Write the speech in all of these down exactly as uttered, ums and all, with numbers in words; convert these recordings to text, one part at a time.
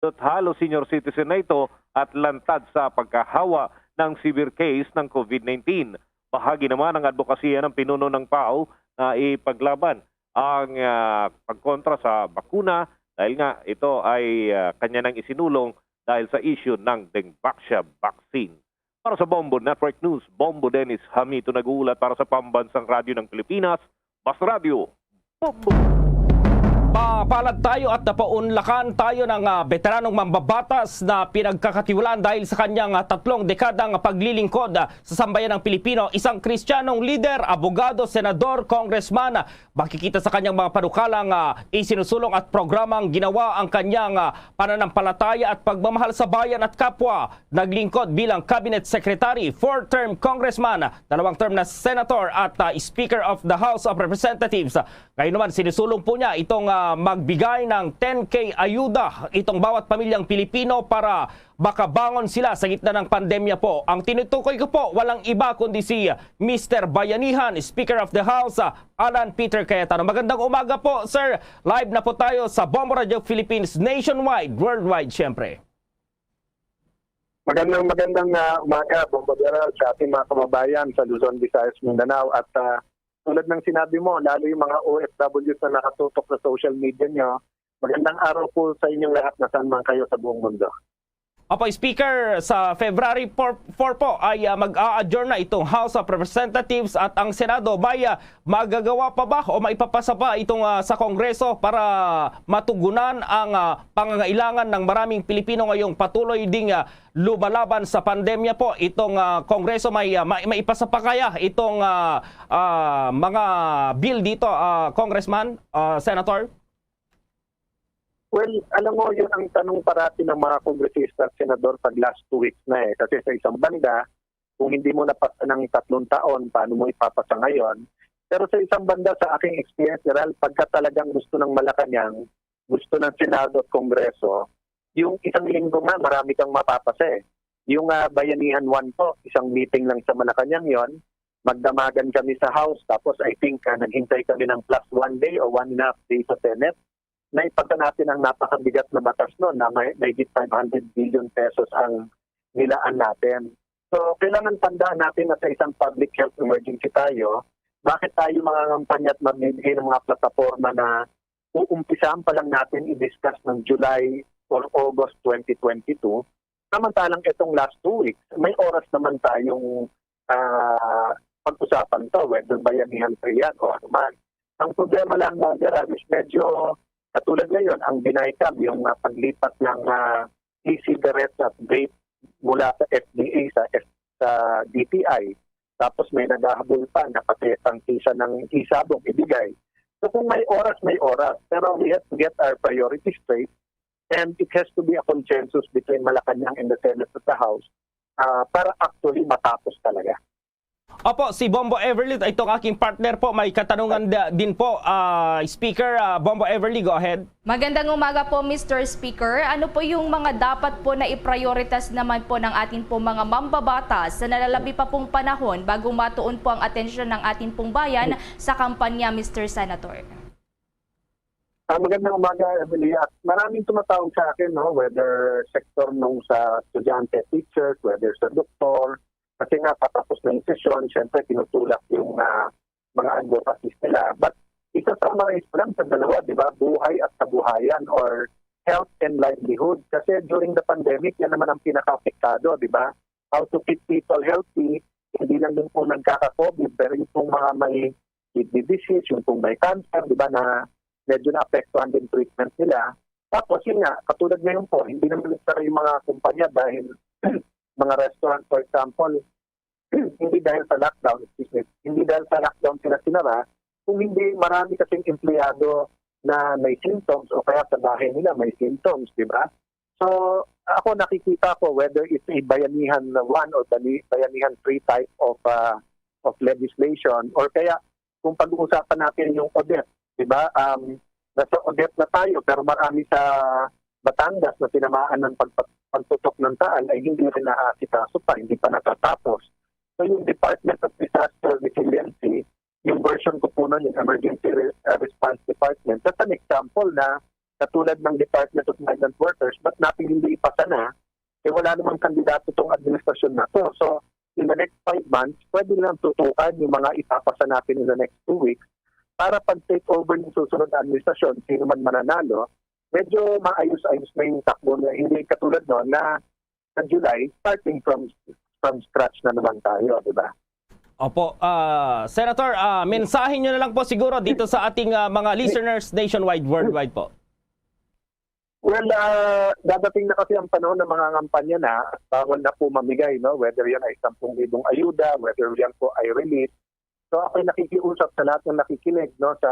Dot halos senior citizen na ito at lantad sa pagkahawa ng severe case ng COVID nineteen. Bahagi naman ng adbokasiya ng pinuno ng pao na ipaglaban ang, ah, pagkontra sa bakuna dahil nga ito ay, ah, kanya nang isinulong dahil sa issue ng Dengvaxia vaccine. Para sa Bombo Network News, Bombo Dennis Hamito nag-uulat para sa Pambansang Radyo ng Pilipinas, Mas Radyo, Bombo! Mapalad tayo at napaunlakan tayo ng, ah, beteranong mambabatas na pinagkakatiwalaan dahil sa kanyang, ah, tatlong dekadang paglilingkod, ah, sa sambayan ng Pilipino, isang Kristiyanong lider, abogado, senador, congressman. Makikita sa kanyang mga panukalang, ah, isinusulong at programang ginawa ang kanyang, ah, pananampalataya at pagmamahal sa bayan at kapwa. Naglingkod bilang cabinet secretary, four-term congressman, dalawang term na senator at, ah, Speaker of the House of Representatives. Ngayon naman, sinusulong po niya itong, ah, magbigay ng ten K ayuda itong bawat pamilyang Pilipino para makabangon sila sa gitna ng pandemya po. Ang tinutukoy ko po, walang iba kundi si Mister Bayanihan, Speaker of the House, ah, Alan Peter Cayetano. Magandang umaga po, sir. Live na po tayo sa Bombo Radio Philippines nationwide, worldwide, syempre. Magandang, magandang, ah, umaga, Bombo Gerald, sa ating mga kababayan sa Luzon, Visayas, Mindanao. At, ah, tulad ng sinabi mo, lalo yung mga O F Ws na nakatutok sa social media nyo, magandang araw po sa inyong lahat na saan man kayo sa buong mundo. Opo, Speaker, sa February four, four po ay, ah, mag-a-adjourn na itong House of Representatives at ang Senado. May, ah, magagawa pa ba o maipapasa pa itong, ah, sa Kongreso para matugunan ang, ah, pangangailangan ng maraming Pilipino ngayong patuloy ding, ah, lumalaban sa pandemya po? Itong, ah, Kongreso may, ah, may, maipasa pa kaya itong, ah, ah, mga bill dito, ah, Congressman, ah, Senator? Well, alam mo, yun ang tanong parati ng mga kongresista at senador pag last two weeks na eh. Kasi sa isang banda, kung hindi mo napasa ng tatlong taon, paano mo ipapasa ngayon? Pero sa isang banda, sa aking experience, Gerald, pagka talagang gusto ng Malacanang, gusto ng Senado at Kongreso, yung isang linggo nga, marami kang mapapasa eh. Yung, ah, Bayanihan one po, isang meeting lang sa Malacanang yon, magdamagan kami sa House, tapos I think, ah, naghintay kami ng plus one day o one and a half day sa Senate. Naipasa natin ang napakabigat na batas nun na may, may five hundred billion pesos ang nilaan natin. So, kailangan tandaan natin na sa isang public health emergency tayo, bakit tayo mangangampanya at magbibigay ng mga plataforma na uumpisahan pa lang natin i-discuss ng July or August twenty twenty-two, samantalang itong last two weeks, may oras naman tayong, ah, pag-usapan to, whether Bayanihan three yan o ano man. Ang problema lang, uh, Gerald, is medyo katulad ngayon, ang BINAYCAB, yung, ah, paglipat ng, ah, e-cigarettes at vape mula sa F D A sa F-, sa D T I. Tapos may naghahabol pa na pati ang isa ng isabong ibigay. So kung may oras, may oras. Pero we have to get our priorities straight, and it has to be a consensus between Malacanang and the Senate at the House, ah, para actually matapos talaga. Opo, si Bombo Everly, itong aking partner po, may katanungan da-, din po. Ah, Speaker, ah, Bombo Everly, go ahead. Magandang umaga po, Mister Speaker. Ano po yung mga dapat po na i-prioritize naman po ng ating po mga mambabatas sa nalalabi pa pong panahon bago matuon po ang atensyon ng ating pong bayan sa kampanya, Mister Senator? Ah, magandang umaga, Evelia. Maraming tumatawag sa akin, no, whether sector nung sa estudyante, teachers, whether sa doktor, kasi nga patapos na yung sesyon, syempre tinutulak yung, ah, mga advocacies nila. But isa sa mga issue lang sa dalawa, di ba, buhay at kabuhayan or health and livelihood. Kasi during the pandemic, yan naman ang pinaka-apektado, di ba? How to keep people healthy, hindi lang yung kung nagkaka-COVID, pero yung kung mga may kidney disease, yung kung may cancer, di ba, na medyo naapektuhan din treatment nila. Tapos, yun nga, katulad ngayon po, hindi naman nagtara yung mga kumpanya dahil mga restaurant, for example, hindi dahil sa lockdown, excuse me, hindi dahil sa lockdown sila sinara, kung hindi marami kasing empleyado na may symptoms o kaya sa bahay nila may symptoms, di ba? So, ako nakikita ko whether it's a Bayanihan one or Bani-, Bayanihan three type of, ah, of legislation or kaya kung pag-uusapan natin yung Odette, di ba? Um, nasa Odette na tayo, pero marami sa Batangas na tinamaan ng pagpa-, pagputok ng taal ay hindi rin naasikaso pa, hindi pa natatapos. So yung Department of Disaster Resiliency, yung version ko po nun, yung Emergency Re-, uh, Response Department, that's an example na katulad ng Department of Migrant Workers, ba't natin hindi ipasa na? Eh, wala namang kandidato tong administrasyon na to. So, in the next five months, pwede lang tutukan yung mga ipapasa natin in the next two weeks para pag take over ng susunod na administrasyon, sino man mananalo, medyo maayos-ayos na yung takbo na hindi katulad no na sa July, starting from from scratch na naman tayo, di ba? Opo. Ah, Senator, ah, mensahe nyo na lang po siguro dito sa ating ah, mga listeners nationwide, worldwide po. Well, ah, dadating na kasi ang panahon ng mga kampanya na at bawal na po mamigay, no? Whether yan ay sampung libong ayuda, whether yan po ay relief. So ako'y nakikiusap sa lahat ng nakikinig, no, sa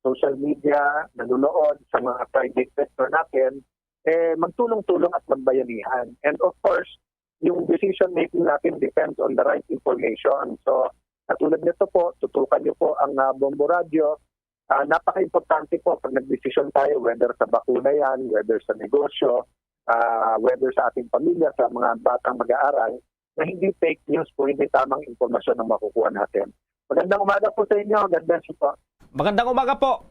social media, nanonood, sa mga private sector natin, eh, magtulong-tulong at magbayanihan. And of course, yung decision making natin depends on the right information. So, katulad nito po, tutukan niyo po ang ah, Bombo Radio. Ah, napaka-importante po pag nagdesisyon tayo, whether sa bakuna yan, whether sa negosyo, ah, whether sa ating pamilya, sa mga batang mag-aaral, na hindi fake news po, hindi tamang impormasyon ang makukuha natin. Magandang umaga po sa inyo. God bless you po. Magandang umaga po.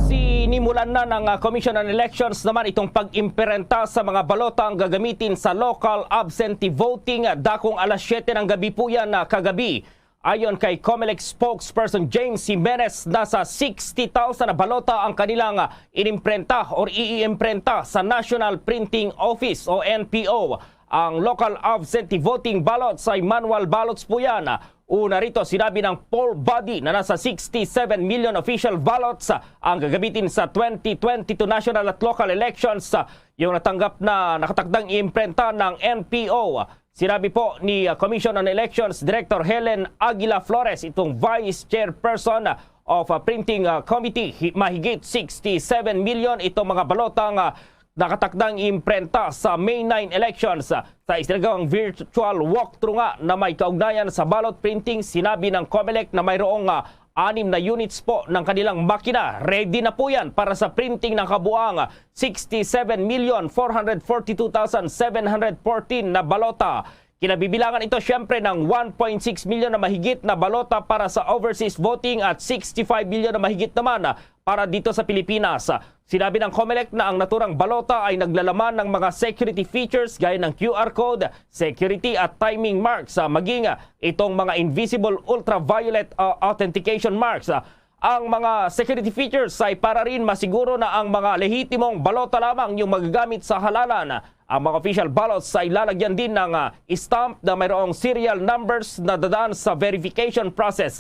Sinimulan na ng ah, Commission on Elections naman itong pag-imprenta sa mga balota ang gagamitin sa local absentee voting. Dakong alas siyete ng gabi po yan na kagabi. Ayon kay Comelec spokesperson James Jimenez, nasa sixty thousand na balota ang kanilang ah, inimprenta or iiimprenta sa National Printing Office o N P O. Ang local absentee voting ballots ay manual ballots po yan. Una rito, sinabi ng poll body na nasa sixty-seven million official ballots ang gagamitin sa twenty twenty-two national at local elections. Yung natanggap na nakatakdang iimprenta ng N P O. Sinabi po ni uh, Commission on Elections Director Helen Aguila Flores, itong Vice Chairperson of uh, Printing uh, Committee, hi- mahigit sixty-seven million itong mga balotang uh, nakatakdang imprenta sa May nine elections. Sa isinagawang virtual walkthrough nga na may kaugnayan sa ballot printing, sinabi ng Comelec na mayroong ah, anim na units po ng kanilang makina. Ready na po yan para sa printing ng kabuang sixty-seven million four hundred forty-two thousand seven hundred fourteen na balota. Kinabibilangan ito siyempre ng one point six million na mahigit na balota para sa overseas voting at sixty-five million na mahigit naman para dito sa Pilipinas. Sinabi ng Comelec na ang naturang balota ay naglalaman ng mga security features gaya ng Q R code, security at timing marks, ah, maging ah, itong mga invisible ultraviolet ah, authentication marks. Ah, ang mga security features ay para rin masiguro na ang mga lehitimong balota lamang yung magagamit sa halalan. Ang mga official ballots ay lalagyan din ng ah, stamp na mayroong serial numbers na dadaan sa verification process.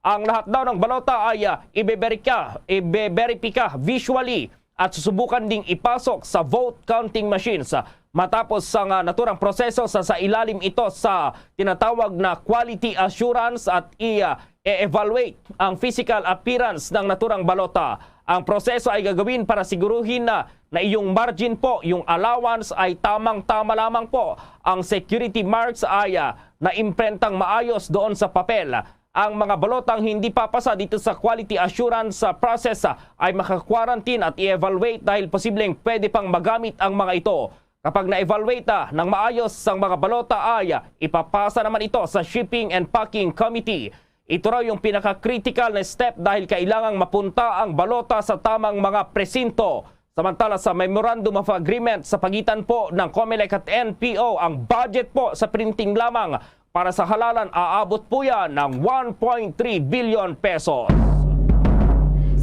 Ang lahat daw ng balota ay ah, ibeberika, ibeberipika visually at susubukan ding ipasok sa vote counting machines. Matapos ang ah, naturang proseso, sa, sa ilalim ito sa tinatawag na quality assurance at i, ah, e-evaluate ang physical appearance ng naturang balota. Ang proseso ay gagawin para siguruhin na, na iyong margin po, yung allowance ay tamang-tama lamang po. Ang security marks ay ah, naimprentang maayos doon sa papel. Ang mga balotang hindi papasa dito sa quality assurance ah, process ah, ay maka-quarantine at i-evaluate dahil posibleng pwede pang magamit ang mga ito. Kapag na-evaluate ah, ng maayos ang mga balota ay ah, ipapasa naman ito sa Shipping and Packing Committee. Ito raw yung pinaka-critical na step dahil kailangang mapunta ang balota sa tamang mga presinto. Samantala sa Memorandum of Agreement sa pagitan po ng Comelec at N P O, ang budget po sa printing lamang para sa halalan aabot po yan ng one point three billion pesos.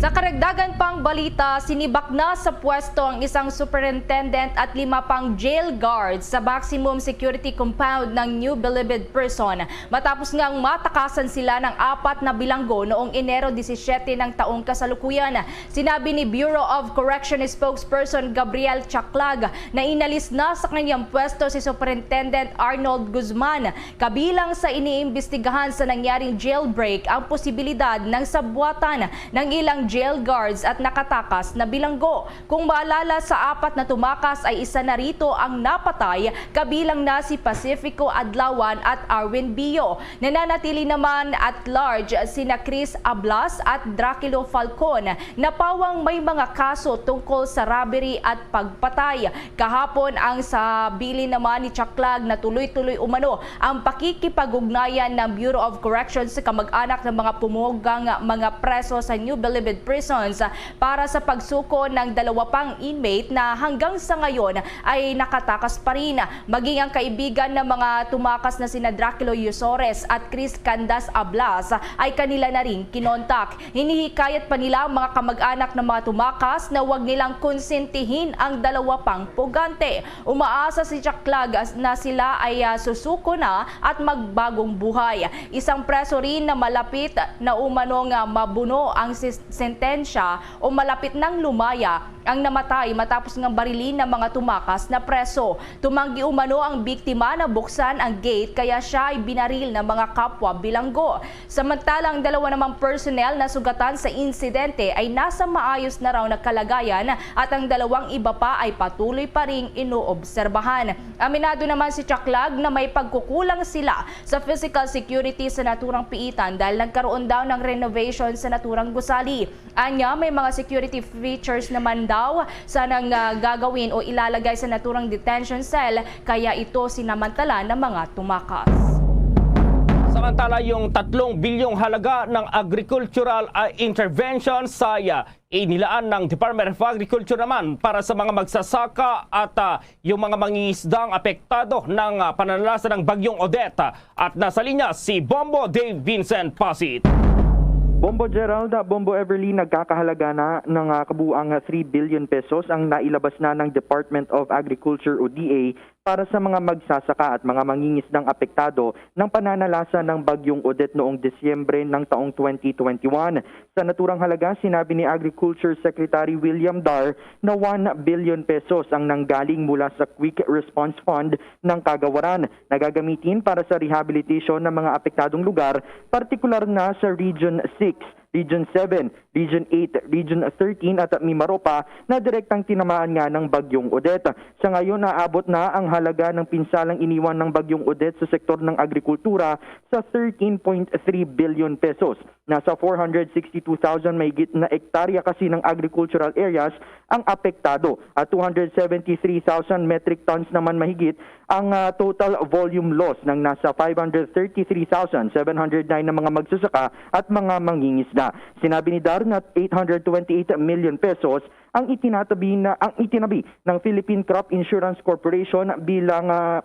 Sa karagdagan pang balita, sinibak na sa pwesto ang isang superintendent at lima pang jail guards sa maximum security compound ng New Bilibid Prison matapos ngang matakasan sila ng apat na bilanggo noong Enero disisiete ng taong kasalukuyan. Sinabi ni Bureau of Correction spokesperson Gabriel Chaclag na inalis na sa kanyang pwesto si Superintendent Arnold Guzman. Kabilang sa iniimbestigahan sa nangyaring jailbreak ang posibilidad ng sabwatan ng ilang jail guards at nakatakas na bilanggo. Kung maalala, sa apat na tumakas ay isa na rito ang napatay, kabilang na si Pacifico Adlawan at Arwin Bio. Nananatili naman at large sina Chris Ablas at Draculo Falcon na pawang may mga kaso tungkol sa robbery at pagpatay. Kahapon, ang sa bilin naman ni Chaklag na tuloy-tuloy umano ang pakikipag-ugnayan ng Bureau of Corrections sa kamag-anak ng mga pumugang mga preso sa New Bilibid Prisons para sa pagsuko ng dalawa pang inmate na hanggang sa ngayon ay nakatakas pa rin. Maging ang kaibigan ng mga tumakas na sina Draculo Yusores at Chris Candas Ablas ay kanila na rin kinontak. Hinihikayat pa nila ang mga kamag-anak ng mga tumakas na huwag nilang konsentihin ang dalawa pang pugante. Umaasa si Chaklag na sila ay, ah, susuko na at magbagong buhay. Isang preso rin na malapit na umano nga mabuno ang sis-, sentensya o malapit nang lumaya ang namatay matapos nga barilin ng mga tumakas na preso. Tumanggi umano ang biktima na buksan ang gate, kaya siya ay binaril ng mga kapwa bilanggo. Samantala, ang dalawa namang personnel na sugatan sa insidente ay nasa maayos na raw na kalagayan at ang dalawang iba pa ay patuloy pa ring inoobserbahan. Aminado naman si Chaklag na may pagkukulang sila sa physical security sa naturang piitan dahil nagkaroon daw ng renovation sa naturang gusali. Anya, may mga security features naman daw sanang, ah, gagawin o ilalagay sa naturang detention cell, kaya ito sinamantala ng mga tumakas. Samantala, yung tatlong bilyong halaga ng agricultural, ah, intervention sa, ah, inilaan ng Department of Agriculture naman para sa mga magsasaka at, ah, yung mga mangingisdang apektado ng, ah, pananalasa ng Bagyong Odette. At nasa linya si Bombo Dave Vincent Pasit. Bombo Gerald, Bombo Everly, nagkakahalaga na ng, ah, kabuang three billion pesos ang nailabas na ng Department of Agriculture o D A para sa mga magsasaka at mga mangingisdang apektado ng pananalasa ng Bagyong Odette noong Disyembre ng taong twenty twenty-one. Sa naturang halaga, sinabi ni Agriculture Secretary William Dar na one billion pesos ang nanggaling mula sa Quick Response Fund ng Kagawaran na gagamitin para sa rehabilitation ng mga apektadong lugar, partikular na sa Region six, Region seven, Region eight, Region thirteen at Mimaropa na direktang tinamaan nga ng Bagyong Odette. Sa ngayon, naabot na ang halaga ng pinsalang iniwan ng Bagyong Odette sa sektor ng agrikultura sa thirteen point three billion pesos. Nasa four hundred sixty-two thousand mahigit na ektarya kasi ng agricultural areas ang apektado at two hundred seventy-three thousand metric tons naman mahigit ang, ah, total volume loss ng nasa five hundred thirty-three thousand seven hundred nine na mga magsasaka at mga mangingisda. Sinabi ni Dar na eight hundred twenty-eight million pesos ang itinatabi na, ang itinabi ng Philippine Crop Insurance Corporation bilang, ah,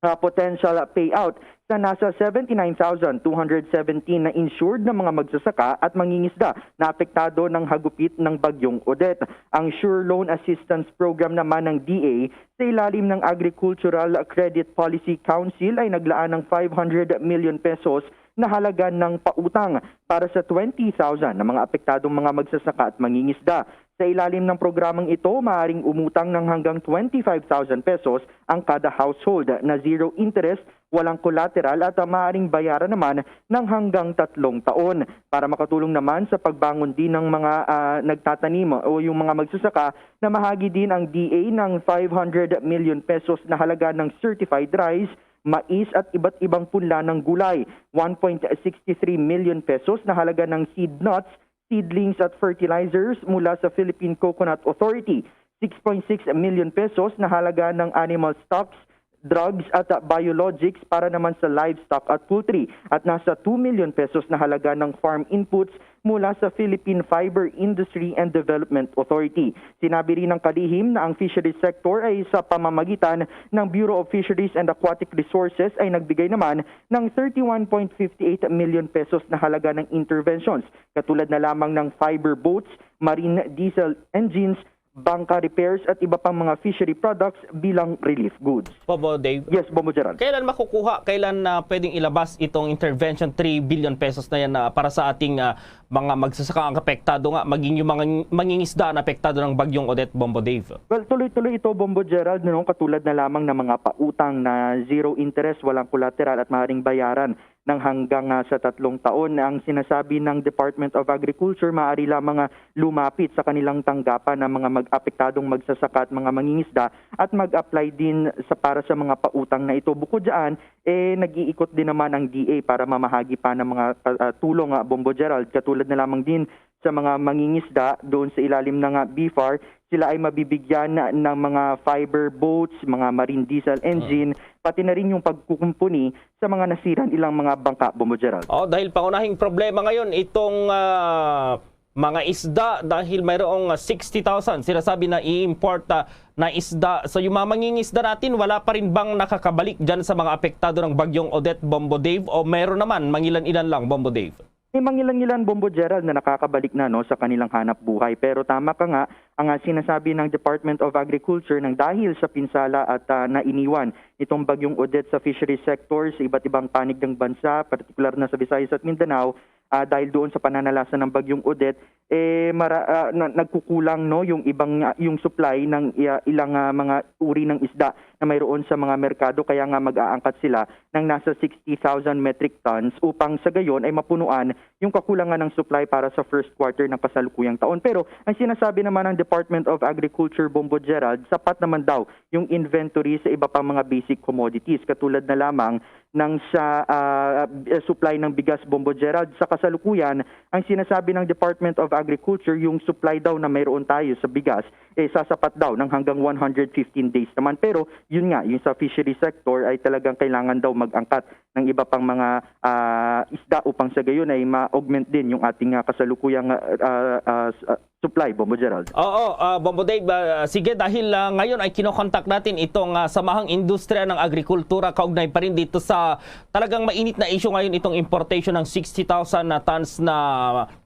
ah, potential payout sa nasa seventy-nine thousand two hundred seventeen na insured na mga magsasaka at mangingisda na apektado ng hagupit ng Bagyong Odette. Ang Sure Loan Assistance Program naman ng D A sa ilalim ng Agricultural Credit Policy Council ay naglaan ng five hundred million pesos na halaga ng pautang para sa twenty thousand na mga apektadong mga magsasaka at mangingisda. Sa ilalim ng programang ito, maaaring umutang ng hanggang twenty-five thousand pesos ang kada household na zero interest, walang collateral at maaaring bayaran naman ng hanggang tatlong taon. Para makatulong naman sa pagbangon din ng mga, ah, nagtatanim o yung mga magsasaka, namahagi din ang D A ng five hundred million pesos na halaga ng certified rice, mais at iba't ibang punla ng gulay, one point six three million pesos na halaga ng seed nuts, seedlings at fertilizers mula sa Philippine Coconut Authority, six point six million pesos na halaga ng animal stocks, drugs at, ah, biologics para naman sa livestock at poultry, at nasa two million pesos na halaga ng farm inputs mula sa Philippine Fiber Industry and Development Authority. Sinabi rin ng kalihim na ang fisheries sector ay sa pamamagitan ng Bureau of Fisheries and Aquatic Resources ay nagbigay naman ng thirty-one point fifty-eight million pesos na halaga ng interventions, katulad na lamang ng fiber boats, marine diesel engines, bangka repairs at iba pang mga fishery products bilang relief goods. Bombo Dave. Yes, Bombo Gerald. Kailan makukuha, kailan na pwedeng ilabas itong intervention three billion pesos na yan, ah, para sa ating, ah, mga magsasaka ang apektado nga, maging yung mga mangingisda na apektado ng Bagyong Odette, Bombo Dave? Well, tuloy-tuloy ito, Bombo Gerald, no? Katulad na lamang ng mga pautang na zero interest, walang collateral at maaaring bayaran. ng hanggang, ah, sa tatlong taon. Ang sinasabi ng Department of Agriculture, maaari lamang, ah, lumapit sa kanilang tanggapan ang mga mag-apektadong magsasaka at mga mangingisda at mag-apply din sa, para sa mga pautang na ito. Bukod dyan, eh, nag-iikot din naman ang D A para mamahagi pa ng mga, ah, ah, tulong, ah, Bombo Gerald, katulad na lamang din sa mga mangingisda doon sa ilalim ng, ah, B F A R. Sila ay mabibigyan ng mga fiber boats, mga marine diesel engine, pati na rin yung pagkukumpuni sa mga nasira nilang mga bangka, Bombo Gerald. Oh, dahil pangunahing problema ngayon itong, ah, mga isda, dahil mayroong, ah, sixty thousand sinasabi na i-import, ah, na isda. So, yung mga mangingisda natin, wala pa rin bang nakakabalik dyan sa mga apektado ng Bagyong Odette, Bombo Dave, o meron naman mangilan-ilan lang, Bombo Dave? May mangilan-ilan, Bombo Gerald, na nakakabalik na, no, sa kanilang hanap buhay. Pero tama ka nga, ang, ah, sinasabi ng Department of Agriculture, nang dahil sa pinsala at, ah, nainiwan itong Bagyong Odette sa fishery sector sa iba't ibang panig ng bansa, partikular na sa Visayas at Mindanao, ah, dahil doon sa pananalasa ng Bagyong Odette, eh, mara-, ah, na-, nagkukulang, no, yung ibang, ah, yung supply ng, ah, ilang, ah, mga uri ng isda na mayroon sa mga merkado, kaya nga mag-aangkat sila ng nasa sixty thousand metric tons upang sa gayon ay mapunuan yung kakulangan ng supply para sa first quarter ng kasalukuyang taon. Pero ang sinasabi naman ng Department of Agriculture, Bombo Gerald, sapat naman daw yung inventory sa iba pang mga basic commodities, katulad na lamang ng sa, ah, supply ng bigas, Bombo Gerald. Sa kasalukuyan, ang sinasabi ng Department of Agriculture, yung supply daw na mayroon tayo sa bigas, eh, sasapat daw ng hanggang one hundred fifteen days naman. Pero yun nga, yung sa fishery sector ay talagang kailangan daw mag-angkat ng iba pang mga, ah, isda upang sa gayon ay ma-augment din yung ating, ah, kasalukuyang, ah, ah, ah, s-, ah, supply, Bombo Gerald. Oo, ah, Bombo Dave, ah, sige, dahil, ah, ngayon ay kinokontak natin itong, ah, Samahang Industriya ng Agrikultura kaugnay pa rin dito sa talagang mainit na issue ngayon, itong importation ng sixty thousand na tons na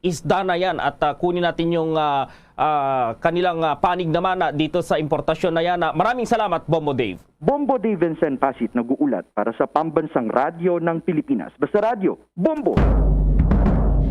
isda na yan, at, ah, kunin natin yung, ah, ah, kanilang, ah, panig naman, ah, dito sa importasyon na yan. Ah, maraming salamat, Bombo Dave. Bombo Dave Vincent Pasit nag-uulat para sa Pambansang Radyo ng Pilipinas. Basta Radyo, Bombo!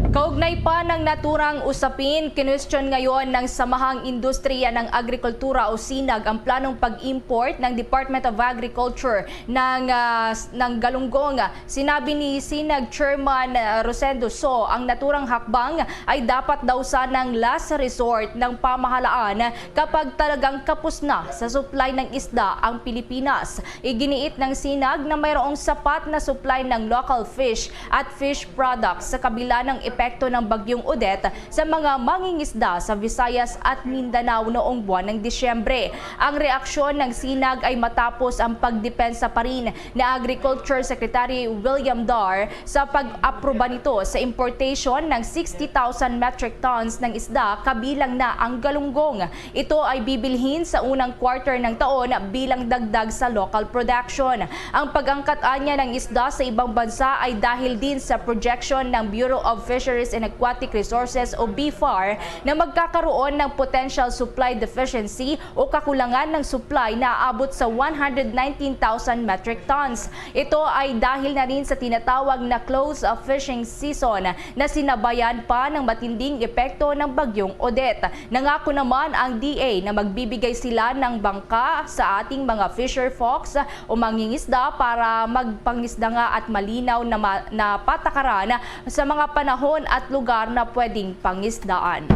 Kaugnay pa ng naturang usapin, kinwestiyon ngayon ng Samahang Industriya ng Agrikultura o sinag ang planong pag-import ng Department of Agriculture ng, ah, s-, ng galunggong. Sinabi ni Sinag Chairman, ah, Rosendo So, ang naturang hakbang ay dapat daw sanang last resort ng pamahalaan kapag talagang kapos na sa supply ng isda ang Pilipinas. Iginiit ng Sinag na mayroong sapat na supply ng local fish at fish products sa kabila ng epekto ng Bagyong Odette sa mga mangingisda sa Visayas at Mindanao noong buwan ng Disyembre. Ang reaksyon ng Sinag ay matapos ang pagdepensa pa rin ni Agriculture Secretary William Dar sa pag-aproba nito sa importation ng sixty thousand metric tons ng isda, kabilang na ang galunggong. Ito ay bibilhin sa unang quarter ng taon bilang dagdag sa local production. Ang pag-angkat anya ng isda sa ibang bansa ay dahil din sa projection ng Bureau of Fisheries and Aquatic Resources o B F A R na magkakaroon ng potential supply deficiency o kakulangan ng supply na aabot sa one hundred nineteen thousand metric tons. Ito ay dahil na rin sa tinatawag na close, uh, fishing season na sinabayan pa ng matinding epekto ng Bagyong Odette. Nangako naman ang D A na magbibigay sila ng bangka sa ating mga fisher folks o mangingisda para magpangisda nga at malinaw na, ma- na patakaran sa mga panahon at lugar na pwedeng pangisdaan.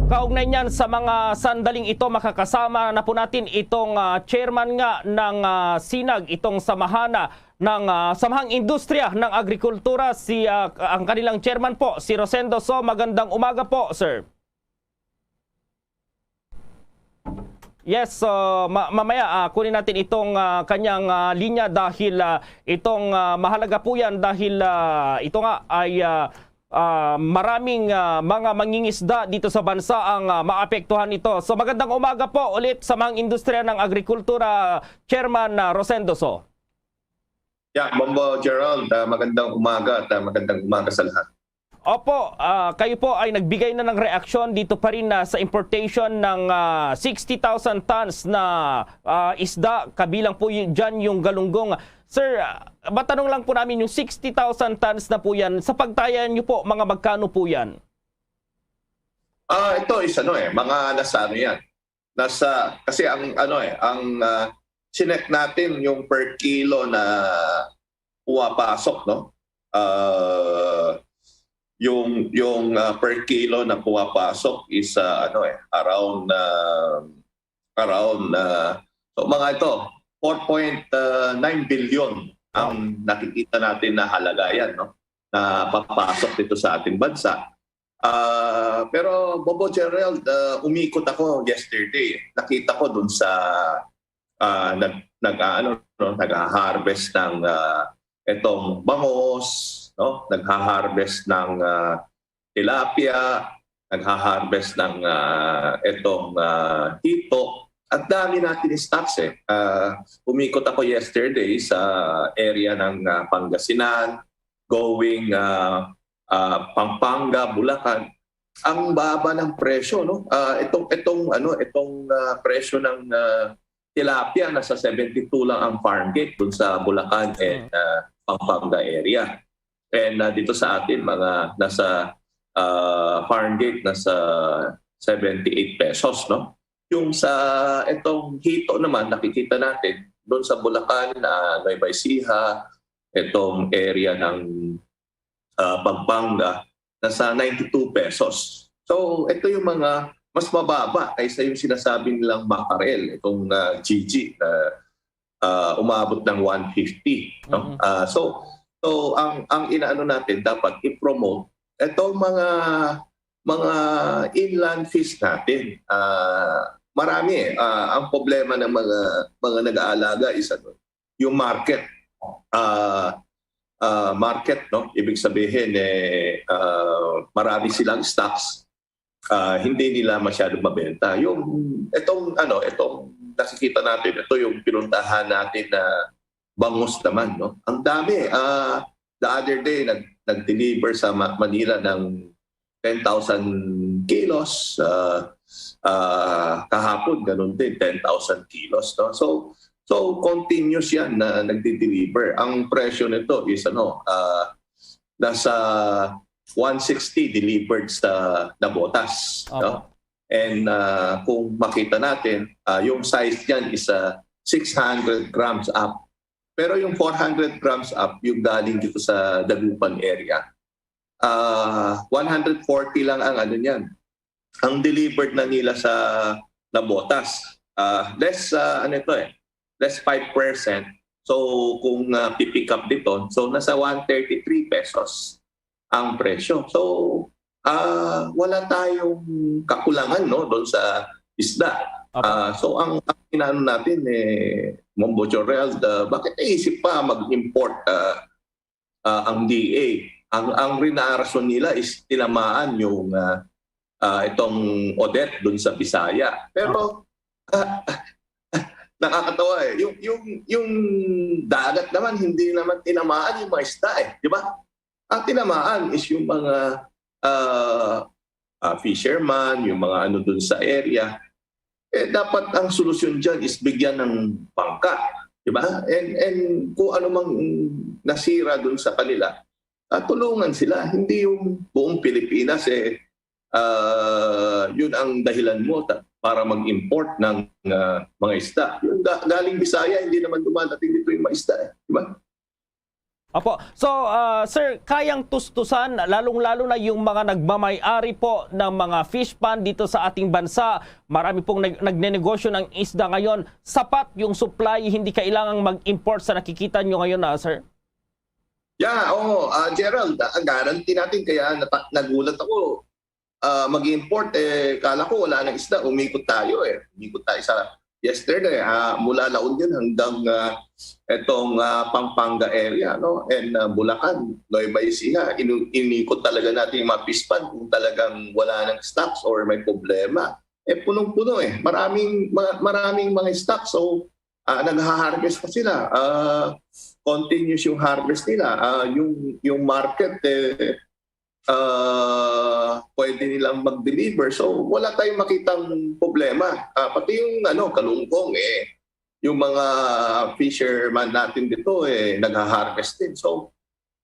Kaugnay niyan, sa mga sandaling ito, makakasama na po natin itong, ah, chairman nga ng, ah, Sinag, itong samahan, ah, ng, ah, Samahang Industriya ng Agrikultura, si, ah, ang kanilang chairman po, si Rosendo. So, magandang umaga po, sir. Yes, so ma- mamaya, ah, kunin natin itong, ah, kanyang, ah, linya dahil, ah, itong, ah, mahalaga po yan dahil, ah, ito nga ay, ah, ah, maraming, ah, mga mangingisda dito sa bansa ang, ah, maapektuhan nito. So, magandang umaga po ulit sa mga industriya ng agrikultura, Chairman, ah, Rosendo So. Yeah, Bombo Gerald, ah, magandang umaga at, ah, magandang umaga sa lahat. Opo, ah, kayo po ay nagbigay na ng reaksyon dito pa rin na sa importation ng, ah, sixty thousand tons na, ah, isda, kabilang po y- dyan yung galunggong. Sir, ah, matanong lang po namin, yung sixty thousand tons na po yan, sa pagtayan nyo po, mga magkano po yan? Ah, ito is ano eh, mga nasa ano yan. Nasa, kasi ang ano eh, ang, ah, sinek natin yung per kilo na pumapasok, no? Ah, yung yung ah, per kilo na pumapasok is ah, ano eh, around ah, around ah, so mga ito, four point nine billion ang nakikita natin na halaga yan, no? Na papasok dito sa ating bansa. Ah, pero Bobo Gerald, ah, umikot ako yesterday. Nakita ko dun sa ah, nag nag ano, no, nagha-harvest ng ah, itong bangos, no? Nagha-harvest ng ah, tilapia, nagha-harvest ng ah, itong ah, hito. At dami natin stocks eh. Ah, umikot ako yesterday sa area ng ah, Pangasinan, going ah, ah, Pampanga, Bulacan. Ang baba ng presyo, no? Ah, itong itong ano, itong ah, presyo ng ah, tilapia, nasa seventy-two lang ang farm gate dun sa Bulacan and ah, Pampanga area. And ah, dito sa atin, mga nasa ah, farm gate, nasa seventy-eight pesos, no? Yung sa itong hito naman, nakikita natin doon sa Bulacan, ah, Nueva Ecija, itong area ng ah, Pampanga, nasa ninety-two pesos. So ito yung mga mas mababa kaysa yung sinasabi nilang mackerel, itong ah, G G na ah, umabot ng one fifty, no? Mhm. Ah, so so ang ang inaano natin, dapat i-promote itong mga mga inland fish natin. Ah, marami eh. Ah, ang problema ng mga mga nag-aalaga is ano, yung market. Ah, ah, market, no? Ibig sabihin eh ah, marami silang stocks, ah, hindi nila masyado mabenta. Yung itong ano, itong nakikita natin, ito yung pinuntahan natin na bangus naman, no? Ang dami. Ah, the other day nag nag-deliver sa Ma- Manila ng ten thousand kilos. Ah, ah, kahapon ganun din, ten thousand kilos, no? So so continuous yan na nagdi-deliver. Ang presyo nito is ano, ah, nasa one sixty delivered sa Nabotas, no? And ah, kung makita natin, ah, yung size niyan is ah, six hundred grams up. Pero yung four hundred grams up, yung galing dito sa Dagupan area, ah, one hundred forty lang ang ano niyan. Ang delivered na nila sa Nabotas, ah, less ah, ano ito eh, less five percent. So kung ah, pipick up dito, so nasa one thirty-three pesos ang presyo. So ah, wala tayong kakulangan, no, doon sa isda. Apo. Ah, so ang, ang inaano natin eh, Mombo Chorel, ah, bakit naisip pa mag-import ah, ah, ang D A? Ang ang rinarason nila is tinamaan yung ah, ah, itong Odette doon sa Bisaya. Pero ah, nakakatawa eh. Yung yung yung dagat naman hindi naman tinamaan yung mga isda eh, di ba? Ang tinamaan is yung mga ah, ah, fisherman, yung mga ano dun sa area. Eh, dapat ang solusyon dyan is bigyan ng bangka, di ba? And and kung ano mang nasira dun sa kanila, ah, tulungan sila. Hindi yung buong Pilipinas eh ah, yun ang dahilan mo ta- para mag-import ng ah, mga isda. Yung ga- galing Bisaya, hindi naman dumadating dito yung mga isda, eh, di ba? Apo. So, ah, sir, kayang tustusan, lalong-lalo na yung mga nagmamay-ari po ng mga fish pond dito sa ating bansa. Marami pong nag- nagnenegosyo ng isda ngayon. Sapat yung supply, hindi kailangang mag-import sa nakikita nyo ngayon, ah, sir? Yeah, oo, ah, Gerald, ah, guarantee natin. Kaya nata- nagulat ako. Ah, mag-import, eh, kala ko wala nang isda. Umikot tayo eh. Umikot tayo sa yesterday, ah, mula La Union hanggang ah, etong ah, Pampanga area, no? And ah, Bulacan, Nueva Ecija, inu- inikot talaga natin yung mga fish pond kung talagang wala ng stocks or may problema. Eh, punong-puno eh. Maraming, ma- maraming mga stocks. So, ah, nagha-harvest pa sila. Ah, continuous yung harvest nila. Ah, yung, yung market, eh, ah, pwede nilang mag-deliver. So, wala tayong makitang problema. Ah, pati yung ano, kalungkong eh, yung mga fisherman natin dito eh, nagha-harvest din. So,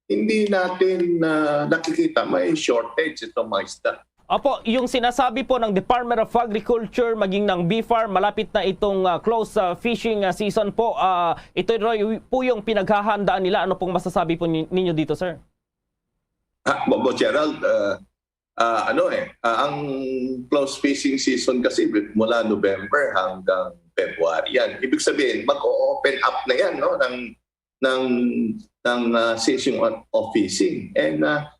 hindi natin ah, nakikita may shortage itong mga isda. Opo, yung sinasabi po ng Department of Agriculture, maging ng BFAR, malapit na itong, ah, close, ah, fishing, ah, season po. Ah, ito raw po yung pinaghahandaan nila. Ano pong masasabi po ni-, ninyo dito, sir? Ah, Bobo Gerald, ah, ah, ano eh, ah, ang close fishing season kasi mula November hanggang February yan. Ibig sabihin, mag-o-open up na yan, no, ng, ng, ng, ah, season of fishing. And, ah,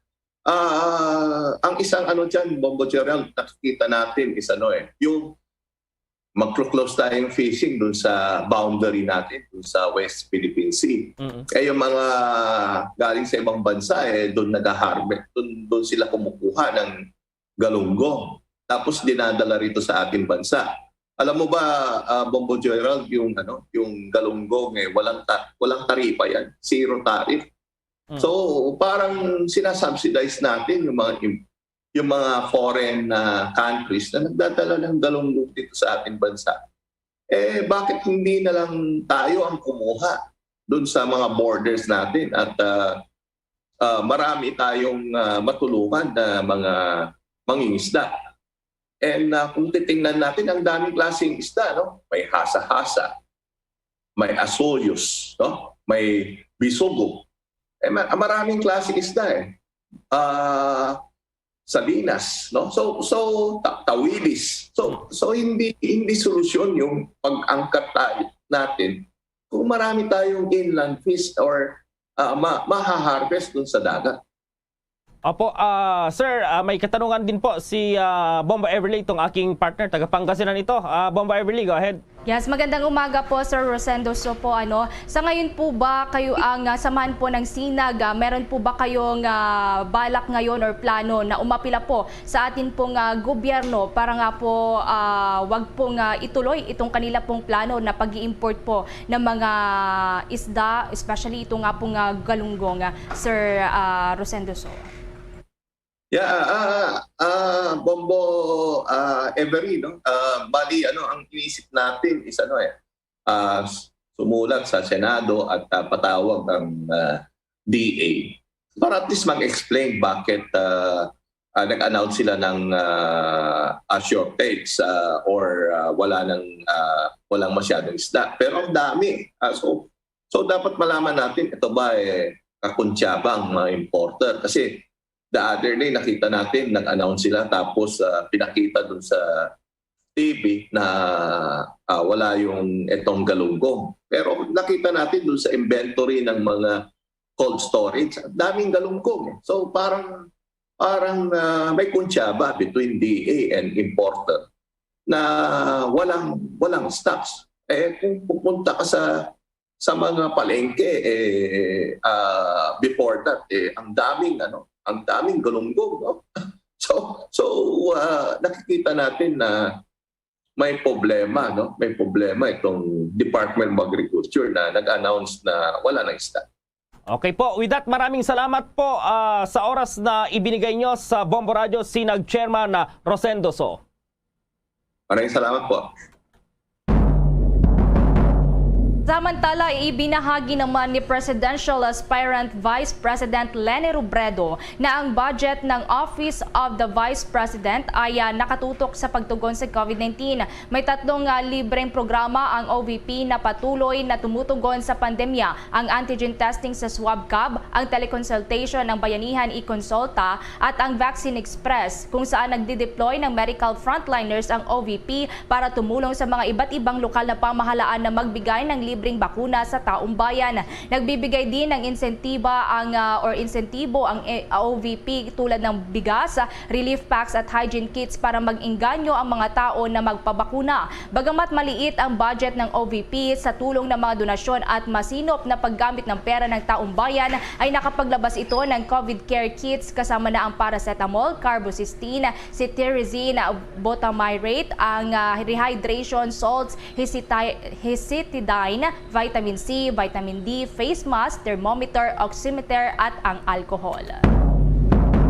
ah, ang isang ano dyan, Bobo Gerald, nakikita natin is ano eh, yung maglo-close tayong fishing dun sa boundary natin, dun sa West Philippine Sea. Mm. Eh, yung mga galing sa ibang bansa, eh, dun nag-harvest, dun, dun sila kumukuha ng galunggong. Tapos dinadala rito sa ating bansa. Alam mo ba, ah, Bombo Gerald, yung, ano, yung galunggong, eh, walang ta-, walang taripa yan. Zero tariff. Mm. So, parang sinasubsidize natin yung mga im-, yung mga foreign, ah, countries na nagdadala ng galunggong dito sa ating bansa. Eh, bakit hindi na lang tayo ang kumuha dun sa mga borders natin at, ah, ah, marami tayong, ah, matulungan na mga mangingisda? And, ah, kung titingnan natin, ang daming klaseng isda, no? May hasa-hasa, may asoyos, no? May bisugo. Eh, ma-, maraming klaseng isda, eh. Ah, salinas, no? So, so, ta-, tawilis. So, so hindi, hindi solusyon yung pag-angkat tayo natin kung marami tayong inland fish or, ah, ma-, maha-harvest dun sa dagat. Opo, ah, sir, ah, may katanungan din po si, ah, Bombo Everly, itong aking partner, taga Pangasinan ito. Ah, Bombo Everly, go ahead. Yes, magandang umaga po, Sir Rosendo. So po, ano, sa ngayon po ba kayo ang, ah, samahan po ng sinag, ah, meron po ba kayong, ah, balak ngayon or plano na umapila po sa atin pong, ah, gobyerno para nga po, ah, wag pong, ah, ituloy itong kanila pong plano na pag-i-import po ng mga isda, especially ito nga pong, ah, galunggong, ah, Sir, ah, Rosendo So? Yeah, ah, ah, Bombo, ah, Every, no? Ah, bali, ano, ang inisip natin is, ano, eh, ah, sumulat sa Senado at, ah, patawag ang, ah, D A para at least mag-explain bakit, ah, ah, nag-announce sila ng, ah, ah, shortage, ah, or, ah, wala nang, ah, walang masyadong isda. Pero ang dami. Ah, so, so dapat malaman natin, ito ba, eh, kakuntsaba ang mga importer? Kasi the other day, nakita natin, nag-announce sila, tapos, ah, pinakita dun sa T V na, ah, wala yung itong galunggong. Pero nakita natin dun sa inventory ng mga cold storage, ang daming galunggong. So, parang, parang, ah, may kuntsaba between D A and importer na walang, walang stocks. Eh, kung pupunta ka sa, sa mga palengke, eh, ah, before that, eh, ang daming, ano, ang daming galunggong, no? So, so, ah, nakikita natin na may problema, no? May problema itong Department of Agriculture na nag-announce na wala nang isda. Okay po. With that, maraming salamat po, ah, sa oras na ibinigay nyo sa Bombo Radio, Sinag Chairman, ah, Rosendo So. Maraming salamat po. Samantala, ibinahagi naman ni presidential aspirant Vice President Leni Robredo na ang budget ng Office of the Vice President ay, ah, nakatutok sa pagtugon sa COVID nineteen. May tatlong, ah, libreng programa ang O V P na patuloy na tumutugon sa pandemya: ang antigen testing sa Swab Cab, ang teleconsultation ng Bayanihan iKonsulta, at ang Vaccine Express, kung saan nagdi-deploy ng medical frontliners ang O V P para tumulong sa mga iba't ibang lokal na pamahalaan na magbigay ng libreng bakuna sa taong bayan. Nagbibigay din ng insentiba ang, ah, or insentibo ang, eh, O V P, tulad ng bigas, relief packs at hygiene kits para mag-engganyo ang mga tao na magpabakuna. Bagamat maliit ang budget ng O V P, sa tulong ng mga donasyon at masinop na paggamit ng pera ng taong bayan ay nakapaglabas ito ng COVID care kits, kasama na ang paracetamol, carbocysteine, cetirizine, botamirate, ang, ah, rehydration salts, heciti-, hecitidine, vitamin C, vitamin D, face mask, thermometer, oximeter, at ang alcohol.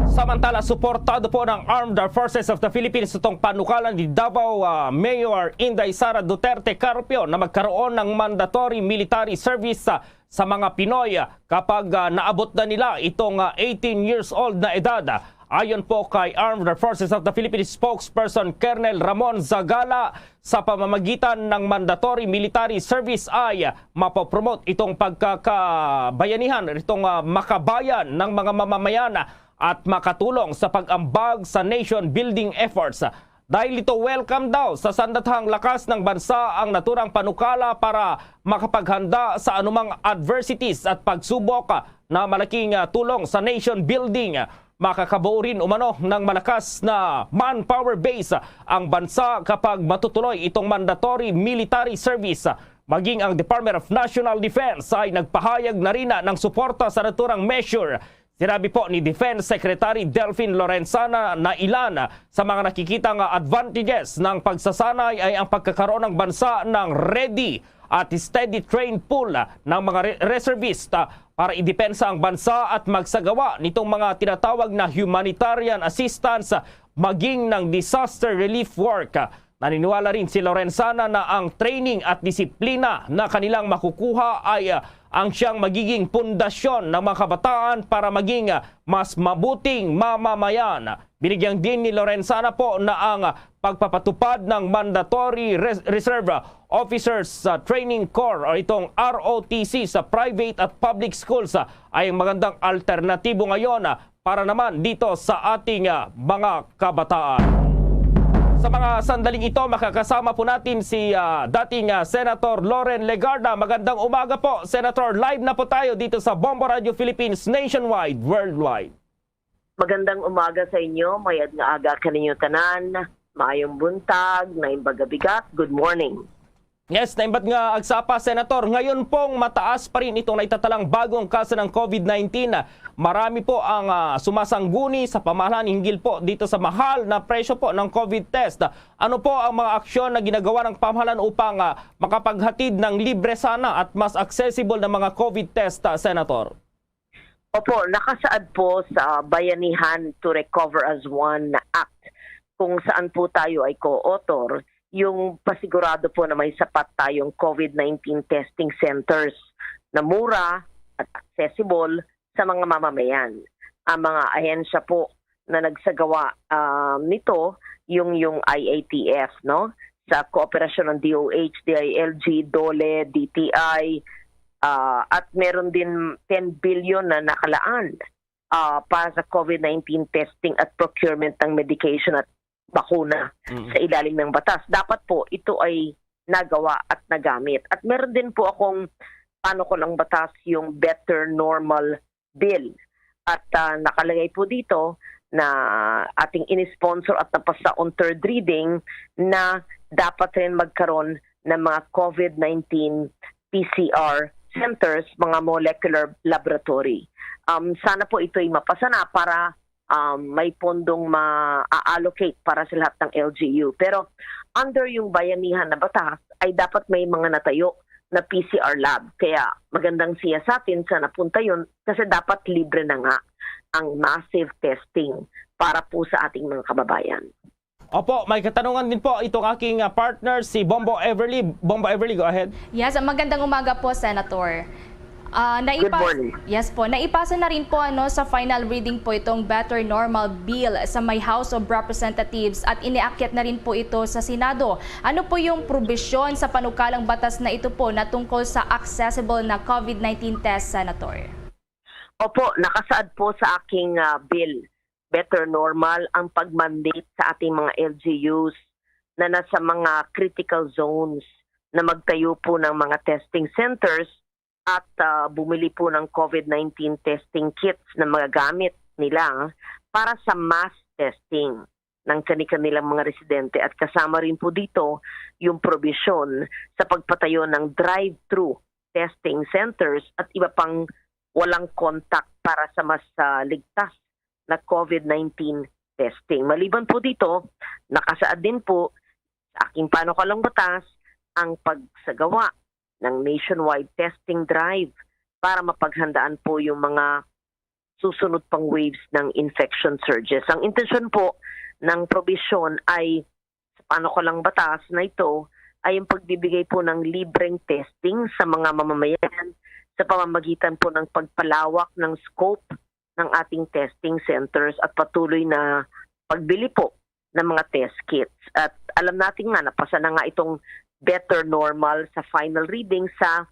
Samantala, suportado po ng Armed Forces of the Philippines itong panukalan ni Davao, ah, Mayor Inday Sara Duterte Carpio na magkaroon ng mandatory military service, ah, sa mga Pinoy, ah, kapag, ah, naabot na nila itong, ah, eighteen years old na edad. Ayon po kay Armed Forces of the Philippines spokesperson Colonel Ramon Zagala, sa pamamagitan ng mandatory military service ay mapopromote itong pagkakabayanihan, itong ah, makabayan ng mga mamamayan at makatulong sa pag-ambag sa nation building efforts. Dahil ito, welcome daw sa sandatahang lakas ng bansa ang naturang panukala para makapaghanda sa anumang adversities at pagsubok na malaking ah, tulong sa nation building. Makakabuo rin umano ng malakas na manpower base ang bansa kapag matutuloy itong mandatory military service. Maging ang Department of National Defense ay nagpahayag na rin ng suporta sa naturang measure. Sinabi po ni Defense Secretary Delfin Lorenzana na ilan sa mga nakikita nga advantages ng pagsasanay ay ang pagkakaroon ng bansa ng ready at steady trained pool ng mga re- reservist ah, para idepensa ang bansa at magsagawa nitong mga tinatawag na humanitarian assistance, maging ng disaster relief work. Naniniwala rin si Lorenzana na ang training at disiplina na kanilang makukuha ay ah, ang siyang magiging pundasyon ng mga kabataan para maging ah, mas mabuting mamamayan. Binigyang din ni Lorenzana po na ang pagpapatupad ng mandatory res- reserve officers sa training corps o itong R O T C sa private at public schools ah, ay ang magandang alternatibo ngayon ah, para naman dito sa ating ah, mga kabataan. Sa mga sandaling ito, makakasama po natin si ah, dating ah, Senator Loren Legarda. Magandang umaga po, Senator. Live na po tayo dito sa Bombo Radio Philippines, nationwide, worldwide. Magandang umaga sa inyo, mayad nga aga kaninyo tanan, maayong buntag, naimbagabigat, good morning. Yes, naimbat nga agsapa, Senator. Ngayon pong mataas pa rin itong naitatalang bagong kaso ng COVID nineteen. Marami po ang ah, sumasangguni sa pamahalaan hinggil po dito sa mahal na presyo po ng COVID test. Ano po ang mga aksyon na ginagawa ng pamahalaan upang ah, makapaghatid ng libre sana at mas accessible na mga COVID test, ah, Senator? Opo, nakasaad po sa Bayanihan to Recover as One Act, kung saan po tayo ay co-author, yung pasigurado po na may sapat tayong COVID nineteen testing centers na mura at accessible sa mga mamamayan. Ang mga ahensya po na nagsagawa ah, nito, yung yung I A T F, no, sa kooperasyon ng D O H, D I L G, DOLE, D T I, ah, at meron din ten billion na nakalaan ah, para sa COVID nineteen testing at procurement ng medication at bakuna Mm. sa ilalim ng batas. Dapat po ito ay nagawa at nagamit. At meron din po akong panukulang batas, yung Better Normal Bill. At ah, nakalagay po dito na ating in-sponsor at napasa on third reading na dapat rin magkaroon ng mga COVID nineteen P C R centers, mga molecular laboratory. Um, sana po ito'y mapasa na para um, may pondong ma-allocate para sa lahat ng L G U. Pero under yung bayanihan na batas, ay dapat may mga natayo na P C R lab. Kaya magandang siya sa atin sa napunta yun kasi dapat libre na nga ang massive testing para po sa ating mga kababayan. Opo, may katanungan din po itong aking ah, partner, si Bombo Everly. Bombo Everly, go ahead. Yes, magandang umaga po, Senator. Ah, naipas- Good morning. Yes po, naipasa na rin po ano sa final reading po itong Better Normal Bill sa may House of Representatives at iniakyat na rin po ito sa Senado. Ano po yung probisyon sa panukalang batas na ito po na tungkol sa accessible na COVID nineteen test, Senator? Opo, nakasaad po sa aking ah, bill, Better Normal, ang pag-mandate sa ating mga L G Us na nasa mga critical zones na magtayo po ng mga testing centers at ah, bumili po ng COVID nineteen testing kits na magagamit nila para sa mass testing ng kani-kanilang mga residente, at kasama rin po dito yung probisyon sa pagpatayo ng drive-through testing centers at iba pang walang contact para sa mas ah, ligtas na COVID nineteen testing. Maliban po dito, nakasaad din po sa aking panukalang batas ang pagsagawa ng nationwide testing drive para mapaghandaan po yung mga susunod pang waves ng infection surges. Ang intensyon po ng probisyon ay sa panukalang batas na ito ay ang pagbibigay po ng libreng testing sa mga mamamayan sa pamamagitan po ng pagpalawak ng scope ng ating testing centers at patuloy na pagbili po ng mga test kits. At alam natin nga, napasa na nga itong better normal sa final reading sa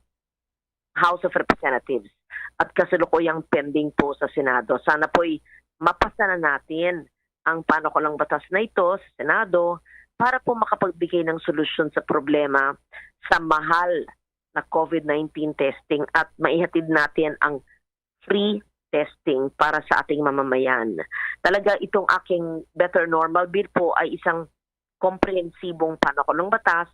House of Representatives at kasalukuyang pending po sa Senado. Sana po'y mapasa na natin ang panukulang batas na ito sa Senado para po makapagbigay ng solusyon sa problema sa mahal na COVID nineteen testing at maihatid natin ang free testing para sa ating mamamayan. Talaga, itong aking Better Normal Bill po ay isang komprehensibong panukulang batas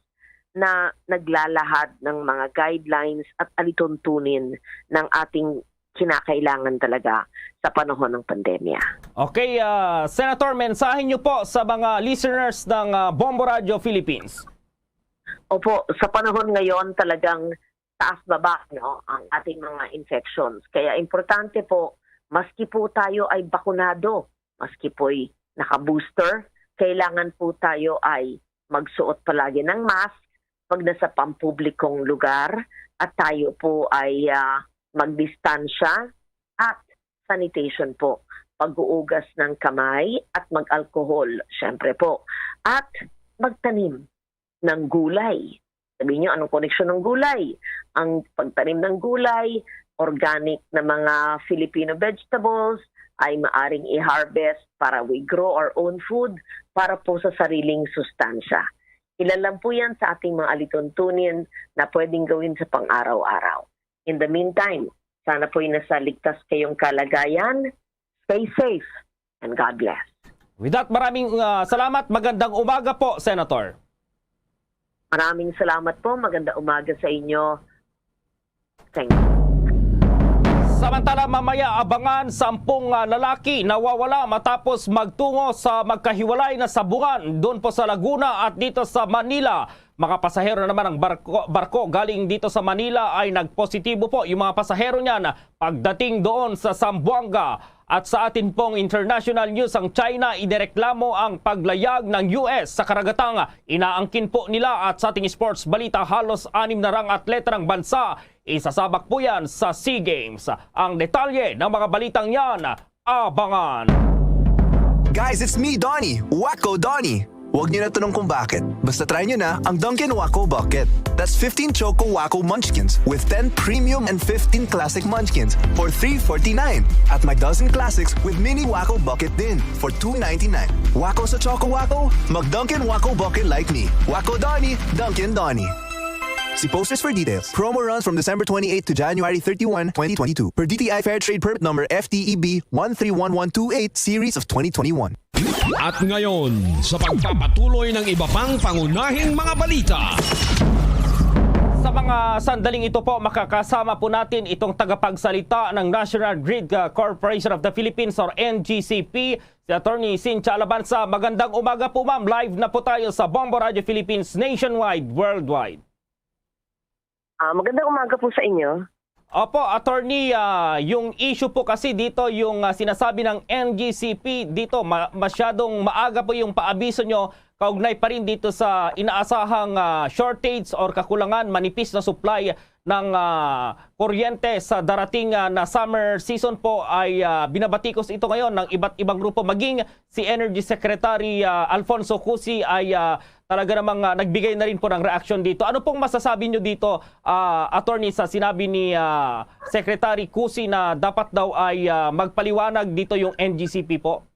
na naglalahad ng mga guidelines at alituntunin ng ating kinakailangan talaga sa panahon ng pandemya. Okay, ah, Senator, mensahe niyo po sa mga listeners ng, ah, Bombo Radio Philippines. Opo, sa panahon ngayon talagang taas-baba, no, ang ating mga infections. Kaya importante po, maski po tayo ay bakunado, maski po'y naka-booster, kailangan po tayo ay magsuot palagi ng mask pag nasa pampublikong lugar at tayo po ay, ah, magdistansya at sanitation po, pag-uugas ng kamay at mag-alkohol, syempre po, at magtanim ng gulay. Sabi niyo, anong koneksyon ng gulay? Ang pagtanim ng gulay, organic na mga Filipino vegetables, ay maaring i-harvest para we grow our own food para po sa sariling sustansya. Ilan lang po yan sa ating mga alituntunin na pwedeng gawin sa pang-araw-araw. In the meantime, sana po'y nasa ligtas kayong kalagayan. Stay safe and God bless. With that, maraming, ah, salamat. Magandang umaga po, Senator. Maraming salamat po. Maganda umaga sa inyo. Thank you. Samantala, mamaya abangan, sampung, ah, lalaki nawawala matapos magtungo sa magkahiwalay na sabungan doon po sa Laguna at dito sa Manila. Mga pasahero na naman ang barko, barko galing dito sa Manila ay nagpositibo po yung mga pasahero niyan pagdating doon sa Zamboanga. At sa atin pong international news, ang China inireklamo ang paglayag ng U S sa karagatang inaangkin po nila. At sa ating sports balita, halos anim na rang atleta ng bansa isasabak po yan sa SEA Games. Ang detalye ng mga balitang yan, abangan. Guys, it's me, Donnie. Wacko Donnie. Huwag niyo na tanong kung bakit. Basta try niyo na ang Dunkin' Wacko Bucket. That's fifteen Choco Wacko Munchkins with ten Premium and fifteen Classic Munchkins for three forty-nine. At may dozen Classics with Mini Wacko Bucket din for two ninety-nine. Wacko sa Choco Wacko, mag Dunkin' Wacko Bucket like me. Wacko Donnie, Dunkin' Donnie. See posters for details. Promo runs from December twenty-eighth to January thirty-one, twenty twenty-two. Per D T I Fair Trade Permit Number F T E B one three one one two eight Series of twenty twenty-one. At ngayon, sa pagpapatuloy ng iba pang pangunahing mga balita. Sa mga sandaling ito po, makakasama po natin itong tagapagsalita ng National Grid, uh, Corporation of the Philippines or N G C P, si Attorney Cynthia Alabanza. Magandang umaga po, ma'am. Live na po tayo sa Bombo Radio Philippines nationwide, worldwide. Ah, magandang umaga po sa inyo. Opo, attorney, ah, yung issue po kasi dito, yung, ah, sinasabi ng N G C P dito, ma-, masyadong maaga po yung paabiso nyo kaugnay pa rin dito sa inaasahang, ah, shortage or kakulangan, manipis na supply ng, ah, kuryente sa darating, ah, na summer season po ay, ah, binabatikos ito ngayon ng iba't ibang grupo, maging si Energy Secretary, ah, Alfonso Cusi ay, ah, talaga namang, ah, nagbigay na rin po ng reaksyon dito. Ano pong masasabi nyo dito, ah, attorney, sa sinabi ni, ah, Secretary Cusi na dapat daw ay, ah, magpaliwanag dito yung N G C P po?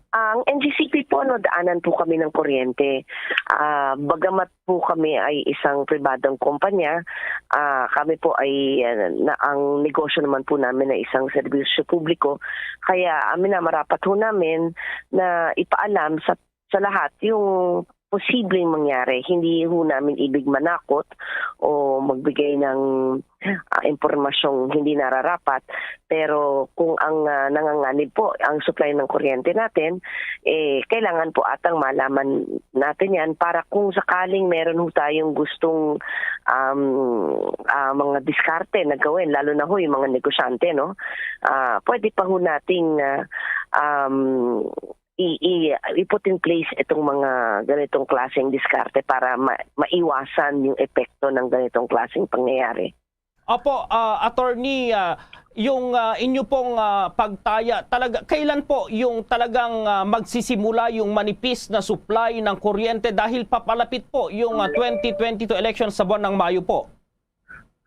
Ang N G C P po, no, daanan po kami ng kuryente. Ah, bagamat po kami ay isang pribadong kumpanya, ah, kami po ay, ah, na, ang negosyo naman po namin ay isang serbisyo publiko. Kaya, ah, minamarapat ho namin na ipaalam sa, sa lahat yung posibleng mangyari. Hindi ho namin ibig manakot o magbigay ng, ah, impormasyong hindi nararapat. Pero kung ang, ah, nanganganib po ang supply ng kuryente natin, eh, kailangan po atang malaman natin yan para kung sakaling meron ho tayong gustong, um, ah, mga diskarte na gawin, lalo na ho yung mga negosyante, no? Ah, pwede pa ho nating, ah, um, i-, i-, i-put in place itong mga ganitong klaseng diskarte para ma-, maiwasan yung epekto ng ganitong klaseng pangyayari. Opo, ah, attorney, ah, yung, ah, inyo pong, ah, pagtaya, talaga, kailan po yung talagang, ah, magsisimula yung manipis na supply ng kuryente dahil papalapit po yung, ah, twenty twenty-two election sa buwan ng Mayo po?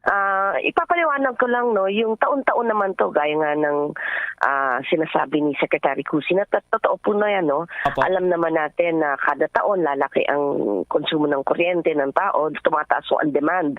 Ah, ipapaliwanag ko lang, no, yung taon-taon naman to, gaya nga ng, ah, sinasabi ni Secretary Cusi, na tot-, totoo po na yan, no? Apo. Alam naman natin na kada taon lalaki ang konsumo ng kuryente ng tao, tumataas ho ang demand.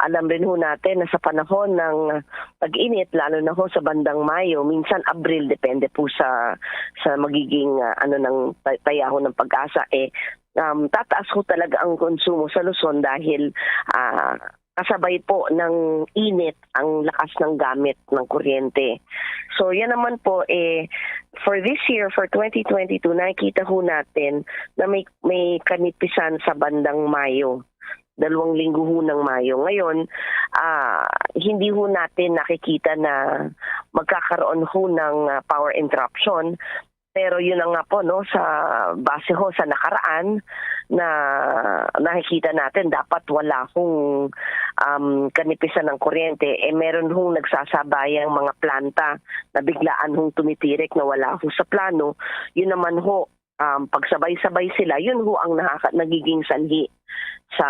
Alam rin ho natin na sa panahon ng tag-init, lalo na ho sa bandang Mayo, minsan Abril, depende po sa, sa magiging, ah, ano, ng ta-, tayahon ng PAGASA, eh, um, tataas ho talaga ang konsumo sa Luzon dahil, ah, kasabay po ng init ang lakas ng gamit ng kuryente. So, yan naman po, eh, for this year, for twenty twenty-two, nakikita ho natin na may, may kanipisan sa bandang Mayo, dalawang linggo ho ng Mayo. Ngayon, ah, hindi ho natin nakikita na magkakaroon ho ng, ah, power interruption. Pero yun na nga po, no, sa base ho sa nakaraan na nakikita natin, dapat wala hong, um, kanipisan ng kuryente. Eh, meron hong nagsasabayang mga planta na biglaan hong tumitirik na wala ho sa plano. Yun naman ho, um, pagsabay-sabay sila, yun ho ang nakaka-, nagiging sanhi sa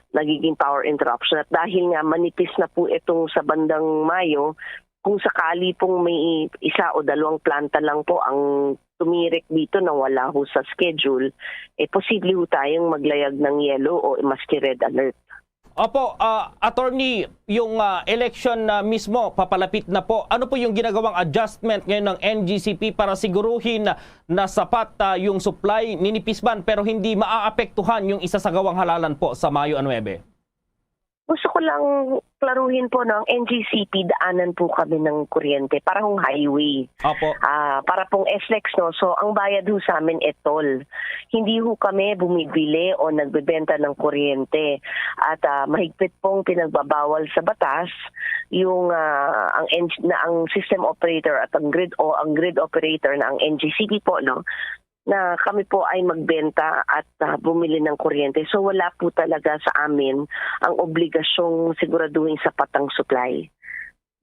nagiging power interruption. At dahil nga manipis na po itong sa bandang Mayo, kung sakali pong may isa o dalawang planta lang po ang tumirik dito na wala ho sa schedule, eh, posible ho tayong maglayag ng yellow o maski red alert. Opo, ah, attorney, yung, ah, election na mismo papalapit na po. Ano po yung ginagawang adjustment ngayon ng N G C P para siguruhin na, na sapat, ah, yung supply, ninipis man pero hindi maaapektuhan yung isasagawang halalan po sa Mayo nuebe? Gusto ko lang klaruhin po, no, ang N G C P, daanan po kami ng kuryente, parang highway. Opo. Ah, para pong S lex, no, so ang bayad ho sa amin e toll. Hindi ho kami bumibili o nagbebenta ng kuryente. At, ah, mahigpit pong pinagbabawal sa batas yung, ah, ang N-, na ang system operator at ang grid o ang grid operator na ang N G C P po, no, na kami po ay magbenta at, ah, bumili ng kuryente. So, wala po talaga sa amin ang obligasyong siguraduhin sapat ang supply.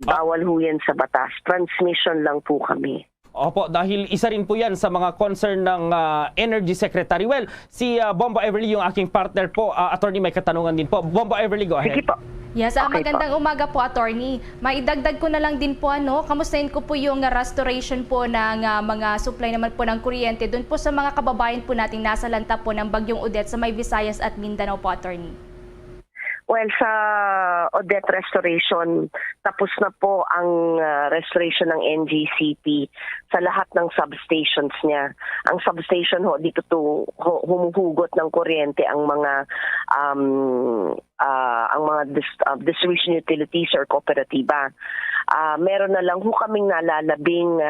Ah. Bawal ho yan sa batas. Transmission lang po kami. Opo, dahil isa rin po yan sa mga concern ng, ah, Energy Secretary. Well, si, ah, Bombo Everly, yung aking partner po, ah, attorney, may katanungan din po. Bombo Everly, go ahead. Sige po. Yes, ah, Okay po. magandang umaga po, attorney. Maidagdag ko na lang din po, ano, kamustahin ko po yung restoration po ng, ah, mga supply naman po ng kuryente dun po sa mga kababayan po nating nasalanta po ng Bagyong Odette sa may Visayas at Mindanao po, attorney. Well, sa Odette Restoration, tapos na po ang, ah, restoration ng N G C P sa lahat ng substations niya. Ang substation ho, dito to, ho, humuhugot ng kuryente ang mga, um, ah, ang mga dis-, ah, distribution utilities or kooperatiba. Ah, meron na lang ho kaming nalalabing,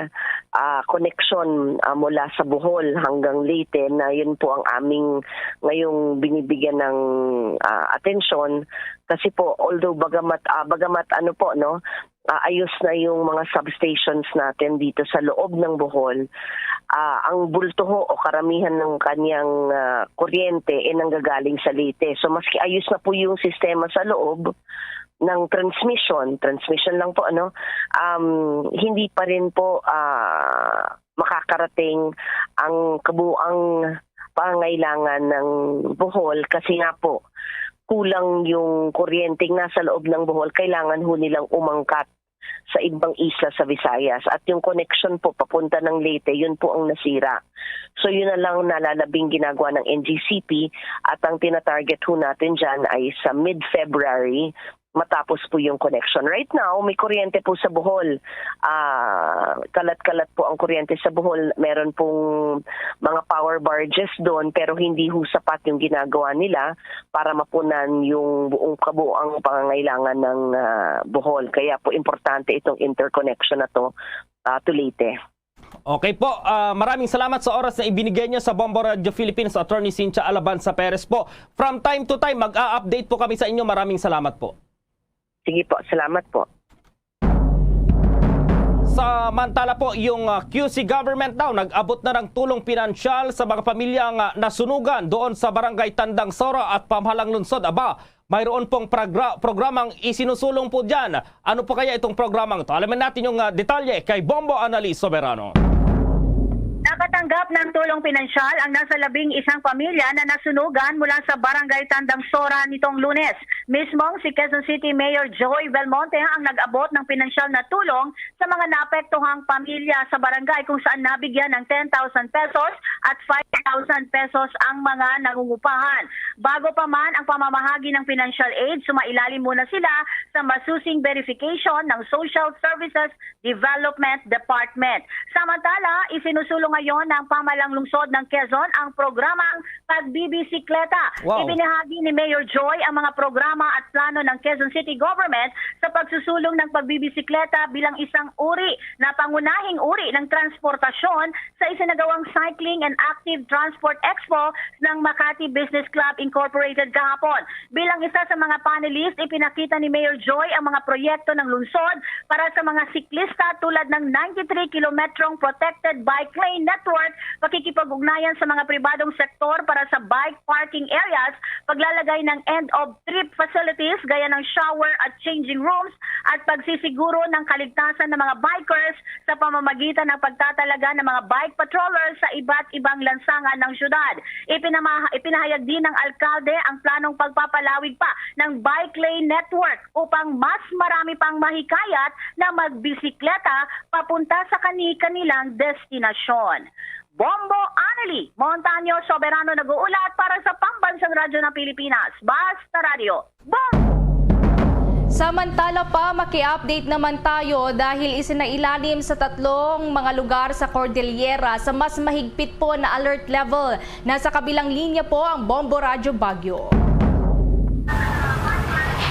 ah, koneksyon, ah, mula sa Bohol hanggang Leyte na yun po ang aming ngayong binibigyan ng, ah, atensyon. Kasi po, although bagamat, ah, bagamat ano po, no, ah, ayos na yung mga substations natin dito sa loob ng Bohol, ah, ang bulto ho o karamihan ng kanyang, ah, kuryente, eh, nanggagaling sa Leyte. So, maski ayos na po yung sistema sa loob ng transmission, transmission lang po, ano, um, hindi pa rin po, ah, makakarating ang kabuang pangangailangan ng Bohol kasi nga po, kulang yung kuryenteng nasa loob ng Bohol, kailangan ho nilang umangkat sa ibang isla sa Visayas. At yung connection po papunta ng Leyte, yun po ang nasira. So, yun na lang nalalabing ginagawa ng N G C P at ang tinatarget ho natin dyan ay sa mid-February, matapos po yung connection. Right now, may kuryente po sa Bohol. Ah, kalat-kalat po ang kuryente sa Bohol. Meron pong mga power barges doon, pero hindi ho sapat yung ginagawa nila para mapunan yung buong kabuang pangangailangan ng, ah, Bohol. Kaya po importante itong interconnection na to, ah, to Leyte. Okay po, ah, maraming salamat sa oras na ibinigay niyo sa Bombo Radio Philippines, Attorney Cynthia Alabanza Perez po. From time to time, mag-a-update po kami sa inyo. Maraming salamat po. Sige po, salamat po. Samantala po, yung, ah, Q C government daw nag-abot na ng tulong pinansyal sa mga pamilyang, ah, nasunugan doon sa Barangay Tandang Sora at Pamhalang Lungsod. Aba, mayroon pong pragra-, programang isinusulong po dyan. Ano po kaya itong programang ito? Alamin natin yung, ah, detalye kay Bombo Annalise Soberano. Nakatanggap ng tulong pinansyal ang nasa labing isang pamilya na nasunugan mula sa Barangay Tandang Sora nitong Lunes. Mismong si Quezon City Mayor Joy Belmonte ang nag-abot ng pinansyal na tulong sa mga naapektuhang pamilya sa barangay, kung saan nabigyan ng ten thousand pesos at five thousand pesos ang mga nangungupahan. Bago pa man ang pamamahagi ng financial aid, sumailalim muna sila sa masusing verification ng Social Services Development Department. Samantala, isinusulong ngayon ng pamahalang lungsod ng Quezon ang programang pagbibisikleta. Wow. Ibinahagi ni Mayor Joy ang mga programa at plano ng Quezon City Government sa pagsusulong ng pagbibisikleta bilang isang uri na pangunahing uri ng transportasyon sa isinagawang Cycling and Active Transport Expo ng Makati Business Club Incorporated kahapon. Bilang isa sa mga panelist, ipinakita ni Mayor Joy ang mga proyekto ng lungsod para sa mga siklista, tulad ng ninety-three kilometrong protected bike lane network, pakikipag-ugnayan sa mga pribadong sektor para sa bike parking areas, paglalagay ng end-of-trip facilities gaya ng shower at changing rooms, at pagsisiguro ng kaligtasan ng mga bikers sa pamamagitan ng pagtatalaga ng mga bike patrollers sa iba't ibang lansangan ng syudad. Ipinamaha-, ipinahayag din ng alkalde ang planong pagpapalawig pa ng bike lane network upang mas marami pang mahikayat na magbisikleta papunta sa kani-kanilang destinasyon. Bombo Annalie Montaño Soberano nag-uulat para sa Pambansang Radyo ng Pilipinas, Basta Radyo. Bom! Samantala pa, maki-update naman tayo dahil isinailalim sa tatlong mga lugar sa Cordillera sa mas mahigpit po na alert level. Nasa kabilang linya po ang Bombo Radyo Baguio.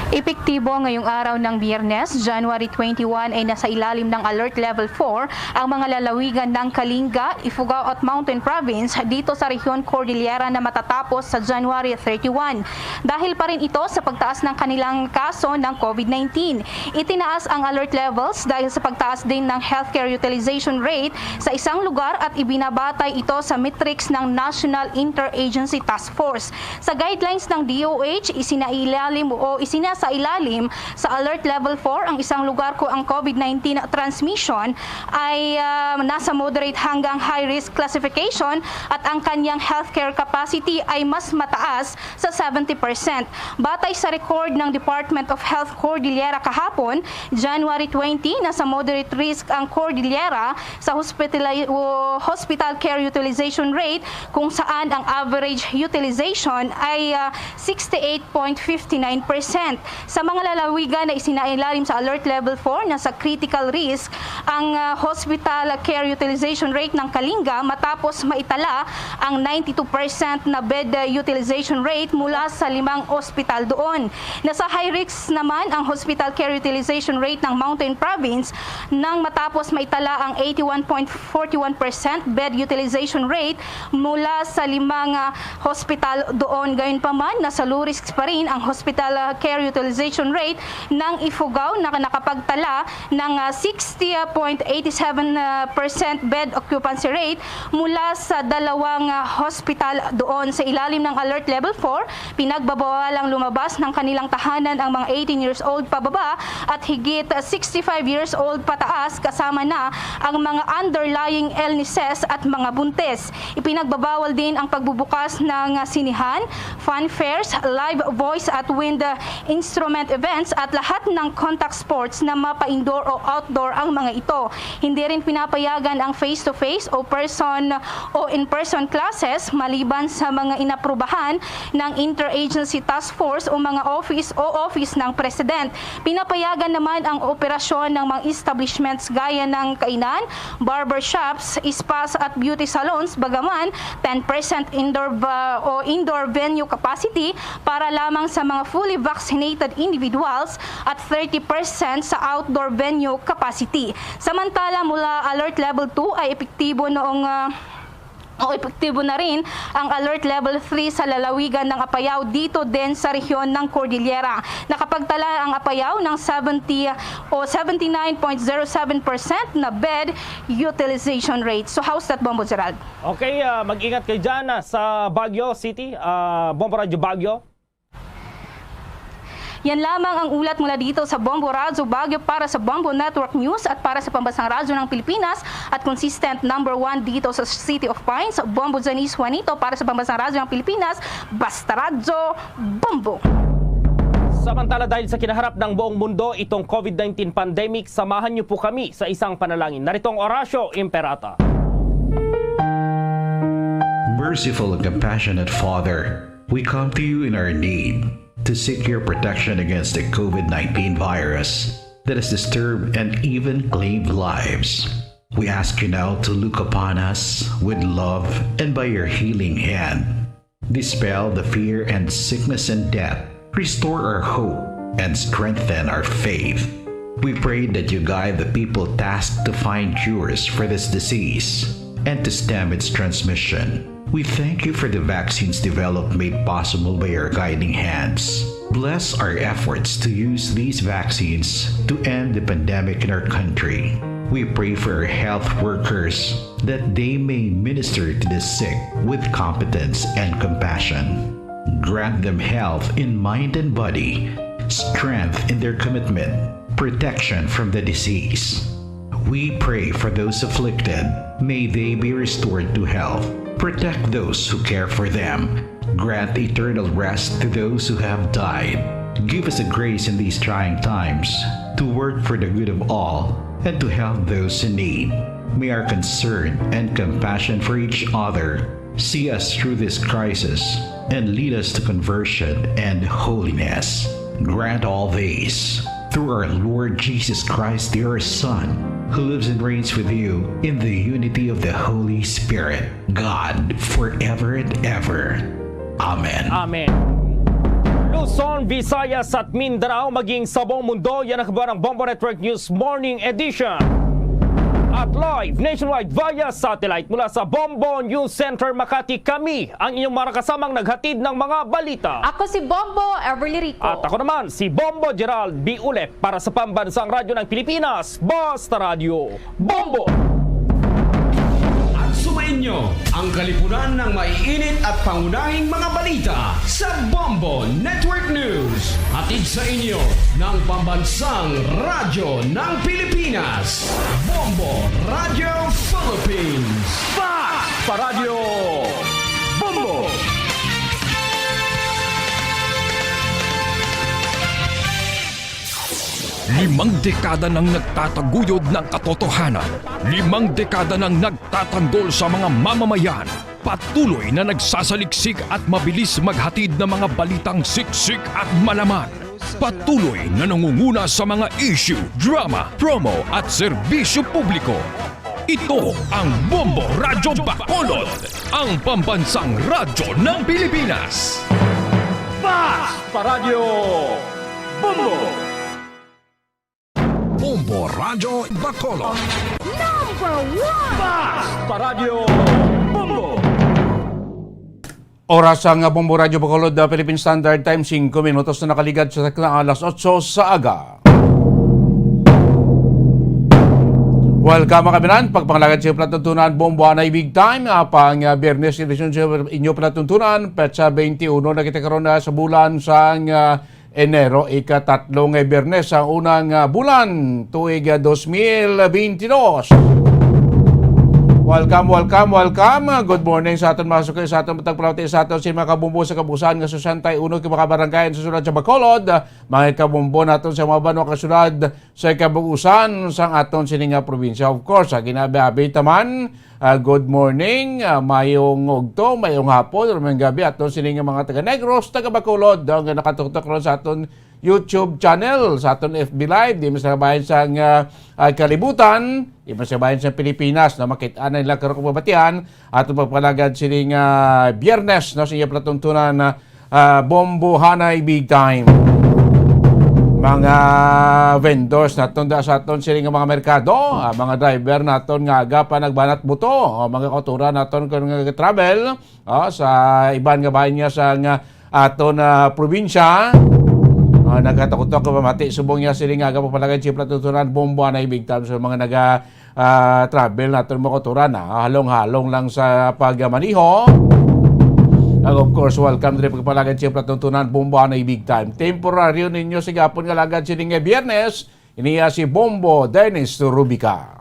Epektibo ngayong araw ng Biyernes, January twenty-one, ay nasa ilalim ng Alert Level four ang mga lalawigan ng Kalinga, Ifugao at Mountain Province dito sa rehyon Cordillera na matatapos sa January thirty-one. Dahil pa rin ito sa pagtaas ng kanilang kaso ng COVID nineteen. Itinaas ang alert levels dahil sa pagtaas din ng healthcare utilization rate sa isang lugar at ibinabatay ito sa metrics ng National Interagency Task Force. Sa guidelines ng D O H, isinailalim o isinasailalim sa Alert Level four ang isang lugar kung ang COVID nineteen transmission ay, ah, nasa moderate hanggang high risk classification at ang kanyang healthcare capacity ay mas mataas sa seventy percent. Batay sa record ng Department of Health Cordillera kahapon, January twenty, nasa moderate risk ang Cordillera sa hospitali-, o hospital care utilization rate, kung saan ang average utilization ay, ah, sixty-eight point five nine percent. Sa mga lalawigan na isinailalim sa Alert Level four na sa critical risk ang, ah, hospital care utilization rate ng Kalinga matapos maitala ang ninety-two percent na bed, ah, utilization rate mula sa limang ospital doon. Nasa high risk naman ang hospital care utilization rate ng Mountain Province nang matapos maitala ang eighty-one point forty-one percent bed utilization rate mula sa limang, ah, hospital doon. Gayunpaman, nasa low risk pa rin ang hospital, ah, care utilization rate ng Ifugao na nakapagtala ng, ah, sixty point eighty seven, ah, percent bed occupancy rate mula sa dalawang, ah, hospital doon. Sa ilalim ng Alert Level four, pinagbabawalang lumabas ng kanilang tahanan ang mga eighteen years old pababa at higit sixty-five years old pataas, kasama na ang mga underlying illnesses at mga buntis. Ipinagbabawal din ang pagbubukas ng sinehan, fun fairs, live voice at wind instrument events at lahat ng contact sports na mapa-indoor o outdoor ang mga ito. Hindi rin pinapayagan ang face-to-face o person o in-person classes maliban sa mga inaprubahan ng Interagency Task Force o mga office o office ng President. Pinapayagan naman ang operasyon ng mga establishments gaya ng kainan, barbershops, spas at beauty salons, bagaman ten percent indoor va-, o indoor venue capacity para lamang sa mga fully vaccinated individuals at thirty percent sa outdoor venue capacity. Samantala, mula Alert Level two ay epektibo noong, ah, O epektibo na rin ang Alert Level three sa lalawigan ng Apayao, dito din sa rehiyon ng Cordillera. Nakapagtala ang Apayao ng seventy o seventy-nine point zero seven percent na bed utilization rate. So how's that, Bombo Gerald? Okay, ah, mag-ingat kayo dyan, ah, sa Baguio City, ah, Bombo Radyo Baguio. Yan lamang ang ulat mula dito sa Bombo Radyo Baguio para sa Bombo Network News at para sa Pambansang Radyo ng Pilipinas at consistent number one dito sa City of Pines, Bombo Janice Juanito para sa Pambansang Radyo ng Pilipinas, Basta Radyo, Bombo! Samantala, dahil sa kinaharap ng buong mundo itong COVID nineteen pandemic, samahan niyo po kami sa isang panalangin. Narito ang Oratio Imperata. Merciful and compassionate Father, we come to you in our need to seek your protection against the COVID nineteen virus that has disturbed and even claimed lives. We ask you now to look upon us with love and by your healing hand, dispel the fear and sickness and death, restore our hope, and strengthen our faith. We pray that you guide the people tasked to find cures for this disease and to stem its transmission. We thank you for the vaccines developed made possible by your guiding hands. Bless our efforts to use these vaccines to end the pandemic in our country. We pray for our health workers that they may minister to the sick with competence and compassion. Grant them health in mind and body, strength in their commitment, protection from the disease. We pray for those afflicted. May they be restored to health. Protect those who care for them. Grant eternal rest to those who have died. Give us the grace in these trying times to work for the good of all and to help those in need. May our concern and compassion for each other see us through this crisis and lead us to conversion and holiness. Grant all this through our Lord Jesus Christ, your Son, who lives and reigns with you in the unity of the Holy Spirit, God, forever and ever. Amen. Amen. Luzon, Visayas at Mindanao, maging sa buong mundo, yan ang kabuuan ng Bombo Network News Morning Edition. At live nationwide via satellite mula sa Bombo News Center Makati, kami ang inyong mga kasamang naghatid ng mga balita. Ako si Bombo Everly Rico. At ako naman, si Bombo Gerald B. Ulep para sa Pambansang Radyo ng Pilipinas, Basta Radyo, Bombo! At sumainyo ang kalipunan ng maiinit at pangunahing mga balita sa Bombo Network News. Hatid sa inyo ng Pambansang Radyo ng Pilipinas, Bombo Radyo Philippines. Basta Radyo Bombo! Limang dekada nang nagtataguyod ng katotohanan. Limang dekada nang nagtatanggol sa mga mamamayan. Patuloy na nagsasaliksik at mabilis maghatid ng mga balitang siksik at malaman. Patuloy na nangunguna sa mga issue, drama, promo at serbisyo publiko. Ito ang Bombo Radyo Bacolod, ang pambansang radyo ng Pilipinas. Basta Radyo Bombo! Bombo Radyo Bacolod. Number one! Basta Radyo Bombo! Oras ang Bombo Radyo Bacolod, uh, Philippine Standard Time, singko minutos na nakaligad sa takna alas otso sa aga. Welcome, mga kabinan. Pagpangalagad sa palatuntunan, Bombo Anay Big Time. Uh, pang uh, Biyernes, edisyon sa inyo palatuntunan, petsa twenty-one na kita karon na sa bulan sang uh, Enero, ikatatlo nga Biyernes sa unang, ah, bulan, tuig, ah, dos mil bentidós. Welcome, welcome, welcome. Good morning sa aton mga suki, sa aton matag palawti, sa aton sin mga kabumbo sa kabuusan nga sesenta y uno ka mga barangay sa syudad sa Bacolod, mga kabumbo naton sa mga banwa ka syudad sa kabuusan sang aton sini nga probinsya. Of course, sa ginabi-abi taman, Ah, good morning, ah, mayong ugto, mayong hapon, or mayong gabi aton sini nga mga taga Negros, taga Bacolod, ah, nga nakatutok ron sa aton YouTube channel, sa aton F B Live, di man sa kabayan sang, ah, ah, kalibutan, di man sa kabayan sang Pilipinas, no, makit-an na nila karong kababatian, aton pagpalagad sini nga Biyernes, no, sa iya palatuntunan na, ah, Bombo Hanay Big Time. mga vendors naton da sa aton sini nga mga merkado, ah, mga driver naton nga aga pa nagbanat buto, o mga kauturan naton kon nga travel, ah, sa iban nga bahin niya sa nga aton, ah, probinsya. Ah, nagkatakutok ka pamati subong niya sini nga aga pagpalagay siyempre tutunan bomba na big time sa mga naga ah, travel naton mga kauturan, ah, halong-halong lang sa pagmaniho. Ag of course, welcome diri pagpalagad siyempre tuntunan bomba na big time. Temporaryo ninyo sigapon nga lagad sini nga Biyernes, iniya si Bombo Dennis Rubica.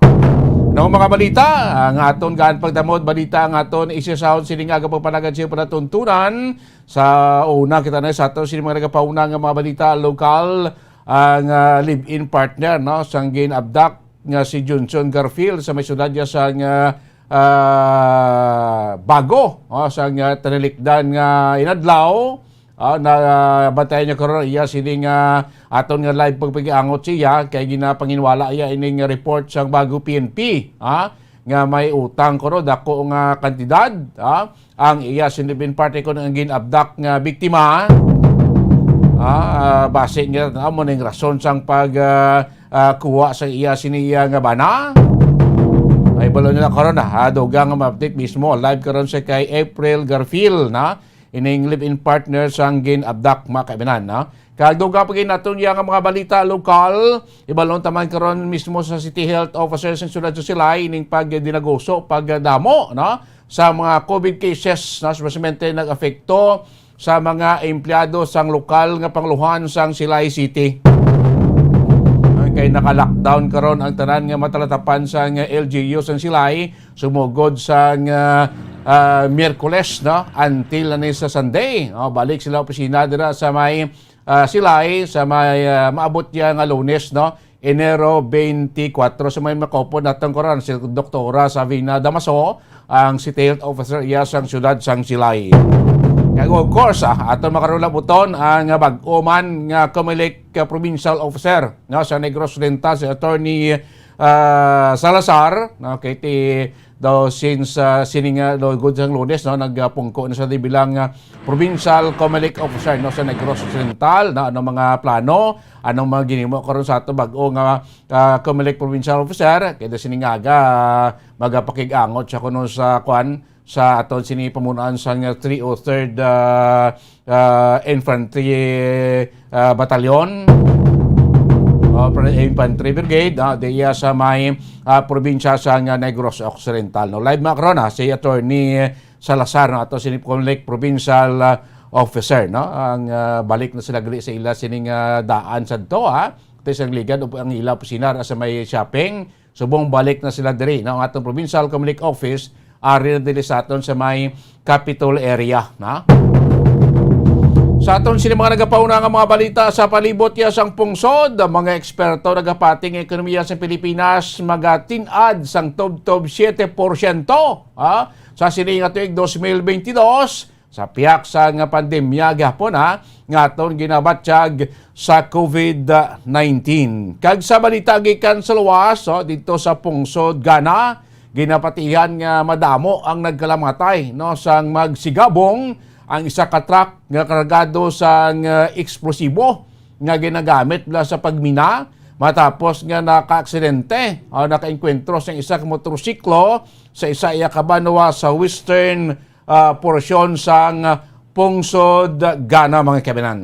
No, mga balita, ang aton gaan pagdamot balita ang aton isisahon sini nga pagpalagad siyempre tuntunan. Sa una kita na sa ato sini mga nagapauna nga mga balita lokal, ang, ah, live-in partner, no, sang gin-abduct nga si Johnson Garfield sa may syudad niya sang, ah, ah, Bago, oh, sang, ah, tinalikdan nga inadlaw. Ah, na, ah, bantayan niya karon iya sini nga aton nga live pagpakiangot siya kay ginapanginwala iya ining report sang Bago P N P, ah, nga may utang kuno dako nga kantidad, ah, ang iya sini live-in partner kon ang gin-abduct nga biktima. Ah, ah, base nga amo ning rason sang pag, ah, ah, kuha sa iya sini iya nga bana. Ay balo nila karon na ha, dugang nga ma-update mismo live karon sa kay April Garfield na ining live-in partner sang gin-abduct mga kaibinan, no? Kag dugang pa gid naton iya nga mga balita lokal, ibalon taman karon mismo sa City Health Officer sa siyudad sa Silay ining pagdinaguso, pagdamo, no, sa mga COVID cases, no, especially nag-apekto sa mga empleyado sang lokal nga panguluhan sang Silay City. Ang kay naka-lockdown karon ang tanan nga matalatapan sang L G U sang Silay, sumugod sang, ah, ah, Miyerkules, no, until na ni sa Sunday. Oh, balik sila opisina dira sa may, ah, Silay, sa may, ah, maabot niya nga Lunes, no, Enero twenty-four. Sa may makupod natong karon, si Doktora Savina Damaso, ang City Health Officer iya sang siyudad sang Silay. Kag of course, ah, aton makarulabuton ang bag-o man nga Comelec, ah, Provincial Officer, no, sa Negros Oriental, si Attorney, ah, Salazar, no, kay ti daw since, ah, sini nga daw gud sang Lunes, no, nagapungko na sa di bilang, ah, Provincial Comelec Officer, no, sa Negros Occidental, na ano mga plano, anong mga ginimo karon sa ato bag-o nga, ah, Comelec Provincial Officer, kay da sini nga aga, magapakig-angot siya kuno sa kwan, sa aton sini pamunuan sang three oh third, ah, ah, Infantry, ah, Battalion, ah, Infantry Brigade, ah, diya sa may, ah, probinsya sa nga Negros Occidental, no? Live, mga karon, ah, si Attorney Salazar, no? Ato sini Comelec Provincial, ah, Officer, no? Ang, ah, balik na sila gali sa ila sining, ah, daan sadto, ha? Ito isang ligad, up-, ang ila opisina ra sa may shopping. Subong balik na sila diri, no? Ang atong provincial Comelec office, ari na diri sa aton sa may Capitol area, na? Sa aton sini mga nagapauna nga mga balita sa palibot ya sang pungsod, ang mga eksperto nagapati nga ekonomiya sa Pilipinas magatin-ad sang tubtob siete porsyento, ha? Sa sini nga tuig dos mil bentidós, sa pihak sa nga pandemya gihapon, ha, nga aton ginabatyag sa COVID nineteen. Kag sa balita gikan sa luwas, oh, dito sa pungsod Gana, ginapatihan nga madamo ang nagkalamatay, no, sang magsigabong ang isa ka truck nga kargado sang, ah, eksplosibo nga ginagamit nila sa pagmina matapos nga nakaaksidente o nakaengkwentro sa isa ka motorsiklo sa isa iya ka banwa sa western ah, porsyon sang pungsod Gana, mga kabinan.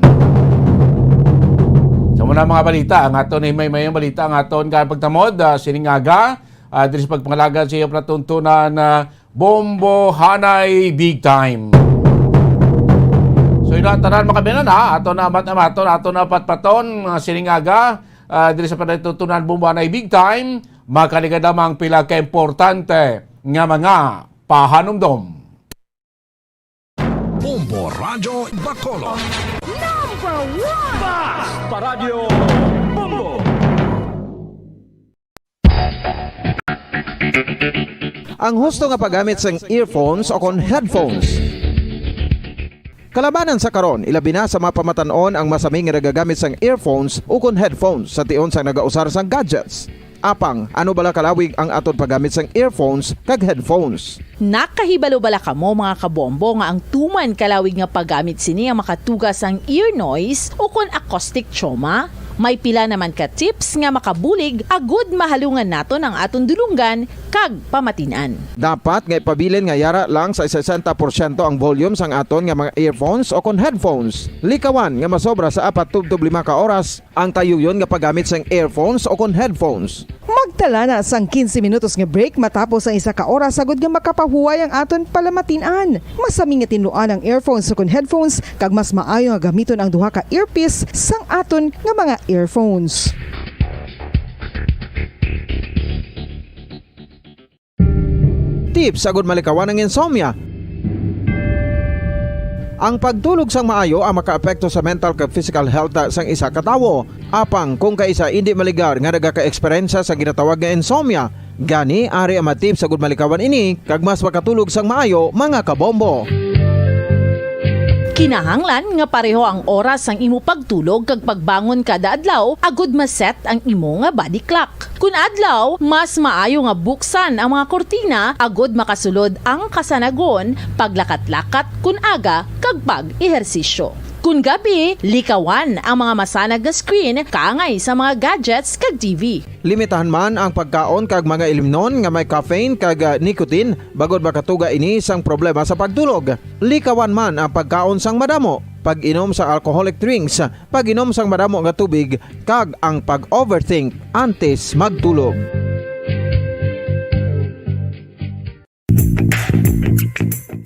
Sa muna mga balita, ang aton ni may mayong balita ang aton ka pagtamod, ah, sining aga, ah, diri sa pagpangalagad sa iyang palatuntunan na Bombo Hanay Big Time. So, yun ang tanan, mga kabinan, ha? Ato na amat-amaton, ato na patpaton, ah, sining aga, ah, diri sa palatuntunan Bombo Hanay Big Time, makaligad lamang pila ka importante nga mga pahanumdom. Bombo Radyo Bacolod. Number one! Mas Paradyo Bombo! Ang husto nga paggamit sang earphones o kon headphones. Kalabanan sa karon, ilabi na sa mga pamatan-on ang masami nga nagagamit sang earphones o kon headphones sa tion sang nagausar sang gadgets. Apang, ano bala kalawig ang aton paggamit sang earphones kag headphones? Nakahibalo bala kamo, mga kabombo, nga ang tuman kalawig nga paggamit sini ang makatuga sang ear noise o kon acoustic trauma? May pila naman ka tips nga makabulig agud mahalungan naton ang aton dulonggan kag pamatin-an. Dapat nga ipabilin nga yara lang sa sesenta porsyento ang volume sang aton nga mga earphones o kon headphones. Likawan nga masobra sa apat tubtob lima ka oras ang tayuyon nga paggamit sang earphones o kon headphones. Magtala na sang quince minutos nga break matapos ang isa ka oras agud nga makapahuway ang aton palamatin-an. Masami nga tinluan ang earphones ukon headphones, kag mas maayo nga gamiton ang duha ka earpiece sang aton nga mga earphones. Tips agud malikawan ang insomnia. Ang pagtulog sang maayo ang makaapekto sa mental kag physical health sang isa ka tawo. Apang kung kaisa indi maligar nga nagakaeksperyensya sa ginatawag nga insomnia, gani ari ang mga tips agud malikawan ini kag mas makatulog sang maayo, mga kabombo. Kinahanglan nga pareho ang oras sang imo pagtulog kag pagbangon kada adlaw agud ma-set ang imo nga body clock. Kun adlaw, mas maayo nga buksan ang mga kurtina agud makasulod ang kasanagon, paglakat-lakat kun aga, kag pag-ehersisyo. Kun gabi, likawan ang mga masanag nga screen kaangay sa mga gadgets kag T V. Limitahan man ang pagkaon kag mga ilimnon nga may caffeine kag, ah, nicotine, bangod makatuga ini sang problema sa pagtulog. Likawan man ang pagkaon sang madamo, pag-inom sang alcoholic drinks, pag-inom sang madamo nga tubig, kag ang pag-overthink antes magtulog.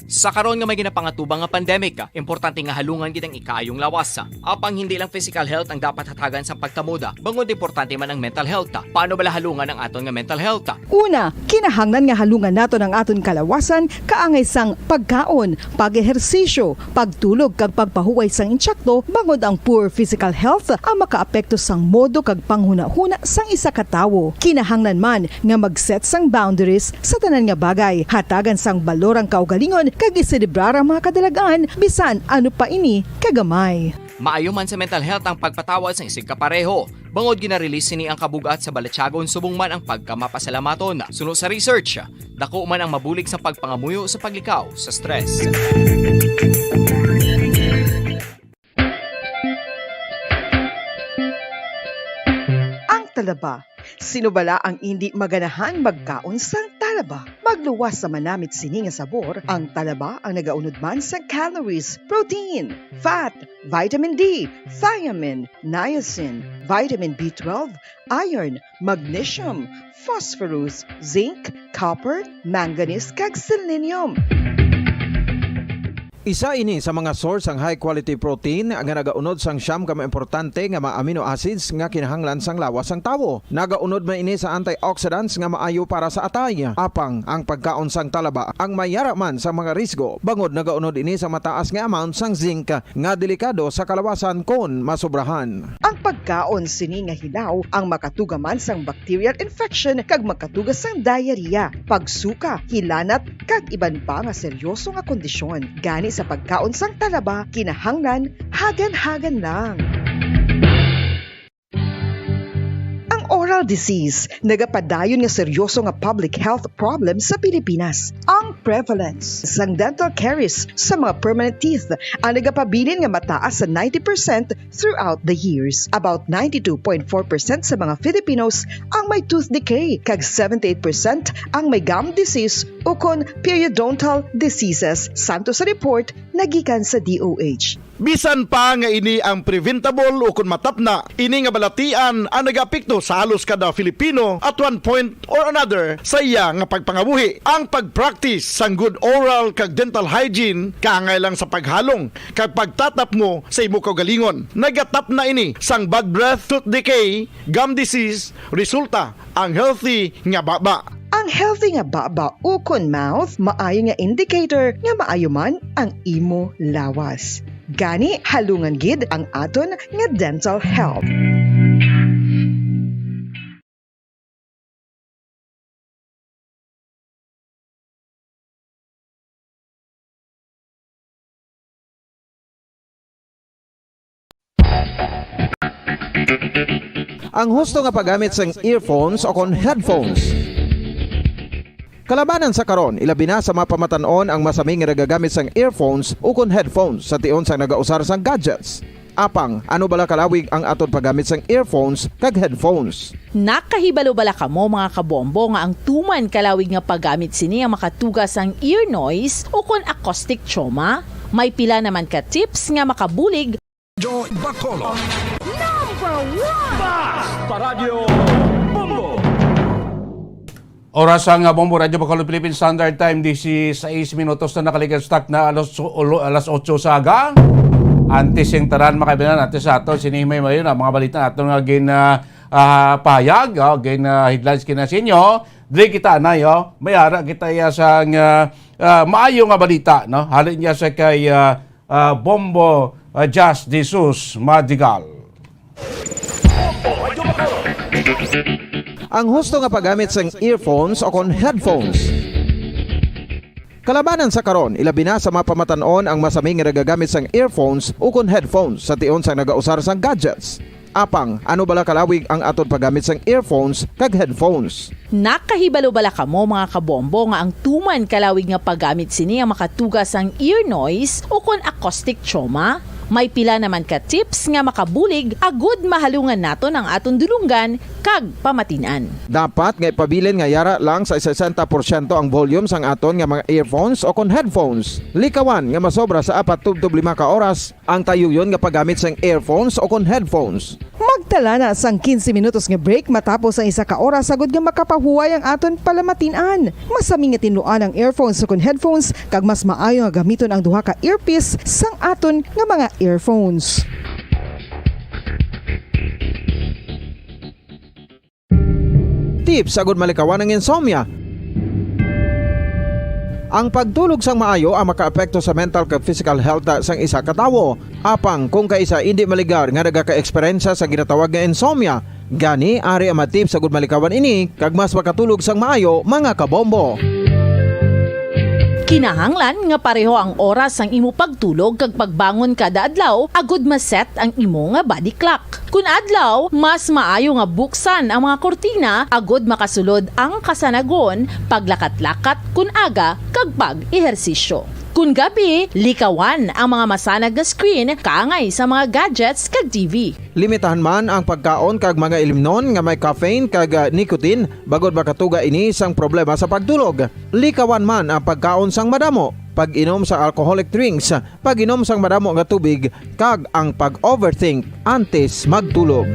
Sa karon nga may ginapangatubang nga pandemic, importante nga halungan gid ang ikaayong lawas. Apang hindi lang physical health ang dapat hatagan sang pagtamod, bangod importante man ang mental health. Paano bala halungan ang aton nga mental health? Una, kinahanglan nga halungan naton ang aton kalawasan kaangay sang pagkaon, pag-ehersisyo, pagtulog kag pagpahuway sang insakto, bangod ang poor physical health ang makaapekto sang modo kag panghunahuna sang isa ka tawo. Kinahanglan man nga mag-set sang boundaries sa tanan nga bagay, hatagan sang balor ang kaugalingon kag iselebrar ang mga kadalag-an, bisan ano pa ini kagamay. Maayo man sa mental health ang pagpatawad sang isigkapareho, bangod gina-release sini ang kabug-at sa balatyagon subong man ang pagkamapasalamaton. Suno sa research, dako man ang mabulig sa pagpangamuyo sa paglikaw sa stress. Ang talaba. Sino bala ang indi maganahan magkaon sang talaba? Magluwas sa manamit sini nga sabor, ang talaba ang nagaunod man sa calories, protein, fat, vitamin D, thiamine, niacin, vitamin B twelve, iron, magnesium, phosphorus, zinc, copper, manganese, kag selenium. Isa ini sa mga source sang high quality protein nga nagaunod sang siyam ka mga importante nga mga amino acids nga kinahanglan sang lawas sang tawo. Nagaunod man ini sa antioxidants nga maayo para sa atay. Apang ang pagkaon sang talaba ang may yara man sa mga risgo, bangod nagaunod ini sa mataas nga amount sang zinc nga delikado sa kalawasan kon masobrahan. Ang pagkaon sini nga hilaw ang makatuga man sang bacterial infection kag makatuga sang diarrhea, pagsuka, hilanat, kag iban pa nga seryoso nga kondisyon. Gani sa pagkaon sang talaba, kinahanglan hagan-hagan lang. Ang oral disease nagapadayon nga seryoso nga public health problem sa Pilipinas. Ang prevalence sang dental caries sa mga permanent teeth ang nagapabilin nga mataas sa ninety percent throughout the years. About ninety-two point four percent sa mga Filipinos ang may tooth decay, kag seventy-eight percent ang may gum disease ukon periodontal diseases, santo sa report nga gikan sa D O H. Bisan pa nga ini ang preventable ukon matapna, ini nga balatian ang nagaapekto sa halos kada Filipino at one point or another sa iya nga pagpangabuhi. Ang pag-practice sang good oral kag dental hygiene, kaangay lang sa paghalong kag pagtatapmo sa imo kaugalingon. Nagatapna ini sang bad breath, tooth decay, gum disease, resulta ang healthy nga baba. Ang healthy nga baba ukon mouth maayo nga indicator nga maayo man ang imo lawas. Gani, halungan gid ang aton nga dental health. Ang husto nga paggamit sang earphones o kon headphones. Kalabanan sa karon, ilabi na sa mga pamatan-on ang masami nga nagagamit sang earphones o kon headphones sa tion sang nagausar sang gadgets. Apang, ano bala kalawig ang aton paggamit sang earphones kag headphones? Nakahibalo bala kamo, mga kabombo, nga ang tuman kalawig nga paggamit sini ang makatuga sang ear noise ukon acoustic trauma? May pila naman ka tips nga makabulig. Joy Bacolod. Number one! Bas! Paradyo Bombo! Oras ang, ah, Bombo Radyo Bacolod Philippine Standard Time, disisais minutos na nakaligad sa takna, alas, ulo-, alas otso sa aga. Antes sing tanan, mga kaibigan, antes sa aton, sini may mayon, ah, mga balita naton nga gin, ah, ah, pahayag, oh, gin, ah, headlines kina sa inyo. Diri kita, anay, oh. May ara kita iya sang, ah, ah, maayo nga balita, no? Halin niya sa kay, ah, ah, Bombo, ah, Jazz de Sus Madrigal. Ang husto nga paggamit sang earphones o kon headphones. Kalabanan sa karon, ilabi na sa mga pamatan-on ang masami nga nagagamit sang earphones o kon headphones sa tion sang nagausar sang gadgets. Apang, ano bala kalawig ang aton paggamit sang earphones kag headphones? Nakahibalo bala kamo, mga kabombo, nga ang tuman kalawig nga paggamit sini ang makatuga sang ear noise ukon acoustic trauma? May pila naman ka tips nga makabulig agud mahalungan naton ang aton dulonggan kag pamatin-an. Dapat nga ipabilin nga yara lang sa sesenta porsyento ang volume sang aton nga mga earphones o kon headphones. Likawan nga masobra sa apat tubtob lima ka oras ang tayuyon nga paggamit sang earphones o kon headphones. Magtala na sang quince minutos nga break matapos ang isa ka oras agud nga makapahuway ang aton palamatin-an. Masami nga tinluan ang earphones o kon headphones, kag mas maayo nga gamiton ang duha ka earpiece sang aton nga mga earphones. Tips agud malikawan ang insomnia. Ang pagtulog sang maayo ang makaapekto sa mental kag physical health sang isa ka tawo. Apang kung kaisa indi maligar nga nagaka-eksperyensya sa ginatawag nga insomnia, gani ari ang mga tips agud malikawan ini kag mas makatulog sang maayo, mga kabombo. Kinahanglan nga pareho ang oras sang imo pagtulog kag pagbangon kada adlaw agud ma-set ang imo nga body clock. Kun adlaw, mas maayo nga buksan ang mga kurtina agud makasulod ang kasanagon, paglakat-lakat kun aga, kag pag-ehersisyo. Kun gabi, likawan ang mga masanag nga screen kaangay sa mga gadgets kag T V. Limitahan man ang pagkaon kag mga ilimnon nga may caffeine kag, ah, nicotine, bangod makatuga ini sang problema sa pagtulog. Likawan man ang pagkaon sang madamo, pag-inom sa alcoholic drinks, pag-inom sang madamo nga tubig, kag ang pag-overthink antes magtulog.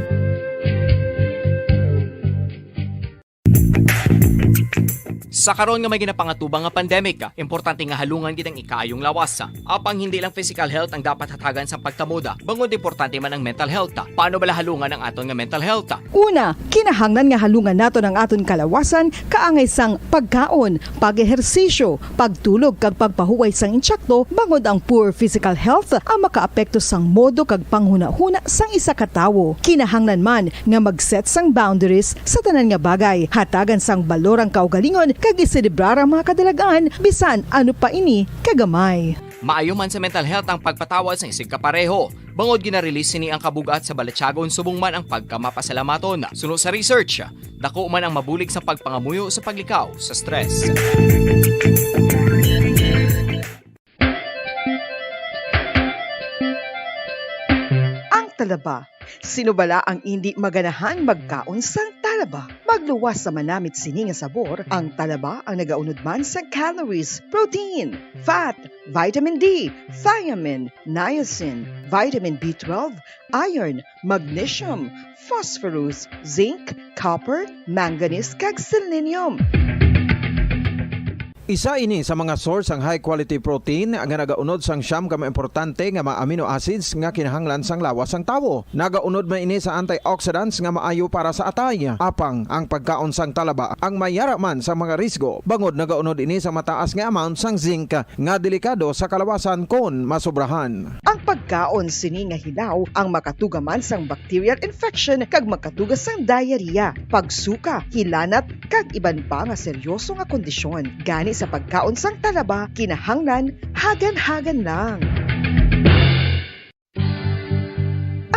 Sa karon nga may ginapangatubang nga pandemic, importante nga halungan gid ang ikaayong lawas. Apang hindi lang physical health ang dapat hatagan sang pagtamod, bangod importante man ang mental health. Paano bala halungan ang aton nga mental health? Una, kinahanglan nga halungan naton ang aton kalawasan kaangay sang pagkaon, pag-ehersisyo, pagtulog, kag pagpahuway sang insakto, bangod ang poor physical health ang makaapekto sang modo kag panghunahuna sang isa ka tawo. Kinahanglan man nga mag-set sang boundaries sa tanan nga bagay, hatagan sang balor ang kaugalingon, kag iselebrar ang mga kadalag-an, bisan ano pa ini kagamay. Maayo man sa mental health ang pagpatawad sang isigkapareho. Bangod gina-release sini ang kabug-at sa balatyagon subong man ang pagkamapasalamaton. Suno sa research, dako man ang mabulig sa pagpangamuyo sa paglikaw sa stress. Ang talaba. Sino bala ang indi maganahan magkaon sang talaba? Magluwas sa manamit sini nga sabor, ang talaba ang nagaunod man sa calories, protein, fat, vitamin D, thiamine, niacin, vitamin B twelve, iron, magnesium, phosphorus, zinc, copper, manganese, kag selenium. Isa ini sa mga source sang high quality protein nga nagaunod sang siyam ka mga importante nga mga amino acids nga kinahanglan sang lawas sang tawo. Nagaunod man ini sa antioxidants nga maayo para sa atay. Apang ang pagkaon sang talaba ang may yara man sa mga risgo, bangod nagaunod ini sa mataas nga amount sang zinc nga delikado sa kalawasan kon masobrahan. Ang pagkaon sini nga hilaw ang makatuga man sang bacterial infection kag makatuga sang diarrhea, pagsuka, hilanat, kag iban pa nga seryoso nga kondisyon. Gani sa pagkaon sang talaba, kinahanglan hagan-hagan lang.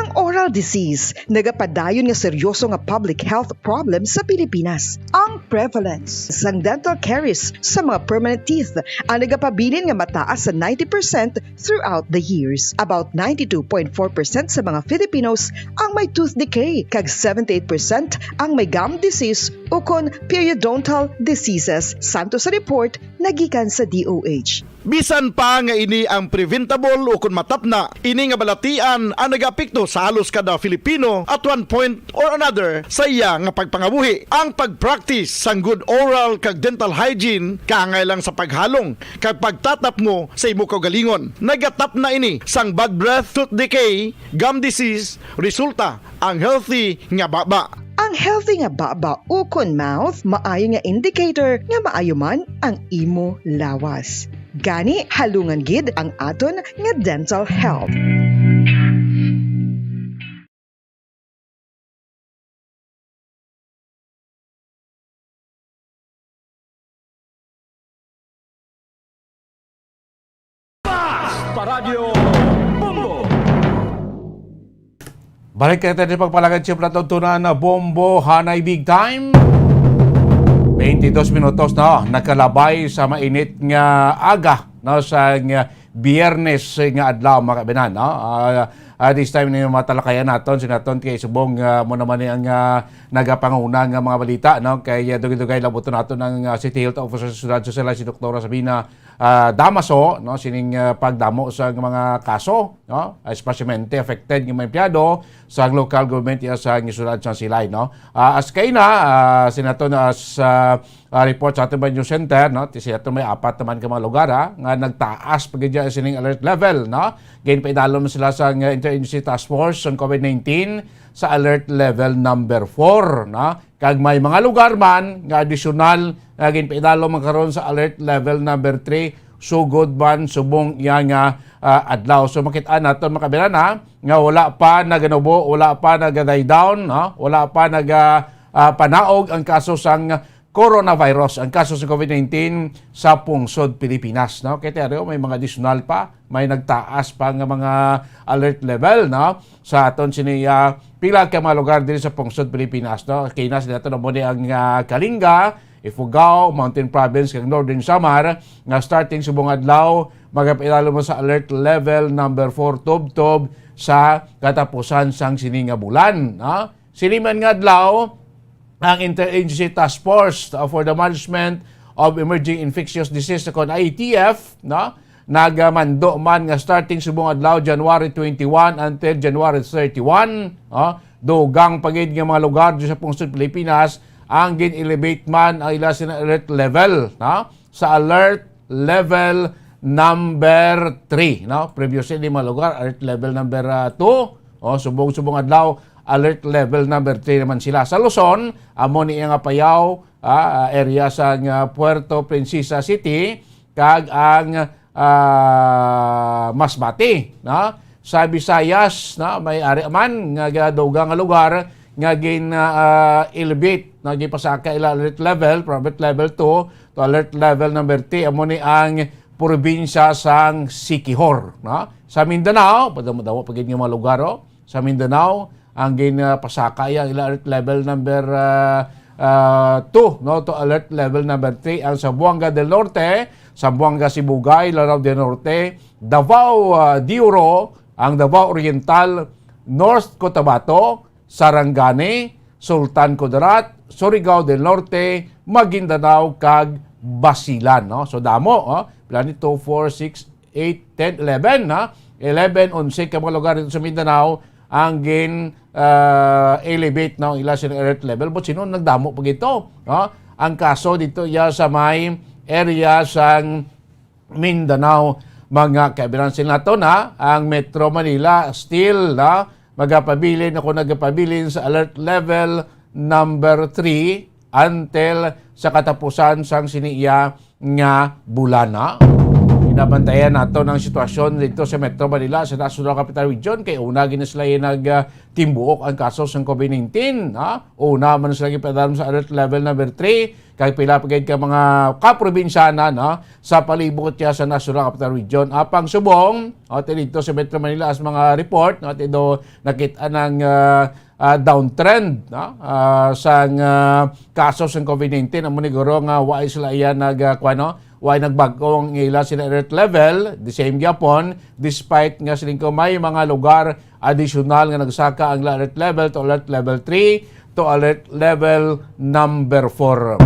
Ang oral disease, nagapadayon nga seryoso nga public health problem sa Pilipinas. Ang prevalence sang dental caries sa mga permanent teeth ang nagapabilin nga mataas sa ninety percent throughout the years. About ninety-two point four percent sa mga Filipinos ang may tooth decay, kag seventy-eight percent ang may gum disease ukon periodontal diseases, santo sa report nga gikan sa D O H. Bisan pa nga ini ang preventable ukon matapna, ini nga balatian ang nagaapekto sa halos kada Filipino at one point or another sa iya nga pagpangabuhi. Ang pag-practice sang good oral kag dental hygiene kaangay lang sa paghalong kag pagtatapmo sa imo kaugalingon. Nagatapna ini sang bad breath, tooth decay, gum disease, resulta ang healthy nga baba. Ang healthy nga baba ukon mouth maayo nga indicator nga maayo man ang imo lawas. Gani, halungan gid ang aton nga dental health. Paradyo Bombo. Balik tayo sa pagpalagad, siyempre, at tuntunan na Bombo Hanay Big Time. Twenty-dos minutos na nakalabay sa mainit nga aga, no, sa nga Biyernes nga adlaw, mga kabinan, no? Ah, ah, this time, ni matalakayan naton, si naton kay subong, ah, mo naman ni ang, ah, nagapanguna nga mga balita, no? Kay, ah, dugay-dugay labuton naton ang, ah, City Health Officer sa Siyudad sa Silay, si Doktora Sabina, ah, Damaso, no? Sining, ah, pagdamo sa mga kaso, no? Especially affected nga mga empleyado sa local government iya sa siyudad sa Silay, no? Ah, as kay na, ah, si naton as, ah, ah, report sa aton news center, no? Ti siya may apat naman ka mga lugar, ha, nga nagtaas pa gid sining alert level, no? Ginpaidalom sila sa, ah, Interagency Task Force on COVID nineteen sa alert level number four, no? Kag may mga lugar man nga additional nga ginpaidalom man karon sa alert level number three, sugod man subong iya nga, ah, adlaw. So, makit-an naton, mga kabinan, ha, nga wala pa naganubo, wala pa nagaday down, no? Wala pa naga, ah, panaog ang kaso sang coronavirus, ang kaso sa COVID nineteen sa pungsod Pilipinas, no? Kay tiyari, may mga additional pa, may nagtaas pa nga mga alert level, no? Sa aton sini, ah, pila ka mga lugar diri sa pungsod Pilipinas, no? Kay na sila to, mo ni ang, ah, Kalinga, Ifugao, Mountain Province, kag Northern Samar, nga starting subong adlaw, magapailalom mo sa alert level number four, tubtob sa katapusan sang sini nga bulan, no? Sini man nga adlaw, ang Interagency Task Force for the Management of Emerging Infectious Disease, kon I T F, no? Nagamando man nga starting subong adlaw, January twenty-one until January thirty-one, no? Dugang pa gid nga mga lugar diri sa pungsod Pilipinas ang gin-elevate man ang ila sina alert level, no? Sa alert level number three, no? Previously, di mga lugar, alert level number, ah, two, o, subong-subong adlaw, alert level number three naman sila. Sa Luzon, amo ni nga Apayao, ah, area sa nga Puerto Princesa City, kag ang, ah, Masbate, no? Sa Visayas, no, may ari man nga gadugang nga lugar nga gin, ah, elevate, no, gipasaka ila alert level from alert level two to alert level number three, amo ni ang probinsya sang Siquijor, no? Sa Mindanao, padamo-damo pa gid nga mga lugar, oh. Sa Mindanao, ang gin, ah, pasaka iya ang ila alert level number, ah, ah, two, no, to alert level number three ang Zamboanga del Norte, Zamboanga Sibugay, Lanao del Norte, Davao, ah, de Oro, ang Davao Oriental, North Cotabato, Sarangani, Sultan Kudarat, Surigao del Norte, Maguindanao, kag Basilan, no? So, damo, oh. Pila ni? Two, four, six, eight, ten, eleven, ha? Eleven, onse ka mga lugar dito sa Mindanao ang gin, ah, elevate, no, ila sila alert level. But sino nagdamo pa gito, no? Ang kaso dito iya sa may area sang Mindanao, mga kaibigan, sila naton, ha? Ang Metro Manila still, no, magapabilin, ako nagapabilin sa alert level number three until sa katapusan sang sini iya nga bulan, ha? Nabantayan nato ang sitwasyon dito sa Metro Manila, sa National Capital Region, kay una gini sila yung nag, ah, timbuok ang kaso sa covid nineteen, ha? Una man sila gipadalom sa alert level number three, kay pila pa gid ka mga kaprobinsyanan, ha, sa palibot siya sa National Capital Region. Apang subong, o, ti dito sa Metro Manila, as mga report, no, ti do nakita ng, ah, ah, downtrend, no, ah, sang, ah, kaso sang covid nineteen, amo ni guro nga wa sila iya nag, ah, kuwan, no, wa nagbag-o ang ila sila alert level, the same gyapon, despite nga siling ko may mga lugar additional nga nagsaka ang alert level to alert level three to alert level number four.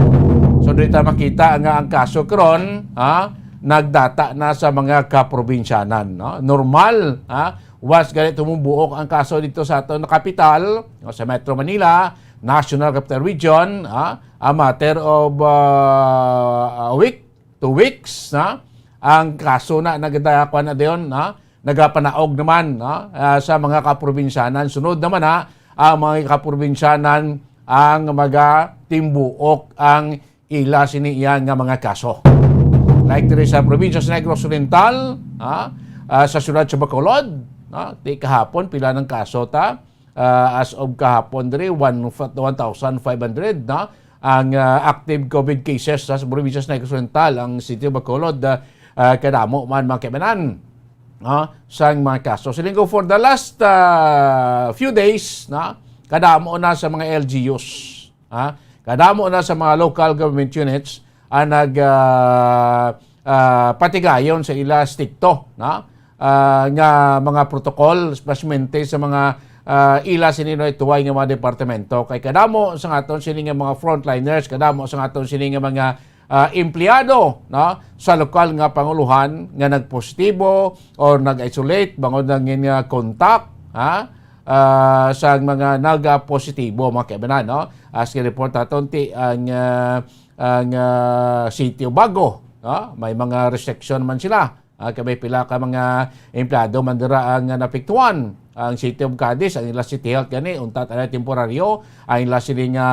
So, dito makita nga ang kaso karon, ha, nagdata na sa mga kaprobinsyanan, no? Normal, ha? Was gani tumubuok ang kaso dito sa aton kapital, no, sa Metro Manila, National Capital Region, ha? A matter of, ah, a week, two weeks, ha? Ang kaso na nagda-, kuwan na dayon, ha? Nagapanaog naman, ha? Ah, sa mga kaprobinsyanan. Sunod naman, ha, ang mga kaprobinsyanan ang magatimbuok ang ila sini iyan nga mga kaso. Like diri sa probinsya sa Negros Oriental, ha? Ah, sa siyudad sa Bacolod, ha? Ti kahapon, pila ng kaso ta? Ah, as of kahapon diri, one, one thousand five hundred, no? Ang, ah, active covid cases sa probinsya sa Negros Oriental, ang City of Bacolod, ah, ah, kadamo man, mga kaibanan, no? Sang mga kaso. Siling ko, for the last, ah, few days, no? Kadamo na sa mga L G Us, ha? Kadamo na sa mga local government units ang nag, ah, ah, patigayon sa ila strikto, no? Ah, nga mga protocol, especially sa mga, ah, ila sini, no, ituway nga mga departamento. Kay kadamo sa aton sini nga mga frontliners, kadamo sa aton sini nga mga, ah, empleyado, no, sa lokal nga panguluhan nga nagpositibo or nag-isolate bangod na nga contact, ha? Ah, sa mga nagapositibo, mga kaibanan, no? As report naton, ti ang, ah, ang, ah, City of Bago, no? May mga restriction man sila. Ah, kay may pila ka mga empleyado man dira ang, ah, napiktuhan. Ang City of Cadiz, ang ila City Health gani, untat anay temporaryo ang ila sini nga,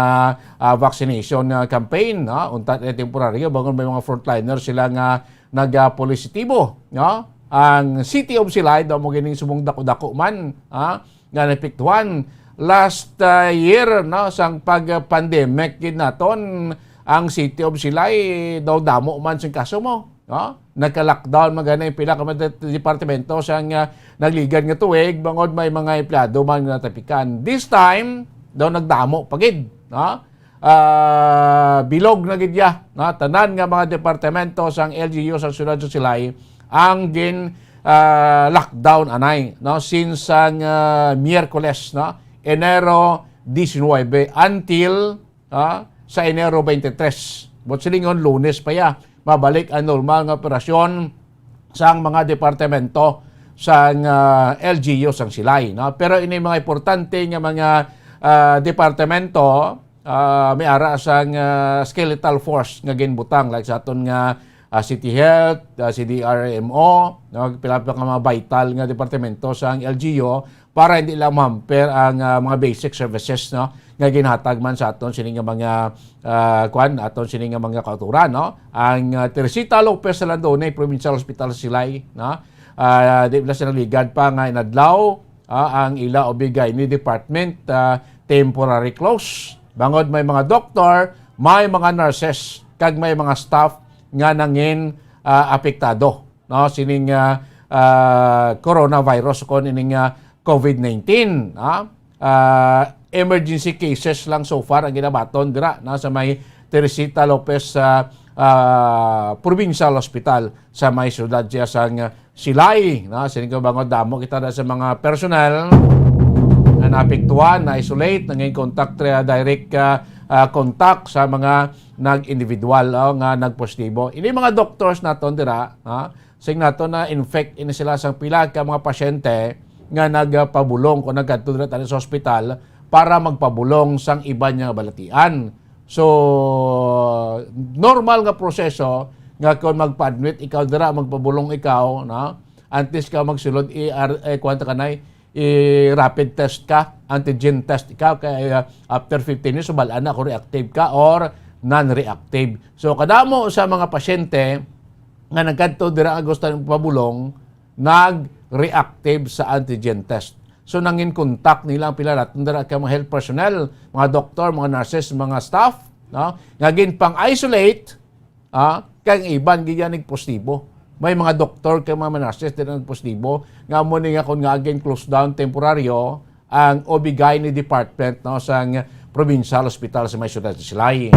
ah, vaccination, ah, campaign, no? Untat anay temporaryo, bangod may mga frontliner sila nga nagapositibo, no? Ang City of Silay, daw mo gining subong dako-dako man, ha, nga naepektuhan. Last, ah, year, no, sang pag-pandemic gid naton, ang City of Silay daw damo man sing kaso mo, no? Nagka-lockdown man gani pila ka mga de-, departamento sang, ah, nagligad nga tuig, bangod may mga empleyado man nga natapikan. This time, daw nagdamo pa gid, no? Ah, bilog na gid ya, no? Tanan nga mga departamento sang L G U sa siyudad sa Silay ang gin, ah, lockdown anay, no? Since ang, ah, Miyerkules, no? Enero diecinuebe until, ah, sa Enero twenty-three. But silingon, Lunes pa ya, mabalik ang normal nga operasyon sang mga departamento sang, ah, L G U sang Silay, no? Pero ini mga importante nga mga, ah, departamento, ah, may ara sang, ah, skeletal force nga ginbutang, like sa aton nga, ah, City Health, ah, C D R M O, no? Pila pa nga mga vital nga departamento sang L G U para hindi lang ma-hamper ang, ah, mga basic services, no, nga ginhatag man sa aton sini nga mga, ah, kwan, aton sini nga mga kauturan, no? Ang, ah, Teresita Lopez Salandone Provincial Hospital sa Silay, no? Ah, di na sila ligad pa nga inadlaw, ah, ang ila O B G Y N department, ah, temporary close. Bangod may mga doktor, may mga nurses, kag may mga staff nga nangin, ah, apektado, no, sining, ah, ah, coronavirus o kon ining, ah, covid nineteen, ha? Ah, emergency cases lang so far ang ginabaton dira, no, sa may Teresita Lopez, ah, ah, Provincial Hospital sa may siyudad siya sang, ah, Silay, no? Sining ko bangod damo kita na sa mga personnel nga naapektuhan, na-isolate, nangin contact, ah, direct, ah, ah, contact sa mga nag-individual, oh, nga nagpositibo. Ini mga doctors naton dira, ha? Sing nato na infect ini sila sang pila ka mga pasyente nga nagpabulong o nagkadto dira tani sa ospital para magpabulong sang iban nga balatian. So, normal nga proseso nga kung magpa-admit ikaw dira, magpabulong ikaw, no? Antes ka magsulod, i-, ar-, eh, kuwan ta kanay, i-rapid test ka, antigen test ikaw, kay, uh, after fifteen minutes, subal-an na kung reactive ka or non-reactive. So, kadamo sa mga pasyente, nga nagkadto dira nga gusto nang pabulong, nag-reactive sa antigen test. So, nangin contact nila ang pila naton dira ka mga health personnel, mga doktor, mga nurses, mga staff, no? Nga ginpang-isolate, ah, kay ang iban gid yan nagpositibo. May mga doktor kay mga nurses din ang nagpositibo. Nga mo ni nga kung nga again close down temporaryo ang O B G Y N department, no, sang provincial hospital sa may siyudad sa Silay.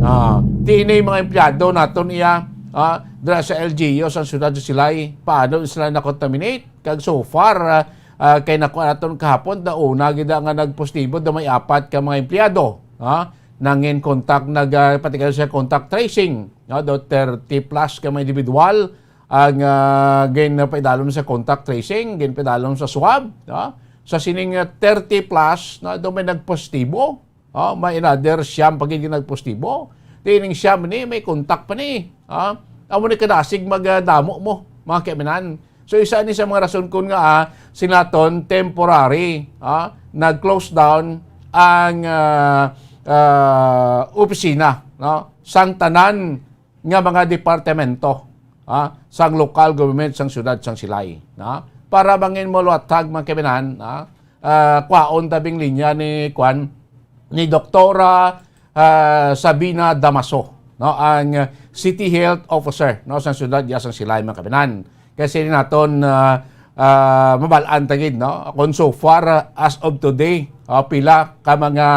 Ah, di ini mga empleyado naton iya, ah, dira sa L G U sang siyudad sa Silay, paano sila na-contaminate? Kag so far, ah, ah, kay nakuha naton kahapon, daw una gid nga nagpositibo, daw may apat ka mga empleyado, ha? Nangin contact, nag, ah, pati kayo sa contact tracing, no? Daw thirty plus ka mga individual ang, ah, ginapaidalom sa contact tracing, ginapaidalom sa swab, no? Sa sining, ah, thirty plus, no, daw may nagpositibo. Oh, may another siyam pa gid nagpositibo. Di ning siyam ni, may contact pa ni. Ah, amo ni kadasig magdamo mo, mga kaimanan. So, isa ni sa mga rason kun nga, ah, sinaton temporary, ah, nag-close down ang, ah, ah, opisina, no, sang tanan nga mga departamento, ah, sang lokal government sang siyudad sang Silay, no, para bangin mo luwatag, mga kaimanan, ah, ah, kwaon tabing linya ni kwan, ni Doktora, ah, Sabina Damaso, no, ang, ah, City Health Officer, no, sang siyudad ya sang Silay, mga kaimanan. Kasi naton, ah, ah, mabal-an ta gid, no, kung so far, ah, as of today, ah, pila ka mga,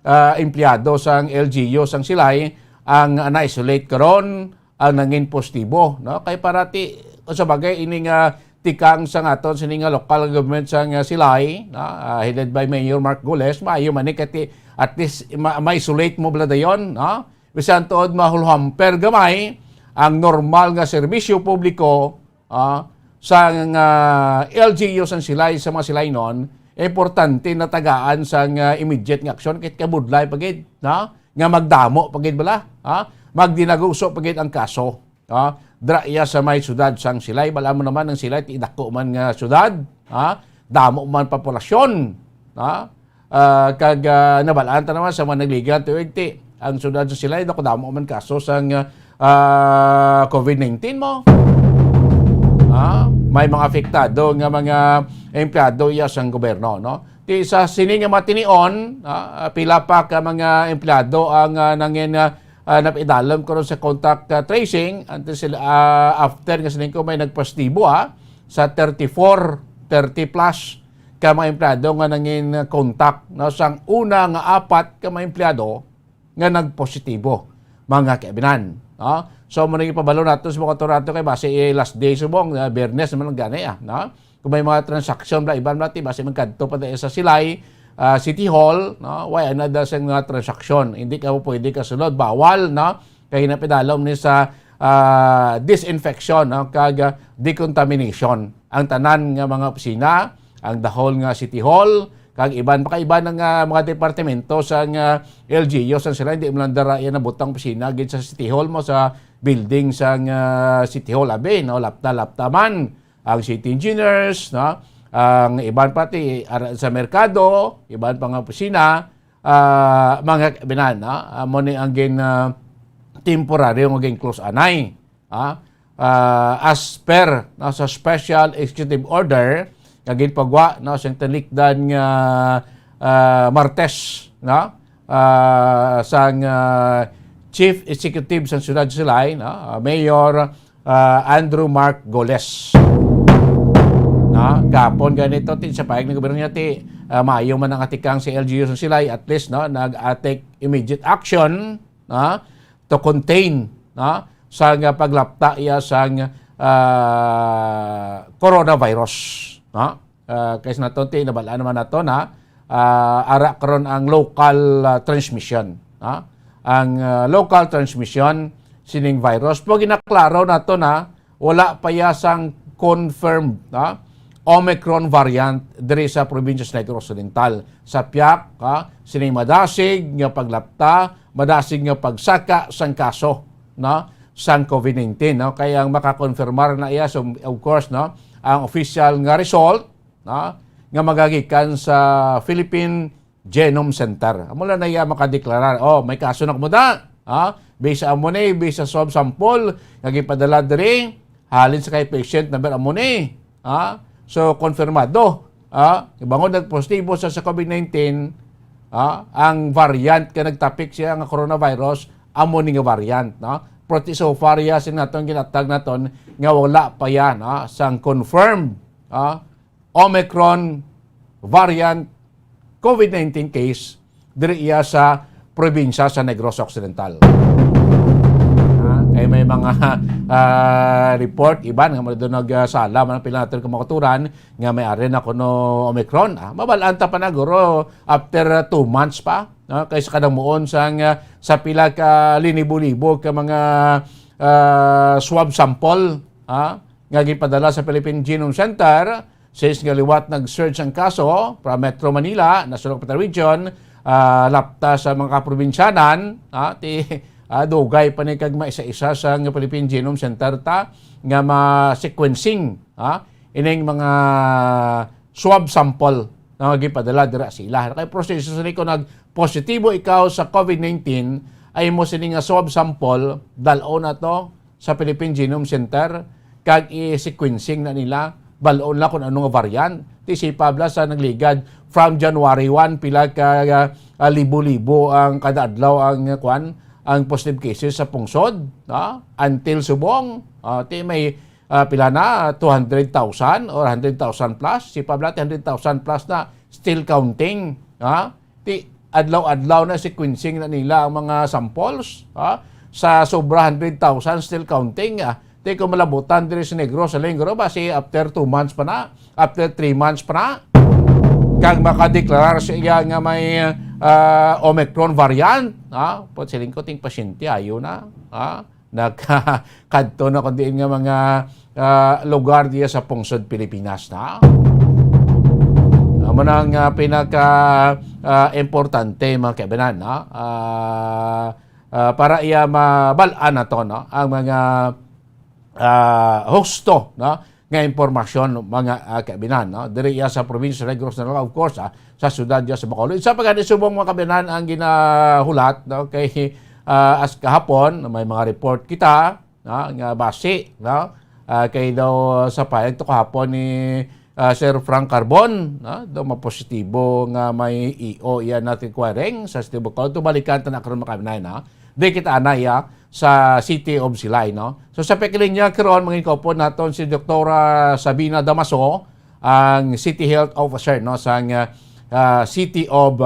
ah, empleyado sang L G U sang Silay ang na-isolate karon, ang nangin positibo, no? Kay parati, sa bagay, ini nga tikang sa ngaton sini nga local government sang Silay, no? Ah, headed by Mayor Mark Goles, maayo man ni kay ti-, at least ma-, ma-isolate mo bala dayon, no? Bisan tuod mahulhamper gamay ang normal nga serbisyo publiko, ah, sang, ah, L G U sang Silay, sa mga Silaynon, importante na tagaan sang, ah, immediate nga aksyon kay kabudlay pa gid, no? Nga magdamo pa gid bala, ha? Magdinaguso pa gid ang kaso, ha? Dra iya sa may siyudad sang Silay, bala mo naman ang Silay, ti dako man nga siyudad, ha? Damo man populasyon, ha? Ah, kag, ah, nabalaan ta naman sa mga nagligan tuig ti ang siyudad sa Silay, dako damo man kaso sang, ah, covid nineteen mo. Ah, may mga apektado nga mga empleyado iya sang gobyerno, no? Ti sa sini nga matinion, ah, pila pa ka mga empleyado ang, ah, nangin, ah, ah, napaidalom karon sa contact, ah, tracing until sila, ah, after nga sining ko may nagpositibo, ah, sa thirty-four, thirty plus ka mga empleyado nga nangin contact, no, sang una nga apat ka mga empleyado nga nagpositibo, mga kaibinan, no? So, mo nang ipabalo nato sa mga authority kay basi, eh, last day subong, ah, Biyernes naman ang gani, ah, no? Kung may mga transaction bla, iban bla, ti basi magkadto pa dahil sa Silay, ah, City Hall, no? Why another sa mga transaction? Hindi ka mo pwede kasulod, bawal, no? Kay napidalom ni sa, ah, disinfection, no? Kag, ah, decontamination ang tanan nga mga opisina, ang dahol nga City Hall, kag iban pa kaiban nga mga departamento sa nga L G U sang Silay, hindi man lang dara iya nabutang opisina gid sa City Hall mo, sa building sang, ah, City Hall abi, no? Lapta-lapta man ang city engineers, no? Ang iban pati ara-, sa merkado, iban pa nga opisina, ah, mga kaibinan, no? Amo ni ang gin, ah, temporaryo nga gin-close anay, ah, ah, as per, no, sa special executive order nga ginpagwa, no, sa talikdan nga, ah, Martes, no, ah, sang, ah, Chief Executive sang Siyudad Silay, no, ah, Mayor, ah, Andrew Mark Goles. No, gapon ganito, ti, sa pahayag ng gobyerno niya, ti, ah, maayo man ang atikang si L G U sa Silay, at least, no, nag-take immediate action, no, to contain, no, sang paglapta iya sang, ah, coronavirus, no? Ah, kay sa naton ti nabal-an naman nato na, ah, ara karon ang local, ah, transmission, no? Ang, ah, local transmission sining virus. Pero ginaklaro nato na wala pa iya sang confirmed, no, Omicron variant diri sa probinsya sa Negros Oriental. Sa piyak, ha, sining madasig nga paglapta, madasig nga pagsaka sang kaso, no, sang covid nineteen, no? Kay ang makakonfirmar na iya, so, of course, no, ang official nga result, no, nga magagikan sa Philippine Genome Center. Amo lang na iya makadeklarar, "Oh, may kaso na kamo da, ha? Based amo ni, based sa swab sample nga gipadala diri, halin sa kay patient number amo ni. Ha? So, konfirmado. Ha? Bangod nagpositibo sa, sa COVID nineteen, ha? Ang variant nga nagtapik siya nga coronavirus, amo ni nga variant, no? Pero so far, ya, sin naton ginatag naton nga wala pa yan, ha? Sang confirmed, ha? Omicron variant COVID nineteen case diri iya sa probinsya sa Negros Occidental. Ah, kay may mga, ah, report, iban nga doon nagsala man ang pila natin kumaturan nga may ari na kuno Omicron. Ah, mabalaan ta pa na, guro, after, ah, two months pa, no? Kay sa kadang muon sang, ah, sa pila ka linibo-libo ka mga, ah, swab sample, ah, nga gipadala sa Philippine Genome Center, since nga liwat nag-surge ang kaso from Metro Manila, National Capital Region, ah, lapta sa mga kaprobinsyanan, ah, ti, ah, dugay pa ni kag maisa-isa sa nga Philippine Genome Center ta nga ma-sequencing, ah, ining mga swab sample nga gipadala dira sa ila. Kay proseso sini, kung nag-positibo ikaw sa COVID nineteen, ay mo sini nga swab sample, dal-on na to sa Philippine Genome Center, kag i-sequencing na nila, bal-on lang kung ano nga variant. Ti si Pabla sa nagligad, from January one, pila ka, ah, libo-libo ang kada adlaw ang, ah, kwan, ang positive cases sa pungsod, no? Until subong, ah, ti may, ah, pila na, two hundred thousand or hundred thousand plus. Si Pabla, ti hundred thousand plus na, still counting, ha? Ti adlaw-adlaw na sequencing na nila ang mga samples, ha? Sa sobra hundred thousand, still counting, ah. Ti kung malabutan diri sa Negros, sa Linggo, basi after two months pa na, after three months pa na, kag makadeklarar sa iya nga may, ah, Omicron variant, ha? Pwede siling ko, ting pasyente, ayo na, ha? Nakakadto na kung diin nga mga, ah, lugar diya sa pungsod Pilipinas na. Amo na ang, ah, pinaka, ah, importante, mga kaibanan, no? Ah, ah, para iya mabal-an nato, no? Ang mga, ah, husto, no? Nga impormasyon, mga, ah, kaibanan, no? Diri iya sa probinsya sa Negros Oriental, of course, ah, sa siyudad diya sa Bacolod. Sa pagkani subong, mga kaibanan, ang ginahulat, no? Kay, ah, as kahapon, may mga report kita, no, nga basi, no? Ah, kay daw sa pahayag to kahapon ni, ah, Sir Frank Carbon, no? Daw mapositibo nga may E O iya natin requiring sa City of Bacolod. Tubalikan ta na karon, mga kaibanan, no? Di kita anay, ah, sa City of Silay, no? So, sa pakilinya karon, mga kaupod naton si Doktora Sabina Damaso, ang City Health Officer, no, sang, ah, ah, City of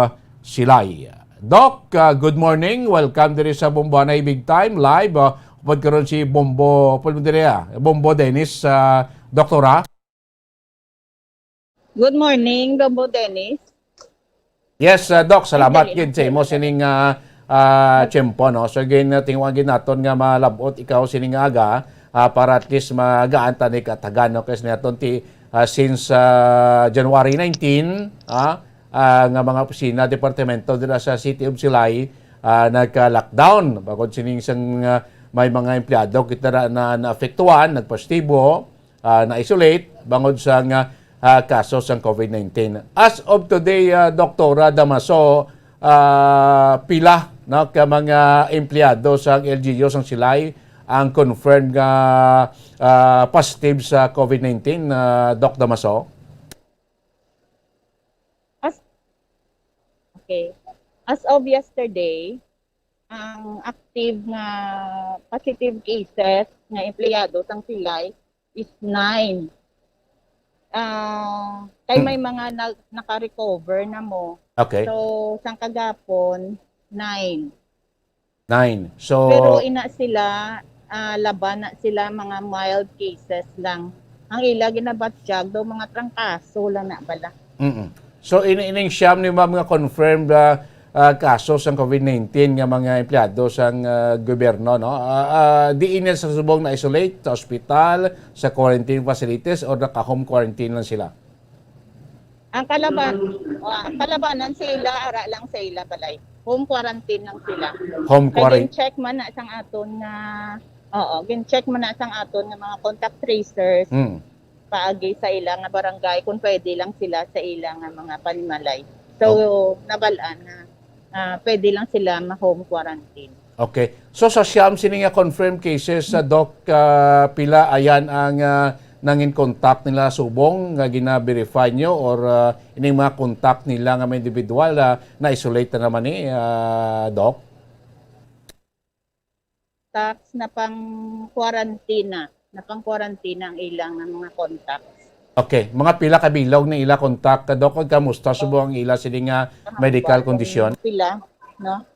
Silay. Doc, ah, good morning. Welcome diri sa Bomboanay Big Time Live. Ah, upod karon si Bombo, upod mo diri, ah, Bombo Dennis, ah, Doktora. Good morning, Bombo Dennis. Yes, ah, Doc, salamat gid sa imo sining, ah, ah, tiyempo, no? So, gin, ah, tinguha gid naton nga malab-ot ikaw sining aga, ah, para at least magaan ta ni katagan, no? Kasi naton ti, ah, since, ah, January nineteen, ah, ah, nga mga opisina, departamento dira sa City of Silay, ah, nagka-lockdown. Bangod sining sang, ah, may mga empleyado kita na, na naapektuhan, nagpositibo, ah, na-isolate bangod sa nga, ah, kaso sang COVID nineteen. As of today, ah, Doktora Damaso, ah, pila, no, ka mga empleyado sang L G U sang Silay ang confirmed nga, ah, positive sa COVID nineteen, ah, Doc Damaso? As, okay. As of yesterday, ang active nga positive cases nga empleyado sang Silay is nine. Ah, kay may mga nag-, naka-recover na mo. Okay. So, sang kagapon, nine. Nine. So, pero ina sila, ah, laban na sila, mga mild cases lang. Ang ila ginabatyag daw, mga trangkaso lang na bala. Mm-mm. So, ini-, ining siyam ni mga confirmed, ah, ah, kaso sang COVID nineteen nga mga empleyado sang, ah, gobyerno, no? Ah, ah, diin na sa subong na-isolate sa ospital, sa quarantine facilities, or naka-home quarantine lang sila? Ang kalaban-, ah, kalabanan sa ila, ara lang sa ila balay. Home quarantine lang sila. Home quarantine. Kay gin-check man na sang aton nga, oo, gin-check man na sang aton nga mga contact tracers. Mm. Paagi sa ila nga barangay kung pwede lang sila sa ila nga mga panimalay. So, oh, nabal-an na, ah, pwede lang sila ma-home quarantine. Okay. So, sa siyam sini nga confirmed cases, sa Doc, ah, pila ayan ang, ah, nangin contact nila subong nga gina-verify nyo, or, ah, ining mga contact nila nga mga individual, ah, na-isolate na naman ni, ah, Doc? Tax na pang-quarantine na. Na pang-quarantine ang ilang nga mga contacts. Okay. Mga pila ka bilog ni ila contact, Doc, ug kamusta subong ang ila sini nga medical condition? Pila, no?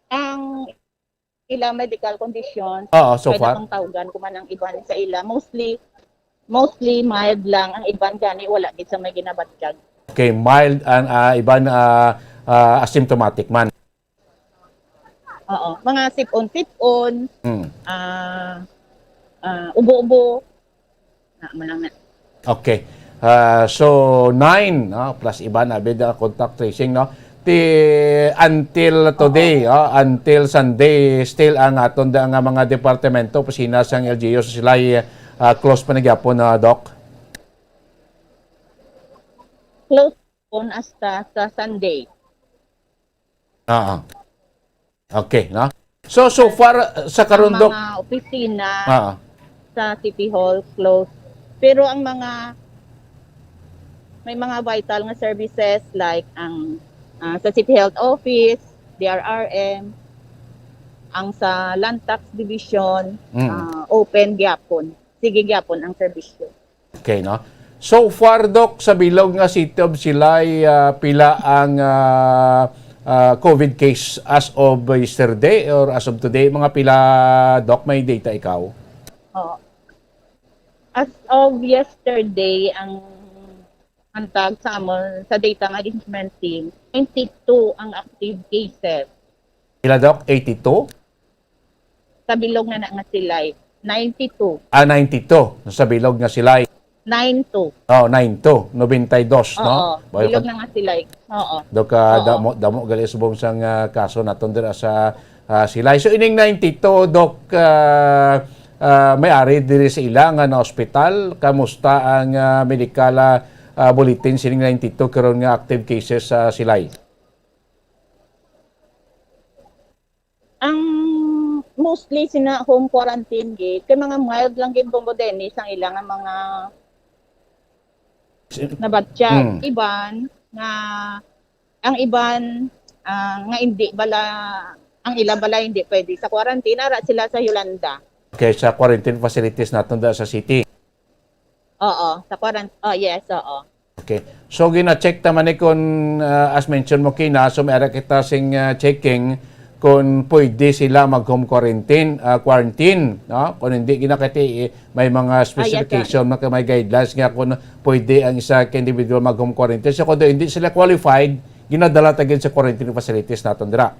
Ang ila medical condition, Oo, so pwede far? pang tawgan ko man ang iban sa ila. Mostly, mostly mild lang. Ang iban gani wala gid sa may ginabatyag. Okay, mild and, ah, iban, ah, ah, asymptomatic man. Oo, mga sipon-sipon, Mm. ah, ah, ubo-ubo. Na, mo lang na. Okay. Ah, so, nine, no? Plus iban, abid, ah, contact tracing, no? Ti, until today, Oo. oh, until Sunday, still ang aton da nga mga departamento, opisina sang L G U sa Silay, ah, close pa na gyapon, ah, Doc? Close po hasta sa Sunday. Ah, ah. Okay, no? So, so far, uh, sa Ang karon, Doc, mga opisina ah, ah. sa City Hall closed. Pero ang mga, may mga vital nga services like ang, ah, sa City Health Office, D R R M, ang sa Land Tax Division, Mm. ah, open gyapon. Sige gyapon ang serbisyo. Okay, no? So far, Doc, sa bilog nga City of Silay, ah, pila ang, ah, ah, COVID case as of yesterday or as of today? Mga pila, Doc, may data ikaw? Oo. As of yesterday, ang hantag sa amon, sa data nga arrangement team, twenty-two ang active cases. Pila, Doc? Eighty-two? Sa bilog na na nga Silay, ninety-two. Ah, ninety-two. Sa bilog nga Silay. Nine two. Oh, nine two. Nobenta y dos, no? Oo, Bayo bilog ka na nga Silay. Oo. Doc, ah, Oo. damo, damo gali subong sang, ah, kaso naton dira sa, ah, Silay. So, ining ninety-two, Doc, ah, ah, may ari diri sa ila nga na-ospital. Kamusta ang, ah, medical, ah, ah, bulletin sining ninety-two karon nga active cases sa Silay? Ang mostly sina home quarantine gid, kay mga mild lang gid, Bombo Dennis, ang ila nga mga Si- nabatyag. Hmm. Iban nga, ang iban, ah, nga hindi bala, ang ila bala hindi pwede sa quarantine, ara sila sa Yolanda. Okay, sa quarantine facilities naton da sa city. Oo, sa quarant-, oh, yes, oo. Okay. So, gina-check ta man ni kung, ah, as mention mo kina, so may ara kita sing, ah, checking kung pwede sila mag-home quarantine, ah, quarantine, no? Kung hindi, ginakati, eh, may mga Ah, yes, sir. specification, mga may guidelines nga kung pwede ang isa ka individual mag-home quarantine. So, kung hindi sila qualified, ginadala ta gid sa quarantine facilities naton dira.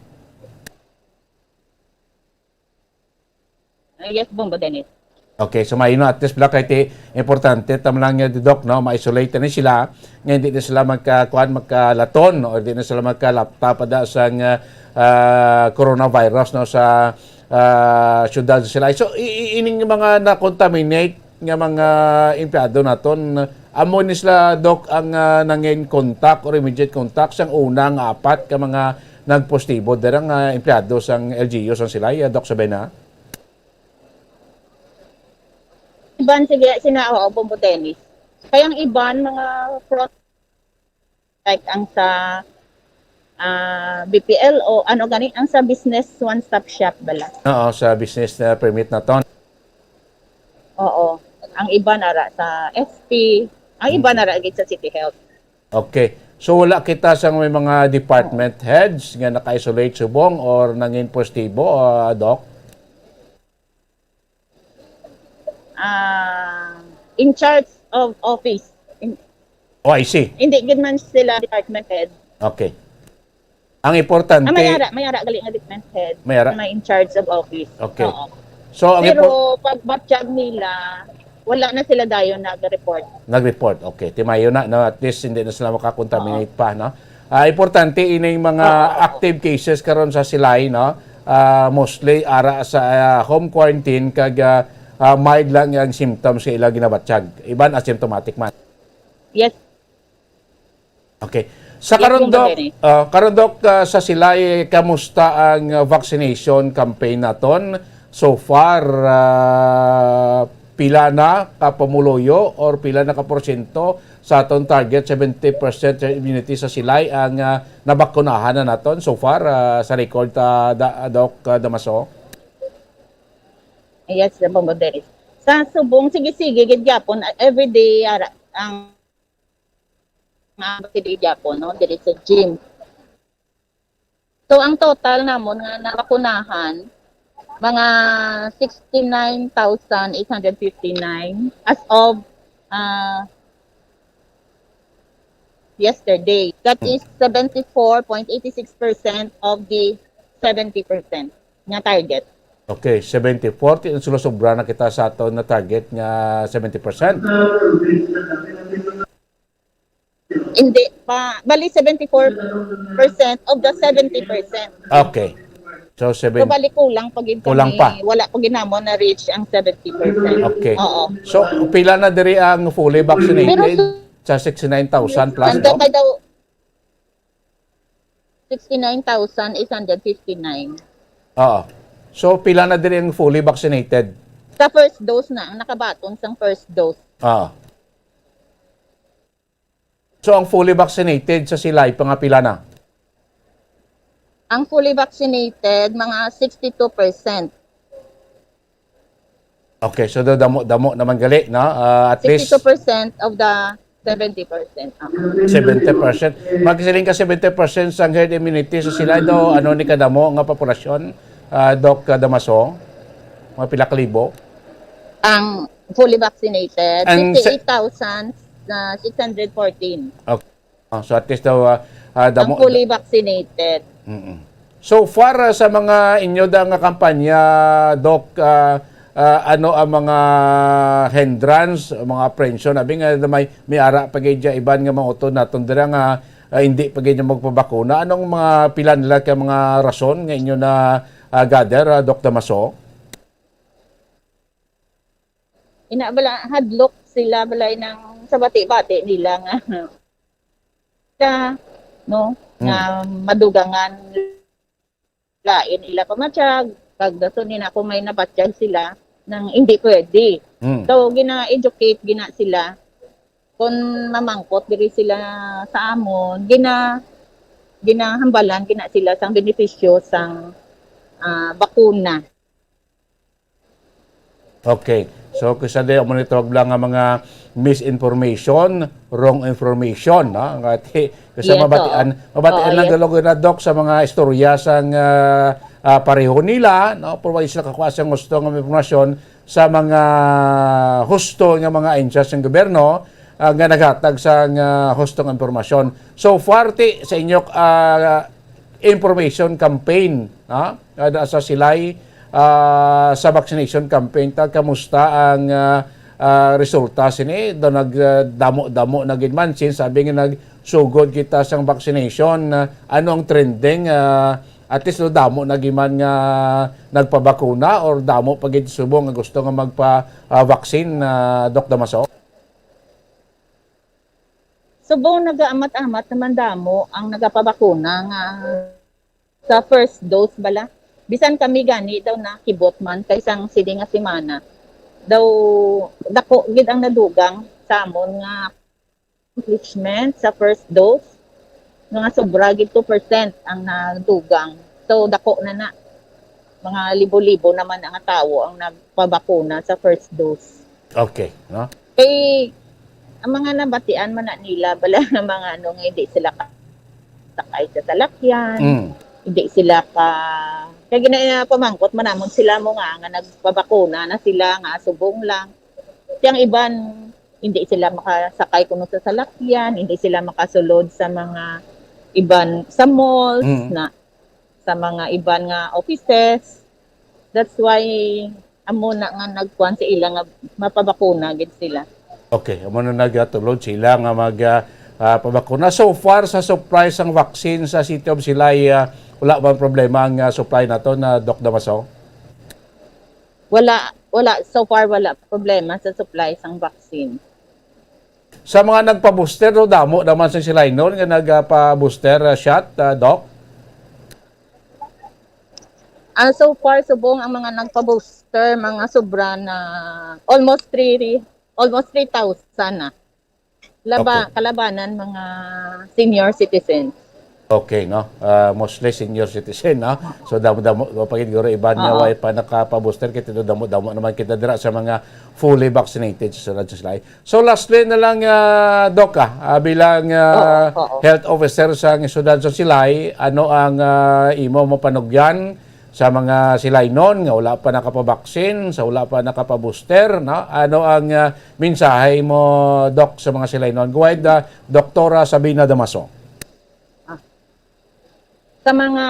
Ah, yes, Bombo Dennis. Okay, so maayo na, at least, bala kay ti importante tam lang nga, Doc, no, ma-isolate ni sila, nga hindi na sila magka-, kuan, magkalaton, o hindi na sila magkalapta pa da sang, ah, ah, coronavirus, no, sa, ah, siyudad sa Silay. So, i-, i-, ining mga na-contaminate nga mga empleyado naton, amo ni sila, Doc, ang, ah, nangin contact or immediate contact sang una nga apat ka mga nagpositibo dira nga empleyado sang L G U sang Silay, ah, Doc Sabena? Iban, sige, sina, oo, Bombo Dennis. Kaya ang iban, mga front, like ang sa, ah, B P L O, ano gani, ang sa business one-stop shop bala. Oo, sa business, ah, permit naton. Oo. Ang iban ara sa S P, ang iban Mm. ara gid sa City Health. Okay. So, wala kita sang may mga department Oo. heads nga naka-isolate subong or nangin positibo, ah, Doc? Ah, in charge of office. In-, Oh, I see. hindi gid man sila department head. Okay. Ang importante, Ah, may ara, may ara gali nga department head May ara? na may in charge of office. Okay. Oo. So, ang Pero impor- pag batyag nila, wala na sila dayon nag-report. Nag-report. Okay. Timayo na, no? At least, hindi na sila makakontaminate Oo. pa, no? Ah, importante, ining mga Oo, oo. active cases karon sa Silay, no? Ah, mostly, ara sa, ah, home quarantine, kag, ah, ah, mild lang ang symptoms nga ila ginabatyag. Iban asymptomatic man. Yes. Okay. Sa Yes, karon, Doc, Munggo Dennis. ah, karon, Doc, ah, sa Silay, kamusta ang, ah, vaccination campaign naton? So far, ah, pila na ka pumuluyo or pila na ka porsyento sa aton target seventy percent herd immunity sa Silay ang, ah, nabakunahan na naton so far, ah, sa record ta, da-, Doc, ah, Damaso? Yes, Munggo Dennis. Sa subong, sige-sige, gid gyapon, ah, everyday, ara, ang mga diri gyapon, no, diri sa gym. So, ang total namon nga nabakunahan, mga sixty-nine thousand eight hundred fifty-nine as of, ah, yesterday. That Hmm. is seventy-four point eight six percent of the seventy percent nga target. Okay, seventy-four, ti-, sulosobra na kita sa aton na target nga seventy percent. Hindi pa. Bali, seventy-four percent of the seventy percent. Okay. So, So, seven, bali, kulang pa gid kulang kami. pa. Wala pa gid namon na-reach ang seventy percent. Okay. Oo. So, pila na diri ang fully vaccinated Pero sa sixty-nine thousand plus, Ang no? total daw, sixty-nine thousand eight hundred fifty-nine. Oo. So, pila na diri ang fully vaccinated? Sa first dose na, ang nakabaton sang first dose. Oo. So, ang fully vaccinated sa Silay, pangapila na? Ang fully vaccinated, mga sixty-two percent. Okay, so da-, damo-damo naman gali, no? Ah, at least Sixty-two percent of the seventy percent. Ah. Seventy percent. Magsiling ka seventy percent sang herd immunity sa Silay, do, ano ni kadamo nga populasyon, ah, Doc, ah, Damaso? Mga pila ka libo? Ang fully vaccinated, Ang se- fifty-eight thousand six hundred fourteen. Okay. Ah, so at least daw, ah, ah, Ang damo fully vaccinated. Mm-mm. So far, ah, sa mga inyo da nga kampanya, Doc, ah, ah, ano ang mga hindrance, mga apprehension? Abi nga may, may ara pa gid dya iban nga mga utod naton dira nga, ah, hindi pa gid magpabakuna. Anong mga pila nila ka mga rason nga inyo na, ah, gather, ah, Doc Damaso? Ina bala, hadlok sila balay nang sa bati-bati nila nga, ka, no, Mm. nga madugangan lain ila pamatsyag, kag dason ina kung may nabatsyag sila nang hindi pwede. Mm. So, gina-educate gina sila. Kung mamangkot diri sila sa amon, gina-, ginahambalan gina sila sang benepisyo sang, ah, bakuna. Okay. So, kisa di, amo ni tawag lang nga mga misinformation, wrong information, no? Nga ti-, kisa Yes, mabatian, oo. mabatian Oo, lang yes. Galog na, Doc, sa mga istorya sang, ah, ah, pareho nila, no? Pero wala sila kakuha sang gusto nga impormasyon sa mga husto nga mga ahensya sang gobyerno, ah, nga naghatag sang, ah, husto nga impormasyon. So far, ti, sa inyo, ah, information campaign, ha? Ada sa Silay, ah, sa vaccination campaign ta, kamusta ang, ah, ah, resulta sini? Do nag, ah, damo-damo na gid man since sabi nga nagsugod kita sang vaccination, ah, ano ang trending? Ah, at least do damo na gid man nga nagpabakuna or damo pa gid subong nga gusto nga magpa, ah, vaccine, ah, Doc Damaso? Subong nagaamat-amat naman damo ang nagapabakuna nga sa first dose bala. Bisan kami gani daw nakibot man kay sang sini nga semana. Daw dako gid ang nadugang sa amon nga accomplishment sa first dose. Mga sobra gid two percent ang nadugang. So, dako na na. Mga libo-libo naman ang tawo ang nagpabakuna sa first dose. Okay, no? Kay, ang mga nabatian man na nila, bala nga mga ano nga hindi sila ka-, sakay sa salakyan, Mm. hindi sila ka, kaya gina-, pamangkot man namon sila mo nga, nga nagpabakuna na sila, nga subong lang. Kaya ang iban, hindi sila makasakay kuno sa salakyan, hindi sila makasulod sa mga iban, sa malls, Mm. na sa mga iban nga offices. That's why amo na nga nagkuan sa ila nga mapabakuna gid sila. Okay, amo na nagatulod sila nga mag, ah, ah, pabakuna. So far sa supply sang vaccine sa City of Silay, ah, wala bang problema ang, ah, supply nato na, Doc Damaso? Wala, wala. So far, wala problema sa supply sang vaccine. Sa mga nagpa-booster, no, damo naman sa Silay, no, nga nagpa-booster, ah, shot, ah, Doc? Ah, so far, subong ang mga nagpa-booster, mga sobra na almost three, almost three thousand na. Laba-, Okay. Kalabanan, mga senior citizens. Okay, no? Ah, mostly senior citizen, no? So, damo-damo pa gid guro iban nga Oo. Way pa nakapa-booster, kay damo-damo naman kita dira sa mga fully vaccinated sa Radyo Silay. So, lastly na lang, ah, Doc, ah, ah, bilang, ah, Oo, oo. Health officer sa syudad sa Silay, ano ang, ah, imo mapanugyan sa mga Silaynon nga wala pa nakapabaksin, sa wala pa nakapabooster, no? Ano ang, ah, mensahe mo, Doc, sa mga Silaynon? Go ahead, ah, Doktora Sabina Damaso. Ah. Sa mga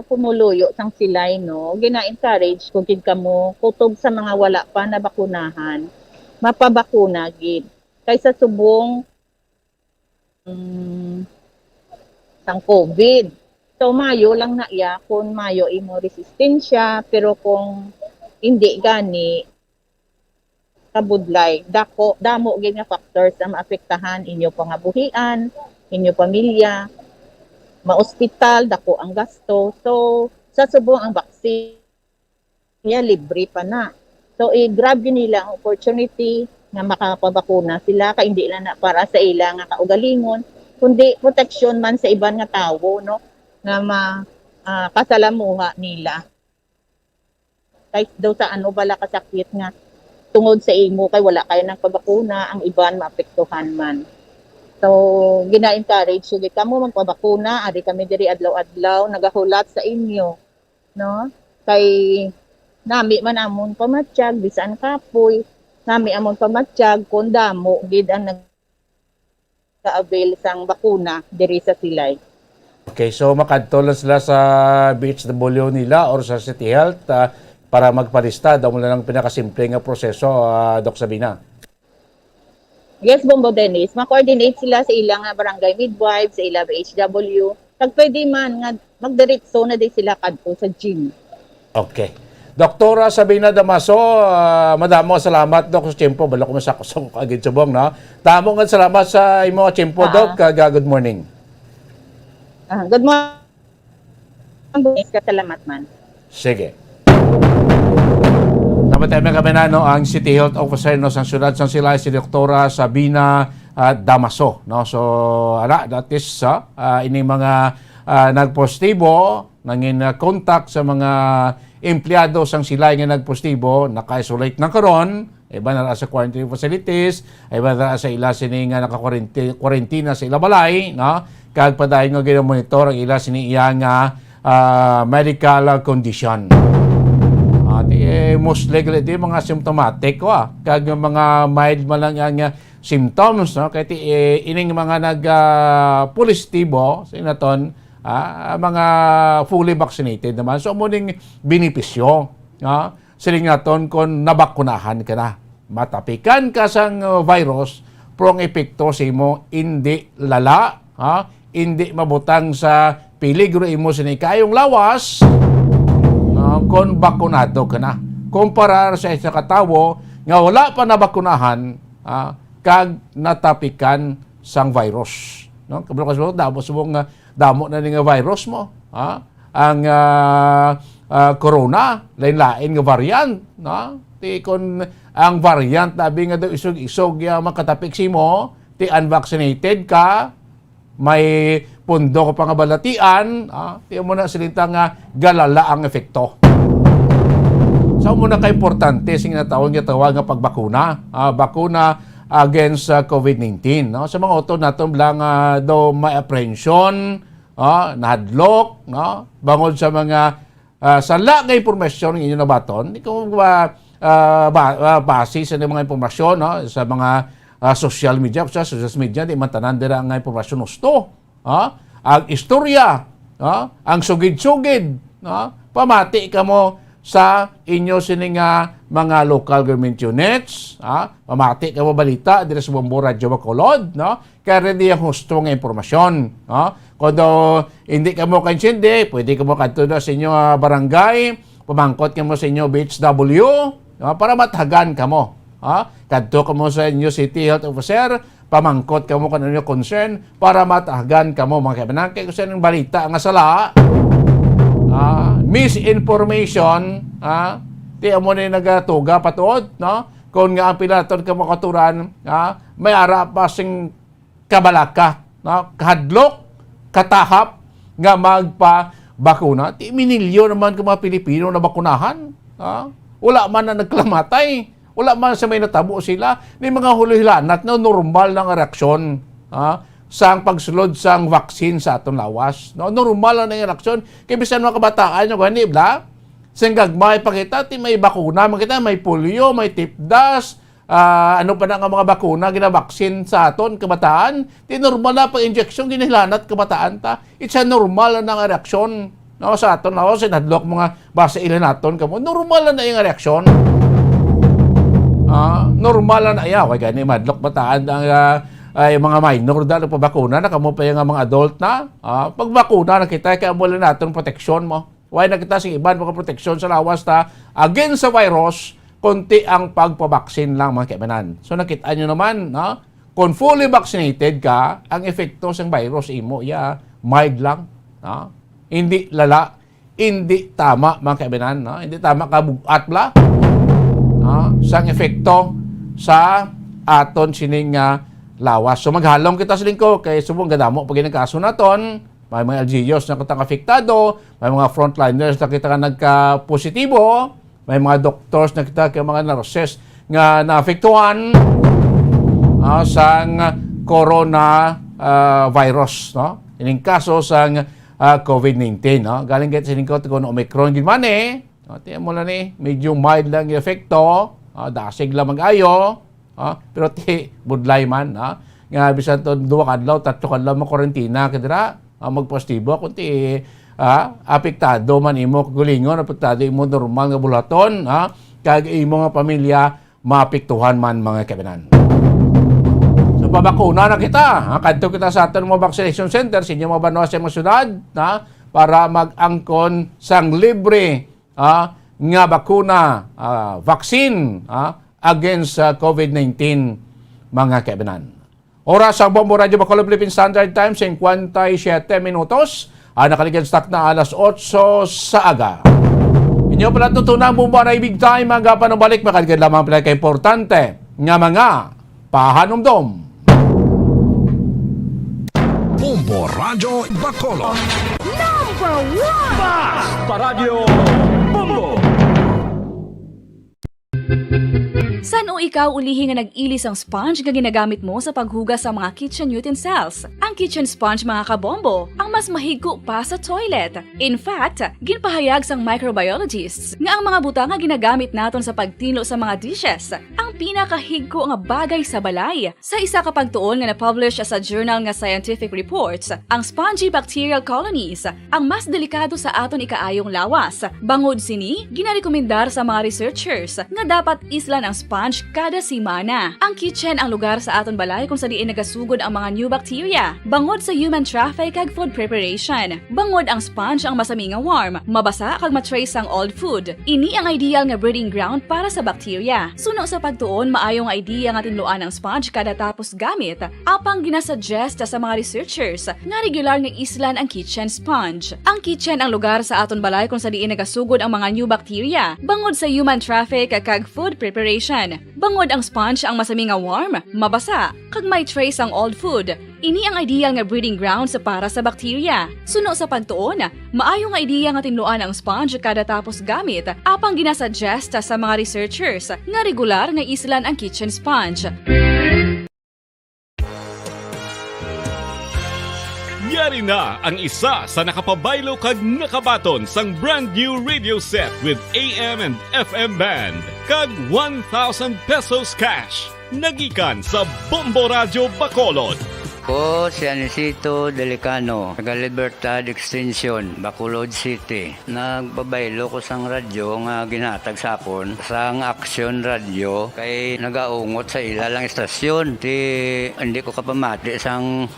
pumuluyo sang Silay, no, gina-encourage ko gid kamo, kutob sa mga wala pa nabakunahan, mapabakuna gid. Kaysa subong, mm, sang COVID. So, mayo lang na iya kung mayo imo resistensya, pero kung hindi gani, kabudlay, dako, damo gid nga factors ang maapektahan: inyo pangabuhian, inyo pamilya, maospital, dako ang gasto. So, sa subong ang vaccine, iya libre pa na. So, i-grab gyud nila ang opportunity nga makapabakuna sila, kay hindi lang na para sa ila nga kaugalingon, kundi proteksyon man sa iban nga tawo, no, nga ma-, ah, kasalamuha nila. Kay daw sa ano bala ka sakit nga tungod sa imo kay wala kayo nagpabakuna, ang iban maapektuhan man. So, gina-encourage gid kamo magpabakuna, ari kami diri adlaw-adlaw nagahulat sa inyo, no? Kay nami man amon pamatyag, bisan kapoy, nami amon pamatyag kung damo gid ang nag-avail sang bakuna diri sa Silay. Okay, so makadto lang sila sa B H W nila or sa City Health, ah, para magpalista. Daw mo lang pinakasimple nga proseso, ah, Doc Sabina. Yes, Bombo Dennis. Ma-coordinate sila sa ilang, ah, barangay midwife, sa ilang B H W. Kag pwede man nga magdiretso na di sila kadto sa gym. Okay. Doktora Sabina Damaso, ah, madamo nga salamat, Doc, sa tiyempo. Balo ko masakosong agid subong, no? Damo nga salamat sa imo nga tiyempo, Ah. Doc, kag, ah, good morning. Ah, good morning. Salamat man. Sige. Namatay man kami na, no, ang City Health Officer, no, sa siyudad sang Silay, si Doktora Sabina, ah, Damaso, no? So, ala, that is, ah, ah, ining mga, ah, nagpositibo, nangin, ah, contact sa mga empleyado sang Silay nga nagpositibo, naka-isolate na karon, iban na ra sa quarantine facilities, iban na ra sa ila sini nga naka-quaranti-, quarantina sa ila balay, no? Kag padayon nga ginamonitor ang ila sini iya nga, ah, medical condition. Ah, ti, eh, mostly gali di mga symptomatic ko, ah. Kag mga mild man lang ang, ah, symptoms, no? Kay ti, eh, ining mga nag, ah, positibo sa inaton, ah, mga fully vaccinated naman. So, amo ning benepisyo, ah, siling naton kung nabakunahan ka na. Matapikan ka sang, uh, virus, pero ang epekto sa imo hindi lala, ha? Hindi mabutang sa peligro imo sini kaayong lawas, no? Kung bakunado ka na. Kumpara sa isa ka tawo nga wala pa nabakunahan, ha? Kag natapikan sang virus, no? Kabalo ka sa damo subong nga damo na ni nga virus mo, ha? Ang, ah, ah, corona, lain-lain nga variant, no? Ti kon ang variant labi nga daw isog-isog nga makatapik sa imo, ti unvaccinated ka, may pundo ka pa nga balatian, ah, ti mo na silinta nga galala ang epekto. So, mo na ka importante sing natawag nga tawag nga pagbakuna, ah, bakuna against sa COVID nineteen, no? Sa mga utod naton lang, ah, daw may apprehension, ah, nahadlok, no? Bangod sa mga, ah, sala nga impormasyon nga inyo nabaton, di ko ba, ah, ba, ah, base sa mga impormasyon, no? Sa mga, ah, social media, sa social media, di man tanan dira nga impormasyon husto. Ha? Ang istorya, ha? Ang sugid-sugid, ha? Pamati kamo sa inyo sini nga mga local government units, ha? Pamati kamo balita diri sa Bombo Radyo Bacolod, no? Kay ready ang husto nga impormasyon, no? Kung daw hindi kamo kaintindi, pwede kamo kadto na sa inyo, ah, barangay, pamangkot kamo sa inyo B H W, no? Para matagan kamo, ha? Kadto kamo sa inyo city health officer, pamangkot kamo kung ano yung concern para matahagan kamo, mga kaibanan. Kay kung saan ang balita nga sala, ah, misinformation, ah, ti amo ni nagatuga patuod, no? Kung nga ang pila naton ka makaturan, ah, may ara pa sing kabalaka, no? Kahadlok, katahap nga magpabakuna. Ti minilyon naman ka mga Pilipino na bakunahan, ha? Wala man na nagkalamatay. Wala man sa may natabo sila. Ni mga hulihilanat na normal na nga reaksyon, ha? Sang pagsulod sang vaccine sa aton lawas. No? Normal lang na yung reaksyon. Kay bisan mga kabataan nyo, gani, bla? Sing gagmay pa kita, ti may bakuna, man kita, may polio, may tipdas, ah, ano pa na nga mga bakuna, ginabaksin sa aton, kabataan. Ti normal na pag-injection, ginahilanat kabataan ta. It's a normal na nga reaksyon. No, sa aton, no, sinadlok mga basa ila naton kamo. Normal na yung reaksyon. Ah, normal na iya. Way gani madlok bataan ang, ah, ay mga minor da nagpabakuna na, kamo pa yung mga adult na. Ah, pagbakuna na kita, kaya mula naton proteksyon mo. Way na kita sa iban mga proteksyon sa lawas ta against sa virus, kundi ang pagpabaksin lang, mga kaibanan. So, nakita nyo naman, no? Kung fully vaccinated ka, ang epekto sang virus imo, ya, mild lang, no? Hindi lala, hindi tama, mga kaibanan, no? Hindi tama ka bugat bla, no? Sang epekto sa aton sining, ah, lawas. So, maghalong kita sa lingko kay subong gadamo pag nagkaso naton, may mga L G Us na kitang apektado, may mga frontliners na kita nga nagka-positibo, may mga doctors na kita kay mga nurses nga naapektuhan, ah, sang corona, ah, virus, no? Ining kaso sang, ah, covid nineteen, no? Galing kita sa lingkod kung Omicron gid man eh. No? Tiyan mo na ni, medyo mild lang yung epekto, ah, dasig lang mag-ayo, ah, pero ti budlay man, ah, nga bisan to duha ka adlaw, tatlo ka adlaw mo-quarantine ka dira, ah, magpositibo, kung ti, ah, apektado man imo kagulingon, apektado imo normal nga bulaton, ah, kag imo nga pamilya maapektuhan man, mga kaibanan. So, pabakuna na kita, ah, kadto kita sa aton mga vaccination center sa inyo mga banwa sa mga syudad, ah, para mag-angkon sang libre, ah, nga bakuna, ah, vaccine, ah, against sa covid nineteen, mga kaibanan. Oras sa Bombo Radyo Bacolod Philippine Standard Time, singkwenta y siyete minutos. Ang nakaligid sa takna alas otso sa aga. Inyo pala tutunan, Bombo Aray Big Time, mga panubalik, makaligid lamang pala ka importante nga mga pahanumdom. Bombo Radyo Bacolod. Number one! Paradyo Bombo! San-o ikaw ulihi nga nag-ili sang sponge nga ginagamit mo sa paghugas sa mga kitchen utensils? Ang kitchen sponge, mga kabombo, ang mas mahigko pa sa toilet. In fact, ginpahayag sang microbiologists nga ang mga butang nga ginagamit naton sa pagtinlo sa mga dishes ang pinakahigko nga bagay sa balay. Sa isa ka pagtuon nga na-publish sa journal nga Scientific Reports, ang spongy bacterial colonies ang mas delikado sa aton ikaayong lawas. Bangod sini, ginarekomendar sa mga researchers nga dapat islan ang sponge kada semana. Ang kitchen ang lugar sa aton balay kung sa diin nagasugod ang mga new bacteria, bangod sa human traffic kag food preparation. Bangod ang sponge ang masami nga warm, mabasa kag ma-trace ang old food. Ini ang ideal nga breeding ground para sa bacteria. Suno sa pagtuon, maayo nga idea nga tinluan ang sponge kada tapos gamit. Apang ginasuggest sa mga researchers nga regular nga islan ang kitchen sponge. Ang kitchen ang lugar sa aton balay kung sa diin nagasugod ang mga new bacteria, bangod sa human traffic kag food preparation. Bangod ang sponge ang masami nga warm, mabasa, kag may trace ang old food. Ini ang ideal nga breeding grounds para sa bacteria. Suno sa pagtuon, maayo nga idea nga tinluan ang sponge kada tapos gamit, apang ginasuggest sa mga researchers nga regular nga islan ang kitchen sponge. Yari na ang isa sa nakapabaylo kag nakabaton sang brand new radio set with A M and F M band kag one thousand pesos cash. Nagikan sa Bombo Radyo Bacolod. Ko si Anisito Delicano, taga Libertad Extension, Bacolod City. Nagpabaylo ko sang radyo nga ginhatag sa akon sang Aksyon Radyo kay nagaungot sa ila lang istasyon. Ti, hindi ko kapamati sang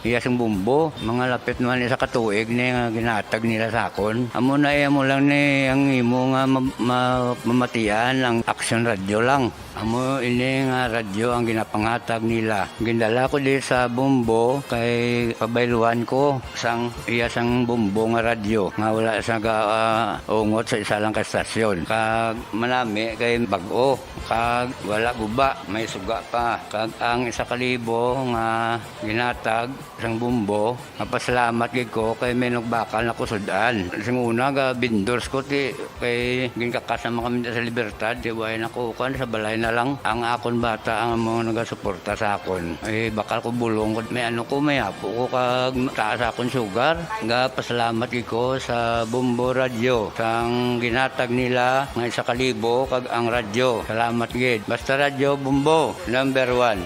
Iya sang Bombo, mga lapit man isa ka tuig ni nga ginahatag nila sa akon. Amo na, iya mo lang ni ang imo nga ma-, ma-, mamatian ang Aksyon Radyo lang. Amo ini nga radyo ang ginapanghatag nila. Gindala ko di sa Bombo kay pabayluhan ko sang iya sang Bombo nga radyo nga wala sa ga-, ah, ungot sa isa lang ka estasyon. Kag manami kay bag-o, kag wala guba, may suga pa. Kag ang isa ka libo nga ginhatag sang Bombo, mapasalamat gid ko kay may nagbakal na ko sud-an. Sing una, ga vendors ko, ti, kay ginkakas naman kami sa Libertad, ti, way na ko, kuwan, sa balay na lang. Ang akon bata ang mga nagasuporta sa akon. Eh, bakal ko bulong ko, may ano ko, may apo ko, kag taas akon sugar. Ga pasalamat gid ko sa Bombo Radyo, sang ginhatag nila nga isa ka libo, kag ang radyo. Salamat gid. Basta Radyo Bombo, number one.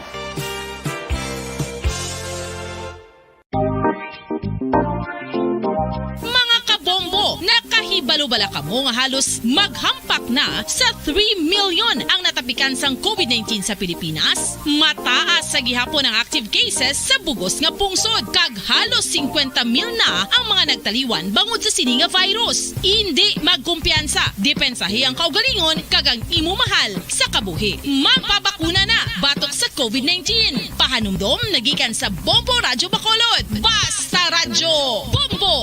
Mga kabombo, nakahibalo bala kamo nga halos maghampak na sa three million ang natapikan sang covid nineteen sa Pilipinas? Mataas sa gihapon ang active cases sa bugos nga pungsod, kag halos singkwenta mil na ang mga nagtaliwan bangod sa sini nga virus. Indi magkumpiyansa, depensahi ang kaugalingon kag ang imo mahal sa kabuhi. Magpabakuna na batok sa covid nineteen. Pahanumdom nagikan sa Bombo Radyo Bacolod. Basta Radyo Bombo!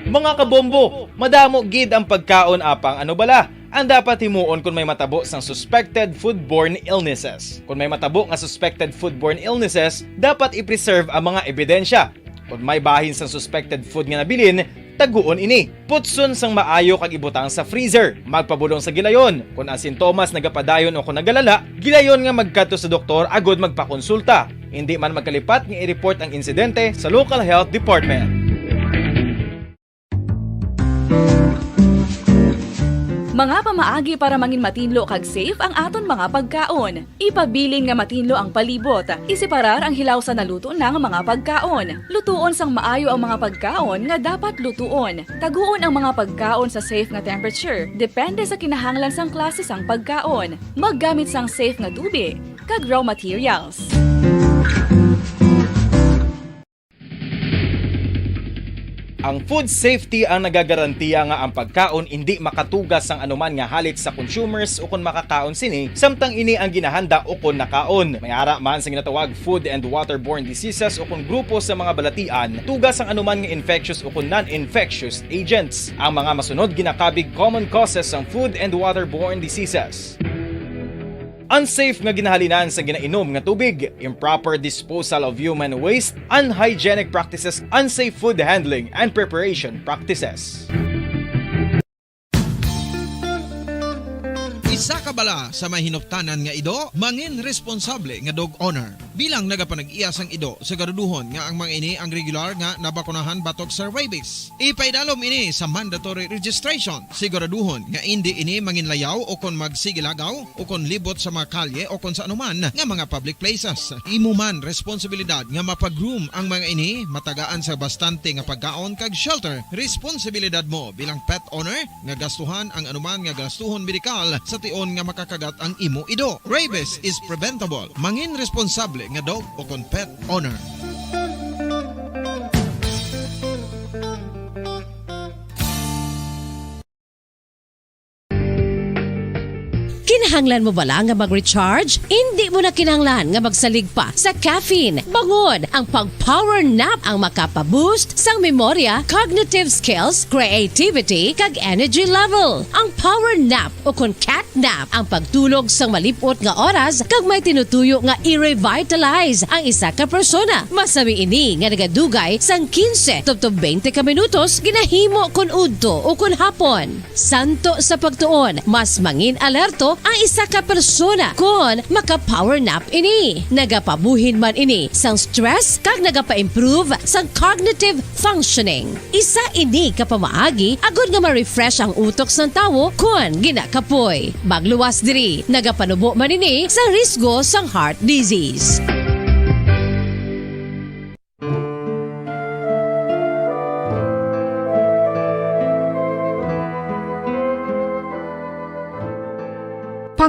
Mga kabombo, madamo gid ang pagkaon apang ano bala ang dapat himuon kon may matabo sang suspected foodborne illnesses. Kon may matabo nga suspected foodborne illnesses, dapat i-preserve ang mga ebidensya. Kon may bahin sang suspected food nga nabilin, taguon ini. Putson sang maayo kag ibutang sa freezer. Magpabulong sa gilayon. Kon ang sintomas nagapadayon o kon nagalala, gilayon nga magkadto sa doktor agud magpakonsulta. Indi man magkalipat nga i-report ang insidente sa local health department. Mga pamaagi para mangin matinlo kag safe ang aton mga pagkaon. Ipabilin nga matinlo ang palibot. Iseparar ang hilaw sa naluto na nga mga pagkaon. Lutuon sang maayo ang mga pagkaon nga dapat lutuon. Taguon ang mga pagkaon sa safe nga temperature, depende sa kinahanglan sang klase sang pagkaon. Maggamit sang safe nga tubi kag raw materials. Ang food safety ang nagagarantiya nga ang pagkaon indi makatugas sang anuman nga halit sa consumers ukon makakaon sini, samtang ini ang ginahanda ukon nakaon. May ara man sa ginatawag food and waterborne diseases ukon grupo sa mga balatian, tugas sang anuman nga infectious ukon non-infectious agents. Ang mga masunod ginakabig common causes sang food and waterborne diseases. Unsafe nga ginahalinan sa ginainom nga tubig, improper disposal of human waste, unhygienic practices, unsafe food handling and preparation practices. Isa ka bala sa may hinuptanan nga ido, mangin responsable nga dog owner. Bilang nagapanag-iya sang ido, siguraduhon nga ang mga ini ang regular nga nabakunahan batok sa rabies. Ipaidalom ini sa mandatory registration. Siguraduhon nga indi ini manginlayaw o kon magsigilagaw o kon libot sa mga kalye o kon sa anuman nga mga public places. Imo man responsibilidad nga mapa-groom ang mga ini, matagaan sa bastante nga pagkaon kag shelter. Responsibilidad mo bilang pet owner nga gastuhan ang anuman nga gastuhon medikal sa tion nga makakagat ang imo ido. Rabies is preventable. Mangin responsable nga dog o kon pet owner. Kinahanglan mo bala nga mag-recharge? Indi mo na kinahanglan nga magsalig pa sa caffeine. Bangod ang pag-power nap ang makapa-boost sang memorya, cognitive skills, creativity, kag energy level. Ang power nap o kon cat nap ang pagtulog sang malip-ot nga oras kag may tinutuyo nga i-revitalize ang isa ka persona. Masami ini nga nagadugay sang quince tubtob twenty ka minutos ginahimo kon udto o kon hapon. Santo sa pagtuon, mas mangin-alerto ang isa ka persona kon maka-power nap ini. Nagapabuhin man ini sang stress kag nagapa-improve sang cognitive functioning. Isa ini ka pamaagi agod nga ma-refresh ang utok sang tawo kon ginakapoy. Magluwas diri, nagapanubo man ini sa risgo sang heart disease.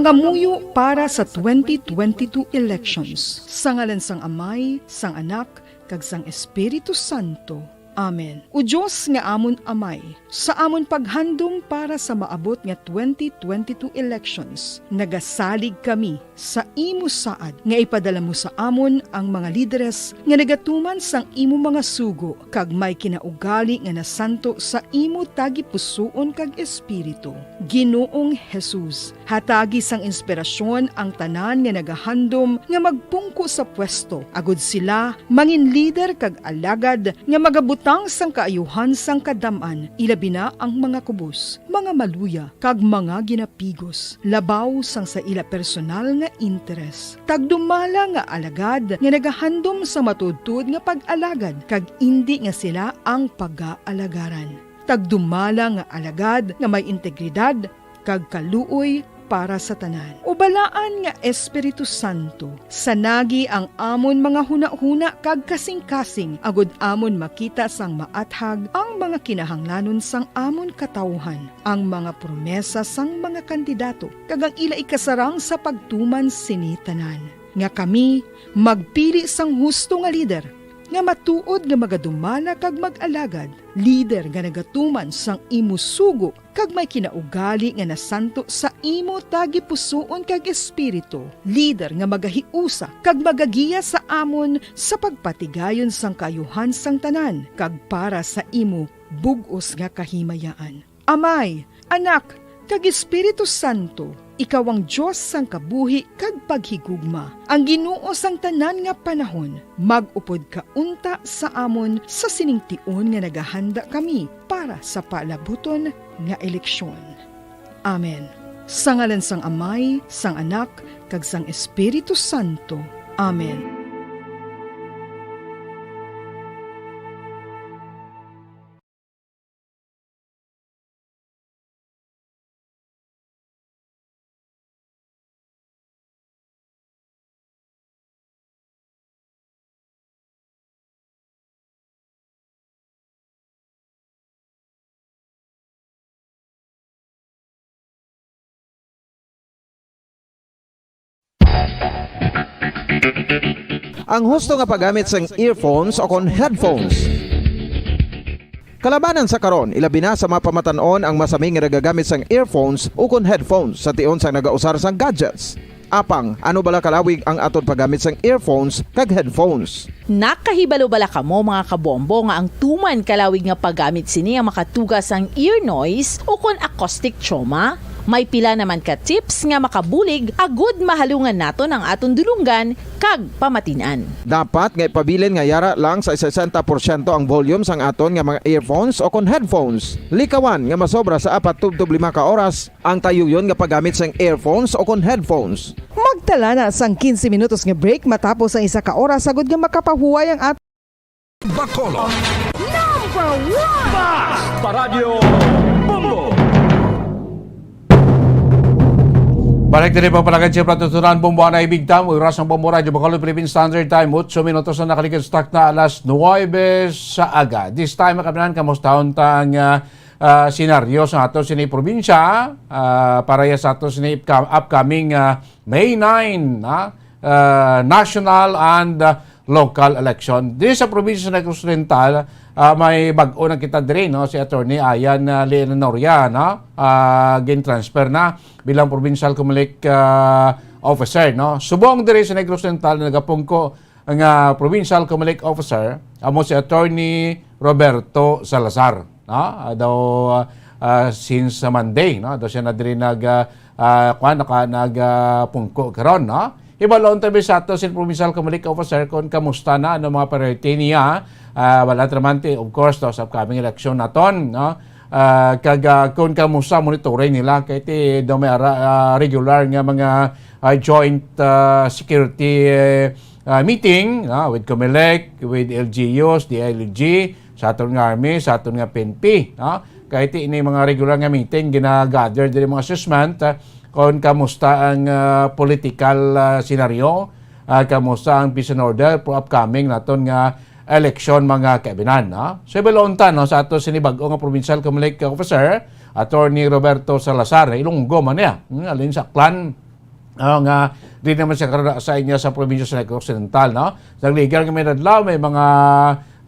Pangamuyo para sa twenty twenty-two elections. Sa ngalan sang Amay, sang Anak, kag sang Espiritu Santo. Amen. O Dios nga amon Amay, sa amon paghandom para sa maabot nga twenty twenty-two elections, nagasalig kami sa imo saad nga ipadala mo sa amon ang mga lideres nga nagatuman sang imo mga sugo kag may kinaugali nga nasanto sa imo tagipusoon kag espiritu. Ginoong Jesus, hatagi sang inspirasyon ang tanan nga nagahandom nga magpungko sa pwesto, agud sila mangin lider kag alagad nga magabutang sang kaayuhan sang kadam-an, ilabi na ang mga kubos, mga maluya, kag mga ginapigos, labaw sang sa ila personal nga interes. Tagdumala nga alagad nga nagahandom sa matuodtuod nga pag-alagad, kag indi nga sila ang pagaalagaran. Tagdumala nga alagad nga may integridad kag kaluoy para sa tanan. O Balaan nga Espiritu Santo, sanagi ang amon mga hunahuna kag kasingkasing, agud amon makita sang maathag ang mga kinahanglanon sang amon katawuhan, ang mga promesa sang mga kandidato, kag ang ila ikasarang sa pagtuman sini tanan, nga kami magpili sang husto nga lider, nga matuod nga magadumala kag mag-alagad, lider nga nagatuman sang imo sugo kag may kinaugali nga nasanto sa imo tagipusoon kag espiritu, lider nga magahiusa kag magagiya sa amon sa pagpatigayon sang kaayuhan sang tanan kag para sa imo bug-os nga kahimayaan. Amay, Anak, kag Espiritu Santo, ikaw ang Dios sang kabuhi kag paghigugma, ang Ginoo sang tanan nga panahon. Mag-upod ka unta sa amon sa sining tion nga nagahanda kami para sa palabuton nga eleksyon. Amen. Sa ngalan sang Amay, sang Anak, kag sang Espiritu Santo. Amen. Ang husto nga paggamit sang earphones o kon headphones. Kalabanan sa karon, ilabi na sa mga pamatan-on ang masami nga nagagamit sang earphones ukon headphones sa tion sang nagausar sang gadgets. Apang, ano bala kalawig ang aton paggamit sang earphones kag headphones? Nakahibalo bala kamo, mga kabombo, nga ang tuman kalawig nga paggamit sini ang makatuga sang ear noise ukon acoustic trauma? May pila naman ka tips nga makabulig agud mahalungan naton ang aton dulonggan kag pamatin-an. Dapat nga ipabilin nga yara lang sa sesenta porsyento ang volume sang aton nga mga earphones o kon headphones. Likawan nga masobra sa apat tubtob lima ka oras ang tayuyon nga paggamit sang earphones o kon headphones. Magtala na sang quince minutos nga break matapos ang isa ka oras, agud nga makapahuway ang aton Bacolod. Number one! Basta Radyo Bombo! Balik diri pa pala kay Chef Ratutunan, Bombo na ibig tam, oras ng Bombo Radyo Bacolod, Philippine Standard Time, otso minutos na nakaligid sa takna alas nuwebe sa aga. This time, mga kabinan, kamustahon ta ang, ah, ah, senaryo sa ato sini probinsya, ah, para ya sa ato sini upca-, upcoming, ah, May nine, ah, ah, national and, ah, local election. Diri sa probinsya sa Negros Oriental, ah, may bag-o na kita diri, no? Si Attorney Ayan, ah, Leonoria, no? Ah, gin-transfer na bilang provincial Comelec, ah, officer, no? Subong diri sa Negros Oriental, nagapungko nga provincial Comelec officer, amo si Attorney Roberto Salazar, no? Ah, daw, ah, since Monday, no? Daw siya na diri nag, ah, ah, kuwan, naka-, nag, ah, pungko karon, no? Hibalon tabi sa ato si provincial Comelec officer kung kamusta na, ano mga priority niya. Ah, wala tramante, of course, to, sa upcoming election naton, no? Ah, kag, ah, kung kamusta monitoring nila, kay ti daw may ara-, ah, regular nga mga, ah, joint, ah, security, eh, ah, meeting, ah, with Comelec, with L G Us, D I L G, sa aton nga army, sa aton nga P N P, no? Kay ti ini mga regular nga meeting, gina-gather diri mga assessment, ah, kung kamusta ang, ah, political, ah, scenario, ah, kamusta ang peace and order for upcoming naton nga election, mga kaibinan, no? So, ibalon ta, no, sa ato sini bag-o nga provincial Comelec officer, Attorney Roberto Salazar, Ilonggo man niya, hmm, alin sa Aklan, ah, nga di naman siya karuna sa inyo sa probinsya sa Negros Occidental, no? Sa ligar nga may adlaw, may mga,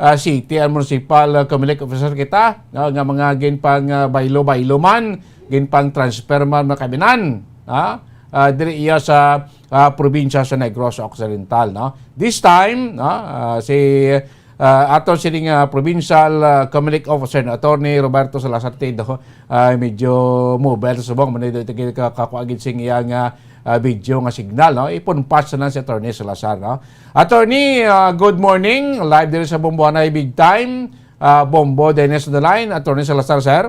ah, city and municipal, ah, Comelec officer kita, no, nga mga ginpang, ah, baylo-baylo man, ginpang transfer man, mga kabinan, ha? Ah, diri iya sa, ah, probinsya sa Negros Occidental, no? This time, no, ah, si, ah, ato sining, ah, provincial, ah, Comelec officer, no, Attorney Roberto Salazar Tido, ah, medyo mobile sa subong, man, ito, ito, kakuha gid sing iya nga, ah, video nga signal, no? Ipon-patch na lang si Attorney Salazar, no? Attorney, ah, good morning. Live diri sa Bomboanay Big Time. Ah, Bombo Dennis on the line. Attorney Salazar, sir.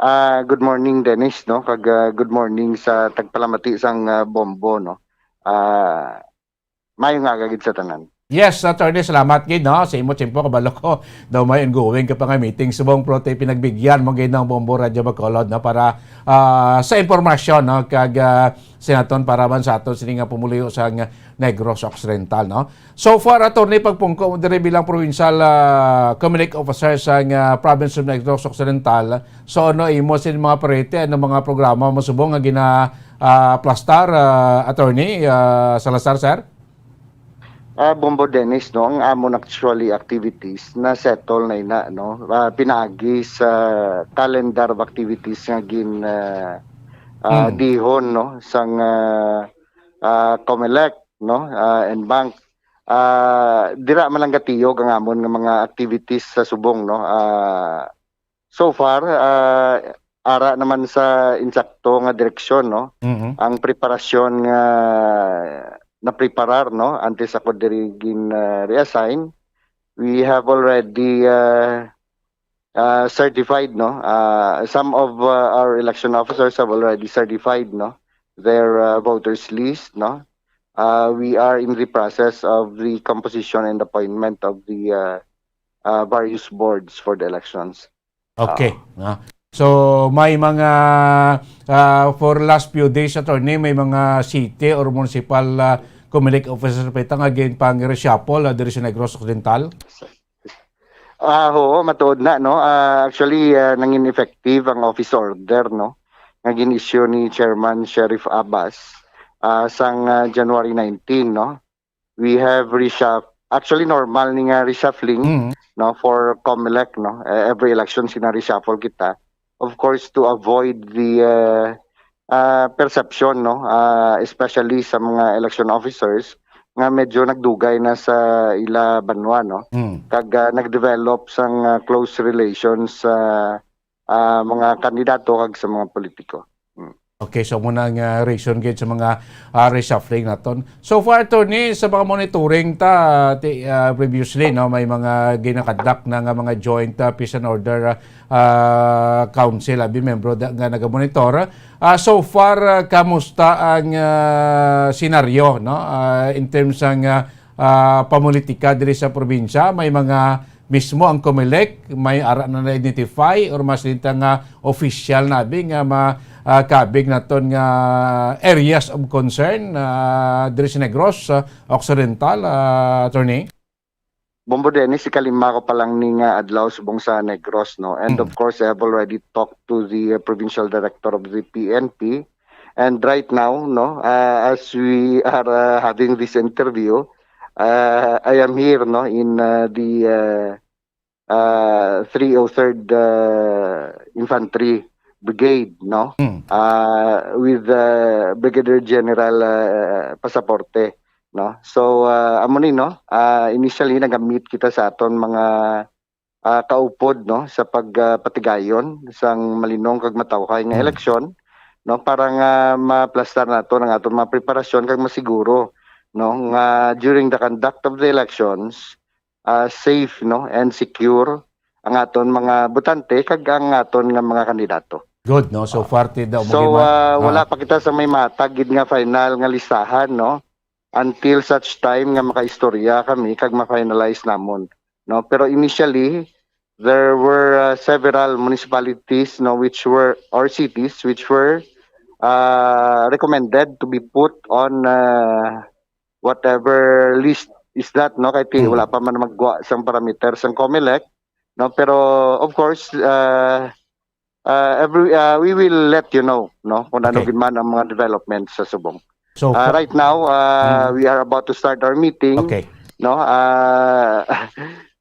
Ah, good morning, Dennis, no? Kag, ah, good morning sa tagpalamati sang, ah, Bombo, no? Ah, maayong aga gid sa tanan. Yes, Attorney, salamat gid, no, sa imo tiyempo. Kabalo ko daw may ongoing ka pa nga meeting subong, pero pinagbigyan mo gid ang Bombo Radyo Bacolod, no, para, ah, sa impormasyon, no, kag, ah, sa naton, para man sa aton sini nga pumuluyo sa nga Negros Occidental, no. So far, Attorney, pagpungko mo diri bilang provincial, ah, Comelec officer sa nga province of Negros Occidental, so ano imo sin mga priority, ano mga programa mo subong nga gina, ah, plastar, ah, Attorney, ah, Salazar, sir? Ah, Bombo Dennis, no, ang amon actually activities na settle na ina, no. Ah, pinaagi sa calendar of activities nga gin, ah, ah, Mm. dihon, no, sang, ah, ah, Comelec, no, ah, and bank. Ah, dira man lang gatiyog ang amon nga mga activities sa subong, no. Ah, so far, ah, ara naman sa insakto nga direksyon, no? Mhm. Ang preparasyon nga napreparar, no, antes ako diri gin, ah, reassign, we have already, ah, ah, certified, no? Ah, some of, ah, our election officers have already certified, no, their, ah, voters list, no? Ah, we are in the process of the composition and appointment of the, ah, ah, various boards for the elections. Okay, Ah. no? So, may mga, ah, for last few days, Attorney, may mga city or municipal, ah, Comelec officers pa ita nga ginpang-reshuffle, ah, diri sa Negros Occidental? Ah, oo, matuod na, no? Ah, actually, ah, nangin effective ang office order, no, nga gin-issue ni Chairman Sheriff Abbas, ah, sang, ah, January nineteen, no? We have reshuff-, actually, normal ni nga reshuffling, Mm. no, for Comelec, no? Eh, every election, sina-reshuffle kita. Of course, to avoid the, ah, ah, perception, no, ah, especially sa mga election officers, nga medyo nagdugay na sa ila banwa, no? Mm. Kag, ah, nag-develop sang, ah, close relations sa, ah, mga kandidato kag sa mga politiko. Mm. Okay, so muna nga reason gid sa mga, ah, reshuffling naton. So far, Attorney, sa mga monitoring ta, ti-, ah, previously, no, may mga ginakonduct na nga mga joint, ah, peace and order, ah, ah, council, abi, membro da, nga nagamonitor. Ah, so far, ah, kamusta ang, ah, senaryo, no? Ah, in terms sang, ah, ah, pamulitika diri sa probinsya, may mga mismo ang Comelec, may ara na na-identify or mas linta nga official na, abi, nga ma-, ah, kabig naton nga areas of concern, ah, diri sa Negros, ah, Occidental, ah, Attorney? Bombo Dennis, ikalima ko pa lang ni nga adlaw subong sa Negros, no? And of Mm. course, I have already talked to the, uh, provincial director of the P N P. And right now, no, uh, as we are, uh, having this interview, uh, I am here, no, in, uh, the, uh, uh, three oh third, uh, Infantry Brigade, no? Mm. Uh, with, uh, Brigadier General, uh, Pasaporte, no? So, uh, amo ni, no? Uh, initially, nagamit kita sa aton mga, uh, kaupod, no, sa pag, uh, patigayon sang malinong kag matawhay nga Mm. eleksyon, no, para nga maplastar nato ang aton mga preparasyon kag masiguro, no, nga during the conduct of the elections, ah, safe, no, and secure ang aton mga botante kag ang aton nga mga kandidato. Good, no? So Ah. far, ti daw So, mo gima-, ah, wala ah. pa kita sa may matag gid nga final nga listahan, no? Until such time nga makaistorya kami kag ma-finalize namon, no? Pero initially, there were, ah, several municipalities, no, which were, or cities which were, ah, recommended to be put on, ah, whatever list is that, no? Kay ti-, Hmm. wala pa man magwa sang parameter sang Comelec, no? Pero, of course, ah, uh, every uh, we will let you know, no, kung ano Okay. gid man ang mga development sa subong. So, Uh, for- right now, uh, Mm. we are about to start our meeting, Okay. no? Uh,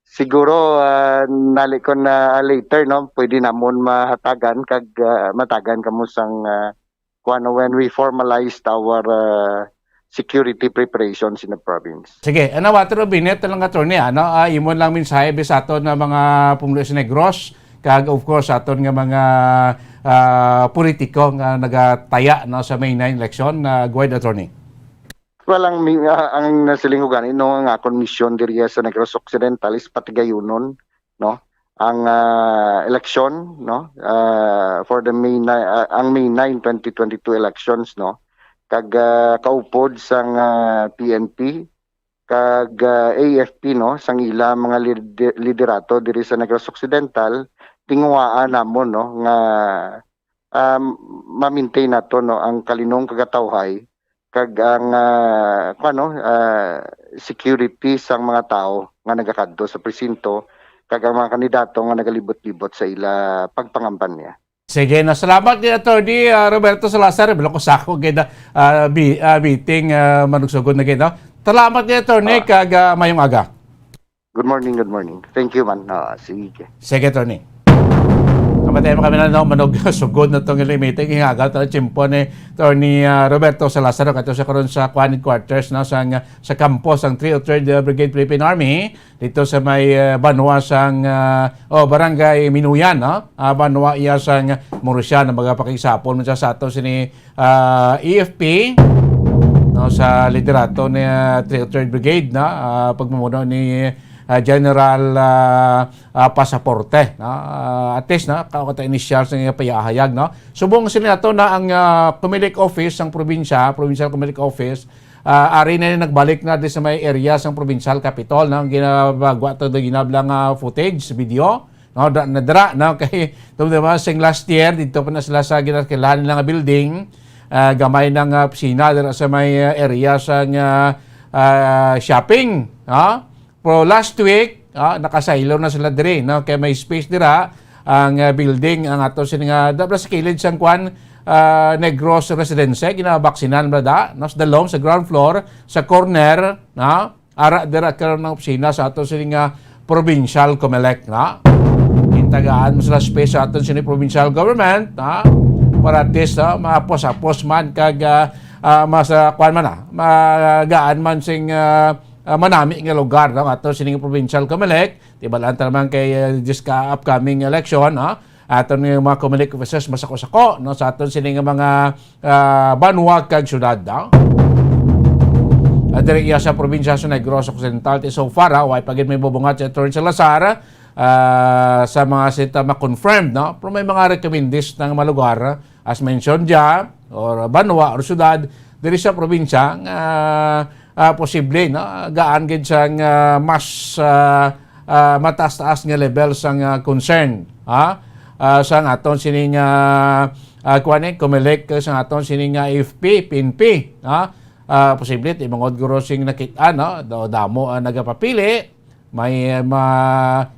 siguro uh, nali ko na later, no, pwede namon mahatagan kag uh, matagan kamo sang uh, kung ano, when we formalized our uh, security preparations in the province. Sige, ano, water of minute lang, attorney, ano, ah, imo lang mensahe bi sa aton nga mga pumuluyo sa Negros, kag of course sa aton nga mga ah, politiko nga nagataya, no, sa May nine election. Ah, go ahead, attorney. Well, ang mi- ah, ang nasiling ko gani, no, ang akon misyon diri sa Negros Occidental is patigayunon, no, ang ah, eleksyon, no, ah, for the May ni- ah, ang May nine, twenty twenty-two elections, no, kag ah, kaupod sang ah, P N P kag ah, A F P, no, sang ila mga lid- liderato diri sa Negros Occidental, tinguhaan namon, no, nga um, ma-maintain nato, no, ang kalinong kagatawhay kag ang ah, kuwan, no, ah, security sang mga tawo nga nagakadto sa presinto kag ang mga kandidato nga nagalibot-libot sa ila pagpangampanya. Sige, na salamat gid, Attorney ah, Roberto Salazar. Bilo ko sako gid ah, bi, ah, meeting ah, manugsugod na gid, no? Salamat gid, Attorney, Ah. kag ah, mayong aga. Good morning, good morning. Thank you, man. Ah, sige. Sige, Attorney. Kamatay mo kami na, no? Manog sugod na tong limite. Hingagal tayo tiyempo ni Attorney ah, Roberto Salazar, kato siya karon sa Kwan Headquarters, no? Sa, sa kampo sang three oh third Brigade Philippine Army dito sa may ah, banwa sang ah, oh, Barangay Minuyan, no? Ah, banwa iya sang Murcia, na magapakisapon man siya sa ato sini ah, E F P, no, sa liderato ni ah, three oh third Brigade, no? Ah, pagmamuno ni ah, General ah, ah, Pasaporte, no? Ah, at least, no, kaw kata initial sa iyang payahayag, no? Subong sila nato na ang ah, Comelec office, ang probinsya, provincial Comelec office, ah, ari na nagbalik na di sa may area sang provincial capitol, no? Ang ginabagwa to, ginabla nga footage, video, no, da, nadra, no, kay tum diba, sing last year dito pa na sila sa ginakilahan nila nga building, ah, gamay na nga opisina dira sa may ah, area sa nga ah, shopping, no? Pero last week, ah, nakasaylo na sila diri, no, kay may space dira ang ah, building, ang ato sini nga dabla sa kilid sang kwan ah, Negros Residency, ginabaksinan ba da, no, sa dalom, sa ground floor, sa corner, no? Ara dira karon ang opisina sa ato sini nga provincial Comelec, na gintagaan mo sila space sa aton sini provincial government, na para at least, ah, maapos-apos man kag ah, ah, mas ah, kuwan man, ah, magaan man sing ah, ah, manami nga lugar, no, ato sini nga provincial Comelec. Tibalaan ta naman kay ah, this ka upcoming election, no? Aton nga mga Comelec officers masako-sako, no, sa aton sini nga mga ah, banwa kag syudad, ah. Ah, diri iya sa probinsya sa Negros Occidental, ti so far, ah, way pa gid may bubungat si Attorney Salazar ah, sa mga sita ma-confirm, no? Pero may mga recommendees na nga mga lugar, as mentioned dya, or banwa or syudad diri sa probinsya nga ah, posible, no, gaan gid sang ah, mas ah, ah, mataas-taas nga level sang ah, concern, ha, ah, sang aton sining ah, ah, kuwan ni Comelec, sang aton sining ah, A F P, P N P, ha. Ah, posible ti mangod guro sing nakit-an, no, do damo ang nagapapili, may ah, ma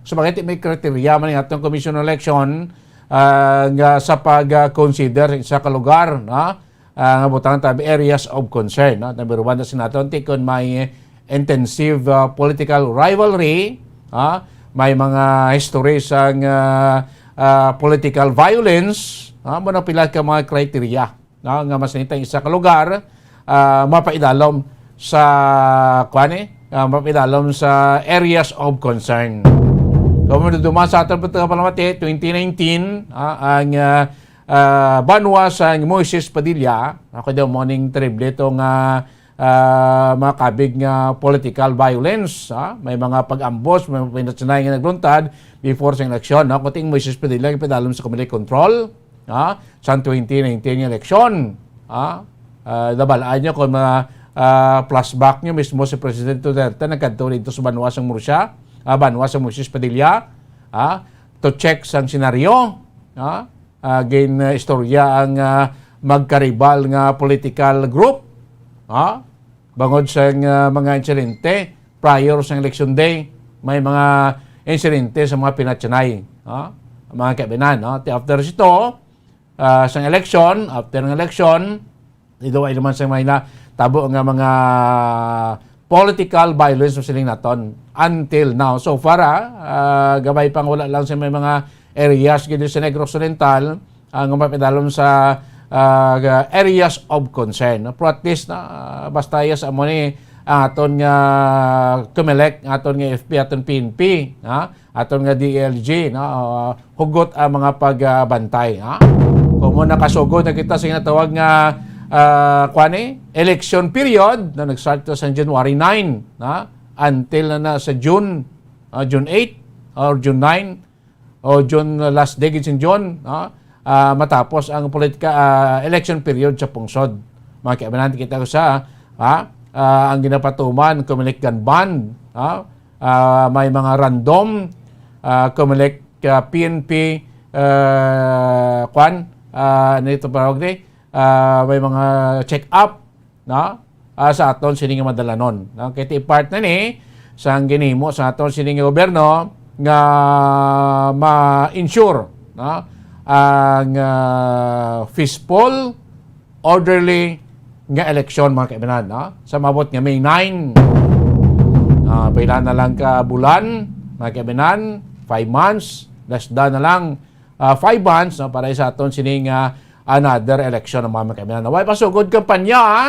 so bakit may criteria man ang atong Commission on Election ah, nga sa pag-consider sa isa ka lugar, no, ah, nga butang tabi areas of concern, no? Number one na sinaton ti kon may intensive ah, political rivalry, ah, may mga history sang ah, ah, political violence, ah, mo na pila ka mga criteria, no, nga masinita ang isa ka lugar ah, mapaidalom sa, kuwan ni, ah, mapaidalom sa areas of concern. Kung maduduma sa aton pagkakapalamati, twenty nineteen, ah, ang ah, ah, banwa sa Moises Padilla, ako daw mo ning terrible to nga ah, mga kabig nga political violence, ah, may mga pag-ambos, may mga pinatsanay nga nagluntad before sa eleksyon, no? Kuting Moises Padilla, ipadalom sa Comelec control, ah, sa twenty nineteen nga eleksyon, ah, ah, nabalaan nyo kung mga ah, flashback nyo mismo si President Duterte nagkadto dito sa banwa sang Murcia, ah, banwa sa Moises Padilla, ah, to check sang senaryo, ah, ah, gin-istorya ang ah, magkaribal nga political group, ah, bangod sa ah, mga insidente prior sa election day, may mga insidente sa mga pinatsanay, ah. mga kaibinan, no? Ti after sito, ah, sang election, after ng election, iduwa naman sa may na tabo nga mga political violence sa siling naton until now. So far, ah, ah, gamay pang wala lang sa may mga areas gid sa Negros Oriental, ang mapidalom sa, ah, ga-, areas of concern. Pero at least, na, ah, basta yes, amo ni ang aton nga Comelec, aton nga F P, aton P N P, ha? Aton nga D L G, no? Ah, hugot ang mga pagbantay, ha? Kung mo nakasugod na kita sa ginatawag nga, ah, kuwan eh, election period, na nag-start to sa January nine, ha? Until na, na sa June, ah, June eight or June nine, o June, uh, last day gid sing June, no? Ah, matapos ang politika, ah, election period sa pungsod. Mga kaibanan, kita ko sa, ha? Ah, ang ginapatuman, Comelec gun ban, ha? Ah, may mga random, ah, Comelec, ah, P N P, ah, kwan, ah, ano ito tawag ni? Ah, may mga check-up, no? Ah, sa aton sini nga madalanon, no? Kay ti part na ni sang ginhimo sa aton sini nga gobyerno nga ma-ensure, no? Ang, ah, peaceful, orderly nga eleksyon, mga kaibinan, no? Sa maabot nga May nine, ah, pila na lang ka bulan, mga kaibinan, five months, less than na lang, ah, five months, no, para sa aton sini nga another election, mga kaibinan. Way pasugod kampanya, ha?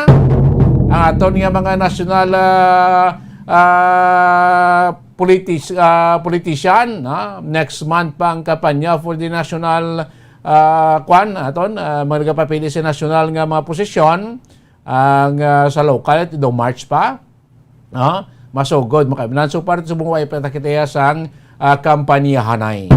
Ang aton nga mga national, ah, ah, politis-, ah, politician, ha? Next month pa ang kampanya for the national, ah, kwan, aton, ah, mga nagapapili sa national nga mga posisyon, ang, ah, sa local, do March pa. Ah, masugod, mga kaibinan. So, parte sa buong way, patakit iya sang, ah, kampanyahanay.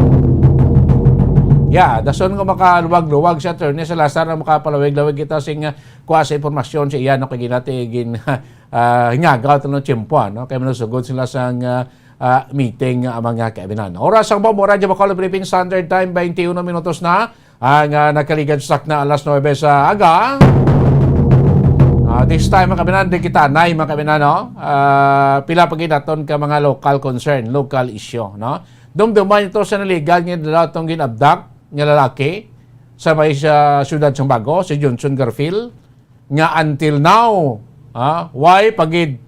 Yeah, dason nga makaluwag-luwag si Attorney Salazar na makapalawig-lawig kita sing, ah, kuha sa impormasyon sa iya, no, kay ginati, gin-, ah, hingaga ito ng tiyempo, no? Kay manusugod sila sang, ah, ah, meeting, ah, mga kaibinan. Oras ang Bombo Radyo Bacolod Philippine Standard Time, twenty-one minutos na. Ang, ah, nagkaligad sa sakna alas nuebe sa aga. Ah, this time, mga kabinan, di kita anay, mga kabinan, no? Ah, pila pa gid aton ka mga local concern, local issue, no? Dumduman ito sa naligan nga dala itong ginabdak nga lalaki sa may sa siyudad sang Bago, si Johnson Garfield, nga until now, ah, way pa gid,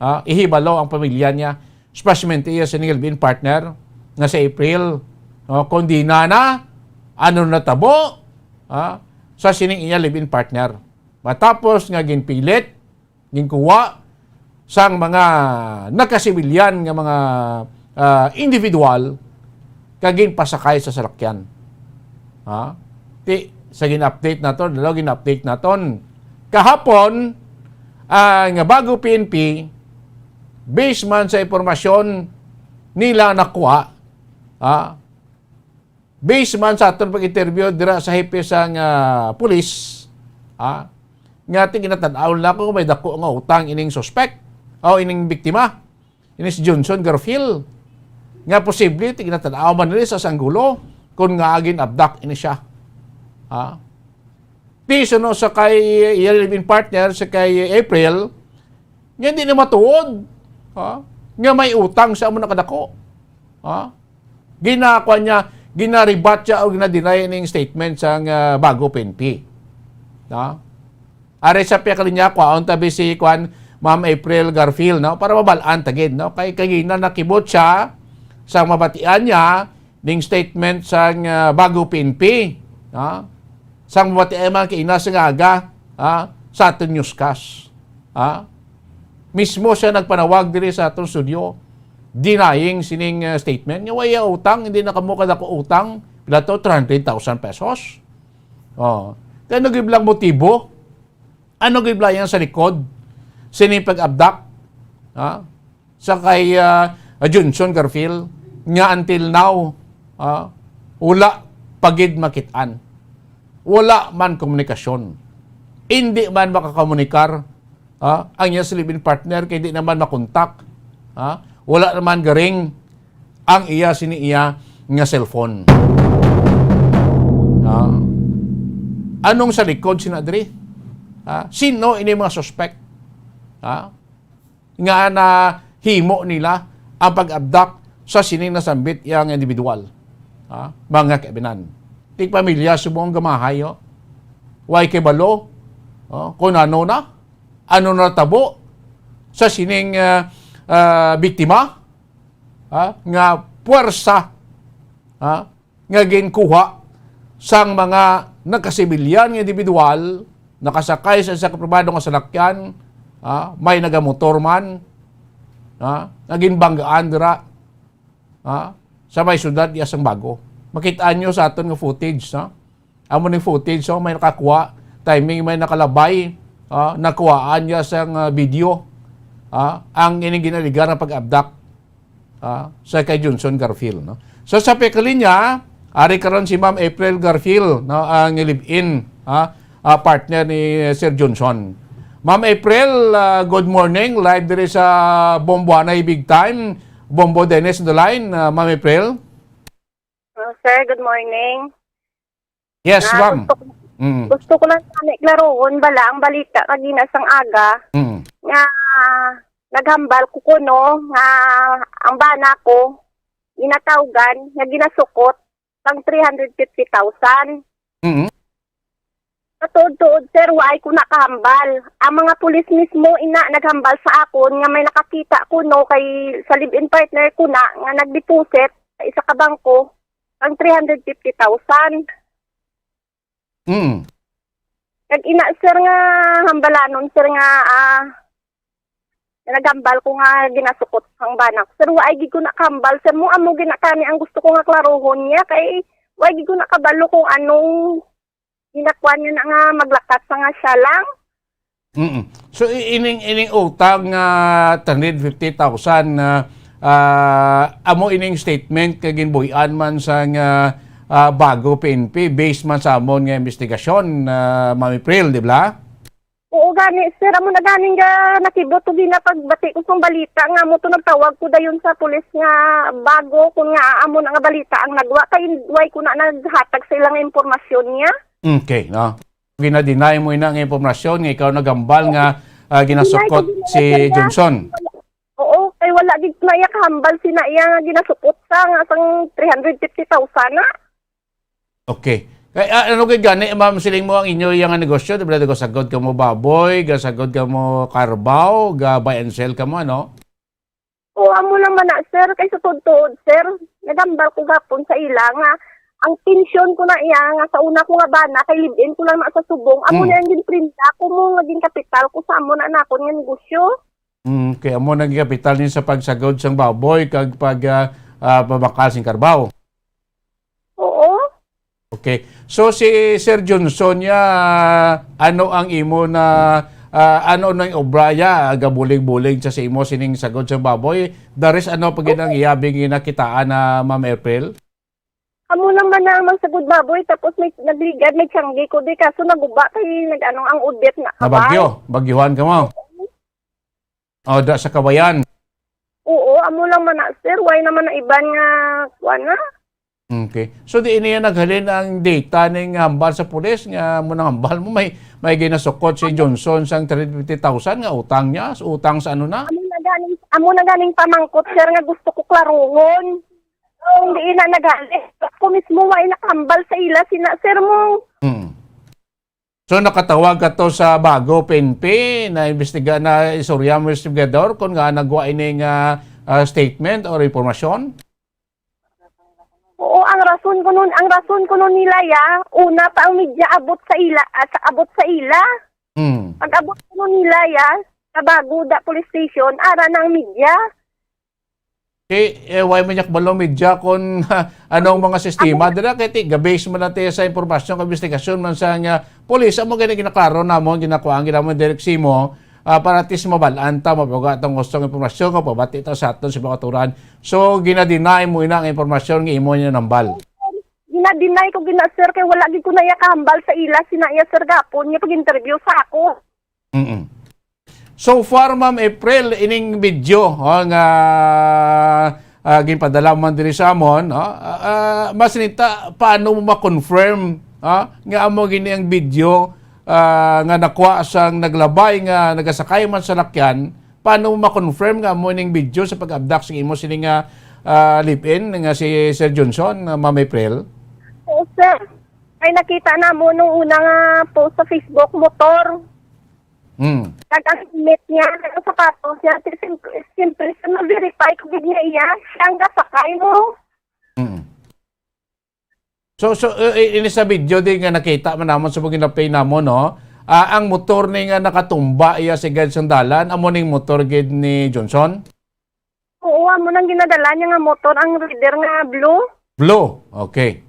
ah, ihibalo ang pamilya niya. Especially iya sining live-in partner nga si April. O, kung di na na, ano natabo, ha, sa sining iya live-in partner. Matapos nga ginpilit, ginkuha sang mga nakasibilyan nga mga, ah, individual kag ginpasakay sa salakyan. Ha? Ti, sa gin-update naton, dalaw gin-update naton. Kahapon, ang Bago P N P, based man sa impormasyon nila nakuha, ha? Based man sa aton pag-interview dira sa hepe sang, ah, pulis, ha? Nga ti ginatan-aw nila kung may dako nga utang ining suspek o ining biktima. Ini si Johnson Garfield, nga posible ti ginatan-aw man nila sa sanggulo kung nga gin-abduct ini siya. Ha? Ti suno sa kay iya live-in partner, sa kay April, nga di na matuod, ha? Nga may utang sa amo na kadako. Ha? Ginakuan niya, gina-rebut siya o gina-deny ning statement sang, ah, Bago P N P. Ha? Ari sa pihak linya, kwaon tabi si, kwan, Ma'am April Garfield, no? Para mabalaan ta gid, no? Kay kagina nakibot siya sa mabatian niya ning statement sang, ah, Bago P N P, no? Sang mabatian man kay ina sa nga aga, ha? Sa aton newscast, ha? Mismo siya nagpanawag diri sa aton studio, denying sining, ah, statement nga wala utang, hindi na kamo kadako utang, pila to, three hundred thousand pesos. Oh, kay ano gid lang motibo? Ano gid ba ang sa likod sini pag-abduct, ha? Sa kay, ah, Johnson Garfield nga until now, ah, wala pa gid makit-an. Wala man komunikasyon. Hindi man makakomunikar, ah, ang iya sa live-in partner kay di naman makontak, ah. Wala naman garing ang iya sini iya nga cellphone. Ah, anong sa likod sina diri? Ah, sino ini mga suspect? Ah, nga nahimo nila ang pag-abduct sa sining nasambit iya nga individual? Ha? Mga kaibinan. Tigpamilya subong gamahay, oh. Way kibalo, oh, kung ano na, ano natabo sa sining, ah, ah, biktima, ha? Nga puwersa, ha? Nga ginkuha sang mga nagkasibilyan nga individual, nakasakay sa isa ka pribado nga salakyan, ha? May nagamotor man, ha? Nga ginbanggaan dira, ha? Sa may siyudad iya sang Bago. Makit-an nyo sa aton nga footage, no? Amo ning footage, so may nakakuha, timing may nakalabay, ah, nakuhaan niya sang, ah, video, ah, ang ining ginaligar nga pag-abduct, ah, sa kay Johnson Garfield, no? So, sa pagkalinya, ari karon si Ma'am April Garfield, no, ang live-in, ah, ah, partner ni Sir Johnson. Ma'am April, ah, good morning. Live diri sa Bomboanay Big Time. Bombo Dennis on the line, ah, Ma'am April. Oh, sir, good morning. Yes, Ah, ma'am. gusto ko, Mm. gusto ko lang sana klarohon bala ang balita kagina sang aga Mm. nga naghambal ko kuno nga ang bana ko ginatawgan nga ginasukot sang three hundred fifty thousand. Mm. Sa tuod-tuod, sir, waay ko nakahambal. Ang mga pulis mismo ina naghambal sa akon nga may nakakita kuno kay sa live-in partner ko na nga nagdeposit sa isa ka bangko ang three hundred fifty thousand. Mm. Kag ina, sir, nga hambalanon, sir, nga, ah, naghambal ko nga ginasukot ang bana ko. Sir, waay gid ko nakahambal, sir. Mo amo gid na kani ang gusto ko nga klarohon niya kay waay gid ko nakabalo kung anong ginakuan niya na nga maglakat sa nga siya lang. Mm. So, i-, ining, ining utang nga three hundred fifty thousand, ah, ah, amo ining statement nga ginbuy-an man sa nga, ah, Bago P N P, based man sa amon nga investigasyon, ah, Ma'am April, di ba? Oo, gani, sir. Amo na ganing ga nakibot ko gina pagbati ko sang balita nga mo to nagtawag ko dayon sa pulis nga Bago kun nga amo na nga balita ang nagwa kay way ko na naghatag sa ilang impormasyon niya. Okay, no? Gina-deny mo ina nga impormasyon nga ikaw nagambal nga, ah, ginasukot Deny ko gina, si sir, nga Johnson. Oo, kay wala gid na iya kahambal sina iya nga ginasukot sa nga sang three hundred fifty thousand na. Okay. Kay, ah, ano gid gani, ma'am, siling mo ang inyo iya nga negosyo, di ba? Gasagod ka mo baboy, gasagod ka mo karbaw, ga buy and sell ka mo, ano? O, amo lang man na, sir, kay sa tuod-tuod, sir, nagambal ko gapon sa ila nga ang pensyon ko na iya nga sa una ko nga bana kay live-in ko lang na sa subong. Amo Mm. na ang ginprinda ko mo nga ginkapital ko sa amo na nakon nga negosyo. Mm, kay amo naging kapital niya sa pagsagod sang baboy kag pag, ah, ah, pabakal sing karbaw. Oo. Okay. So, si Sir Johnson niya, ano ang imo na, ah, ano na yung obra ya? Gabulig-bulig sa, sa imo sining sagod sa baboy. Daris ano pa gid ang Okay. iyabing ginakitaan na Ma'am April? Amo lang man na ang magsagod baboy, tapos may nagligad, may tiyanggi ko di, kaso naguba kay nag-ano ang udit na kabay. Nabagyo, bagyuhan ka mo. Oh, da sa Kawayan. Oo, amo lang man na, sir. Way naman na iban nga, kuwan na. Okay. So, di niya naghalin ang data ning hambal sa pulis nga mo nang hambal mo may, may ginasukot si Johnson sang three hundred fifty thousand nga utang niya, sa utang sa ano na? Amo na ganing, amo na ganing pamangkot, sir, nga gusto ko klaruhon. Kung di na naghalin, ako mismo way nakahambal sa ila, sina, sir, mo. Hmm. So, nakatawag ka to sa Bago P N P, na imbestiga, na istorya mo investigador kung nga nagwa ini nga, ah, statement or impormasyon? Oo, ang rason kuno, ang rason kuno nila ya, una pa ang media abot sa ila, ah, sa abot sa ila. Hmm. Pag abot kuno nila ya, sa Bago da Police Station, ara na ang media. Eh, eh, why man yak balo media kung ano ang mga sistema dira? Kay ti, ga-base man natin sa impormasyon, kag investigasyon man sa nga pulis, amo gani ginaklaro namon, ginakuha ang ginamon direct simo, ah, para at least mabalaan ta, mabaga atong gusto nga impormasyon, kung pabati ta sa aton sa mga turan. So, ginadinay mo ina ang impormasyon nga imo niya nambal. Ginadinay ko gina, sir, kay wala gid ko na iya kahambal sa ila, sina iya, sir, gapon niya pag-interview sa ako. Mm-mm. So far, Ma'am April, ining video, oh, nga, ah, ginpadala man diri sa amon, oh, ah, ah, mas nita, paano mo ma-confirm, ah, nga amo gini ang video, ah, nga nakuha sang naglabay nga nagasakay man sa lakyan? Paano mo ma-confirm nga amo ning video sa pag-abduct sa imo sini nga, ah, live-in nga si Sir Johnson, ah, Ma'am April? Oo, sir. Ay, nakita namo nung una nga post sa Facebook, motor. Hmm. Kag ang helmet niya, ang sapatos niya, si-, sim-, siyempre, sir, ma-verify ko gid nga iya, siya ang gasakay mo. Hmm. So, so, uh, ini sa video di nga nakita man namon sa mga ginaplay namon, no? Ah, ang motor ni nga nakatumba iya sa gid sang dalan, amo ning motor gid ni Johnson? Oo, amo nang ginadala niya nga motor, ang rider nga blue. Blue, okay.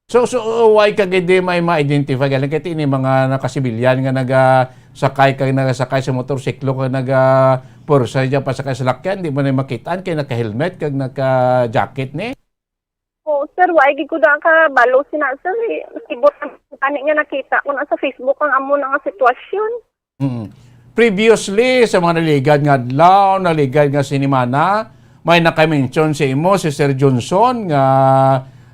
So, so, uh, why ka gid di may ma-identify? Galing kay ini mga nakasibilyan nga nagasakay kag nagasakay sa motorsiklo kag naga-, pursa dyan pasakay sa lakyan, di mo na makitaan kay naka-helmet kag naka-jacket ni? Oo, sir. Wa gid ko na kabalo sina, sir, eh. Nakibot ang tani nga nakita ko na sa Facebook ang amo na nga sitwasyon. Mm. Previously, sa mga naligad nga adlaw, naligad nga sinimana, may nakamention sa imo si Sir Johnson nga,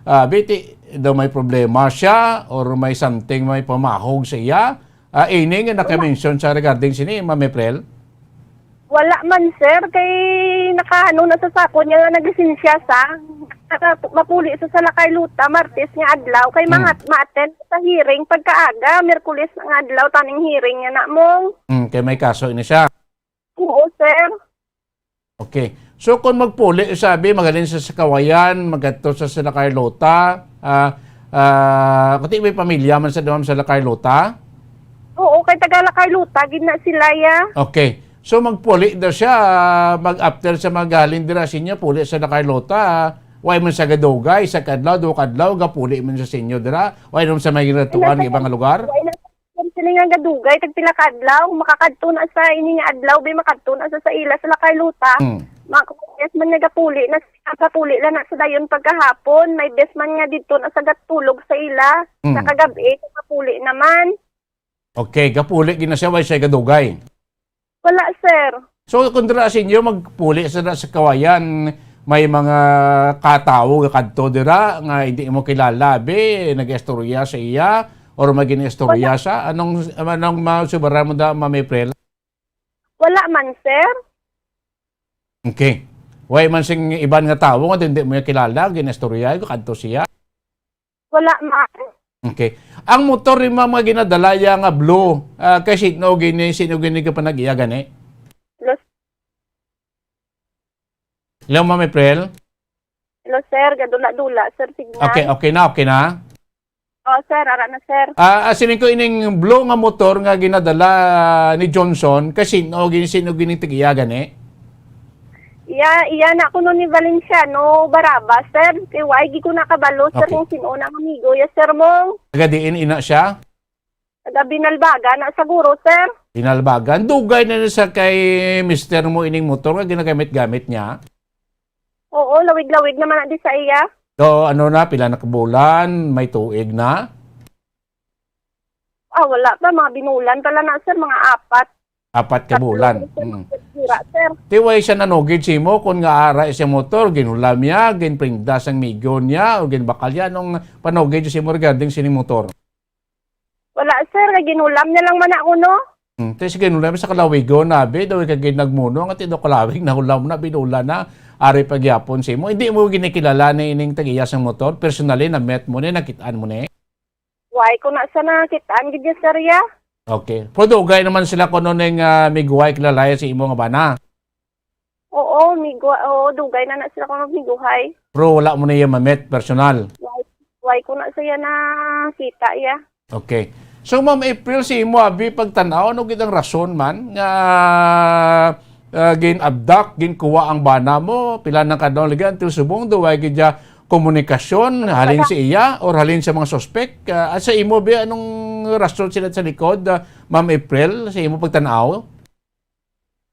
ah, biti daw may problema siya or may something, may pamahog sa iya. Ah, ini nga Wala. Nakamention sa regarding sini, Ma'am April? Wala man, sir, kay nakaano na sa sako niya nga naglisensya sa, naka-, mapuli sa, sa Lakay Luta, Martes nga adlaw, kay Hmm. mga ma-attend sa hearing pagkaaga, Miyerkules nga adlaw, taning hearing niya na mong. Hmm, kay may kaso ini siya. Oo, sir. Okay. So, kung magpuli, sabi, magaling sa, sa Kawayan, magadto sa, sa Lakay Luta, ah, ah, kuti may pamilya man sa, sa Lakay Luta? Oo, kay taga Lakay Luta gid na sila, ya. Okay. So, magpuli daw siya, ah, mag-after sa magaling dira sa inyo, puli sa Lakay Luta, ah, way man sa gadugay, sa kadlaw, duha kadlaw, gapuli man sa inyo dira, way naman sa may ginatuan nga ibang lugar? Way na, sir, sila nga gadugay, tagpila ka adlaw, makakadto na sa ini nga adlaw, bi, makadto na sa, sa ila, sa Lakay Luta. Hmm. Ma-, yes man nga gapuli na, gapuli lang na sa dayon pagkahapon, may bes man nga didto na sa gatulog sa ila, Hmm. sa kagabi, gapuli naman. Okay, gapuli gid na siya, way siya gadugay? Wala, sir. So, kung dira sa inyo, magpuli sa, sa Kawayan, may mga katawo nga kadto dira nga hindi mo kilala, abi, nag-istorya sa iya, or may gin-istorya Wala. Sa? Anong, anong masubaran mo da, Ma'am April? Wala man, sir. Okay. Way man sing iban nga tawo nga hindi mo kilala, gin-istorya, kadto siya? Wala man. Okay. Ang motor ni mga ginadala ya nga blue, ah, kay sino gini, sino gini ka panag-iya gani? Los- Hello, Ma'am April? Hello, sir. Gadula-dula, sir, signal. Okay, okay na, okay na? Oh, sir, ara na, sir. Ah, ah, siling ko ining blue nga motor nga ginadala ni Johnson, kay sino gini, sino gini tig-iya gani? Iya, iya na kuno ni Valenciano Barabas, sir. Kay wa gid ko nakabalo, sir, Okay. Kung sino na ang amigo. Yes, sir, mong. Taga diin ina siya? Taga Binalbagan na siguro, sir. Binalbagan. Dugay na ni sa kay mister mo ining motor nga ginagamit-gamit niya? Oo, lawig-lawig naman na di sa iya. So, ano na, pila na ka bulan, may tuig na? Ah, wala pa. Mga binulan pala na, sir. Mga apat. Apat ka bulan. Tatlo, sir. Mm. Sira, sir. Ti, way siya nanugid sa imo kung nga ara sa motor, ginulam niya, ginprinda sang migo niya, o ginbakal niya, anong panugid sa imo regarding sining motor? Wala, sir. Kay ginulam niya lang man ako, no? Hmm, ti, sige, ginulam sa kalawigon, abi, daw ka gid nagmuno, nga ti daw kalawig, nahulam na, binulan na, ari pagyapon sa imo. Hindi mo ginikilala ni ining tag-iya sang motor? Personally, na-met mo ni, nakitaan mo ni? Why ko na sa nakitaan gid ya, sir, ya? Okay. Pero dugay naman sila kuno ning, ah, miguway kilalaya sa imo nga bana? Oo, miguway, oo, dugay na na sila kuno miguhay. Pero wala mo na iya mamit, personal? Why, why ko na siya nakita, ya? Okay. So, Ma'am April, sa imo, abi, pagtan-aw, ano gid ang rason man nga, ah, gin-abduct, ginkuha ang bana mo? Pila nang kadlawon lagi until subong, do, way gid ya komunikasyon halin sa iya or halin sa mga suspek? Ah, sa imo, bi, anong rason sila sa likod, ah, Ma'am April, sa imo pagtan-aw?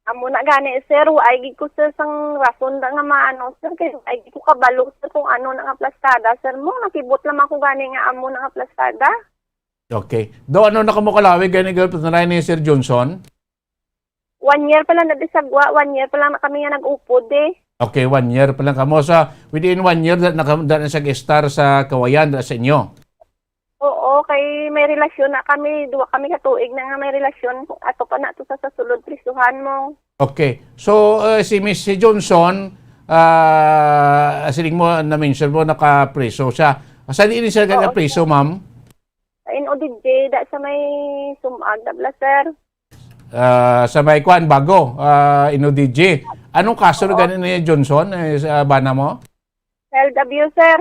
Amo na gani, sir, wa ay gid ko, sir, sang rason da nga maano, sir, kay wa ay gid ko kabalo, sir, kung ano na nga plastada, sir, mo nakibot lamang ko gani nga amo na nga plastada. Okay. Do, ano na kamo kalawig gani, girlfriend, na ni Sir Johnson? One year pa lang na di sagwa, one year pa lang na kami nga nag-upod, eh. Okay, one year pa lang kamo. Sa, within one year, da na kam-, da na siya estar sa Kawayan, da sa inyo? Oo, kay may relasyon na kami, duwa kami ka tuig na nga may relasyon. Ato pa na to sa, sa sulod prisuhan mo. Okay. So, uh, si Miss, si Johnson, Ah, siling mo, na-mention mo, nakapriso siya. Sa diin siya Oo, napriso, sir. Ma'am? Sa N O D J, da sa may Sumag, da bala, sir. Ah, sa may kwan, Bago, ah, N O D J. Anong kaso na Oo. Gani ni Johnson, eh, sa bana mo? L W, sir.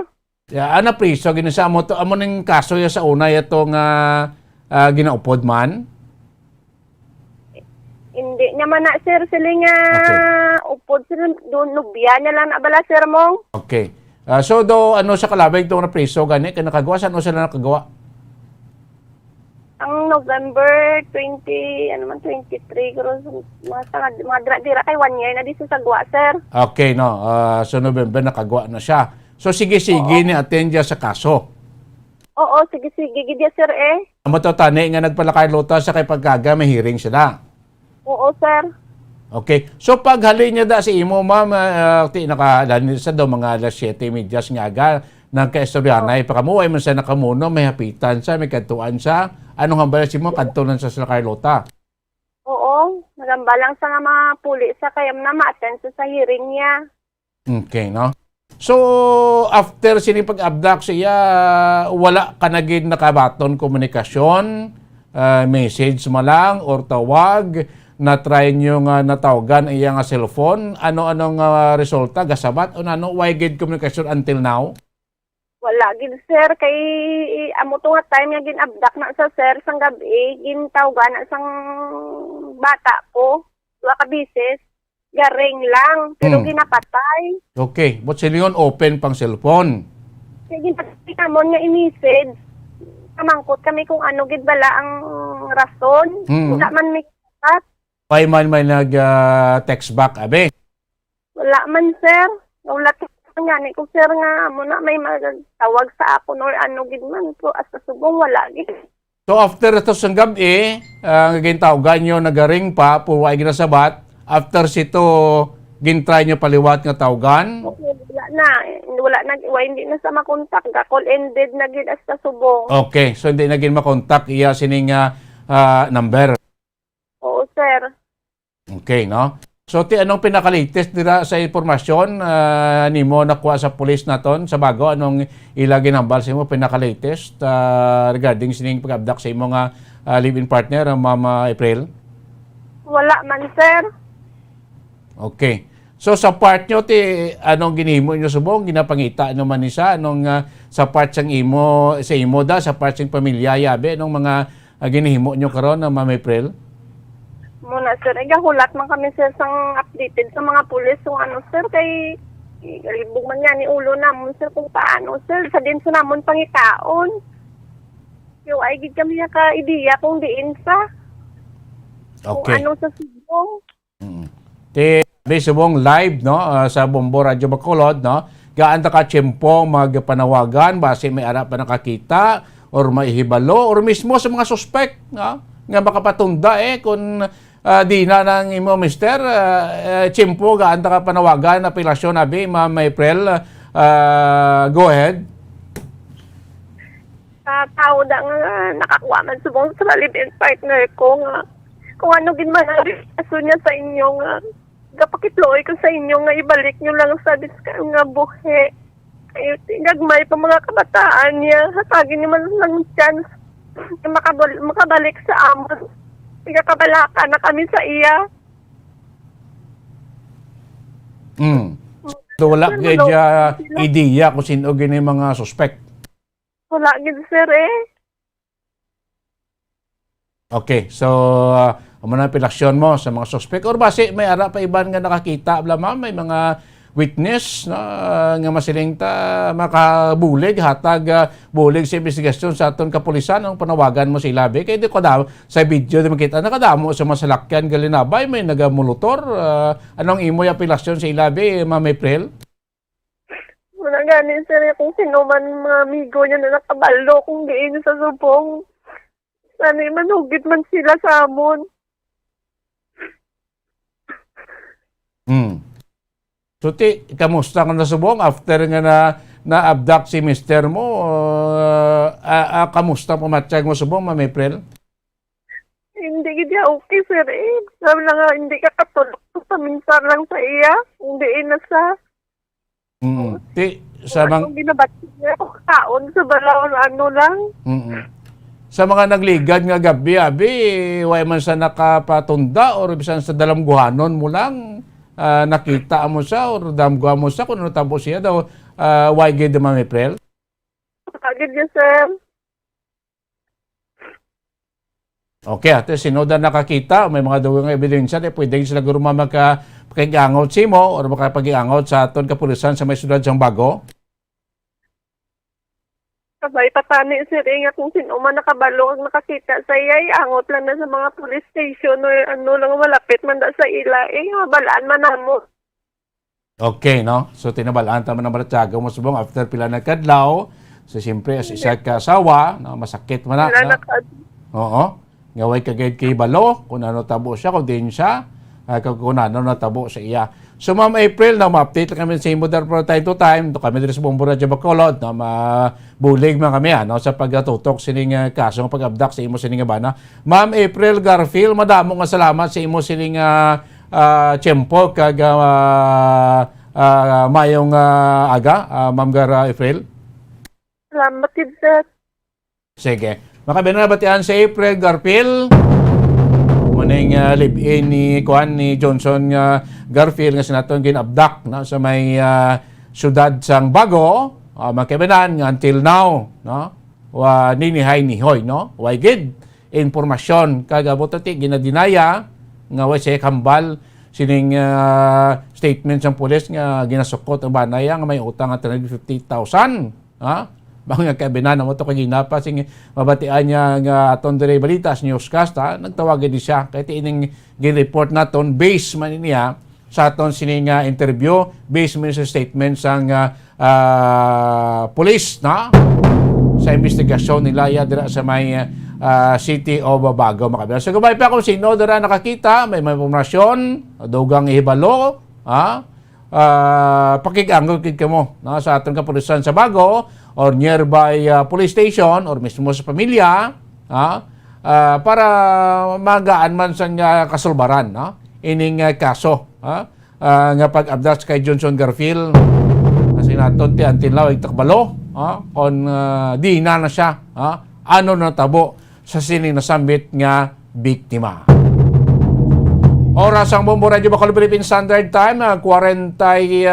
Ya, ah, napriso gini sa amo to, amo ning kaso ya sa una ya to nga, ah, ginaupod man? Hindi niya man na, sir, sila nga Okay. upod, sir, doon, nubya niya lang na bala, sir, mong. Okay. Ah, so, do, ano sa kalabay itong napriso gani? Kaya nakagawa? Saan sila nakagawa? Ang November twenty, ano man, twenty-three, guro, mga, mga dira-dira kay one year na di sa sagwa, sir. Okay, no. Ah, so, November, nakagawa na siya. So, sige-sige Oo. Ni attend siya sa kaso. Oo, sige-sige, gid ya, sir, eh. Amo to, tani nga nagpalakay lota sa kay pagkaga, may hearing sila. Oo, sir. Okay. So, paghalin niya da sa imo, ma'am, ah, ti, naka, dahil sa daw mga alas siyete y media nga aga, nagkaistoryanay pa kamo, ay man sa nakamuno, may hapitan sa, may kadtuan sa, anong hambal sa imo, kadto lang sa Sila Carlota? Oo, nagambal lang sa nga mga puli sa kaya na ma-attend sa, sa hearing niya. Okay, no? So, after sini pag-abduct sa iya, wala ka na gid nakabaton komunikasyon, ah, message man lang or tawag, na-try nyo nga natawgan iya nga cellphone? Ano-ano nga resulta? Gasabat o nano? Way gid komunikasyon until now? Wala gid, sir. Kay amo to nga time nga gin-abduct na sa, sir, sang gab-i, gintawgan na sang bata ko. Dua ka bisis. Garing lang, pero Hmm. ginapatay. Okay. But sila yun, open pang cellphone. Kaya ginapatay namon nga i-message. Kamangkot kami kung ano gid bala ang rason. Hmm. Wala man may kapat. Why man may nag, ah, text back, abi? Wala man, sir. Wala man gani ko, sir, nga mo na may magtawag sa akon or ano gid man. So, hasta subong, wala gid. So, after to sang gab-i, ah, gintawgan nyo, nagaring pa, puro ay ginasabat. After sito, gintry nyo paliwat nga tawgan? Okay, wala na. Wala na, wa, hindi na sa makontak. Ga-call ended na gid hasta subong. Okay, so hindi na gid makontak iya sining, ah, ah, number? Oo, sir. Okay, no? So, ti, anong pinaka-latest dira sa impormasyon, ah, nimo nakuha sa pulis naton sa Bago? Anong ila ginambal sa imo pinaka-latest, ah, regarding sining pag-abduct sa imo nga, ah, live-in partner, ah, Ma'am, ah, April? Wala man, sir. Okay. So, sa part nyo, ti, anong ginhimo nyo subong? Ginapangita nyo man ni siya? Anong, ah, sa part sang imo, sa imo da, sa part sang pamilya, yabi, anong mga ah, ginahimo nyo karon, ah, Ma'am April? Muna, sir, ay gahulat man kami, sir, sang updated sa mga pulis. So, ano, sir, kay, eh, galibog man nga ni ulo namon, sir, kung paano, sir, sa din sa namon pangitaon. Yung ay gid kami naka-ideya kung diin sa, kung Okay. Ano sa subong. Mm. Ti, abi subong live, no, ah, sa Bombo Radyo Bacolod, no? Gaan ta ka tiyempo magpanawagan, basi may ara pa nakakita or maihibalo or mismo sa mga suspek, no? Nga makapatunda, eh, kung, ah, di na nang imo mister, ah, eh, tiyempo, gaan ta ka panawagan, apelasyon, abi, Ma'am April, ah, go ahead. Sa tao da nga nakakuha man subong sa live-in partner ko nga kung ano gid man ang relasyon niya sa inyo nga gapakitluoy ko sa inyo nga ibalik niyo lang sa bis-, nga buhi. Ay, gagmay pa mga kabataan niya, hatagin niyo man lang chance nga makabal-, makabalik sa amon. Nagakabalaka na kami sa iya. Mm. So, wala Sir, kay wala. Ideya kung sino gini mga suspect? Wala gid, sir, eh. Okay, so, ah, amo na ang relasyon mo sa mga suspek? Or basi may ara pa iban nga nakakita, bala, ma'am? May mga witness na, nga masiling ta makabulig, hatag, ah, bulig sa investigasyon sa aton kapulisan? Ang panawagan mo sa ilabi? Kay di ko daw, sa video di makita, nakadamo sa mga salakyan, galinabay, may nagamolotor. Ah, anong imo yung apelasyon sa ilabi, Ma'am April? Wala gani, sir, kung sino man mga amigo niya na nakabalo kung diin sa subong. Sana manugid man sila sa amon. Hmm. So, ti, kamusta ka na subong after nga na, na-abduct si mister mo? Uh, ah, ah, kamusta pamatyag mo subong, Ma'am April? Hindi gid niya okay, sir, eh. Sabi na nga, hindi ka katulog. Paminsan lang sa iya. Hindi na sa Mm. Ti, sa Kung mang- anong ginabati niya, kung kaon sa balaon, ano lang. Mm. Sa mga nagligad nga gabi, abi, way man sa nakapatunda or bisan sa dalamguhanon mo lang, ah, nakita mo siya or damguhan mo siya kung ano tabo siya daw, ah, way gid, Ma'am April? Agad niya, sir. Okay, ate, sino da nakakita, may mga dugang nga ebidensya, di pwede sila guro ma-, maka-, makig-angot sa imo or makapag-iangot sa aton kapulisan sa may siyudad sang Bago? Kabay pa tani, sir, eh, nga kung sino man nakabalo kag nakakita sa iya, eh, angot lang na sa mga police station or ano lang, malapit man da sa ila, eh, mabalaan man namo. Okay, no? So, tinabalaan ta man ang Baratiaga mo subong after pila na kadlaw. So, siyempre, as isa ka asawa, no, masakit man na, Wala no? na ka- Oo. Nga way ka gid kay balo kung ano tabo siya, kung diin siya, ah, kag kung ano natabo sa iya. So, Ma'am April, no, ma-update lang kami sa imo dar from time to time. To kami diri sa Bombo Radyo Bacolod, no, mabulig man kami, ano, sa pagatutok sining, ah, kaso nga pag-abduct sa imo sining bana. Ma'am April Garfield, madamo nga salamat sa imo sining, ah, ah, tiyempo kag, ah, ah, mayong, ah, aga, ah, Ma'am Gar-, ah, April. Salamat gid, sir. Sige. Makabinan na batian si April Garfield. Muning, ah, live-in ni, kuan, ni Johnson nga Garfield nga sinaton gin-abduct, no, sa may, ah, siyudad sang Bago. Ah, makabinan nga until now, no, wa ninihay-nihoy, no? Way gid impormasyon. Kag, ah, buto ti ginadinaya nga way siya kambal sining, ah, statement sang pulis nga ginasukot ang bana iya nga may utang nga three hundred fifty thousand. Ha? Mga kabinan mo to kay ginapa sing mabatian niya nga aton diri balita sa newscast, ha? Nagtawag gid siya. Kay ti ining gin-report naton, base man niya sa aton sini nga interview, base man sa statement sang, ah, ah, police, na? Sa investigasyon nila ya dira sa may, ah, City of Bago, mga kabinan. So, gabay pa kung sino dira nakakita, may, may impormasyon, dugang ihibalo, ha? Ah, pakig-angot gid kamo, no, sa aton kapulisan sa Bago or nearby, ah, police station or mismo sa pamilya, ha? Ah, para magaan man sang, ah, kasulbaran, no? Ining, ah, kaso, ha? Ah, nga pag-abduct kay Johnson Garfield. Kasi naton ti until now, itakbalo, ha? Kung, ah, di na na siya, ha? Ano na tabo sa sining nasambit nga biktima. Oras ang Bombo Radyo Bacolod Philippine Standard Time, ah, kwarenta y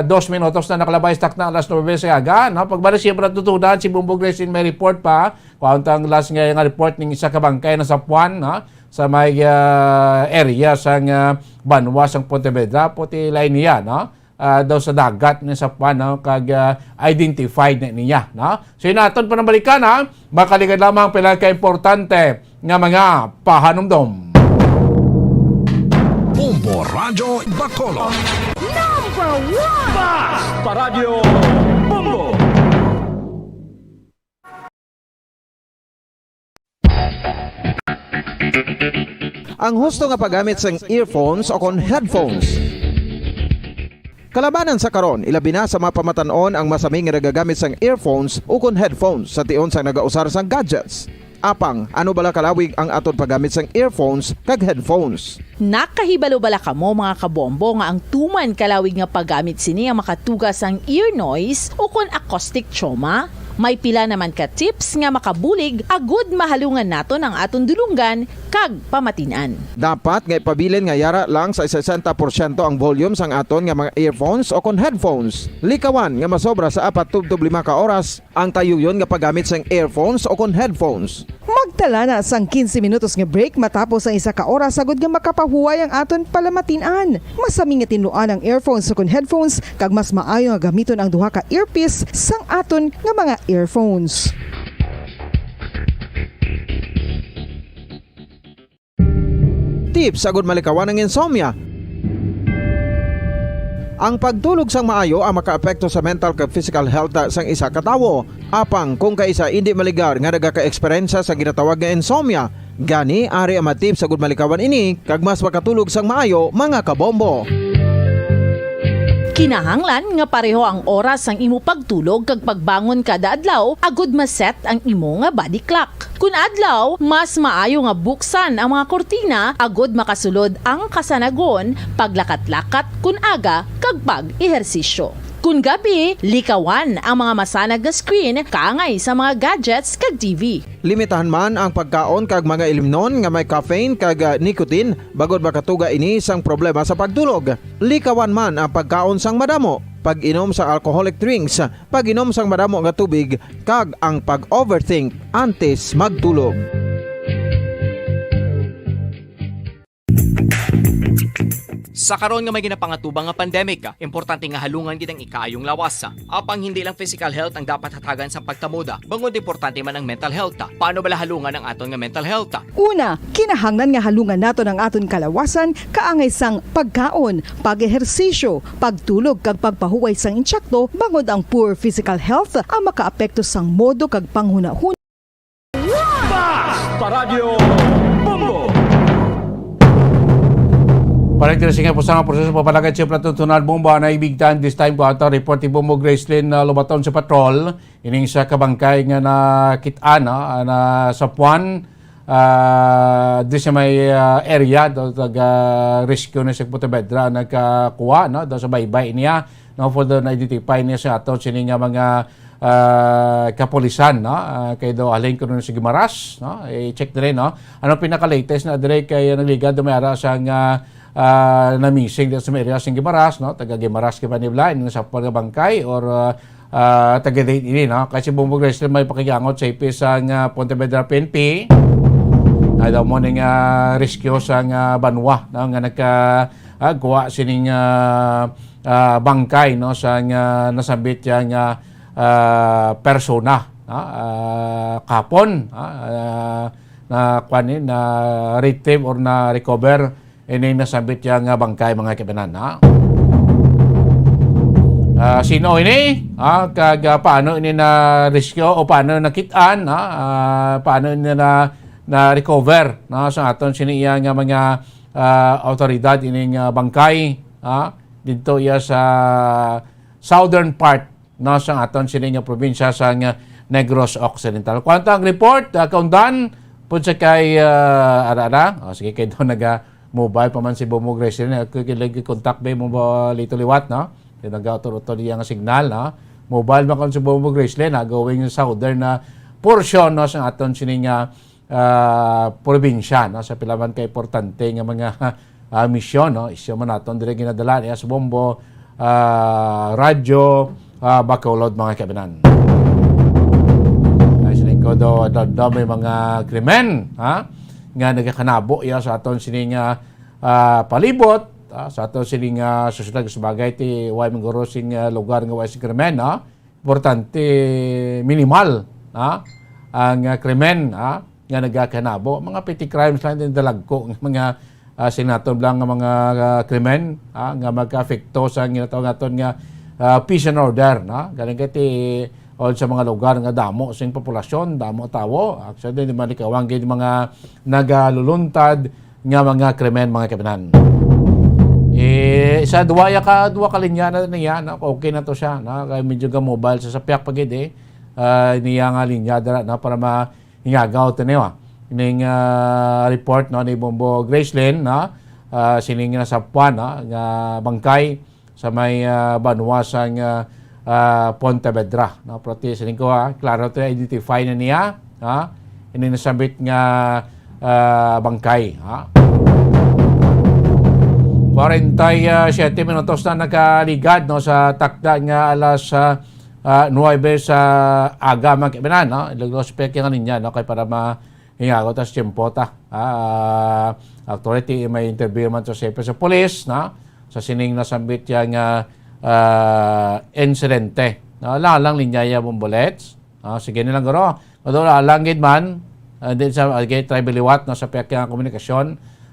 dos minutos na nakalabay sa takna alas nuebe sa aga, no? Pagbalik siya pala tutunan si Bombo Grace in may report pa. Kuwang tang last nga, nga report ning isa ka bangkay na sa Puan, no? Sa may, ah, area sang, ah, banwa sang Pontevedra, puti lain niya, no? Ah, daw sa dagat ni sa Puan, no? Kag, ah, identified na niya, no? So, yun naton panambalikan, ha? Makaligad lamang pila ka importante nga mga pahanumdom. Bombo Radyo Bacolod. Number one! Basta Radyo Bombo! Ang husto nga paggamit sang earphones o kon headphones. Kalabanan sa karon, ilabi na sa mga pamatan-on ang masami nga nagagamit sang earphones ukon headphones sa tion sang nagausar sang gadgets. Apang, ano bala kalawig ang aton paggamit sang earphones kag headphones? Nakahibalo bala kamo, mga kabombo, nga ang tuman kalawig nga paggamit sini ang makatuga sang ear noise ukon acoustic trauma? May pila naman ka tips nga makabulig agud mahalungan naton ang aton dulonggan kag pamatin-an. Dapat nga ipabilin nga yara lang sa sesenta porsyento ang volume sang aton nga mga earphones o kon headphones. Likawan nga masobra sa apat tubtob lima ka oras ang tayuyon nga paggamit sang earphones o kon headphones. Magtala na sang quince minutos nga break matapos ang isa ka oras agud nga makapahuway ang aton palamatin-an. Masami nga tinluan ang earphones o kon headphones, kag mas maayo nga gamiton ang duha ka earpiece sang aton nga mga earphones. Tips agud malikawan ang insomnia. Ang pagtulog sang maayo ang makaapekto sa mental kag physical health sang isa ka tawo. Apang kung kaisa indi maligar nga nagaka-eksperyensya sa ginatawag nga insomnia, gani ari ang mga tips agud malikawan ini kag mas makatulog sang maayo, mga kabombo. Kinahanglan nga pareho ang oras sang imo pagtulog kag pagbangon kada adlaw agud ma-set ang imo nga body clock. Kun adlaw, mas maayo nga buksan ang mga kurtina agud makasulod ang kasanagon, paglakat-lakat kun aga, kag pag-ehersisyo. Kon gabi, likawan ang mga masanag nga screen kaangay sa mga gadgets kag T V. Limitahan man ang pagkaon kag mga ilimnon nga may caffeine kag, ah, nicotine, bangod makatuga ini sang problema sa pagtulog. Likawan man ang pagkaon sang madamo, pag-inom sang alcoholic drinks, pag-inom sang madamo nga tubig, kag ang pag-overthink antes magtulog. Sa karon nga may ginapangatubang nga pandemic, importante nga halungan gid ang ikaayong lawas. Apang hindi lang physical health ang dapat hatagan sa pagkamoda, bangod importante man ang mental health. Paano bala halungan ang aton nga mental health? Una, kinahanglan nga halungan naton ang aton kalawasan kaangay sang pagkaon, pag-ehersisyo, pagtulog kag pagpahuway sang insakto, bangod ang poor physical health ang makaapekto sang modo kag panghunahuna. Basta Radyo Bombo! Parektiro sa nga pusa nga proseso, papalagad siya palatuntunan bomba na ibig time, this time ko ato report ni Bombo Gracelyn, uh, Lobaton sa patrol. Ining sa kabangkay nga nakit-an, no, na sa Puan, ah, di sa may, ah, area do taga rescue na sa Pontevedra nagkakuha, no, do sa baybay niya, no, for the identify niya sa aton sini nga mga, ah, kapulisan, no, ah, kay do halin kuno sa Guimaras, no, i-check diri, no, ano pinaka-latest na diri kay nagligad do may ara sa nga, ah, na-missing dito sa may area sa Guimaras, no, taga Guimaras kay Manibla, ini sa nga bangkay or, ah, ah, taga-date ini, no? Kay si Bongbong Gracelyn may pakigangot sa ipis sang, ah, Pontevedra P N P. Ay daw mo ning, ah, rescue sang, ah, banwa, no? Nga nagka, ah, kuha sining, ah, ah, bangkay, no? Sang, ah, nasambit yang, ah, ah, persona, no? Ah, kahapon, ah, ah, na, kwan ni, na retrieve or na recover ining nasambit ya nga bangkay, mga kaibanan, ha? Ah, sino ini? Ah, kag, ah, paano ini na rescue o paano nakit-an, ha? Ah, paano ini na, na recover, no? Sa aton sini iya nga mga, ah, awtoridad ining, ah, bangkay, ha? Didto iya sa southern part, no, sang aton sini nga probinsya sang Negros Occidental. Kuwanto ang report, ah, kaundan, pud sa kay, ah, ara, ara. O, sige, kay doon naga-mobile pa man si Bomo Grace rin. Ako kilig contact ba mo ba lito liwat, no? Kay nag-auto-auto niya nga signal, no? Mobile man kon si Bomo Grace rin, ha? Going southern na portion, no, sang aton sini nga ah, probinsya, no, sa pila man ka importante nga mga, ah, misyon, no, isyu man naton diri ginadala niya sa Bombo, ah, Radyo, ah, Bacolod, mga kaibanan. Ay, sa lingkod, do, do, do, may mga krimen, ha, nga nagakanabo ya sa aton sining, ah, ah, palibot, ah, sa aton sining, ah, sosyedad, sa bagay ti way mangguros sing, ah, lugar nga way sing krimen, no? Importante, minimal, ha, ang, ah, krimen, ha, nga nagakanabo. Mga petty crimes lang din, dalagko nga mga, ah, sinaton lang nga mga, ah, krimen, ha, nga magkaapekto sa ginatawag naton nga, ah, peace and order, no? Galing kay ti, o sa mga lugar nga damo sing populasyon, damo tawo. Actually, di man ikawang gid mga nagaluluntad nga mga krimen, mga kaibanan. Eh, sa duwa ya ka, duwa ka linya na niya, no? Okay na to siya, no? Kay medyo ga-mobile sa sapyak pa gid, eh. Ah, niya nga linya dira, no? Para mahingagaw to niyo, ah. Ning, ah, report, no, ni Bombo Gracelyn, no? Ah, sining nasapuan, no? Nga bangkay sa may, ah, banwa sang, ah, ah, Pontevedra, no? Pero ti sining ko, ah, klaro to, identify na niya, ha? Ini nasambit nga, ah, bangkay, ha? Kwarenta y siete minutos na nakaligad, no, sa takda nga alas, ah, ah, nuwebe sa aga, mga kaibanan, no? Ilagos pa kaya niya, no? Kay para ma-, hingago tas tiyempo ta. Ah, actually, ti-, may interview man to sa, sa police, no? Sa sining nasambit ya nga, ah, insidente. No? Lang, lang linya ya, Bombolets. Ah, sige na lang, guro. Although, lang gid man, ah, di sa, ah, gid, try biliwat, no, sa pihak nga komunikasyon,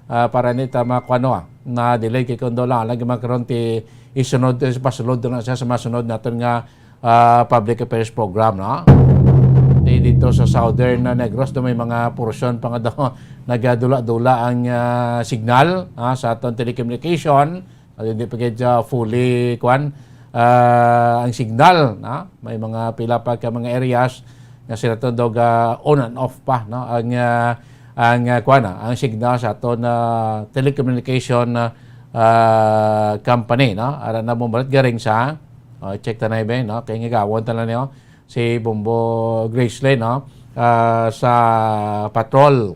ah, para hindi ta makuha, no, ah, na delay kay kundo lang, lagi man karon ti isunod, eh, pasulod na siya sa masunod naton nga, ah, public affairs program, no? Di dito sa Southern, ah, Negros, do may mga portion pa nga daw nagadula-dula ang, ah, signal, ah, sa aton telecommunication. At hindi pa gid siya fully, kwan, ah, ang signal, no? May mga pila pa ka mga areas nga sila to dog, ah, on and off pa, no? Ang, ah, ang, ah, kwan, ah, ang signal sa aton, ah, telecommunication, ah, ah, company, no? Ara na bumalik garing sa, Oh, check ta na, ibe, no? Kay ngigawon ta na niyo si Bombo Gracelyn, no? Ah, sa patrol.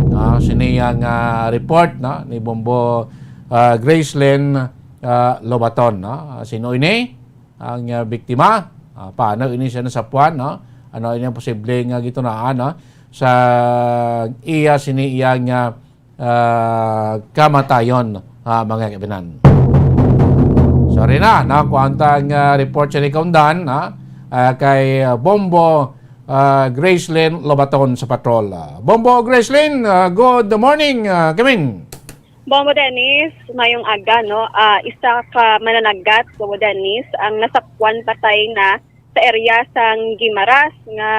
Ah, sini ang, ah, report, no, ni Bombo, ah, Gracelyn, ah, Lobaton, no? Sino ini? Ang, ah, biktima. Ah, paano ini siya nasapuan, no? Ano ini ang posible nga gitunaan, no? Sa iya, sini iya nga ah, kamatayon, ah, mga kaibinan. Sorry na, nakuha ta ang, ah, report sa ni Kaundan, ha? Ah, kay, ah, Bombo, ah, Gracelyn Lobaton sa patrol. Ah, Bombo Gracelyn, ah, good morning, ah, Kamin. Bombo Dennis, mayong aga, no? Ah, isa ka mananagat, Bombo Dennis, ang nasakwan patay na sa area sang Guimaras nga,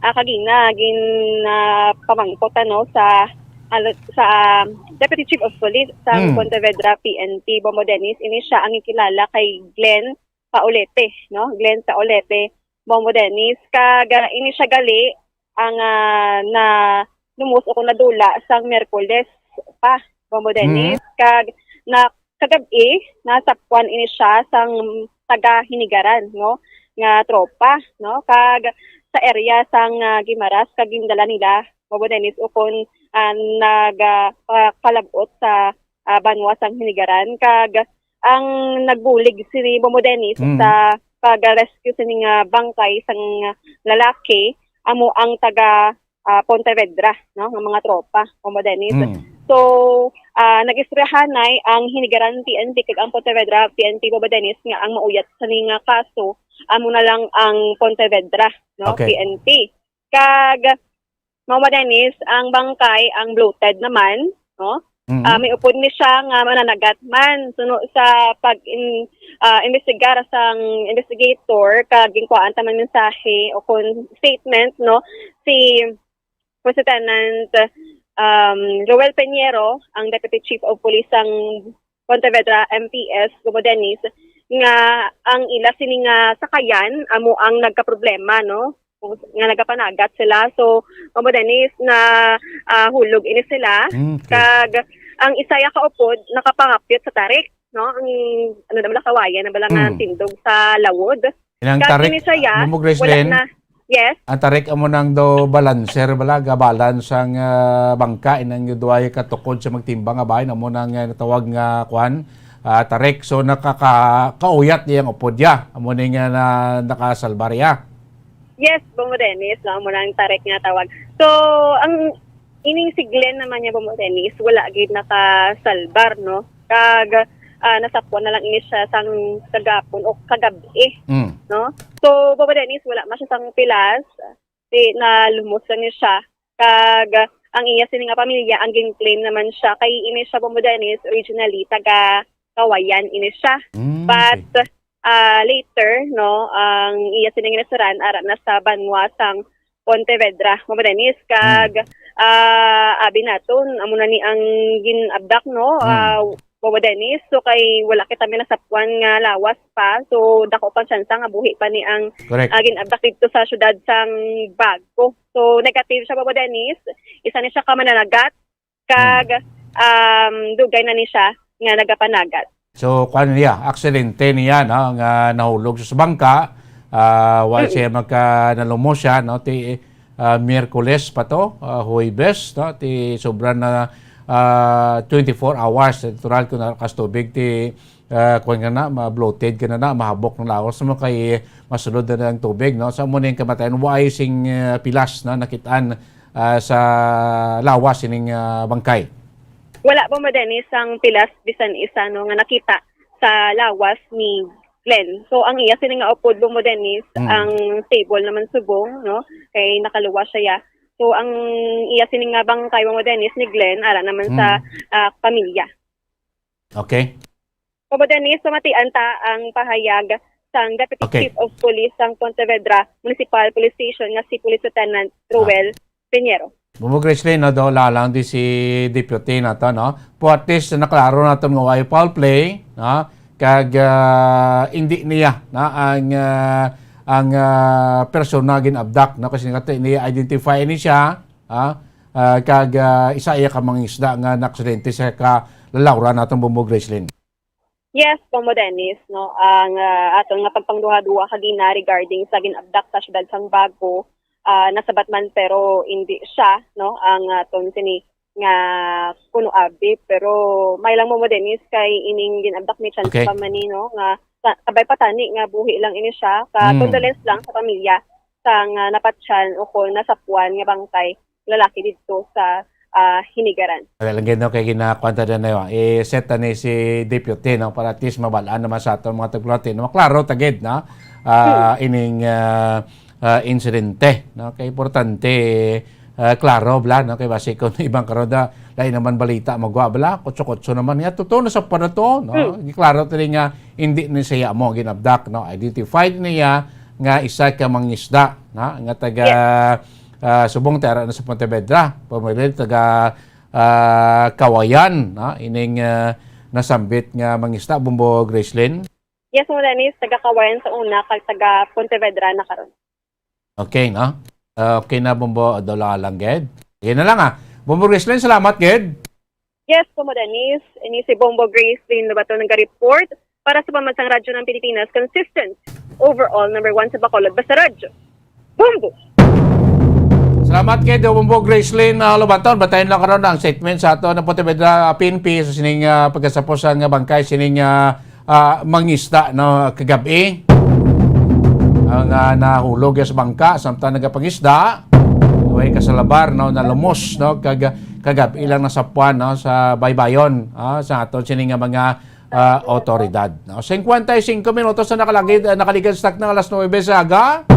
ah, kagina gin, ah, pamangkot, ano, sa, ano, sa, ah, Deputy Chief of Police sang Hmm. Pontevedra P N P, Bombo Dennis. Ini siya ang gikilala kay Glenn Paulete, no? Glenn Paulete, Bombo Dennis. Kag, ah, ini siya gali ang, ah, nalumos o kung nadula sang Miyerkules pa, Bombo Dennis. Mhm. Kag na, kagab-i, nasapwan ini siya sang taga Hinigaran, no, nga tropa, no, kag sa area sang, ah, Guimaras, kag gindala nila, Bombo Dennis, ukon, ah, nag, ah, pa-, palab-ot sa, ah, banwa sang Hinigaran, kag ang nagbulig sini, Bombo Dennis, Mm. sa pag-rescue sini nga bangkay sang lalaki amo ang taga, ah, Pontevedra, no, nga mga tropa, Bombo Dennis. Mm. So, ah, nag-istoryahanay ang Hinigaran P N P kag ang Pontevedra P N P, Bombo Dennis, nga ang mauyat sini nga kaso amo na lang ang Pontevedra, no, Okay. P N P. Kag, Mama Dennis, ang bangkay, ang bloated naman, no? Mhm. Ah, may upod ni siya nga mananagat man. Suno sa pag in, ah, investigar sang investigator, kag ginkuhaan ta man mensahe o kon statement, no? Si First Lieutenant, um, Roel Peñero, ang Deputy Chief of Police sang Pontevedra M P S, Bombo Dennis, nga ang ila sini nga sakayan amo ang nagkaproblema, no? Nga nagapanagat sila. So, Bombo Dennis, na, ah, hulog ini sila. Mm, okay. Kag ang isa ya kaupod nakapangapyot sa tarik, no? Ang, ano naman, kawayan na bala nga Mm. tindog sa lawod. Inang Kag tarik, ini siya, ya, Bombo Gracelyn, wala na. Yes. Ang tarik amo nang do balancer bala, gabalance ang, ah, bangka, inang duway katukod sa magtimbang nga bahin, amo nang, ah, natawag nga, kwan, ah, tarik. So, nakaka-, kauyat niya ang upod niya. Amo ni nga na, nakasalbar niya. Yes, Bombo Dennis, no, amo nang tarik nga tawag. So, ang ining si Glenn naman niya, Bombo Dennis, wala gid nakasalbar, no? Kag, ah, nasapwan na lang ini siya sang kagapon o kagabi, Mm. no? So, Bombo Dennis, wala man siya sang pilas, di nalumos lang ni siya. Kag, ang iya sini nga pamilya, ang gin-claim naman siya, kay ini siya, Bombo Dennis, originally, taga Kawayan ini siya. Mm, But, okay. ah, later, no, ang iya sini nga ginasuran, ara na sa banwa sang Pontevedra, Bombo Dennis, kag, Mm. ah, abi naton, amo na ni ang gin-abduct, no, Mm. ah, Bombo Dennis. So, kay wala kita may nasapwan nga lawas pa. So, dako pang tsansa nga buhi pa ni ang, Correct. ah, gin-abduct didto sa siyudad sang Bago. So, negative siya, Bombo Dennis. Isa ni siya ka mananagat, kag, Mm. um, dugay na ni siya nga nagapanagat. So, kuwan niya, aksidente niya, no, nga nahulog sa bangka, ah, wa Mm. siya magka-, nalumos siya, no, ti, ah, Miyerkules pa to, ah, Huwebes, no, ti sobra na, ah, twenty-four hours, natural kung nakas tubig, ti, ah, kuwan ka na, ma-bloated ka na na, mahabok ng lawas mo kay masulod na ang tubig, no? Sa amo ning kamatayan, wa ay sing, ah, pilas na nakitaan, ah, sa lawas sining, ah, bangkay. Wala, Bombo Dennis, ang pilas bisan isa, no, nga nakita sa lawas ni Glenn. So, ang iya sini nga upod, Bombo Dennis, Mm. ang stable naman subong, no? Kay nakaluwas siya, ya. So, ang iya sini nga bangkay, Bombo Dennis, ni Glenn, ara naman sa, Mm. ah, pamilya. Okay. Bombo Dennis, pamatian ta ang pahayag sang Deputy Okay. Chief of Police sang Pontevedra Municipal Police Station nga si Police Lieutenant Ah. Roel Piñero. Bombo Gracelyn, no, do lalang di si Deputy nato, no? Pero at least, naklaro naton nga way foul play, no? Kag, ah, hindi niya, no, ang, ah, ang, ah, persona gin-abduct, no? Kasi nga, ni-identify ni siya, ah, ah, kag, ah, isa iya ka mga isda nga naaksidente sa kalalawran naton, Bombo Gracelyn. Yes, Bombo Dennis, no, ang, ah, aton nga pagpangduha-duha kagina regarding sa gin-abduct sa siyudad sang Bago, ah, nasabat man pero hindi siya, no, ang aton sini nga kuno abi, pero may lang, Bombo Dennis, kay ining gin-abduct ni chance Okay. pa man ni, no, nga sa, kabay pa tani nga buhi lang ini siya, ka Mm. condolence lang sa pamilya sang, ah, napatyan o kon nasapuan nga bangkay lalaki didto sa, ah, Hinigaran. Wala lang gid, no, kay ginakuan ta din na yun. I-set na ni si Deputy, no, para at least mabalaan naman sa aton mga tagpulati, no, maklaro ta gid, no, ah, Hmm. ining, ah, ah, insidente, no, kay importante, ah, klaro bala, no, kay basi kung ibang karon da, lain naman balita magwa bala, kutso-kutso naman nga, totoo na sa panato, no, Hmm. giklaro ta rin nga, hindi ni siya mo ginabdak, no, identified niya nga isa ka mangisda, no, nga taga, Yes. ah, subong tara na sa Pontevedra, pamilya taga, ah, Kawayan, no, ining, ah, nasambit nga mangisda, Bombo Gracelyn. Yes, mo Dennis, taga Kawayan sa una, kag taga Pontevedra na karon. Okay, no? Ah, okay na, Bombo Dola Alangged. Yan na lang, ah. Bombo Gracelyn, salamat, gid. Yes, Bombo Dennis. Ini si Bombo Gracelyn Lobato nag-report para sa Pambansang Radyo ng Pilipinas. Consistent. Overall, number one sa Bacolod. Basta radyo. Bombo! Salamat kay Bombo Gracelyn, ah, Lobaton. Batayin lang karon ang statement sa ato ng Pontevedra P N P sa sining, ah, pagkasapos ang bangkay sining, ah, ah, mangisda, no, kagabi. Ang, ah, nahulog sa bangka samtang nagapangisda. Way kasalabar, no, nalumos, no, kag, kagabi lang nasapuan, no, sa baybayon, ah, sa aton sini nga mga, ah, otoridad, no. Singkwenta y singko minutos na nakalagid, ah, nakaligad sa takna alas nuwebe sa aga.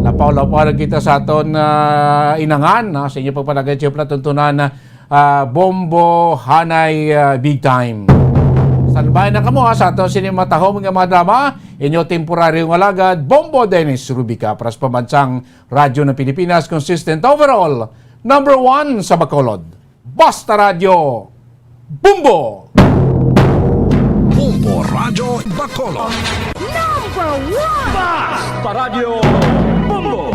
Lapaw-lapaw lang kita sa aton, ah, inangan, no, sa inyo pagpalagay sa platuntunan, ah, Bombo Hanay, ah, Big Time. Standby na kamo, ha, sa aton sini matahom nga mga drama. Inyo temporaryo nga alagad, Bombo Dennis Rubica, para sa Pambansang Radyo ng Pilipinas, consistent overall, number one sa Bacolod. Basta Radyo, Bombo! Bombo Radyo Bacolod. Number one! Basta Radyo, Bombo!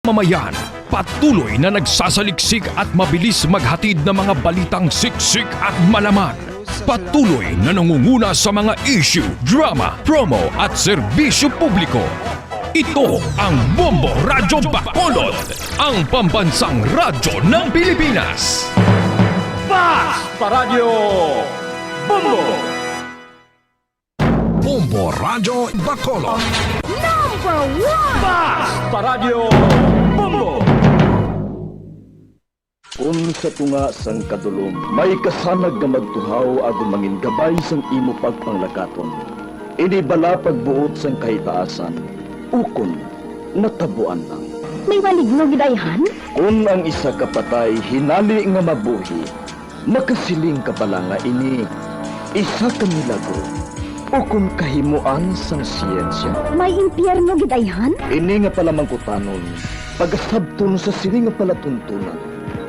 Mamayan, patuloy na nagsasaliksik at mabilis maghatid ng mga balitang siksik at malaman. Patuloy na nangunguna sa mga issue, drama, promo at serbisyo publiko. Ito ang Bombo Radyo Bacolod, ang pambansang radyo ng Pilipinas. Basta Radyo Bombo! Bombo Radyo Bacolod. Number one! Basta Radyo Bombo! Kun sa tunga sang kadulom may kasanag nga magtuhaw agud mangin gabay sang imo pagpanglakaton, ini bala pagbuot sang kahitaasan, ukon natabuan lang. May maligno gid ayhan? Kun ang isa ka patay hinali nga mabuhi, makasiling ka bala nga ini isa ka milagro ukon kahimoan sang siyensya? May impyerno gid ayhan? Ini nga palamangkutanon pagasabton sa sini nga palatuntunan,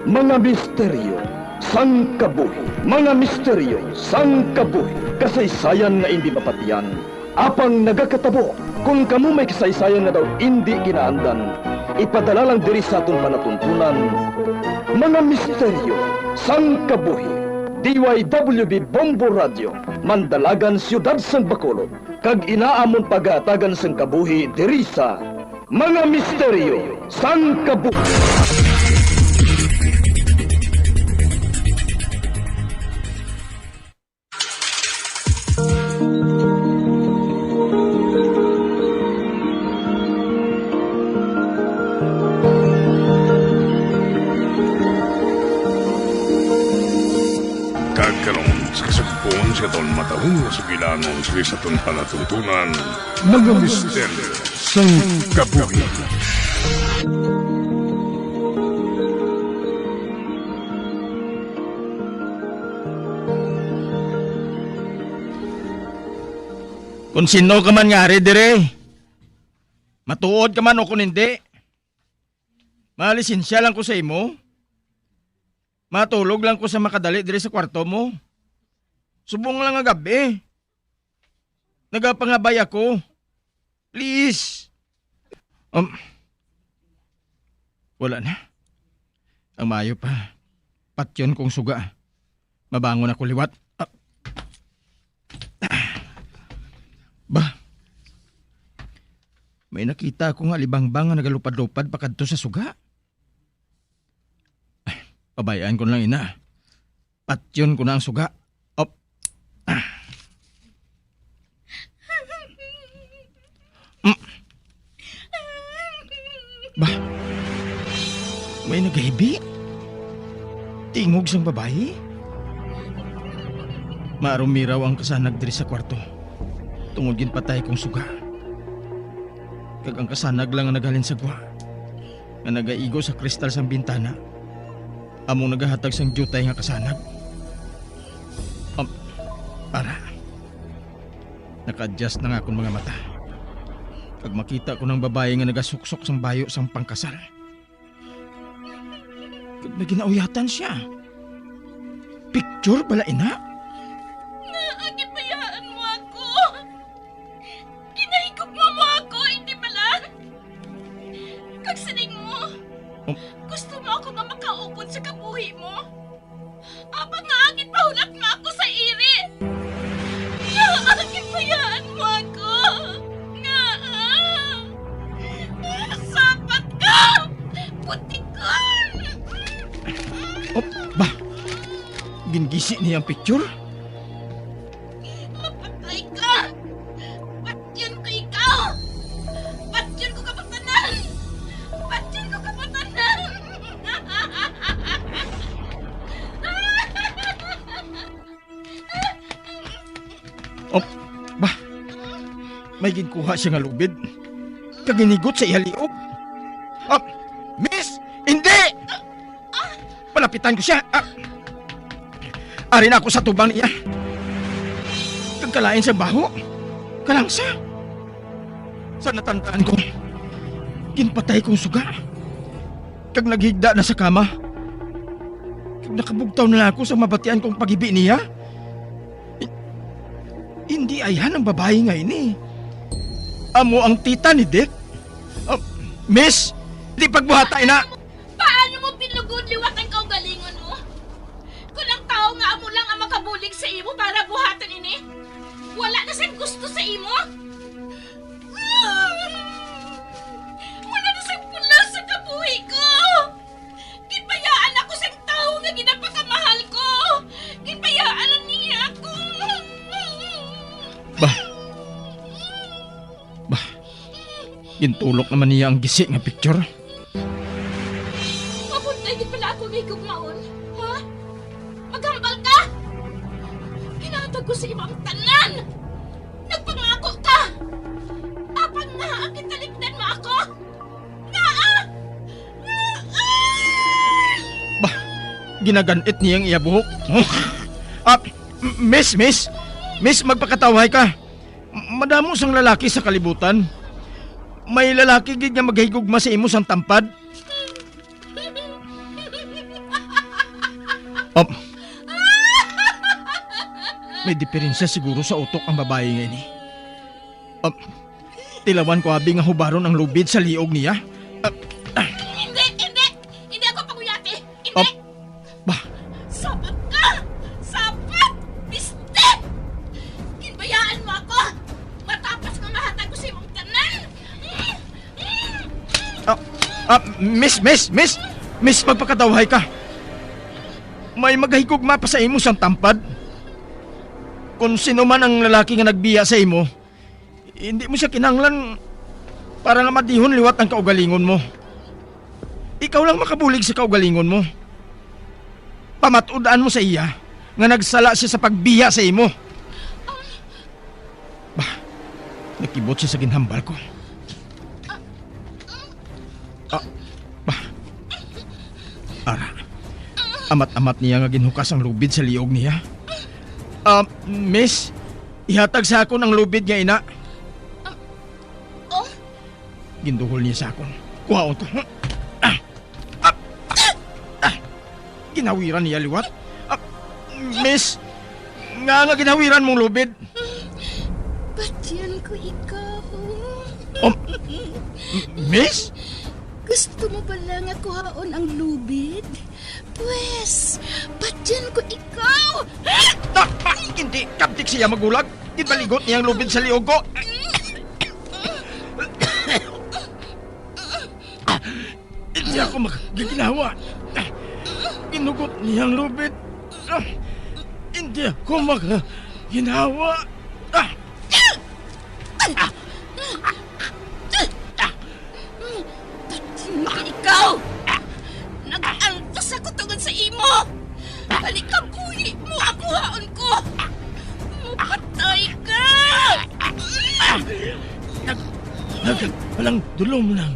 mga misteryo sang kabuhi. Mga misteryo sang kabuhi. Kasaysayan nga indi mapatian, apang nagakatabo. Kon kamo may kasaysayan nga daw indi ginaandan, ipadala lang diri sa aton palatuntunan, mga misteryo sang kabuhi. D Y W B Bombo Radio, Mandalagan, Siyudad sang Bacolod, kag ina amon pagahatagan sang kabuhi diri sa Mga Misteryo sang Kabuhi. Kag karon, sa kasugpon sa aton matahom nga sugilanon sa aton palatuntunan, mga misteryo sang kabuhi. Kon sino ka man nga ari diri, matuod ka man o kon hindi, malisensya lang ko sa imo. Matulog lang ko sa makadali diri sa kwarto mo. Subong lang nga gab-i. Nagapangabay ako. Please. Um, wala na. Ang maayo pa, patyon kong suga. Mabangon ako liwat. Ah. Ba? May nakita ako nga alibangbang nga nagalupad-lupad pakadto sa suga. Ay, pabayaan ko na lang, ina. Patyon ko na ang suga. Op. Ah. Mm. Ba? May nagahibi? Tingog sang babayi? Maarumiraw ang kasanag diri sa kwarto. Tungod ginpatay kong suga. Kag ang kasanag lang nga naghalin sa gwa, nga nagaigo sa kristal sang bintana, among nagahatag sang diutay nga kasanag. Am, ara. Naka-adjust na nga akon mga mata. Kag makita ko nang babayi nga nagasuksok sang bayo sang pangkasal. Kag may ginauyatan sia. Picture bala ina? Ngaa ginbayaan mo ako? Ginahigugma mo ako, hindi bala? Kag siling mo, Oh. gusto mo ako nga makaupod sa kabuhi mo? Apang nga ginpahulat nga ako sa iri. Ngaa ginbayaan mo ako? Ngaa? Sapat ka! Putikon! Oh, ba? Gingisi niya ang picture? Mapatay ka! Patyon ko ikaw! Patyon ko kamo tanan! Patyon ko kamo tanan! Oh, ba? May ginkuha siya nga lubid. Kag ginigot sa iya liog. Ah, miss! Hindi! Palapitan ko siya. Ah. Ari na ako sa tubang niya. Kag kalain sa baho. Kalangsa. Sa natandaan ko, ginpatay kong suga. Kag naghigda na sa kama. Kag nakabugtaw na ako sa mabatian kong paghibi niya. Hi-, hindi ayhan ang babayi nga ini. Amo ang tita ni Dick. Ah, miss, Di pagbuhata, ina! Paano mo pinlugod liwat ang kaugalingon mo? Kung ang tawo nga amo lang ang makabulig sa imo para buhaton ini, wala na sing gusto sa imo. Wala na sing pulos sa kabuhi ko. Ginbayaan ako sang tawo nga ginapakamahal ko. Ginbayaan na niya ako. Bah, Bah, gintulok naman niya ang gisi nga picture. Mabuntay gid pala ako nga higugmaon, ha? Maghambal ka! Ginhatag ko sa imo ang tanan! Nagpangako ka! Apang ngaa gitalikdan mo ako? Ngaa? Ngaa? Bah, ginagan-it niya ang iya buhok. Ah, m-, miss, miss! Miss, magpakatawhay ka! Madamo sang lalaki sa kalibutan. May lalaki gid nga maghigugma sa imo sang tampad. Op. May diferensya siguro sa utok ang babayi nga ini. Op. Tilawan ko abi nga hubaron ang lubid sa liog niya. Op. Hindi! Hindi! Hindi ako paguyati! Hindi! Op. Bah. Sapat ka! Sapat! Piste! Ginbayaan mo ako! Matapos nga mahatag ko sa imong tanan! Ah, ah, miss, miss, miss! Miss, magpakadawhay ka! May maghigugma pa sa imo sang tampad. Kung sino man ang lalaki nga nagbiya sa imo, hindi mo siya kinahanglan para nga madihon liwat ang kaugalingon mo. Ikaw lang makabulig sa kaugalingon mo. Pamatud-an mo sa iya nga nagsala siya sa pagbiya sa imo. Bah, nakibot siya sa ginhambal ko. Ah, bah. Ara. Amat-amat niya nga ginhukas ang lubid sa liog niya. Ah, miss, ihatag sa akon ang lubid nga ina. Oh? Ginduhol niya sa akon. Kuhaon ko. Ah! Ah! Ah! Ginawiran niya liwat. Ah, miss, nga nga ginawiran mong lubid? Patyan ko ikaw. Um, miss? Gusto mo bala nga kuhaon ang lubid? Pwes, patyan ko ikaw. Ah! Ah! Hindi, kabtik siya magulag. Ginbaligot niya ang lubid sa liog ko. Hindi ako makaginawa. Ginugot niya ang lubid. Hindi ako makaginawa. Pating ka ikaw! Nag-antos ako tungod sa imo! Palikabuhi mo ako, haon ko! Mapatay ka! Nag-, nag-, walang dulom lang.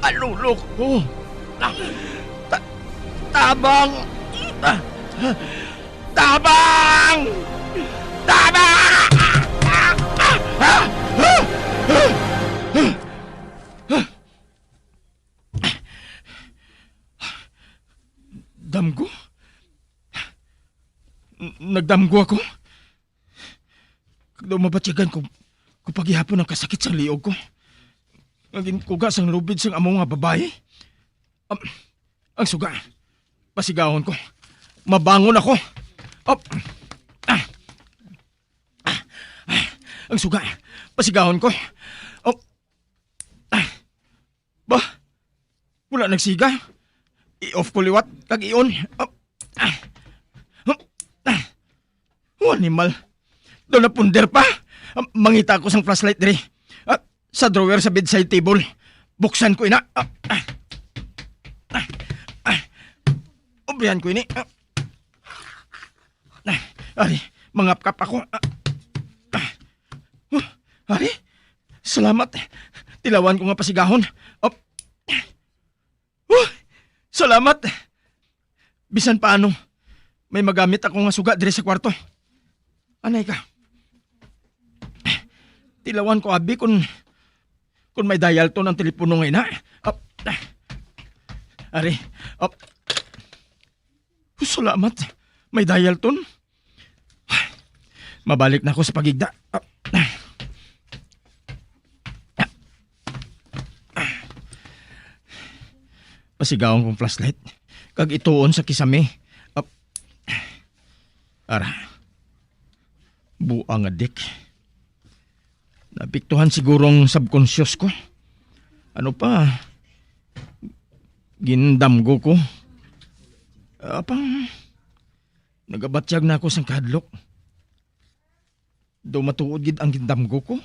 Alulok ko. Ah, ta-, tabang! Ah, tabang! Tabang! Damgo? N-, nagdamgo ako? Kag daw mabatyagan ko, ko pa gihapon ang kasakit sang liog ko. Nga ginkuga sang lubid sang amo nga babayi. Am, ang suga, pasigahon ko. Mabangon ako. Op. Ah. Ah. Ah. Ang suga, pasigahon ko. Op. Ah. Ba? Wala nagsiga. I-off ko liwat, kag i-on. Ah, ah, ah. Oh, animal. Daw napunder pa. Ah, mangita ko sang flashlight diri. Ah, sa drawer sa bedside table. Buksan ko ina. Ah, ah, ah, ah. Obrihan ko ini. Ah, ah, ari, mangapkap ako. Ah, ah. Oh, ari, salamat. Tilawan ko nga pasigahon. Op. Oh, salamat. Bisan paano, may magamit ako nga suga diri sa kwarto. Anay ka. Tilawan ko abi kung, kung may dial tone ang telepono nga ina. Op. Ari. Op. Oh, salamat. May dial tone. Mabalik na ako sa pagigda. Ah, ah, ah. Pasigawon kong flashlight. Kag ituon sa kisame. Ap-, ara. Buang nga, Dick. Naapektuhan siguro ang subconscious ko. Ano pa? Gindamgo ko. Apang, nagabatyag na ako sang kahadlok. Daw matuod gid ang gindamgo ko.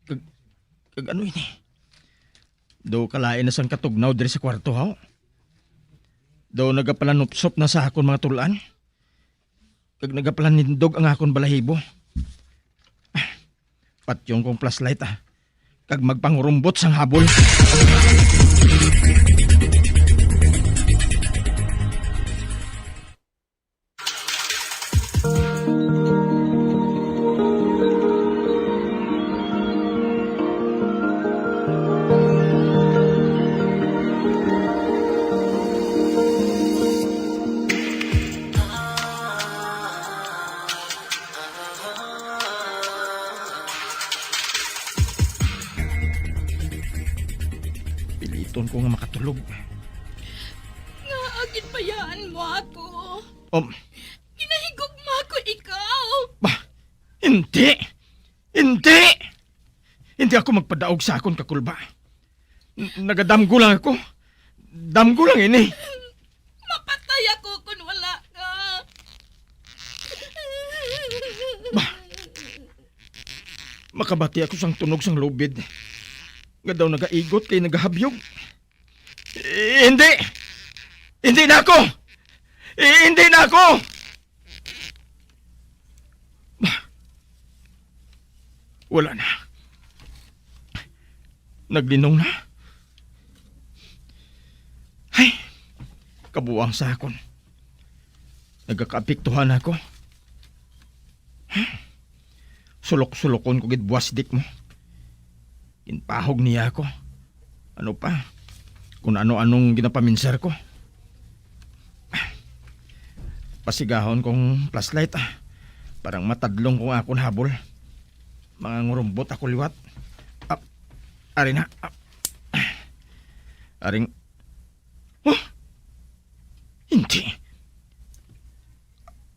Kag, kag ano ini? Daw kalain na sang katugnaw diri sa kwarto, haw? Daw nagapalanupsop na sa akon mga tul-an. Kag nagapalanindog ang akon balahibo. Ah, patyon kong flashlight, ah. Kag magpangurumbot sang habol. Piliton ko nga makatulog. Ngaa ginbayaan mo ako? Um, Ginahigugma ko ikaw. Bah, hindi! Hindi! Hindi ako magpadaog sa akon kakulba. N-, nagadamgo lang ako. Damgo lang ini. Mapatay ako kung wala ka. Bah, makabati ako sang tunog sang lubid nga daw nagaigot kay nagahabyog. Eh, hindi! Hindi na ako! Eh, hindi na ako! Bah, wala na. Naglinong na. Ay, kabuang sa akon. Nagakaapektuhan ako. Sulok-sulokon ko gid buas, Dick, mo. Ginpahog niya ako. Ano pa? Kung ano-anong ginapaminsar ko. Pasigahon kong flashlight, ah. Parang matadlong kong akon habol. Mangangurumbot ako liwat. Ah, ari na. Ah. Aring, oh! Hindi.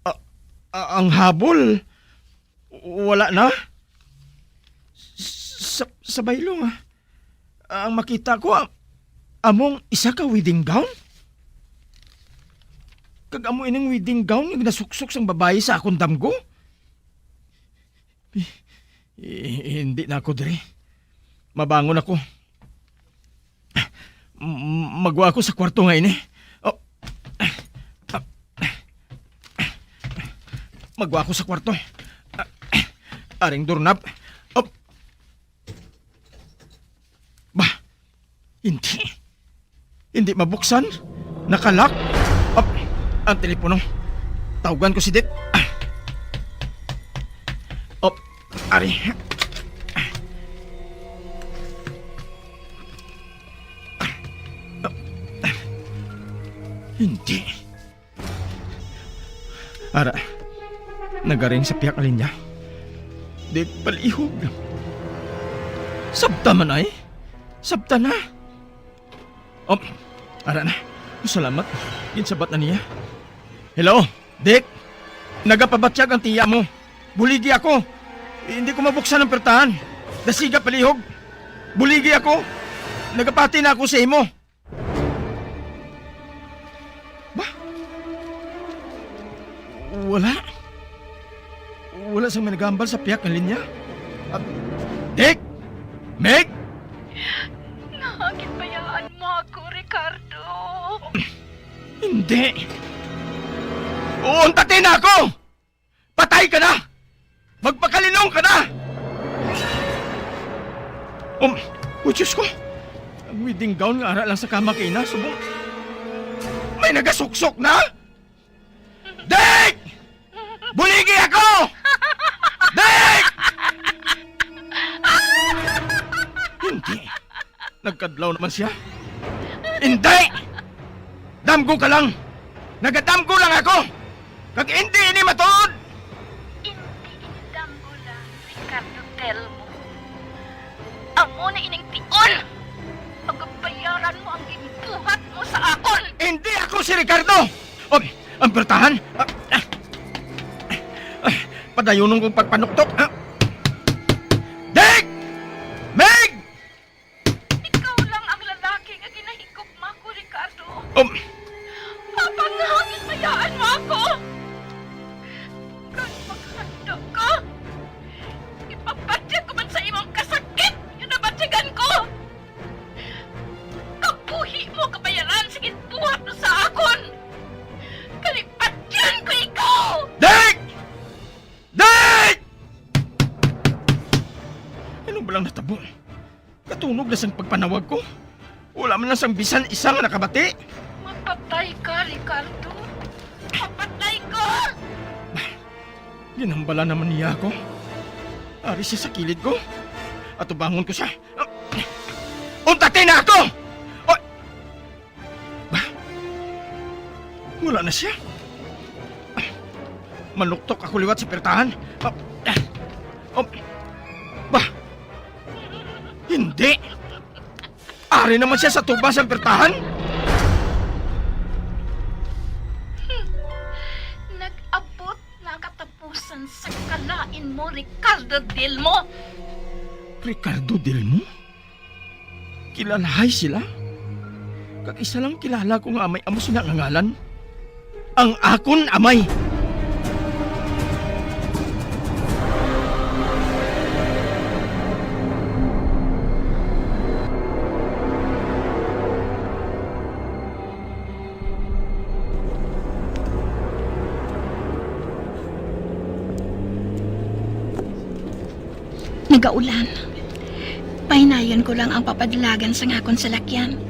Ah, ah, ang habol. Wala na. Sa, sa baylo nga. Ang makita ko, ah, among isa ka wedding gown. Kag amo ining wedding gown nga ginasuksok sang babayi sa akon damgo. Eh, eh, hindi na ako diri. Mabangon ako. M-, magwa ako sa kwarto nga ini. Oh. Magwa ako sa kwarto. Aring doorknob. Oh. Bah, hindi. Hindi mabuksan. Nakalak. Oh, ang telepono. Tawgan ko si Dick. Oh, ari. Hindi. Ara, nagaring sa pihak nga linya. Dick, palihog. Sabta man ay. Sabta na. Oh, ara na. Salamat. Ginsabat na niya. Hello, Dick? Nagapabatyag ang tiya mo. Buligi ako. Hindi ko mabuksan ang pertahan. Dasiga palihog. Buligi ako. Nagapati na ako sa imo. Ba? Wala. Wala sang may nagahambal sa pihak nga linya. Ah, Dick! Meg! Ngaa ginbayaan mo ako, Ricardo? Hindi. Untatin na ako! Patay ka na! Magpakalinong ka na! Um, oh, Diyos ko! Ang wedding gown nga ara lang sa kama kay na, subong may nagasuksok na! Dick! Buligi ako! Dick! Hindi. Nagkadlaw naman siya. Hindi! Damgo ka lang! Nagadamgo lang ako! Kag hindi ini matuod! Hindi ini damgo lang, Ricardo Telmo. Amo na ining tion! Pagbayaran mo ang si Ricardo! O, ang pertahan! Ah, ah, ah, padayonon kong pagpanuktok! Ah. Dick! Meg! Ikaw lang ang lalaki nga ginahigugma ko, Ricardo. Um. Papa, nga ginbayaan mo ako. Kag maghanda ka, ipapatya ko man sa imong kasakit nga nabatyagan ko. Kabuhi mo kabayaran sa ginbuhat mo sa akon. Kalipatyan ko ikaw! Dick! Dick! Ano ba lang natabo? Katunog na sang pagpanawag ko. Wala man lang sang bisan isa nga nakabati. Mapatay ka, Ricardo. Mapatay ka! Ginhambala naman niya ako. Ari siya sa kilid ko. Atubangon ko siya. Untati na ako! O, ba? Wala na siya. Manuktok ako liwat sa pertahan. Ah, ah, oh, ba? Hindi! Ari naman siya sa tubas sang pertahan! Nag-abot na ang katapusan sa kalain mo, Ricardo Delmo! Ricardo Delmo? Kilalahay sila? Kag isa lang kilala ko nga amay amo sina nga ngalan. Ang akon amay! Nagaulan. Pahinayon ko lang ang papadalagan sang akon salakyan.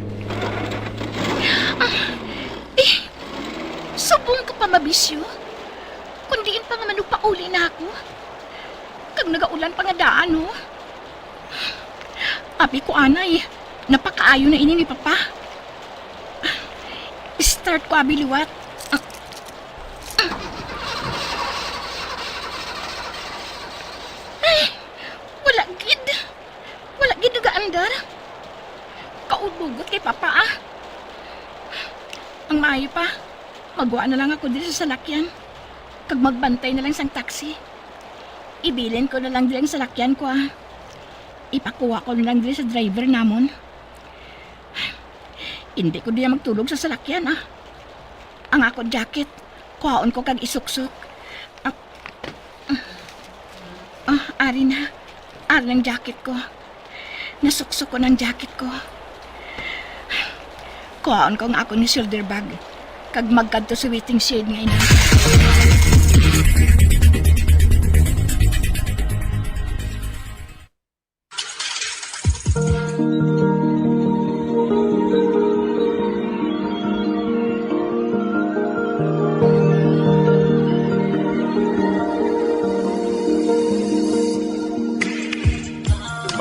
Ah, eh, subong ko pa mabisyo. Kun diin pa nga manugpauli na ako. Kag nagaulan pa nga daan, oh. Abi ko anay, napakaayo na ini ni Papa. Start ko abi liwat. Ay, wala gid. Wala gid nagaandar. Kaudugot kay Papa, ah. Ang maayo pa, magwa na lang ako diri sa salakyan. Kag magbantay na lang sang taxi. Ibilin ko na lang diri ang salakyan ko, ah. Ipakuha ko na lang diri sa driver namon. Hindi ko diya magtulog sa salakyan, ah. Ang akon jacket, kuhaon ko kag isuksok. Ah, ah, ari na. Ari ang jacket ko. Nasuksok ko ng jacket ko. Kuhaon ko nga akon nga shoulder bag. Kag magkadto sa waiting shed nga ina.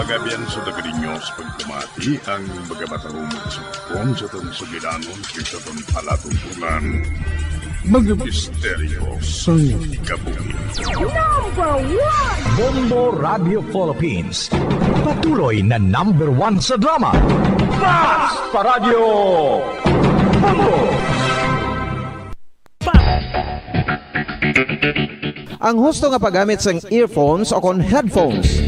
Magabian sa taga ninyo sa pagpamati ang mga matarong nga sumpon sa atong sugilanon kag sa atong palatuntunan. Mga misteryo sang kabuhi. Number one! Bombo Radio Philippines. Patuloy na number one sa drama. Mas pa Radyo Bombo! Ang husto nga paggamit sang earphones o kon headphones.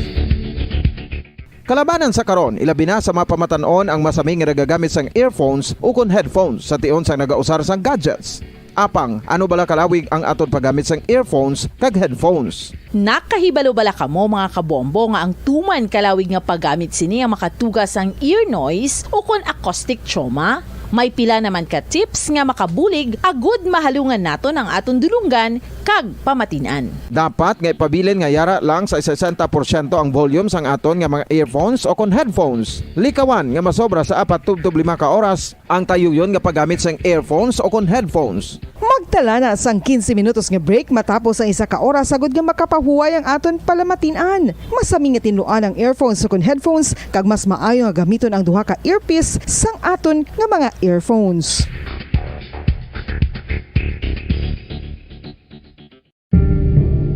Kalabanan sa karon, ilabi na sa mga pamatan-on ang masami nga nagagamit sang earphones ukon headphones sa tion sang nagausar sang gadgets. Apang, ano bala kalawig ang aton paggamit sang earphones kag headphones? Nakahibalo bala kamo, mga kabombo, nga ang tuman kalawig nga paggamit sini ang makatuga sang ear noise ukon acoustic trauma? May pila naman ka tips nga makabulig agud mahalungan naton ang aton dulonggan kag pamatin-an. Dapat nga ipabilin nga yara lang sa sesenta porsyento ang volume sang aton nga mga earphones o kon headphones. Likawan nga masobra sa apat tubtob lima ka oras ang tayuyon nga paggamit sang earphones o kon headphones. Magtala na sang quince minutos nga break matapos ang isa ka oras, agud nga makapahuway ang aton palamatin-an. Masami nga tinluan ang earphones o kon headphones, kag mas maayo nga gamiton ang duha ka earpiece sang aton nga mga earphones.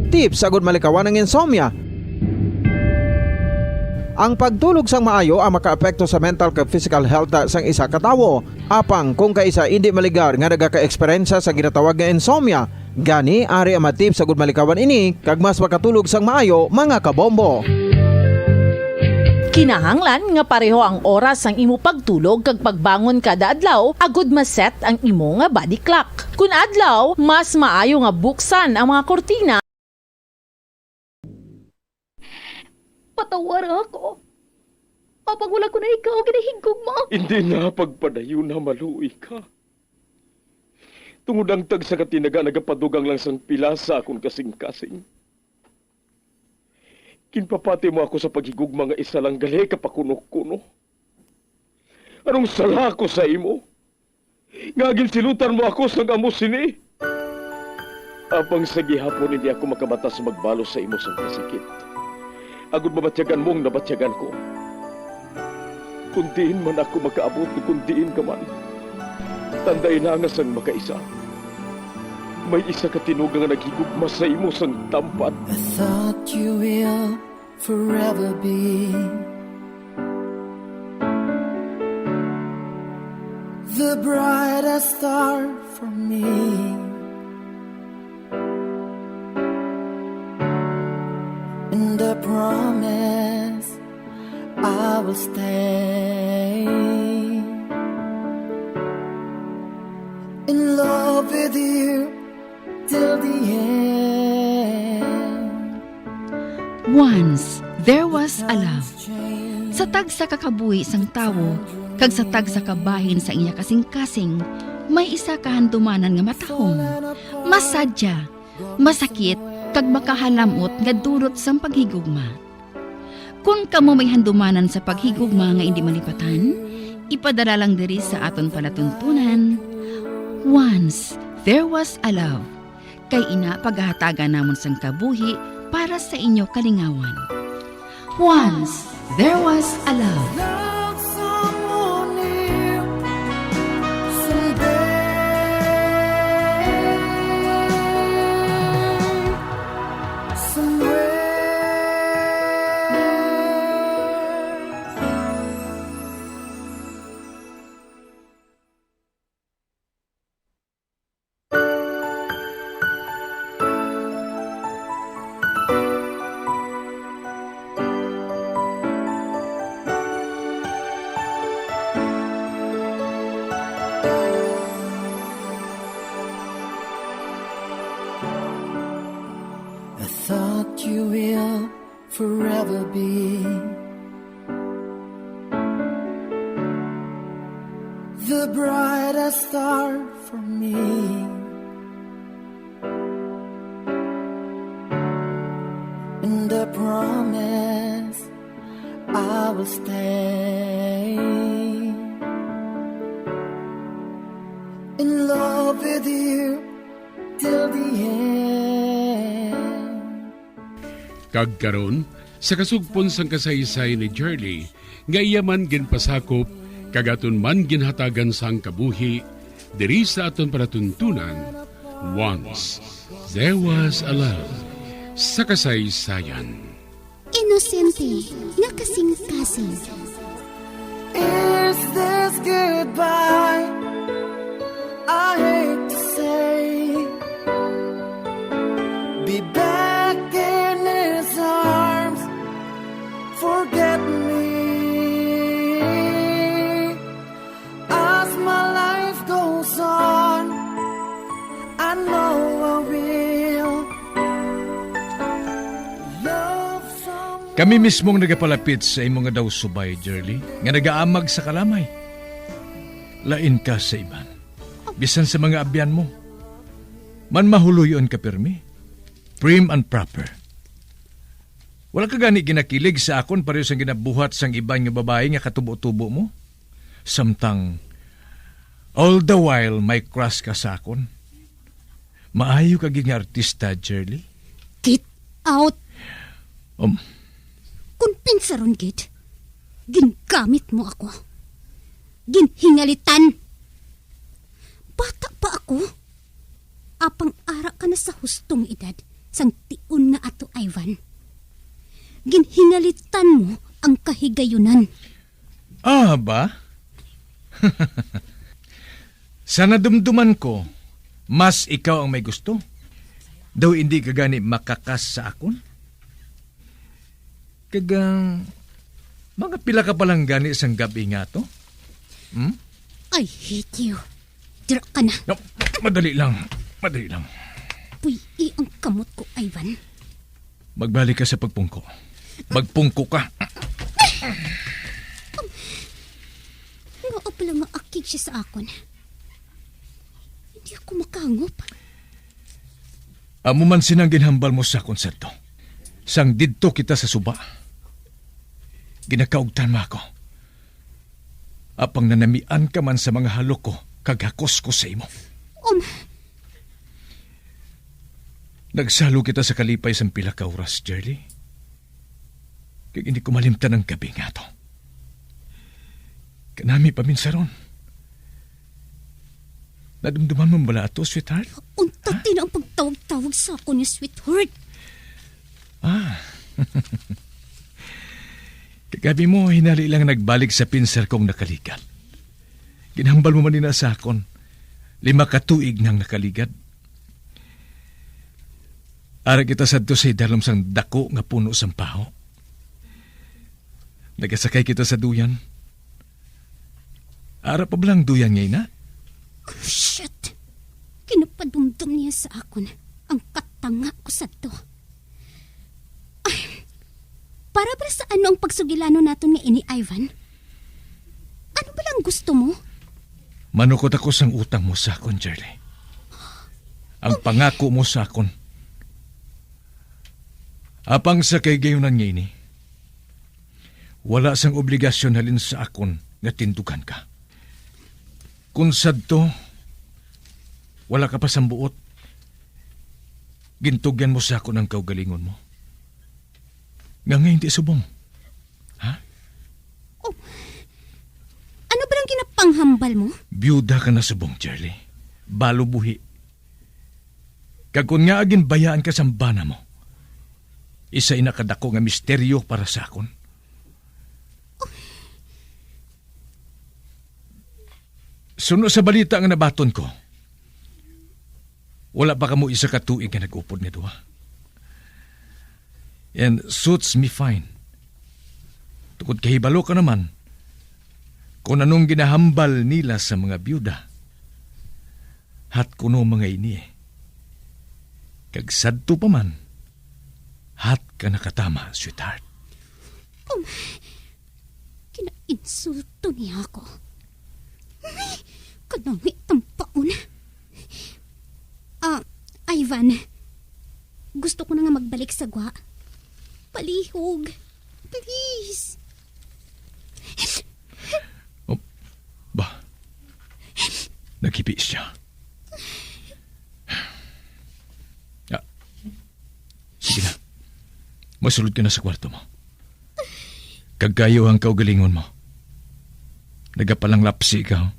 Tips agud malikawan ang insomnia. Ang pagtulog sang maayo ang makaapekto sa mental kag physical health sang isa ka tawo. Apang kung kay isa indi maligar nga nagakaeksperyensya sa ginatawag nga insomnia, gani ari ang mga tips agud malikawan ini kag mas makatulog sang maayo, mga kabombo. Kinahanglan nga pareho ang oras sang imo pagtulog kag pagbangon kada adlaw agud ma-set ang imo nga body clock. Kun adlaw, mas maayo nga buksan ang mga kurtina. Patawara ako. Apang wala ko na ikaw ginahigugma. Hindi na pagpadayon na maluoy ka. Tungod ang tagsa ka tinaga nagapadugang lang sang pila sa akon kasing-kasing. Ginpapati mo ako sa paghigugma nga isa lang gali ka pakuno-kuno. Anong sala ko sa imo? Nga ginsilutan mo ako sang amo sini? Apang sa gihapon hindi ako makabatas magbalos sa imo sang kasakit, agud mabatyagan mo ang nabatyagan ko. Kung diin man ako makaabot, kung diin ka man, tandai na nga sang makaisa, may isa ka tinuga nga naghigugma sa imo sang tampad. I thought you will forever be the brightest star for me. And I promise I will stay in love with you till the end. Once, there was a love. Sa tagsa ka kabuhi sang tawo, kag sa tagsa ka bahin sa iya kasing-kasing, may isa ka handumanan nga matahom, masadya, masakit, kag makahalam-ot nga dulot sang paghigugma. Kun kamo may handumanan sa paghigugma nga indi malipatan, ipadala lang diri sa aton palatuntunan, Once, there was a love. Kay ina pagahatagan namon sang kabuhi para sa inyo kalingawan. Once, there was a love. Love someone new someday, somewhere. I thought you will forever be the brightest star for me. And I promise I will stay in love with you till the end. Kag karon, sa kasugpon sang kasaysayan ni Jerly, nga iya man ginpasakop kag aton man ginhatagan sang kabuhi, diri sa aton palatuntunan, Once There Was a Love, sa kasaysayan. Inosente nga kasing-kasing. Is this goodbye? I hate to say. Be back in his arms. Forget me. As my life goes on, I know I will love someone. Kami mismong nagapalapit sa imo nga daw subay, Jerly, nga nagaamag sa kalamay. Lain ka sa iban. Bisan sa mga abyan mo, manmahuloy-on ka pirmi, prim and proper. Wala ka gani ginakilig sa akon pareho sang ginabuhat sang iban nga babayi nga katubo-tubo mo? Samtang all the while may crush ka sa akon. Maayo ka gid nga artista, Jerly. Get out! Um. Kon pinsaron gid, gingamit mo ako. Ginhingalitan. Bata pa ako. Apang ara ka na sa hustong edad sang tion nga ato, Ivan. Ginhingalitan mo ang kahigayunan. Ah, ba? Sa nadumduman ko, mas ikaw ang may gusto. Daw hindi ka gani makakas sa akon? Kag, ah, mga pila ka pa lang gani sang gab-i nga to? Hmm? I hate you. Dira ka na. No, madali lang. Madali lang. Puy-i ang kamot ko, Ivan. Magbalik ka sa pagpungko. Magpungko ka. Nga pala nga akig siya sa akon. Hindi ako makangop. Amo man sinang ginhambal mo sa akon sadto. Sang didto kita sa suba, ginakaugtan mo ako. Apang nanamian ka man sa mga halok ko kag hakos ko sa imo. Um. Nagsalo kita sa kalipay sang pila ka oras, Jerly. Kag hindi ko malimtan ang gab-i nga to. Kanami pa minsan ron. Nadumduman mo bala ato, sweetheart? Untat Ha? na ang pagtawag-tawag sa akon nga sweetheart. Ah. Kagabi mo, hinali lang nagbalik sa pinsar kong nakaligad. Ginhambal mo man ina sa akon. Lima ka tuig nang nakaligad. Ara kita sadto sa idalom sang dako nga puno sang paho. Nagasakay kita sa duyan. Ara pa bala ang duyan nga ina? Oh, shit! Ginapadumdom niya sa akon ang katanga ko sadto. Ay, para bala sa ano ang pagsugilanon naton nga ini, Ivan? Ano bala ang gusto mo? Manukot ako sang utang mo sa akon, Jerly. Ang pangako mo sa akon. Apang sa kahigayunan nga ini, wala sang obligasyon halin sa akon nga tindugan ka. Kon sadto, wala ka pa sambuot, gintugyan mo sa akon ang kaugalingon mo. Nga nga hindi subong? Ha? Oh, ano ba ang ginapanghambal mo? Biyuda ka na subong, Jerly. Balo buhi. Kag kon nga ginbayaan ka sang bana mo, isa ina ka dako nga misteryo para sa akon. Suno sa balita nga nabaton ko, wala pa kamo isa ka tuig nga nag-upod nga duha. And suits me fine. Tungod kahibalo ka naman kung anong ginahambal nila sa mga biyuda. Hat kuno mga ini eh. Kag sadto pa man, hat ka nakatama, sweetheart. Oh, kinainsulto niya ako. Ay, kanami tampaon. Ah, Ivan, gusto ko na nga magbalik sa gwa. Palihog. Please. Oh, ba? Naghipi siya. Ah, sige na. Masulod ka na sa kwarto mo. Kag kayo ang kaugalingon mo. Nagapalanglapsi ka, oh.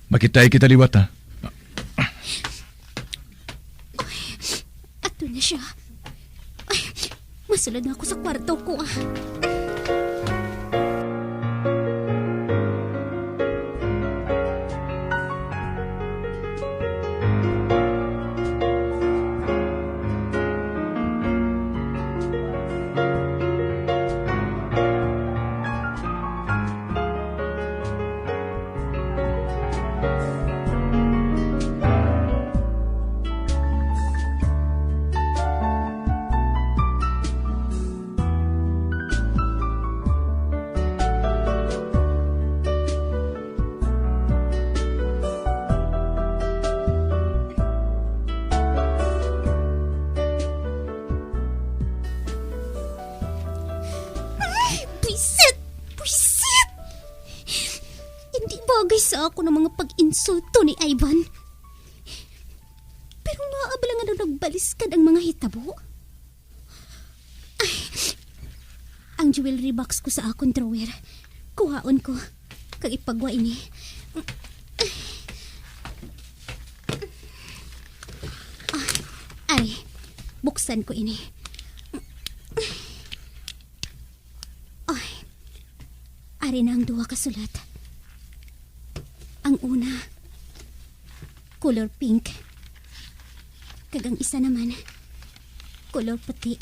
Makitay kita liwat, ha? Ato na siya. Ay, masulod na ako sa kwarto ko, ah. Ay, buisit! Buisit! Hindi bagay sa ako ng mga pag-insulto ni Ivan. Pero nga abala nga daw nagbaliskad ang mga hitabo. Ay, ang jewelry box ko sa akon drawer. Kuhaon ko. Kag ipagwa ini. Ah, ari, buksan ko ini. Ari na ang duha ka sulat. Ang una, color pink. Kag ang isa naman, color puti.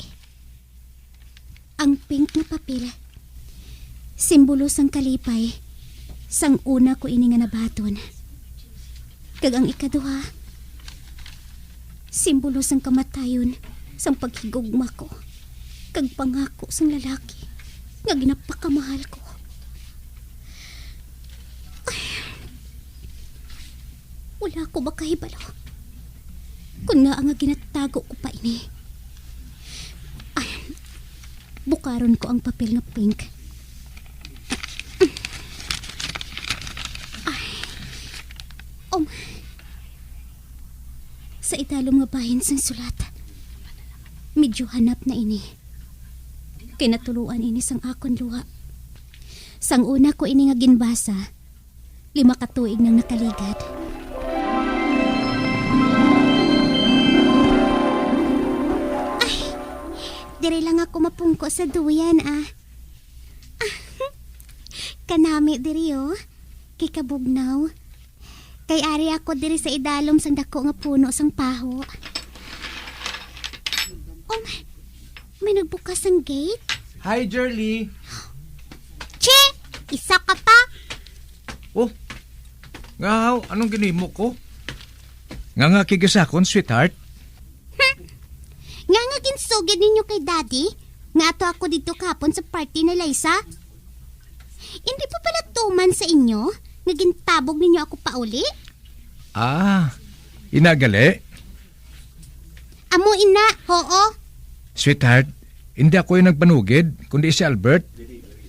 Ang pink nga papel, simbolo sang kalipay, sang una ko ini nga nabaton. Kag ang ikaduha, simbolo sang kamatayon, sang paghigugma ko, kag pangako sang lalaki nga ginapakamahal ko. Ay, wala ko makahibalo kon ngaa nga ginatago ko pa ini. Ay, bukaron ko ang papel nga pink. Ay, um, sa idalom nga bahin sang sulat, medyo hanap na ini. Kay natuluan ini sang akon luha. Sang una ko ini nga ginbasa, lima ka tuig nang nakaligad. Ay, diri lang ako mapungko sa duyan, ah. Kanami diri, oh. Kay kabugnaw. Kay ari ako diri sa idalom sang dako nga puno sang paho. Oh, may, may nagbukas sang gate. Hi, Jerly. Che, isa ka pa. Oh, nga, anong ginimo ko? Nga nga kigisakon, sweetheart? Hmm. Nga nga ginsugid ninyo kay Daddy nga ato ako didto kahapon sa party ni Liza? Hindi pa pala tuman sa inyo nga gintabog ninyo ako pauli? Ah, ina gali? Amo ina, hoo. Sweetheart, hindi ako yung nagpanugid, kundi si Albert.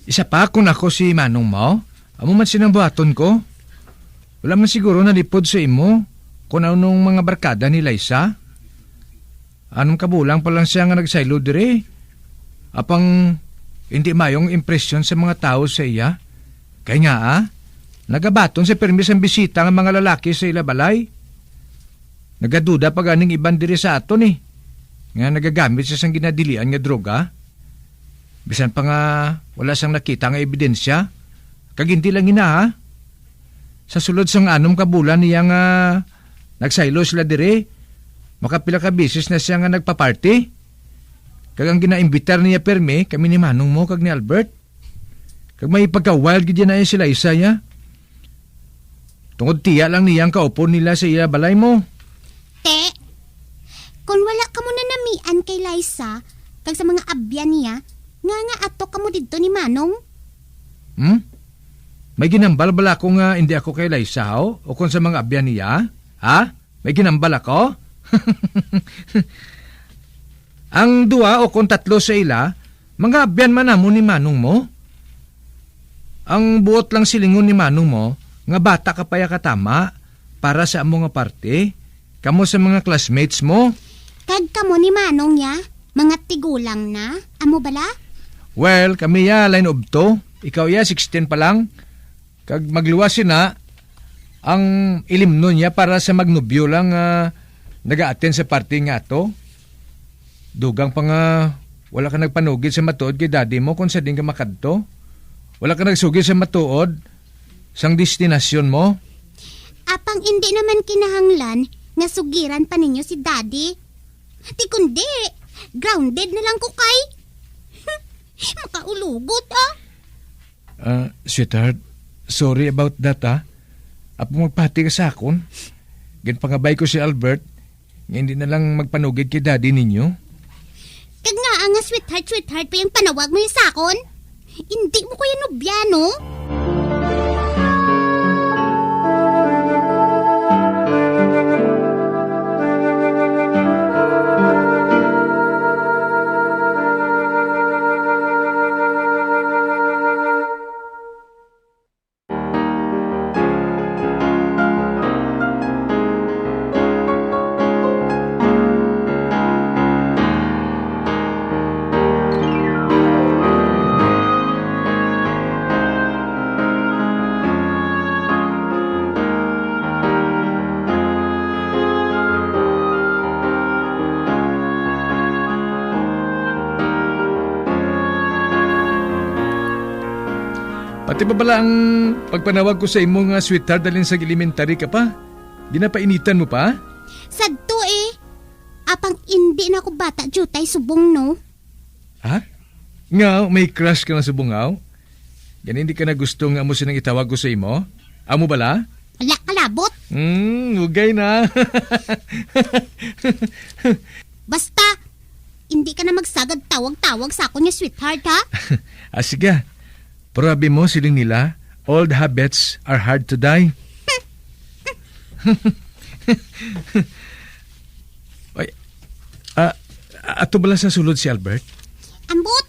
Isa pa, kung ako si manong mo, amo man sinang buhaton ko. Wala man siguro nalipod sa imo kung anong mga barkada ni Liza. Anom ka bulan pa lang siya nga nagsaylo diri. Apang hindi mayong impresyon sa mga tawo sa iya. Kay nga, ah, nagabaton sa permi sang bisita nga mga lalaki sa ila balay. Nagaduda pa ganing iban diri sa aton, eh, nga nagagamit siya sang ginadilian nga droga. Bisan pa nga wala sang nakita nga ebidensya. Kag hindi lang ina, ha? Sa sulod sang anom ka bulan niya nga nagsaylo sila diri, makapila ka beses na siya nga nagpa-party. Kag ang ginaimbitar niya permi, kami ni manong mo kag ni Albert. Kag may pagka-wild gid na si Liza, ya. Tungod tiya lang niya ang kaupon nila sa iya balay mo. Te, kung wala kamo nanamian kay Liza, kag sa mga abyan niya, nga nga ato kamo didto ni Manong? Hmm? May ginambal bala ako nga hindi ako kay Liza, haw? O kung sa mga abyan niya? Ha? May ginambal ako? Ang duha o kon tatlo sa ila, mga abyan man namon ni manong mo. Ang buot lang silingon ni manong mo, nga bata ka pa ya katama para sa amo nga parte, kamo sa mga classmates mo. Kag kamo ni manong ya, mga tigulang na, amo bala? Well, kami ya, line of two. Ikaw ya, sixteen pa lang. Kag magluwas sina ang ilimnon niya para sa magnobyo lang nga naga-attend sa party nga ato. Dugang pa nga wala ka nagpanugid sa matuod kay daddy mo kung sa din ka makadto. Wala ka nagsugid sa matuod sang destinasyon mo. Apang indi naman kinahanglan nga sugiran pa ninyo si daddy. Ti kundi, grounded na lang ko kay. Makaulugot, ah. Ah, sweetheart, sorry about that, ah. Apo, magpati ka sa akon. Ginpangabay ko si Albert nga hindi na lang magpanugid kay daddy ninyo. Kag nga nga sweetheart, sweetheart pa yung panawag mo yung sa akon? Hindi mo ko yan nobya, no? Di ba bala ang pagpanawag ko sa imo nga sweetheart halin sa elementary ka pa? Ginapainitan mo pa? Sadto eh. Apang indi na ako bata, diutay subong, no? Ha? Nga, may crush ka na subong, aw? Gani, hindi ka na gusto nga amo sinang itawag ko sa imo? Amo bala? Wala ka labot. Hmm, ugay na. Basta, hindi ka na magsagad tawag-tawag sa akon nga sweetheart, ha? Ah, sige. Probi mo, siling nila, "Old habits are hard to die." Ay, ah, ato bala sa sulod si Albert? Ambot!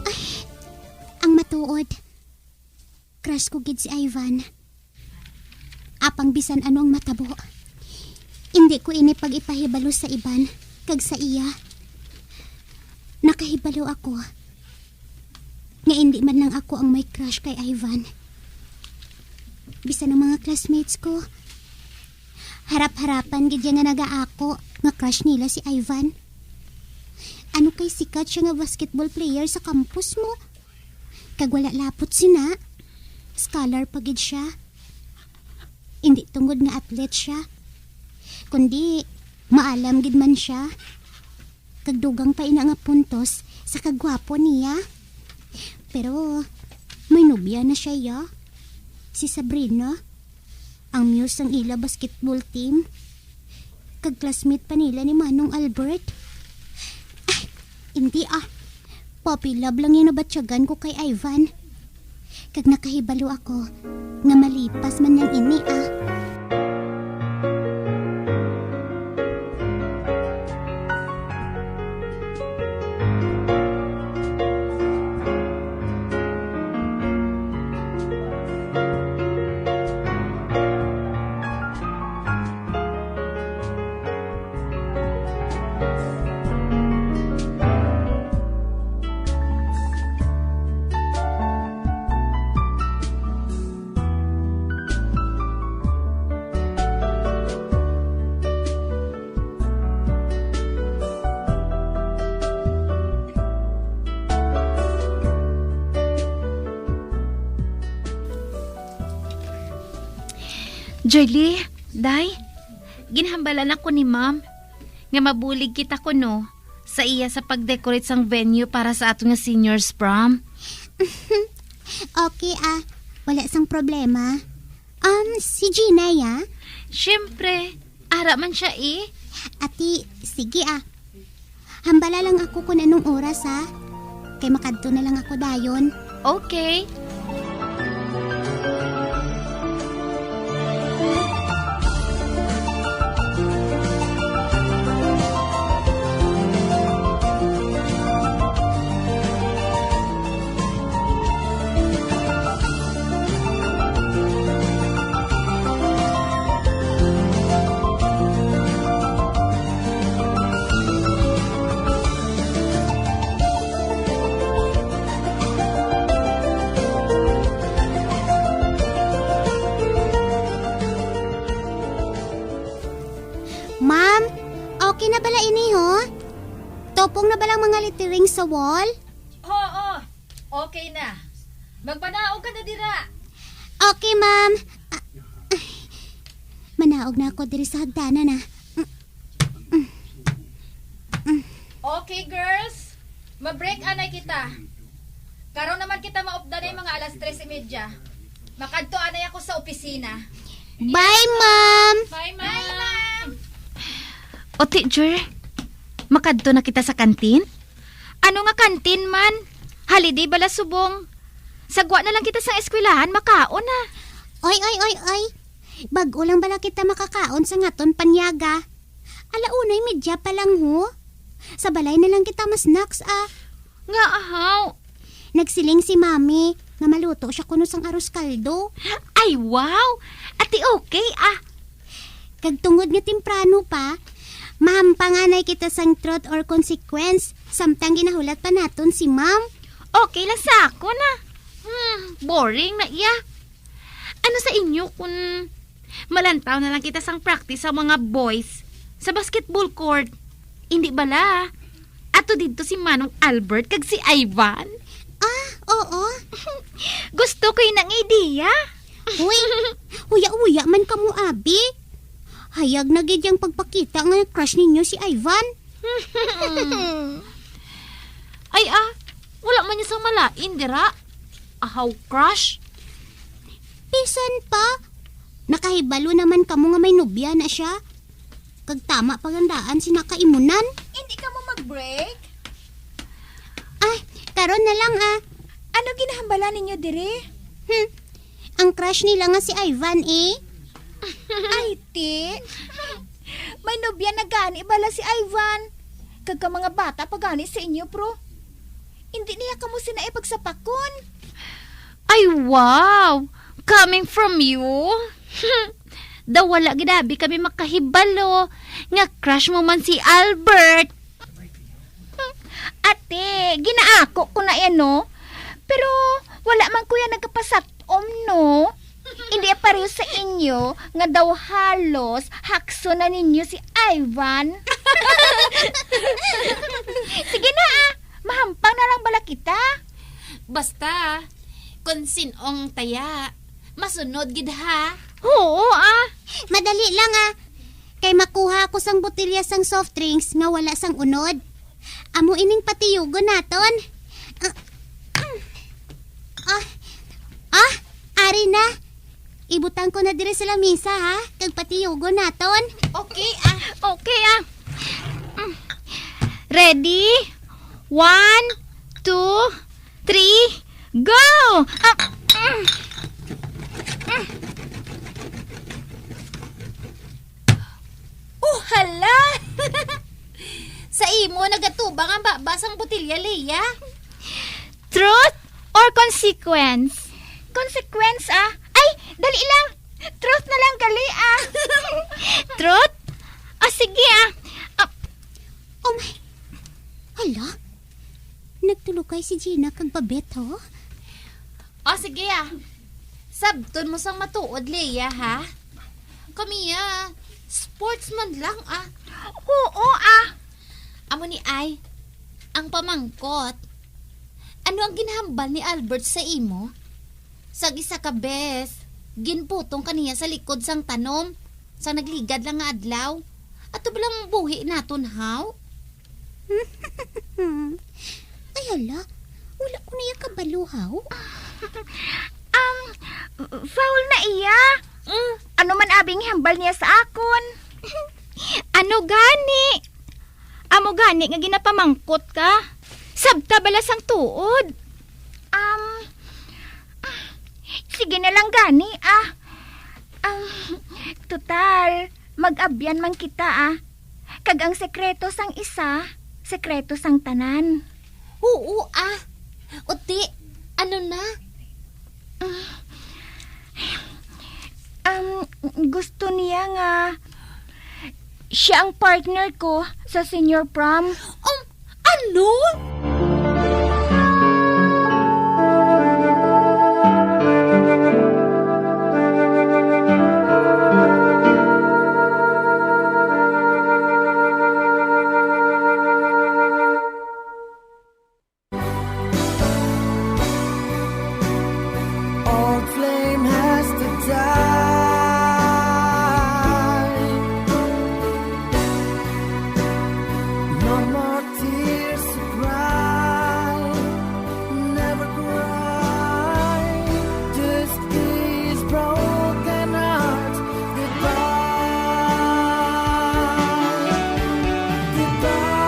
Ay, ang matuod, crush ko gid si Ivan. Apang bisan ano ang matabo, indi ko ini pag-ipahibalo sa iban kag sa iya. Nakahibalo ako nga indi man lang ako ang may crush kay Ivan. Bisan ang mga classmates ko, harap-harapan gid iya nga nagaako nga crush nila si Ivan. Ano kay sikat siya nga basketball player sa campus mo? Kag wala lapot sina, scholar pa gid siya. Indi tungod nga athlete siya, kundi maalam gid man siya. Kag dugang pa ina nga puntos sa kagwapo niya. Pero may nobya na siya, ya. Si Sabrina, ang muse sang ila basketball team. Kag classmate pa nila ni Manong Albert. Ay, hindi ah. Puppy love lang yung nabatyagan ko kay Ivan. Kag nakahibalo ako nga malipas man lang ini, ah. Jerly, Day, ginhambalan ako ni Ma'am nga mabulig kita kuno sa iya sa pag-decorate sang venue para sa aton nga seniors prom. Okay, ah. Wala sang problema. Um, si Gina, ya? Siyempre. Ara man siya, eh. Ati, sige, ah. Hambala lang ako kung anong oras, ha? Kay makadto na lang ako dayon. Okay. Ma'am, okay na bala ini, ho? Tupong na bala ang mga lettering sa wall? Oo, okay na. Magpanaog ka na dira. Okay, ma'am. Ah, ay. Manaog na ako diri sa hagdanan, ah. Okay, girls. Ma-break anay kita. Karon naman kita maupdan ay mga alas tres y media. Makadto anay ako sa opisina. Bye, ma'am. Bye, ma'am. O, teacher, makadto na kita sa kantin? Ano nga kantin man? Holiday bala subong. Sagwa na lang kita sa eskwelahan, makaon na. Oy, oy, oy, oy. Bag-o lang bala kita makakaon sa ngaton panyaga. Ala unay media pa lang, ho. Sa balay na lang kita ma-snacks, ah. Nga ahaw. Nagsiling si Mami nga maluto siya kuno sang arroz caldo. Ay, wow! Ati okay, ah. Kag tungod nga temprano pa, mahampang anay kita sang truth or consequence, samtang ginahulat pa naton si ma'am. Okay lang sa akon, ah. Hmm, boring na iya. Ano sa inyo kung malantaw na lang kita sang practice sa mga boys sa basketball court? Hindi bala? Ato didto si Manong Albert kag si Ivan. Ah, oo. Gusto ko yun ang idea. Uy, huya-huya man kamo, abi. Hayag na gid yang pagpakita nga crush ninyo si Ivan. Ay, ah, wala man niya sang malain dira. Ahaw, crush. Bisan pa, nakahibalo naman kamo nga may nobya na siya. Kag tama pa ang daan sina kaimunan. Hindi ka mo mag-break? Ay, karon na lang, ah. Ano ginahambala ninyo diri? Hmm, ang crush nila nga si Ivan, eh. Ay, ti. May nobya na gani bala si Ivan. Kag ka mga bata pa gani sa inyo, pro. Hindi niya kamo sina ipagsapakon. Ay, wow! Coming from you? Daw wala gid abi kami makahibalo nga crush mo man si Albert. Ate, ginaako ko na yan, no? Pero wala man ko yan nagkapasat-om, no? Hindi pareho sa inyo nga daw halos hakso na ninyo si Ivan. Sige na, ah. Mahampang na lang bala kita. Basta, kung sin-ong taya, masunod gid ha. Oo, ah. Madali lang, ah. Kay makuha ako sang botelya sang soft drinks nga wala sang unod. Amo ining patiyugon naton. Ah, ah, ah, ari na. Ibutang ko na diri sa lamisa, ha? Kag patiyugon naton. Okay, ah. Okay, ah. Mm. Ready? One, two, three, go! Ah, mm. Mm. Oh, hala! Sa imo, nagatubang ang baba sang botelya, Leia. Truth or consequence? Consequence, ah. Ay, dali lang. Truth na lang gali, ah. Truth? Ah, sige, ah. Ah. Oh my. Hala? Nagtulukay si Gina kag Babette, ho? O, sige, ah. Sabton mo sang matuod, Leia, ha? Kami, ah, sports man lang, ah. Oo, ah. Amo ni ay, ang pamangkot, ano ang ginhambal ni Albert sa imo? Sang isa ka bes, ginputong ka niya sa likod sang tanom, sang nagligad lang nga adlaw. Ato ba lang buhi naton, haw? Ay, hala. Wala ko na iya kabalo, haw. Um, foul na iya. Mm. Ano man abing hambal niya sa akon? Ano gani? Amo gani nga ginapamangkot ka? Sabta bala sang tuod? Um, sige na lang gani, ah. Um, total, mag-abyan man kita, ah. Kag ang sekreto sang isa, sekreto sang tanan. Oo, ah. Uti, ano na? Um, gusto niya nga siya ang partner ko sa senior prom. Um, ano? Old flame has to die. No more tears to cry. Never cry. Just these broken hearts. Goodbye. Goodbye.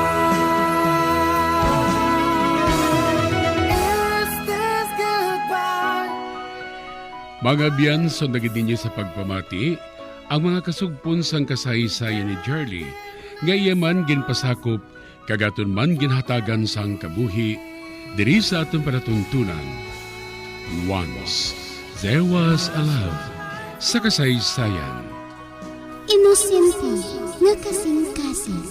Is this goodbye? Mga abyan, sundagid ninyo sa pagpamati ang mga kasugpon sang kasaysayan ni Charlie, nga iya man ginpasakop kag aton man ginhatagan sang kabuhi diri sa aton palatuntunan. Once There Was a Love sa kasaysayan. Inosente nga kasing-kasing.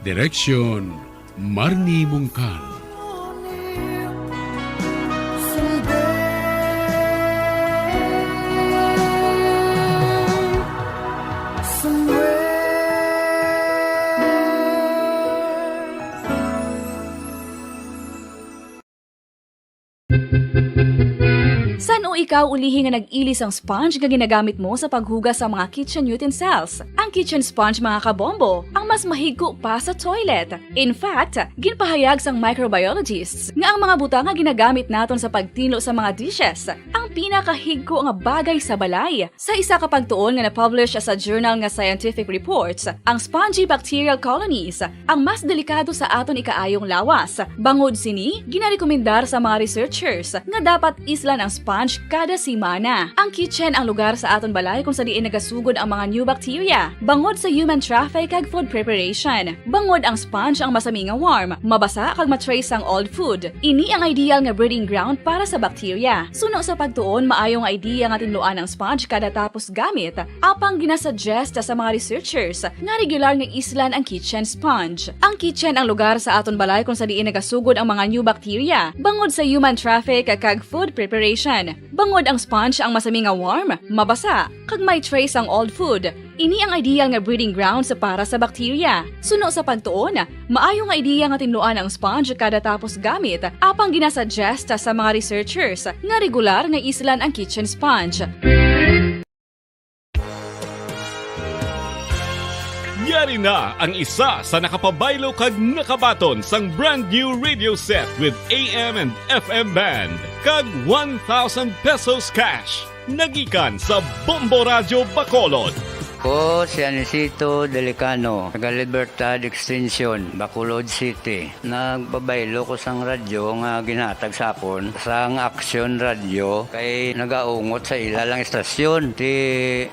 Direksyon, Marnie Mungkal. San-o ikaw ulihi nga nag-ili sang sponge nga ginagamit mo sa paghugas sa mga kitchen utensils? Ang kitchen sponge, mga kabombo, ang mas mahigko pa sa toilet. In fact, ginpahayag sang microbiologists nga ang mga butang nga ginagamit naton sa pagtinlo sa mga dishes ang pinakahigko nga bagay sa balay. Sa isa ka pagtuon nga na-publish sa journal nga Scientific Reports, ang spongy bacterial colonies ang mas delikado sa aton ikaayong lawas. Bangod sini, ginarekomendar sa mga researchers nga dapat islan ang sponge kada semana. Ang kitchen ang lugar sa aton balay kung sa diin nagasugod ang mga new bacteria, bangod sa human traffic kag food preparation. Bangod ang sponge ang masami nga warm, mabasa kag ma-trace sang old food. Ini ang ideal nga breeding ground para sa bacteria. Suno sa pagtuon, maayo nga idea nga tinluan ang sponge kada tapos gamit, apang ginasuggest sa mga researchers nga regular nga islan ang kitchen sponge. Ang kitchen ang lugar sa aton balay kung sa diin nagasugod ang mga new bacteria, bangod sa human traffic kag food preparation. Bangod ang sponge ang masami nga warm, mabasa, kag may trace ang old food. Ini ang ideal nga breeding grounds para sa bacteria. Suno sa pagtuon, maayo nga ideya nga tinluan ang sponge kada tapos gamit, apang ginasuggest sa mga researchers nga regular nga islan ang kitchen sponge. Yari na ang isa sa nakapabaylo kag nakabaton sang brand new radio set with A M and F M band kag one thousand pesos cash. Nagikan sa Bombo Radyo Bacolod. Ko si Anisito Delicano, taga Libertad Extension, Bacolod City. Nagpabaylo ko sang radyo nga ginhatag sa akon sang Action Radyo kay nagaungot sa ila lang istasyon. Ti,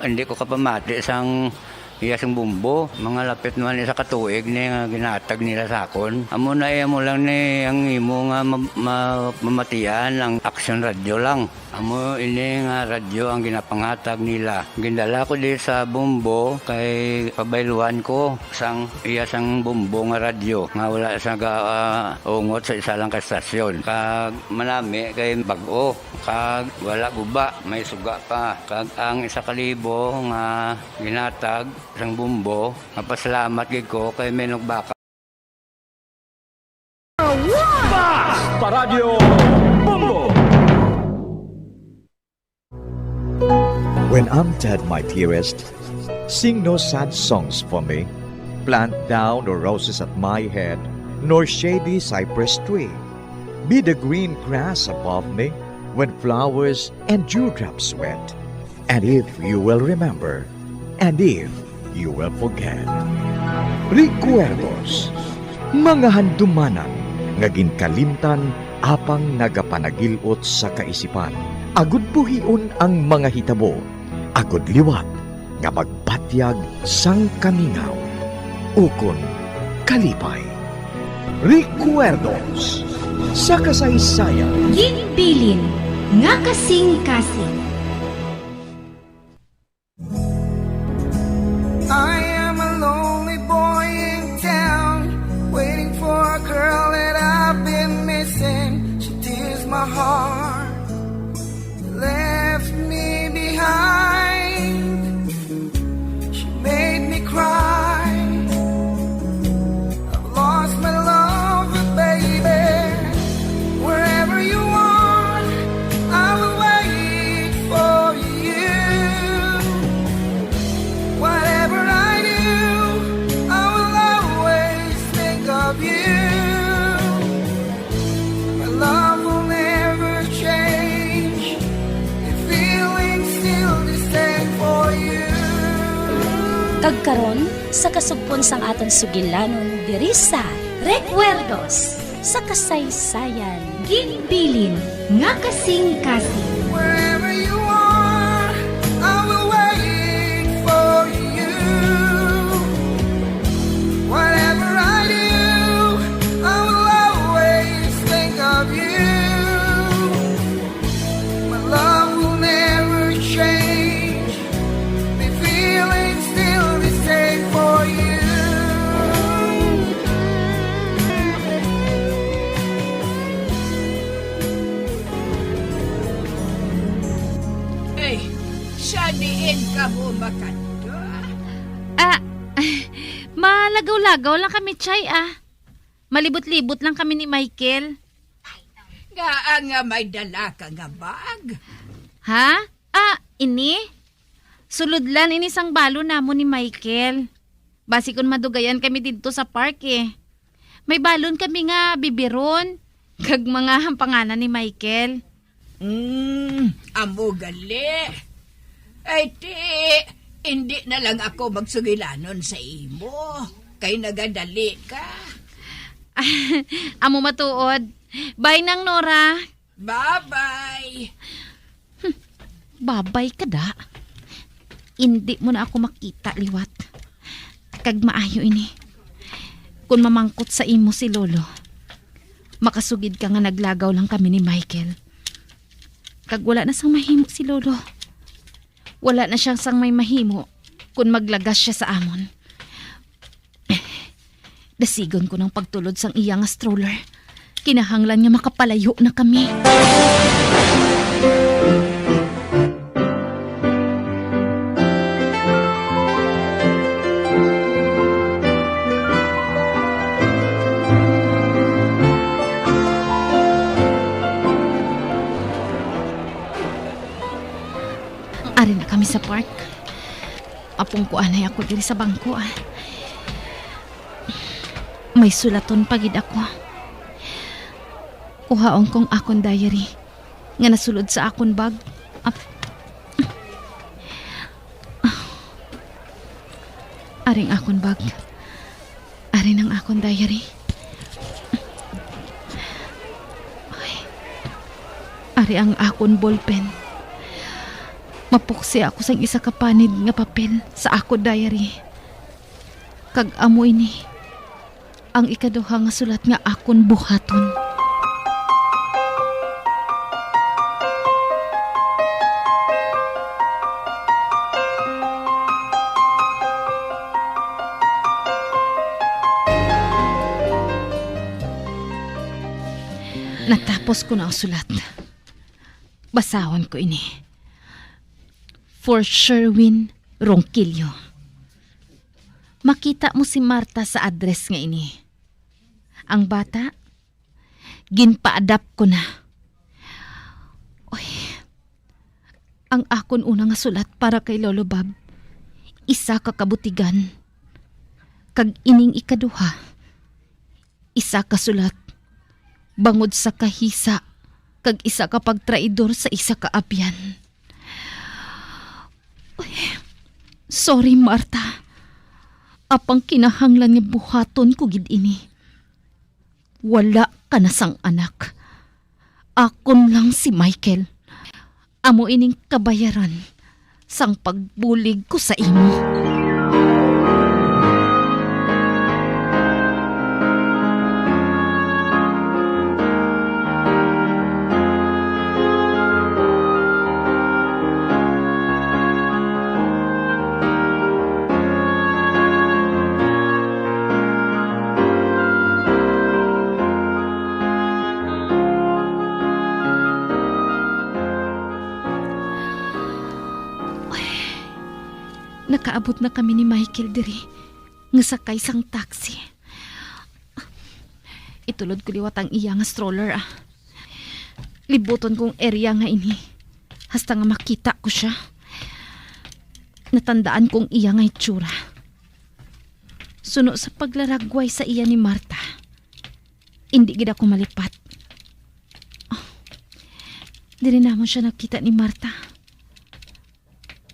hindi ko kapamati sang iya sing bumbo. Mga lapit naman isa ka tuig ni nga ginhatag nila sa akon. Amo na iya mo lang ni ang imo nga ma-, ma-, mamatian ang Action Radyo lang. Amo ini nga radyo ang ginapanghatag nila. Gindala ko di sa Bombo kay pabayluhan ko sang iya sang Bombo nga radyo nga wala sa ga, ah, ungot sa isa lang ka stasyon. Kag manami kay bag-o kag wala guba, may suga pa. Kag ang isa ka libo nga ginhatag sang Bombo, mapasalamat gid ko kay may nagbaka. Basta Radyo Bombo! When I'm dead, my dearest, sing no sad songs for me. Plant thou no roses at my head, nor shady cypress tree. Be the green grass above me when flowers and dewdrops wet. And if you will remember, and if you will forget. Recuerdos, mga handumanan nga ginkalimtan apang nagapanagil-ot sa kaisipan. Agud buhion ang mga hitabo, agud liwat nga magbatyag sang kamingaw ukon kalipay. Recuerdos sa kasaysayan. Ginbilin nga kasing-kasing. I am a lonely boy in town, waiting for a girl that I've been missing. She tears my heart, left me behind. She made me cry. I've lost my lover, baby. Wherever you are, I will wait for you. Whatever I do, I will always think of you. My love will never change. The feeling's still the same for you. Kag karon, sa kasugpon sang aton sugilanon diri sa Recuerdos sa Kasaysayan. Ginbilin nga kasing-kasing. Wherever you are, I will wait for you. Whatever I do, I will always think of you. My love will never change. The feeling's still the Siya diin kamo makadto? Ah, malagaw-lagaw lang kami, Chay, ah. Malibot-libot lang kami ni Michael. Ngaa nga may dala ka nga bag? Ha? Ah, ini? Sulodlan ini sang balon namon ni Michael. Basi kon madugayan kami didto sa park, eh. May balon kami nga bibiron, kag mga hampanganan ni Michael. Hmm, amo gali. Ay, ti, hindi na lang ako magsugilanon sa imo, kay nagadali ka. Amo matuod. Bye nang, Nora. Bye-bye. Babay ka da. Indi mo na ako makita liwat. Kag maayo ini. Kon mamangkot sa imo si Lolo, makasugid ka nga naglagaw lang kami ni Michael. Kag wala na sang mahimo si Lolo. Wala na siya sang may mahimo kon maglagas siya sa amon. Dasigon ko nang pagtulod sang iya nga stroller. Kinahanglan nga makapalayo na kami. Ari na kami sa park. Apong kuanay ako diri sa bangko, ah. May sulaton pa gid ako. Kuhaon kong akon diary nga nasulod sa akon bag. Ap-, aring akon bag. Ari nang akon diary. Ay. Ari ang akon ballpen. Mapuksi ako sang isa ka panid nga papel sa akon diary. Kag amo ini ang ikaduha nga sulat nga akon buhaton. Natapos ko na ang sulat. Basahon ko ini. For Sherwin Ronquillo. Makita mo si Marta sa address nga ini. Ang bata, ginpa-adapt ko na. Oy, ang akon una nga sulat para kay Lolo Bob, isa ka kabutigan. Kag ining ikaduha, isa ka sulat bangod sa kahisa kag isa ka pagtraidor sa isa ka abyan. Uy, sorry, Marta. Apang kinahanglan nga buhaton ko gid ini. Wala ka na sang anak. Akon lang si Michael. Amo ining kabayaran sang pagbulig ko sa imo. Nakaabot na kami ni Michael diri nga sakay sang taxi. Itulod ko liwat ang iya nga stroller, ah. Libuton kong area nga ini, hasta nga makita ko siya. Natandaan kong iya nga itsura. Suno sa paglaragway sa iya ni Marta, indi gid ako malipat. Ah, diri namon siya nakita ni Marta.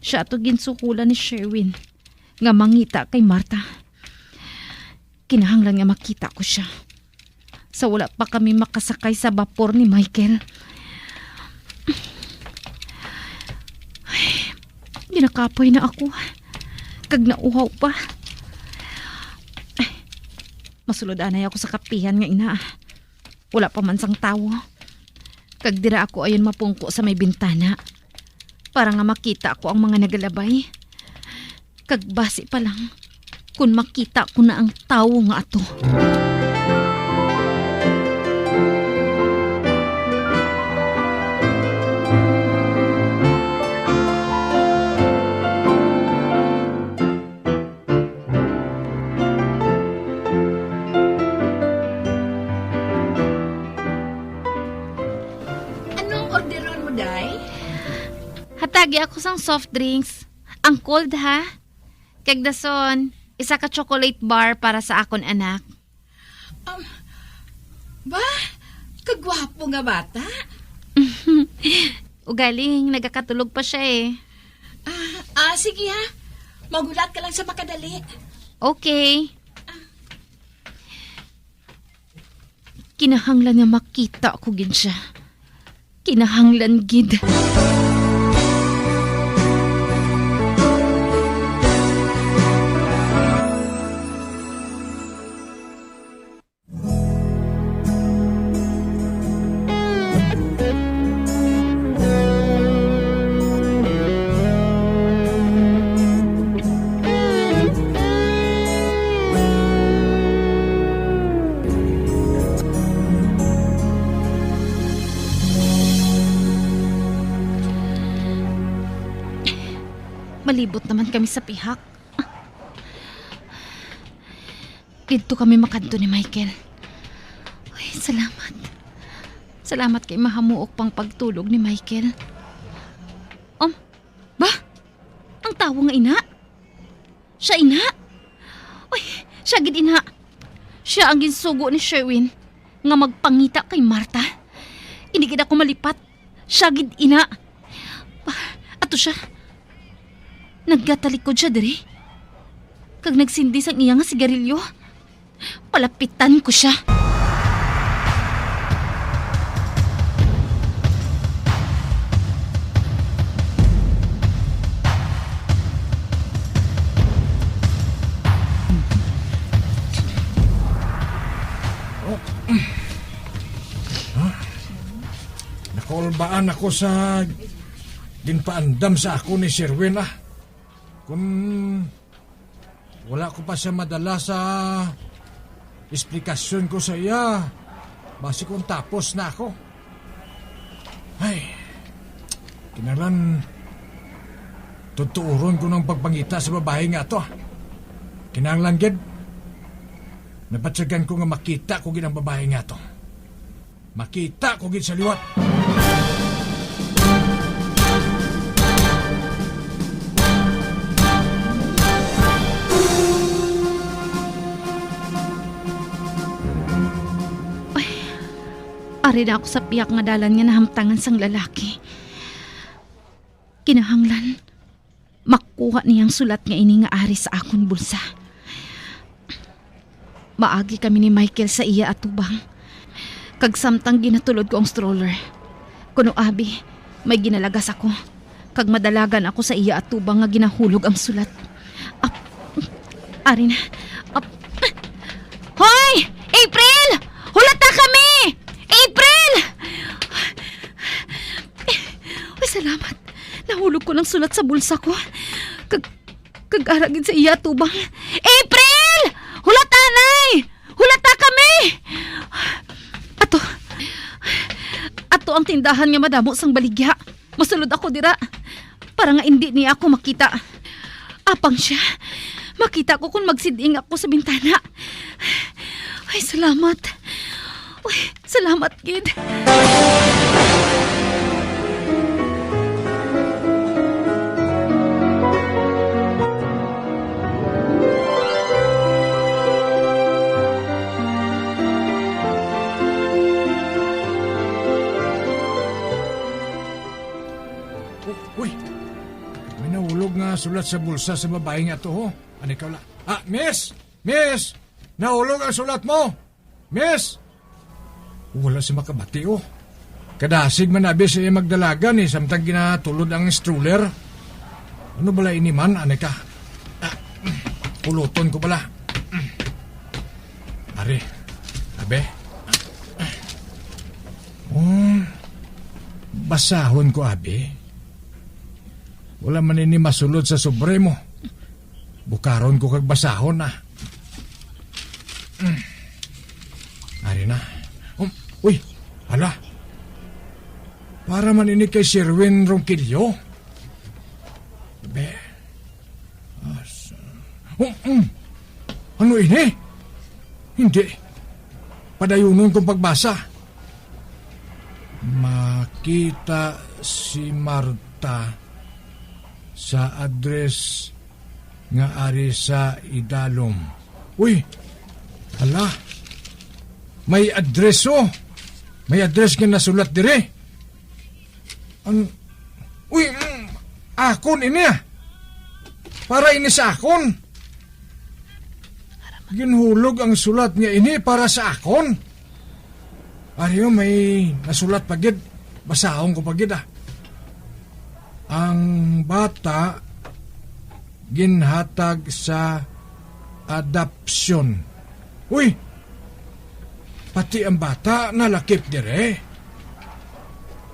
Siya ato ginsuhulan ni Sherwin nga mangita kay Marta. Kinahanglan nga makita ko siya sa wala pa kami makasakay sa bapor ni Michael. Ay, ginakapoy na ako. Kag nauhaw pa. Ay, masulod anay ako sa kapihan nga ina. Wala pa man sang tawo. Kag dira ako ayon mapungko sa may bintana para nga makita ko ang mga nagalabay. Kag basi pa lang kon makita ko na ang tawo nga ato. Gi ako sang soft drinks. Ang cold, ha? Kag dason, isa ka chocolate bar para sa akon anak. Um, ba? Kagwapo nga bata? Ugaling, nagakatulog pa siya eh. Ah, ah, sige ha. Maghulat ka lang sa makadali. Okay. Kinahanglan nga makita ko gid siya. Kinahanglan gid. Malibot naman kami sa pihak. Didto kami makadto ni Michael. Ay, salamat. Salamat kay mahamuok pang pagtulog ni Michael. Um, ba? Ang tawo nga ina? Siya ina? Uy, siya gid ina. Siya ang ginsugo ni Sherwin nga magpangita kay Martha. Hindi gid ako malipat. Siya gid ina. Ah, ato siya. Nagatalikod siya diri. Kag nagsindi sang iya nga sigarilyo. Palapitan ko siya. Nakulbaan ako sa ginpaandam sa ako ni Sherwin, ah. Kung wala ko pa siya madala sa esplikasyon ko sa iya, basi kung tapos na ako. Ay, kinahanglan tutuoron ko ng pagpangita sa babae nga to, ah. Kinahanglan gid, nabatyagan ko nga makita ko gid ang babae nga to. Makita ko gid sa liwat. Ay, ari na ako sa pihak nga dalan nga nahamtangan sang lalaki. Kinahanglan makuha niya ang sulat nga ini nga ari sa akon bulsa. Maagi kami ni Michael sa iya atubang, kag samtang ginatulod ko ang stroller, kuno abi may ginalagas ako, kag madalagan ako sa iya atubang nga ginahulog ang sulat. Ap-, ari na. Ap-, Hoy! April! Hulata kami! April! Uy, salamat. Nahulog ko ng sulat sa bulsa ko. Kag, kag ara gid sa iya atubang. April! Hulata, nay! Hulata kami! Ato. Ato ang tindahan nga madamo sang baligya. Masulod ako dira para nga indi niya ako makita. Apang siya, makita ko kung magsiding ako sa bintana. Ay, salamat. Uy, salamat gid. Uy, may nahulog nga sulat sa bulsa sa babae nga to, ho. Ano ikaw la-, ah, miss! Miss! Nahulog ang sulat mo! Miss! Wala si makabati, oh. Kadasig man abi siya magdalagan, eh, samtang ginatulod ang stroller. Ano bala ini man, anay ka? Ah, puluton ko bala. Ari, abe. Oh, basahon ko, abi. Wala man ini masulod sa sobre mo. Bukaron ko kag basahon, ah. Mm. Ari na. Um, uy, hala. Para man ini kay Sherwin Ronquillo. Be. Asa? Um, um. Ano ini? Hindi. Padayunon kong pagbasa. Makita si Marta sa address nga ari sa idalom. Uy! Hala! May address, oh! May address nga nasulat diri. Ang, uy, mm, akon ini, ah. Para ini sa akon. Ginhulog ang sulat nga ini para sa akon. Ari, oh, may nasulat pa gid. Basahon ko pa gid, ah. Ang bata ginhatag sa adoption. Uy! Pati ang bata nalakip dire.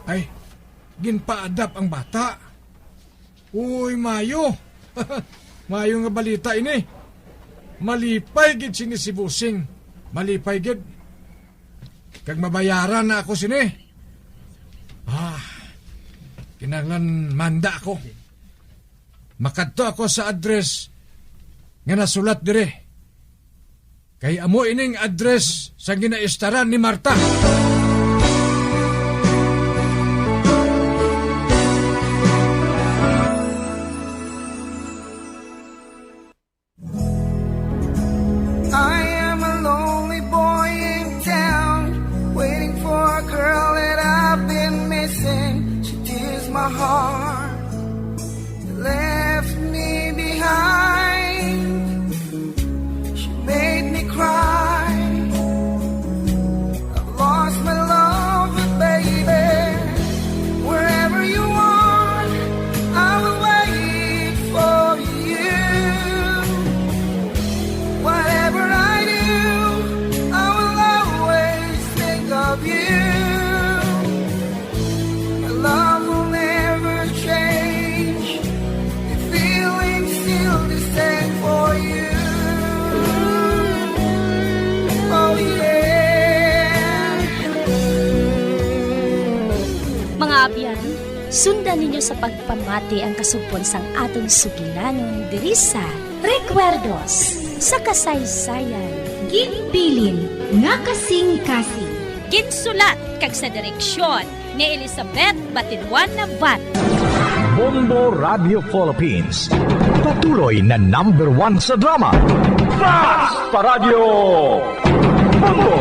Ay, ginpaadap ang bata. Uy, mayo. Mayo nga balita ini. Malipay gid sini si Busing. Malipay gid. Kag mabayaran na ako sini. Ah, kinahanglan manda ako. Makadto ako sa address nga nasulat diri. Kay amo ining address sa ginaistaran ni Marta. I am a lonely boy in town, waiting for a girl that I've been missing. She tears my heart, left me behind. She made me cry. I've lost my love, baby. Wherever you are, I will wait for you. Whatever I do, I will always think of you. My love will never change. The feeling's still the same for you. Oh, yeah. Mga abyan, sundan ninyo sa pagpamati ang kasugpon sang aton sugilanon diri sa Recuerdos sa Kasaysayan. Ginbilin nga kasing-kasing. Ginsulat kag sa direksyon ni Elizabeth Batiduan Navarro. Bombo Radio Philippines, patuloy na number one sa drama. Basta Radyo Bombo!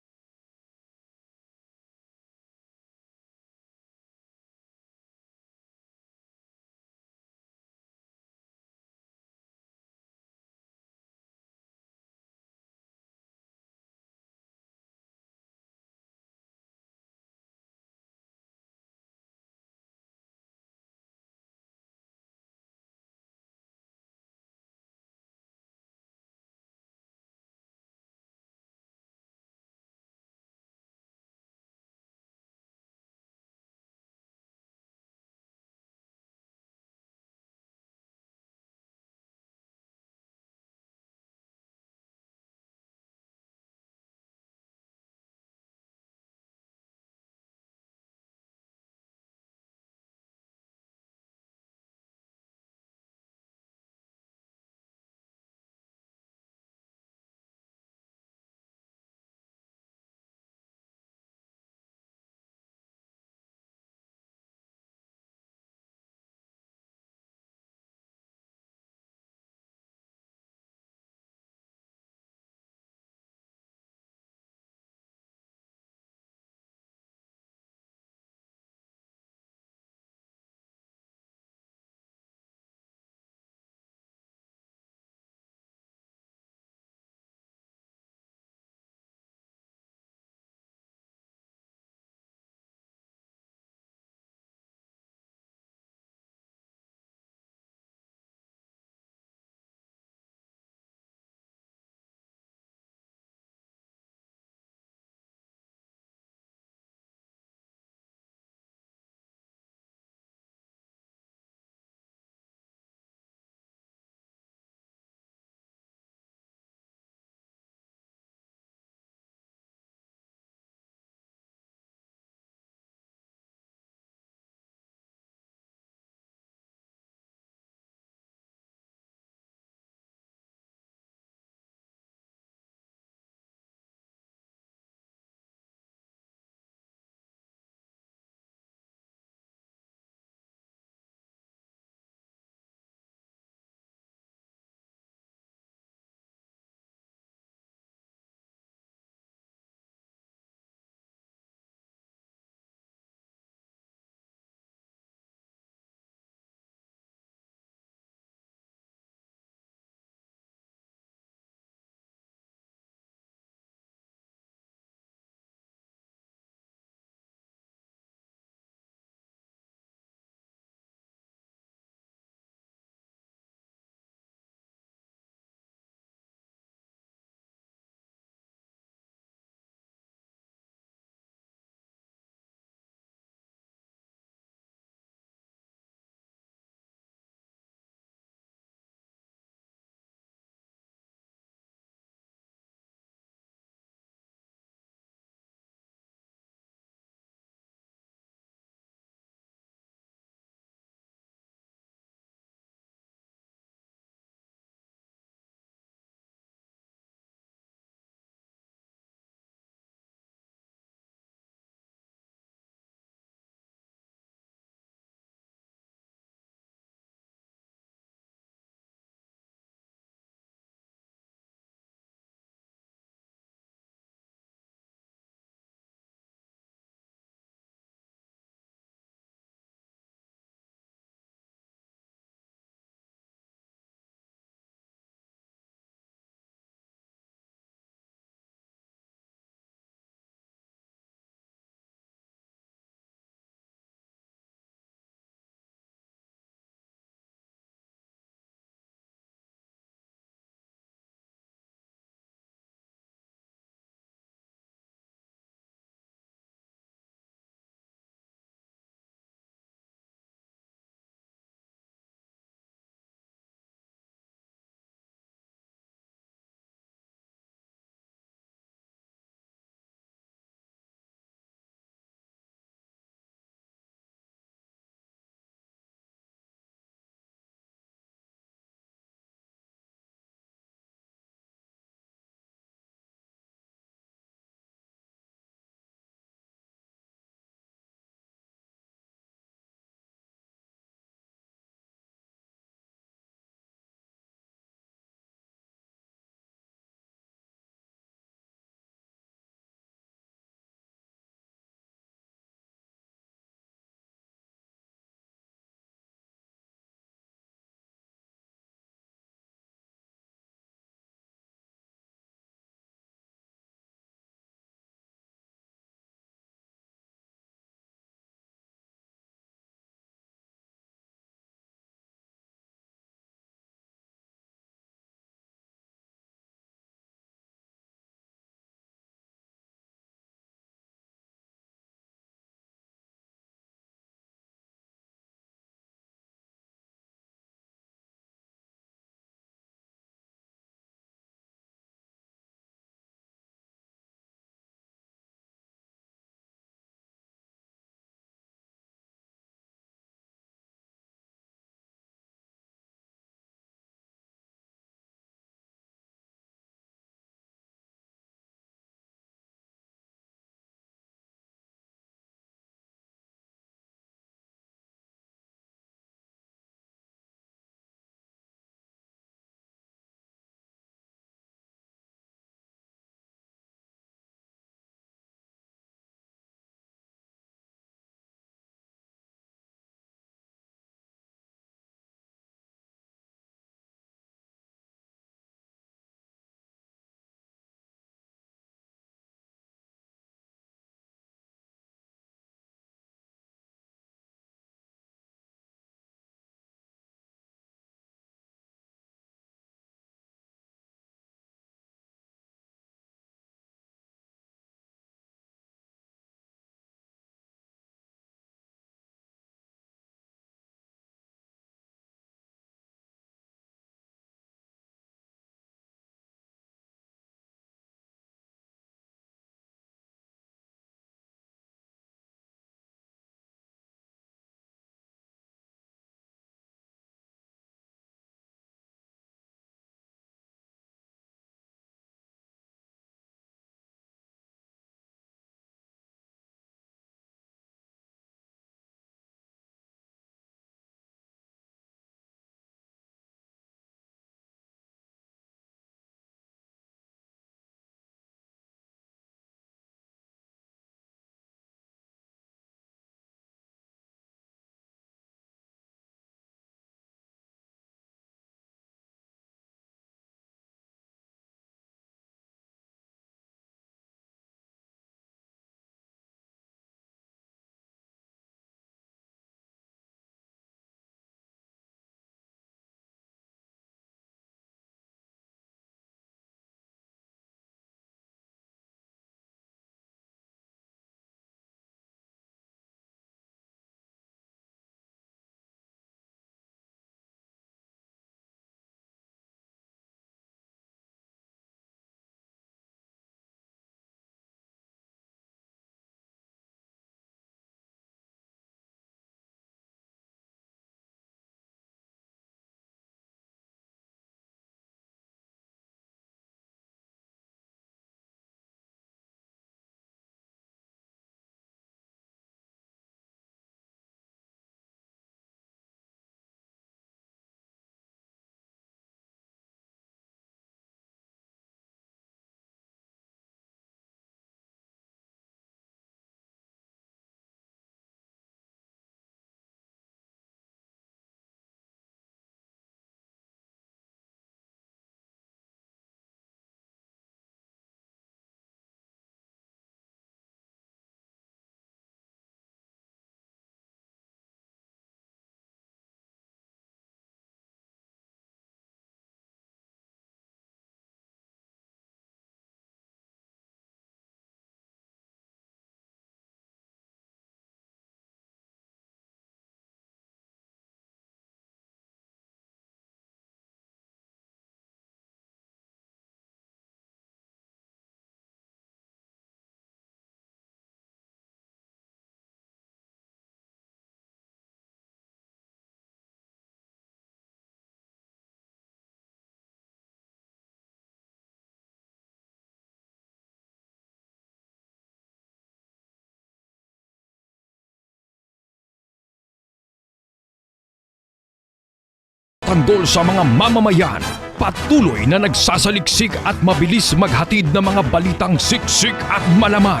Tanggol sa mga mamamayan, patuloy na nagsasaliksik at mabilis maghatid ng mga balitang siksik at malaman.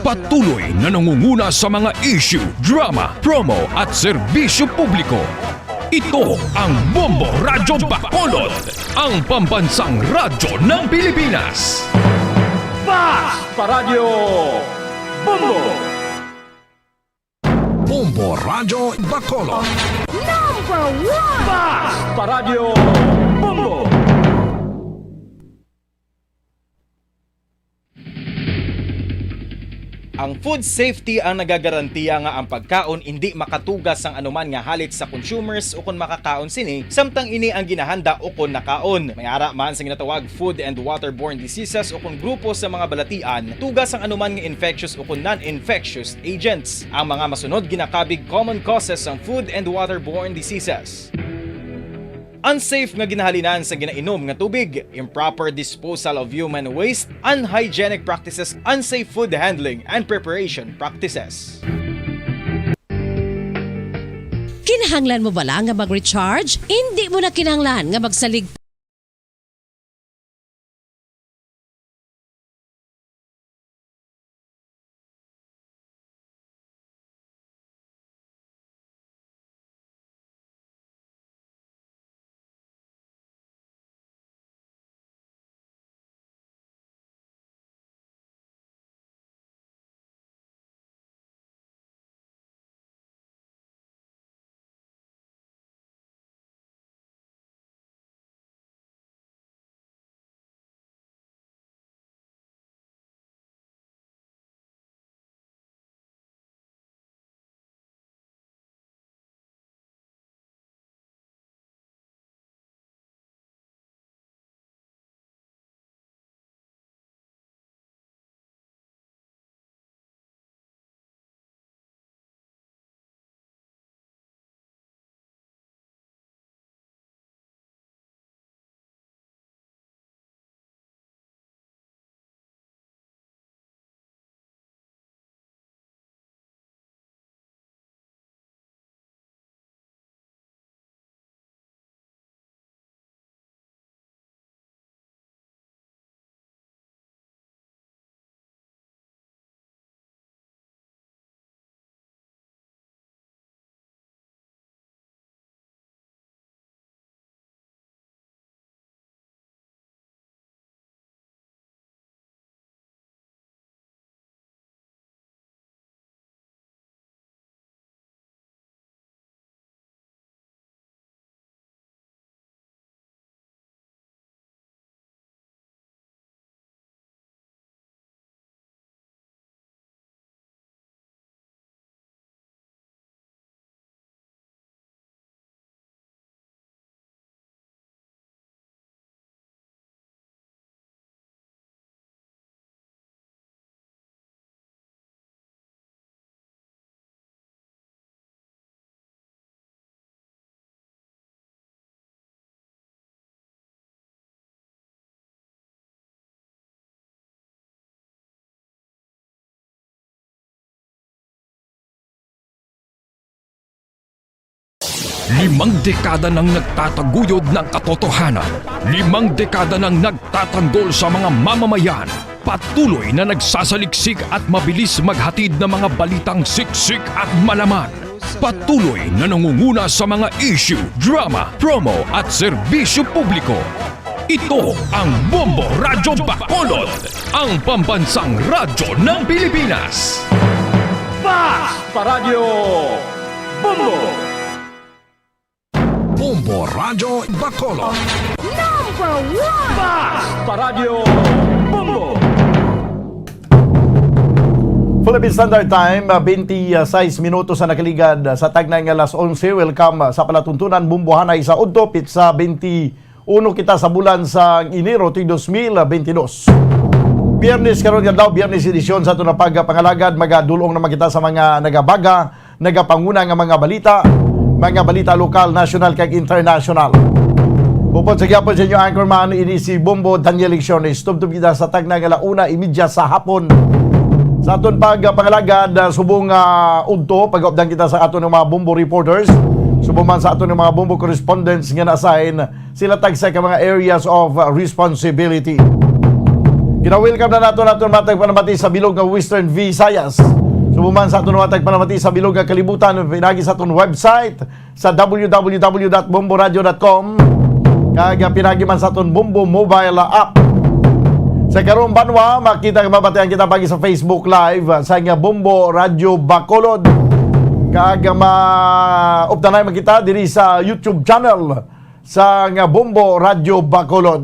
Patuloy na nangunguna sa mga issue, drama, promo at serbisyo publiko. Ito ang Bombo Radyo Bacolod, ang pambansang radyo ng Pilipinas. Fast Paradyo Bombo! Bombo Radyo Bacolod. Number one! Fast Paradyo Bombo! Ang food safety ang nagagarantiya nga ang pagkaon indi makatuga sang anuman nga halit sa consumers ukon makakaon sini, samtang ini ang ginahanda ukon nakaon. May ara man sa ginatawag food and waterborne diseases ukon grupo sa mga balatian, tuga sang anuman nga infectious ukon non-infectious agents. Ang mga masunod ginakabig common causes sang food and waterborne diseases. Unsafe nga ginahalinan sa ginainom nga tubig, improper disposal of human waste, unhygienic practices, unsafe food handling and preparation practices. Kinahanglan mo bala nga mag-recharge? Indi mo na kinahanglan nga magsalig. Limang dekada nang nagtataguyod ng katotohanan. Limang dekada nang nagtatanggol sa mga mamamayan. Patuloy na nagsasaliksik at mabilis maghatid ng mga balitang siksik at malaman. Patuloy na nangunguna sa mga issue, drama, promo at serbisyo publiko. Ito ang Bombo Radyo Bacolod, ang pambansang radyo ng Pilipinas. Fast Paradyo Bombo! Bombo Radyo Bacolod. Number one! Fast Paradyo Bombo! Philippine Standard Time, ah, twenty-six minutos ang nakaligad, ah, sa tagnay nga alas onse. Welcome, ah, sa palatuntunan, Bombohanay sa udto, pitsa twenty-uno kita sa bulan sa Enero, tuig dos mil bentidós. Biyernes karon nga adlaw, Biyernes edisyon sa aton nga pagpangalagad, magadul-ong naman kita sa mga nagabaga, nagapanguna nga mga balita, mga balita lokal, nasyonal, kag internasyonal. Upod sa gihapon sa inyo anchorman, ini si Bombo Daniel Lecciones. Tubtob kita sa tagna nga ala una imedya sa hapon. Sa aton pagpangalagad, ah, subong, ah, udto, pagaupdan kita sa aton nga mga Bombo reporters. Subong man sa aton nga mga Bombo correspondents nga na-assign, sila tagsa ka mga areas of, uh, responsibility. Gina-welcome na nato naton mga tagpanamati sa bilog nga Western Visayas. Subong man sa aton mga tagpanamati sa bilog nga kalibutan, pinagi sa aton website sa w w w dot bombo radio dot com, kag, ah, pinagi man sa aton Bombo mobile app. Sa karong banwa, makita nga mabatian kita pagi sa Facebook Live, ah, sa nga Bombo Radio Bacolod. Kag, ah, ma-, uptanay man kita diri sa YouTube channel sa nga Bombo Radio Bacolod.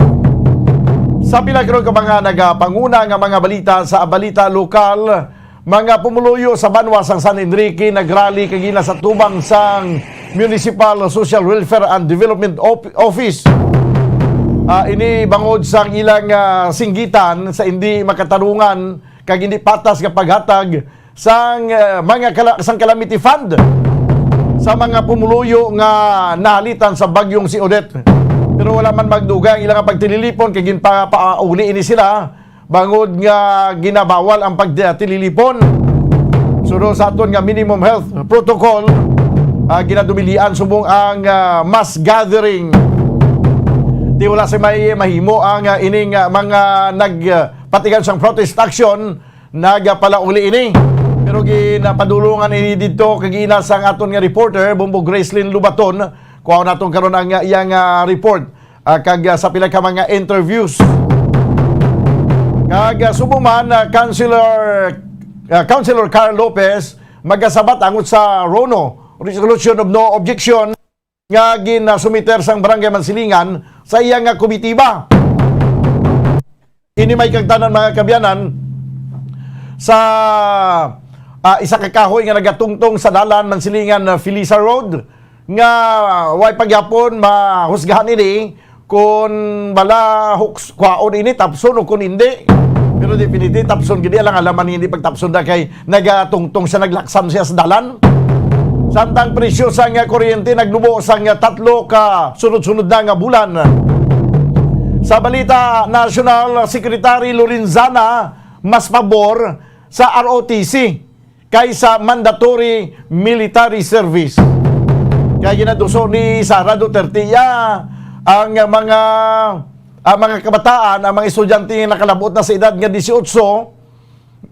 Sa pila karon ka mga nagapanguna nga mga balita sa balita lokal, mga pumuluyo sa banwa sang San Enrique nagrally kagina sa tubang sang Municipal Social Welfare and Development Op-, Office. Ah, ini bangod sang ilang, ah, singgitan sa hindi makatarungan kag hindi patas nga paghatag sang, ah, mga kala-, sang calamity fund sa mga pumuluyo nga nahalitan sa bagyong si Odette. Pero wala man magdugay ang ilang pagtililipon kay ginpapauli ini sila bangod nga ginabawal ang pagtililipon. Suno sa aton nga minimum health protocol, ah, ginadumilian subong ang, ah, mass gathering. Di wala sa may mahimo ang, ah, ining, ah, mga nag, ah, patigan sang protest action nagapalauli ini. Pero ginapadulungan ini didto kagina sang aton nga reporter, Bombo Gracelyn Lubaton. Kuhaon naton karon ang, ah, iyang, ah, report, ah, kag, ah, sa pila ka mga interviews. Kag, ah, subong man, ah, Councilor, ah, Councilor Carl Lopez magasabat angot sa RONO, Resolution of No Objection, nga ginasumiter sang Barangay Mansilingan sa iya nga komitiba. Ini may kagtanan, mga kaabyanan, sa, ah, isa ka kahoy nga nagatungtong sa dalan Mansilingan, ah, Felisa Road, nga way pagyapon mahusgahan ini kon bala huks-, kwaon ini, tapson o kon hindi. Pero definitely, tapson gid, alang-alang man hindi pagtapson na kay nagatungtong siya, naglaksam siya sa dalan. Samtang presyo sang kuryente nagnubo sang tatlo ka sunod-sunod na nga bulan. Sa balita nasyonal, Secretary Lorenzana mas pabor sa R O T C kaysa mandatory military service. Kaya ginaduso ni Sara Duterte ya ang mga, ang mga kabataan, ang mga estudyante nga nakalabot na sa edad nga dieciocho,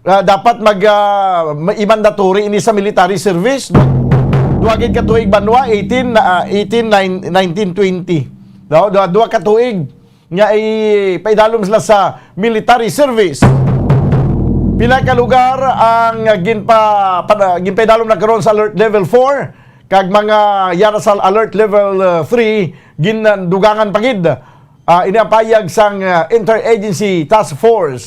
ah, dapat mag, ah, ma-, i-mandatory ini sa military service. Duha gid ka tuig banwa, eighteen, ah, eighteen, nine, nineteen, twenty. No? Duha, duha ka tuig nga ipaidalom sila sa military service. Pila ka lugar ang ginpa-, pa-, ginpaidalom na karon sa alert level four, kag mga yara sa alert level, uh, three, gindugangan pa gid. Ah, ini ang payag sang, ah, Interagency Task Force.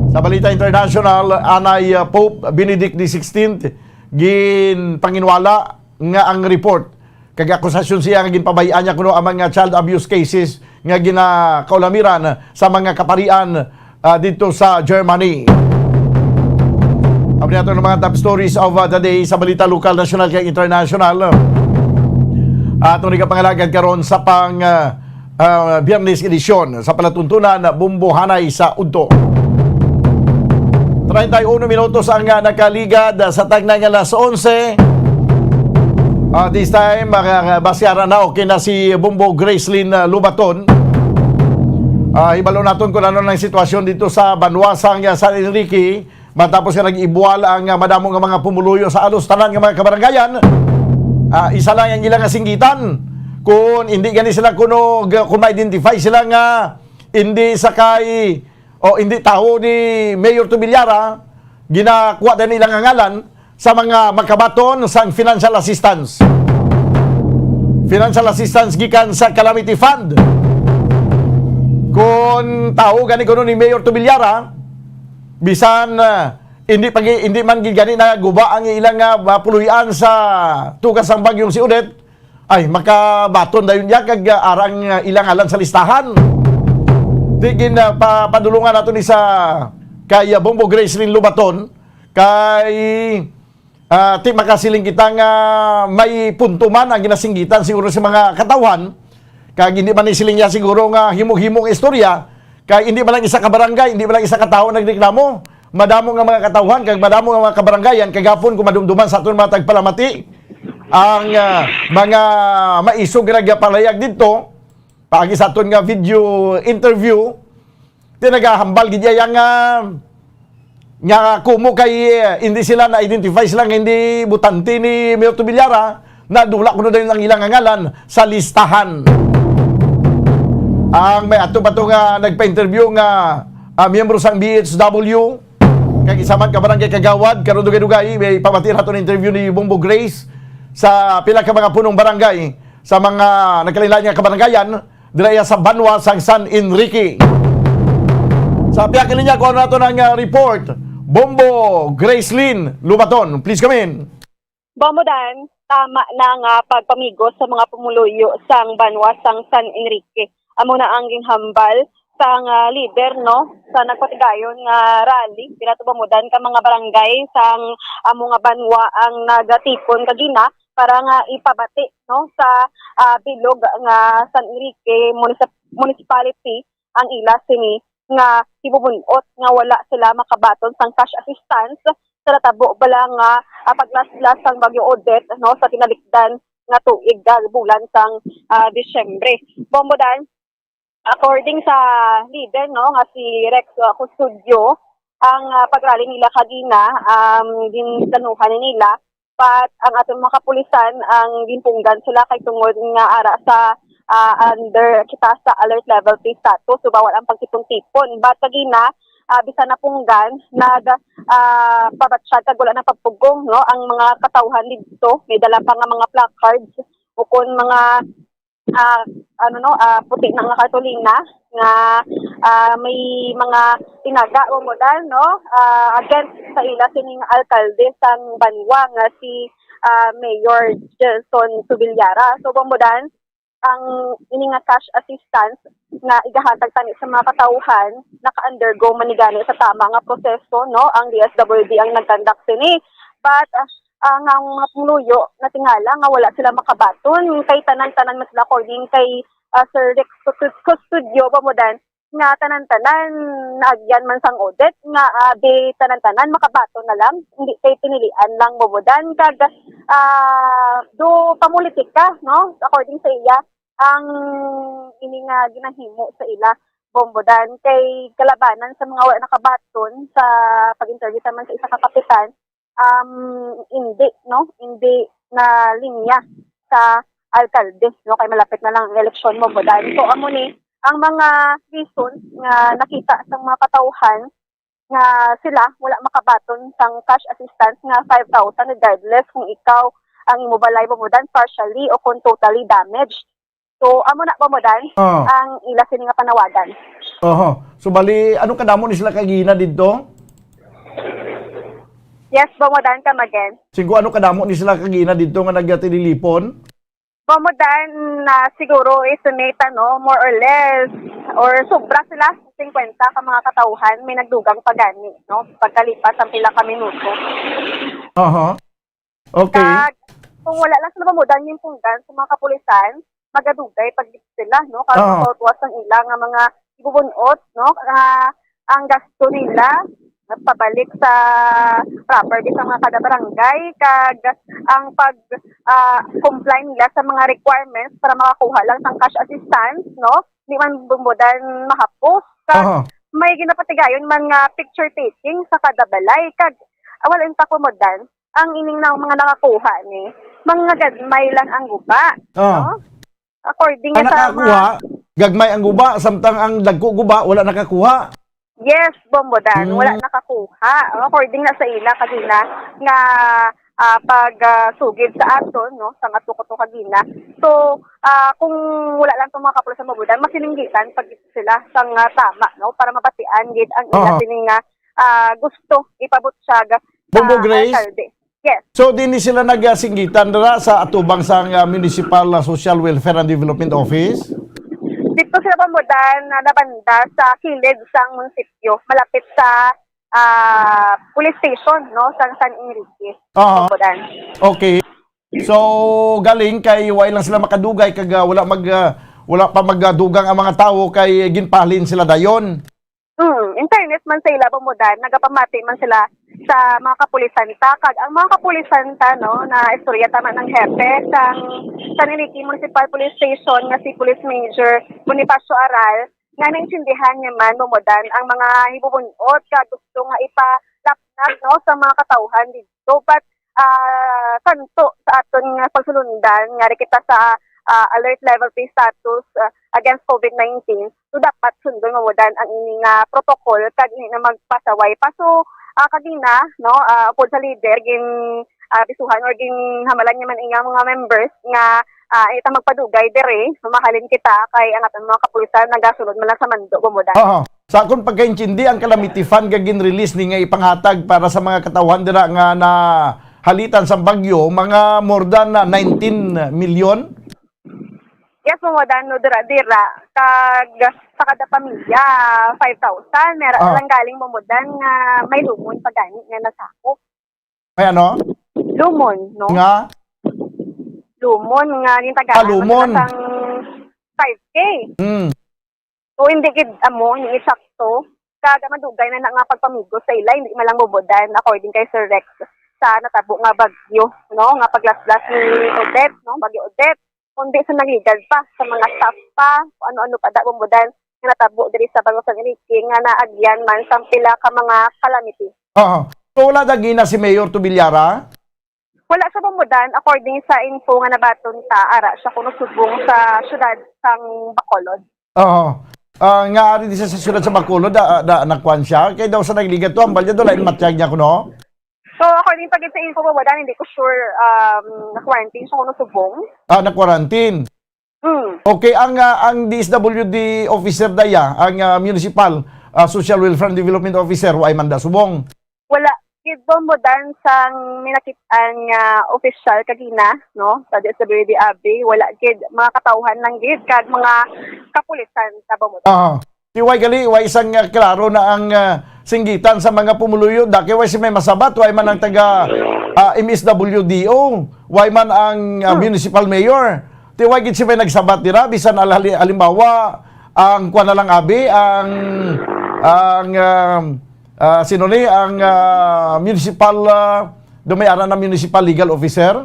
Sa balita international, anay, ah, Pope Benedict the sixteenth ginpanginwala nga ang report kag akusasyon siya nga ginpabay-an niya kuno ang mga child abuse cases nga ginakaulamiran sa mga kaparian, ah, dito sa Germany. Amo ni ato ang mga top stories of, ah, the day sa balita lokal, nasyonal, kag international. Ato ni kapangalagad karon sa pang, ah, ah, Biyernes edisyon sa palatuntunan, Bumbohanay sa Udto. Treinta y uno minutos ang, ah, nakaligad, ah, sa tagna nga alas onse. Ah, this time, ah, basyaran na, okay na si Bumbo Gracelyn, ah, Lubaton. Ah, hibalo naton kung ano ang sitwasyon dito sa banwa sang, ah, San Enrique, matapos nga nag-ibuwal ang, ah, madamo nga mga pumuluyo sa alos tanan nga mga kabarangayan. Ah, isa lang ang ilang singgitan. Kung hindi gani sila kuno, kung ma-identify sila nga hindi sa kay o hindi tawo ni Mayor Tubilyara, ginakuha din ilang ngalan sa mga makabaton sang financial assistance. Financial assistance gikan sa Calamity Fund. Kung tawo gani kuno ni Mayor Tubilyara, bisan, ah, hindi pa gi-, hindi man gid gani naguba ang ilang, ah, puloy-an sa tugas sang bagyong si Odette, ay, makabaton dayon niya kag, ah, arang, ah, ilang ngalan sa listahan. Di gin, ah, pa-, padulungan nato ni sa kay, ah, Bumbo Gracelyn Lubaton, kay, ah, ti makasiling kita nga may punto man ang ginasinggitan siguro sa mga katawhan. Kag hindi man ni siling niya siguro nga himo-himo nga istorya, kay hindi man lang isa ka barangay, hindi man lang isa ka tawo nagreklamo. Madamo nga mga katawhan, kag madamo nga mga kabarangayan, kagapon kung madumduman sa aton mga tagpalamati, Ang, ah, mga maisog nga nagapalayag didto, paagi sa aton nga video interview, ti nagahambal gid iya nga, nga kumo kay, eh, hindi sila na-identify sila nga hindi botante ni Mayor Tubilyara, nadula kuno dayon ang ilang ngalan sa listahan. Ang may ato pa to nga nagpa-interview nga, ah, miyembro sang B H W, kag isa man ka barangay kagawad, karon dugay-dugay, may pamati nato ang interview ni Bombo Grace sa pila ka mga punong barangay sa mga nagkalain-lain nga kabarangayan dira iya sa banwa sang San Enrique. Sa pihak linya, kuha nato ng, ah, report, Bombo Gracelyn Lubaton. Please come in. Bombo Dan, tama na nga pagpamigos sa mga pumuluyo sang banwa sang San Enrique. Amo na ang ginhambal sang, ah, lider, no, sa nagpatigayon nga rally. Pila to, Bombo Dan, ka mga barangay sang amo nga banwa ang nagatipon kagina para nga ipabati, no, sa, ah, bilog nga San Enrique Municip-, Municipality ang ila sini nga hibubun-ot nga wala sila makabaton sang cash assistance sa natabo bala nga, ah, paglaslas sang Bagyo Odette, no, sa tinalikdan nga tuig, ah, bulan sang, ah, Disyembre. Bombo Dan, according sa leader, no, nga si Rex, ah, Custodio, ang, ah, pagrally nila kagina, um, ginplanuhan ni nila, but ang aton mga kapulisan ang ginpunggan sila kay tungod nga ara sa, ah, under kita sa alert level three status, so bawal ang pagtipon-tipon. But kagina, ah, bisan napunggan, nag, ah, pabatsyag kag wala na pagpugong, no, ang mga katawhan didto. May dala pa nga mga placards o kon mga, ah, ano, no, ah, puti na nga kartolina nga, ah, may mga tinaga, Bombo Dan, no, ah, against sa ila sining alkalde sang banwa nga si, ah, Mayor Gelson Tubilyara. So, Bombo Dan, ang ini nga cash assistance nga igahatag tani sa mga katawhan naka-undergo man ni gani sa tama nga proseso, no? Ang D S W D ang nag-conduct sini. But, ah, ang, ang mga pumuluyo natingala nga wala sila makabaton kay tanan-tanan man sila, according kay, ah, Sir Rex Cus-, Custodio, Bombo Dan, nga tanan-tanan naagyan man sang Odette nga, ah, di tanan-tanan makabaton na lang, hindi kay pinilian lang, Bombo Dan, kag, ah, do pamulitika, no? According sa iya, ang ini nga ginahimo sa ila, Bombo Dan, kay kalabanan sa mga wala nakabaton sa pag-interview sa man sa isa ka kapitan, um, hindi, no? Hindi na linya sa alkalde, no? Kay malapit na lang ang eleksyon, Bombo Dan. So, amo ni ang mga reason nga nakita sa mga katawhan nga sila wala makabaton sang cash assistance nga five thousand, regardless kung ikaw ang imo balay, Bombo Dan, partially o kung totally damaged. So, amo na, Bombo Dan, Oh. ang ila sini nga panawagan. Oho. So, bali, ano kadamo ni sila kagina didto? Yes, Bombo Dan, come again. Sigo, ano kadamo ni sila kagina didto nga nagatililipon? Bombo Dan, na siguro estimate, ano, more or less, or sobra sila, fifty ka mga katawhan, may nagdugang pa gani, no? Pagkalipas ang pila ka minuto. Aha. Okay. Kag, kung wala lang sila, Bombo Dan, ginpunggan sa mga kapulisan, magadugay pa gid sila, no? Kag Ah. matuwas ang ila nga mga ibubun-ot, no? Nga ang gasto nila nagpabalik sa property sa mga kada barangay, kag ang pag, ah, comply nila sa mga requirements para makakuha lang sang cash assistance, no? Di man, Bombo Dan, mahapos. Kag Aha. may ginapatigayon man nga picture taking sa kada balay, kag, ah, wala yung takumodan ang ining na, mga nakakuha ni mga gagmay lang ang guba, Ah. no? According Ang sa nakakuha, mga gagmay ang guba, samtang ang dagko guba, wala nakakuha. Yes, Bombo Dan, Hmm. wala nakakuha. According na sa ila kagina nga, ah, pag, ah, sugid sa aton, no, sa nga tuko to kagina. So, ah, kung wala lang tong mga kapulisan, Bombo Dan, masininggitan pag sila sa nga tama, no, para mabatian gid ang ila Oo. sining nga, ah, gusto ipabutyag sa Bombo Grace? alkalde. Yes. So, dinhi sila nagasinggitan dira sa atubang sang, ah, Municipal, ah, Social Welfare and Development Office? Dito sila, Bombo Dan, na nabanda sa kilid sang munisipyo, malapit sa, ah, police station, no, sa San Enrique, Aha. Bombo Dan. Okay. So, galing kay wala lang sila makadugay kag, ah, wala mag, ah, wala pa magdugang ang mga tawo kay ginpahalin sila dayon. Mm, in fairness, man sa ila, Bomodan, nagapamati man sila sa mga kapulisan ta. Kag ang mga kapulisan ta, no, na istorya tama ng hepe sang San Enrique Municipal Police Station nga si Police Major Bonifacio Aral, nga naintindihan niya man, Bomodan, ang mga hibubun-ot kag gusto nga ipalapnag, no, sa mga katawhan dito. But ah, santo sa aton nga pagsulundan nga kita sa, ah, alert level three status, ah, against COVID nineteen, so dapat sundon, Bomodan, ang ini nga protocol kag hindi na magpasaway pa. So, ah, kagina, no, ah, upod sa leader, gin, ah, bisuhan or ginhamalan niya man iya mga members nga, ah, ita magpadugay dire, mamahalin kita kay ang aton mga kapulisan nagasunod man lang sa mando, Bomodan. Oo. Sa akon pagkaintindi, ang Calamity Fund nga ginrelease ni nga ipanghatag para sa mga katawhan dira nga nahalitan sang bagyo, mga more than, ah, nineteen million? Yes, Bomodan, no, dira-dira. Kag sa kada pamilya, five thousand. Mera Ah. lang galing, Bomodan, nga may lumon pa gani nga nasakop. May ano? Lumon, no? Nga? Lumon nga gintagaan Ah, lumon. Sang five K. Mm. So, hindi gid amo ni sakto. Kag madugay na na nga pagpamigos sa ila, hindi man lang, Bomodan, according kay Sir Rex, sa natabo nga bagyo, no, nga paglaslas ni Odette, no, Bagyo Odette, kundi sa nagligad pa sa mga staff pa, kung ano-ano pa da, Bomodan, nga natabo diri sa Banwa San Enrique nga naagyan man sang pila ka mga calamity. Oo. So, wala dagina si Mayor Tubilara? Wala siya, Bomodan, according sa info nga nabaton ta, ara siya kuno subong sa siyudad sang Bacolod. Oo. Ah, nga ari di siya sa siyudad sa Bacolod, da, da, nakuan siya. Kay daw sa nagligad to, ang balya daw, lain matyag niya kuno. So, according pa gid sa info, Bomodan, hindi ko sure, um, na-quarantine siya kuno subong. Ah, na-quarantine. Mm. Okay, ang, ah, ang D S W D officer daya, ang, ah, Municipal, ah, Social Welfare and Development Officer, wa man da subong. Wala gid, Bomodan, sang minakit-an nga opisyal kagina, no, sa D S W D Abi, wala gid, mga katawhan lang gid kag mga kapulisan sa, Bomodan. Ah. Ti way gali, way sang, ah, klaro na ang, ah, singgitan sa mga pumuluyo. Da kay way si may masabat, way man ang taga, ah, M S W D O, way man ang, ah, Hmm. municipal mayor. Ti way gid si may nagsabat dira, bisan alhali-, halimbawa, ang kuwan na lang, abi, ang, ang, ah, ah, sino ni? Ang, ah, municipal, ah, do may ara na municipal legal officer?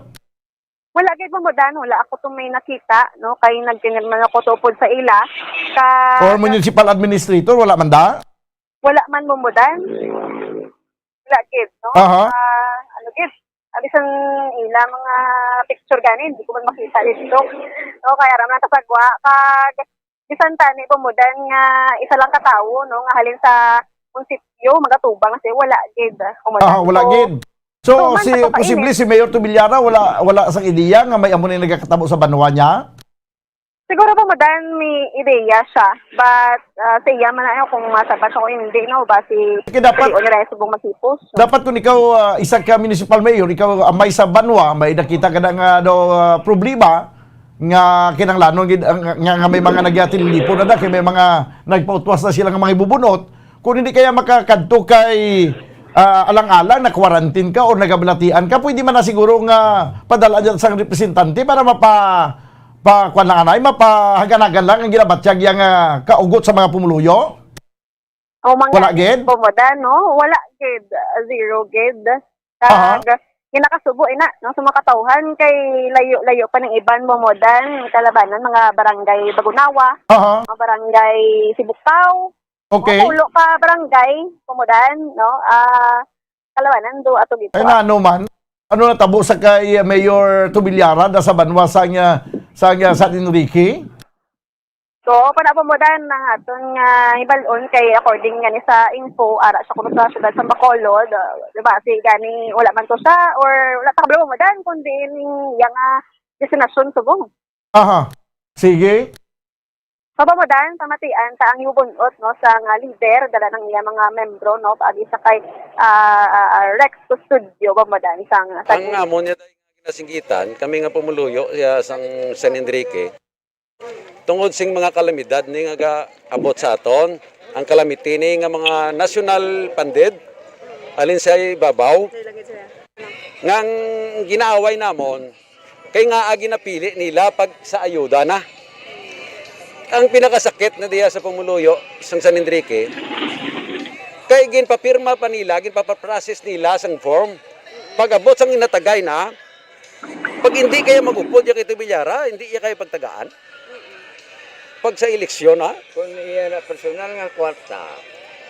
Wala gid, Bomodan, wala ako to may nakita, no? Kay nagpinirma ako tupod sa ila. Ka Or municipal administrator, wala man da? Wala man, Bomodan. Wala gid, no? Aha. Ah, ano gid? Abi sang ila mga picture gani, hindi ko man makita dito. No, kaya ra man kasagwa. Kag bisan tani, Bomodan, nga isa lang ka tawo, no, nga halin sa munisipyo magatubang, kasi wala gid, Bomodan. Ah, wala So, gid. So, so, man si, sa pagkainit, posible si Mayor Tubilara wala, wala sang ideya nga may amo ni nagakatabo sa banwa niya? Siguro, Bomodan, may ideya siya. But, ah, sa iya man na kung masabat siya o hindi, no? Ba si Kaya dapat, Leon Reyes subong masipos. Dapat kung ikaw, ah, isa ka municipal mayor, ikaw amay sa banwa, may nakita ka na nga daw, ah, problema, nga kinahanglanon gid, ah, nga, nga may mga nagyatililipon na da, kay may mga nagpautwas na sila nga mga ibubunot, kung hindi kaya makakadto kay, ah, alang-alang, na-quarantine ka or nagabalatian ka, pwede man na siguro nga padala dyan sa representante para mapa-, pa, kuwan lang anay, mapahaganagan lang ang ginabatyag yang, ah, kaugot sa mga pumuluyo? O, mga Wala gid? Bomodan, no? Wala gid, ah, zero gid. Aha. Kag, ginakasubo ina, no, sa mga katawhan kay layo-layo pa ning iban, Bomodan, kalabanan, mga barangay Bagunawa, Aha. mga barangay Sibukaw, Okay. mga pulo ka barangay, Bomodan, no? Ah, kalabanan do ato dito. Ay, na ano man? Ano natabo sa kay Mayor Tubilara da sa banwa sa nga, sa nga San Enrique? So, panabo mo dan ang aton nga hibalon kay according gani sa info, ara siya kuno sa siyudad sa Bacolod, ah, di ba? Si gani, wala man to siya or wala ta kabalo mo dan, kundi ning iya nga destinasyon subong. Aha. Sige. Mabamo dan, pamatian ta ang ibubun-ot, no, sa nga leader, dala ng iya mga membro, no, paagi sa kay, ah, ah, ah, Rex Custodio, ba mo dan, sang, sa Ang amo niya tayo nga ginasinggitan, kami nga pumuluyo siya sang San Enrique. Tungod sing mga kalamidad ni nga gaabot sa aton, ang kalamity ni nga mga national funded, alin sa ibabaw, nga ang ginaaway namon, kay nga agi napili nila pag sa ayuda na. Ang pinakasakit na diya sa pumuluyo sang San Enrique, Kay ginpapirma pa nila, ginpapaprocess nila sang form. Pag-abot sang inatagay na, pag hindi kaya mag-upod ya kay Tibilyara, hindi iya kaya pagtagaan. Pag sa eleksyon, ha? Kung iya na personal nga kwarta.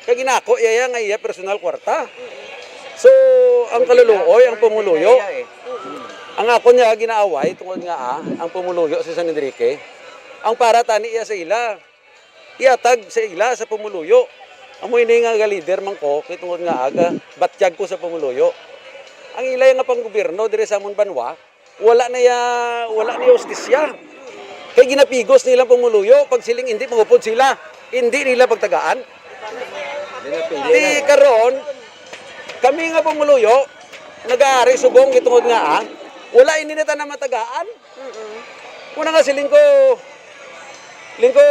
Kay ginako iya, iya nga iya personal kwarta. So, ang kaluluoy, ang pumuluyo. Ang ako niya ginaaway tungod nga, ah, ang pumuluyo sa San Enrique, ang para tani iya sa ila. Iatag sa ila sa pumuluyo. Amo ini nga ga-leader man ko, kay tungod nga aga, batyag ko sa pumuluyo. Ang ila nga panggobyerno diri sa amon banwa, wala na ya, wala na ya hustisya. Kay ginapigos nila ang pumuluyo, pag siling hindi mag-upod sila, hindi nila pagtagaan. Di karon, kami nga pumuluyo, nag-aari subong kay tungod nga, ah, wala ini na tanan matagaan. Una nga siling ko, siling ko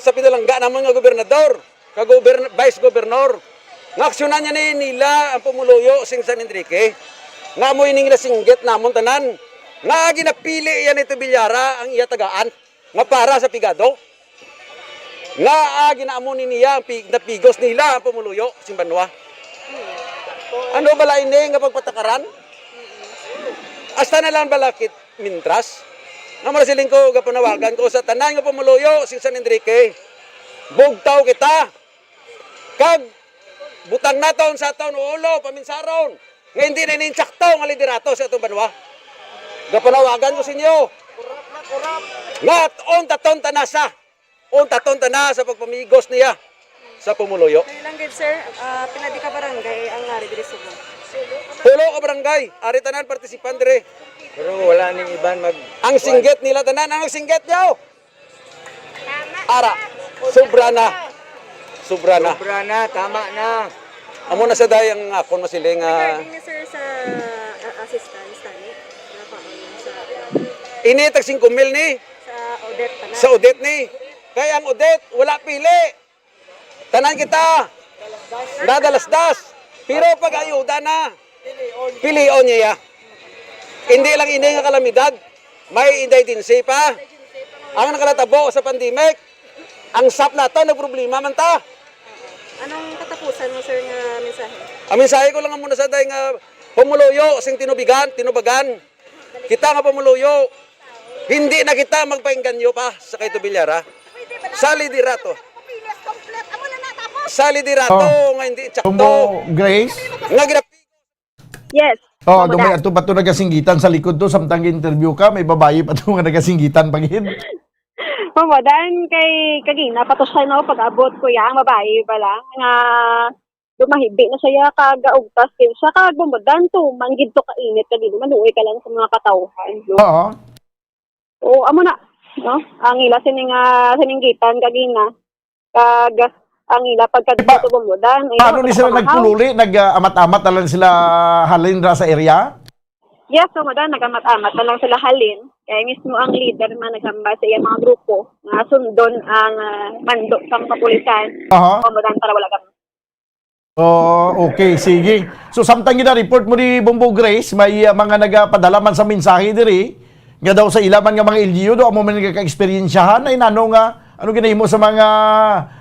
sa pinalangga namon nga gobernador, ka gobern-, vice governor, nga aksyonan niya ni nila ang pumuluyo sing San Enrique, nga amo ining nasinggit namon tanan, nga ginapili iya ni Tibilyara ang iya tagaan, nga para sa pigado, nga, ah, ginaamo ni niya ang pi-, napigos nila ang pumuluyo sing banwa. Ano bala ini nga pagpatakaran? Hasta na lang bala kit mintras. Nga mara siling ko, gapanawagan ko sa tanan nga pumuluyo sing San Enrique, bugtaw kita. Kag butang naton sa aton ulo, paminsaron, nga hindi na ini insakto nga liderato sa atong banwa. Gapanawagan ko sa inyo nga untaton ta na sa, untaton ta na sa pagpamigos niya sa pumuluyo. Kaya lang gid, sir, ah, pila di ka barangay ang ari diri Subo? Pulo ka barangay, ari tanan partisipan diri. Pero wala ning iban mag- Ang singgit nila tanan, ang singgit niyo. Ara, sobra na. Sobra na. Sobra na, tama na. Amo na sa day ang akon masiling nga Regarding ni sir sa, ah, assistance, tani? Napaon sa, ah, Ini tag singko mil ni sa Odette pa na. Sa Odette ni. Kay ang Odette, wala pili. Tanan kita. Nadalasdas. Pero pag ayuda na, pilion niya. Hindi lang ini nga kalamidad, may indigency pa. Ang nakalatabo sa pandemic, ang sap nato nagproblema man ta. Anong katapusan mo, sir, nga mensahe? Ang mensahe ko lang muna sa day nga pumuluyo sing tinubigan, tinubagan. Kita nga pumuluyo, hindi na kita magpaingganyo pa sa kay Tibilyara. Sa liderato. Sa liderato Oh. nga hindi tsakto. Tumbo, Grace? Nga gina- Yes. Oh, Mamo dumay da. Ato pa to nagasinggitan sa likod to, samtang interview ka, may babayi pa to nga nagasinggitan pa gid. Mamo, dan kay kagina, patos tayo na pag-abot, kuya, ang babayi pa lang, nga lumahibi na siya, kag gaugtas din siya, kag bumudan, tuman gid to kainit, kag di maluoy ka lang sa mga katawhan, no? Oo. Oo, amo na, no? Ang ila sining, ah, sininggitan kagina, kag ang ila pagkadto Pa-, sa bumudan, ayun, paano ni sila nakamahaw. Nagpululi? Nag, ah, amat-amat na lang sila halin ra sa area? Yes, bumudan, nag-amat-amat na lang sila halin. Kaya mismo ang leader man naghambal sa iyang mga grupo nga sundon ang, ah, mando sang kapulisan. Aha. Bumudan para wala kami. Oh, okay, sige. So, samtang gina-report mo ni Bombo Grace, may, ah, mga nagapadala man sa mensahe diri, nga daw sa ila man nga mga L G U, daw amo man nagaka-eksperyensyahan, ay nano nga, ano ginahimo sa mga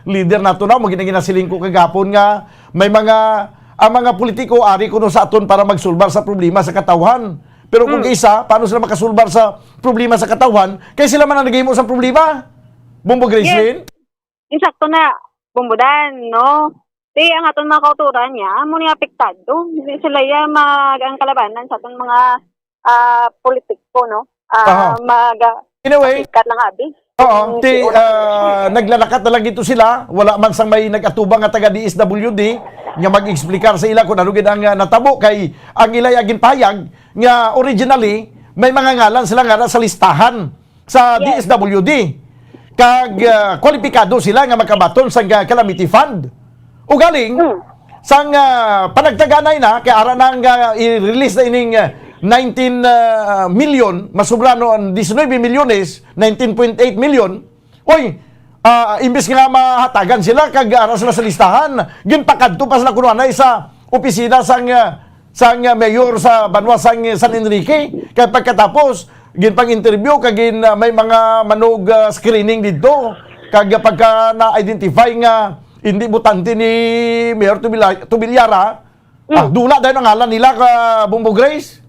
leader nato na, mo gina-, ginasiling ko kagapon nga, may mga, ang mga politiko, ari kuno sa aton para magsulbar sa problema sa katawhan. Pero kung Hmm. isa, paano sila makasulbar sa problema sa katawhan? Kay sila man ang nagahimo sa problema. Bombo Grace Yes. Lynn? Insakto na, bumbudan, no? Ti, ang aton mga kauturan niya, amo ni apektado. Hindi sila ya mag, ang kalabanan sa aton mga, ah, politiko, no? Ah, Aha. mag, Anyway, sikat lang abi. Oo, Yung ti, si Ola ah, Convention. Naglalakat na lang dito sila. Wala man sang may nag-atubang nga taga D S W D nga mag-explicar sa ila kung ano gid ang, ah, natabo kay ang ila ya ginpahayag nga originally may mga ngalan sila nga sa listahan sa Yes. D S W D. Kag, ah, kwalipikado sila nga makabaton sa ga-, calamity fund. Ugaling, Hmm. sang, ah, panagtaganay na, kay ara nang, ah, i-release na ining, ah, nineteen, ah, million, masubra no ang diecinuebe milyones, nineteen point eight million. Oy, ah, imbis nga mahatagan sila, kag ara sila sa listahan, ginpakadto pa sila kuno anay sa opisina sang, ah, sang, ah, mayor sa banwa sang San Enrique. Kay pagkatapos, ginpang-interview, kag gin-, ah, may mga manog, ah, screening didto. Kag pagka na-identify nga Hindi botante ni Mayor Tubila-, Tubilyara. Mm. Ah, dula dayon ang ngalan nila ka Bombo Grace?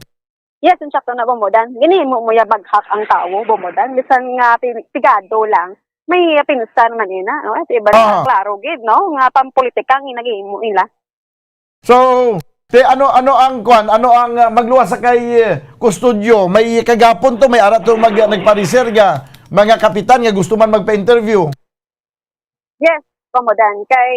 Yes, insakto na, Bombo Dan. Ginhimo mo ya baghak ang tawo, Bombo Dan. Bisan nga pi-, pigado lang, may pinsan man ina, no? Sa iba na, ah, klaro gid, no? Nga pampolitika ang ginahimo nila. So, te, ano, ano ang kwan? Ano ang, ah, magluwas sa kay, eh, Custodio? May kagapon to, may ara to mag-, nagpareser nga mga kapitan nga gusto man magpa-interview. Yes, Bombo Dan. Kay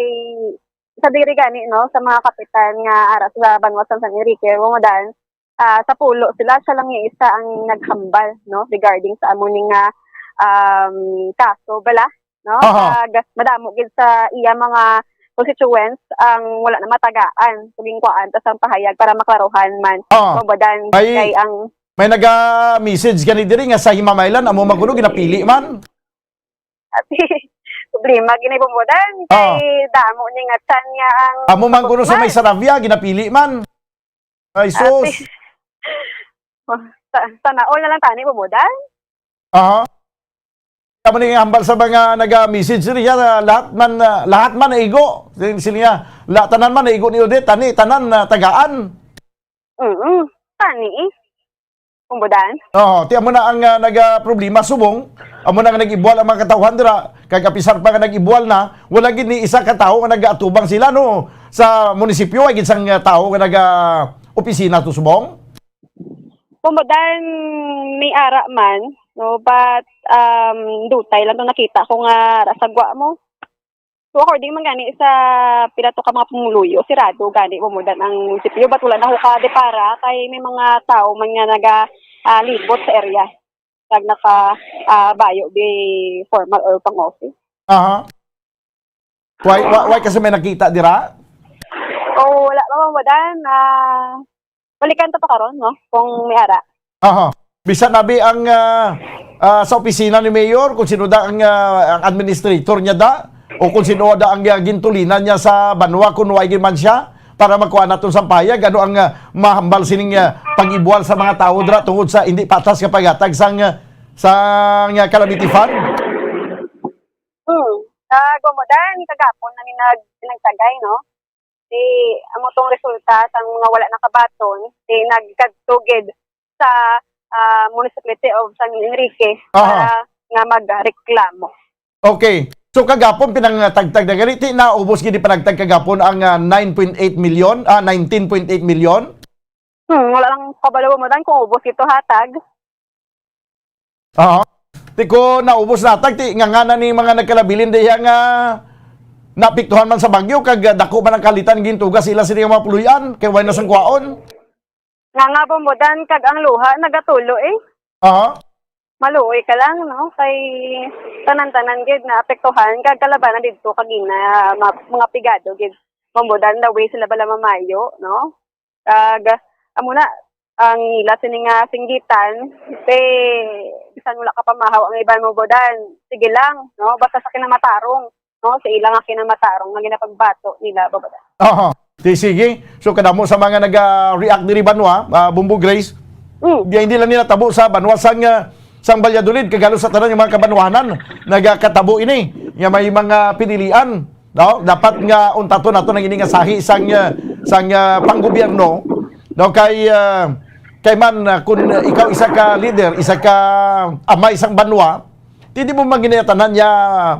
sa diri gani, no, sa mga kapitan nga ara sa banwa sa San Enrique, Bombo Dan, ah, sa pulo sila, siya lang yung isa ang naghambal, no, regarding sa amo ni nga, um, kaso bala, no? Aha. Kag madamo gid sa iya mga constituents ang wala na matagaan sa gingkuan ta sang pahayag para maklaruhan man. Ah. Bombo Dan, ay, kay ang may naga-message gani diri nga sa Himamaylan, amo man kuno ginapili man. Ati, problema gini, Bombo Dan. Ah. Kay damo ni nga tiyan nga ang amo man kuno sa may Saravia, ginapili man. Ay, sus. Ati. Oh, sa, sana all na lang tani, Bombo Dan. Aha. Kamo ni hambal sa mga naga-message niya, lahat man, ah, lahat man naigo. Sin-, sino niya? La-, tanan man naigo ni Odette, tani, tanan na tagaan. Mm, tani eh. Bombo Dan. Oo, ti amo na ang, ah, nagaproblema subong. Amo na nga nag-ibual ang mga katawhan dira. Kag apisar pa nga nag-ibual na, wala gid ni isa ka tawo nga nagaatubang sila, no, sa munisipyo. Ay gid sang, ah, tawo nga naga-opisina to subong. Bombo Dan, may ara man, no, but, um, dutay lang to nakita ko nga ra sa gwa mo. So, according man gani sa pila to ka mga pumuluyo, sirado gani, Bombo Dan, ang munisipyo, but wala na ko kadepara kay may mga tawo man nga naga, ah, libot sa area. Kag naka, ah, bayo di formal or pang-office. Aha. Why, why, why kasi may nakita dira? Oh, wala pa, Bombo Dan. Ah, balikan ta pa karon, no? Kung may ara. Aha. Bisan abi ang, ah, ah, sa opisina ni Mayor, kung sino da ang, ah, ang administrator niya da, o kung sino da ang, ah, gintulinan niya sa banwa, kung wala man siya, para makuha naton sang pahayag, ano ang, ah, mahambal sining, ah, pag-ibual sa mga tawo dira tungod sa hindi patas nga paghatag sang, ah, sang, ah, calamity fund? Hmm. Sa Bombo Dan, kagapon na ni nag-, nagtagay, no? Di, amo tong resulta sang mga wala nakabaton, di nagkadto gid sa, ah, Municipality of San Enrique. Aha. Para nga magreklamo. Okay. So, kagapon pinangtagtag na gani, ti naubos gid panagtag kagapon ang, ah, nine point eight million, ah, nineteen point eight million? Hmm, wala lang kabalo mo dan kung ubos ito hatag. Oo. Ti ko naubos na tag, ti nga, nga na ni mga nagkalabilin diha nga naapektuhan man sa bagyo, kag, ah, dako man ang kalitan gintuga sila sini nga mga puloy-an, kay way na sang kwaon. Nga nga, Bombo Dan, kag ang luha nagatulo eh. Oo. Maluoy ka lang, no? Kay tanan-tanan gid naapektuhan, kag kalabanan didto kag ina, ma-, mga pigado gid. Bombo Dan, the way sila bala mamayo, no? Kag, amo na, ang ila sini nga singgitan, te, bisan wala ka pamahaw ang iban, Bombo Dan, sige lang, no? Basta sa kinamatarong, no? Sa ila nga kinamatarong nga ginapagbato nila, Bombo Dan. Aha. Ti sige. So, kadamo sa mga naga-react diri banwa, ah, Bombo Grace. Mm. Di, hindi lang nila tabo sa banwa sang, ah, sang Valladolid, kag halos sa tanan nga mga kabanwahanan, nagakatabo ini, nga may mga pinilian. No? Dapat nga untaton nato ang ini nga sahi sang, ah, sang, ah, panggobyerno. No? Kay, ah, kay man, ah, kung ikaw isa ka leader, isa ka amay sang banwa, ti di mo man gid tanan niya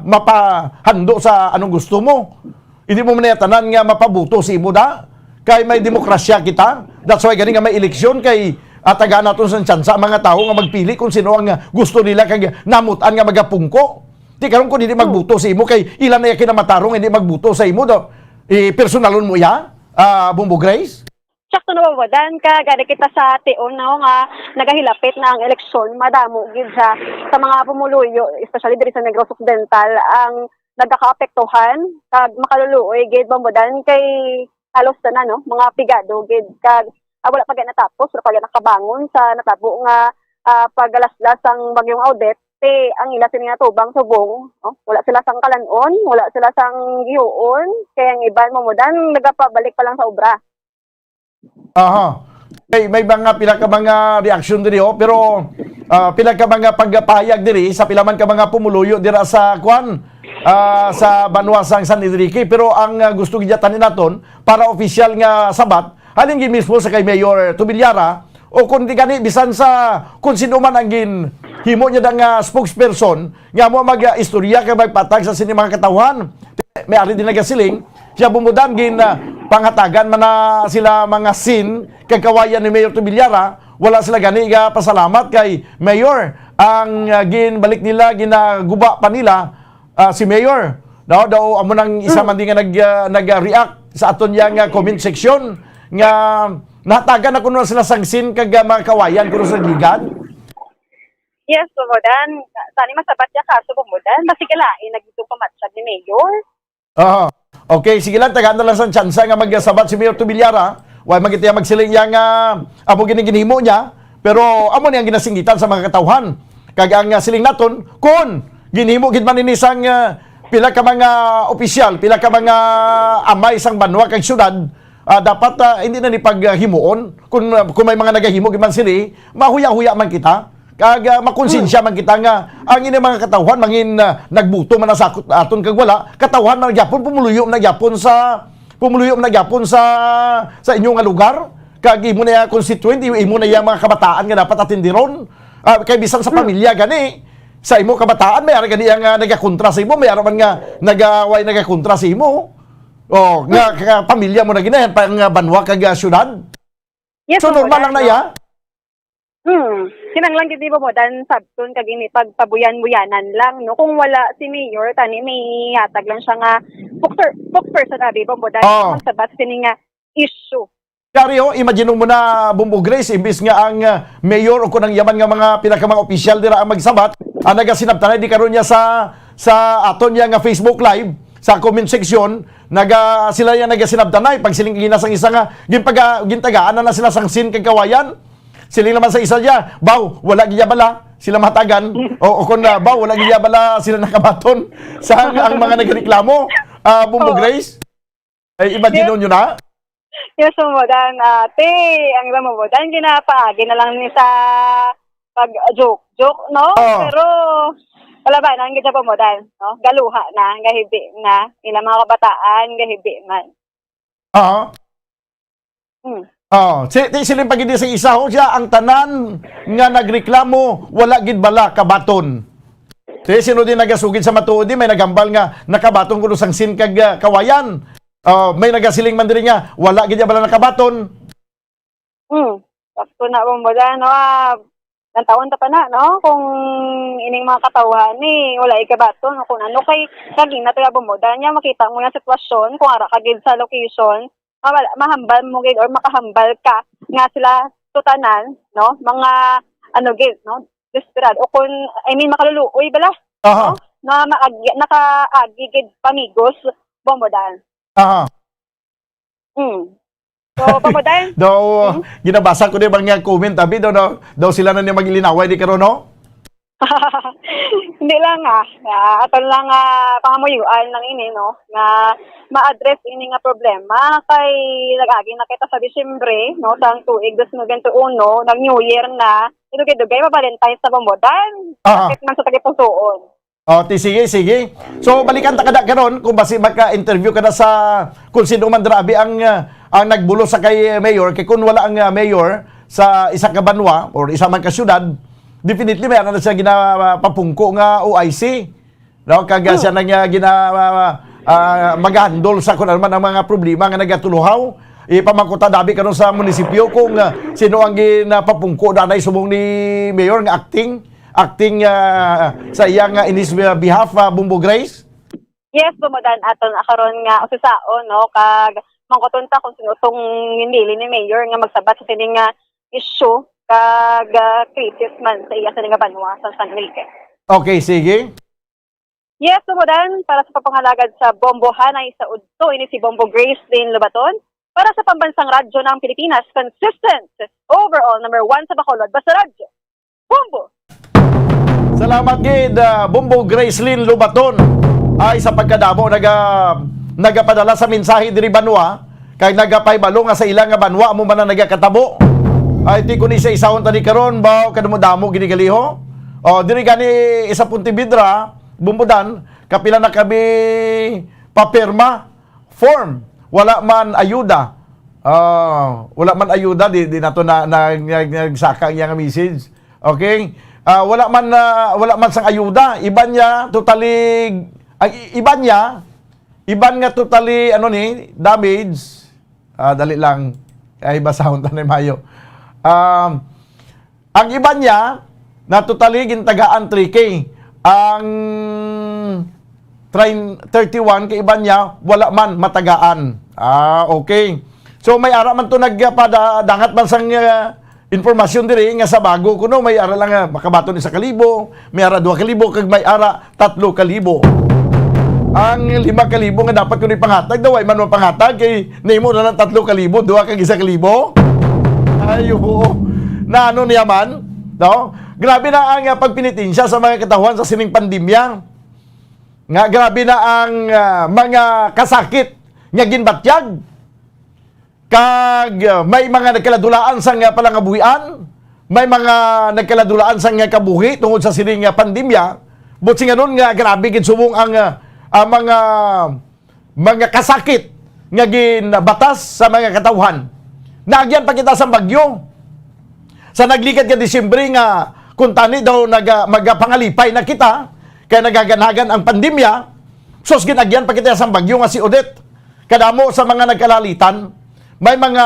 mapahando sa anong gusto mo. Hindi mo man tanan nga mapabuto sa imo da. Kay may demokrasya kita. That's why gani nga may eleksyon kay, ah, tagaan naton sang tsansa ang mga tawo nga magpili kung sino ang, ah, gusto nila kag namut-an nga magapungko. Ti karon kung hindi magbuto sa imo kay ila na iya kinamatarong hindi magbuto sa imo do. Eh, personalon mo iya, ah, Bombo Grace? Sakto na, Bombo Dan, kag ari kita sa tion, no, nga nagahilapit na ang eleksyon, madamo gid sa, sa mga pumuluyo, especially diri sa Negros Occidental, ang nagakaapektuhan, kag makaluluoy gid, Bombo Dan, kay halos tanan, no, mga pigado gid, kag, ah, wala pa gid natapos, wala pa gid nakabangon sa natabo nga, ah, pagalaslas sang Bagyong Odette, ti ang ila sini nga tubang subong, no? Wala sila sang kalan-on, wala sila sang gihuon, kay ang iban, Bombo Dan, nagapabalik pa lang sa obra. Aha. May, may mga pila ka mga reaksyon diri, oh, pero, ah, pila ka mga pagpahayag diri sa pila man ka mga pumuluyo dira sa, kwan, ah, sa banwa sang San Enrique. Pero ang, ah, gusto gid tani naton para opisyal nga sabat, halin gid mismo sa kay Mayor Tubilara, o kung di gani, bisan sa kung sino man ang ginhimo niya nga spokesperson, nga mo mag, ah, istorya kay magpatag sa sini mga katawhan. May ari din nagasiling, siya bumudan gin, ah, panghatagan man na sila mga sin kag kawayan ni Mayor Tubilara, wala sila gani ga pasalamat kay Mayor. Ang, ah, ginbalik nila, ginaguba pa nila, ah, si Mayor. Daw, daw, amo nang isa man din nga nag, ah, nag-react sa aton yang, ah, comment section nga nahatagan na kuno sila sang sin kag, ah, mga kawayan kuno sa ligad. Yes, Bumudan. Tani masabat ya kaso, Bumudan. Basi kalain na gid pamatsyag ni Mayor. Aha. Okay, sige lang, tagaan na lang sa tsansa nga magsabat si Mayor Tubilara. Wa man kita magsiling yang, ah, amo gini ginhimo niya, pero amo ni ang ginasinggitan sa mga katawhan. Kag ang, ah, siling naton, kun ginhimo gid man ini sang, ah, pila ka mga opisyal, pila ka mga amay sang banwa kag syudad, ah, dapat, ah, hindi na ni paghimuon. Kung, ah, kung may mga nagahimo gid man sini, mahuya-huya man kita. Kag, ah, makonsensya man kita nga ang ini mga katawhan mangin, ah, nagbuto man na sa akot-, aton kag wala, katawhan man gyapon, pumuluyo man gyapon sa, pumuluyo man gyapon sa, sa inyo nga lugar. Kag imo na ya constituent, imo na ya mga kabataan nga dapat atindiron. Ah, kay bisan sa pamilya gani, sa imo kabataan, may ara gani ang, ah, nagakontra sa imo, may ara man nga nagaway nagakontra sa imo. Oh, nga, nga pamilya mo na gina, pa nga banwa kag, ah, syudad. Yes, So, normal lang na ya. Hmm. Kinahanglan gid ni Bumudan sabton kag ini pagpabuyan-buyanan lang, no? Kung wala si Mayor, tani may hatag lang siya nga spokesper-, spokesperson, abi, Bumudan, Oh. magsabat sini nga issue. Kari, oh, imagine mo na, Bumbo Grace, imbis nga ang, ah, mayor o kung ang yaman nga mga pinaka mga opisyal dira ang magsabat, ang nagasinabtanay di karon niya sa, sa aton niya nga Facebook Live, sa comment section, naga, sila yang nagasinabtanay, pag siling gina sang isa nga, ginpaga-, gintagaan na, na sila sang sin kag kawayan, siling naman sa isa niya, "Baw, wala gid ya bala sila mahatagan," o, o kung na, "Baw, wala gid ya bala sila nakabaton," sa ang, ang mga nagreklamo, ah, Bumbo Oo. Grace? Ay, imagine Yes. nyo na? Yes, Bumudan, ate, ang iba, Bumudan, ginapaagi na lang ni sa pag-joke-joke, no? Oo. Pero, kalabanan gid sa, Bumudan, no? Galuha na, gahibi na. Ilang mga kabataan, gahibi man. Oo. Hmm. Oo. Si, si, siling pa gid sa isa, ho, siya, ang tanan nga nagreklamo, wala gid bala kabaton. Si, sino din nagasugid sa matuod, di, may naghambal nga nakabaton kuno sang sin kag, ah, kawayan. Ah, may nagasiling man diri nga, wala gid bala nakabaton. Hmm. Sakto na, Bumbudan, no? Ah, nantawon ta pa na, no? Kung ining mga katawhan ni, wala ikabaton, kung ano kay, lagi na taga Bumbudan, niya makita mo yung sitwasyon, kung ara ka gid sa location, mawala, mahambal mo gid or makahambal ka nga sila tutanan, no? Mga, ano gid, no? Desperado. O kung, I mean, makaluluoy bala, Aha. no? Na maagi, nakaagi gid pamigos, Bumbudan. Aha. Mm. So, Pamuday? Daw, Hmm? ginabasa ko di ba nga comment, abi, daw, daw, daw sila na niya mag-ilinaway di karon, no? Hindi lang, ah. Ah, aton lang, ah, pangamuyuan lang ini, no? Nga ma-address ini nga problema kay nag-agi na kita sa Disyembre, no? Sa tuig dos mil bente uno, nag-New Year na. Idugay-dugay, ma-Valentine's na, Pamuday. Ah. Sakit man sa tagipusoon. Oh, ti, sige, sige. So, balikan ta kada karon kung basi maka-interview ka na sa kung sino man, grabe ang, ah, ang nagbulos sa kay mayor. Kay kung wala ang, ah, mayor sa isa ka banwa or isa man ka syudad, definitely may ana na siya ginapapungko nga O I C. No? Kag, ah, Hmm. siya na nga gina-, ah, ah, mag-handle sa kung ano man ang mga problema nga nagatuluhaw. Ipamangkot ta dabi karon sa munisipyo kung, ah, sino ang ginapapungko na subong ni mayor nga acting. acting, ah, sa iyang, ah, in his behalf, ah, Bumbo Grace? Yes, Bumudan, aton karon nga usisaon, no, kag mangkuton ta kung sino tong ginpili ni Mayor nga magsabat sa sining nga issue kag, ah, krisis man sa iya sa nga banwa sa San Enrique. Okay, sige. Yes, Bumudan, para sa pagpangalagad sa Bombo Hanay sa Udto, ini si Bombo Grace Lynn Lobaton. Para sa Pambansang Radyo ng Pilipinas, consistent, overall number one sa Bacolod, basta radyo. Bombo! Salamat gid, ah, Bombo Gracelyn Lobaton, ay sa pagkadamo naga-, nagapadala sa mensahe diri banwa, kay nagapahibalo nga sa ila nga banwa amo man ang nagakatabo. Ay, ti kun isa-isahon tani karon, ba, kadamo-damo gini gali, ho. O, diri gani sa Pontevedra, Bumbudan, Kapila na kami papirma, form, wala man ayuda. Ah, wala man ayuda, di, di nato na, na, na, nagsaka ang iya nga message. Okay? Ah, wala man, ah, wala man sang ayuda. Iban niya, totally, ang i-, iban niya, iban nga totally, ano ni, damage. Ah, dali lang. Ay, basahon ta na mayo. Um, ang iban niya, na totally gintagaan three K. Ang train thirty-one kay iban niya, wala man matagaan. Ah, okay. So, may ara man to nagpada-, dangat man sang, ah, impormasyon diri nga sa bago kuno, may ara lang nga makabaton isa ka libo, may ara dua ka libo, kag may ara tatlo ka libo. Ang lima ka libo nga dapat ko ni pangatag, daw ay man mapangatag, kay nimo na lang tatlo ka libo, dua kag isa ka libo. Ay, oo. Na ano niya man, no? Grabe na ang, ah, pagpenitensya sa mga katawhan sa sining pandemya. Nga grabe na ang, ah, mga kasakit nga ginbatyag. Kag, ah, may mga nagkaladulaan sang, ah, palangabuhian, may mga nagkaladulaan sang, ah, kabuhi tungod sa sining, ah, pandemya. Buot silingon nga grabe gid subong ang, ah, ang mga, mga kasakit nga ginbatas sa mga katawhan. Naagyan pa kita sa bagyo. Sa nagligad nga Disyembre nga kuntani daw naga-, magapangalipay na kita, kay nagaganagan ang pandemya, sus, ginagyan pa kita sang bagyo nga si Odette. Kadamo sa mga nagkalalitan, may mga,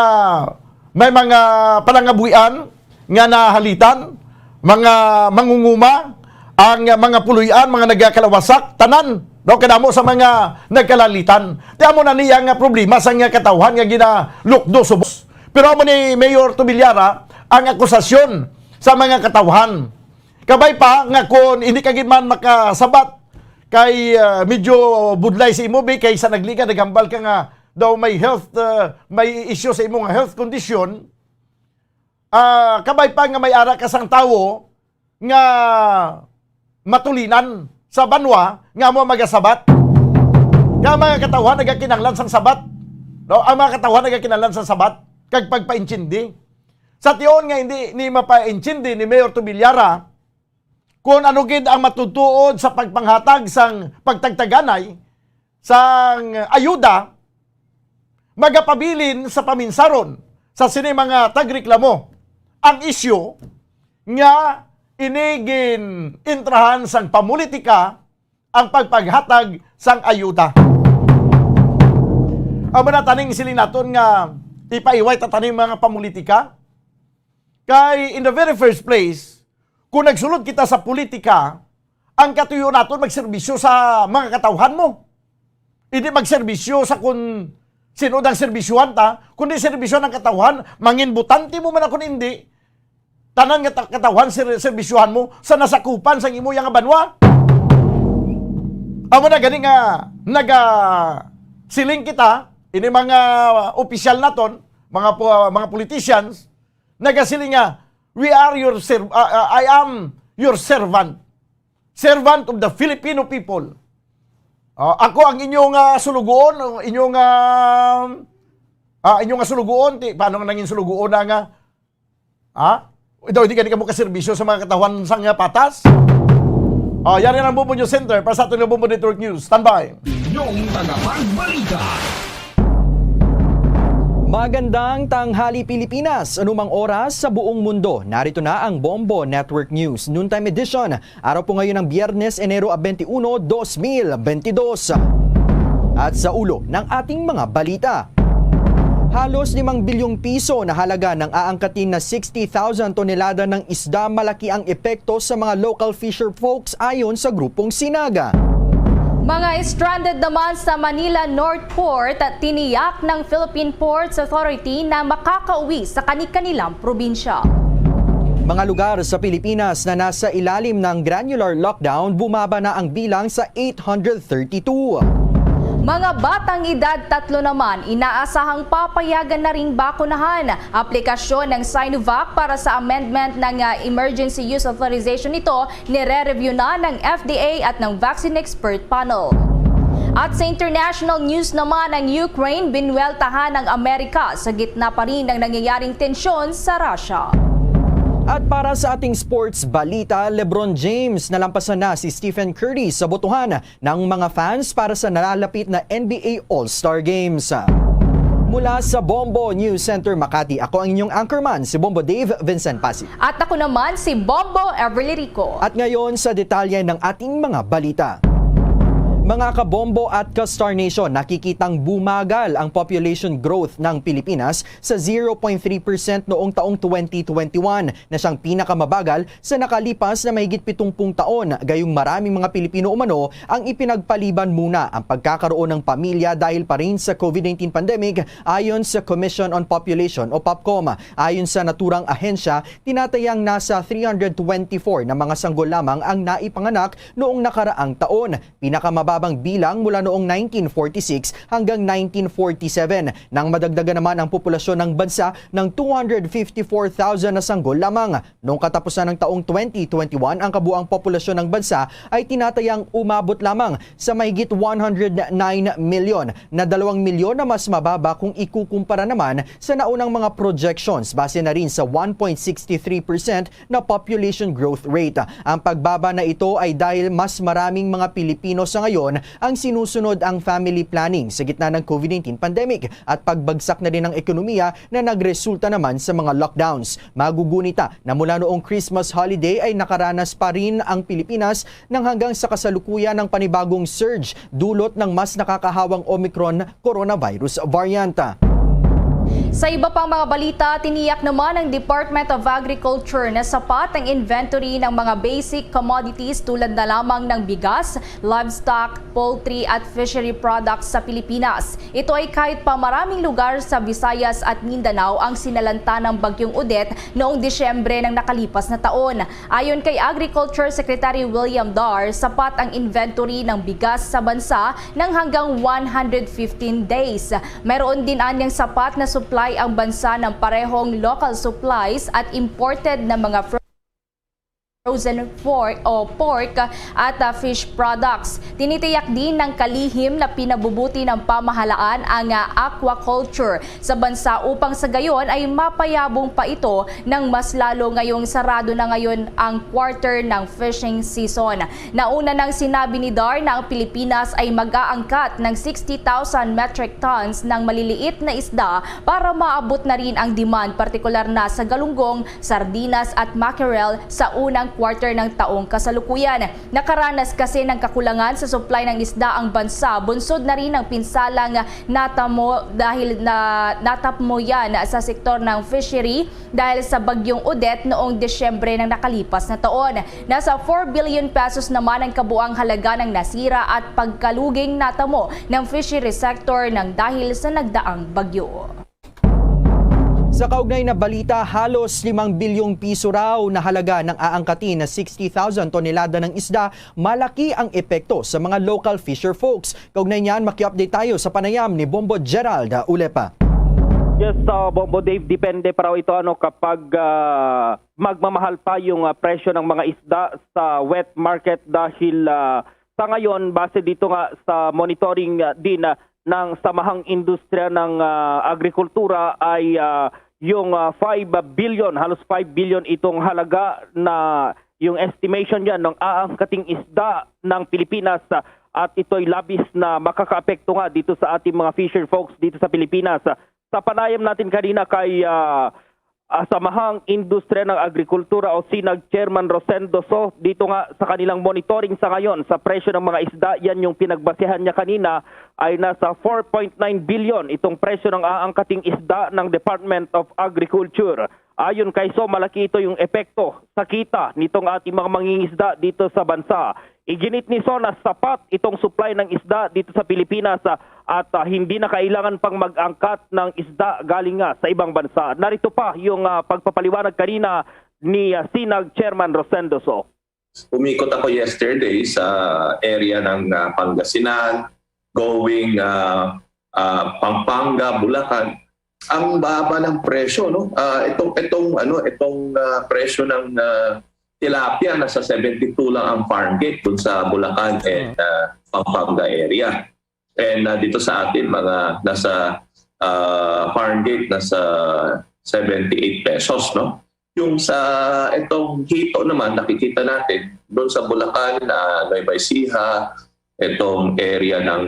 may mga palangabuhian nga nahalitan, mga mangunguma, ang mga puloy-an, mga nagakalawasak, tanan, no, kadamo sa mga nagkalalitan. Ti amo na niya nga problema sa nga katawhan nga ginalukdo subos. Pero amo ni Mayor Tubilara ang akusasyon sa mga katawhan. Kabay pa nga kon hindi ka gid man makasabat kay, ah, medyo budlay sa imo, bi, kay sa nagligad naghambal ka nga daw may health, ah, may issue sa imo nga health condition, ah, kabay pa nga may ara ka sang tawo nga matulinan sa banwa nga amo magasabat. Nga ang mga katawhan nagakinahanglan sang sabat. No? Ang mga katawhan nagakinahanglan sang sabat kag pagpaintindi. Sa tion nga hindi ni mapaintindi ni Mayor Tubilara kung ano gid ang matutuod sa pagpanghatag sang pagtagtaganay sang ayuda, magapabilin sa paminsaron sa sini mga tagreklamo ang isyu nga ini gin-intrahan sang pamulitika ang pagpaghatag sang ayuda. Amo na taning siling naton nga ipaiway ta taning mga pamulitika. Kay in the very first place, kung nagsulod kita sa politika, ang katuyo naton magserbisyo sa mga katawhan mo. Hindi magserbisyo sa kung sino ang serbisyuhan ta, kundi serbisyuhan ang katawhan, mangin botante mo man ako hindi, tanan nga ta-, katawhan ser-, serbisyuhan mo sa nasakupan sang imo nga banwa. Amo na gani nga naga-, siling kita, ini mga opisyal naton, mga po-, mga politicians, nagasiling nga, "We are your serv-, ah, ah, I am your servant. Servant of the Filipino people." Ah, ako ang inyong, ah, sulugoon, ang inyong, ah, ah, inyong, ah, sulugoon, ti, paano nga nangin sulugoon na nga? Ha? Daw, hindi gani kamo kaserbisyo sa mga katawhan sang, ah, patas? Ah, yari ang Bombo News Center para sa aton nga Bombo Network News. Standby. Inyong tagapagbalita. Magandang tanghali, Pilipinas. Anumang oras sa buong mundo, narito na ang Bombo Network News Noontime Edition. Araw po ngayon ng Biyernes, Enero twenty-one, dos mil bentidós. At sa ulo ng ating mga balita, halos limang bilyong piso na halaga ng aangkatin na sixty thousand tonelada ng isda, malaki ang epekto sa mga local fisher folks, ayon sa Grupong Sinaga. Mga stranded naman sa Manila North Port, tiniyak ng Philippine Ports Authority na makakauwi sa kani-kanilang probinsya. Mga lugar sa Pilipinas na nasa ilalim ng granular lockdown, bumaba na ang bilang sa eight hundred thirty-two. Mga batang edad tatlo naman inaasahang papayagan na ring bakunahan. Aplikasyon ng Sinovac para sa amendment ng, ah, emergency use authorization nito, nire-review na ng F D A at ng Vaccine Expert Panel. At sa international news naman, ang Ukraine binuweltahan ng Amerika sa gitna pa rin ng nangyayaring tensyon sa Russia. At para sa ating sports balita, LeBron James nalampasan na si Stephen Curry sa botohan ng mga fans para sa nalalapit na N B A All-Star Games. Mula sa Bombo News Center Makati, ako ang inyong anchorman, si Bombo Dave Vincent Pasi. At ako naman si Bombo Everly Rico. At ngayon sa detalye ng ating mga balita. Mga kabombo at ka-Star Nation, nakikitang bumagal ang population growth ng Pilipinas sa zero point three percent noong taong twenty twenty-one, na siyang pinakamabagal sa nakalipas na mahigit pitumpung taon. Gayong maraming mga Pilipino umano ang ipinagpaliban muna ang pagkakaroon ng pamilya dahil pa rin sa COVID nineteen pandemic, ayon sa Commission on Population o POPCOM. Ayon sa naturang ahensya, tinatayang nasa three hundred twenty-four na mga sanggol lamang ang naipanganak noong nakaraang taon. Pinakamababang bilang mula noong nineteen forty-six hanggang nineteen forty-seven, nang madagdagan naman ang populasyon ng bansa ng two hundred fifty-four thousand na sanggol lamang. Noong katapusan ng taong twenty twenty-one, ang kabuang populasyon ng bansa ay tinatayang umabot lamang sa mahigit one hundred nine million, na dalawang milyon na mas mababa kung ikukumpara naman sa naunang mga projections, base na rin sa one point six three percent na population growth rate. Ang pagbaba na ito ay dahil mas maraming mga Pilipino sa ngayon ang sinusunod ang family planning sa gitna ng COVID nineteen pandemic at pagbagsak na rin ng ekonomiya na nagresulta naman sa mga lockdowns. Magugunita na mula noong Christmas holiday ay nakaranas pa rin ang Pilipinas ng hanggang sa kasalukuyan ng panibagong surge dulot ng mas nakakahawang Omicron coronavirus variant. Sa iba pang mga balita, tiniyak naman ng Department of Agriculture na sapat ang inventory ng mga basic commodities tulad na lamang ng bigas, livestock, poultry at fishery products sa Pilipinas. Ito ay kahit pa maraming lugar sa Visayas at Mindanao ang sinalanta ng Bagyong Odette noong Disyembre ng nakalipas na taon. Ayon kay Agriculture Secretary William Dar, sapat ang inventory ng bigas sa bansa ng hanggang one hundred fifteen days. Mayroon din anyang sapat na supply ang bansa ng parehong local supplies at imported na mga frozen pork o pork at uh, fish products. Tinitiyak din ng kalihim na pinabubuti ng pamahalaan ang uh, aquaculture sa bansa upang sa gayon ay mapayabong pa ito ng mas lalo ngayong sarado na ngayon ang quarter ng fishing season. Nauna nang sinabi ni Dar na ang Pilipinas ay mag-aangkat ng sixty thousand metric tons ng maliliit na isda para maabot na rin ang demand, partikular na sa galunggong, sardinas at mackerel sa unang quarter ng taong kasalukuyan. Nakaranas kasi ng kakulangan sa supply ng isda ang bansa, bunsod na rin ang pinsalang natamo dahil na natapmo yan sa sektor ng fishery dahil sa Bagyong Odette noong Disyembre ng nakalipas na taon. Nasa four billion pesos naman ang kabuang halaga ng nasira at pagkaluging natamo ng fishery sector ng dahil sa nagdaang bagyo. Sa kaugnay na balita, halos limang bilyong piso raw na halaga ng aangkatin na sixty thousand tonelada ng isda, malaki ang epekto sa mga local fisher folks. Kaugnay niyan, maki-update tayo sa panayam ni Bombo Gerald Ulepa. Yes, uh, Bombo Dave, depende pa raw ito ano kapag uh, magmamahal pa yung uh, presyo ng mga isda sa wet market dahil uh, sa ngayon, base dito nga sa monitoring uh, din uh, ng samahang industriya ng uh, agrikultura ay uh, yung uh, five billion, halos five billion itong halaga na yung estimation niya ng aangkating isda ng Pilipinas uh, at ito'y labis na makakaapekto nga dito sa ating mga fisher folks dito sa Pilipinas. Uh, sa panayam natin kanina kay uh, uh, samahang industriya ng agrikultura o SINAG Chairman Rosendo So, dito nga sa kanilang monitoring sa ngayon sa presyo ng mga isda, yan yung pinagbasihan niya kanina, ay nasa four point nine billion itong presyo ng aangkating isda ng Department of Agriculture. Ayon kay So, malaki ito yung epekto sa kita nitong ating mga mangingisda dito sa bansa. Iginit ni So na sapat itong supply ng isda dito sa Pilipinas ah, at ah, hindi na kailangan pang mag-angkat ng isda galing nga sa ibang bansa. Narito pa yung ah, pagpapaliwanag kanina ni ah, SINAG Chairman Rosendo So. Umikot ako yesterday sa area ng ah, Pangasinan, going ah, ah, Pampanga, Bulacan. Ang baba ng presyo, no? Ah, itong itong ano, itong ah, presyo ng ah, tilapia nasa seventy-two lang ang farm gate dun sa Bulacan and ah, Pampanga area. And ah, dito sa atin mga nasa ah, farm gate nasa seventy-eight pesos, no? Yung sa itong hito naman, nakikita natin doon sa Bulacan, ah, Nueva Ecija, itong area ng,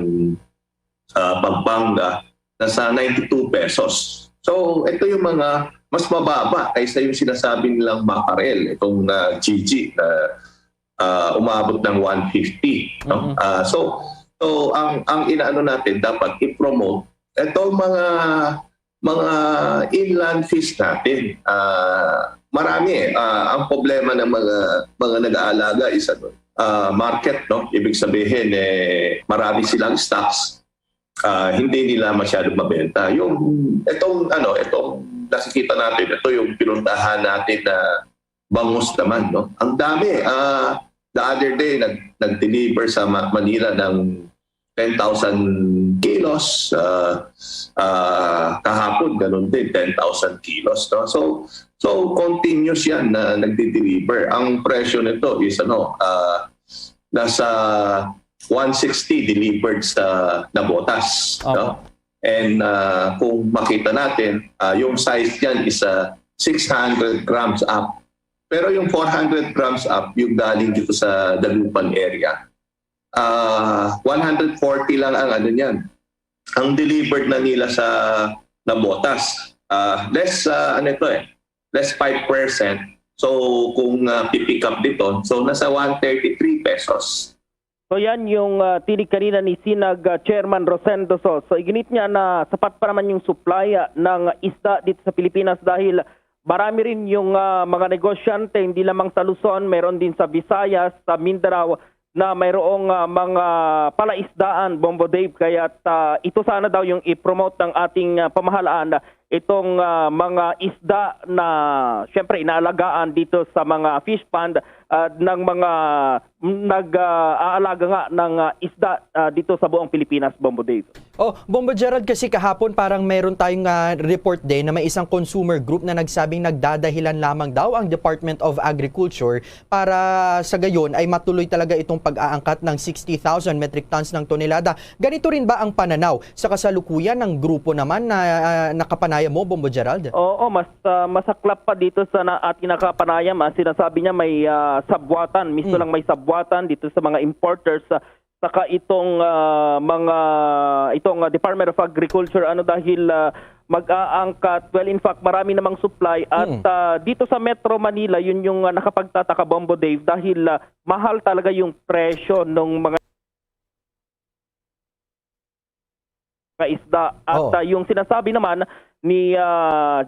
ah, Pampanga, nasa ninety-two pesos. So, ito yung mga mas mababa kaysa yung sinasabi nilang mackerel, itong, ah, G G na, ah, umabot ng one fifty, no? Mhm. Ah, so, so ang, ang inaano natin, dapat i-promote itong mga, mga inland fish natin. Ah, marami eh. Ah, ang problema ng mga, mga nag-aalaga is ano, ah, market, no? Ibig sabihin, eh, marami silang stocks. Ah, hindi nila masyado mabenta. Yung, itong, ano, itong nakikita natin, ito yung pinuntahan natin na bangus naman, no? Ang dami. Ah, the other day, nag-, nag-deliver sa Ma-, Manila ng ten thousand kilos. Ah, ah, kahapon, ganun din, ten thousand kilos, no? So, so, continuous yan na nagdi-deliver. Ang presyo nito is, ano, ah, nasa one sixty delivered sa Nabotas, Opo. no? And, ah, kung makita natin, ah, yung size niyan is, ah, six hundred grams up. Pero yung four hundred grams up, yung galing dito sa Dagupan area. Ah, one hundred forty lang ang ano niyan. Ang delivered na nila sa Nabotas. Ah, less, ah, ano ito eh, less five percent. So, kung, ah, pipick up dito, so nasa one thirty-three pesos. So, yan yung, ah, tinig kanina ni Sinag, ah, Chairman Rosendo Sos. So, iginit niya na sapat pa naman yung supply, ah, ng isda dito sa Pilipinas dahil marami rin yung, ah, mga negosyante, hindi lamang sa Luzon, meron din sa Visayas, sa Mindanao, na mayroong, ah, mga palaisdaan, Bombo Dave. Kaya, ah, ito sana daw yung i-promote ng ating, ah, pamahalaan, itong, ah, mga isda na, siyempre, inaalagaan dito sa mga fish pond, ah, ng mga nag, ah, aalaga nga ng, ah, isda, ah, dito sa buong Pilipinas, Bombo Dave. Oh, Bombo Gerald, kasi kahapon parang meron tayong, ah, report din na may isang consumer group na nagsabing nagdadahilan lamang daw ang Department of Agriculture para sa gayon ay matuloy talaga itong pag-aangkat ng sixty thousand metric tons ng tonelada. Ganito rin ba ang pananaw sa kasalukuyan ng grupo naman na, ah, nakapanayam mo, Bombo Gerald? Oo, mas, ah, masaklap pa dito sa na-, ating nakapanayam, ah. Sinasabi niya may, ah, sabwatan, mismo Hmm. lang may sabwatan dito sa mga importers, ah, saka itong, ah, mga, itong, ah, Department of Agriculture, ano, dahil, ah, mag-aangkat. Well, in fact, marami namang supply at, Hmm. ah, dito sa Metro Manila, yun yung, ah, nakapagtataka, Bombo Dave, dahil, ah, mahal talaga yung presyo ng mga isda. At, Oh. ah, yung sinasabi naman ni, ah,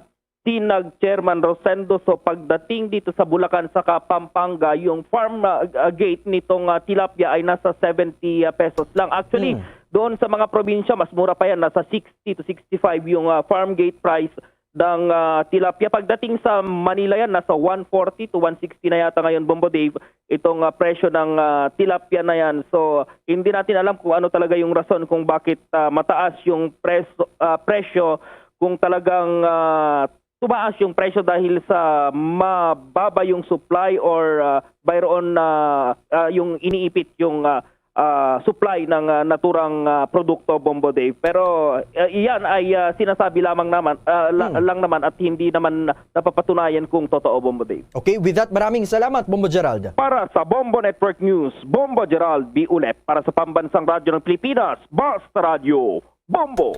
Sinag Chairman Rosendo, so pagdating dito sa Bulacan saka Pampanga, yung farm, ah, ah, gate nitong, ah, tilapia ay nasa seventy, ah, pesos lang. Actually, Hmm. doon sa mga probinsya, mas mura pa yan, nasa sixty to sixty-five yung, ah, farm gate price ng, ah, tilapia. Pagdating sa Manila yan, nasa one forty to one sixty na yata ngayon, Bombo Dave, itong, ah, presyo ng, ah, tilapia na yan. So, hindi natin alam kung ano talaga yung rason kung bakit, ah, mataas yung pres-, ah, presyo, kung talagang, ah, tumaas yung presyo dahil sa mababa yung supply or, ah, bayroon na, ah, yung iniipit yung, ah, ah, supply ng, ah, naturang, ah, produkto, Bombo Dave. Pero, ah, iyan ay, ah, sinasabi lamang naman, ah, la-, Hmm. lang naman at hindi naman napapatunayan kung totoo, Bombo Dave. Okay, with that, maraming salamat, Bombo Gerald. Para sa Bombo Network News, Bombo Gerald B. Ulep. Para sa Pambansang Radyo ng Pilipinas, Basta Radyo, Bombo.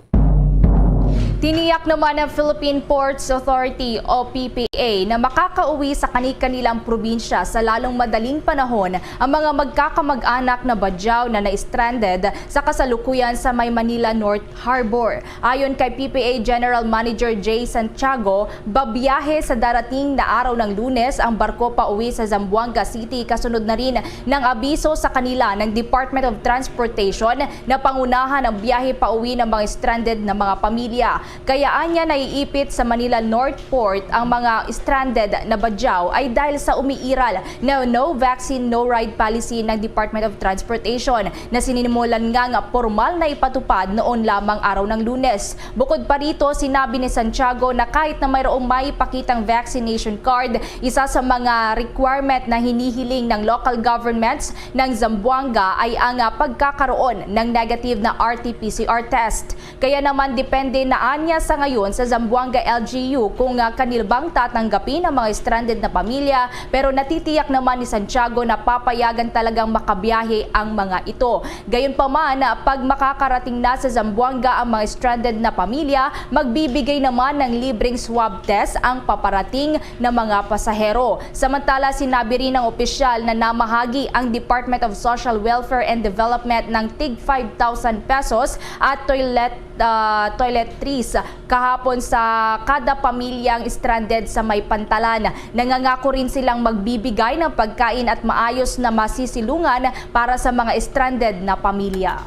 Tiniyak naman ng Philippine Ports Authority o P P A na makakauwi sa kani-kanilang probinsya sa lalong madaling panahon ang mga magkakamag-anak na Badiao na na-stranded sa kasalukuyan sa may Manila North Harbor. Ayon kay P P A General Manager Jay Santiago, babiyahe sa darating na araw ng Lunes ang barko pauwi sa Zamboanga City, kasunod na rin ng abiso sa kanila ng Department of Transportation na pangunahan ang biyahe pauwi ng mga stranded na mga pamilya. Kaya anya naiipit sa Manila North Port ang mga stranded na Badiao ay dahil sa umiiral na no vaccine, no ride policy ng Department of Transportation na sinimulan nga nga pormal na ipatupad noon lamang araw ng Lunes. Bukod pa rito, sinabi ni Santiago na kahit na mayroong maipakitang vaccination card, isa sa mga requirement na hinihiling ng local governments ng Zamboanga ay ang, ah, pagkakaroon ng negative na R T P C R test. Kaya naman, depende na Anya sa ngayon sa Zamboanga L G U kung, ah, kanila bang tatanggapin ang mga stranded na pamilya, pero natitiyak naman ni Santiago na papayagan talagang makabiyahe ang mga ito. Gayunpaman, ah, pag makakarating na sa Zamboanga ang mga stranded na pamilya, magbibigay naman ng libreng swab test ang paparating na mga pasahero. Samantala, sinabi rin ng opisyal na namahagi ang Department of Social Welfare and Development ng tig five thousand pesos at toilet, ah, toiletries kahapon sa kada pamilyang stranded sa may pantalan. Nangangako rin silang magbibigay ng pagkain at maayos na masisilungan para sa mga stranded na pamilya.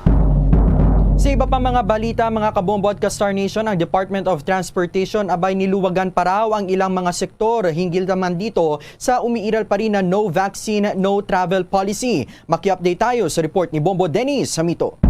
Sa iba pa mga balita, mga kabombo at ka-Star Nation, ang Department of Transportation abay niluwagan pa raw ang ilang mga sektor hinggil naman dito sa umiiral pa rin na no vaccine, no travel policy. Maki-update tayo sa report ni Bombo Dennis Hamito.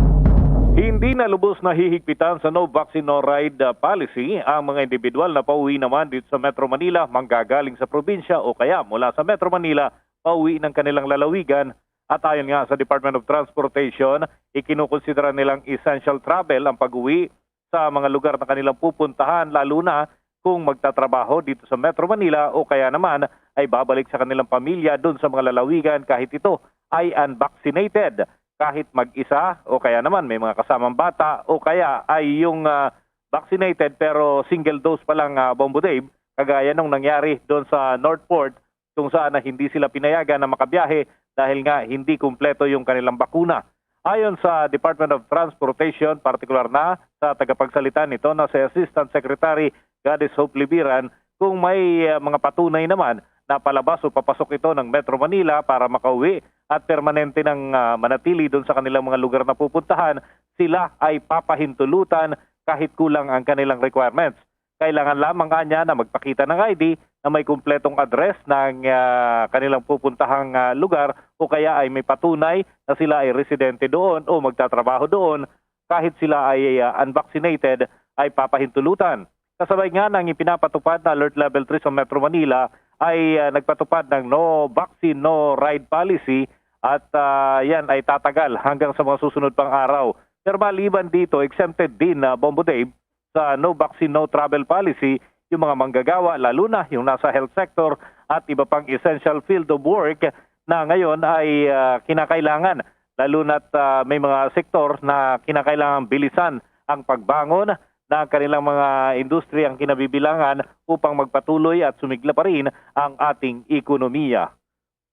Hindi na lubos na hihigpitan sa no vaccine, no ride, uh, policy ang mga individual na pauwi naman dito sa Metro Manila, manggagaling sa probinsya o kaya mula sa Metro Manila, pauwi ng kanilang lalawigan. At ayon nga sa Department of Transportation, ikinukonsidera nilang essential travel ang pag-uwi sa mga lugar na kanilang pupuntahan, lalo na kung magtatrabaho dito sa Metro Manila o kaya naman ay babalik sa kanilang pamilya doon sa mga lalawigan kahit ito ay unvaccinated, kahit mag-isa o kaya naman may mga kasamang bata o kaya ay yung, ah, vaccinated pero single dose pa lang, ah, Bombo Dave, kagaya nung nangyari doon sa Northport kung saan na hindi sila pinayagan na makabiyahe dahil nga hindi kumpleto yung kanilang bakuna. Ayon sa Department of Transportation, partikular na sa tagapagsalita nito na si Assistant Secretary Goddess Hope Libiran, kung may, ah, mga patunay naman na palabas o papasok ito ng Metro Manila para makauwi at permanente nang, ah, manatili doon sa kanilang mga lugar na pupuntahan, sila ay papahintulutan kahit kulang ang kanilang requirements. Kailangan lamang anya na magpakita ng I D na may kumpletong address ng, ah, kanilang pupuntahang, ah, lugar o kaya ay may patunay na sila ay residente doon o magtatrabaho doon, kahit sila ay, ah, unvaccinated, ay papahintulutan. Kasabay nga ng ipinapatupad na Alert Level three sa Metro Manila ay, ah, nagpatupad ng no vaccine, no ride policy at, ah, yan ay tatagal hanggang sa mga susunod pang araw. Pero maliban dito, exempted din na Bombo Dave sa no vaccine, no travel policy yung mga manggagawa, lalo na yung nasa health sector at iba pang essential field of work na ngayon ay, ah, kinakailangan, lalo na't, ah, may mga sektor na kinakailangan bilisan ang pagbangon ng kanilang mga industriyang kinabibilangan upang magpatuloy at sumigla pa rin ang ating ekonomiya.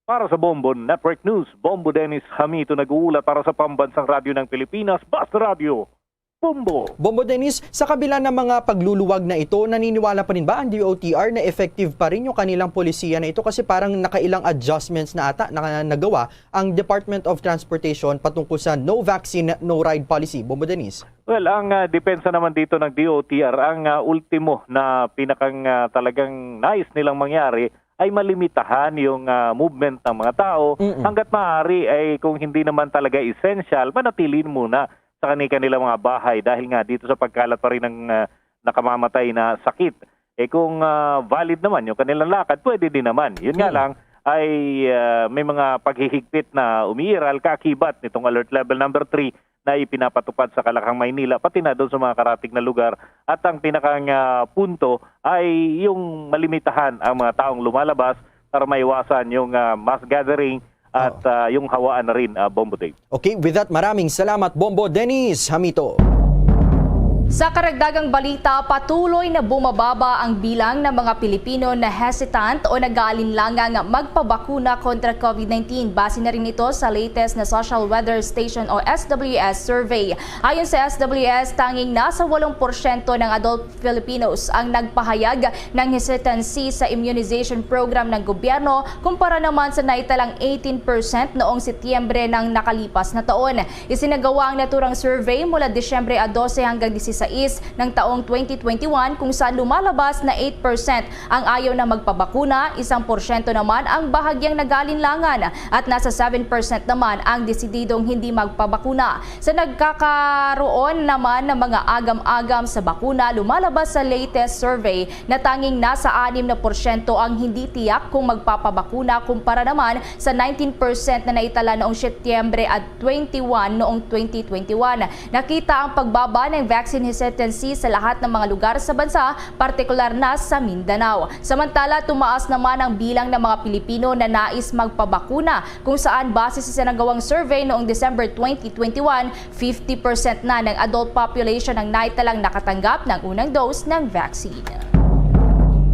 Para sa Bombo Network News, Bombo Dennis Hamito nag-uulat para sa Pambansang Radyo ng Pilipinas, Basta Radyo, Bombo. Bombo Dennis, sa kabila ng mga pagluluwag na ito, naniniwala pa rin ba ang D O T R na effective pa rin yung kanilang polisiya na ito? Kasi parang nakailang adjustments na ata na nagawa ang Department of Transportation patungkol sa no vaccine, no ride policy. Bombo Dennis. Well, ang, ah, depensa naman dito ng D O T R, ang, ah, ultimo na pinakang, ah, talagang nais nilang mangyari ay malimitahan yung, ah, movement ng mga tao. Mm-mm. Hangga't maaari ay kung hindi naman talaga essential, manatili muna sa kani-, kanilang mga bahay dahil nga dito sa pagkalat pa rin ng, ah, nakamamatay na sakit. Eh, kung, ah, valid naman yung kanilang lakad, pwede din naman. Yun nga Mm. lang ay, ah, may mga paghihigpit na umiiral kaakibat nitong Alert Level number three na ipinapatupad sa Calakhang, Maynila, pati na doon sa mga karatig na lugar. At ang pinakang, ah, punto ay yung malimitahan ang mga taong lumalabas para maiwasan yung, ah, mass gathering at, Oo. ah, yung hawaan na rin, ah, Bombo Dave. Okay, with that, maraming salamat, Bombo Dennis Hamito. Sa karagdagang balita, patuloy na bumababa ang bilang ng mga Pilipino na hesitant o nag-aalinlangang magpabakuna kontra COVID nineteen. Base na rin ito sa latest na Social Weather Station o S W S survey. Ayon sa S W S, tanging nasa walong porsyento ng adult Filipinos ang nagpahayag ng hesitancy sa immunization program ng gobyerno kumpara naman sa naitalang eighteen percent noong Setyembre ng nakalipas na taon. Isinagawa ang naturang survey mula Disyembre a dose hanggang disisais ng taong twenty twenty-one, kung saan lumalabas na eight percent ang ayaw na magpabakuna, isang porsyento naman ang bahagyang nag-aalinlangan, at nasa seven percent naman ang desididong hindi magpabakuna. Sa nagkakaroon naman ng mga agam-agam sa bakuna, lumalabas sa latest survey na tanging nasa anim na porsyento ang hindi tiyak kung magpapabakuna, kumpara naman sa nineteen percent na naitala noong Setyembre at twenty-one noong twenty twenty-one. Nakita ang pagbaba ng vaccine hesitancy sa lahat ng mga lugar sa bansa, partikular na sa Mindanao. Samantala, tumaas naman ang bilang ng mga Pilipino na nais magpabakuna, kung saan base sa sinagawang survey noong December twenty twenty-one, fifty percent na ng adult population ang naitalang nakatanggap ng unang dose ng vaccine.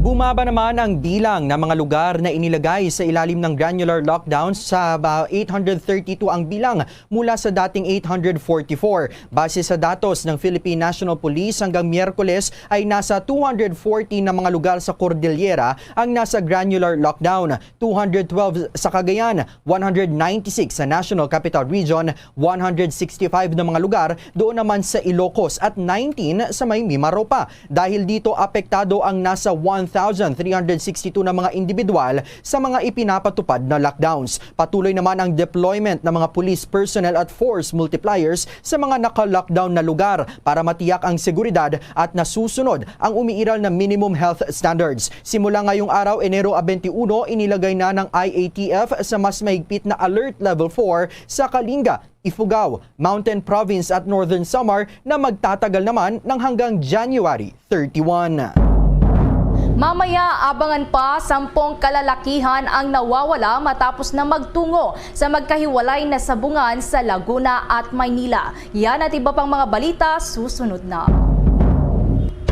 Bumaba naman ang bilang ng mga lugar na inilagay sa ilalim ng granular lockdown sa ba-, eight hundred thirty-two ang bilang mula sa dating eight hundred forty-four. Base sa datos ng Philippine National Police, hanggang Miyerkules ay nasa two hundred forty na mga lugar sa Cordillera ang nasa granular lockdown, two hundred twelve sa Cagayan, one hundred ninety-six sa National Capital Region, one hundred sixty-five na mga lugar doon naman sa Ilocos at nineteen sa may Mimaropa. Dahil dito, apektado ang nasa one thousand three hundred sixty-two na mga individual sa mga ipinapatupad na lockdowns. Patuloy naman ang deployment ng mga police personnel at force multipliers sa mga naka-lockdown na lugar para matiyak ang seguridad at nasusunod ang umiiral na minimum health standards. Simula ngayong araw, Enero twenty-one, inilagay na ng I A T F sa mas mahigpit na Alert Level four sa Kalinga, Ifugao, Mountain Province at Northern Samar na magtatagal naman ng hanggang January thirty-one. Mamaya, abangan pa, sampung kalalakihan ang nawawala matapos na magtungo sa magkahiwalay na sabungan sa Laguna at Maynila. Yan at iba pang mga balita susunod na.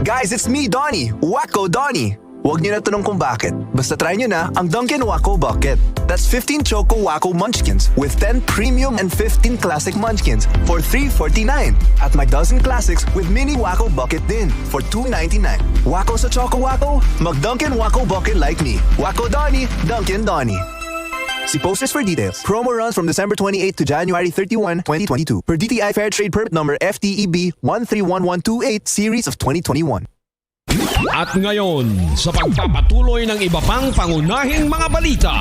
Guys, it's me, Donnie. Wacko Donnie. Huwag niyo na tanong kung bakit. Basta try niyo na ang Dunkin' Wacko Bucket. That's fifteen Choco Wacko Munchkins with ten premium and fifteen classic munchkins for three forty-nine. At may dozen classics with mini Wacko Bucket din for two ninety-nine. Wacko sa Choco Wacko? Mag Dunkin' Wacko Bucket like me. Wacko Donnie, Dunkin' Donnie. See posters for details. Promo runs from December twenty-eighth to January thirty-one, twenty twenty-two. Per D T I Fair Trade Permit Number F T E B one three one one two eight Series of twenty twenty-one. At ngayon, sa pagpapatuloy ng iba pang pangunahing mga balita.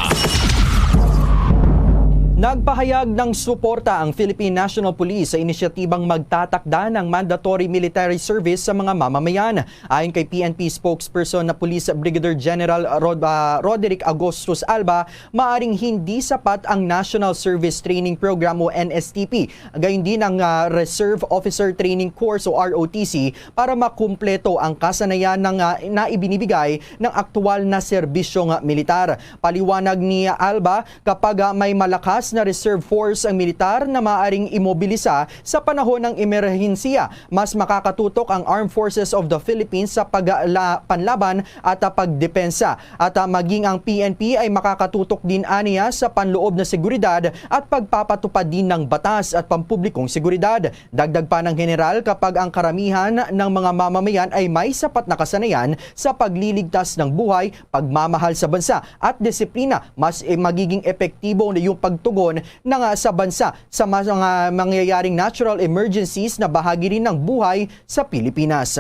Nagpahayag ng suporta ang Philippine National Police sa inisyatibang magtatakda ng mandatory military service sa mga mamamayan. Ayon kay P N P spokesperson na Police Brigadier General Rod-, ah, Roderick Agustus Alba, maaring hindi sapat ang National Service Training Program o N S T P, gayon din ang, ah, Reserve Officer Training Course o R O T C para makumpleto ang kasanayan ng, ah, na ibinibigay ng aktual na serbisyong militar. Paliwanag ni Alba, kapag, ah, may malakas na reserve force ang militar na maaaring imobilisa sa panahon ng emerhensiya, mas makakatutok ang Armed Forces of the Philippines sa pagla-, panlaban at, ah, pagdepensa. At, ah, maging ang P N P ay makakatutok din aniya sa panloob na seguridad at pagpapatupad din ng batas at pampublikong seguridad. Dagdag pa ng general, kapag ang karamihan ng mga mamamayan ay may sapat na kasanayan sa pagliligtas ng buhay, pagmamahal sa bansa at disiplina, mas, eh, magiging epektibo na yung pagtugon ng, ah, sa bansa sa mas-, mga mangyayaring natural emergencies na bahagi rin ng buhay sa Pilipinas.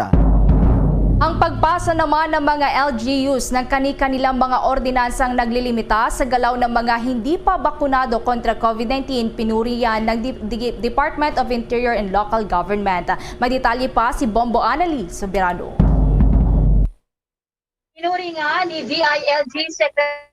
Ang pagpasa naman ng mga L G Us ng kani-kanilang mga ordinansang naglilimita sa galaw ng mga hindi pa bakunado kontra COVID nineteen, pinuri yan ng Di-, Di-, Department of Interior and Local Government. May detalye pa si Bombo Annalie Soberano. Pinuri nga ni D I L G Secretary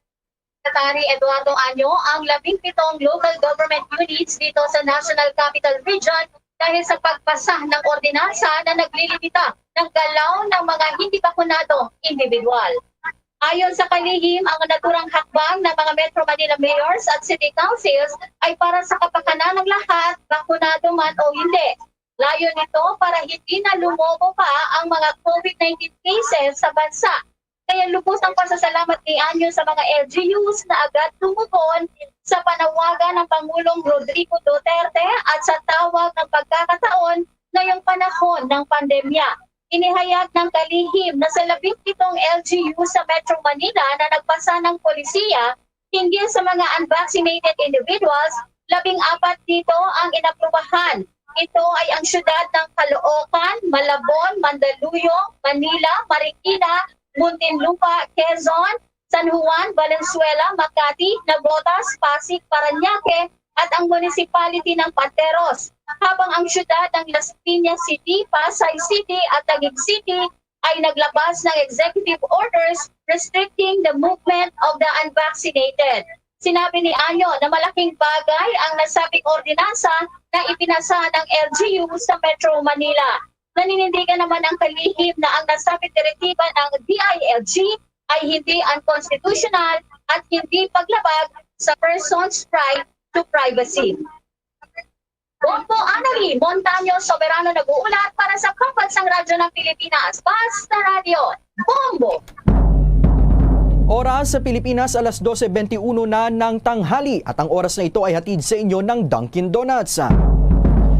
Eduardo Año ang labing pitong local government units dito sa National Capital Region dahil sa pagpasa ng ordinansa na naglilimita ng galaw ng mga hindi bakunadong individual. Ayon sa kalihim, ang naturang hakbang ng mga Metro Manila mayors at city councils ay para sa kapakanan ng lahat, bakunado man o hindi. Layon nito para hindi na lumobo pa ang mga COVID nineteen cases sa bansa. Kaya lubos ang pasasalamat ni Año sa mga L G Us na agad tumugon sa panawagan ng Pangulong Rodrigo Duterte at sa tawag ng pagkakataon ngayong panahon ng pandemya. Inihayag ng kalihim na sa labing pitong L G U sa Metro Manila na nagpasa ng polisiya hinggil sa mga unvaccinated individuals, labing apat dito ang inaprubahan. Ito ay ang siyudad ng Caloocan, Malabon, Mandaluyong, Manila, Marikina, Muntinlupa, Quezon, San Juan, Valenzuela, Makati, Navotas, Pasig, Parañaque, at ang municipality ng Pateros, habang ang siyudad ng Las Piñas City, Pasay City, at Taguig City ay naglabas ng executive orders restricting the movement of the unvaccinated. Sinabi ni Año na malaking bagay ang nasabing ordinansa na ipinasa ng L G U sa Metro Manila. Naninindigan naman ang kalihim na ang nasabing direktiba ng D I L G ay hindi unconstitutional at hindi paglabag sa person's right to privacy. Bombo Annalie Montaño Soberano nag-uulat para sa Pambansang Radyo ng Pilipinas, Basta Radyo, Bombo! Oras sa Pilipinas, alas dose benti uno na ng tanghali, at ang oras na ito ay hatid sa inyo ng Dunkin' Donuts.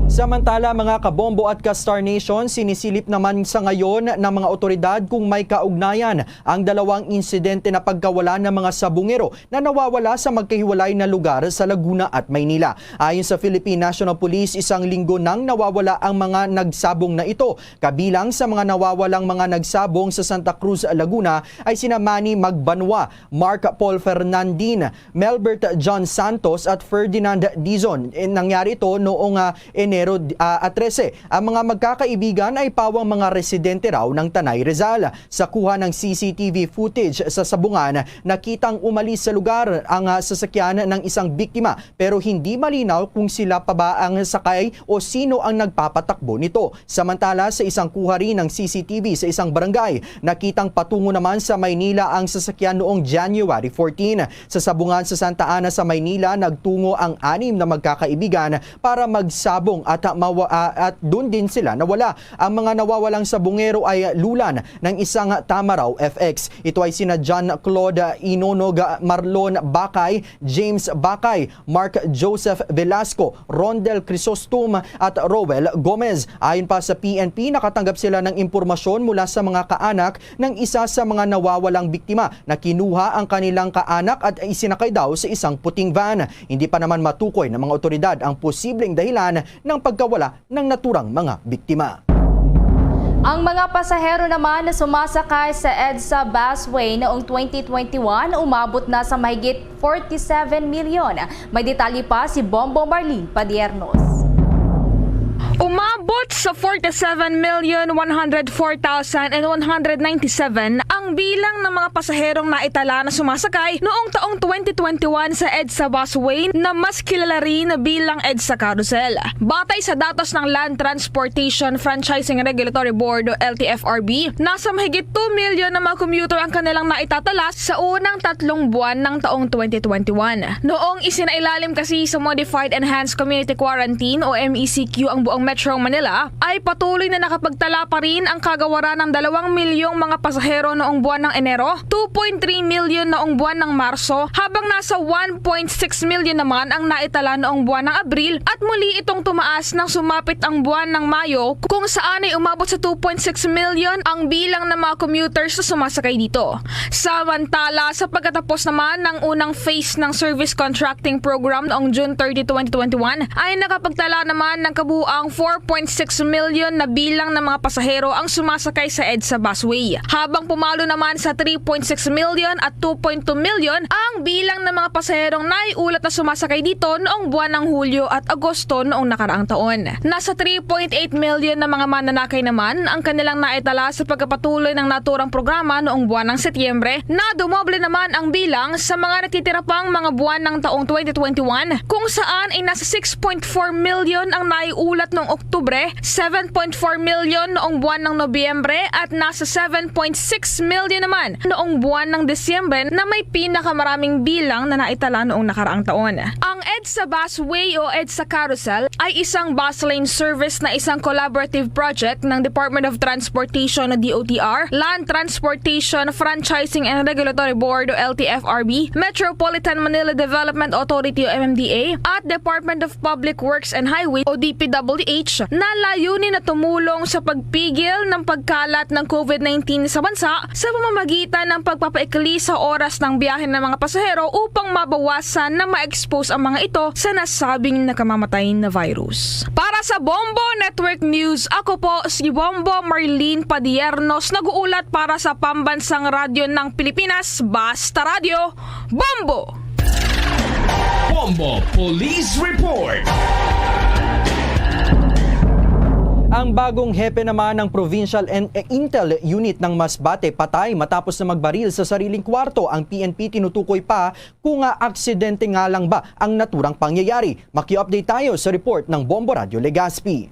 Samantala, mga kabombo at ka-Star Nation, sinisilip naman sa ngayon ng mga otoridad kung may kaugnayan ang dalawang insidente na pagkawala ng mga sabungero na nawawala sa magkahiwalay na lugar sa Laguna at Maynila. Ayon sa Philippine National Police, isang linggo nang nawawala ang mga nagsabong na ito. Kabilang sa mga nawawalang mga nagsabong sa Santa Cruz, Laguna ay sina Manny Magbanwa, Mark Paul Fernandin, Melbert John Santos at Ferdinand Dizon. Eh, nangyari ito noong, ah, Enero, ah, trese. Ang mga magkakaibigan ay pawang mga residente raw ng Tanay, Rizal. Sa kuha ng C C T V footage sa Sabungan, nakitang umalis sa lugar ang, ah, sasakyan ng isang biktima, pero hindi malinaw kung sila pa ba ang sakay o sino ang nagpapatakbo nito. Samantala, sa isang kuha rin ng C C T V sa isang barangay, nakitang patungo naman sa Maynila ang sasakyan noong January fourteen. Sa Sabungan sa Santa Ana sa Maynila, nagtungo ang anim na magkakaibigan para magsabong at, ah, mawa-, ah, at doon din sila nawala. Ang mga nawawalang sabungero ay lulan ng isang Tamaraw F X. Ito ay sina John Claude Inonog, Marlon Bakay, James Bakay, Mark Joseph Velasco, Rondel Crisostom at Roel Gomez. Ayon pa sa P N P, nakatanggap sila ng impormasyon mula sa mga kaanak ng isa sa mga nawawalang biktima na kinuha ang kanilang kaanak at isinakay daw sa isang puting van. Hindi pa naman matukoy ng mga otoridad ang posibleng dahilan ng pagkawala ng naturang mga biktima. Ang mga pasahero naman na sumasakay sa EDSA busway noong twenty twenty-one umabot na sa mahigit forty-seven million. May detalye pa si Bombo Marlene Padiernos. Umabot sa forty-seven million one hundred four thousand and one hundred ninety-seven ang bilang ng mga pasaherong naitala na sumasakay noong taong twenty twenty-one sa EDSA busway na mas kilala rin bilang EDSA Carousel. Batay sa datos ng Land Transportation Franchising Regulatory Board o L T F R B, nasa mahigit two million na mga commuter ang kanilang naitatala sa unang tatlong buwan ng taong twenty twenty-one. Noong isinailalim kasi sa Modified Enhanced Community Quarantine o M E C Q ang buong Metro Manila, ay patuloy na nakapagtala pa rin ang kagawaran ng dalawang milyong mga pasahero noong buwan ng Enero, two point three million noong buwan ng Marso, habang nasa one point six million naman ang naitala noong buwan ng Abril, at muli itong tumaas nang sumapit ang buwan ng Mayo, kung saan ay umabot sa two point six million ang bilang ng mga commuters na sumasakay dito. Samantala, sa pagkatapos naman ng unang phase ng service contracting program noong June thirty, twenty twenty-one, ay nakapagtala naman ng kabuuang four point six million na bilang ng mga pasahero ang sumasakay sa EDSA busway, habang pumalo naman sa three point six million at two point two million ang bilang ng mga pasaherong naiulat na sumasakay dito noong buwan ng Hulyo at Agosto noong nakaraang taon. Nasa three point eight million na mga mananakay naman ang kanilang naitala sa pagkapatuloy ng naturang programa noong buwan ng Setyembre, na dumoble naman ang bilang sa mga natitira pang mga buwan ng taong twenty twenty-one, kung saan ay nasa six point four million ang naiulat noong Oktubre, seven point four million noong buwan ng Nobyembre, at nasa seven point six million naman noong buwan ng Disyembre, na may pinakamaraming bilang na naitala noong nakaraang taon. Ang EDSA Busway o EDSA Carousel ay isang bus lane service na isang collaborative project ng Department of Transportation o D O T R, Land Transportation Franchising and Regulatory Board o L T F R B, Metropolitan Manila Development Authority o M M D A, at Department of Public Works and Highway o D P W H, na layunin na tumulong sa pagpigil ng pagkalat ng COVID nineteen sa bansa sa pamamagitan ng pagpapaikli sa oras ng biyahe ng mga pasahero upang mabawasan na ma-expose ang mga ito sa nasabing nakamamatay na virus. Para sa Bombo Network News, ako po si Bombo Marlene Padiernos, nag-uulat para sa Pambansang Radyo ng Pilipinas, Basta Radyo, Bombo! Bombo Police Report. Ang bagong hepe naman ng Provincial en-, eh, Intel Unit ng Masbate patay matapos na magbaril sa sariling kwarto. Ang P N P tinutukoy pa kung, ah, aksidente nga lang ba ang naturang pangyayari. Maki-update tayo sa report ng Bombo Radyo Legazpi.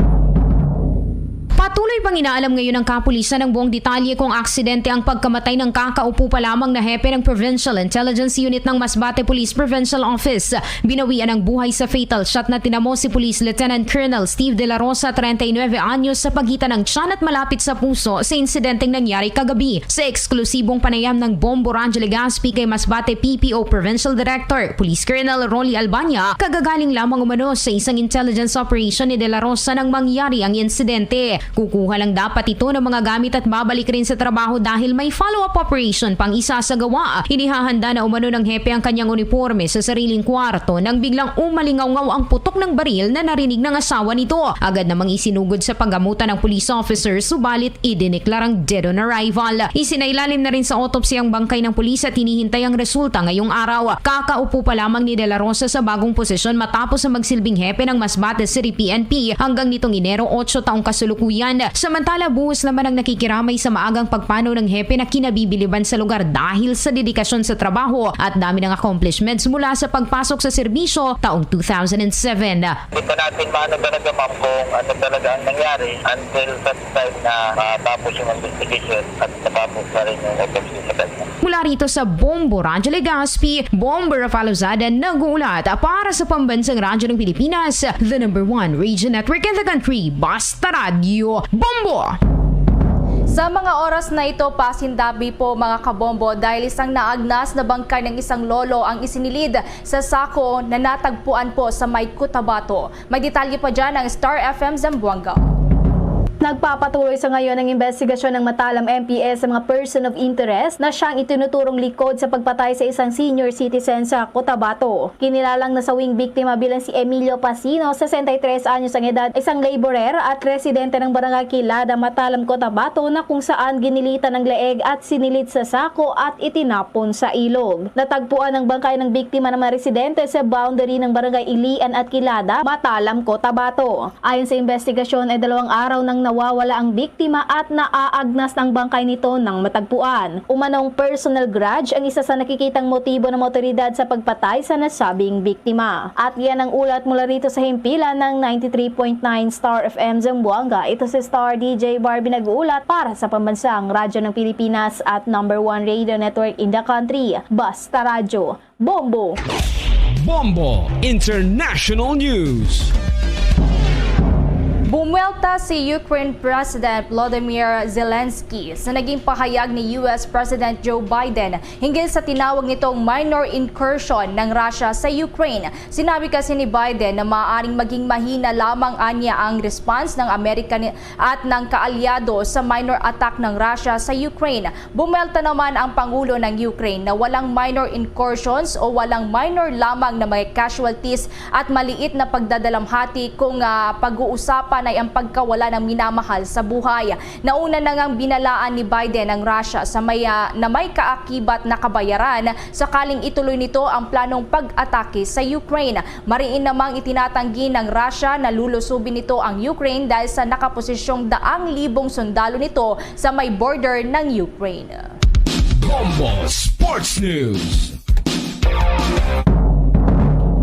Patuloy pang inaalam ngayon ng kapulisan ang buong detalye kung aksidente ang pagkamatay ng kakaupo pa lamang na hepe ng Provincial Intelligence Unit ng Masbate Police Provincial Office. Binawian ang buhay sa fatal shot na tinamo si Police Lieutenant Colonel Steve De La Rosa, treinta y nueve anyos, sa pagitan ng tiyan at malapit sa puso sa insidenteng nangyari kagabi. Sa eksklusibong panayam ng Bombo Radyo Legazpi kay Masbate P P O Provincial Director, Police Colonel Rolly Albania, kagagaling lamang umano sa isang intelligence operation ni De La Rosa nang mangyari ang insidente. Kukuha lang dapat ito ng mga gamit at babalik rin sa trabaho dahil may follow-up operation pang isasagawa. Inihahanda na umano ng hepe ang kanyang uniporme sa sariling kwarto nang biglang umalingawngaw ang putok ng baril na narinig ng asawa nito. Agad namang isinugod sa paggamutan ng police officer, subalit idineklarang dead on arrival. Isinailalim na rin sa autopsy ang bangkay ng pulis at hinihintay ang resulta ngayong araw. Kakaupo pa lamang ni De La Rosa sa bagong posisyon matapos ang magsilbing hepe ng Masbate City P N P hanggang nitong Enero otso taong kasulukuyan. Samantala, buhos naman ang nakikiramay sa maagang pagpanaw ng hepe na kinabibiliban sa lugar dahil sa dedikasyon sa trabaho at dami ng accomplishments mula sa pagpasok sa serbisyo taong two thousand and seven. Hindi pa natin maano talaga, ma'am, kung ano talaga ang nangyari until such time na matapos yung investigation at matapos na rin yung autopsy sa kanya. Mula rito sa Bombo Radyo Legazpi, Bombo Rafael Lozada nag-uulat para sa Pambansang Radyo ng Pilipinas, the number one radio network in the country, Basta Radyo Bombo! Sa mga oras na ito, pasindabi po, mga kabombo, dahil isang naagnas na bangkay ng isang lolo ang isinilid sa sako na natagpuan po sa may Cotabato. May detalye pa dyan ang Star F M Zamboanga. Nagpapatuloy sa ngayon ang investigasyon ng Matalam M P S sa mga person of interest na siyang itinuturong likod sa pagpatay sa isang senior citizen sa Cotabato. Kinilalang na sa wing biktima bilang si Emilio Pasino, sesenta y tres anyos ang edad, isang laborer at residente ng Barangay Quilada, Matalam, Cotabato, na kung saan ginilitan ang leeg at sinilid sa sako at itinapon sa ilog. Natagpuan ang bangkay ng biktima ng mga residente sa boundary ng Barangay Ilian at Quilada, Matalam, Cotabato. Ayon sa investigasyon, ay dalawang araw nang nawawala ang biktima at naaagnas ang bangkay nito nang matagpuan. Umanong personal grudge ang isa sa nakikitang motibo ng awtoridad sa pagpatay sa nasabing biktima. At yan ang ulat mula rito sa himpilan ng ninety-three point nine Star F M Zamboanga. Ito si Star D J Barbie nag-uulat para sa Pambansang Radyo ng Pilipinas at number one radio network in the country, Basta Radyo. Bombo! Bombo International News. Bumuwelta si Ukraine President Volodymyr Zelensky sa naging pahayag ni U S President Joe Biden hinggil sa tinawag nitong minor incursion ng Russia sa Ukraine. Sinabi kasi ni Biden na maaaring maging mahina lamang anya ang response ng Amerika ni-, at ng kaalyado sa minor attack ng Russia sa Ukraine. Bumelta naman ang Pangulo ng Ukraine na walang minor incursions o walang minor lamang na mga casualties at maliit na pagdadalamhati kung, ah, pag-uusapan ay ang pagkawala ng minamahal sa buhay. Nauna na ngang binalaan ni Biden ang Russia sa may, ah, na may kaakibat na kabayaran sakaling ituloy nito ang planong pag-atake sa Ukraine. Mariin namang itinatanggi ng Russia na lulusubin nito ang Ukraine dahil sa nakaposisyong daang libong sundalo nito sa may border ng Ukraine. Bombo Sports News.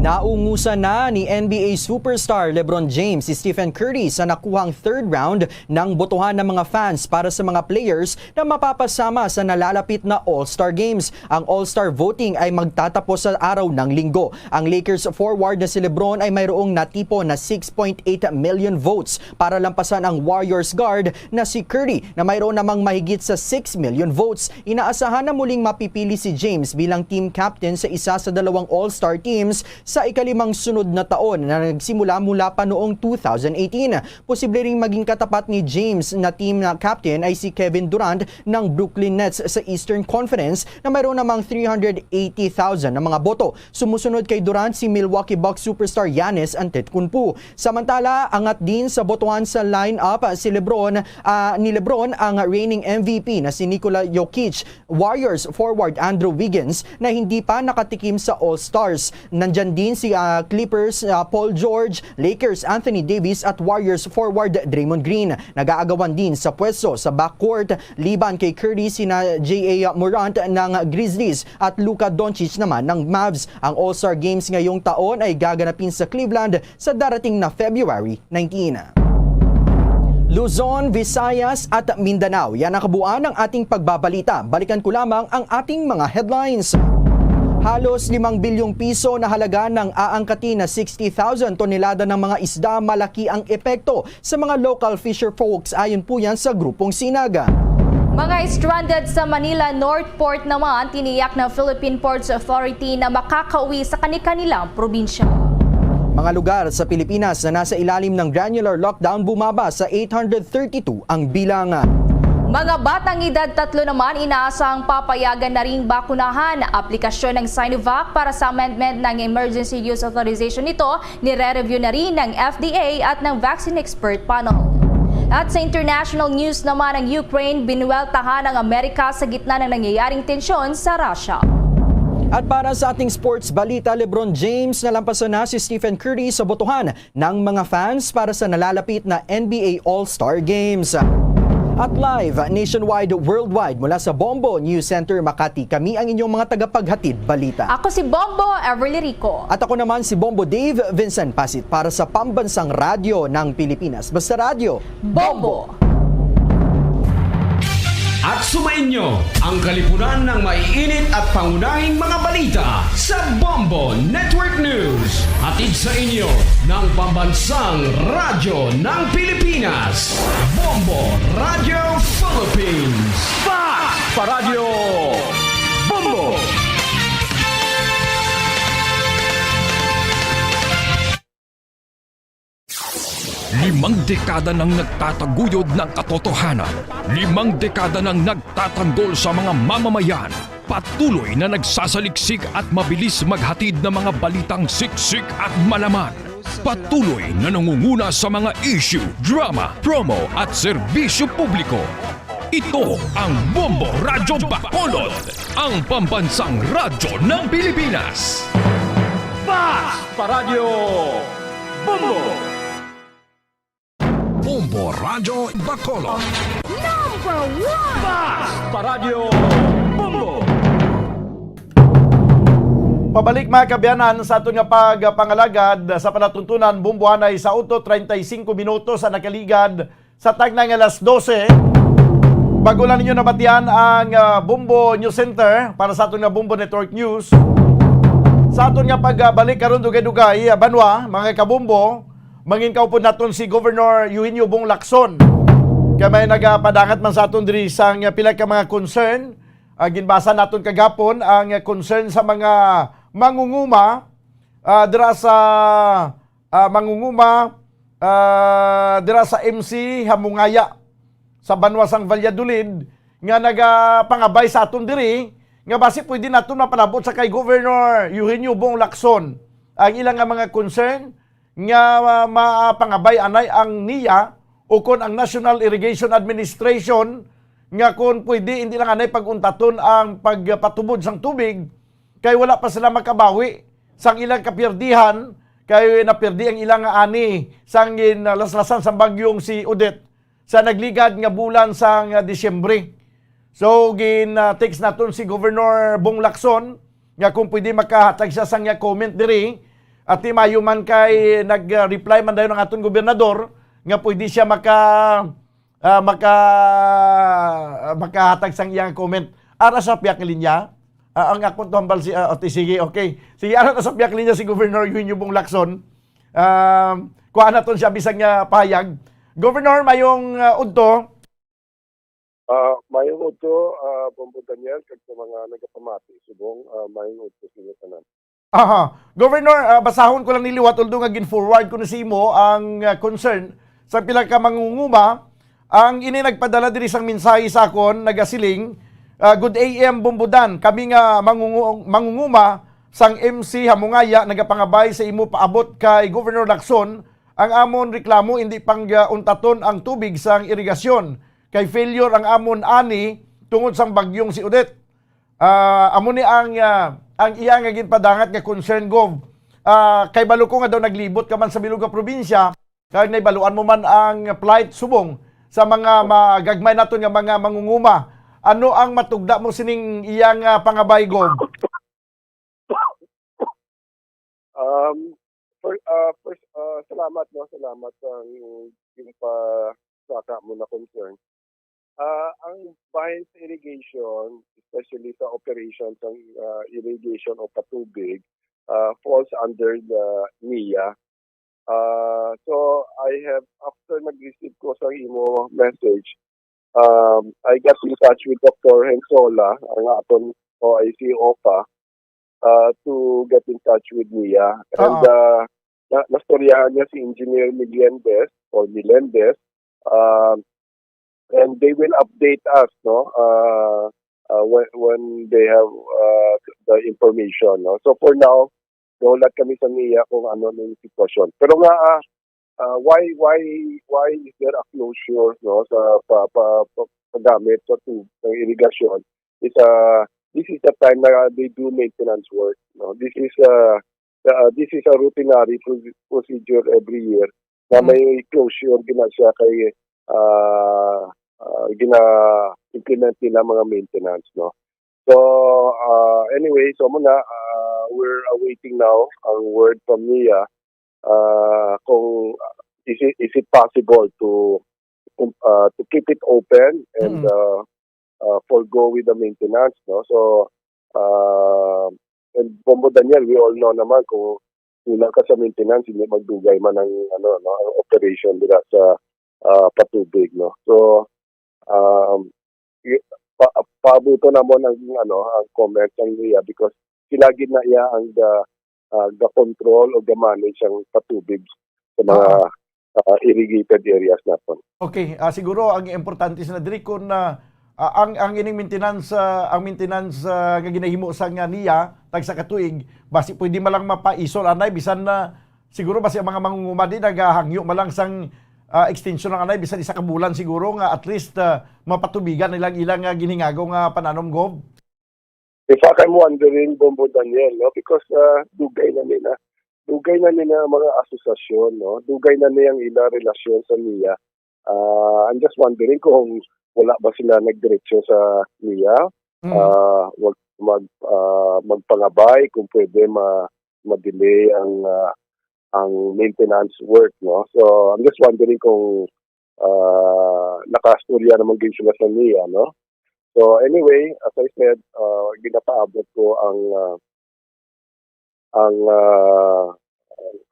Naungusan na ni N B A superstar LeBron James si Stephen Curry sa nakuhang third round ng botohan ng mga fans para sa mga players na mapapasama sa nalalapit na All-Star Games. Ang All-Star voting ay magtatapos sa araw ng Linggo. Ang Lakers forward na si LeBron ay mayroong natipon na six point eight million votes para lampasan ang Warriors guard na si Curry na mayroon namang mahigit sa six million votes. Inaasahan na muling mapipili si James bilang team captain sa isa sa dalawang All-Star teams sa ikalimang sunod na taon na nagsimula mula pa noong two thousand eighteen. Posible ring maging katapat ni James na team na captain ay si Kevin Durant ng Brooklyn Nets sa Eastern Conference na mayroon namang three hundred eighty thousand na mga boto. Sumusunod kay Durant si Milwaukee Bucks superstar Giannis Antetokounmpo. Samantala, angat din sa botohan sa lineup si LeBron, ah, ni LeBron ang reigning M V P na si Nikola Jokic, Warriors forward Andrew Wiggins na hindi pa nakatikim sa All-Stars. Nandyan din si, ah, Clippers, ah, Paul George, Lakers Anthony Davis at Warriors forward Draymond Green. Nag-aagawan din sa pwesto sa backcourt liban kay Curry sina J A Morant ng Grizzlies at Luka Doncic naman ng Mavs. Ang All-Star Games ngayong taon ay gaganapin sa Cleveland sa darating na February nineteen. Luzon, Visayas at Mindanao. Yan ang kabuuan ng ating pagbabalita. Balikan ko lamang ang ating mga headlines. Halos limang bilyong piso na halaga ng aangkatin na sixty thousand tonelada ng mga isda, malaki ang epekto sa mga local fisher folks, ayon po yan sa Grupong Sinag. Mga stranded sa Manila North Port naman, tiniyak ng Philippine Ports Authority na makakauwi sa kani-kanilang probinsya. Mga lugar sa Pilipinas na nasa ilalim ng granular lockdown bumaba sa eight hundred thirty-two ang bilang. Mga batang edad tatlo naman inaasang papayagan na ring bakunahan. Aplikasyon ng Sinovac para sa amendment ng Emergency Use Authorization nito nire-review na rin ng F D A at ng Vaccine Expert Panel. At sa international news naman, ang Ukraine binuweltahan ng Amerika sa gitna ng nangyayaring tensyon sa Russia. At para sa ating sports balita, LeBron James nalampasan na si Stephen Curry sa botohan ng mga fans para sa nalalapit na N B A All-Star Games. At live nationwide, worldwide, mula sa Bombo News Center Makati, kami ang inyong mga tagapaghatid balita. Ako si Bombo Everly Rico. At ako naman si Bombo Dave Vincent Pasit para sa Pambansang Radyo ng Pilipinas. Basta Radyo, Bombo! At sumainyo ang kalipunan ng maiinit at pangunahing mga balita sa Bombo Network News. Hatid sa inyo ng Pambansang Radyo ng Pilipinas, Bombo Radio Philippines. Fast pa Radyo Bombo! Limang dekada nang nagtataguyod ng katotohanan. Limang dekada nang nagtatanggol sa mga mamamayan. Patuloy na nagsasaliksik at mabilis maghatid ng mga balitang siksik at malaman. Patuloy na nangunguna sa mga issue, drama, promo at serbisyo publiko. Ito ang Bombo Radyo Bacolod, ang pambansang radyo ng Pilipinas. Fast pa Radyo Bombo! Bombo Radyo Bacolod. Number one! Fast pa Radyo Bombo! Pabalik, mga kaabyanan, sa aton nga pagpangalagad sa palatuntunan, Bombo, anay sa otso treinta y cinco minutos ang nakaligad sa tagna nga alas dose. Bago lang ninyo nabatian ang, ah, Bombo News Center para sa aton nga Bombo Network News. Sa aton nga pagbalik karon, dugay-dugay, ah, banwa, mga kabombo, mangin kaupod naton si Governor Eugenio Bong Lacson. Kay may nagapadangat man sa aton diri sang pila ka mga concern. Ah, ginbasa naton kagapon ang concern sa mga mangunguma, ah, dira sa, ah, mangunguma, ah, dira sa M C Hamungaya sa banwa sang Valladolid nga nagapangabay sa aton diri nga basi pwede naton mapalabot sa kay Governor Eugenio Bong Lacson ang ilang nga mga concern nga, ah, mapangabay anay ang NIA ukon ang National Irrigation Administration nga kon pwede hindi lang anay pag-untaton ang pagpatubod sang tubig kay wala pa sila makabawi sang ilang kapiyerdihan kay napiyerdi ang ilang ani sang ginlaslasan sang bagyong si Odette sa nagligad nga bulan sang, ah, Disyembre. So, gin, ah, text naton si Governor Bong Lacson nga kung pwede makahatag siya sang iya comment diri. At di maayo man kay nag-reply man dayon ang aton gobernador nga pwede siya maka, ah, maka, ah, makahatag sang iyang comment. Ara sa piyak linya, ah, ang akon to hambal si, ah, okay, sige, okay. Sige, ara na sa piyak linya si Governor Eugenio Bong Lacson. Um, kuha naton siya bisag nga pahayag. Governor, mayong, ah, udto. Ah, mayong udto, ah, Bombo Daniel, kag sa mga nagapamati subong, ah, mayong udto sa inyo tanan. Aha. Governor, ah, basahon ko lang ni liwat, although nga gin-forward ko na sa imo ang, ah, concern sa pila ka mangunguma. Ang ini nagpadala diri sang mensahe sa akon, nagasiling, ah, "Good A M, Bombo Dan. Kami nga mangungu-, mangunguma sang M C Hamungaya nagapangabay sa imo paabot kay Governor Lacson ang amon reklamo, hindi pang, ah, untaton ang tubig sang irigasyon kay failure ang amon ani tungod sang bagyong si Odette." Ah, amo ni ang, ah, ang iya nga ginpadangat nga concern, Gov. Ah, kay balo ko nga daw naglibot ka man sa bilog nga probinsya, kag nahibaluan mo man ang plight subong sa mga magagmay naton nga mga mangunguma. Ano ang matugda mo sining iyang, ah, pangabay, Gov? Um, fir-, ah, first, ah, salamat, no? Salamat sa yung pa, sa amo na concern. Ah, ang bahin sa irrigation, especially sa operation sang, ah, irrigation o patubig, ah, falls under the NIA. Ah, so, I have, after nag-receive ko sa imo message, um, I got in touch with Doctor Hensola, ang aton O I C OPA, uh, to get in touch with NIA. And Oo. uh, na nastoryahan niya si Engineer Meliendez or Melendez, um, and they will update us, no, uh, uh, when, when they have uh, the information, no. So for now, nahulat kami sa NIA kung ano na yung sitwasyon. Pero nga, ah, ah, why why why is there a closure, no, sa pa, pa, pa, paggamit sa tub ng irigasyon? Is uh, this is the time na they do maintenance work, no. This is uh, uh, this is a routinary pro- procedure every year na Mm. may closure gina siya kay uh, uh, gina-implement nila mga maintenance, no. So uh, anyway, so muna, uh, we're awaiting now ang word from NIA uh, kung is it, is it possible to uh, to keep it open and Mm. uh, uh, forego with the maintenance, no? So uh, and Bombo Daniel, we all know naman kung kulang ka sa maintenance, hindi magdugay man ang ano, no, ang operation dira sa uh, patubig, no. So um, i- pa, paabuto namon ang ano, ang comments ang NIA because sila gid na iya ang ga, ah, ga-control o ga-manage ang patubig sa mga Oo. ah, irrigated areas naton. Okay, ah, siguro ang importante sa diri kung ah, ah, ang ang ining maintenance, ah, ang maintenance ah, nga ginahimo sa nga NIA tagsa ka tuig, basi pwede man lang mapaisol anay bisan na siguro basi ang mga mangunguma di nagahangyo man lang sang ah, extension lang anay bisan isa ka bulan siguro nga at least ah, mapatubigan nilang ilang ah, ginhingago nga pananom, Gov. In fact, I'm wondering, Bombo Daniel, no? Because uh, dugay na nila. Dugay na nila ang mga asosasyon, no? Dugay na nila ang ila relasyon sa NIA. Uh, I'm just wondering kung wala ba sila nagdiretso sa NIA. Mm. Uh, wag mag uh, magpangabay kung pwede ma ma-delay ang uh, ang maintenance work, no? So I'm just wondering kung uh, nakastorya naman din sila sa NIA, no? So anyway, as I said, uh, ginapaabot ko ang uh, ang uh,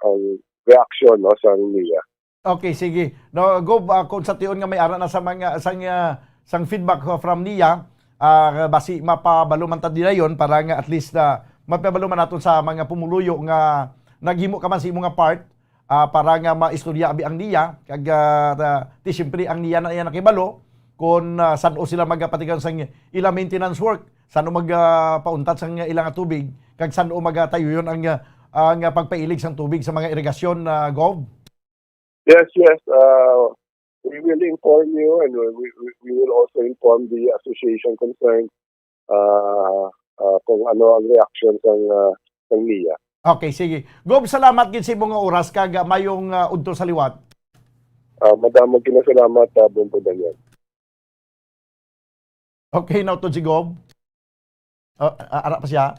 ang reaction, no, sa NIA. Okay, sige. No, Gov, uh, kung sa tion nga may ara na sa mga sang uh, sang feedback uh, from NIA, uh, basi mapabalo man ta didayon para nga at least uh, mapabalo man naton sa mga pumuluyo nga naghimo ka man sa imo nga part ah, para nga maistorya abi ang NIA kag ah, ta- ti siyempre ang NIA na iya nakibalo kung ah, san-o sila magapatigayon sang ila maintenance work, san-o magapauntat sang ila nga tubig kag san-o magatayuyon ang ah, ang ah, pagpailig sang tubig sa mga irigasyon, ah, Gov. Yes, yes. Uh, we will inform you and we, we, we will also inform the association concerned uh, uh, kung ano ang reaction sang uh, sang NIA. Okay, sige. Gov, salamat gid sa imong oras kag ah, mayong ah, udto sa liwat. Uh, madamo ginasalamat, uh, Bombo Daniel. Okay, nautod si Gov. Oh, ah, ara pa siya.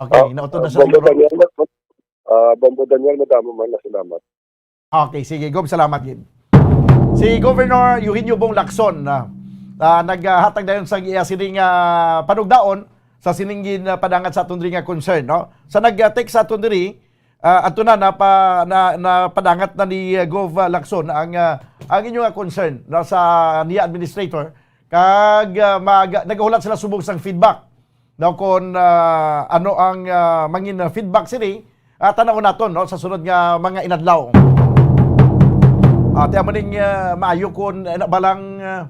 Okay, Oh, nautod na uh, siya Bombo siguro. Daniel, ma- uh, Bombo Daniel, madamo man na salamat. Okay, sige, Gov, salamat gid. Si Governor Eugenio Bong Lacson na ah, naghatag dayon sa iya sining ah, panugdaon sa sining gin ah, padangat sa aton diri nga concern, no? Sa nag-text sa aton diri, ah, ato na napa, na, napadangat na ni ah, Gov ah, Lacson ang ah, ang inyo nga concern, no, sa NIA administrator kag ah, mag, nagahulat sila subong sang feedback. Now, kung ah, ano ang ah, mangin ah, feedback sini, ah, tan-awon naton, no, sa sunod nga mga inadlaw. Ah, ti amo ning ah, maayo kung ah, na balang ah,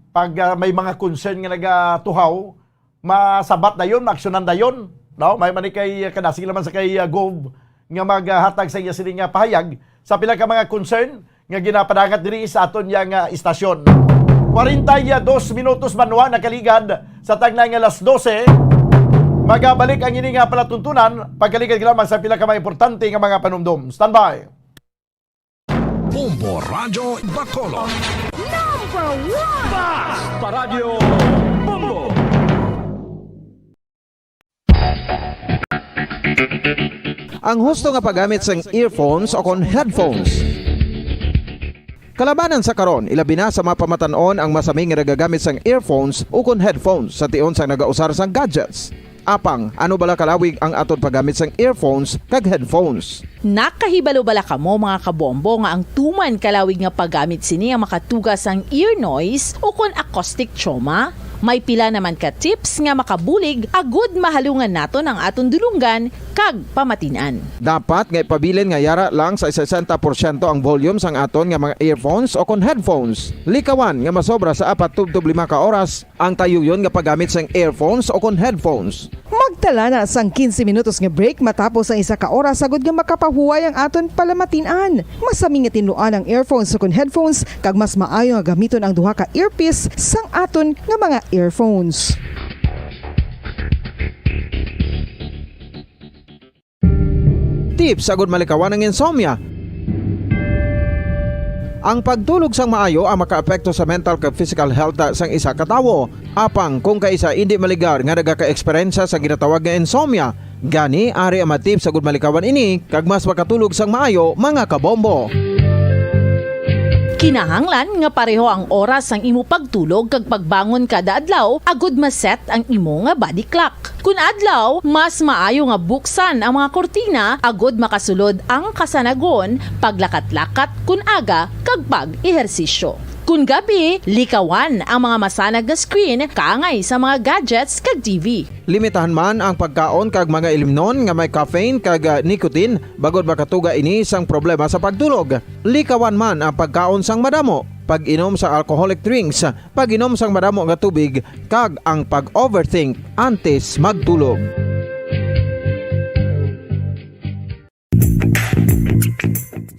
pag ah, may mga concern nga nagatuhaw, masabat dayon, maaksyonan dayon, no? May man ni kay ah, kadasig naman sa kay ah, Gov nga maghatag sa iya sini nga pahayag sa pila ka mga concern nga ginapadangat diri sa aton niya nga istasyon. Kwarenta y dos minutos banwa nakaligad sa tagna nga alas dose. Magabalik ang ini nga palatuntunan pagkaligad lamang sa pila ka mga importante nga mga panumdom. Standby. Bombo Radyo Bacolod. Number one! Bas! Paradyo Bombo! Ang husto nga paggamit sang earphones o kon headphones. Kalabanan sa karon, ilabi na sa mga pamatan-on ang masami nga nagagamit sang earphones ukon headphones sa tion sang nagausar sang gadgets. Apang, ano bala kalawig ang aton paggamit sang earphones kag headphones? Nakahibalo bala kamo, mga kabombo, nga ang tuman kalawig nga paggamit sini ang makatuga sang ear noise ukon acoustic trauma? May pila naman ka tips nga makabulig agud mahalungan naton ang aton dulonggan kag pamatin-an. Dapat nga ipabilin nga yara lang sa sesenta porsyento ang volume sang aton nga mga earphones o kon headphones. Likawan nga masobra sa apat tubtob lima ka oras ang tayuyon nga paggamit sang earphones o kon headphones. Magtala na sang quince minutos nga break matapos ang isa ka oras agud nga makapahuway ang aton palamatin-an. Masami nga tinluan ang earphones ukon headphones, kag mas maayo nga gamiton ang duha ka earpiece sang aton nga mga earphones. Tips agud malikawan ang insomnia. Ang pagtulog sang maayo ang makaapekto sa mental kag physical health sang isa ka tawo. Apang kung kaisa indi maligar nga nagaka-eksperyensya sa ginatawag nga insomnia, gani ari ang mga tips agud malikawan ini kag mas makatulog sang maayo, mga kabombo. Kinahanglan nga pareho ang oras sang imo pagtulog kag pagbangon kada adlaw agud ma-set ang imo nga body clock. Kun adlaw, mas maayo nga buksan ang mga kurtina agud makasulod ang kasanagon, paglakat-lakat kun aga, kag pag-ehersisyo. Kun gabi, likawan ang mga masanag nga screen kaangay sa mga gadgets kag T V. Limitahan man ang pagkaon kag mga ilimnon nga may caffeine kag, ah, nicotine, bangod makatuga ini sang problema sa pagtulog. Likawan man ang pagkaon sang madamo, pag-inom sa alcoholic drinks, pag-inom sang madamo nga tubig, kag ang pag-overthink antes magtulog.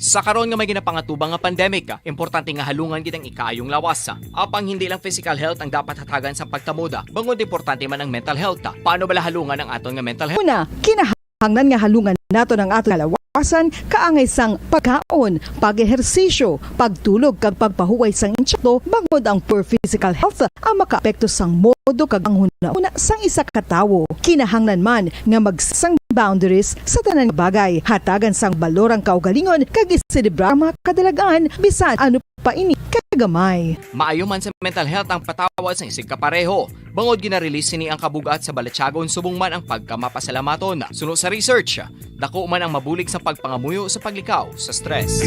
Sa karon nga may ginapangatubang nga pandemic, importante nga halungan gid ang ikaayong lawas. Apang hindi lang physical health ang dapat hatagan sa pagtamuda, bangod importante man ang mental health. Paano bala halungan ang aton nga mental health? Una, kinahanglan nga halungan naton ang aton kalawasan kaangay sang pagkaon, pag-ehersisyo, pagtulog, kag pagpahuway sang insekto, bangod ang poor physical health ang makaapekto sang modo kag panghunahuna sang isa ka tawo. Kinahanglan man nga magsang boundaries sa tanan nga bagay, hatagan sang balor ang kaugalingon, kag iselebrar ang mga kadalagan bisan ano pa ini kagamay. Maayo man sa mental health ang patawad sang isigkapareho, bangod gina-release sini ang kabug-at sa balatyagon subong man ang pagkamapasalamaton. Suno sa research, dako man ang mabulig sa pagpangamuyo sa paglikaw sa stress.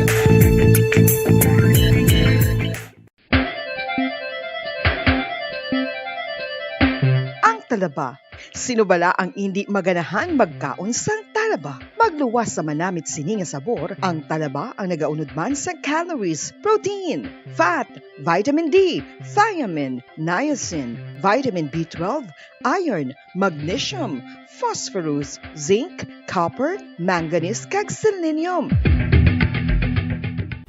Ang talaba. Sino bala ang indi maganahan magkaon sang talaba? Magluwas sa manamit sini nga sabor, ang talaba ang nagaunod man sang calories, protein, fat, vitamin D, thiamine, niacin, vitamin B twelve, iron, magnesium, phosphorus, zinc, copper, manganese, kag selenium.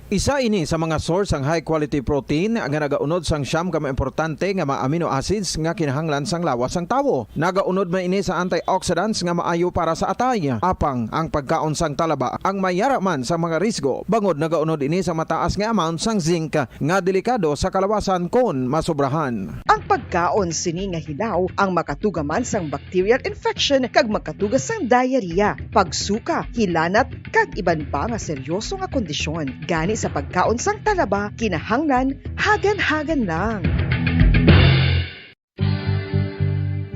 Isa ini sa mga source sang high quality protein nga nagaunod sang siyam ka mga importante nga mga amino acids nga kinahanglan sang lawas sang tawo. Nagaunod man ini sa antioxidants nga maayo para sa atay. Apang ang pagkaon sang talaba ang may yara man sa mga risgo, bangod nagaunod ini sa mataas nga amount sang zinc nga delikado sa kalawasan kon masobrahan. Ang pagkaon sini nga hilaw ang makatuga man sang bacterial infection kag makatuga sang diarrhea, pagsuka, hilanat, kag iban pa nga seryoso nga kondisyon. Gani sa pagkaon sang talaba, kinahanglan hagan-hagan lang.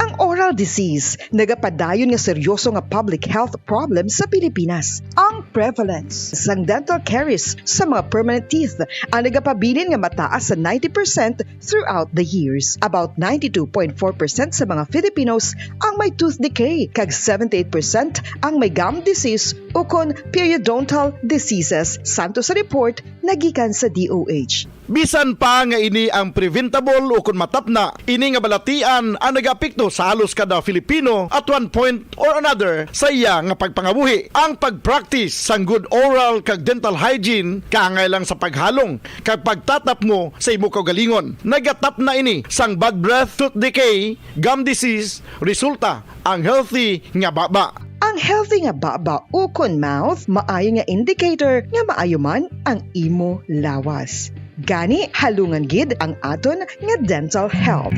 Ang oral disease nagapadayon nga seryoso nga public health problem sa Pilipinas. Ang prevalence sang dental caries sa mga permanent teeth ang nagapabilin nga mataas sa ninety percent throughout the years. About ninety-two point four percent sa mga Filipinos ang may tooth decay, kag seventy-eight percent ang may gum disease ukon periodontal diseases, santo sa report nga gikan sa D O H. Bisan pa nga ini ang preventable ukon matapna, ini nga balatian ang nagaapekto sa halos kada Filipino at one point or another sa iya nga pagpangabuhi. Ang pag-practice sang good oral kag dental hygiene kaangay lang sa paghalong kag pagtatapmo sa imo kaugalingon. Nagatapna ini sang bad breath, tooth decay, gum disease, resulta ang healthy nga baba. Ang healthy nga baba ukon mouth maayo nga indicator nga maayo man ang imo lawas. Gani, halungan gid ang aton nga dental health.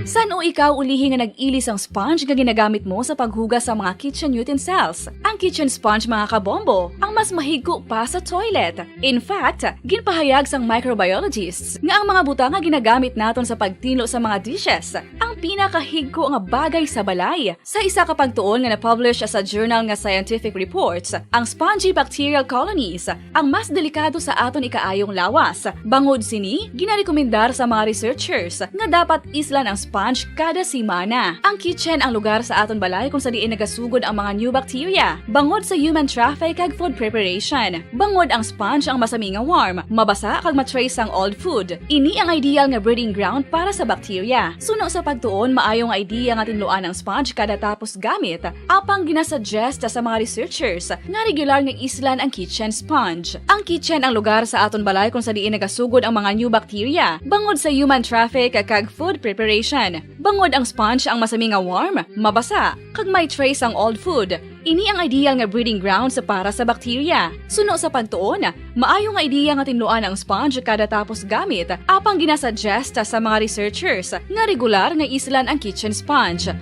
San-o ikaw ulihi nga nag-ili sang sponge nga ginagamit mo sa paghugas sa mga kitchen utensils? Ang kitchen sponge, mga kabombo, ang mas mahigko pa sa toilet. In fact, ginpahayag sang microbiologists nga ang mga butang nga ginagamit naton sa pagtinlo sa mga dishes ang pinakahigko nga bagay sa balay. Sa isa ka pagtuon nga na-publish sa journal nga Scientific Reports, ang spongy bacterial colonies ang mas delikado sa aton ikaayong lawas. Bangod sini, ginarekomendar sa mga researchers nga dapat islan ang sponge kada semana. Ang kitchen ang lugar sa aton balay kung sa diin nagasugod ang mga new bacteria bangod sa human traffic kag food preparation. Bangod ang sponge ang masami nga warm, mabasa kag ma-trace ang old food. Ini ang ideal nga breeding ground para sa bacteria. Suno sa pagtuon, maayo nga idea nga tinluan ang sponge kada tapos gamit. Apang ginasuggest sa mga researchers nga regular nga islan ang kitchen sponge. Ang kitchen ang lugar sa aton balay kung sa diin nagasugod ang mga new bacteria bangod sa human traffic kag food preparation. Bangod ang sponge ang masami nga warm, mabasa, kag may trace ang old food, ini ang ideal nga breeding grounds para sa bacteria. Suno sa pagtuon, maayo nga idea nga tinluan ang sponge kada tapos gamit, apang ginasuggest sa mga researchers nga regular nga islan ang kitchen sponge.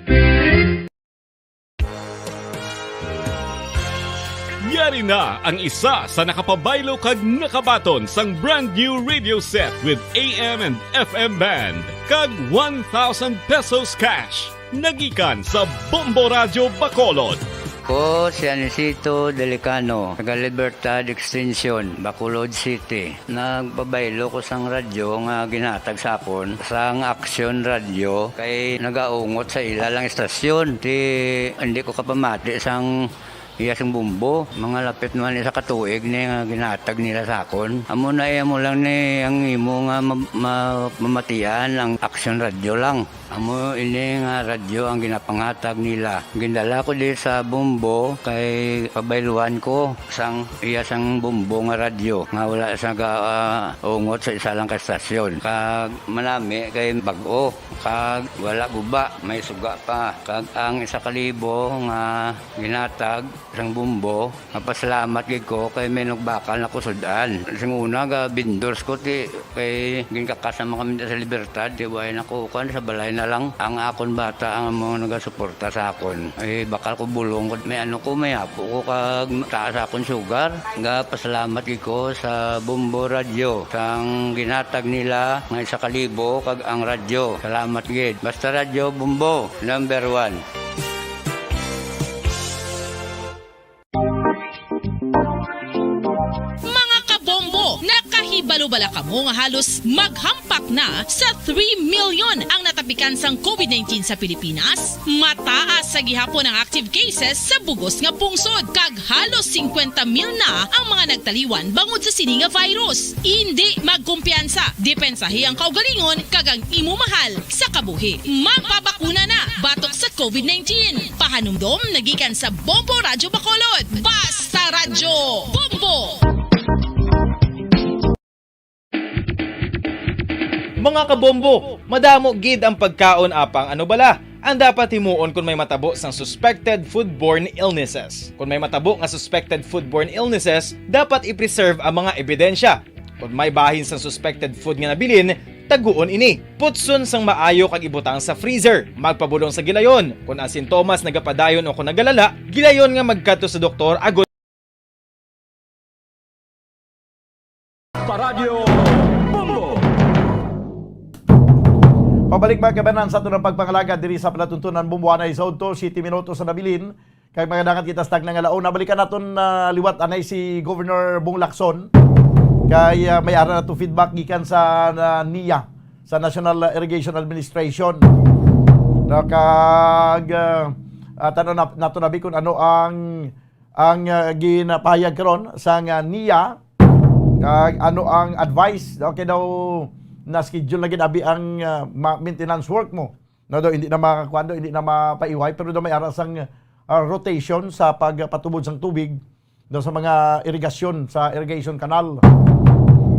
Yari na ang isa sa nakapabaylo kag nakabaton sang brand new radio set with A M and F M band kag one thousand pesos cash. Nagikan sa Bombo Radyo Bacolod. Ko si Anisito Delicano, taga Libertad Extension, Bacolod City. Nagpabaylo ko sang radyo nga ginhatag sa akon sang Aksyon Radyo kay nagaungot sa ila lang istasyon. Ti hindi ko kapamati sang iya sing bumbo. Mga lapit naman isa ka tuig ni nga ginhatag nila sa akon. Amo na iya mo lang ni ang imo nga ma- ma- mamatian ang Aksyon Radyo lang. Amo ini nga radyo ang ginapangatag nila. Gindala ko di sa Bombo kay pabayluan ko sang iya sang Bombo nga radyo nga wala sa ga, ah, ungot sa isa lang ka estasyon. Kag manami kay bag-o, kag wala guba, may suga pa. Kag ang isa ka libo nga ginatag sang Bombo, mapasalamat gid ko kay may nagbakal na kusud-an. Sing una ga vendors ko ti kay ginkakas naman kami sa Libertad, ti way na ko kuan, sa balay na lang. Ang akon bata ang amo nagasuporta sa akon. Ay bakal ko bulong ko, may ano ko, may apo ko kag taas akon sugar. Ga pasalamat gid ko sa Bombo Radyo sang ginatag nila nga isa ka libo kag ang radyo. Salamat gid. Basta Radyo Bombo, number one. Mga kabombo, nakahibalo bala kamo nga halos maghampak na sa three million ang natapikan sang COVID nineteen sa Pilipinas? Mataas sa gihapon ang active cases sa bugos nga pungsod, kag halos singkwenta mil na ang mga nagtaliwan bangod sa sini nga virus. Indi magkumpiyansa, depensahi ang kaugalingon kag ang imo mahal sa kabuhi. Magpabakuna na batok sa COVID nineteen. Pahanumdom nagikan sa Bombo Radyo Bacolod. Basta Radyo, Bombo! Mga kabombo, madamo gid ang pagkaon, apang ano bala ang dapat himuon kon may matabo sang suspected foodborne illnesses? Kon may matabo nga suspected foodborne illnesses, dapat i-preserve ang mga ebidensya. Kon may bahin sang suspected food nga nabilin, taguon ini. Putson sang maayo kag ibutang sa freezer. Magpabulong sa gilayon. Kon ang sintomas nagapadayon o kon nagalala, gilayon nga magkadto sa doktor agod Paradyo Bombo! Pabalik, mga kabanan, sa aton ang pagpangalagad diri sa palatuntunan Bombo. Anay sa udto, siyete minutos na nabilin. Kay magadangat kita sa tagnang alauna. Balikan naton na liwat anay si Governor Bong Lacson. Kay ah, may ara nato feedback gikan sa ah, niya, sa National Irrigation Administration. No, kag ah, ah, tan-aw na, nato nabi kung ano ang ang ah, ginapahayag karon sang ah, niya, kag ano ang advice. Okay daw, na-schedule na gid abi ang ah, ma- maintenance work mo. No, daw hindi na makakuan daw, hindi na mapaiway, pero daw may ara sang ah, rotation sa pagpatubod sang tubig daw sa mga irigasyon sa irrigation canal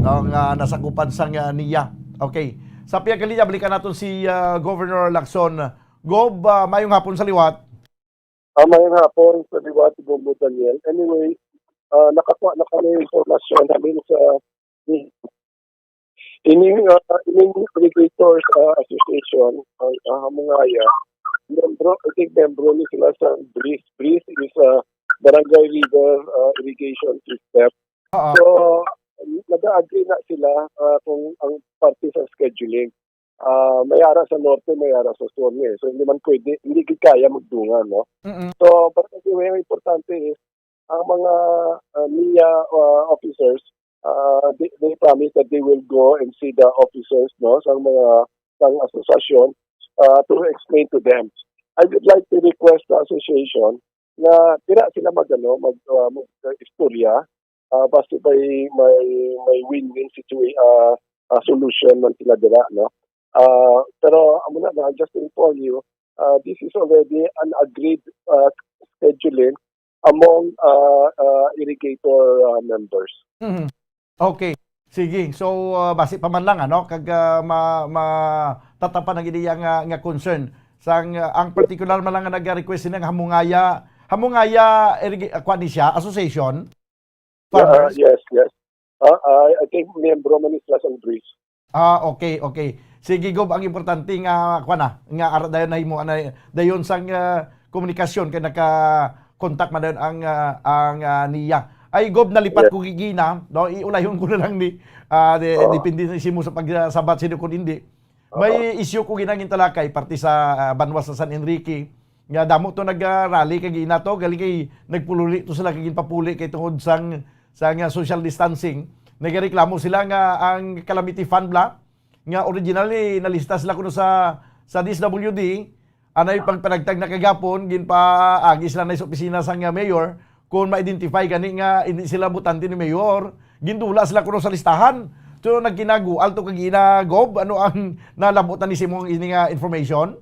daw nga nasakupan sang ah, niya. Okay. Sa pihak linya, balikan naton si ah, Governor Lacson. Gov, ah, mayong hapon sa liwat. Ah, mayong hapon sa liwat, Bombo Daniel. Anyway, ah, nakakuha na kami ng impormasyon namin sa Ining, ah, ining Irrigators, ah, Association, ang, ah, Hamungaya, membro, I think membro ni sila sa BRIS. BRIS is, ah, Barangay River, ah, Irrigation System. Oo. So, nag-agree na sila, ah, kung ang parte sa scheduling. Ah, may ara sa norte, may ara sa sur, eh. So, hindi man pwede, hindi gid kaya magdungan, no? Mm-mm. So, but anyway, ang importante is, ang mga, ah, NIA, ah, officers, ah, they, they promise that they will go and see the officers, no, sa mga, sa asosasyon, ah, to explain to them. I would like to request the association na dira sila mag, ano, mag, ah, mag-istorya, ah, basta may, may, may win-win situa-, ah, ah, solution man sila dira, no? Ah, pero amo na, na, just to inform you, ah, this is already an agreed, ah, scheduling among, ah, ah, Irrigator, ah, members. Mhm. Okay. Sige. So, ah, basi pa man lang, ano, kag, ah, ma-, matatapan ang iya nga, nga concern. Sang, ah, ang particular man lang nga nag-request sini nga Hamungaya, Hamungaya Irriga-, ah, kuwan ni siya, association? Yeah, ah, farmers? Yes, yes. Ah, ah, I think miyembro man ni sila sa BRIS. Ah, okay, okay. Sige, Gob, ang importante nga, kuwan na, nga ara dayon nahimo, anay, dayon sang, ah, komunikasyon kay naka-contact man dayon ang, ah, ang, ah, NIA. Ay, Gob, nalipat Yeah. ko gigina, no? Iulayhon ko na lang ni, ah, de-, Oo. depende sa imo sa pagsabat sino kun hindi. May Oo. issue ko ginangin talakay, parte sa, ah, banwa sa San Enrique. Nga damo to nag-rally kay gina to, gali kay nagpululi to sila kay ginpapuli kay tungod sang, sang, ah, social distancing. Nagareklamo sila nga ang calamity fund bala, nga originally nalista sila kuno sa, sa D S W D, anay pagpanagtag na kagapon, ginpaagi sila na sa opisina sang, ah, mayor, kung ma-identify gani nga hindi sila botante ni mayor, gindula sila kuno sa listahan. So, nagkinagual to kag ina, Gob, ano ang nalabo ta ni sa imong ini nga information?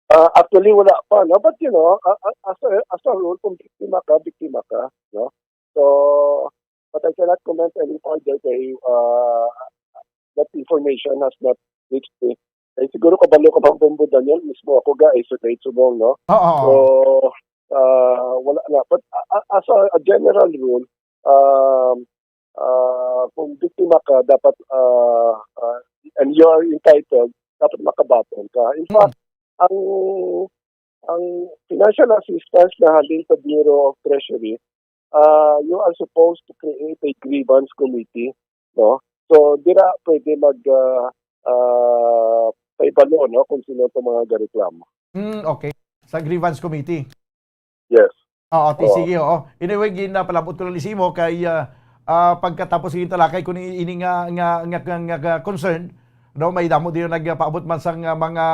Ah, actually, wala pa, no? But, you know, a-, a-, as a, as a rule, kung biktima ka, biktima ka, no? So, but I cannot comment any further kay, ah, that information has not reached me. Eh, siguro kabalo ka, Bombo Daniel, mismo ako ga-isolate subong, no? Oo. So, ah, wala na. But, ah, ah, as a, a general rule, um, ah, kung biktima ka, dapat, ah, ah, and you are entitled, dapat makabaton ka. In Mm. fact, ang, ang financial assistance na halin sa Bureau of Treasury, ah, you are supposed to create a grievance committee, no? So, dira pwede mag, ah, ah, paibalo, no, kung sino itong mga gareklamo. Mm, okay. Sa grievance committee. Yes. Oo, ti-, Oo. sige, oo. Anyway, ginapalabot ko lang ni sa imo kay, ah, ah, pagkatapos gintalakay ko ni ini nga, nga, nga, nga, nga concern, no, may damo din nagpaabot man sang, ah, mga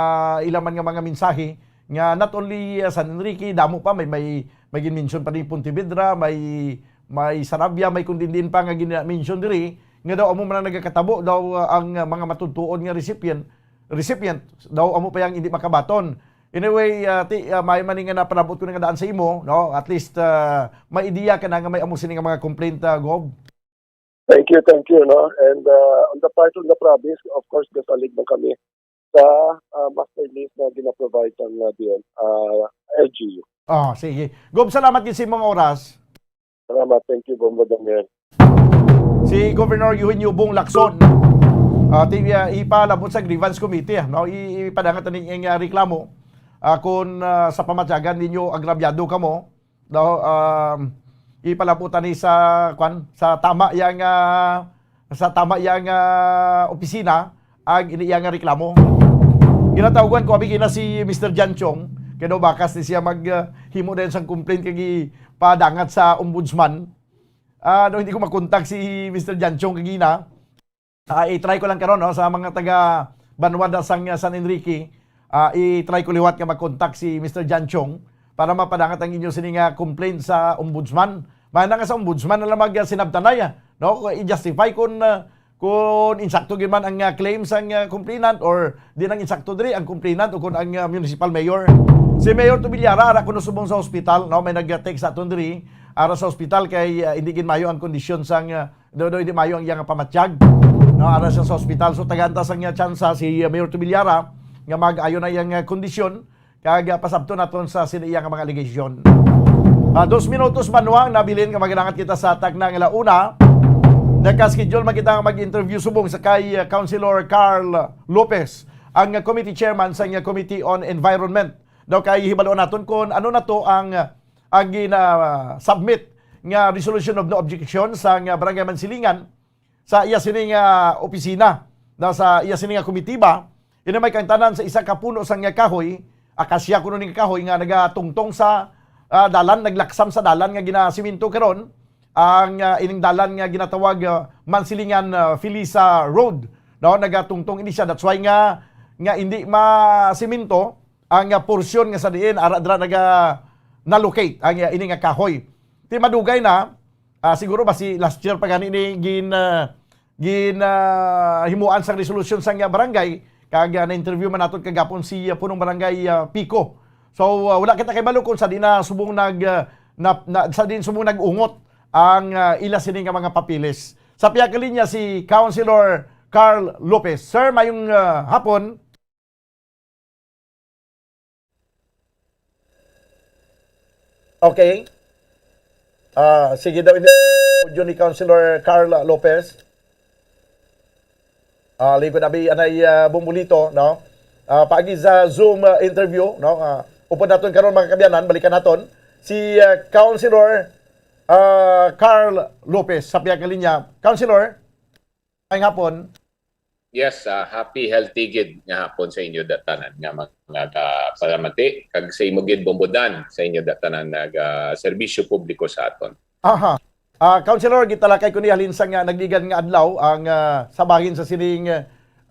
ilaman nga mga mensahe nga not only, ah, San Enrique, damo pa, may, may, may gin-mention pa ni Pontevedra, may, may Sarabia, may kundin-din pa nga gin-mention diri, nga daw amo man ang nagakatabo daw, ah, ang, ah, mga matutuon nga recipient, recipient daw amo pa yang hindi makabaton. Anyway, ah, ti-, ah, may man nga napalabot ko nga daan sa imo, no? At least, ah, may ideya ka na nga may amo sini nga mga complaint, ah, Gob. Thank you, thank you, no? And, ah, on the part of the province, of course, gasalig man kami sa, ah, master list na ginaprovide sang, ah, D N, ah, L G U. Ah, sige. Gob, salamat gid sa imong oras. Salamat. Thank you, Bombo Daniel. Si Governor Eugenio Bong Lacson, ah, ti-, ah, ipalabot sa grievance committee, ah, no? I-, ipadangat ani ang, ah, reklamo. Ah, kung, ah, sa pamatyagan ninyo agrabyado kamo, no? Um, ipalabot ani sa, kwan, sa tama yang, ah, sa tama yang, ah, opisina ang ini iya nga reklamo. Ginatawgan ko abi gina si Mister John Chong, kay daw bakas ni siya mag, ah, himo dayon sang complaint kay gipadangat sa ombudsman. Ah, no, hindi ko makontak si Mister John Chong kagina. Ah, i-try ko lang karon, no, sa mga taga Banwada sang, ah, San Enrique. Ah, i-try ko liwat nga makontak si Mister John Chong para mapadangat ang inyo sini nga complaint sa ombudsman. May na nga sa ombudsman na lang mag, ah, sinabtanay, ah, no? I-justify kung, ah, kung insakto gyud man ang, ah, claim sang, ah, complainant or di nang insakto diri ang complainant o kung ang, ah, municipal mayor. Si Mayor Tubilara, ara kuno subong sa hospital, no? May nag-text sa aton diri, ara sa hospital kay, ah, hindi gid maayo ang kondisyon sang, ah, do, do, hindi maayo ang iyang pamatyag. No, ara siya sa hospital. So, tagaan ta sang, ah, tsansa si, ah, Mayor Tubilara nga mag-ayo na iyang, ah, kondisyon. Kag, ah, pasabton naton sa sini iya nga mga allegation. Ah, dos minutos man, Wang, nabilin nga magadangat kita sa tagna nga launa. Naka-schedule man kita nga mag-interview subong sa kay, uh, Councilor Carl Lopez, ang, uh, committee chairman sa, uh, Committee on Environment. Daw kay hibaluan naton kung ano na to ang, uh, ang gina-submit nga resolution of no objection sa, uh, Barangay Mansilingan sa iya sini nga opisina, na sa iya sini nga komitiba. Ini may kaangtanan sa isa ka puno sang kahoy, akasya kuno ning kahoy nga nagatungtong sa, ah, dalan, naglaksam sa dalan nga ginasiminto karon, ang, ah, ining dalan nga ginatawag, ah, Mansilingan, ah, Felisa Road, no? Nagatungtong ini siya. That's why nga, nga hindi masiminto ang, ah, porsyon nga sa diin ara dira naga na-locate ang, ah, ini nga kahoy. Ti madugay na, ah, siguro basi last year pa gani ni gin, ah, gin, ah, himuan sang resolusyon sang, ah, barangay, kag, ah, na-interview man naton kagapon si, ah, Punong Barangay, ah, Pico. So, ah, wala kita kay balo kung sa di na subong nag, ah, na, na, sa di subong nag-ungot ang, ah, ila sini nga mga papeles. Sa pihak linya si Councilor Carl Lopez. Sir, mayong, ah, hapon. Okay. Ah, sige daw, ini audio ni Councilor Carl Lopez. Ah, lingkod abi anay, ah, Bombolito, no? Ah, paagi sa Zoom, ah, interview, no? Ah, upod naton karon, mga kaabyanan, balikan naton si, ah, Councilor, ah, Carl Lopez sa pihak nga linya. Councilor, ay hapon. Yes, ah, happy, healthy gid nga hapon sa inyo datanan nga mga ka-, palamati, kag sa imo gid, Bombo Dan, sa inyo datanan nag, ah, serbisyo publiko sa aton. Aha. Ah, Councilor, gitalakay ko ni halin sa nga nagligad nga adlaw ang, ah, sa bahin sa sining,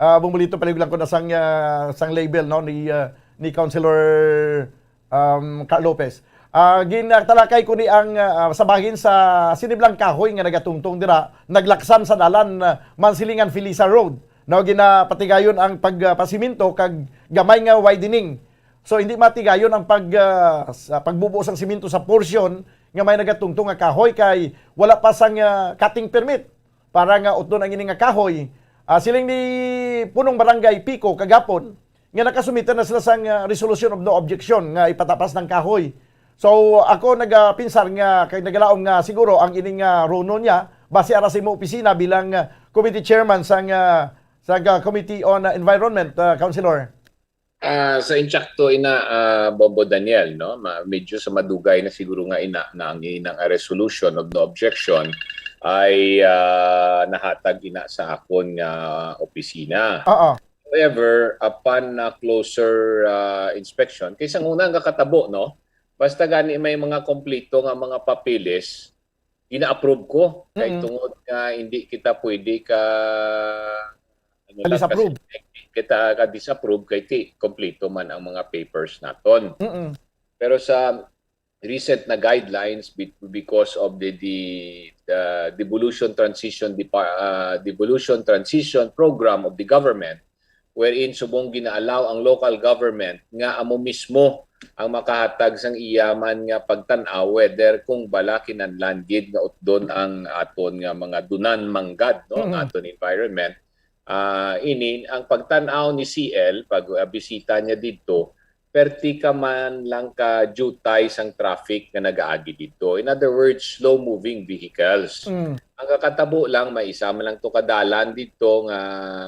ah, Bombolito, palihog lang ko na sang, ah, sang label, no, ni, ah, ni Councilor, um, Carl Lopez. Ah, ginatalakay ko ni ang, ah, sa bahin sa siniblang kahoy nga nagatungtong dira, naglaksam sa dalan, ah, Mansilingan Felisa Road. No, ginapatigayon ang pagpasiminto kag gamay nga widening. So, hindi matigayon ang pag, ah, sa pagbubo sang siminto sa porsyon nga may nagatungtong nga kahoy kay wala pa sang, ah, cutting permit para nga utdon ang ini nga kahoy. Ah, siling ni Punong Barangay Pico kagapon nga nakasumite na sila sang, ah, resolution of no objection nga ipatapas ng kahoy. So, ako nagapinsar nga kay nagalaom nga siguro ang ining, ah, runo niya basi ara sa imo opisina bilang, ah, committee chairman sang, ah, sa, ah, Committee on, ah, Environment, ah, Councilor. Ah, sa insakto ina, ah, Bombo Daniel, no? Ma-, medyo sa madugay na siguro nga ina na ang inang resolution of no objection ay, ah, nahatag ina sa akon nga opisina. Oo. However, upon a closer, ah, inspection, kay sang una nga katabo, no? Basta gani may mga kompleto nga mga papeles, gina-approve ko. Kay Mm-mm. Tungod nga hindi kita pwede ka, ano lang, Ka-disapprove. Kasi kita ka-disapprove kay ti kompleto man ang mga papers naton. Mm-mm. Pero sa recent na guidelines be-, because of the, the, the devolution transition depa-, ah, devolution transition program of the government, wherein subong gina-allow ang local government nga amo mismo ang makahatag sang iya man nga pagtan-aw whether kung bala kinahanglan gid nga utdon ang aton nga mga dunan manggad, no, ang Mhm. aton environment. Ah, ini ang pagtan-aw ni C L pag, ah, bisita niya didto, perti ka man lang ka jutay sang traffic nga nagaagi didto. In other words, slow-moving vehicles. Mm. Ang kakatabo lang, may isa man lang to ka dalan didto nga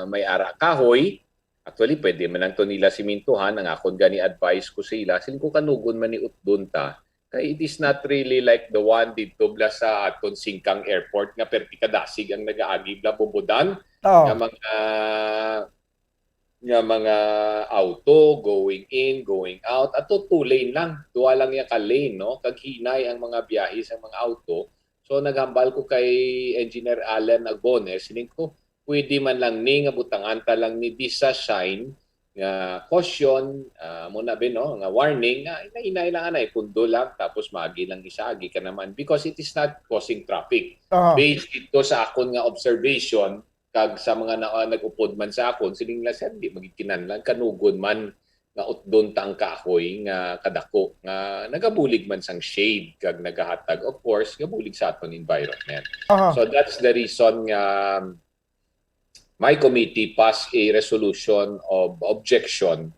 may ara kahoy. Actually, pwede man lang to nila simintuhan. Ang akon gani advice ko sa ila, siling ko, kanugon man ni utdon ta. Kay it is not really like the one didto bala sa aton Singkang Airport nga perti ka dasig ang nagaagi bala, Bombo Dan, Oo. nga mga, nga mga auto going in, going out. Ato two lane lang, duha lang ya ka lane, no? Kag hinay ang mga biyahe sa mga auto. So naghambal ko kay Engineer Alan Agones, siling ko, pwede man lang ni nga butangan ta lang ni disa sign nga caution, ah, mo na ba, no, nga warning, nga hinay-hinay lang, anay, pundo lang, tapos maagi lang isa, agi ka naman, because it is not causing traffic. Aha. Based dito sa akon nga observation, kag sa mga na, ah, nag-upod man sa akon, siling nila, "Sir, di magikinanlan, kanugon man nga utdon ta ang kahoy nga kadako, nga nagabulig man sang shade, kag nagahatag, of course, gabulig sa aton environment." Aha. So that's the reason nga my committee passed a resolution of objection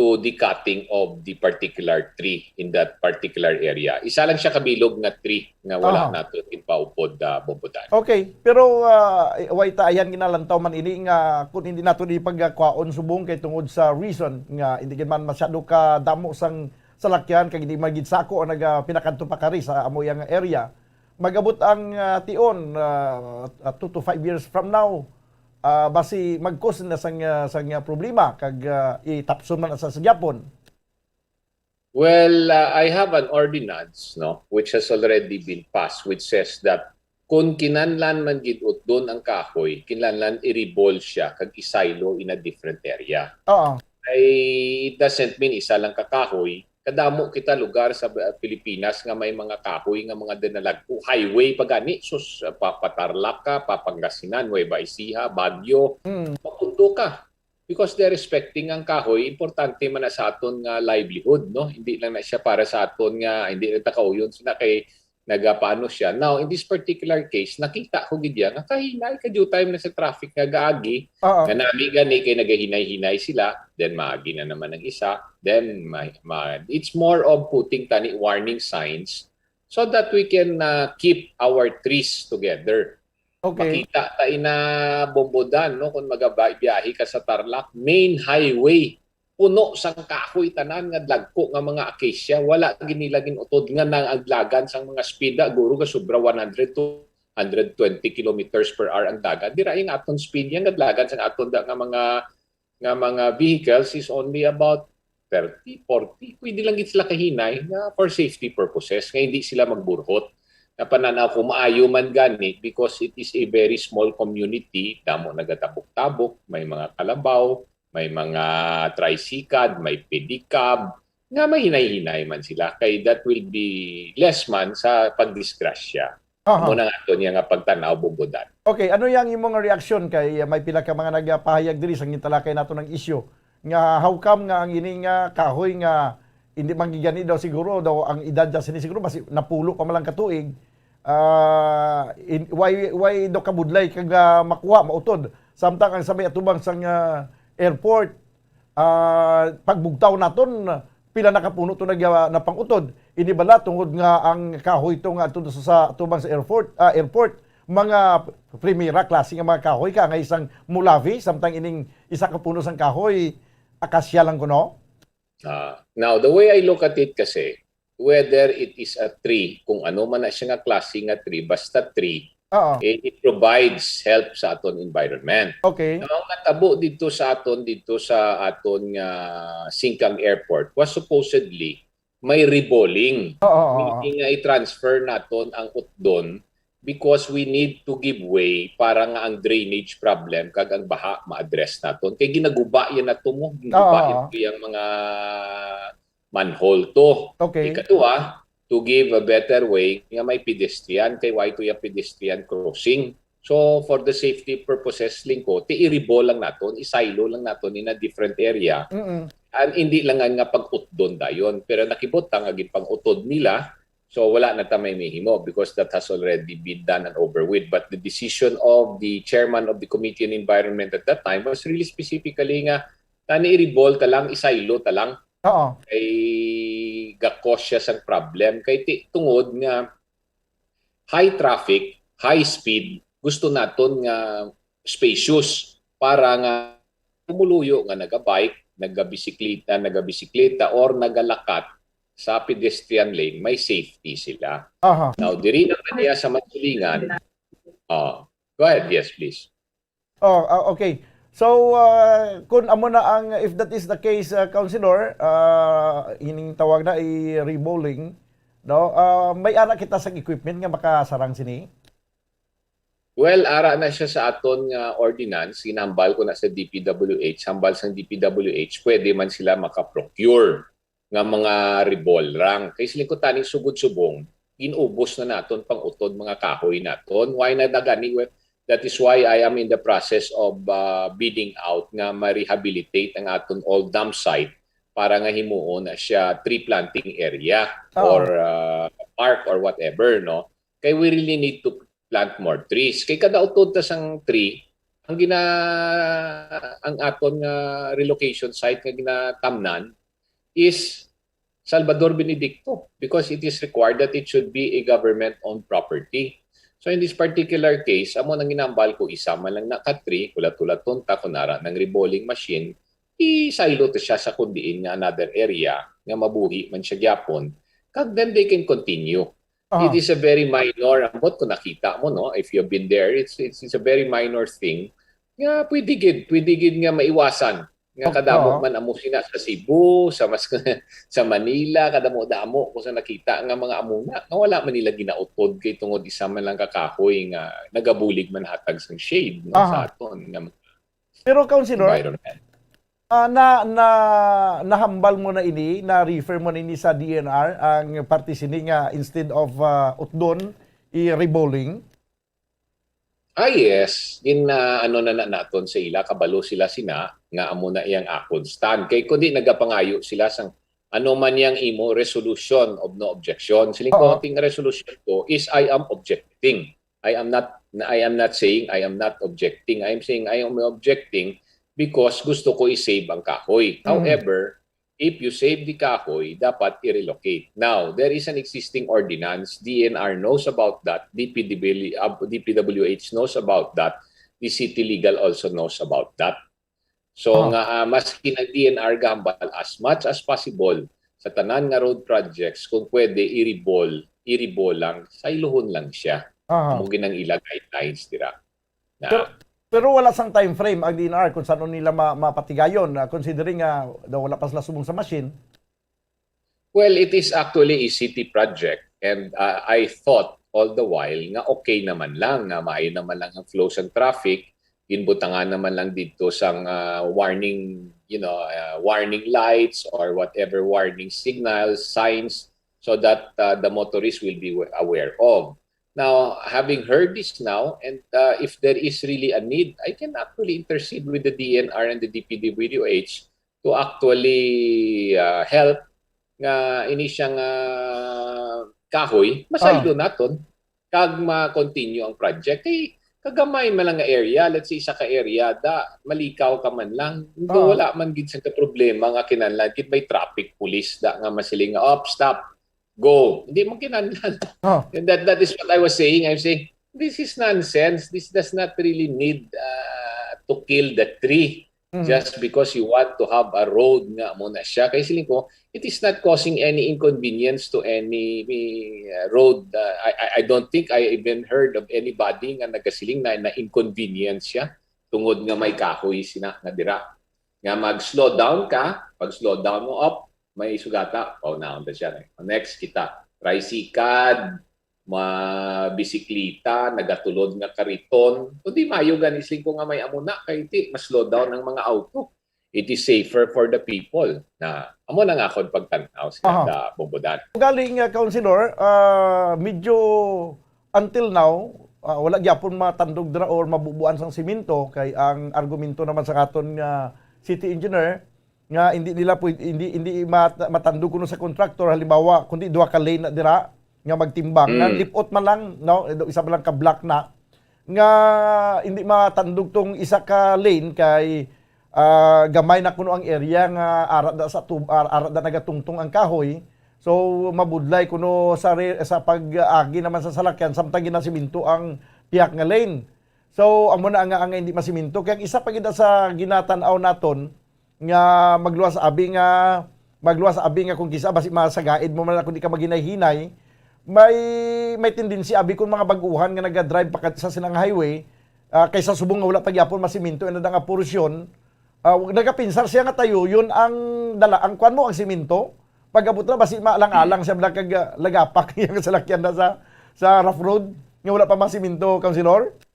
to the cutting of the particular tree in that particular area. Isa lang siya ka bilog nga tree nga wala Aha. nato ipaupod, ah, Bombodan. Okay, pero ah, way ta ayan ginalantaw man ini nga kung hindi nato di pagkwaon subong kay tungod sa reason nga hindi gid man masyado ka damo sang salakyan kag hindi man gid sako ang naga pinakadto pa kari sa amo yang area. Magabot ang ah, tion ah, ah, two to five years from now. Ah, basi magkos na sang ah, sang ah, problema kag ah, itapson man sa sa gyapon. Well, uh, I have an ordinance, no, which has already been passed, which says that kung kinahanglan man gid utdon ang kahoy, kinahanglan i-reball siya kag isaylo in a different area. Oo. Ay, it doesn't mean isa lang ka kahoy. Kadamo kita lugar sa Ba- Pilipinas nga may mga kahoy nga mga dinalagko. Highway pa gani, sus, pa, pa Tarlac ka, pa Pangasinan, Nueva Ecija, Baguio, Mm. mapundo ka. Because they're respecting ang kahoy, importante man na sa aton nga livelihood, no? Hindi lang na siya para sa aton nga, hindi lang ta kauyon sina kay nagapaano siya. Now, in this particular case, nakita ko gid ya nga kahinay, kadiyutay man na sa traffic nga gaagi, Oo. nga nami gani kay nagahinay-hinay sila, then maagi na naman ang isa, then ma, ma, it's more of putting tani warning signs so that we can uh, keep our trees together. Okay. Makita ta ina Bombodan, no, kung magabiyahe ka sa Tarlac, main highway, puno sang kahoy tanan nga dagko nga mga acacia, wala gid nila gin-utod nga nang ang dagan sang mga speed, ah, guro ga sobra one hundred to one hundred twenty kilometers per hour ang dagan. Dira ang aton speed yan nga dagan sang aton da nga mga nga mga vehicles is only about thirty, forty. Pwede lang gid sila kahinay nga for safety purposes nga hindi sila magburhot. Napananaw ko maayo man gani because it is a very small community, damo nagatabok-tabok, may mga kalabaw, may mga tricycad, may pedicab, nga mahinay-hinay man sila kay that will be less man sa pagdisgrasya. Aha. Amo na nga to niya nga pagtanaw, Bombodan. Okay, ano yang imong reaksyon kay uh, may pila ka mga nagpahayag diri sa gintalakay nato ng isyu nga how come nga ang ini nga kahoy nga hindi man gid gani daw siguro daw ang edad niya sini siguro basi napulo pa man lang ka tuig. Ah, in, why why daw kabudlay kag ah, makuha mautod samtang ang sa may atubang sang ah, airport ah, pagbugtaw naton pila na ka puno to nag ah, napangutod. Ini bala tungod nga ang kahoy to nga adto sa, sa atubang sa airport, ah, airport mga primera klase nga mga kahoy ka nga isang mulave samtang ining isa ka puno sang kahoy akasya lang kuno. Ah, now, the way I look at it kasi, whether it is a tree, kung ano man na siya nga klase nga tree, basta tree, Oo. it, it provides help sa aton environment. Okay. Now, ang natabo dito sa aton, dito sa aton nga Singkang Airport was supposedly may reballing. Oo, oo, oo. Meaning nga i-transfer naton ang utdon because we need to give way para nga ang drainage problem kag ang baha ma-address naton. Kay ginaguba yan nato mo, ginaguba Oo, yan oo. to yung mga manhole to. Okay. Ikatuwa, to give a better way nga may pedestrian, kay why to yung pedestrian crossing. So, for the safety purposes, lingko, ti i-reball lang naton, isaylo lang naton in a different area. Mm-mm. And hindi lang nga pag-utdon dayon. Pero nakibot ta nga gipang-utod nila, so wala na ta may mahimo because that has already been done and over with. But the decision of the chairman of the Committee on Environment at that time was really specifically nga tani i-reball ta lang, isaylo ta lang. Oo. Kay gakos siya sang problem. Kay ti, tungod nga high traffic, high speed, gusto naton nga spacious para nga pumuluyo nga nagabike, nagabisikleta, nagabisikleta, or nagalakat sa pedestrian lane, may safety sila. Aha. Now, diri naman niya sa Masilingan. Oh, go ahead, yes, please. Oh, ah, okay. So, ah, kung amo na ang, if that is the case, ah, Councilor, ah, ining tawag na i-reballing, no? Ah, may ara kita sa equipment nga makasarang sini? Well, ara na siya sa aton nga ordinance, ginahambal ko na sa D P W H, hambal sang D P W H, pwede man sila makaprocure nga mga rebalrang. Kay siling ko taning sugod subong, ginubos na naton pang-utod mga kahoy naton. Why na gani? Well, that is why I am in the process of uh, bidding out nga ma-rehabilitate ang aton old dump site para nga himuon na siya tree planting area Oo. or uh, park or whatever, no? Kay we really need to plant more trees. Kay kada utod ta sang tree, ang gina ang aton nga relocation site nga ginatamnan is Salvador Benedicto, because it is required that it should be a government-owned property. So in this particular case, amo nang ginambal ko, isa man lang na ka tree, kulat-kulaton ta kun ara nang reballing machine, isaylo to siya sa kundiin nga another area nga mabuhi man siya gyapon, kag then they can continue. It is a very minor, ambot kung nakita mo, no? If you've been there, it's, it's, it's a very minor thing nga pwede gid, pwede gid nga maiwasan. Nga kadamo man amo sina sa Cebu, sa mas, sa Manila, kadamo-damo ko sa nakita nga mga amuna nga wala man nila ginautod kay tungod isa man lang ka kahoy nga nagabulig man hatag sang shade, no, sa aton nga mga Pero, Councilor, environment. Ah, na, na, nahambal mo na ini, na-refer mo na ini sa D N R, ang parte sini nga instead of, ah, utdon, i-reballing? Ah, yes. Gin, ah, ano na, na naton sa ila, kabalo sila sina, nga amo na iyang akon stand. Kay kundi nagapangayo sila sang ano man yang imo resolution of no objection. Siling ko, Oo. Ting resolution ko is I am objecting. I am not, I am not saying I am not objecting. I am saying I am objecting because gusto ko i-save ang kahoy. Mm. However, if you save the kahoy, dapat i-relocate. Now, there is an existing ordinance. D N R knows about that. D P W, uh, D P W H knows about that. The city legal also knows about that. So, Ah. nga, ah, maski ang D N R gahambal as much as possible sa tanan nga road projects, kung pwede, i-reball, i-reball lang, sayluhon lang siya. Aha. Amo gid ang ila guidelines dira. Na Pero, pero wala sang time frame ang D N R kung saan nila ma-, mapatigayon, ah, considering nga daw wala pa sila subong sa machine. Well, it is actually a city project, and, uh, I thought all the while nga okay naman lang, nga maayo naman lang ang flow sang traffic, ginbutangan naman lang dito sang, uh, warning, you know, uh, warning lights or whatever warning signals, signs, so that, uh, the motorists will be wa-, aware of. Now, having heard this now, and, uh, if there is really a need, I can actually intercede with the D N R and the D P W H to actually, uh, help nga ini siya nga kahoy, masaylo Ah. naton, kag ma-continue ang project. Kay kagamay man lang nga area, let's say, isa ka area, da, malikaw ka man lang. Though Ah. wala man gid sa ka problema nga kinahanglan gid may traffic police da nga masiling nga, "Op, stop, go." Hindi man kinahanglan. Ah. And that, that is what I was saying. I'm saying, this is nonsense. This does not really need, uh, to kill the tree. Mhm. Just because you want to have a road nga mo na siya. Kay siling ko, it is not causing any inconvenience to any, uh, road. Uh, I, I, I don't think I even heard of anybody nga nagasiling na na-inconvenience siya tungod nga may kahoy sina nga dira. Nga mag-slow down ka, pag slow down mo, up, may sugata, paunaon ta siya. Next kita, tricycad, mabisiklita, nagatulod nga kariton. Kundi maayo gani siling ko nga may amo na kay ti mas slow down ang mga auto. It is safer for the people. Na amo na nga akon pagtan-aw sa Aha. da Bombodan. Galing, uh, Councilor, uh, medyo until now, uh, wala gyapon matandog dira or mabubuan sang simento kay ang argumento naman sa aton nga city engineer nga hindi nila pwede, hindi, hindi mat-, matandog kuno sa contractor, halimbawa, kundi duha ka lane na dira nga magtimbang, nga Mm. lipot man lang, no? Isa man lang ka block na, nga hindi matandog tong isa ka lane kay, ah, gamay na kuno ang area nga ara da sa tub-, ar-, ara da nagatungtong ang kahoy. So, mabudlay kuno sa re-, sa pag-agi naman sa salakyan, samtang ginasiminto ang pihak nga lane. So, amo na nga, nga hindi masiminto. Kaya isa pa gid sa ginatan-aw naton, nga magluwas abi nga, magluwas abi nga kung kisa basi masagaid mo man ako di ka maghinay-hinay, may, may tendency abi kung mga baguhan nga naga-drive pa sa silang highway, ah, kaysa subong nga wala pa gyapon masiminto ina nga porsyon, ah, nagapinsar siya nga tayo, yun ang dala, ang kwan mo, ang siminto. Pag-abot na, basi maalang-alang siya, bala kag, ah, lagapak yung salakyan na sa, sa rough road, nga wala pa masiminto, Councilor?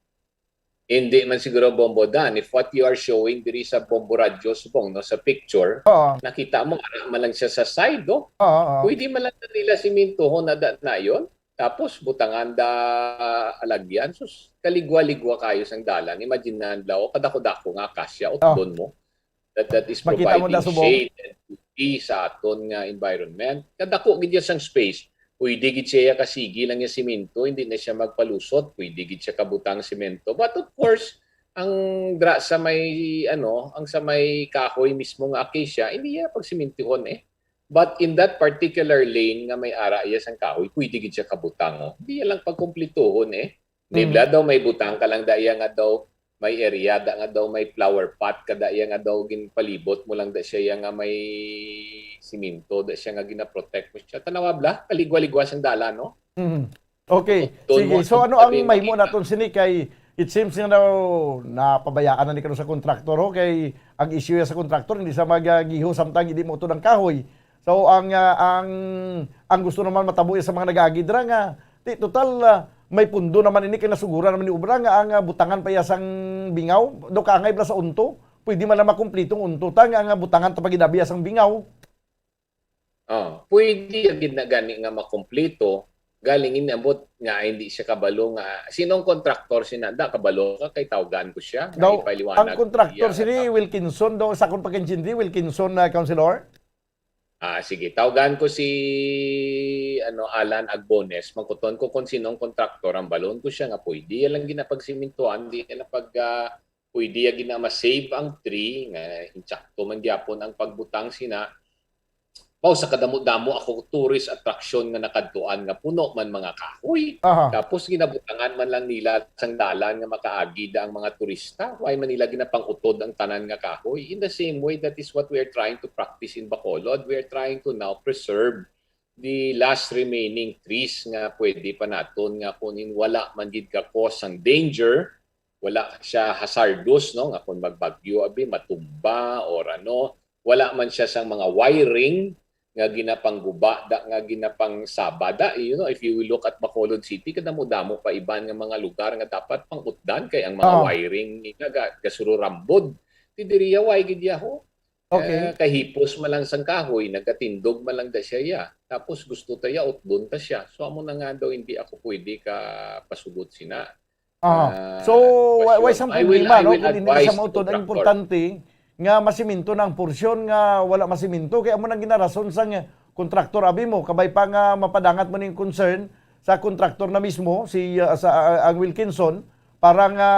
Hindi man siguro Bombo Dan. If what you are showing diri sa Bombo Radyo, subong, no, sa picture, Oo. nakita mo, ara man lang siya sa side, no? Oo, oo. Pwede man lang nila simintuhon na da-, na yun. Tapos, butangan da alagyan. Sus, kaligwa-ligwa kayo sang dalan. Imagine na, kadako-dako nga kasya, Oh. utdon mo. That, that is Makita mo providing na subong. shade and beauty sa aton nga environment. Kadako gid ya sang space. Pwede gid siya kasigi lang yung simento, hindi na siya magpalusot, pwede gid siya kabutang simento. But of course, Ang dra sa may, ano, ang sa may kahoy mismo nga acacia, hindi iya pagsimintihon eh. But in that particular lane nga may ara iya sang kahoy, pwede gid siya kabutang, oh. Hindi iya lang pagkumplituhon eh. Di Mm. bala daw may butang ka lang da iya nga daw may area da nga daw may flower pot ka da iya nga daw ginpalibot mo lang da siya iya nga may siminto da siya nga ginaprotect mo siya. Tanawa bala, kaligwa-ligwa sang dalan, no? Mm. Okay. Doon Sige. mo So ang ano ang sabihin mahimo makita. naton sini kay it seems nga daw napabayaan na ni karon sa kontraktor ho kay ang issue ya sa kontraktor hindi sa magagiho samtang hindi mo ang kahoy. So ang ah, ang ang gusto naman matabo ya sa mga nag-agi dira nga ti total ah, may pundo naman ini kay nasuguran naman ni obra nga ang ah, butangan pa ya sang bingaw do kaangay bala sa unto. Pwede man lang makumplitong unto ta nga ang ah, butangan ta pa gid abi ya sang bingaw. Oh, pwede ya gid na gani nga makumplito galing inabot nga hindi siya kabalo nga sinong kontraktor sina da kabalo ka kay tawgan ko siya nga Daw, ipaliwanag ang kontraktor iya sini nga Wilkinson daw sa akon pagkaintindi Wilkinson na councilor. Ah, sige, tawgan ko si ano Alan Agbones, mangkuton ko kung sinong kontraktor ang balon ko siya nga pwede ya lang ginapagsimintuan, di na pag ah, pwede ya gina ma-save ang tree nga insakto man gyapon ang pagbutang sina. Mao sa kadamo-damo ako tourist attraction nga nakadtuan nga puno man mga kahoy. Aha. Tapos ginabutangan man lang nila sang dalan nga makaagi da ang mga turista. Why man nila ginapang-utod ang tanan nga kahoy? In the same way, that is what we are trying to practice in Bacolod. We are trying to now preserve the last remaining trees nga pwede pa naton nga kung in wala man gid ka cause sang danger, wala siya hazardous, no, nga kung magbagyo abi matumba or ano, wala man siya sang mga wiring nga ginapangguba da nga ginapangsaba da. You know, if you will look at Bacolod City, kadamo-damo pa iban nga mga lugar nga dapat pang-utdan kay ang mga Ah. wiring nga ga- gasururambod. Ti diri ya, why gid ya ho? Okay. Eh, kahipos man lang sang kahoy, nagatindog man lang da siya ya. Tapos gusto ta ya, utdon ta siya. So amo na nga daw hindi ako pwede ka pasugot sina. Ah, Ah, so, wa-, way question. sang I will, problema, I no? will Kung hindi na siya advise the mautod, ang contractor. importante nga masiminto na ang porsyon nga wala masiminto. Kaya mo nang ginarason sang kontraktor, abi mo, kabay pa nga mapadangat mo ning concern sa kontraktor na mismo, si, ah, sa, ah, ang Wilkinson, para nga,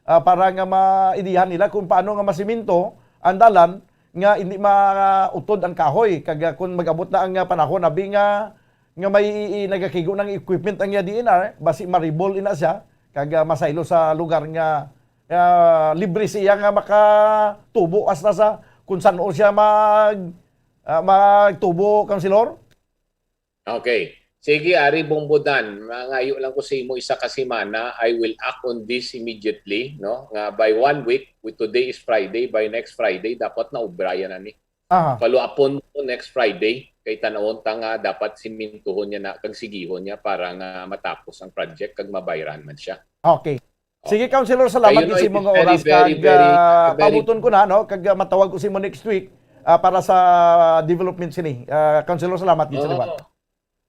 ah, para nga maidihan nila kung paano nga masiminto ang dalan nga hindi mautod ang kahoy. Kag, ah, kung mag-abot na ang, ah, panahon, abi nga nga may i-, i-, nagakigo ng equipment ang iya D N R, basi maribol ina siya, kag, ah, masaylo sa lugar nga, ah, libre siya nga makatubo hasta sa kung saan siya mag, ah, magtubo, Councilor? Okay. Sige, Ari Bombodan, mangayo lang ko sa imo isa ka semana. I will act on this immediately, no? Nga by one week, with today is Friday, by next Friday, dapat na obrayan na ni. Aha. Follow-upon mo next Friday, kay tanawon ta nga dapat simintuhon niya na, kag sigihon niya para nga matapos ang project, kag mabayran man siya. Okay. Sige, Councilor, salamat Kayo, no, gid sa it imo is nga very, oras, very, kag, very, ah, very paabuton ko na, no? Kag, ah, matawag ko sa imo next week, ah, para sa development sini. Ah, Councilor, salamat gid sa Oo. liwat.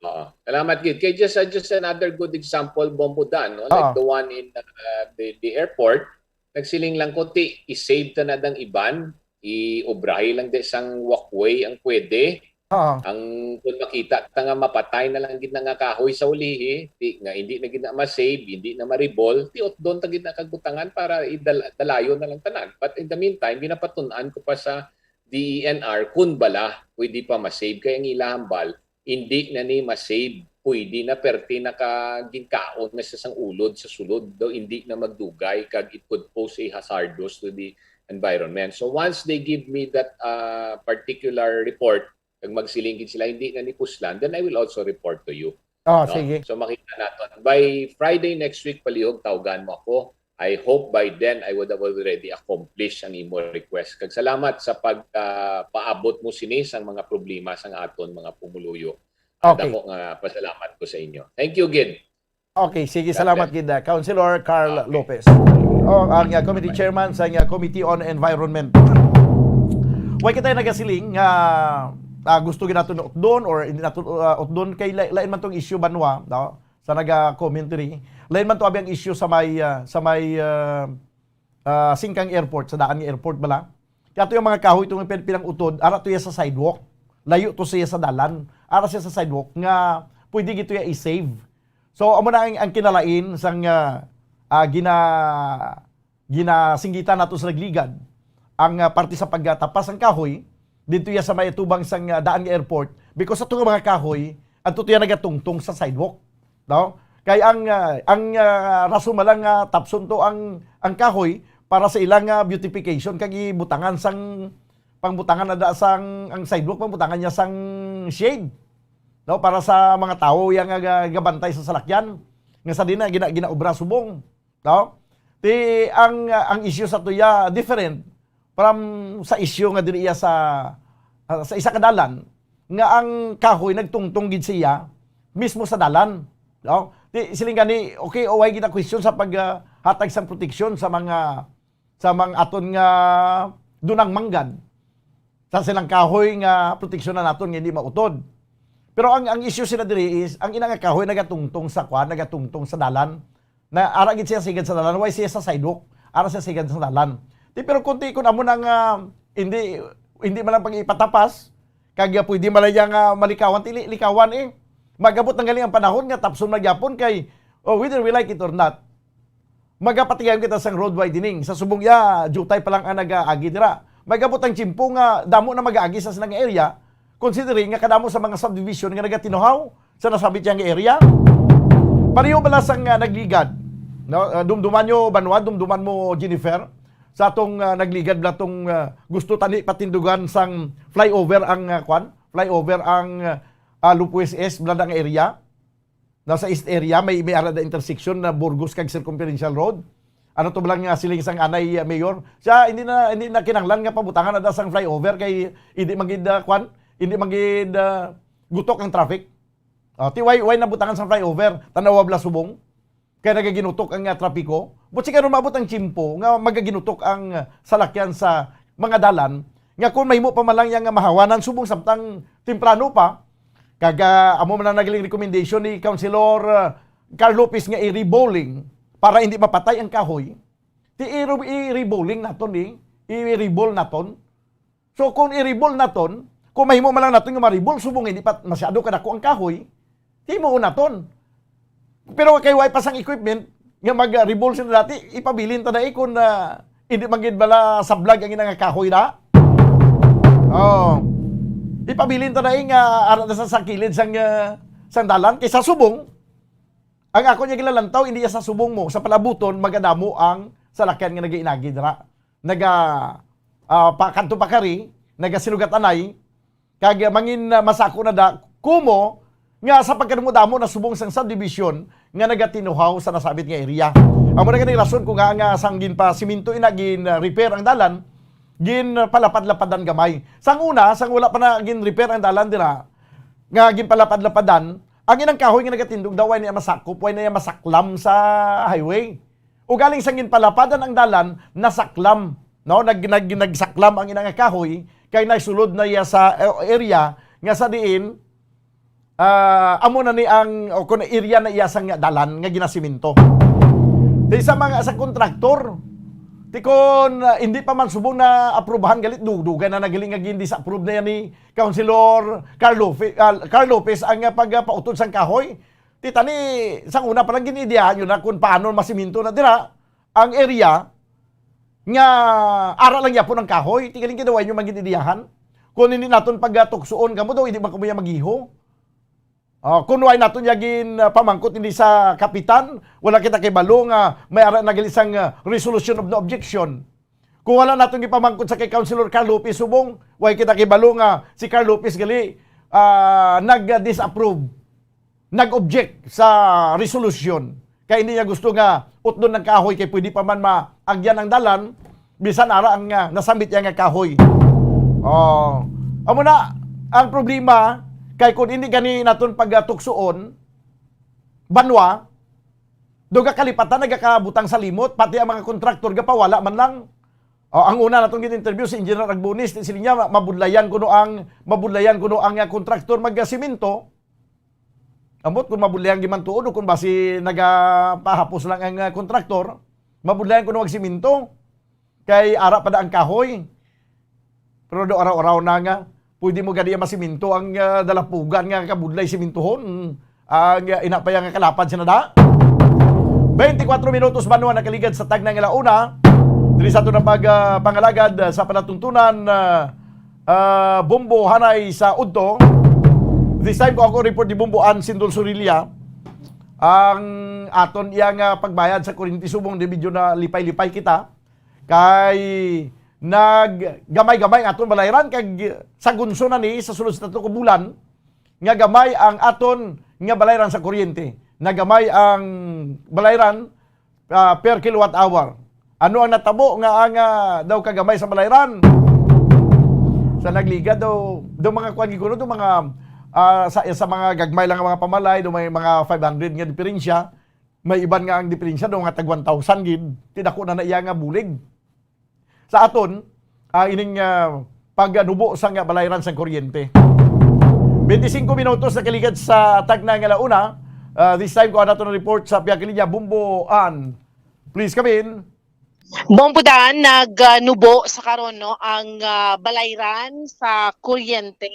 Oo. Salamat gid. Kay just, uh, just another good example, Bombo Dan, no? Like Oo. the one in, uh, the, the airport. Nagsiling lang ko, ti, i-save ta na dang iban, i-obrahi lang di sang walkway ang pwede. Oo. Ang kung makita ta nga mapatay na lang gid na nga kahoy sa ulihi, ti, nga hindi na gid na ma-save, hindi na maribol, ti utdon ta gid na kag butangan para idal-, dalayon na lang tanan. But in the meantime, ginapatun-an ko pa sa D E N R kun bala pwede pa ma-save kay ang ila hambal hindi na ni ma-save. Pwede na, perti naka-, ginkaon na siya sang ulod sa sulod. Daw hindi na magdugay kag it could pose a hazardous to the environment. So once they give me that, uh, particular report, kag magsiling gid sila hindi na ni puslan, then I will also report to you. Oh, No? sige. So makita naton. By Friday next week, palihog tawgan mo ako. I hope by then I would have already accomplished ang imo request. Kag salamat sa pag, ah, paabot mo sini sang mga problema sang aton mga pumuluyo. Ah, Okay. Dako nga pasalamat ko sa inyo. Thank you gid. Okay, sige, God salamat bless. Gid, ah, Councilor Carl Okay. Lopez. Oh, ang, ah, committee chairman sa, ah, Committee on Environment. Way kita nagasiling nga, ah, gusto gid nato utdon or hindi nato, ah, utdon kay la-, lain man tong issue banwa, no? Sa naga-comment diri. Lain man to abi ang issue sa may, ah, sa may, ah, ah, Singkang Airport, sa daan nga airport bala. Kaya to yung mga kahoy itong pin-, pinang-utod, ara to ya sa sidewalk. Layo to siya sa dalan. Ara siya sa sidewalk nga pwede gito ya i-save. So, amo na ang, ang kinalain sang, ah, ah, gina-, ginasinggitan nato sa nagligad ang, ah, parte sa pagtapas sang kahoy didto ya sa may atubang sang, ah, daan nga airport, because ato nga mga kahoy adto to ya nagatungtong sa sidewalk, no? Kay ang, ah, ang, ah, rason man lang nga tapson to ang, ang kahoy para sa ilang, ah, beautification kag ibutangan sang, pangbutangan na da sang, ang sidewalk, pangbutangan niya sang shade, no? Para sa mga tawo yang nga ga-, gabantay sa salakyan nga sa din na gina-, ginaobra subong. No? Ti ang, ang issue sa tuya different from sa issue nga diri iya sa, ah, sa isa ka dalan nga ang kahoy nagtungtong gid siya mismo sa dalan. No? Ti siling gani, okay, o way gina-question sa pag, ah, hatag sang proteksyon sa mga, sa mga aton nga dunang manggad sa silang kahoy nga proteksyonan naton nga hindi mautod. Pero ang, ang issue sila diri is ang ina nga kahoy nagatungtong sa kwan, nagatungtong sa dalan. Na ara gid siya sigad sa dalan, way siya sa sidewalk, ara siya sigad sa dalan. Ti, pero kunti kun amo na nga hindi, hindi man lang pag ipatapas, kag, ah, pwede man lang iya nga malikawan, ti li-, likawan eh. Magabot ang galing ang panahon nga tapson magyapon kay, oh, whether we like it or not, magapatigayon kita sang road widening. Sa subong iya, jutay pa lang ang nagaagi dira. Magabot ang tiyempo nga damo na magaagi sa silang area, considering nga kadamo sa mga subdivision nga nagatinuhaw sa nasabit yang area. Pareho bala sang, ah, nagligad, no? Ah, dumduman nyo, Banwa, dumduman mo, Jennifer, sa atong, ah, nagligad bala tong, ah, gusto tani patindugan sang flyover ang, ah, kwan? Flyover ang, ah, Lupues East bala nga area. Nasa East area, may, may ara da intersection na Burgos kag Circumferential Road. Ano to bala nga siling sang anay, ah, mayor? Siya, hindi na, hindi na kinahanglan nga pabutangan na da sang flyover kay hindi man gid, ah, kwan, hindi man gid, ah, gutok ang traffic. Ah, ti why, why nabutangan sang flyover? Tan-awa bala subong. Kay nagaginutok ang, ah, trapiko. But si karon maabot ang tiyempo nga magaginutok ang, ah, salakyan sa mga dalan nga kung mahimo pa man lang yang, ah, mahawanan subong samtang temprano pa, kag, ah, amo man ang nagaling recommendation ni Councilor, ah, Carl Lopez nga i-rebowling para hindi mapatay ang kahoy. Ti i-, i-rebowling naton ni, i-rebol naton. So, kung i-rebol naton, kung mahimo man lang naton nga ma-rebol, subong hindi pa masyado kadako ang kahoy, himuon naton. Pero kay way pa sang equipment nga mag-rebol sila dati, ipabilin ta na eh kung, ah, hindi man gid bala sablag ang ina nga kahoy na. Oh. Ipabilin ta na eh nga ara na sa, sa kilid sang, ah, sang dalan. Kay sa subong, ang ako niya gilalantaw, hindi iya sa subong mo, sa palabuton, magadamo ang salakyan nga nagainagi dira. Naga, ah, pa, kadto pa kari, nagasinugat-anay, kag mangin, ah, masako na da, kumo, nga sa pagkadamo-damo na subong sang subdivision nga nagatinuhaw sa nasabit nga area. Amo na gani rason ko nga, nga sang ginpasiminto ina, gin, ah, repair ang dalan, ginpalapad-lapadan gamay. Sang una, sang wala pa na gin-repair ang dalan dira, nga ginpalapad-lapadan, ang inang kahoy nga nagatindog daw, way na iya masakop, way na iya masaklam sa highway. Ugaling sang ginpalapadan ang dalan, nasaklam, no? Nag-, nag-, nagsaklam ang ina nga kahoy, kay nagsulod na iya sa, eh, area nga sa diin, ah, amo na ni ang, o kun area na iya sang dalan nga ginasiminto. Di sa mga, sa kontraktor, ti kun, ah, hindi pa man subong na aprubahan, galit dugdugan na nagaling nga gin-disapprove na yan ni Councilor Carl Lope-, ah, Carl Lopez ang, ah, pagpautod sang kahoy. Ti tani, sang una pa lang gin-ideyahan yun na kung paano masiminto na dira ang area nga ara lang yapon ang kahoy. Ti galing ginawa nyo man gin-ideyahan. Kung hindi naton pagtuksoon kamo daw, hindi man kamo ya magiho. Ah, kung why naton ya gin, ah, pamangkot hindi sa kapitan, wala kita kay balo nga may ara na gali sang, ah, resolution of no objection. Kung wala naton gipamangkot sa kay Councilor Carl Lopez subong, way kita kibalo nga si Carl Lopez gali, ah, nag-disapprove, nag-object sa resolution. Kay hindi niya gusto nga utdon ang kahoy kay pwede pa man maagyan ang dalan, bisan ara ang, ah, nasambit niya nga kahoy. Oh, amo na ang problema kay kung hindi gani naton pagtuksoon, Banwa, do ka kalipatan nagakabutang sa limot, pati ang mga kontraktor gapawala man lang. O, ang una natong gin-interview si Engineer Agbonis, siling niya, ma-, mabudlayan kuno ang, mabudlayan kuno ang, ah, kontraktor magsimento. Ambot kung mabudlayan giman tuod o kung basi nagapahapos lang ang, ah, kontraktor, mabudlayan kuno magsimento. Kay ara pa na ang kahoy. Pero do araw-araw na nga, pwede mo gani masiminto ang, ah, dalapugan nga kabudlay simintuhon. Ang, ah, ina pa yang kalapad sina da. Twenty-four minutos, Banwa, nakaligad sa tagna nga alauna. Diri sa aton ang pag, ah, pangalagad, ah, sa palatuntunan, ah, ah, Bombo, hanay sa udto. This time ko ako report ni Bombo Ann Sindol Sorilla. Ang aton iya nga pagbayad sa kuryente subong di medyo na lipay-lipay kita. Kay naggamay-gamay ang aton balayran kag sa gunso na ni sa sulod sa tatlo ka bulan nga gamay ang aton nga balayran sa kuryente. Nagamay ang balayran ah, per kilowatt hour. Ano ang natabo nga ang, ah, daw kagamay sa balayran? Sa nagligad daw, daw mga kuan gikuno, daw mga, ah, sa, sa mga gagmay lang nga mga pamalay, daw may mga five hundred nga diferensya. May iban nga ang diferensya daw nga tag one thousand gid. Ti dako na na iya nga bulig. Sa aton, ah, ining, ah, pagnubo sa nga balayran sang kuryente. Twenty-cinco minutos na kaligad sa tagna nga launa. Ah, this time, kuha nato ng report sa pihak linya, Bombo Ann. Please come in. Bombo Dan, nagnubo sa karon, no, ang, ah, balayran sa kuryente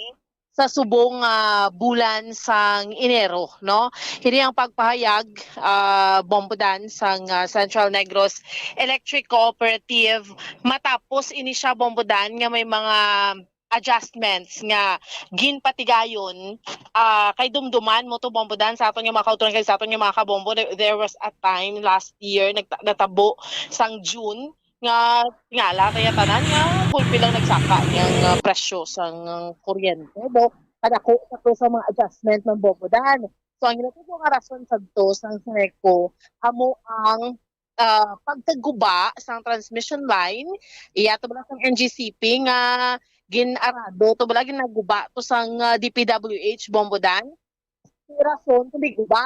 sa subong, ah, bulan sang Enero, no? Kini ang pagpahayag, ah, Bombo Dan, sang, ah, Central Negros Electric Cooperative matapos ini siya, Bombo Dan, nga may mga adjustments nga ginpatigayon, ah, kay dumduman mo to, Bombo Dan, sa aton nga mga kauturan kay sa aton nga mga kabombo, there, there was a time last year nagta-, natabo sang June nga tingala kaya tanan nga gulpi lang nagsaka niyang, ah, presyo sang, ah, kuryente, do kadako sa to sa mga adjustment ng Bombo Dan. So ang ginatubo nga rason sa to sang Seneco amo ang, ah, pagkaguba sang transmission line, iya to bala sang N G C P nga gin-arado to bala ginaguba to sang, ah, D P W H, Bombo Dan. Rason kundi guba.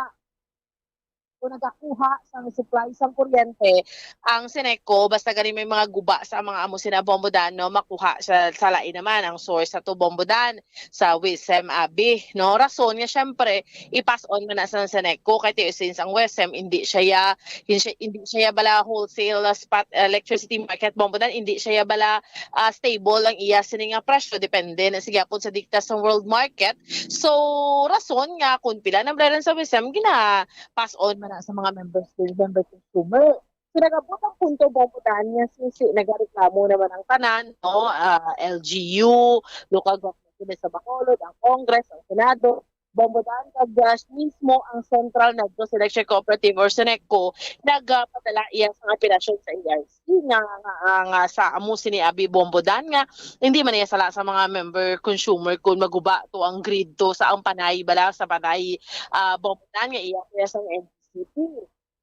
Kung nagakuha sang supply sang kuryente ang Seneco, basta gani may mga guba sa mga amo sina Bombo Dan, no, makuha sa, sa lain naman ang source sa to Bombo Dan, sa WISM Abi, no? Rason nga, syempre, i-pass on man na sa Seneco, kay ti-, since ang WISM, hindi siya ya, hindi siya, hindi siya ya bala wholesale, ah, spot electricity market, Bombo Dan, hindi siya ya bala, ah, stable ang iya sini nga presyo, depende na siya gyapon sa diktas sa world market. So, rason nga kung pila na balayran sa WISM, gina-pass on man na sa mga members, member consumer. So, nag-abot ang punto, Bombo Dan, nga since nagareklamo naman ang tanan, no? Ah, L G U, local government unit sa Bacolod, ang Congress, ang Senado, Bombo Dan, kag, ah, mismo ang Central Negros Electric Cooperative or Seneco, nagpadala iya sang apelasyon sa E R C nga, nga, nga sa amo sini abi, Bombo Dan, nga hindi man iya sala sa mga member consumer kung maguba to ang grid to sa ang panay bala sa panay, ah, Bombo Dan, nga iya iya sang N G C P.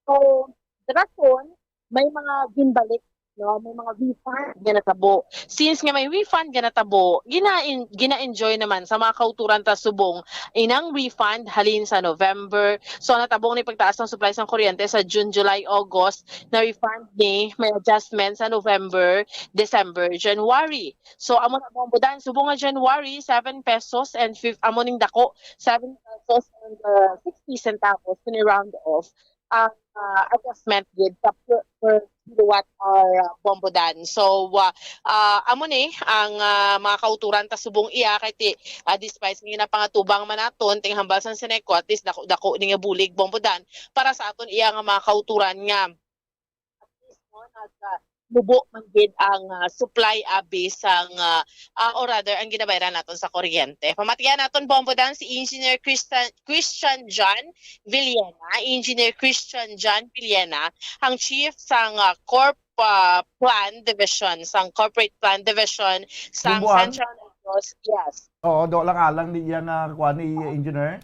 So, rason, may mga ginbalik, no? May mga refund nga natabo. Since nga may refund nga natabo, gina-, gina-enjoy naman sa mga kauturan ta subong inang refund halin sa November. So, natabong ni pagtaas ng supply sang kuryente sa June, July, August, na refund ni may adjustment sa November, December, January. So, amo na, Bombo Dan, subong nga January, seven pesos and fif-, amo ning dako, seven pesos and, uh, sixty centavos, ni round off ang, ah, adjustment gid sa per, per kilowatt hour, ah, Bombo Dan. So, ah, ah, amo ni ang, ah, mga kauturan ta subong iya kay ti, ah, despite nga ginapangatubang man naton ting hambal sang Seneco, at least dako, dako ni nga bulig, Bombo Dan, para sa aton iya nga mga kauturan nga at least, no, nag, ah, mubo man gid ang, ah, supply abi sang, ah, ah, or rather ang ginabayaran naton sa kuryente. Pamatian naton, Bombo Dan, si Engineer Christian, Christian John Villena. Engineer Christian John Villena, ang chief sang, ah, Corp, ah, Plan Division, sang Corporate Plan Division sang Bombo Dan? Central Negros. Yes. Oo, do lang alang di iya na kuan ni Engineer.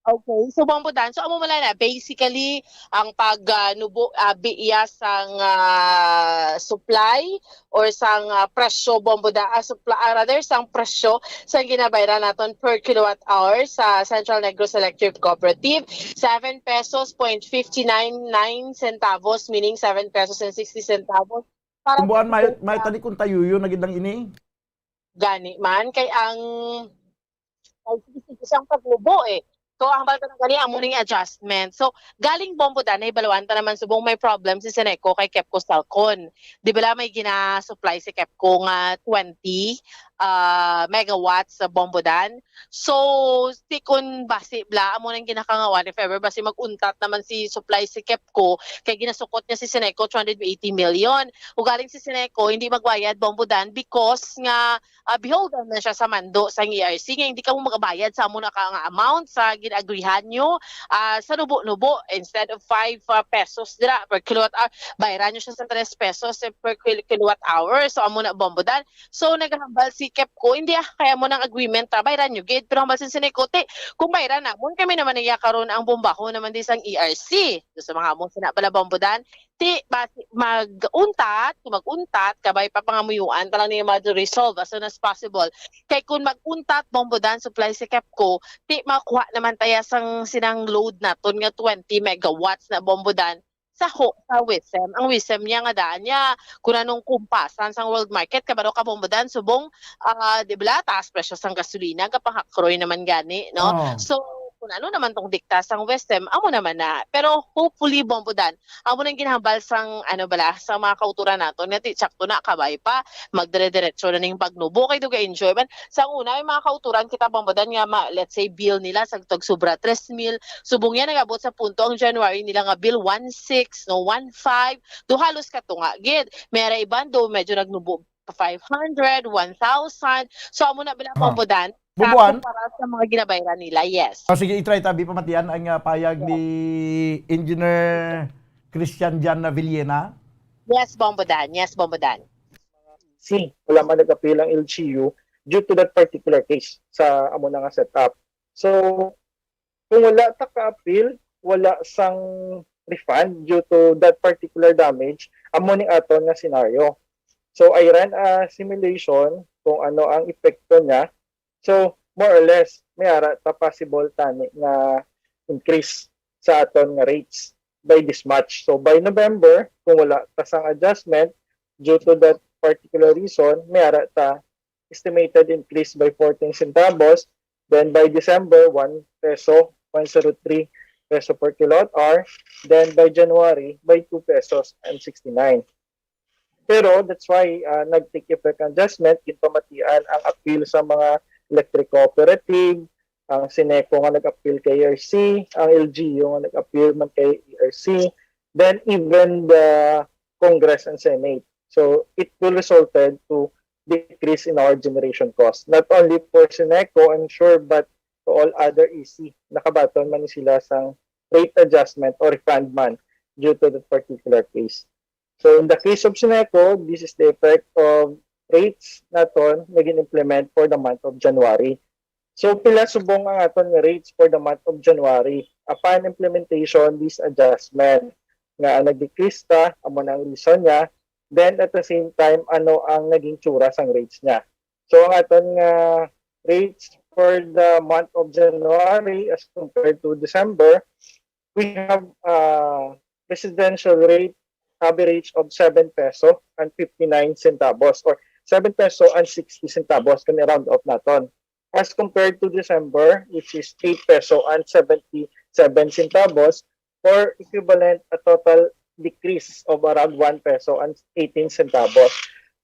Okay, so Bombo Dan, so amo man lang na, basically, ang pag, ah, nubo, ah, bi-, iya sang, ah, supply or sang, ah, presyo, Bombo Dan, ah, supply, ah, rather, sang presyo sa ginabayaran naton per kilowatt hour sa Central Negros Electric Cooperative, seven pesos point fifty nine nine centavos, meaning seven pesos and sixty centavos. Para Kumbuan, sa may, may tali kung tayuyo na gid ang ini. Gani man, kay ang ay, sige, sige siyang paglubo eh. So, ang balta na gani, amo ning adjustment. So, galing Bombo Dan, nahibaluan ta naman subong may problem si Seneco kay Kepco Stalcon. Di ba la may gina-supply si Kepco nga twenty, ah, megawatts sa Bombodan. So, si kun basi bala, amo nang ginakangawan, if ever basi mag-untat naman si supply si KEPCO, kay ginasukot niya si Seneco two hundred eighty million. Ugaling si Seneco, hindi magbayad Bombodan because nga, ah, beholden na siya sa mando sa E R C, nga hindi ka mo magabayad sa amo na ka nga amount sa gin-agrihan nyo, ah, sa nubo-nubo. Instead of five, ah, pesos dira per kilowatt hour, bayran nyo siya sa tres pesos per kil-, kilowatt hour. So, amo na Bombodan. So, nagahambal si KEPCO, hindi ah, kaya mo ng agreement, ah, bayran nyo gid. Pero hambal si Seneco, ti, kung bayran namon, kami naman iya karon ang bombaho naman di sang E R C. So, sa mga amo, sina pala Bombodan, ti, basi, mag-untat, kung mag-untat, kabay pa pangamuyuan, talang niya ma-resolve as soon as possible. Kay kung mag-untat, Bombodan, supply si KEPCO, ti, makuha naman taya sang sinang load naton nga twenty megawatts na Bombodan, sa ho, sa WISM. Ang WISM niya nga daan niya, kung anong kumpasan sang world market, kabaro ka Bombodan, subong, ah, di ba, taas presyo sang gasolina, kapanghakroy naman gani, no? Oh. So, kung ano naman tong dikta sang WISM, amo naman na. Pero hopefully, Bombodan, amo nang ginhambal sang, ano bala, sa mga kauturan naton, nga ti, sakto na, kabay pa, magdire-diretso na ning pagnubo, kay duga enjoyment. Sa una, may mga kauturan kita, Bombodan, nga ma-, let's say, bill nila, sa tag sobra tres mil, subong yan, nag-abot sa punto ang January nila nga bill one six, no, one five, do halos katunga gid. May ara iban do medyo nagnubo pa five hundred, one thousand. So, amo na bala, Ah. Bombodan, Bubuan? Para sa mga ginabayran nila, yes. Oh, sige, i-try tabi pamatian ang, ah, payag ni Engineer Christian Jan Villena. Yes, Bombodan. Yes, Bombodan. C, wala man nag-appeal ang L G U due to that particular case sa amo na nga setup. So, kung wala ta ka-appeal, wala sang refund due to that particular damage, amo ning aton nga scenario. So, I ran a simulation kung ano ang epekto niya. So, more or less, may ara ta possible tani nga increase sa aton nga rates by this March. So, by November, kung wala ta sang adjustment due to that particular reason, may ara ta estimated increase by fourteen centavos. Then by December, one peso, one zero three peso per kilowatt hour. Then by January, by two pesos and sixty-nine. Pero that's why, ah, nag-take effect ang adjustment, ginpamatian ang appeal sa mga electric cooperative, ang Seneco nga nag-appeal kay E R C, ang L G U nga nag-appeal man kay E R C, then even the Congress and Senate. So it will resulted to decrease in our generation cost. Not only for Seneco, I'm sure, but to all other E C, nakabaton man sila sang rate adjustment or refund man due to that particular case. So in the case of Seneco, this is the effect of rates naton nga gin-implement for the month of January. So pila subong ang aton nga rates for the month of January? Upon implementation, this adjustment nga nag-decrease ta, amo na ang reason niya. Then at the same time, ano ang naging tsura sang rates niya? So ang aton nga rates for the month of January as compared to December, we have a residential rate average of seven peso and fifty-nine centavos or seven peso and sixty centavos kung i-round off naton. As compared to December, which is eight peso and seventy-seven centavos, or equivalent a total decrease of around one peso and eighteen centavos.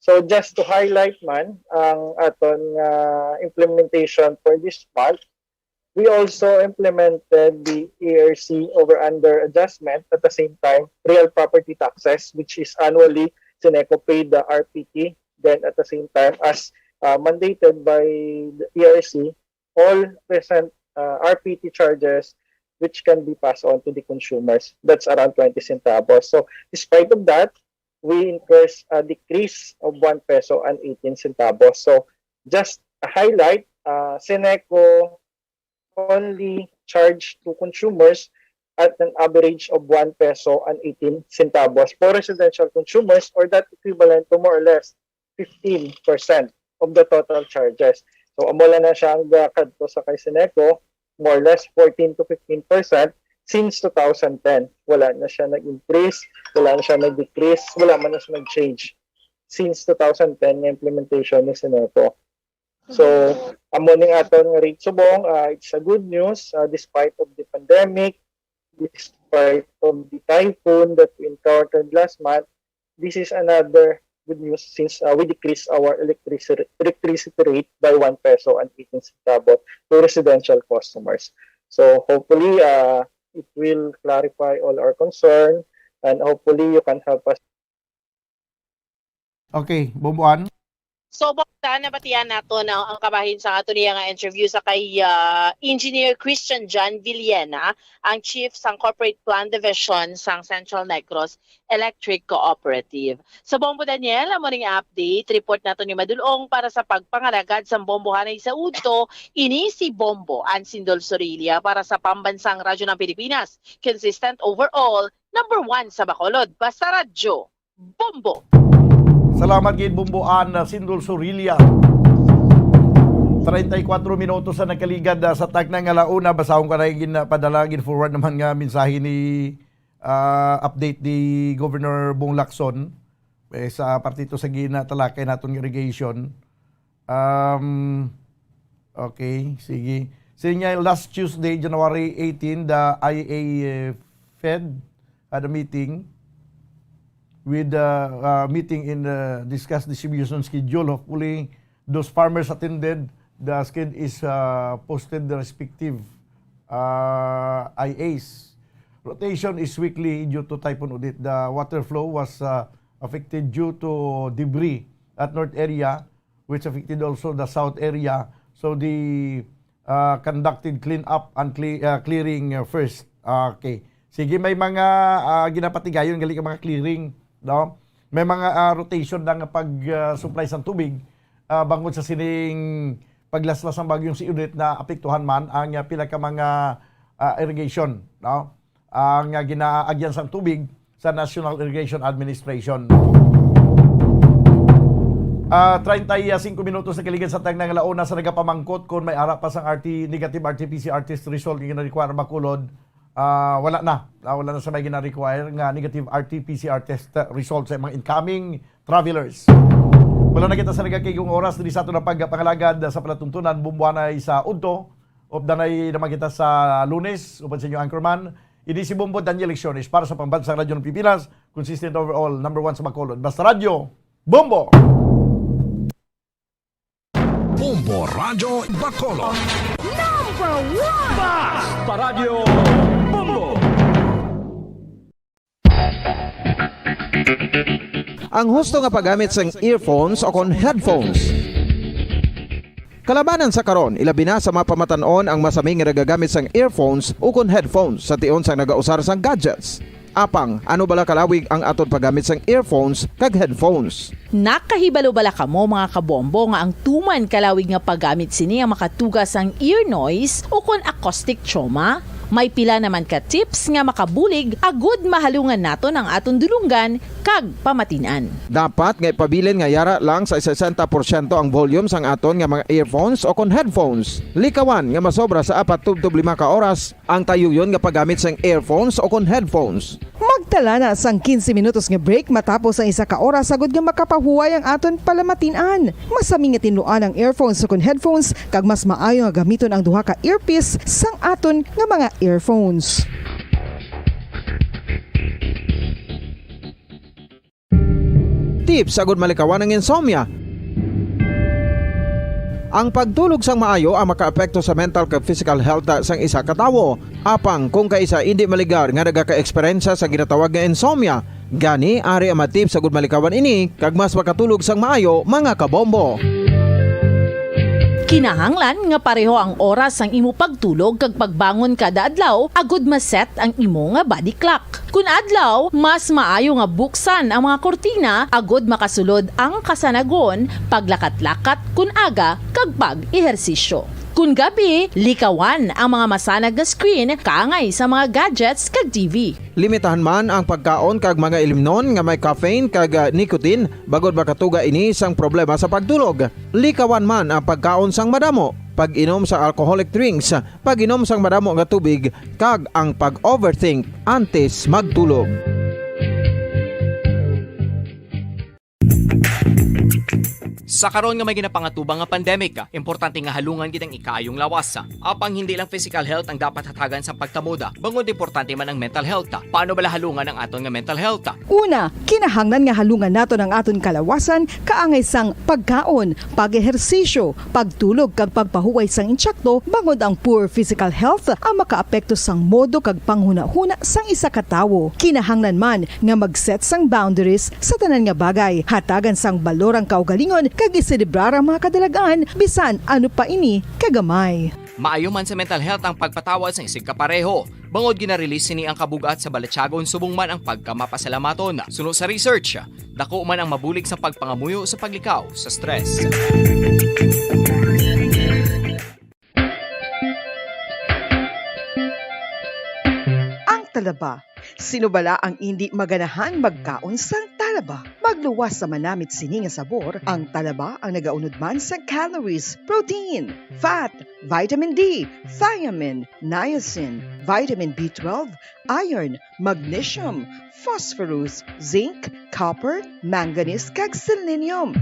So just to highlight man ang aton nga implementation for this month, we also implemented the E R C over under adjustment, at the same time real property taxes, which is annually Seneco paid the R P T. Then at the same time, as uh, mandated by the E R C, all present uh, R P T charges which can be passed on to the consumers. That's around twenty centavos. So despite of that, we incurs a decrease of one peso and eighteen centavos. So just a highlight, uh, Seneco only charge to consumers at an average of one peso and eighteen centavos for residential consumers, or that equivalent to more or less fifteen percent of the total charges. So amo lang na siya ang, uh, kadto sa kay Seneco, more or less fourteen to fifteen percent since two thousand ten. Wala na siya nag-increase, wala na siya nag-decrease, wala man na siya nag-change since two thousand ten nga implementation ni Seneco. So amo ning aton nga rate subong, uh, it's a good news, uh, despite of the pandemic, despite of the typhoon that we encountered last month. This is another good news since, uh, we decreased our electricity, electricity rate by one peso and eighteen centavos to residential customers. So hopefully, uh, it will clarify all our concern, and hopefully you can help us. Okay, Bomboan. So, bukta, nabatian nato na ang kabahin sa ato niya nga interview sa kay ah, Engineer Christian John Villena, ang Chief sang Corporate Plan Division sang Central Negros Electric Cooperative. So, Bombo Daniel, amo ning update report nato ni Madulong para sa pagpangalagad sang Bombo hanay sa udto, ini si Bombo Ansindol Sorilla para sa Pambansang Radyo ng Pilipinas, consistent overall, number one sa Bacolod. Basta Radyo, Bombo! Salamat gid, Bomboan, uh, Sindol Sorilla. Treinta y cuatro minutos sa nagkaligad, uh, sa tagna nga launa. Basahon ko na yung gin-, padala, gin-forward naman nga mensahe ni, uh, update ni Governor Bong Lacson, eh, sa partito sa ginatalakay naton nga irrigation. Um, okay, sige. Sige nga, last Tuesday, January eighteen, the I A, uh, Fed had a meeting with, uh, uh, meeting in the discuss distribution schedule. Hopefully, those farmers attended. The schedule is, uh, posted the respective, uh, I As. Rotation is weekly due to Typhoon Odette. The water flow was, uh, affected due to debris at north area, which affected also the south area. So the, uh, conducted clean up and cle- uh, clearing, uh, first. Okay. Sige, may mga, uh, ginapatigayon gali ka mga clearing, no? May mga, uh, rotation na nga pag, uh, supply sang tubig, uh, bangod sa sining paglaslas sang bagyong si Odette na apektuhan man ang, uh, pila ka mga, uh, irrigation, no? Ang, uh, ginaagyan sang tubig sa National Irrigation Administration. Ah, treinta y cinco minutos na kaligid sa tagna nga launa sa nagapamangkot kung may ara pa sang R T, negative R T P C R test result nga gina-require Bacolod. Ah, wala na. Ah, wala na sa may gina-require nga negative R T P C R test, uh, result sa mga incoming travelers. Wala na kita sa nagakaigong oras diri sa aton nga pagpangalagad sa palatuntunan, Bomboanay sa udto. Updanay naman kita sa Lunes, uban sa inyo anchorman. Ini si Bombo Daniel Lecciones para sa Pambansang Radyo ng Pilipinas, consistent overall, number one sa Bacolod. Basta Radyo, Bombo! Bombo Radyo Bacolod. Number one! Basta Radyo Bombo! Ang husto nga paggamit sang earphones o kon headphones. Kalabanan sa karon, ilabi na sa mga pamatan-on ang masami nga nagagamit sang earphones ukon headphones sa tion sang nagausar sang gadgets. Apang, ano bala kalawig ang aton paggamit sang earphones kag headphones? Nakahibalo bala kamo, mga kabombo, nga ang tuman kalawig nga paggamit sini ang makatuga sang ear noise ukon acoustic trauma? May pila naman ka tips nga makabulig agud mahalungan naton ang aton dulonggan kag pamatin-an. Dapat nga ipabilin nga yara lang sa sesenta porsyento ang volume sang aton nga mga earphones o kon headphones. Likawan nga masobra sa apat tubtob lima ka oras ang tayuyon nga paggamit sang earphones o kon headphones. Magtala na sang quince minutos nga break matapos ang isa ka oras agud nga makapahuway ang aton palamatin-an. Masami nga tinluan ang earphones o kon headphones, kag mas maayo nga gamiton ang duha ka earpiece sang aton nga mga earphones. Tips agud malikawan ang insomnia. Ang pagtulog sang maayo ang makaapekto sa mental kag physical health sang isa ka tawo. Apang kung kaisa indi maligar nga nagaka-eksperyensya sa ginatawag nga insomnia, gani ari ang mga tips agud malikawan ini kag mas makatulog sang maayo, mga kabombo. Kinahanglan nga pareho ang oras sang imo pagtulog kag pagbangon kada adlaw agud ma-set ang imo nga body clock. Kun adlaw, mas maayo nga buksan ang mga kurtina agud makasulod ang kasanagon, paglakat-lakat kun aga, kag pag-ehersisyo. Kun gabi, likawan ang mga masanag nga screen kaangay sa mga gadgets kag T V. Limitahan man ang pagkaon kag mga ilimnon nga may caffeine kag, ah, nicotine, bangod makatuga ini sang problema sa pagtulog. Likawan man ang pagkaon sang madamo, pag-inom sa alcoholic drinks, pag-inom sang madamo nga tubig, kag ang pag-overthink antes magtulog. Sa karon nga may ginapangatubang nga pandemic, importante nga halungan gid ang ikaayong lawas. Apang hindi lang physical health ang dapat hatagan sa pagkamoda, bangod importante man ang mental health. Paano bala halungan ang aton nga mental health? Una, kinahanglan nga halungan naton ang aton kalawasan kaangay sang pagkaon, pag-ehersisyo, pagtulog kag pagpahuway sang intsakto, bangod ang poor physical health ang makaapekto sang modo kag panghunahuna sang isa ka tawo. Kinahanglan man nga mag-set sang boundaries sa tanan nga bagay, hatagan sang balor ang kaugalingon kag iselebrar ang mga kadalag-an, bisan ano pa ini kagamay. Maayo man sa mental health ang pagpatawad sang isigkapareho, bangod gina-release sini ang kabug-at sa balatyagon subong man ang pagkamapasalamaton. Suno sa research, dako man ang mabulig sa pagpangamuyo sa paglikaw sa stress. Ang talaba. Sino bala ang indi maganahan magkaon sang talaba? Magluwas sa manamit sini nga sabor, ang talaba ang nagaunod man sa calories, protein, fat, vitamin D, thiamine, niacin, vitamin B twelve, iron, magnesium, phosphorus, zinc, copper, manganese, kag selenium.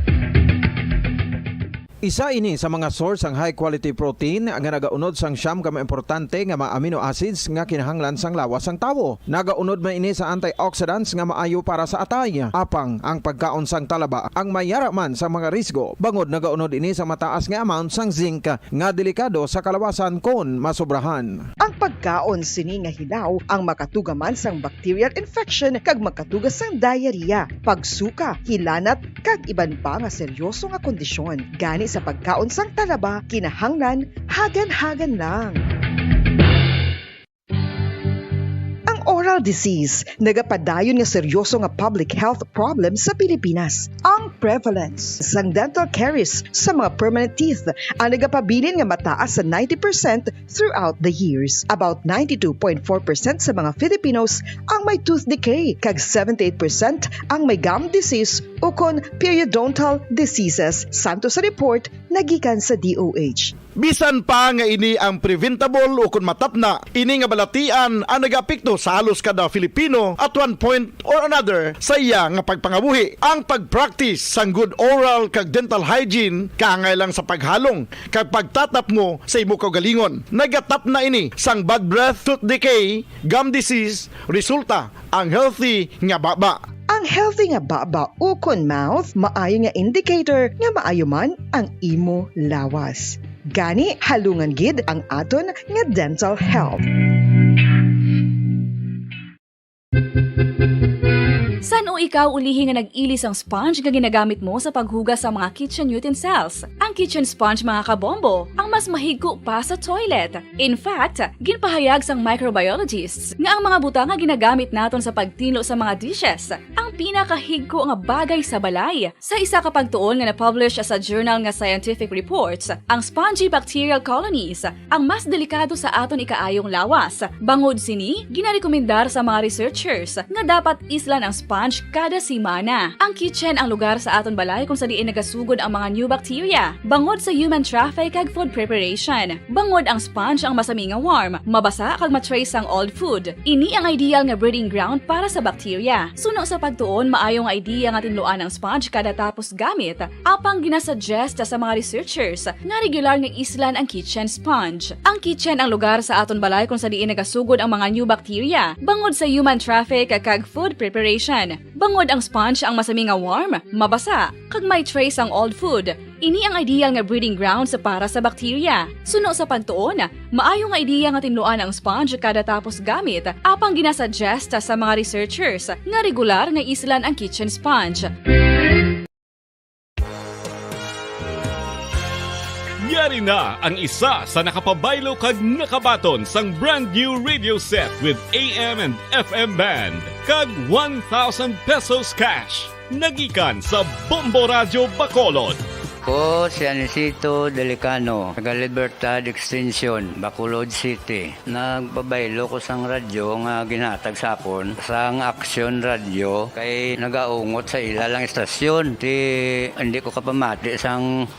Isa ini sa mga source sang high quality protein nga nagaunod sang siyam ka mga importante nga mga amino acids nga kinahanglan sang lawas sang tawo. Nagaunod man ini sa antioxidants nga maayo para sa atay. Apang ang pagkaon sang talaba ang mayara man sa mga risgo, bangod nagaunod ini sa mataas nga amount sang zinc nga delikado sa kalawasan kon masobrahan. Ang pagkaon sini nga hilaw ang makatuga man sang bacterial infection kag makatuga sang diarrhea, pagsuka, hilanat, kag iban pa nga seryoso nga kondisyon. Gani sa pagkaon sang talaba, kinahanglan hagan-hagan lang. Ang oral disease nagapadayon nga seryoso nga public health problem sa Pilipinas. Ang prevalence sang dental caries sa mga permanent teeth ang nagapabilin nga mataas sa ninety percent throughout the years. About ninety-two point four percent sa mga Filipinos ang may tooth decay, kag seventy-eight percent ang may gum disease ukon periodontal diseases, santo sa report nagikan sa D O H. Bisan pa nga ini ang preventable ukon matapna, ini nga balatian ang nagaapekto sa halos kada Filipino at one point or another sa iya nga pagpangabuhi. Ang pag-practice sang good oral kag dental hygiene kaangay lang sa paghalong kag pagtatapngo sa imo kaugalingon. Nagatapna ini sang bad breath, tooth decay, gum disease, resulta ang healthy nga baba. Ang healthy nga baba ukon mouth maayo nga indicator nga maayo man ang imo lawas. Gani, halungan gid ang aton nga dental health. San-o ikaw ulihi nga nag-ili sang sponge nga ginagamit mo sa paghugas sa mga kitchen utensils? Ang kitchen sponge, mga kabombo, ang mas mahigko pa sa toilet. In fact, ginpahayag sang microbiologists nga ang mga butang nga ginagamit naton sa pagtinlo sa mga dishes ang pinakahigko nga bagay sa balay. Sa isa ka pagtuon nga na-publish sa journal nga Scientific Reports, ang spongy bacterial colonies ang mas delikado sa aton ikaayong lawas. Bangod sini, ginarekomendar sa mga researchers nga dapat islan ang sponge kada semana. Ang kitchen ang lugar sa aton balay kung sa diin nagasugod ang mga new bacteria, bangod sa human traffic kag food preparation. Bangod ang sponge ang masami nga warm, mabasa kag ma-trace sang old food. Ini ang ideal nga breeding ground para sa bacteria. Suno sa pagtuon, maayo nga idea nga tinluan ang sponge kada tapos gamit, apang ginasuggest sa mga researchers nga regular nga islan ang kitchen sponge. Ang kitchen ang lugar sa aton balay kung sa diin nagasugod ang mga new bacteria, bangod sa human traffic kag food preparation. Bangod ang sponge ang masami nga warm, mabasa, kag may trace ang old food, ini ang ideal nga breeding grounds para sa bacteria. Suno sa pagtuon, maayo nga ideya nga tinluan ang sponge kada tapos gamit, apang ginasuggest sa mga researchers nga regular nga islan ang kitchen sponge. Yari na ang isa sa nakapabaylo kag nakabaton sang brand new radio set with A M and F M band kag one thousand pesos cash. Nagikan sa Bombo Radyo Bacolod. Ko si Anisito Delicano, taga Libertad Extension, Bacolod City. Nagpabaylo ko sang radyo nga ginhatag sa akon sang Aksyon Radyo kay nagaungot sa ila lang istasyon. Ti, hindi ko kapamati sang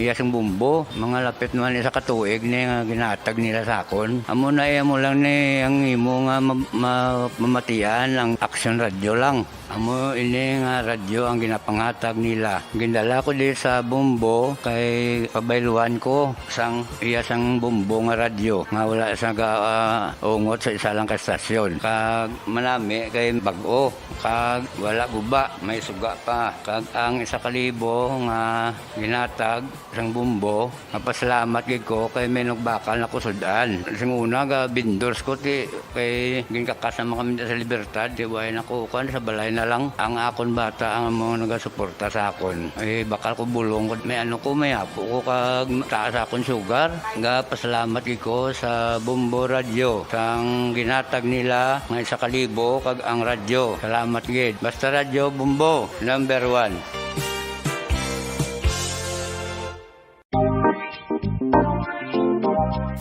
Iya sang Bombo, mga lapit naman isa ka tuig ni nga ginatag nila sa akon. Amo na iya mo lang ni ang imo nga ma-, ma-, mamatian ang Aksyon Radyo lang. Amo ini nga radyo ang ginapanghatag nila. Gindala ko di sa Bombo kay pabayluhan ko sang iya sang Bombo nga radyo nga wala sa ga-, ah, ungot sa isa lang ka estasyon. Kag manami kay bag-o, kag wala guba, may suga pa. Kag ang isa ka libo nga ginatag sang Bombo, mapasalamat gid ko kay may nagbakal na ko sud-an. Sing una, ga-vendors ko, ti, kay ginkakas naman kami sa Libertad, ti, way na ko, kuwan, sa balay na lang. Ang akon bata ang mga nagasuporta sa akon. Eh, bakal ko bulong ko, may ano ko, may apo ko, kag taas akon sugar. Ga-pasalamat gid ko sa Bombo Radyo, sang ginatag nila nga isa ka libo, kag ang radyo. Salamat gid. Basta Radyo, Bombo, number one.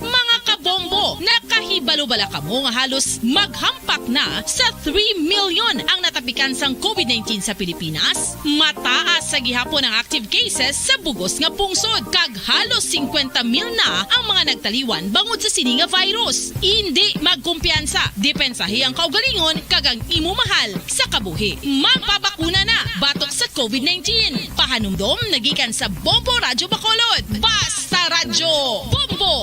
Mga kabombo, nakahibalo bala kamo nga halos maghampak na sa three million ang natapikan sang covid nineteen sa Pilipinas? Mataas sa gihapon ang active cases sa bugos nga pungsod, kag halos singkwenta mil na ang mga nagtaliwan bangod sa sini nga virus. Indi magkumpiyansa, depensahi ang kaugalingon kag ang imo mahal sa kabuhi. Magpabakuna na batok sa covid nineteen. Pahanumdom nagikan sa Bombo Radyo Bacolod. Basta Radyo Bombo!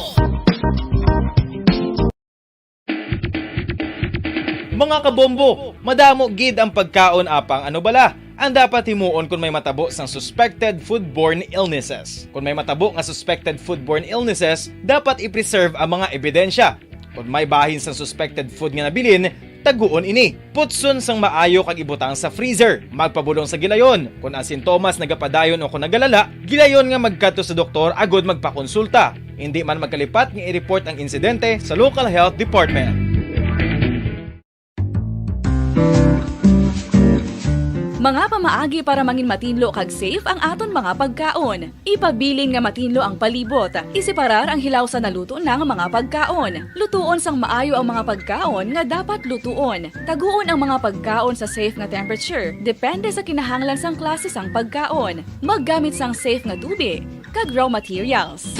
Mga kabombo, madamo gid ang pagkaon apang ano bala ang dapat himuon kon may matabo sang suspected foodborne illnesses. Kon may matabo nga suspected foodborne illnesses, dapat i-preserve ang mga ebidensya. Kon may bahin sang suspected food nga nabilin, taguon ini. Putson sang maayo kag ibutang sa freezer. Magpabulong sa gilayon. Kon ang sintomas nagapadayon o kon nagalala, gilayon nga magkadto sa doktor agud magpakonsulta. Indi man magkalipat nga i-report ang insidente sa local health department. Mga pamaagi para mangin matinlo kag safe ang aton mga pagkaon. Ipabilin nga matinlo ang palibot. Iseparar ang hilaw sa naluto na nga mga pagkaon. Lutuon sang maayo ang mga pagkaon nga dapat lutuon. Taguon ang mga pagkaon sa safe nga temperature, depende sa kinahanglan sang klase sang pagkaon. Maggamit sang safe nga tubi kag raw materials.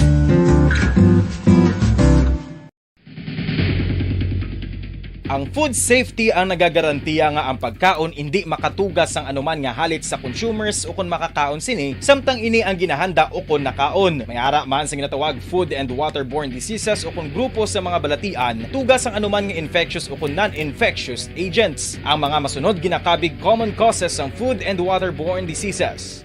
Ang food safety ang nagagarantiya nga ang pagkaon indi makatugas sang anuman nga halit sa consumers ukon makakaon sini, samtang ini ang ginahanda ukon nakaon. May ara man sa ginatawag food and waterborne diseases ukon grupo sa mga balatian, tugas sang anuman nga infectious ukon non-infectious agents. Ang mga masunod ginakabig common causes sang food and waterborne diseases.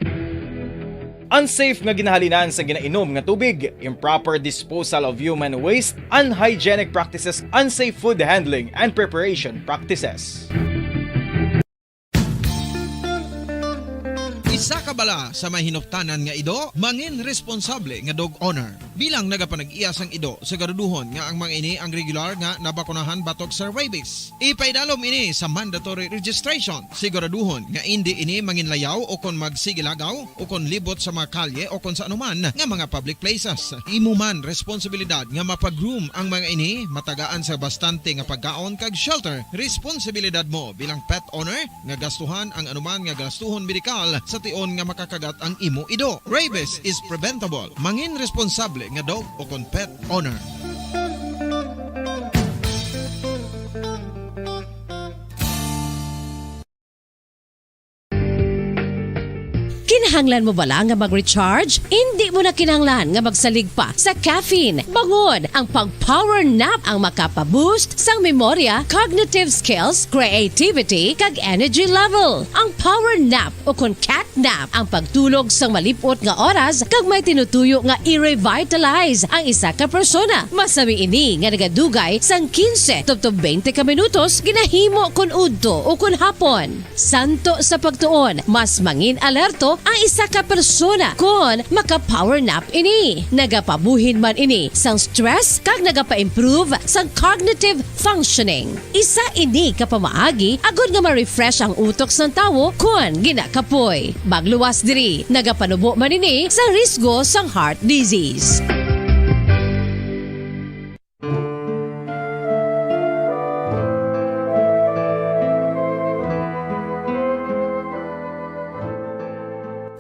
Unsafe nga ginahalinan sa ginainom nga tubig, improper disposal of human waste, unhygienic practices, unsafe food handling and preparation practices. Isa ka bala sa may hinuptanan nga ido, mangin responsable nga dog owner. Bilang nagapanag-iya sang ido, siguraduhon nga ang mga ini ang regular nga nabakunahan batok sa rabies. Ipaidalom ini sa mandatory registration. Siguraduhon nga indi ini manginlayaw o kon magsigilagaw o kon libot sa mga kalye o kon sa anuman nga mga public places. Imo man responsibilidad nga mapa-groom ang mga ini, matagaan sa bastante nga pagkaon kag shelter. Responsibilidad mo bilang pet owner nga gastuhan ang anuman nga gastuhon medikal sa tion nga makakagat ang imo ido. Rabies is preventable. Mangin responsable nga dog o kon pet owner. Kinahanglan mo bala nga mag-recharge? Indi mo na kinahanglan nga magsalig pa sa caffeine. Bangon ang pag-power nap ang makapa-boost sang memorya, cognitive skills, creativity, kag energy level. Ang power nap o kon cat nap ang pagtulog sang malip-ot nga oras kag may tinutuyo nga i-revitalize ang isa ka persona. Masami ini nga nagadugay sang quince tubtob twenty ka minutos ginahimo kon udto o kon hapon. Santo sa pagtuon, mas mangin-alerto ang isa ka persona kon maka-power nap ini. Nagapabuhin man ini sang stress kag nagapa-improve sang cognitive functioning. Isa ini ka pamaagi agod nga ma-refresh ang utok sang tawo kon ginakapoy. Magluwas diri, nagapanubo man ini sa risgo sang heart disease.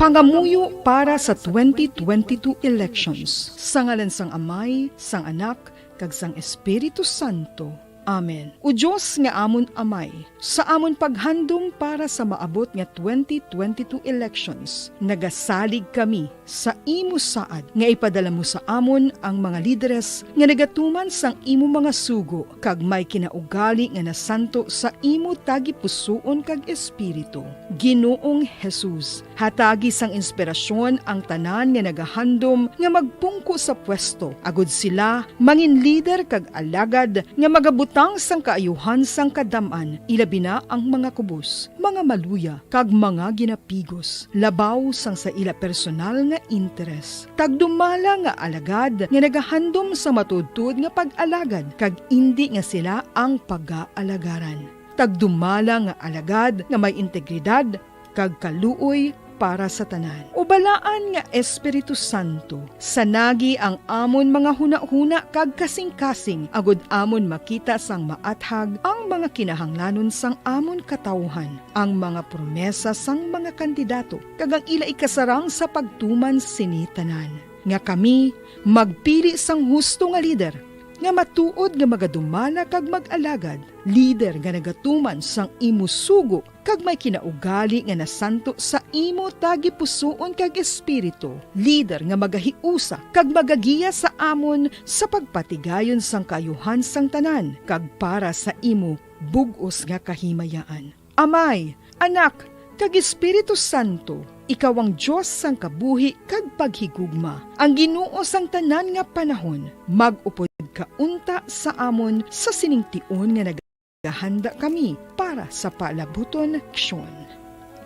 Pangamuyo para sa twenty twenty-two elections. Sa ngalan sang Amay, sang Anak, kag sang Espiritu Santo. Amen. O Dios nga amon Amay, sa amon paghandom para sa maabot nga twenty twenty-two elections, nagasalig kami sa imo saad nga ipadala mo sa amon ang mga lideres nga nagatuman sang imo mga sugo kag may kinaugali nga nasanto sa imo tagipusoon kag espiritu. Ginoong Jesus, hatagi sang inspirasyon ang tanan nga nagahandom nga magpungko sa pwesto, agud sila mangin lider kag alagad nga magabutang sang kaayuhan sang kadam-an, ilabi na ang mga kubos, mga maluya, kag mga ginapigos, labaw sang sa ila personal nga interes. Tagdumala nga alagad nga nagahandom sa matuodtuod nga pag-alagad, kag indi nga sila ang pagaalagaran. Tagdumala nga alagad nga may integridad kag kaluoy para sa tanan. O Balaan nga Espiritu Santo, sanagi ang amon mga hunahuna kag kasingkasing, agud amon makita sang maathag ang mga kinahanglanon sang amon katawuhan, ang mga promesa sang mga kandidato, kag ang ila ikasarang sa pagtuman sini tanan, nga kami magpili sang husto nga lider, nga matuod nga magadumala kag mag-alagad, lider nga nagatuman sang imo sugo kag may kinaugali nga nasanto sa imo tagipusoon kag espiritu, lider nga magahiusa kag magagiya sa amon sa pagpatigayon sang kaayuhan sang tanan kag para sa imo bug-os nga kahimayaan. Amay, Anak, kag Espiritu Santo, ikaw ang Dios sang kabuhi kag paghigugma, ang Ginoo sang tanan nga panahon. Mag-upod ka unta sa amon sa sining tion nga nagahanda kami para sa palabuton aksyon.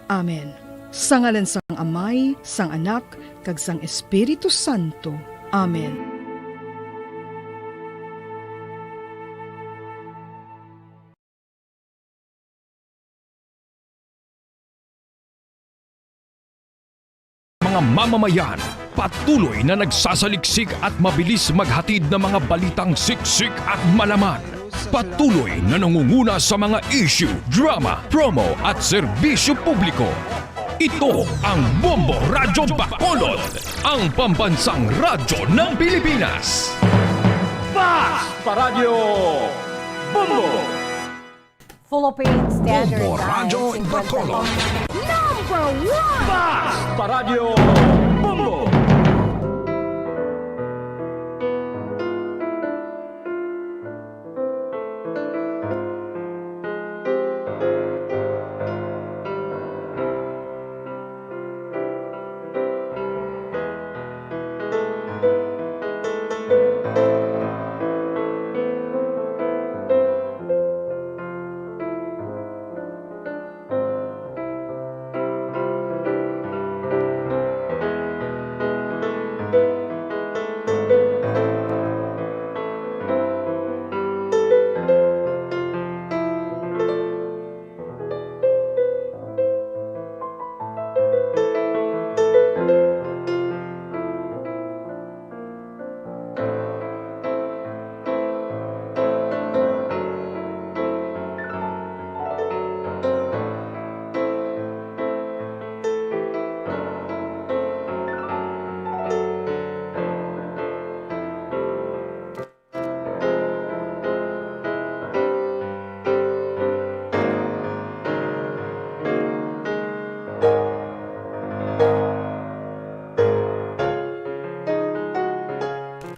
Amen. Sa ngalan sang Amay, sang Anak, kag sang Espiritu Santo. Amen. Mga mamamayan, patuloy na nagsasaliksik at mabilis maghatid ng mga balitang siksik at malaman. Patuloy na nangunguna sa mga issue, drama, promo at serbisyo publiko. Ito ang Bombo Radyo Bacolod, ang pambansang radyo ng Pilipinas. Fast Paradyo Bombo! Philippine Standard Bombo Radyo Bacolod. Number one! Fast Paradyo Bombo!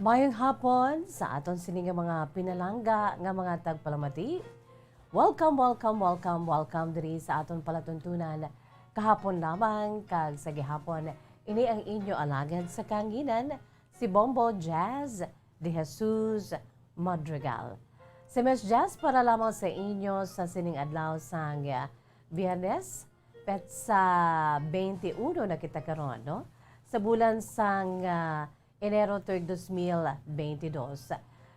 Mayong hapon sa aton sini nga mga pinalangga nga mga tagpalamati. Welcome, welcome, welcome, welcome diri sa aton palatuntunan kahapon lamang kag sa gihapon. Ini ang inyo alagad sa kahanginan, si Bombo Jazz de Jesus Madrigal. Si Miss Jazz para lamang sa inyo sa sining adlaw sang, ah, Biyernes, petsa twenty-one na kita karon, no? Sa bulan sang, ah, Enero tuig dos mil bentidós.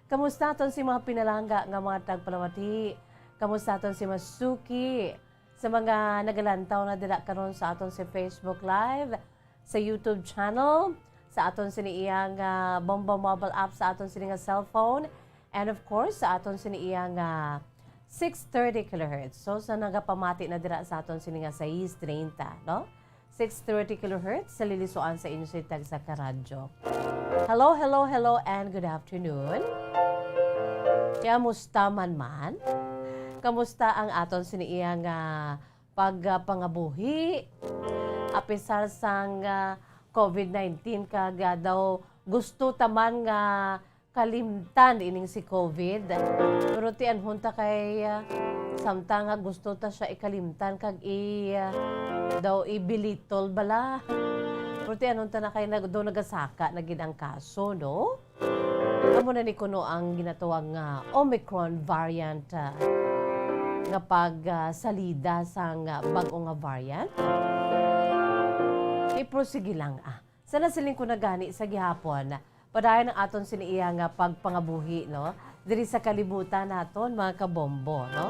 Kamusta aton si mga pinalangga nga mga tagpalamati? Kamusta aton si Masuki? Sa mga nagalantaw na dira karon sa aton si Facebook Live, sa YouTube channel, sa aton sini iyang, ah, Bombo mobile app, sa aton sini nga cellphone, and of course, sa aton sini iyang, ah, six thirty kilohertz. So, sa nagapamati na dira sa aton sini nga sais treinta, no? six thirty kilohertz, sa lilisuan sa inyo sa tagsa ka radyo. Hello, hello, hello, and good afternoon. Kamusta man man? Kamusta ang aton sini iya nga pagpangabuhi? Apisar sang, ah, covid nineteen, kag, ah, daw gusto ta man nga kalimtan ining si covid. Pero ti anhon ta kay, ah, samtang nga gusto ta siya ikalimtan kag i, ah, daw i-belittle bala. Pero ti anhon ta na kay nag-, daw nagasaka na gid ang kaso, no? Amo na ni kuno ang ginatawag nga Omicron variant, ah, nga pag, ah, salida sang, ah, bag-o nga variant. Pero sige lang, ah. Sa nasiling ko na gani sa gihapon, padayon ang aton sini iya nga pagpangabuhi, no? Diri sa kalibutan naton, mga kabombo, no?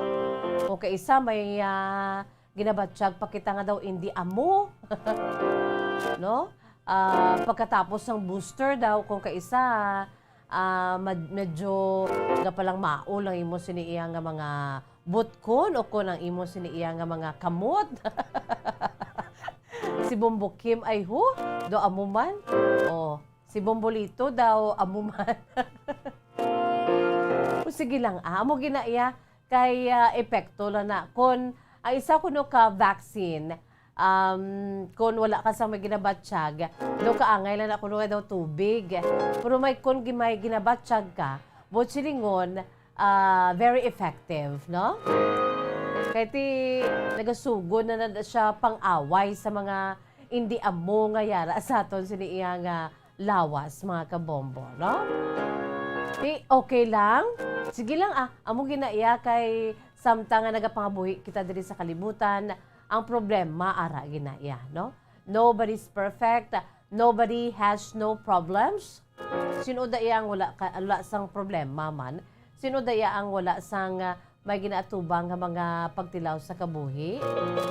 Kung kaisa may, ah, ginabatyag pa kita nga daw indi amo, no? Ah, pagkatapos ng booster daw, kung kaisa, ah, mad-, medyo nga palang maol ang imo sini iya nga mga butkon o kon ang imo sini iya nga mga kamot. Si Bombo Kim ay hu, do amo man. O, si Bombolito daw amo man. O, sige lang, ah, amo gina iya kay, ah, epekto lang na. Kon ang isa kuno ka vaccine, um, kon wala ka sa may ginabatyag, daw kaangay lang na kuno nga daw tubig. Pero may kon gi-, may ginabatyag ka, buot silingon, ah, very effective, no? Kay ti nagasugod na, na siya pang-away sa mga indi amo nga yara sa aton sini iya nga lawas, mga kabombo, no? Ti okay lang. Sige lang, ah, amo gina iya kay samtang nga nagapangabuhi kita diri sa kalibutan, ang problema ara gina iya, no? Nobody's perfect. Nobody has no problems. Sino da iya ang wala ka, wala sang problema man? Sino da iya ang wala sang, ah, may ginaatubang nga mga pagtilaw sa kabuhi?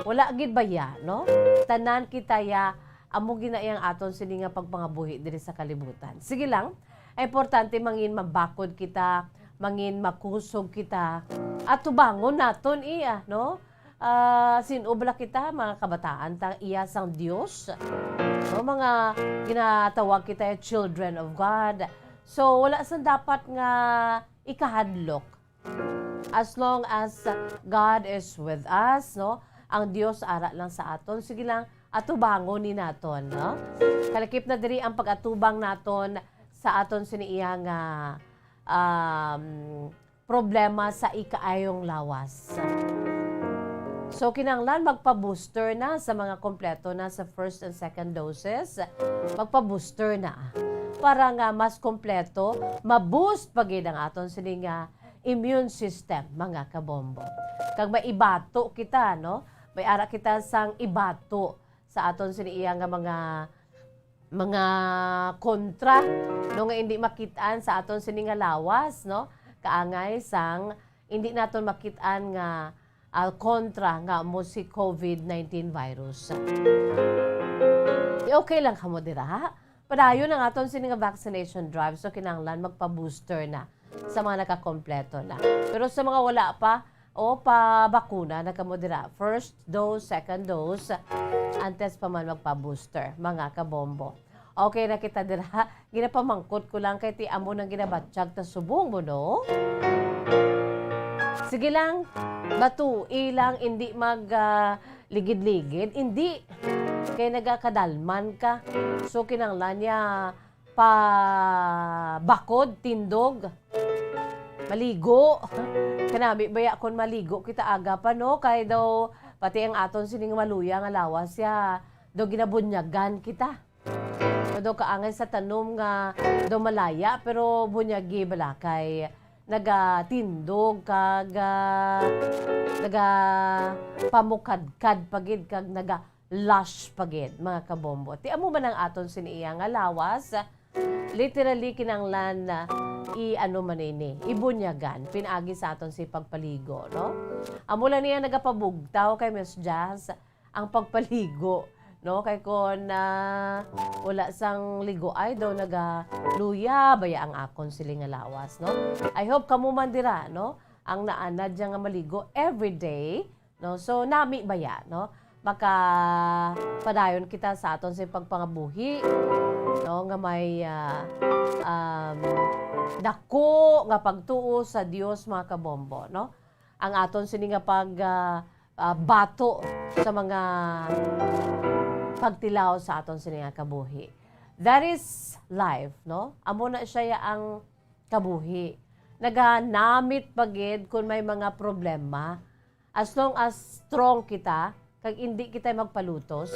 Wala gid ba ya, no? Tanan kita ya, amo gina iya ang aton sini nga pagpangabuhi diri sa kalibutan. Sige lang, importante mangin mabakod kita, mangin makusog kita, at tubangon naton iya, no? Ah, sin-o bala kita, mga kabataan ta, iya sang Dios? No, mga ginatawag kita, children of God. So, wala sang dapat nga ikahadlok. As long as God is with us, no? Ang Dios ara lang sa aton. Sige lang, atubangon ni naton, no? Kalakip na diri ang pag-atubang naton sa aton sini iya nga, um, problema sa ikaayong lawas. So, kinahanglan magpa-booster na sa mga kompleto na sa first and second doses. Magpa-booster na para nga mas kompleto, ma-boost pa gid ang aton sini nga immune system, mga kabombo. Kag may ibato kita, no? May ara kita sang ibato sa aton sini iya nga mga, mga kontra, no, nga indi makit-an sa aton sini nga lawas, no? Kaangay sang indi naton makit-an nga, ah, kontra nga amo si covid nineteen virus. Di okay lang kamo dira, ha? Padayon ang aton sini nga vaccination drive, so kinahanglan magpa-booster na sa mga nakakompleto na. Pero sa mga wala pa, o pa bakuna na kamo dira, first dose, second dose, antes pa man magpa-booster, mga kabombo. Okay na kita dira. Ginapamangkot ko lang kay ti amo nang ginabatyag ta subong mo, no? Sige lang, batui lang, indi mag, ah, ligid-ligid, indi. Kay nagakadalman ka. So, kinahanglan niya pa bakod, tindog, maligo. Kanami baya kon maligo kita aga pa, no? Kay daw pati ang aton sining maluya nga lawas ya, daw ginabunyagan kita. Daw kaangay sa tanom nga daw malaya, pero bunyagi bala kay nagatindog kag, ah, nagapamukadkad pa gid kag naga lush pa gid, mga kabombo. Ti amo man ang aton sini iya nga lawas, literally kinahanglan na i-ano man ini, ibunyagan, pinaagi sa aton si pagpaligo, no? Amo lang niya nagapabugtaw kay Miss Jazz ang pagpaligo, no? Kay kon, ah, wala sang ligo ay daw nagaluya baya ang akon sini nga lawas, no? I hope kamo man dira, no? Ang naanad niya nga maligo everyday, no? So, nami baya, no? makapadayon kita sa aton sini pagpangabuhi, no, nga may, ah, um, dako nga pagtuo sa Dios, mga kabombo, no? Ang aton sini nga pag, ah, ah, bato sa mga pagtilaw sa aton sini nga kabuhi. That is life, no? Amo na siya ya ang kabuhi. Naganamit pa gid kun may mga problema. As long as strong kita, kag indi kita magpalutos,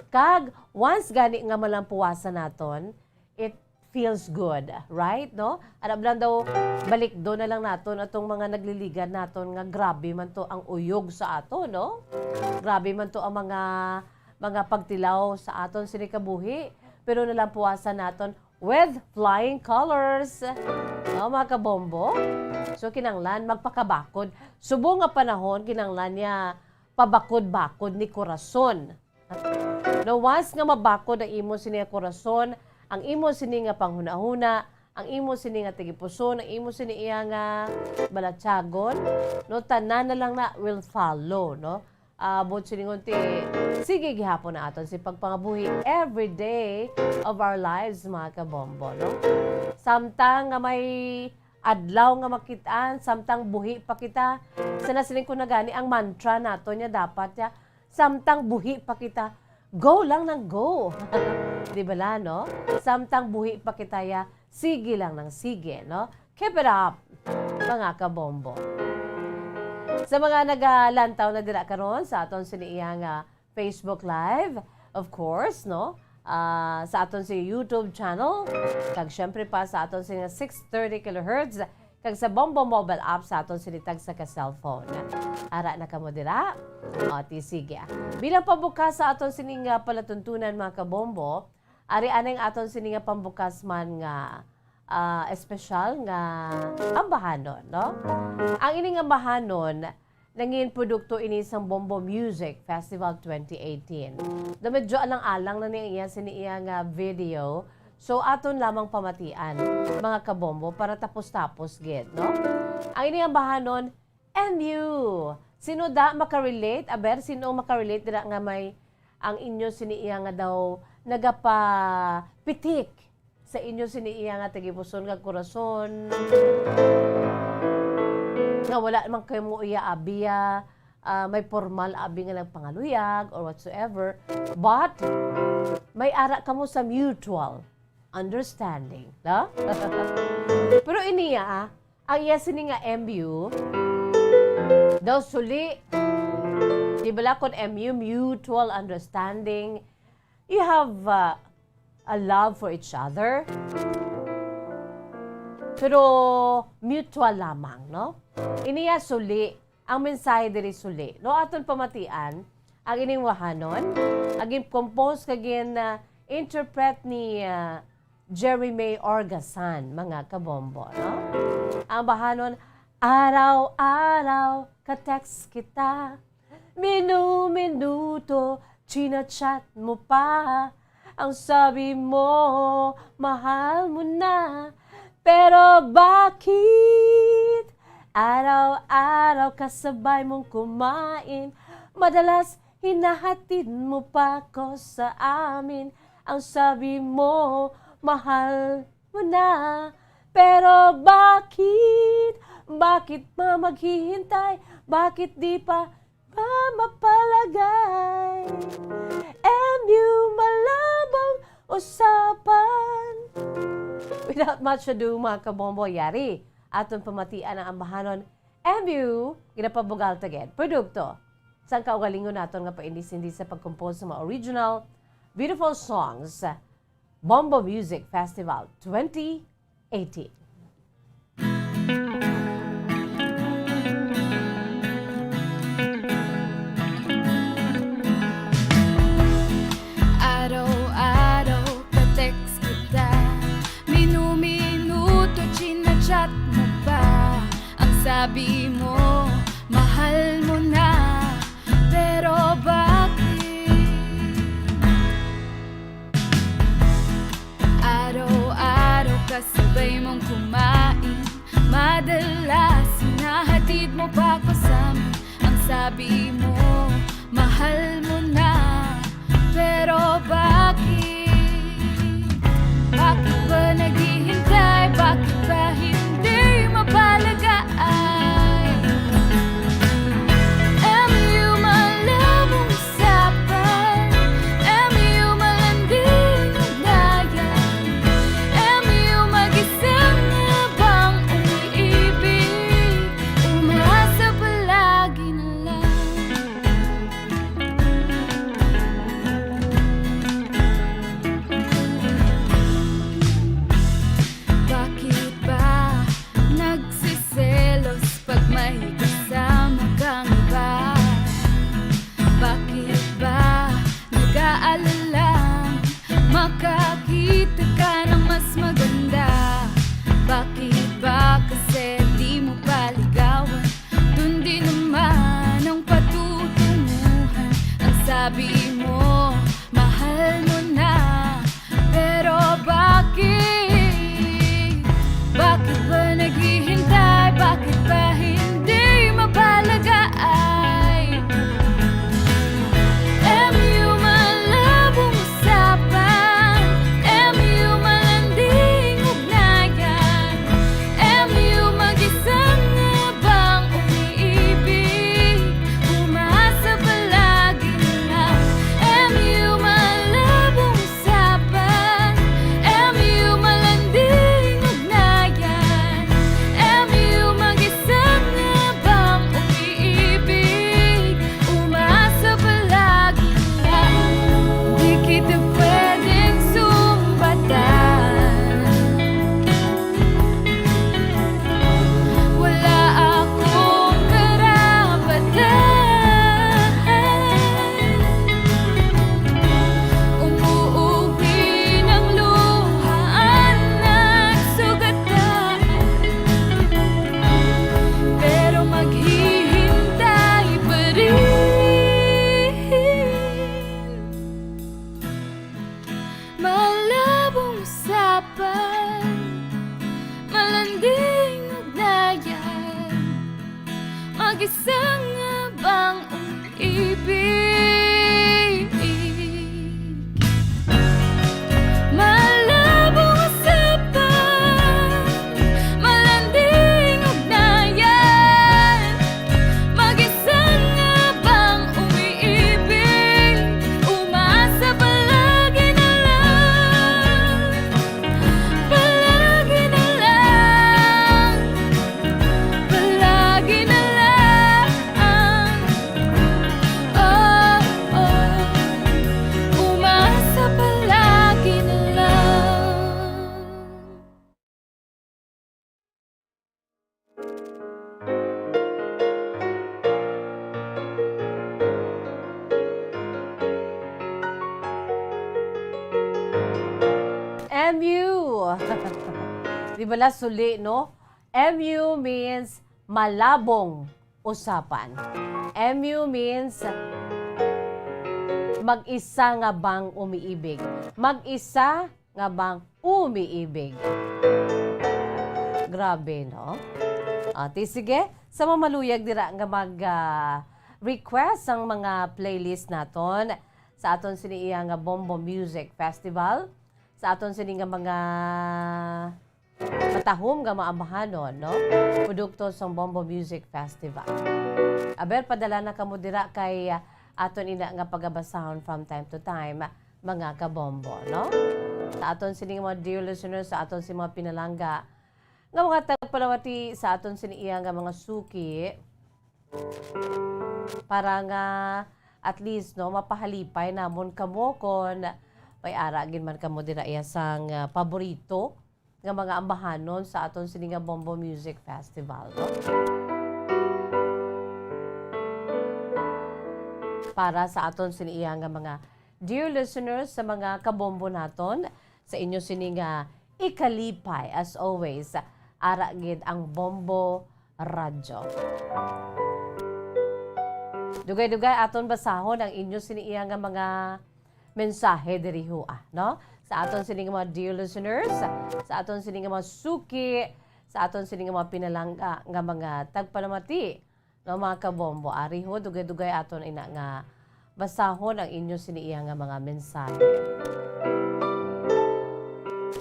kag once gani nga malampuwasan naton, it feels good, right? No? Ano lang daw, balikdo na lang naton atong mga nagliligan naton nga grabe man to ang uyog sa aton, no? Grabe man to ang mga, mga pagtilaw sa aton sini kabuhi, pero nalampuwasan naton with flying colors. No, mga kabombo? So, kinanglan magpakabakod. Subong nga panahon, kinanglan niya pabakod-bakod ni korason. No, once nga mabakod ang imo sini nga korason, ang imo sini nga panghunahuna, ang imo sini nga tagipuson, ang imo sini iya nga balatyagon, no, tanan na lang na will follow, no? Ah, buot silingon ti, sige gihapon na aton si pagpangabuhi every day of our lives, mga kabombo, no? Samtang nga may adlaw nga makit-an, samtang buhi pa kita, sa nasiling ko na gani ang mantra nato niya dapat ya, samtang buhi pa kita, go lang ng go. Di bala, no? Samtang buhi pa kita ya, sige lang ng sige, no? Keep it up, mga kabombo. Sa mga nagalantaw na dira karon sa aton sini iya nga Facebook Live, of course, no? Ah, sa aton si YouTube channel, kag syempre pa sa aton sini six thirty kilohertz, kag sa Bombo Mobile app sa aton sini tagsa ka cellphone. Ara na kamo dira? O, ti sige. Bilang pabukas sa aton sini nga palatuntunan, mga kabombo, ari anay ang aton sini nga pambukas man nga, ah, espesyal nga ambahanon, no? Ang ining ambahanon, nangin produkto ini sang Bombo Music Festival twenty eighteen. Daw medyo alang-alang na ni iya sini iya nga video. So, aton lamang pamatian, mga kabombo, para tapos-tapos gid, no? Ang ini ambahanon, M U. Sino da makarelate? Aber, sino makarelate dira nga may ang inyo sini iya nga daw nagapapitik sa inyo sini iya nga tagipuson kag korason? Nga wala man kamo iya abi, ah, ah, may formal abi nga nagpangaluyag or whatsoever, but may ara kamo sa mutual understanding, no? Pero iniya, ah, ang iya sini nga M U, daw suli, di bala, kon M U, mutual understanding, you have, uh, a love for each other, pero mutual lamang, no? Iniya suli, ang mensahe diri suli, no? Aton pamatian, ang ining bahanon, ang gin-compose kag gin, uh, interpret ni, uh, Jerry May Orgasan, mga kabombo, no? Ang bahanon, araw-araw ka-text kita, minu-minuto china-chat mo pa. Ang sabi mo, mahal mo na. Pero bakit araw-araw kasabay mong kumain, madalas hinahatid mo pa ko sa amin? Ang sabi mo, mahal mo na. Pero bakit, bakit pa maghihintay? Bakit di pa ba mapalagay? M U, malabong usapan. Without much ado, mga kabombo, yari aton pamatian ang ambahanon. M U, ginapabugal ta gid produkto sang kaugalingon naton nga paindis-indis sa pag-compose sa mga original beautiful songs. Bombo Music Festival twenty eighteen. Araw-araw ka-text kita, minu-minuto china-chat mo pa. Ang sabi mo, mahal mo na. Pero bakit araw-araw kasabay mong kumain, madalas hinahatid mo pa ko sa amin? Ang sabi mo, mahal mo na. Sabi mo, mahal mo na, pero bakit? Bakit pa naghihintay? Bakit pa hindi mapalagaay? M U malabong usapan, M U malanding ugnayan, M U mag-isa nga bang umiibig? Umasa palagi na lang. M U malabong usapan, M U malanding ugnayan, M U mag-isa nga bang umiibig? Umasa palagi na lang. Di kita pwedeng sumbatan. Wala akong karapatan. Umuuwi ng luhaan at sugatan, pero maghihintay pa rin. Malabong usapan, malanding ugnayan, mag-isa nga bang umiibig? Malabong usapan, malanding ugnayan, mag-isa nga bang umiibig? Umasa palagi na lang, palagi na lang, palagi na lang. Oh, oh, umasa palagi na lang. M U. Di bala suli, no? M U means malabong usapan. M U means mag-isa nga bang umiibig. Mag-isa nga bang umiibig. Grabe, no? Ati, sige, sa mamaluyag dira nga mag, ah, request sang mga playlist naton sa aton sini iya nga Bombo Music Festival, sa aton sini nga mga matahom nga mga ambahanon, no? Produkto sang Bombo Music Festival. Aber, padala na kamo dira kay, ah, aton ina nga pagabasahon from time to time, mga kabombo, no? Sa aton sini nga mga dear listeners, sa aton sini mga pinalangga, nga mga tagpalamati sa aton sini iya nga mga suki, para nga at least, no, mapahalipay namon kamo kon may ara gid man kamo dira iya sang, ah, paborito nga mga ambahanon sa aton sini nga Bombo Music Festival, no? Para sa aton sini iya nga mga dear listeners, sa mga kabombo naton, sa inyo sini nga ikalipay, as always, ara gid ang Bombo Radyo. Dugay-dugay aton basahon ang inyo sini iya nga mga mensahe diri, ho, ah, no? Sa aton sini nga mga dear listeners, sa aton sini nga mga suki, sa aton sini nga mga pinalangga nga mga tagpalamati, no, mga kabombo, ari, ho, dugay-dugay aton ina nga basahon ang inyo sini iya nga mga mensahe.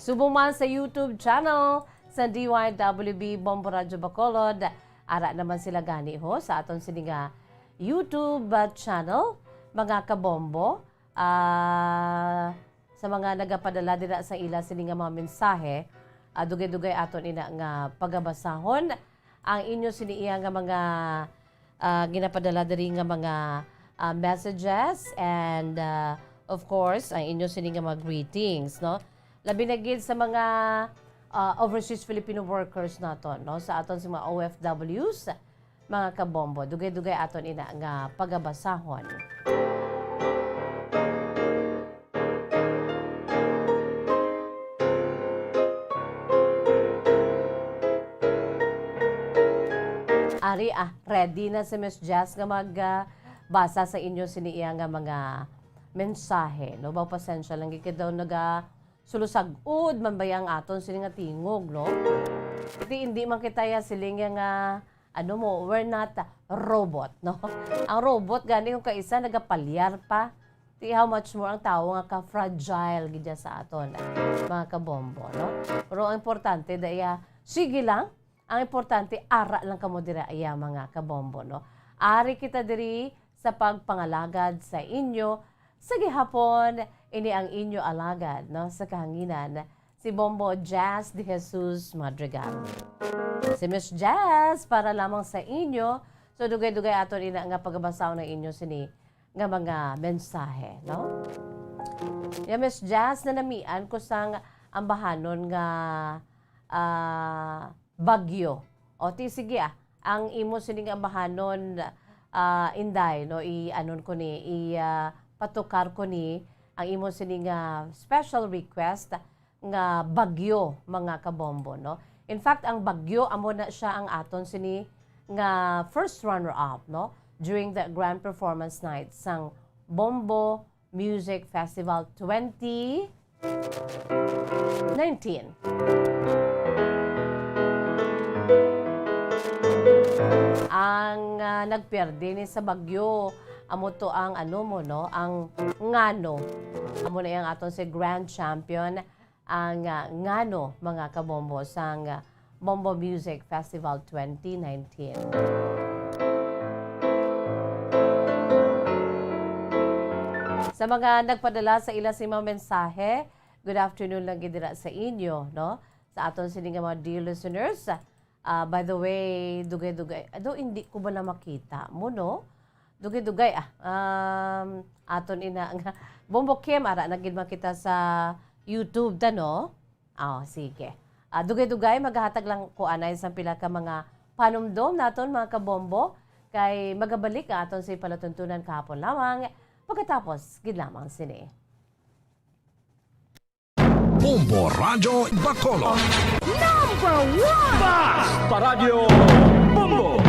Subong man sa YouTube channel sa D Y W B Bombo Radyo Bacolod, ara naman sila gani, ho, sa aton sini nga YouTube, ah, channel, mga kabombo. Ah, sa mga nagapadala dira sa ila sini nga mga mensahe, ah, dugay-dugay aton ina nga pagabasahon ang inyo sini iya nga mga, ah, ginapadala diri nga mga, ah, messages and, ah, of course, ang inyo sini nga mga greetings, no? Labi na gid sa mga, ah, overseas Filipino workers naton, no? Sa aton sa mga O F Ws, mga kabombo, dugay-dugay aton ina nga pagabasahon. Ari, ah, ready na si Miss Jess nga mag, ah, magbasa sa inyo sini iya nga mga mensahe, no? Ba, pasensya lang gid kay daw naga sulusag-od man baya ang aton sini nga tingog, no? Di, hindi man kita ya siling ya nga, ano mo, we're not robot, no? Ang robot gani kung kaisa nagapalyar pa. Di, how much more ang tawo nga ka-fragile gid ya sa aton, mga kabombo, no? Pero ang importante, daya, sige lang. Ang importante, ara lang kamo dira, iya, mga kabombo, no? Ari kita diri sa pagpangalagad sa inyo sa gihapon. Ini ang inyo alagad, no, sa kahanginan, si Bombo Jazz De Jesus Madrigal. Si Miss Jazz, para lamang sa inyo. So, dugay-dugay aton ina nga pagabasahon ang inyo sini nga mga mensahe, no? Ya, Miss Jazz, nanamian ko sang ambahanon nga, ah, bagyo. O, ti, sige, ah, ang imo sining ambahanon, ah, Inday, no, i-anon ko ni, i, ah, patukar ko ni ang imo sining, ah, special request nga bagyo, mga kabombo, no? In fact, ang bagyo, amo na siya ang aton sini nga first runner-up, no? During the grand performance night sang Bombo Music Festival twenty nineteen. Ang, ah, nagpierde ni sa bagyo, amo to ang ano mo, no? Ang Ngano. Amo na yang aton si grand champion, ang, ah, Ngano, mga kabombo, sang, ah, Bombo Music Festival twenty nineteen. Sa mga nagpadala sa ila sing mga mensahe, good afternoon lang gid dira sa inyo, no? Sa aton sini nga mga dear listeners, ah, by the way, dugay-dugay, ado, hindi ko ba na makita mo, no? Dugay-dugay, ah, um, aton ina nga Bombo Kim, ara na gid makita sa YouTube ta, no? Oh, sige. Ah, dugay-dugay, maghahatag lang ko anay sang pila ka mga panumdom naton, mga kabombo, kay magabalik ang aton sa palatuntunan kahapon lamang, pagkatapos gid lamang sini. Bombo Radyo Bacolod. Number one! Bas Paradyo Bombo.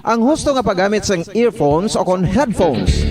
Ang husto nga paggamit sang earphones o kon headphones.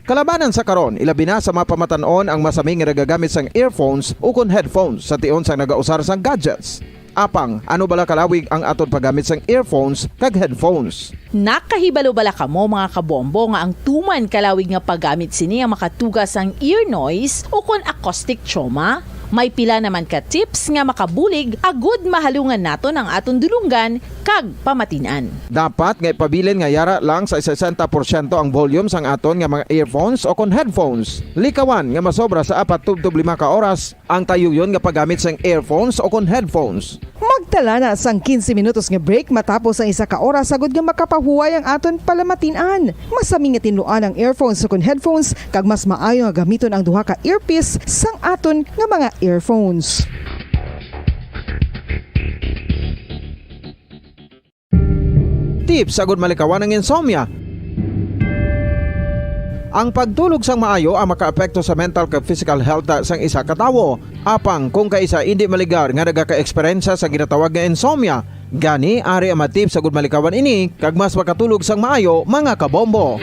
Kalabanan sa karon, ilabi na sa mga pamatan-on ang masami nga nagagamit sang earphones o kon headphones sa tion sang nagausar sang gadgets. Apang, ano bala kalawig ang aton paggamit sang earphones kag headphones? Nakahibalo bala kamo, mga kabombo, nga ang tuman kalawig nga paggamit sini ang makatuga sang ear noise o kon acoustic trauma? May pila naman ka tips nga makabulig agud mahalungan naton ang aton dulonggan kag pamatin-an. Dapat nga ipabilin nga yara lang sa sesenta porsyento ang volume sang aton nga mga earphones o kon headphones. Likawan nga masobra sa apat tubtob lima ka oras ang tayuyon nga paggamit sang earphones o kon headphones. Magtala na sang quince minutos nga break matapos ang isa ka oras, agud nga makapahuway ang aton palamatin-an. Masami nga tinluan ang earphones o kon headphones, kag mas maayo nga gamiton ang duha ka earpiece sang aton nga mga earphones. Tips agud malikawan ang insomnia. Ang pagtulog sang maayo ang makaapekto sa mental kag physical health sang isa ka tawo. Apang kung kaisa indi maligar nga nagaka-eksperyensya sa ginatawag nga insomnia, gani ari ang mga tips agud malikawan ini kag mas makatulog sang maayo, mga kabombo.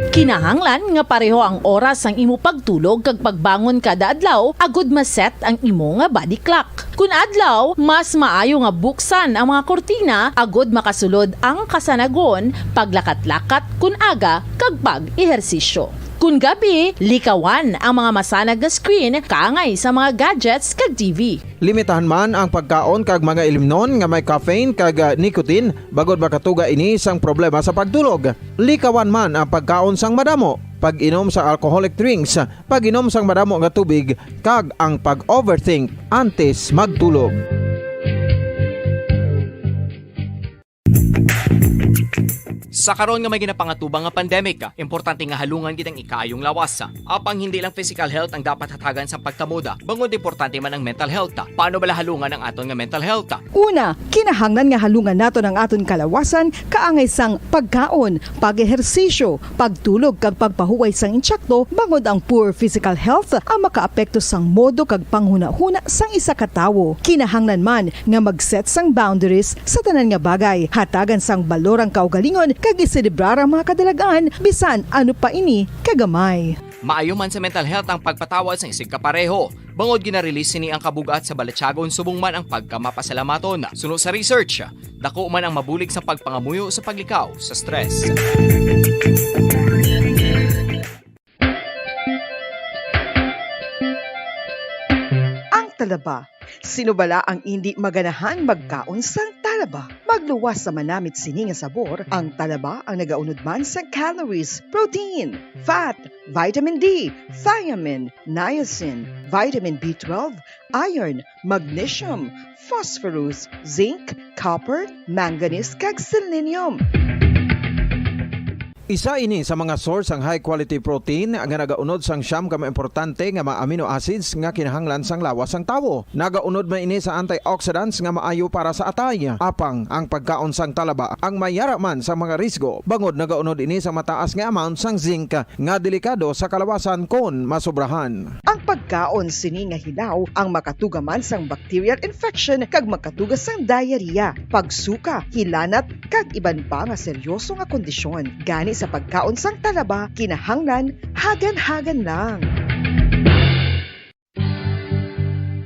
Kinahanglan nga pareho ang oras sang imo pagtulog kag pagbangon kada adlaw agud ma-set ang imo nga body clock. Kun adlaw, mas maayo nga buksan ang mga kurtina agud makasulod ang kasanagon, paglakat-lakat kun aga, kag pag-ehersisyo. Kun gabi, likawan ang mga masanag nga screen kaangay sa mga gadgets kag T V. Limitahan man ang pagkaon kag mga ilimnon nga may caffeine kag, ah, nicotine, bangod makatuga ini sang problema sa pagtulog. Likawan man ang pagkaon sang madamo, pag-inom sa alcoholic drinks, pag-inom sang madamo nga tubig, kag ang pag-overthink antes magtulog. Sa karon nga may ginapangatubang nga pandemic, importante nga halungan gid ang ikaayong lawas. Apang hindi lang physical health ang dapat hatagan sang pagkamoda, bangod importante man ang mental health. Paano bala halungan ang aton nga mental health? Una, kinahanglan nga halungan naton ang aton kalawasan kaangay sang pagkaon, pag-ehersisyo, pagtulog kag pagpahuway sang intsakto, bangod ang poor physical health ang makaapekto sang modo kag panghunahuna sang isa ka tawo. Kinahanglan man nga mag-set sang boundaries sa tanan nga bagay, hatagan sang balor ang kaugalingon kag iselebrar ang mga kadalag-an, bisan ano pa ini kagamay. Maayo man sa mental health ang pagpatawad sang isigkapareho, bangod gina-release sini ang kabug-at sa balatyagon subong man ang pagkamapasalamaton. Suno sa research, dako man ang mabulig sa pagpangamuyo sa paglikaw sa stress. Ang talaba. Sino bala ang indi maganahan magkaon sang talaba? Magluwas sa manamit sini nga sabor, ang talaba ang nagaunod man sang calories, protein, fat, vitamin D, thiamine, niacin, vitamin B twelve, iron, magnesium, phosphorus, zinc, copper, manganese, kag selenium. Isa ini sa mga source sang high quality protein nga nagaunod sang siyam ka mga importante nga mga amino acids nga kinahanglan sang lawas sang tawo. Nagaunod man ini sa antioxidants nga maayo para sa atay. Apang ang pagkaon sang talaba ang mayara man sa mga risgo, bangod nagaunod ini sa mataas nga amount sang zinc nga delikado sa kalawasan kon masobrahan. Ang pagkaon sini nga hilaw ang makatuga man sang bacterial infection kag makatuga sang diarrhea, pagsuka, hilanat, kag iban pa nga seryoso nga kondisyon. Gani sa pagkaon sang talaba, kinahanglan hagan-hagan lang.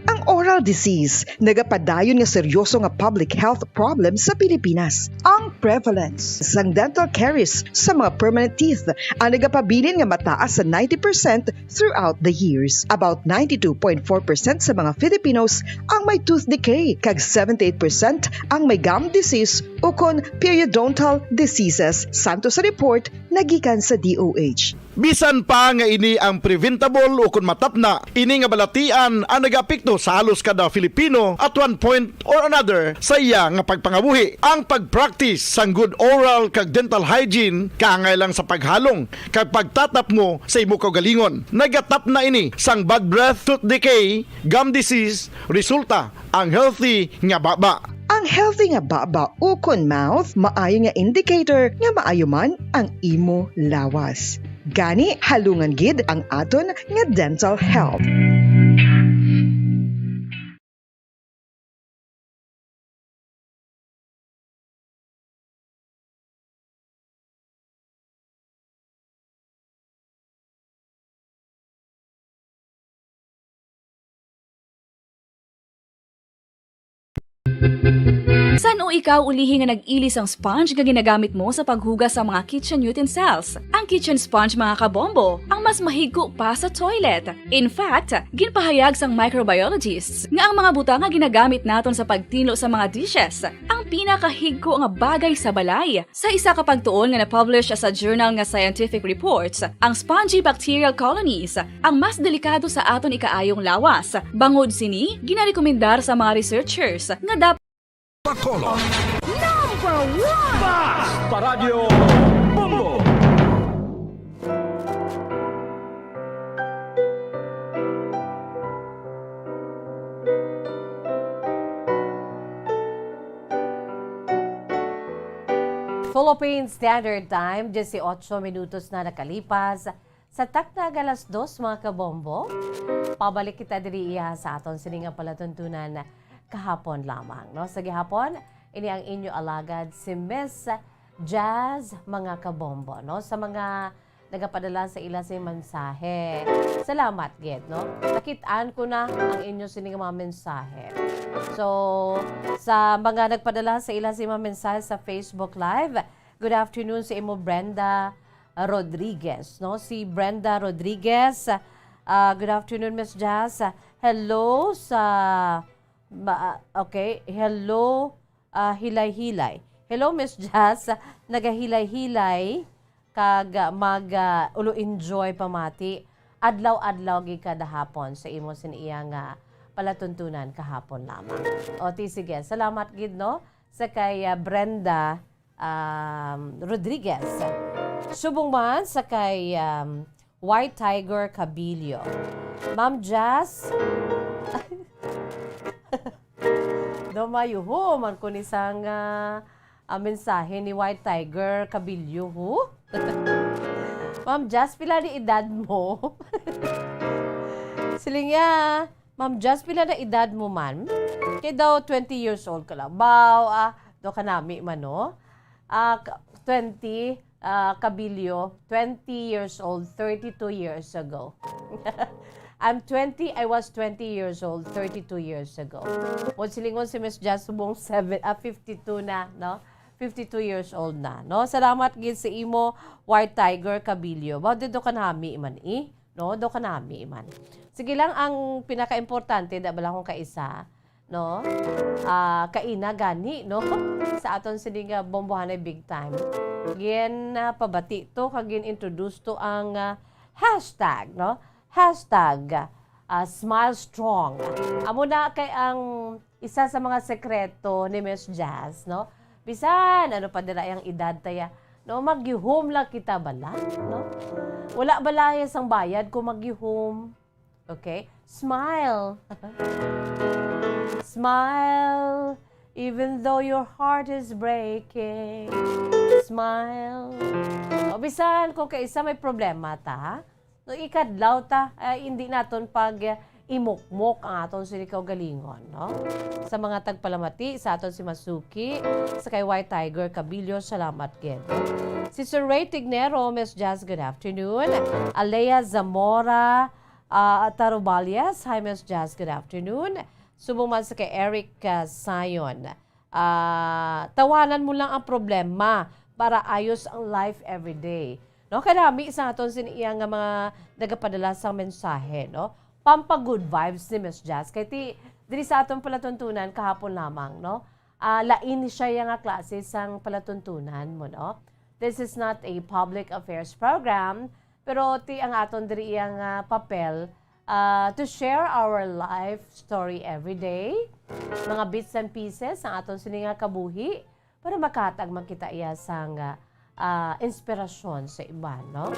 Ang oral disease nagapadayon nga seryoso nga public health problem sa Pilipinas. Ang prevalence sang dental caries sa mga permanent teeth ang nagapabilin nga mataas sa ninety percent throughout the years. About ninety-two point four percent sa mga Filipinos ang may tooth decay, kag seventy-eight percent ang may gum disease ukon periodontal diseases, santo sa report nagikan sa D O H. Bisan pa nga ini ang preventable ukon matapna, ini nga balatian ang nagaapekto sa halos kada Filipino at one point or another sa iya nga pagpangabuhi. Ang pag-practice sang good oral kag dental hygiene kaangay lang sa paghalong kag pagtatapngo sa imo kaugalingon. Nagatapna ini sang bad breath, tooth decay, gum disease, resulta ang healthy nga baba. Ang healthy nga baba ukon mouth maayo nga indicator nga maayo man ang imo lawas. Gani, halungan gid ang aton nga dental health. San-o ikaw ulihi nga nag-ili sang sponge nga ginagamit mo sa paghugas sa mga kitchen utensils? Ang kitchen sponge, mga kabombo, ang mas mahigko pa sa toilet. In fact, ginpahayag sang microbiologists nga ang mga butang nga ginagamit naton sa pagtinlo sa mga dishes ang pinakahigko nga bagay sa balay. Sa isa ka pagtuon nga na-publish sa journal nga Scientific Reports, ang spongy bacterial colonies ang mas delikado sa aton ikaayong lawas. Bangod sini, ginarekomendar sa mga researchers nga dapat Bacolod. Number one! Basta Radyo Bombo! Philippine Standard Time, dieciocho minutos na nakalipas sa takna nga alas dos, mga kabombo. Pabalik kita diri iya sa aton sini nga palatuntunan kahapon lamang, no? Sa gihapon, ini ang inyo alagad, si Miss Jazz, mga kabombo, no? Sa mga nagapadala sa ila sing mensahe, salamat gid, no? Nakit-an ko na ang inyo sini nga mga mensahe. So, sa mga nagpadala sa ila sing mga mensahe sa Facebook Live, good afternoon sa imo, Brenda Rodriguez, no? Si Brenda Rodriguez, ah, good afternoon, Miss Jazz. Hello sa, ma-, okay, hello, ah, Hilay-Hilay. Hello, Miss Jazz. Nagahilay-hilay kag, ah, mag, ah, ulo enjoy pamati. Adlaw-adlaw gid kada hapon sa imo sin iya nga palatuntunan kahapon lamang. O, ti, sige. Salamat gid, no? Sa kay, ah, Brenda um, Rodriguez. Subong man sa kay, um, White Tiger Cabilio. Ma'am Jazz, daw mayuho man ko ni sang, ah, ah, mensahe ni White Tiger Cabilio, ho? Ma'am Jazz, pila ni edad mo? Siling niya, Ma'am Jazz, pila na edad mo man? Kay daw twenty years old ka lang. Baw, ah, daw kanami man, no? Ah, ka-, twenty, ah, Cabilio, twenty years old, thirty-two years ago. I'm twenty, I was twenty years old, thirty-two years ago. Mo silingon si Miss Jazz, subong seven, ah, fifty-two na, no? Fifty-two years old na, no? Salamat gid sa imo, White Tiger Cabilio. Baw, daw kanami man, eh. No? Daw kanami man. Sige lang, ang pinakaimportante, da bala kung kaisa, no? Ah, kaina gani, no? Sa aton sini nga bombohanay big time. Gin, ah, pabati to, kag gin-introduce to ang, ah, hashtag, no? Hashtag, ah, Smile Strong. Amo na kay ang isa sa mga sekreto ni Miss Jazz, no? Bisan ano pa dira ang edad ta ya, no? Magyuhom lang kita bala, no? Wala bala ya sang bayad kung magyuhom. Okay? Smile. Smile, even though your heart is breaking. Smile. O, bisan kung kaisa may problema ta, no, ikadlaw ta, ay, hindi naton pag, eh, imukmok ang aton sini kaugalingon, no? Sa mga tagpalamati, sa aton si Masuki, sa kay White Tiger Cabilio, salamat gid. Si Sir Ray Tignero, Miss Jazz, good afternoon. Alea Zamora, ah, Taruballes, hi, Miss Jazz, good afternoon. Subong man sa kay Eric, ah, Sion. Ah, tawanan mo lang ang problema para ayos ang life everyday. No, kadami sa aton sini iya nga mga nagapadala sang mensahe, no? Pampa good vibes ni Miss Jazz. Kay ti, diri sa aton palatuntunan kahapon lamang, no? Ah, lain ni siya iya nga klase sang palatuntunan mo, no? This is not a public affairs program, pero ti ang aton diri iya nga papel, ah, to share our life story every day, mga bits and pieces sang aton sini nga kabuhi, para makahatag man kita iya sang, ah, ah, inspirasyon sa iban, no?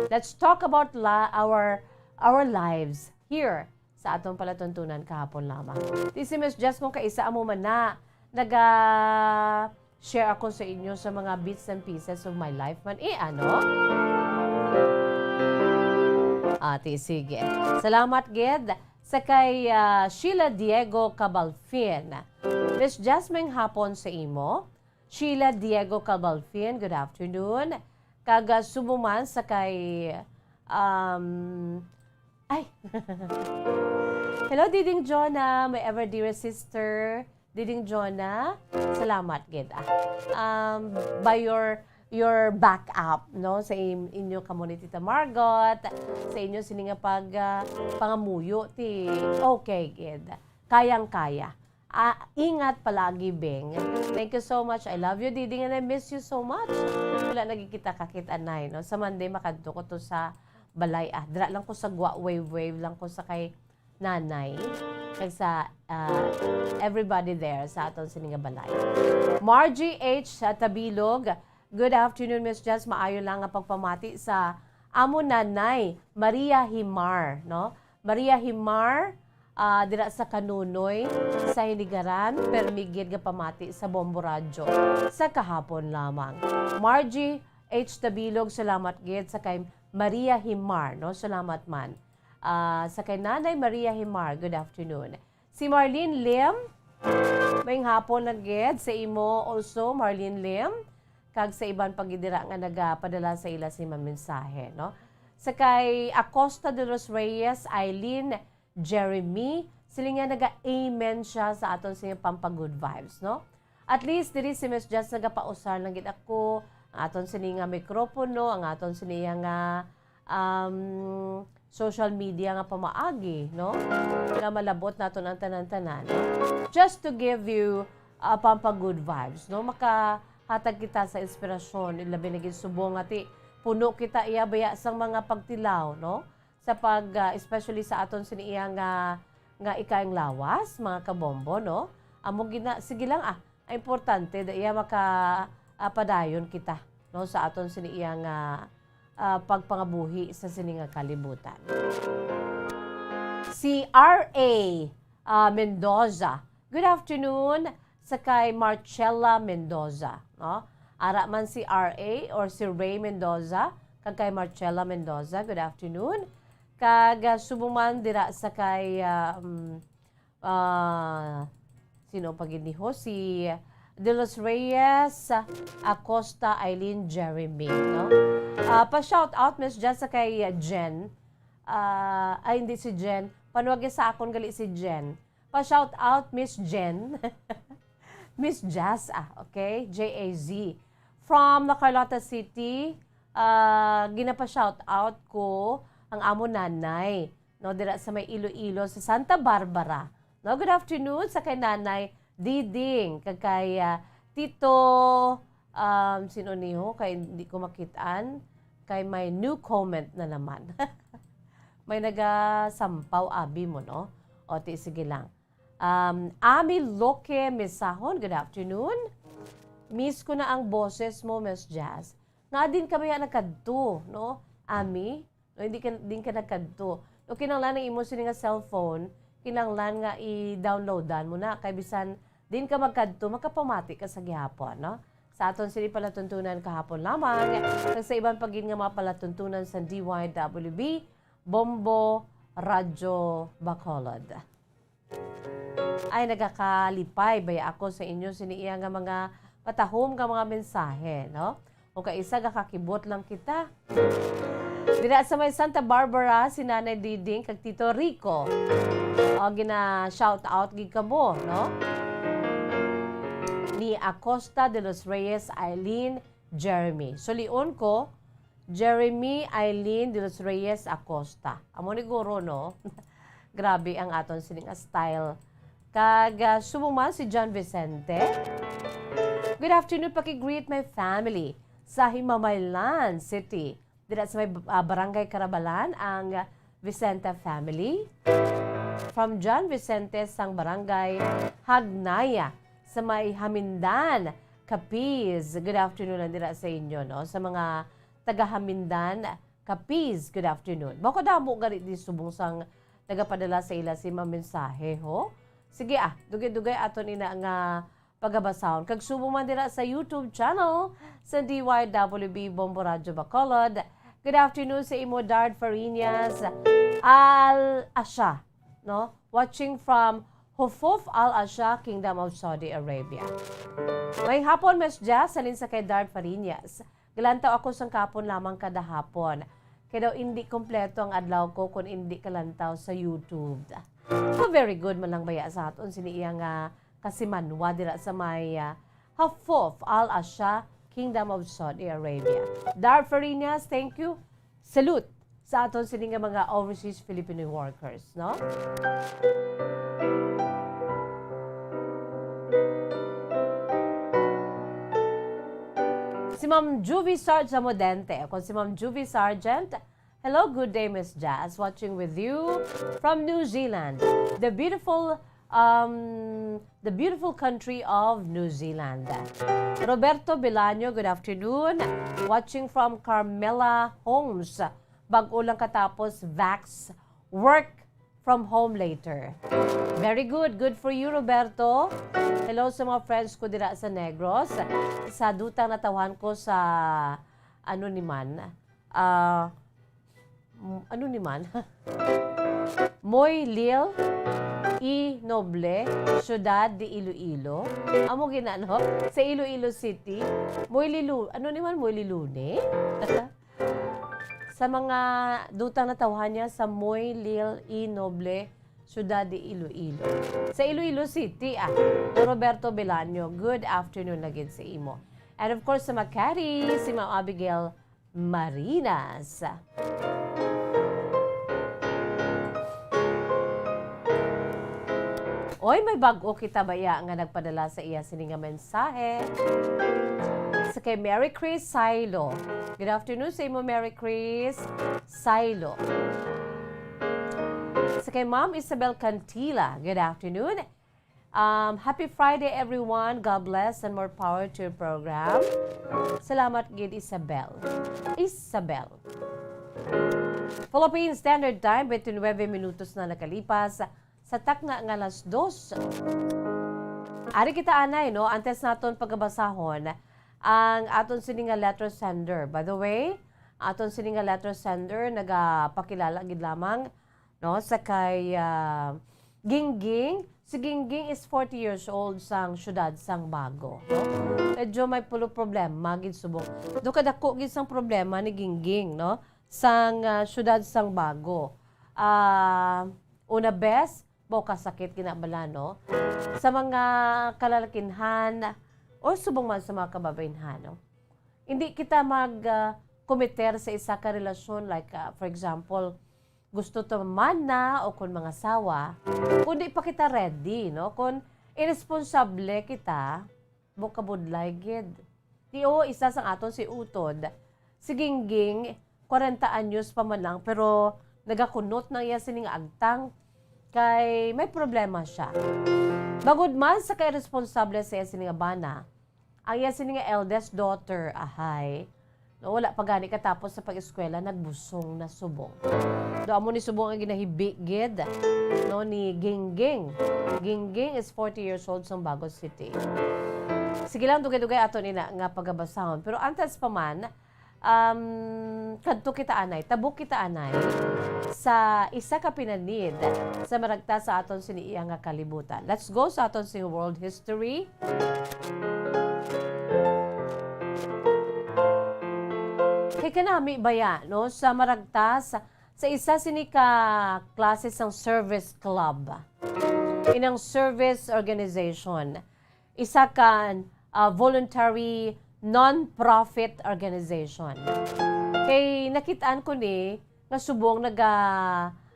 Let's talk about la-, our, our lives here sa aton palatuntunan kahapon lamang. Ti si Miss Jazz, kung kaisa amo man na, naga-share ako sa inyo sa mga bits and pieces of my life man. Eh, ano? Ati, sige. Salamat gid sa kay, ah, Sheila Diego Cabalfin. Miss Jazz, maayong hapon sa imo. Sheila Diego Cabalfin, good afternoon. Kag, ah, subong man sa kay, um, ay. Hello, Diding Jonah, my ever dearest sister. Diding Jonah, salamat gid, ah. Um, by your, your backup, no, sa im-, inyo kamo ni Tita Margot, sa inyo sini nga pag, ah, pangamuyo, ti, okay gid. Kayang-kaya. Ah, ingat palagi, Bing. Thank you so much. I love you, Diding, and I miss you so much. Wala na gid kita kakit-anay, no? Sa Monday, makadto ko to sa balay. Ah, dira lang ko sa gwa, wave-wave lang ko sa kay nanay. Kag sa, ah, everybody there sa aton sini nga balay. Margie H. Tabilog, good afternoon, Miss Jazz. Maayo lang nga pagpamati sa amo nanay, Maria Himar, no? Maria Himar, ah, dira sa Kanunoy, sa Hinigaran, permi gid nga pamati sa Bombo Radyo sa kahapon lamang. Margie H. Tabilog, salamat gid sa kay Maria Himar, no? Salamat man. Ah, sa kay Nanay Maria Himar, good afternoon. Si Marlene Lim, maayong hapon na gid sa imo also, Marlene Lim, kag sa iban pa gid dira nga nagapadala sa ila sini nga mensahe, no? Sa kay Acosta de los Reyes, Eileen, Jeremy, siling niya naga-amen siya sa aton sini nga pampa-good vibes, no? At least, diri si Miss Jazz nagapausar lang gid ako, ang aton sini nga mikropono, ang aton sini nga, um, social media nga pamaagi, no? Nga malabot naton ang tanan-tanan, no? Just to give you, uh, pampa-good vibes, no? Makahatag kita sa inspirasyon, labi na gid subong nga ti puno kita iya baya sang mga pagtilaw, no? Sa pag, ah, especially sa aton sini iya nga, nga ikayang lawas, mga kabombo, no? Amo gina-, sige lang, ah. Ang importante, da iya maka-, ah, padayon kita, no, sa aton sini iya nga, ah, pagpangabuhi sa sini nga kalibutan. Si R A, ah, Mendoza, good afternoon. Sa kay Marcella Mendoza, no? Ara man si R A or si Ray Mendoza, kag kay Marcella Mendoza, good afternoon. Kag, ah, subong man dira sa kay, ah, um, ah, sino pa gid ni ho? Si De Los Reyes Acosta, Eileen, Jeremy, no? Ah, pa-shout out, Miss Jess, sa kay Jen. Ah, ay, hindi si Jen. Panuwag sa akon gali si Jen. Pa-shout out, Miss Jen. Miss Jazz, ah, okay? J A Z. From La Carlota City, ah, ginapa-shout out ko ang amo nanay, no, dira sa may Iloilo, sa Santa Barbara. No, good afternoon sa kay Nanay Diding, kag kay, ah, Tito, um, sino niho? Kay hindi ko makitaan. Kay may new comment na naman. May nagasampaw, abi mo, no? O, ti, sige lang. Um, Ami Loke Misahon, good afternoon. Miss ko na ang boses mo, Miss Jazz. Nga din ka baya nagkadto, no? Ami, no, hindi ka, din ka nagkadto. No, kinahanglan ang imo sini nga cellphone, kinahanglan nga i-downloadan mo na. Kay bisan din ka magkadto, makapamati ka sa gihapon, no? Sa aton sini palatuntunan kahapon lamang, kag sa iban pa gid nga mga palatuntunan sa D Y W B, Bombo Radyo Bacolod. Ay, nagakalipay baya ako sa inyo sini iya nga mga patahom nga mga mensahe, no? O kaisa, gakakibot lang kita. Dira sa may Santa Barbara, si Nanay Diding kag Tito Rico. O, gina-shout out gid kamo, no? Ni Acosta de los Reyes, Eileen, Jeremy. Sulion ko, Jeremy Eileen de los Reyes Acosta. Amo ni guro, no? Grabe ang aton sini nga style. Kag, ah, subong man si John Vicente. Good afternoon, paki-greet my family sa Himamaylan City. Dira sa may, ah, Barangay Carabalan ang Vicente family. From John Vicente sang Barangay Hagnaya sa may Hamindan, Capiz. Good afternoon lang dira sa inyo, no? Sa mga taga Hamindan, Capiz, good afternoon. Bako damo gani di subong sang nagapadala sa ila si mga mensahe, ho? Sige, ah, dugay-dugay aton ina nga pagabasahon. Kag subong man dira sa YouTube channel sa D Y W B Bombo Radyo Bacolod. Good afternoon sa imo, Dard Fariñas Al Asha, no? Watching from Hufuf Al Asha, Kingdom of Saudi Arabia. May hapon, Miss Jazz, halin sa kay Dard Fariñas. Galantaw ako sang kahapon lamang kada hapon. Kay daw indi kompleto ang adlaw ko kon indi kalantaw sa YouTube. So, very good man lang baya sa aton sini iya nga kasimanwa dira sa may, ah, Hafuf Al Asha, Kingdom of Saudi Arabia. Dar Farinas, thank you. Salute sa aton sini nga mga overseas Filipino workers, no? Si Ma'am Juvie Sarge Zamodente. Kung si Ma'am Juvie Sargent, "Hello, good day, Miss Jazz. Watching with you from New Zealand. The beautiful, um, the beautiful country of New Zealand." Roberto Belaño, good afternoon. Watching from Carmela Homes. Bag-o lang katapos vax, work from home later. Very good. Good for you, Roberto. Hello sa mga friends ko dira sa Negros. Sa dutang natawhan ko sa, ano ni man, ah, m-, ano ni man? Moy Lil E Noble, Ciudad de Iloilo. Amo gina, no? Sa Iloilo City. Moy Lilu-, ano ni man? Moy Lilune? Sa mga dutang natawhan niya sa Moy Lil E Noble, Ciudad de Iloilo. Sa Iloilo City, ah, Roberto Belaño, good afternoon na gid sa imo. And of course, sa Makati, si Ma'am Abigail Marinas. Oy, may bag-o kita baya nga nagpadala sa iya sini nga mensahe. Sa kay Mary Chris Sailo. Good afternoon sa imo, Mary Chris Sailo. Sa kay Ma'am Isabel Cantila. Good afternoon. Um, happy Friday, everyone. God bless and more power to your program. Salamat gid, Isabel. Isabel. Philippine Standard Time, twenty-nine minutos na nakalipas sa takna nga alas dos. Ari kita, anay, no? Antes naton pagabasahon ang aton sini nga letter sender. By the way, aton sini nga letter sender nagapakilala gid lamang, no, sa kay, ah, Gingging. Si Gingging is forty years old sang siyudad sang Bago, no? Medyo may pulo problema gid subong. Do kadako gid sang problema ni Gingging, no? Sang, ah, siyudad sang Bago. Ah, una bes, mao kasakit gid na bala, no? Sa mga kalalakinhan o subong man sa mga kababainhan, no? Hindi kita mag, ah, committer sa isa ka relasyon, like, ah, for example, gusto ta mamana o kon mangasawa, kung di pa kita ready, no? Kung iresponsable kita, bukabudlay gid. Ti, o, isa sang aton si Utod, si Gingging, kwarenta anyos pa man lang, pero nagakunot na iya sini nga agtang, kay may problema siya. Bangod man sa kairesponsable sa iya sini nga bana, ang iya sini nga eldest daughter, ahay, no, wala pa gani katapos sa pag-eskwela, nagbusong na subong. Do amo ni subong ang ginahibi gid, no, ni Gingging. Gingging is forty years old sang Bago City. Sige lang, dugay-dugay aton ina nga pagabasahon. Pero antes pa man, um, kadto kita anay, tabok kita anay sa isa ka pinanid sa maragta sa aton sini iya nga kalibutan. Let's go sa aton sing world history. Kay kanami baya, no, sa maragta sa, sa isa sini ka klase sang service club, inang service organization, isa ka, ah, voluntary non-profit organization. Kay nakitaan ko ni nga subong naga,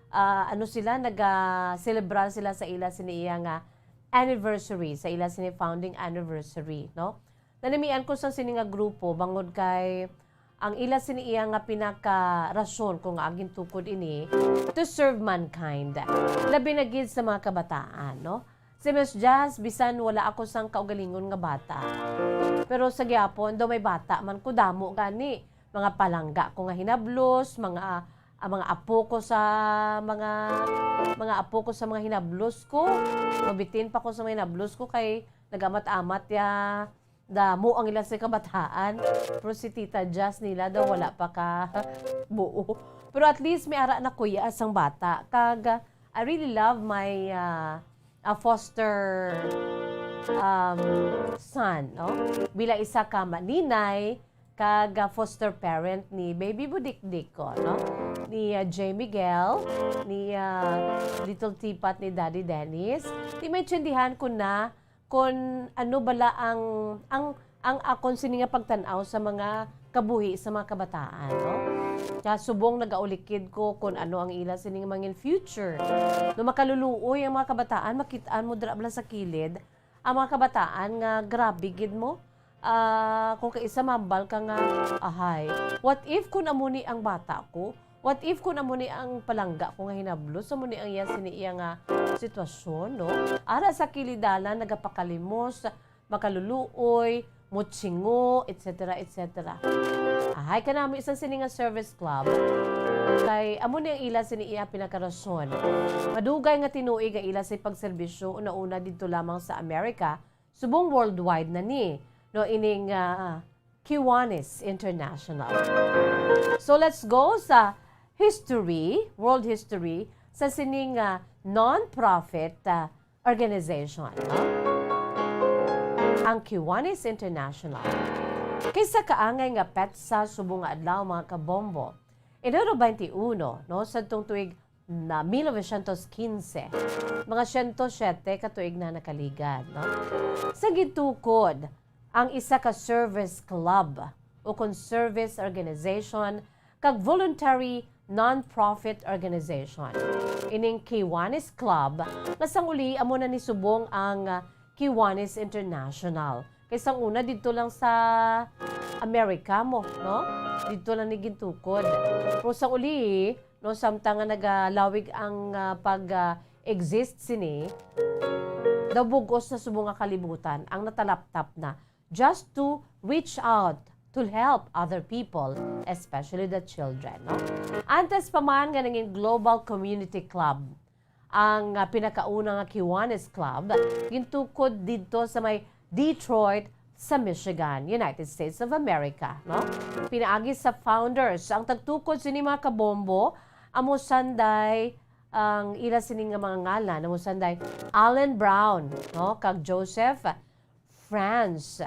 ah, ano sila, naga-celebrar sila sa ila sini iya nga anniversary, sa ila sini founding anniversary, no? Nanamian ko sa sini nga grupo bangod kay ang ila sini iya nga pinakarason ko nga ang gintukod ini to serve mankind, labi na gid sa mga kabataan, no? Si Miss Jazz, bisan wala ako sang kaugalingon nga bata, pero sa gyapon daw may bata man ko, damo gani mga palangga ko nga hinablos, mga, ah, mga apo ko sa mga, mga apo ko sa mga hinablos ko. Mabitin pa ko sa mga hinablos ko kay nagamat-amat ya damo ang ila sa kabataan. Pero si Tita Jazz nila daw wala pa ka buo. Pero at least may ara na kuya sang bata. Kag, ah, I really love my, ah, ah, foster, um, son, no? Bilang isa ka maninay, kag, ah, foster parent ni Baby Budikdik ko, no? Ni, ah, J Miguel, ni, ah, Little Teapot ni Daddy Dennis. Di maintindihan ko na kon ano bala ang, ang, ang akon sini nga pagtan-aw sa mga kabuhi sa mga kabataan, no? Kaya subong nagaulikid ko kon ano ang ila sini nga mangin future. No, makaluluoy ang mga kabataan, makit-an mo dira bala sa kilid, ang mga kabataan nga grabe gid mo. Ah, kung kaisa mambal ka nga, "Ahay, what if kun amo ni ang bata ko? What if kun amo ni ang palangga ko nga hinablos? Amo ni ang iya sini iya nga sitwasyon, no?" Ara sa kilidalan, nagapakalimos, makaluluoy, mutsingo, et cetera, et cetera. Ahay kanami sa sini nga service club, kay amo ni ang ila sini iya pinakarason. Madugay nga tinuig ang ila sa pagserbisyo, una-una didto lamang sa Amerika, subong worldwide na ni, no, ining, ah, Kiwanis International. So, let's go sa history, world history, sa sining, ah, non-profit, ah, organization, no? Ang Kiwanis International. Kay sa kaangay nga petsa subong nga adlaw, mga kabombo, Enero twenty-one, no, sadtong tuig na mil novecientos quince, mga siyento siyete ka tuig na nakaligad, no? Sa gitukod ang isa ka service club o kon service organization kag voluntary non-profit organization. Ining Kiwanis Club nga sang uli amo na ni subong ang, ah, Kiwanis International. Kay sang una didto lang sa Amerika mo, no? Didto lang ni gintukod. Pero sang uli, no, samtang nga nagalawig ang, ah, pag, ah, exist sini, daw bug-os na subong nga kalibutan ang natalaptap na just to reach out to help other people, especially the children, no? Antes pa man nga nangin Global Community Club ang, ah, pinakauna nga Kiwanis Club, gintukod didto sa may Detroit, sa Michigan, United States of America, no? Pinaagi sa founders, ang tagtukod sini, mga kabombo, amo sanday ang ila sini nga mga ngalan, amo sanday Allen Brown, no, kag Joseph Franz.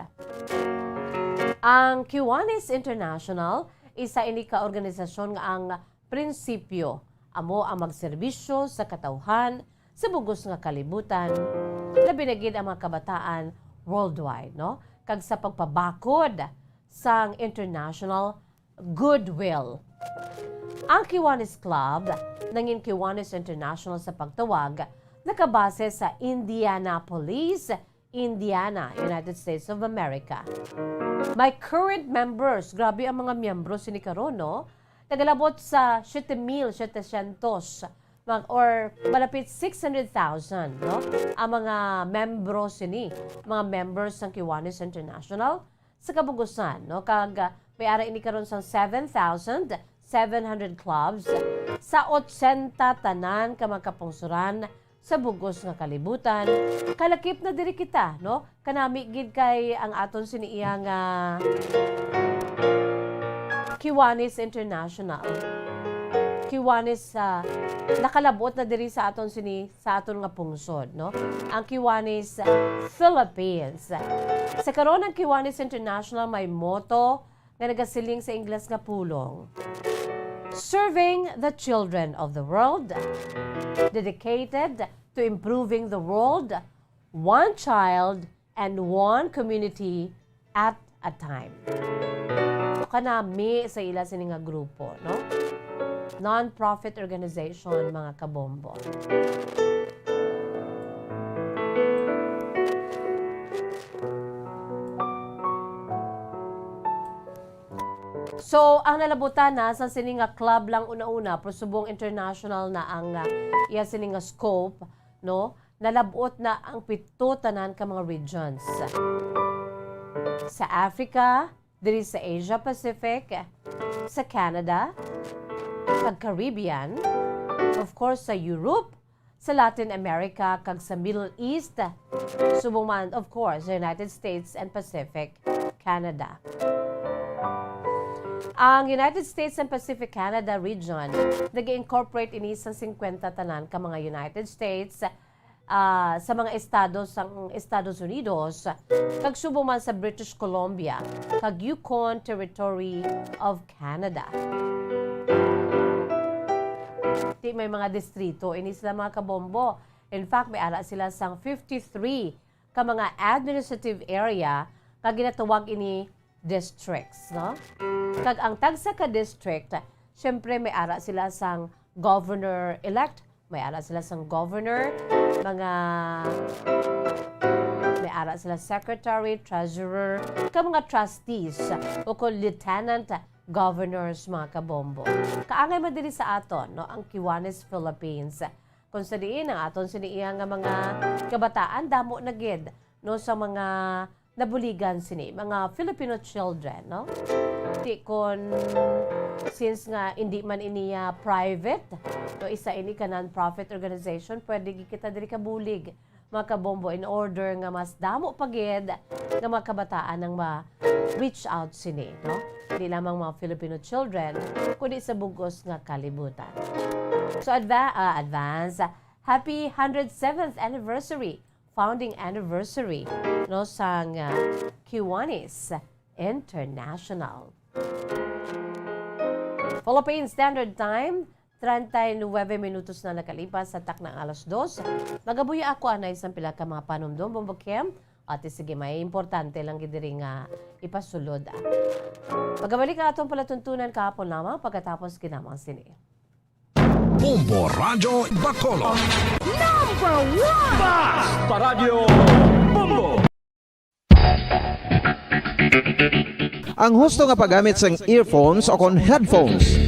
Ang Kiwanis International, isa ini ka organisasyon nga ang prinsipyo amo ang magserbisyo sa katawhan sa bugos nga kalibutan, labi na gid ang mga kabataan worldwide, no? Kag sa pagpabakod sang international goodwill. Ang Kiwanis Club, nangin Kiwanis International sa pagtawag, nakabase sa Indianapolis, Indiana, United States of America. May current members, grabe ang mga miyembro sini karon, no? Nagalabot sa siete mil setecientos, mag-, or malapit six hundred thousand, no? Ang mga membro sini, mga members ng Kiwanis International sa kabugusan, no? Kag, ah, may ara ini karon sang seven thousand seven hundred clubs sa ochenta tanan ka mga kapungsuran sa bugos nga kalibutan. Kalakip na diri kita, no? Kanami gid kay ang aton sini iya nga Kiwanis International. Kiwanis, ah, nakalabot na diri sa aton sini, sa aton nga pungsod, no? Ang Kiwanis, ah, Philippines. Sa karon, ang Kiwanis International may motto nga nagasiling sa Ingles nga pulong, "Serving the children of the world, dedicated to improving the world, one child and one community at a time." Kanami sa ila sini nga grupo, no? Non-profit organization, mga kabombo. So, ang nalabutan na sa sini nga club lang una-una, pero subong international na ang, ah, iya sini nga scope, no? Nalabot na ang pito tanan ka mga regions. Sa Africa, diri sa Asia Pacific, sa Canada, sa Caribbean, of course, sa Europe, sa Latin America, kag sa Middle East, subong man, of course, sa United States and Pacific, Canada. Ang United States and Pacific Canada region, nag-incorporate ini sa singkwenta tanan ka mga United States, ah, sa mga estado sang Estados Unidos, kag subong man sa British Columbia, kag Yukon Territory of Canada. Di may mga distrito ini sila, mga kabombo. In fact, may ara sila sang fifty-three ka mga administrative area nga ginatawag ini districts, no? Kag ang tagsa ka district, syempre may ara sila sang governor-elect, may ara sila sang governor, mga, may ara sila secretary, treasurer, kag mga trustees o kon lieutenant governors, mga kabombo. Kaangay man diri sa aton, no, ang Kiwanis Philippines, kung sa diin ang aton sini iya nga mga kabataan damo na gid, no, sa mga nabuligan sini, mga Filipino children, no? Ti kon, since nga hindi man ini, ah, private, no, isa ini ka non-profit organization, pwede gid kita diri kabulig, mga kabombo, in order nga mas damo pa gid nga mga kabataan ang ma-reach out sini, no? Di lamang mga Filipino children, kundi sa bugos nga kalibutan. So, adva-, ah, advance, happy hundred seventh anniversary, founding anniversary, no, sang, ah, Kiwanis International. Philippine Standard Time, treinta y nueve minutos na nakalipas sa takna nga alas dos. Magabuya ako anay sang pila ka mga panumdom, Bombo Kim. Ati, sige, may importante lang gid diri nga ipasulod, ah. Pagabalik ang atong palatuntunan kahapon lamang pagkatapos ginamang sini. Bombo Radyo Bacolod. Number one! Bas! Paradyo Bombo! Ang husto nga paggamit sang earphones o kon headphones.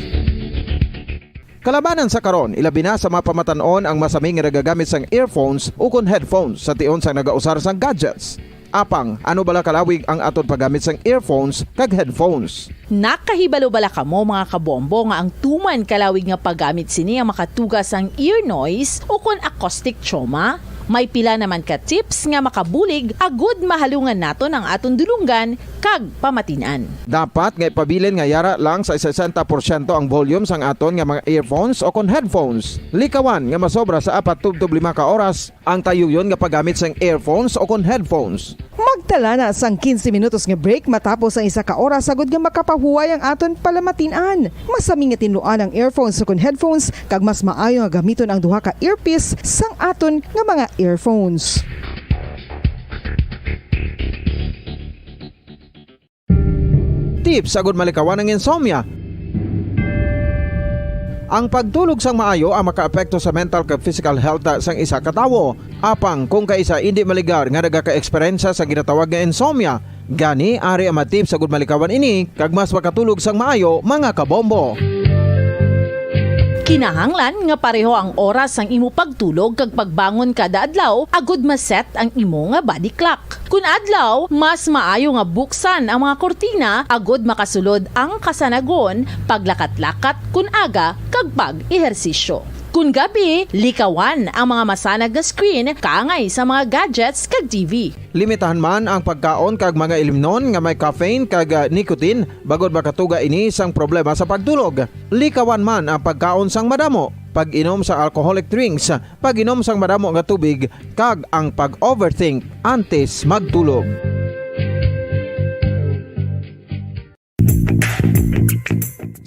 Kalabanan sa karon, ilabi na sa mga pamatan-on ang masami nga nagagamit sang earphones ukon headphones sa tion sang nagausar sang gadgets. Apang, ano bala kalawig ang aton paggamit sang earphones kag headphones? Nakahibalo bala kamo, mga kabombo, nga ang tuman kalawig nga paggamit sini ang makatuga sang ear noise ukon acoustic trauma? May pila naman ka tips nga makabulig agud mahalungan naton ang aton dulonggan kag pamatin-an. Dapat nga ipabilin nga yara lang sa sesenta porsyento ang volume sang aton nga mga earphones o kon headphones. Likawan nga masobra sa apat tubtob lima ka oras ang tayuyon nga paggamit sang earphones o kon headphones. Magtala na sang quince minutos nga break matapos ang isa ka oras agud nga makapahuway ang aton palamatin-an. Masami nga tinluan ang earphones o kon headphones, kag mas maayo nga gamiton ang duha ka earpiece sang aton nga mga earphones. Tips agud malikawan ang insomnia. Ang pagtulog sang maayo ang makaapekto sa mental kag physical health sang isa ka tawo. Apang kung kaisa indi maligar nga nagaka-eksperyensya sa ginatawag nga insomnia, gani ari ang mga tips agud malikawan ini kag mas makatulog sang maayo, mga kabombo. Kinahanglan nga pareho ang oras sang imo pagtulog kag pagbangon kada adlaw agud ma-set ang imo nga body clock. Kun adlaw, mas maayo nga buksan ang mga kurtina agud makasulod ang kasanagon, paglakat-lakat kun aga, kag pag-ehersisyo. Kun gabi, likawan ang mga masanag nga screen kaangay sa mga gadgets kag T V. Limitahan man ang pagkaon kag mga ilimnon nga may caffeine kag, ah, nicotine, bangod makatuga ini sang problema sa pagtulog. Likawan man ang pagkaon sang madamo, pag-inom sa alcoholic drinks, pag-inom sang madamo nga tubig, kag ang pag-overthink antes magtulog.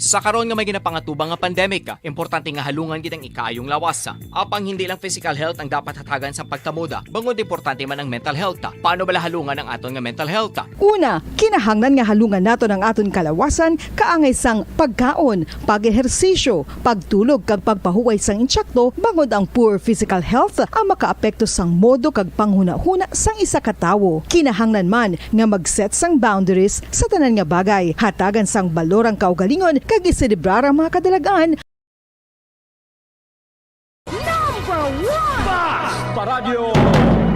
Sa karon nga may ginapangatubang nga pandemic, importante nga halungan gid ang ikaayong lawas. Apang hindi lang physical health ang dapat hatagan sang pagkamoda, bangod importante man ang mental health. Paano bala halungan ang aton nga mental health? Una, kinahanglan nga halungan naton ang aton kalawasan kaangay sang pagkaon, pag-ehersisyo, pagtulog kag pagpahuway sang insakto, bangod ang poor physical health ang makaapekto sang modo kag panghunahuna sang isa ka tawo. Kinahanglan man nga mag-set sang boundaries sa tanan nga bagay, hatagan sang balor ang kaugalingon kag iselebrar ang mga kadalag-an. Number one! Basta Radyo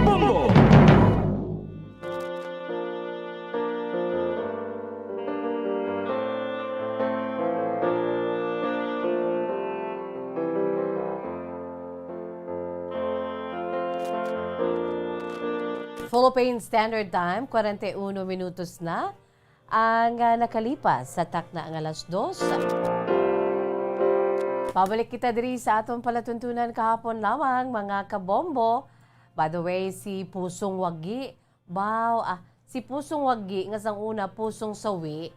Bombo! Philippine Standard Time, kwarenta y uno minutos na ang, ah, nakalipas sa takna nga alas dos. Pabalik kita diri sa aton palatuntunan kahapon lamang, mga kabombo. By the way, si Pusong Wagi, baw, ah, si Pusong Wagi nga sang una Pusong Sawi.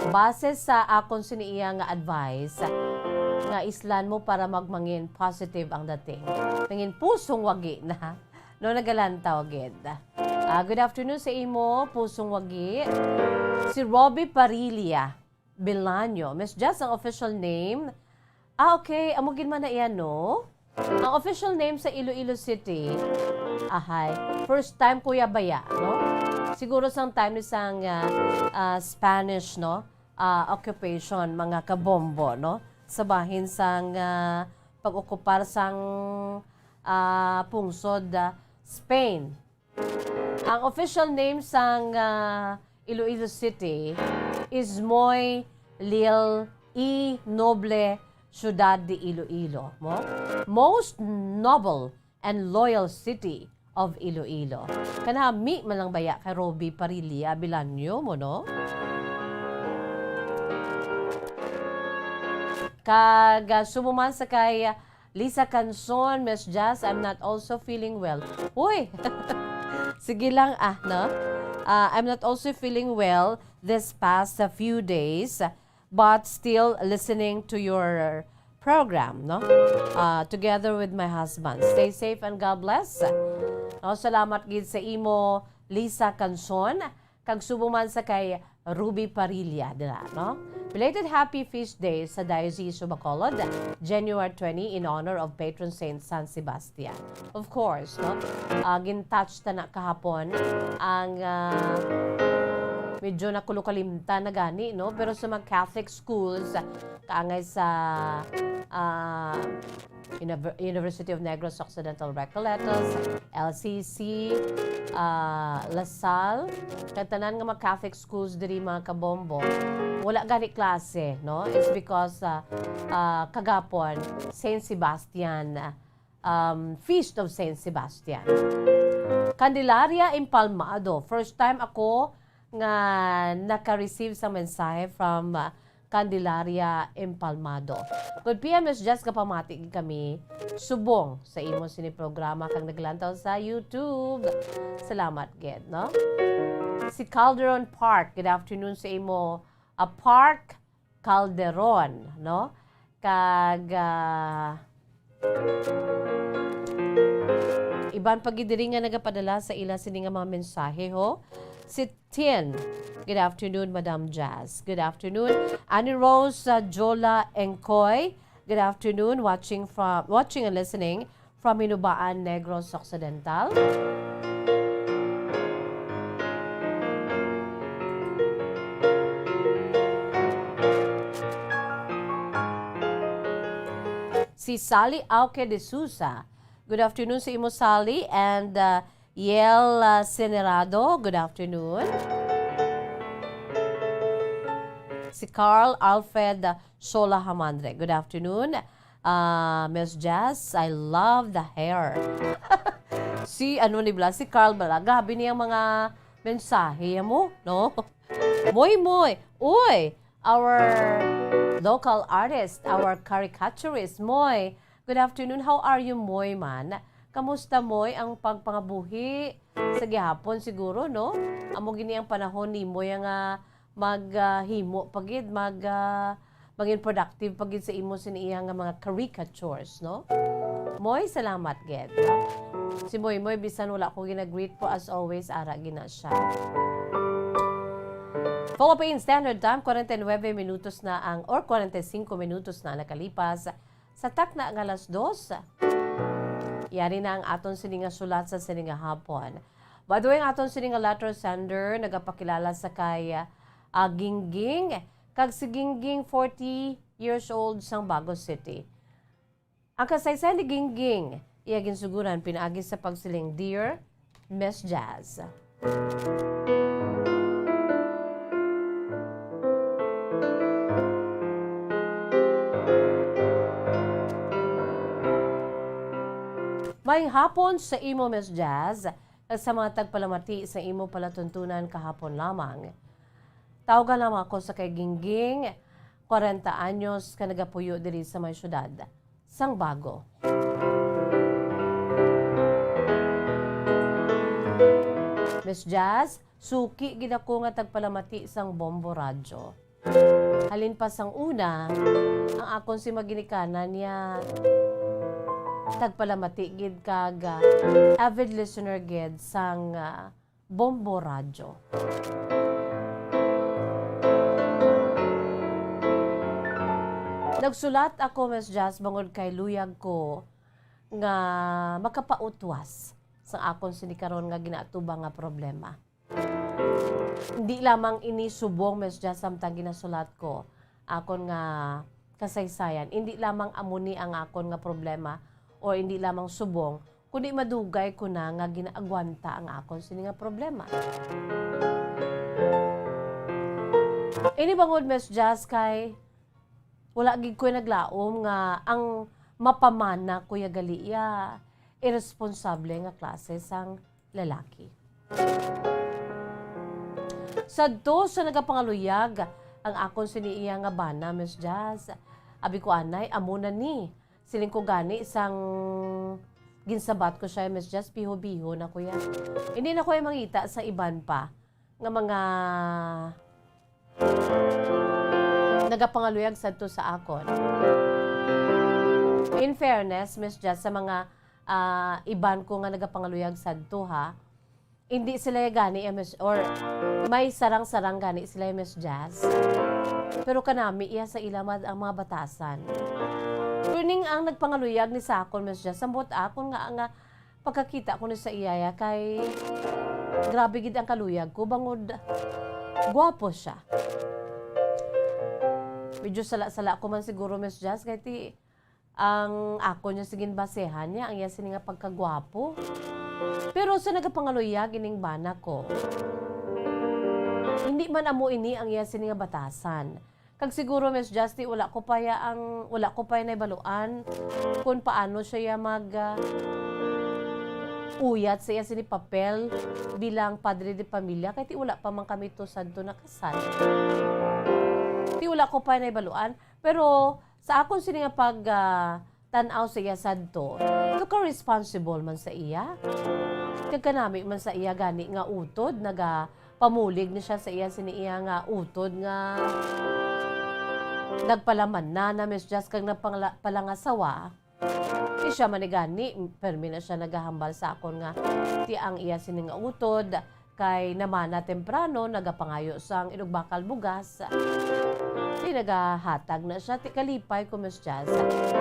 Base sa akon sini iya nga advice, nga islan mo para magmangin positive ang dating. Nangin Pusong Wagi na. No, nagalantaw gid. Ah, good afternoon sa imo, Pusong Wagi. Si Robbie Parilla Bilanyo. Miss Jess, ang official name. Ah, okay. Amo gid man na iya, no? Ang official name sa Iloilo City. Ahay. First time ko ya baya, no? Siguro sang time ni sang, ah, ah, Spanish, no? Ah, occupation, mga kabombo, no? Sa bahin sang, ah, pag-okupar sang, ah, pungsod, ah, Spain. Ang official name sang, ah, Iloilo City is Moy Lil E Noble Ciudad de Iloilo, mo? Most noble and loyal city of Iloilo. Kanami man lang baya kay Robbie Parilla Bilanyo mo, no? Kag, ah, subo man sa kay Lisa Canson, Miss Jazz, I'm not also feeling well. Uy! Sige lang, ah, no? Ah, I'm not also feeling well this past, ah, few days, but still listening to your program, no? Ah, together with my husband. Stay safe and God bless. Oh, salamat gid sa imo, Lisa Canson. Kag subo man sa kay Ruby Parilla dira, no? Belated happy feast day sa Diocese of Bacolod, January twenty, in honor of patron saint San Sebastian. Of course, no? Ah, gin-touch ta na kahapon ang, ah, medyo nakulokalimtan na gani, no? Pero sa mga Catholic schools, kaangay sa, ah, Univer-, University of Negros Occidental Recoletos, L C C, ah, La Salle, kag tanan nga mga Catholic schools diri, mga kabombo, wala gani klase, no? It's because, ah, ah, kagapon, Saint Sebastian, um, Feast of Saint Sebastian. Candelaria Empalmado. First time ako nga naka-receive sa mensahe from, uh, Candelaria Empalmado. Good P M, Miss Jess, kapamati gid kami subong sa imo sini programa kag naglantaw sa YouTube. Salamat gid, no? Si Calderon Park, good afternoon sa imo, uh, Park Calderon, no? Kag, ah, iban pa gid diri nga nagapadala sa ila sini nga mga mensahe, ho. Si Tin, good afternoon, Madam Jazz. Good afternoon. Annie Rose, ah, Jola Engkoy, good afternoon. Watching from, watching and listening from Hinubaan, Negros Occidental. Si Sally Auque de Sousa. Good afternoon sa imo, Sally. And, uh, Yel, uh, Senerado, good afternoon. Si Carl Alfred, uh, Sola Hamandre, good afternoon. Ah, Miss Jazz, I love the hair. Si, ano ni bala, si Carl bala, grabe niyang mga mensahe mo, no? Moy Moy, uy, our local artist, our caricaturist, Moy. Good afternoon, how are you, Moy man? Kamusta, Moy, ang pagpangabuhi? Sa gihapon siguro, no? Amo gini ang panahon ni Moy nga mag, ah, himo pa gid, mag, ah, maging productive pa gid sa imo sini iya nga mga caricatures, no? Moy, salamat gid. Si Moy Moy, bisan wala ko gina-greet po, as always, ara gina siya. Philippine Standard Time, kwarenta y nuebe minutos na ang, or kwarenta y singko minutos na nakalipas sa takna nga alas dos. Yari na ang aton sini nga sulat sa sini nga hapon. By the way, ang aton sini nga letter sender nagapakilala sa kay, ah, Gingging, kag si Gingging, forty years old, sang Bago City. Ang kasaysayan ni Gingging, iya ginsuguran pinaagi sa pagsiling, "Dear Miss Jazz." Maayong hapon sa imo, Miss Jazz, kag sa mga tagpalamati sa imo palatuntunan kahapon lamang. Tawgan lamang ako sa kay Gingging, kwarenta anyos, ka nagapuyo diri sa may siyudad sang Bago. Miss Jazz, suki gid ako nga tagpalamati sang Bombo Radyo. Halin pa sang una, ang akon si maginikanan niya tagpalamati gid kag, ah, avid listener gid sang, ah, Bombo Radyo. Nagsulat ako, Miss Jazz, bangod kay luyag ko nga makapautwas sa akon sini karon nga ginaatubang nga problema. Hindi lamang ini subong, Miss Jazz, samtang ginasulat ko akon nga kasaysayan. Hindi lamang amo ni ang akon nga problema o hindi lamang subong, kundi madugay ko na nga ginaagwanta ang akon sini nga problema. Ini bangod, Miss Jazz, kay wala gid ko naglaom nga ang mapamana ko ya gali iya irresponsable nga klase sang lalaki. Sadto sa nagapangaluyag ang akon sini iya nga bana, Miss Jazz. Abi ko, anay, amo na ni. Siling ko gani sang ginsabat ko siya, Miss Jazz, biho-biho na ko ya. Hindi na ko ya mangita sa iban pa nga mga nagapangaluyag sadto sa akon. In fairness, Miss Jazz, sa mga, ah, iban ko nga nagapangaluyag sadto, ha, hindi sila gani, eh, Miss, or may sarang-sarang gani sila, eh, Miss Jazz. Pero kanami iya sa ila mad-, ang mga batasan. Pero ning ang nagpangaluyag ni sa akon, Miss Jazz, sambot akon nga, nga pagkakita ko ni sa iyaya kay grabe gid ang kaluyag ko bangod Guwapo siya. Medyo sala-sala ko man siguro, Miss Jazz, kay ti ang ako niya sa ginbasehan niya, ang iya sini nga pagkagwapo. Pero sa nagapangaluyag ining bana ko, hindi man amo ini ang iya sini nga batasan. Kag siguro, Miss Jazz, ti wala ko pa ya ang, wala ko pa ya nahibaluan kung paano siya ya mag, ah, uyat sa iya sini papel bilang padre de pamilya, kay ti wala pa man kami to sadto nakasal. Ti wala ko pa ya nahibaluan, pero sa akon sini nga pag, ah, tan-aw sa iya sadto, naka-responsible man sa iya. Kag kanami man sa iya gani nga utod, nagapamulig ni siya sa iya sini iya nga utod nga nagpalaman na, na Miss Jazz, kag nagpangla-, palangasawa. Di siya man ni gani, permi na siya nagahambal sa akon nga ti ang iya sini nga utod, kay namana temprano, nagapangayo sang inugbakal bugas. Di nagahatag na siya, ti kalipay ko, Miss Jazz.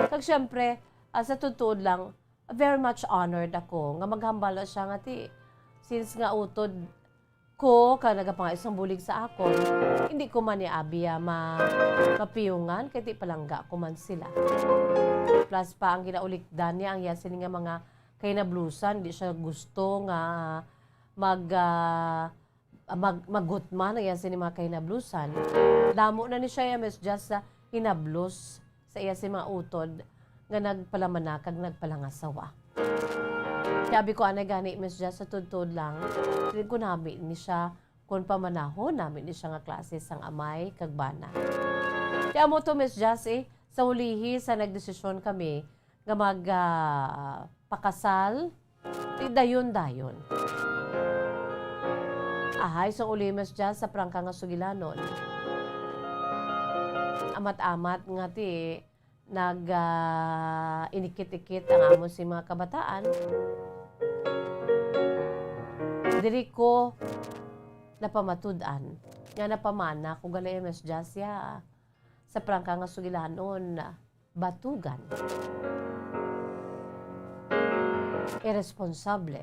Kag siyempre, ah, sa tuod lang, very much honored ako nga maghambal na siya nga ti, since nga utod ko ka nagapangayo sang bulig sa akon, hindi ko man ni abi ya ma-, mapiyungan kay ti palangga ko man sila. Plus pa ang ginaulikdan niya ang iya sini nga mga kahinablusan, di siya gusto nga mag, ah, mag-, magutman ang iya sini mga kahinablusan. Damo na ni siya ya, Miss Jazz, sa hinablos sa iya sini mga utod nga nagpalaman na kag nagpalangasawa. Kaya abi ko anay gani, Miss Jazz, sa tuod-tuod lang, dili ko nami ni siya, kung pamanahon nami ni siya nga klase sang amay kag bana. Kaya amo to, Miss Jazz, eh, sa ulihi sa nagdesisyon kami nga mag, ah, pakasal, ti dayon-dayon. Ahay, sang uli, Miss Jazz, sa prangka nga sugilanon. Amat-amat nga ti nag, ah, inikit-ikit ang amon sing mga kabataan. Diri ko napamatud-an nga napamana ko gali, Miss Jazz, ya, sa prangka nga sugilanon, batugan, iresponsable,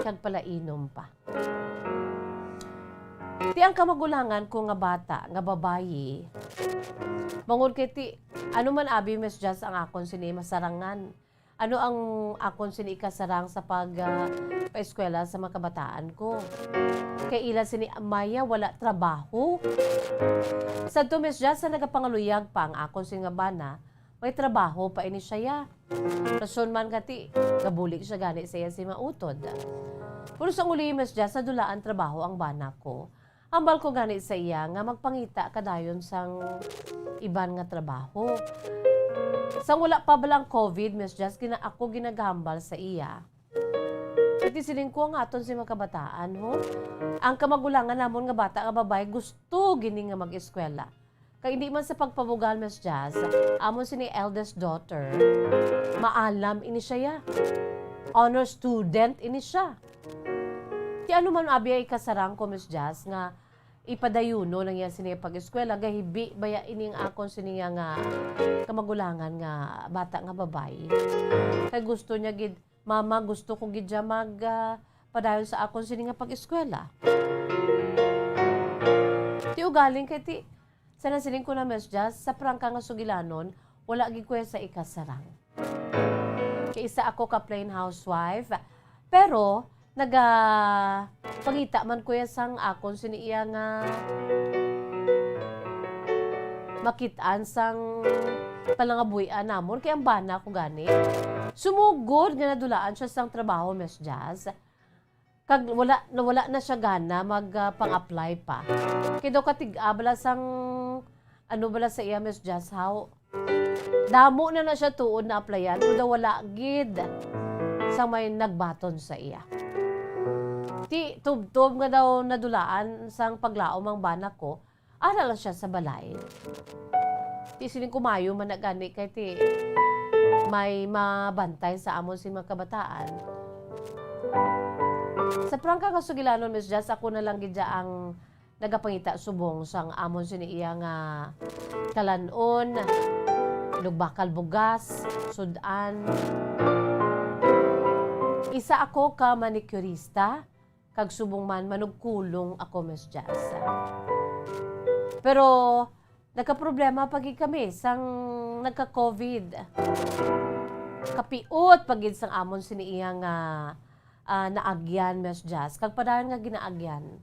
kag palainom pa. Ti ang kamagulangan ko nga bata nga babayi, bangod kay ti, ano man abi, Miss Jazz, ang akon sini masarangan. Ano ang akon sini ikasarang sa pag, ah, paeskwela sa mga kabataan ko? Kay ila sini amay ya wala trabaho. Sadto, Miss Jazz, sa nagapangaluyag pa ang akon sini nga bana, may trabaho pa ini siya ya. Rason man kay ti, gabulig siya gani sa iya sini mga utod. Pero sang uli, Miss Jazz, nadulaan trabaho ang bana ko. Hambal ko gani sa iya nga magpangita ka dayon sang iban nga trabaho. Sang wala pa bala ang covid, Miss Jazz, gina-, ako ginagahambal sa iya. Kay ti siling ko ang aton sing mga kabataan, ho? Ang kamagulangan namon nga bata nga babayi gusto gini nga mag-eskwela. Kay hindi man sa pagpabugal, Miss Jazz, amon sini eldest daughter, maalam ini siya ya. Honor student ini siya. Ti ano man abi ay kasarang ko, Miss Jazz, nga ipadayunon ang iya sini pag-eskwela, gahibi baya ining akon sini nga, nga kamagulangan nga bata nga babayi. Kay gusto niya gid, "Mama, gusto ko gid siya mag, ah, padayon sa akon sini nga pag-eskwela." Ti ugaling kay ti, sa nasiling ko na, Miss Jazz, sa prangka nga sugilanon, wala gid ko ya sa ikasarang. Kay isa ako ka plain housewife, pero naga pangita man ko ya sang akon sini iya nga makit-an sang panangabuy-an namon, kay ang bana ko gani sumugod nga nadulaan siya sang trabaho, Miss Jazz. Kag wala, wala na siya gana mag, ah, pang-apply pa. Kay daw katig-a bala sang, ano bala sa iya, Miss Jazz, haw? Damo na na siya tuod na-applyan, pero daw wala gid sang may nagbaton sa iya. Ti tubtob nga daw nadulaan sang paglaom ang bana ko, ara lang siya sa balay. Ti siling ko, maayo man na gani kay ti may mabantay sa amon sing mga kabataan. Sa prangka nga sugilanon, Miss Jazz, ako na lang gid dya ang nagapangita subong sang amon sini iya nga kalan-on, inugbakal bugas, sud-an. Isa ako ka manicurista, Kag subong man, manugkulong ako, Miss Jazz. Pero nagkaproblema pa gid kami sang nagka-covid. Kapiot pa gid sang amon sini iya nga, ah, naagyan, Miss Jazz. Kag padayon nga ginaagyan.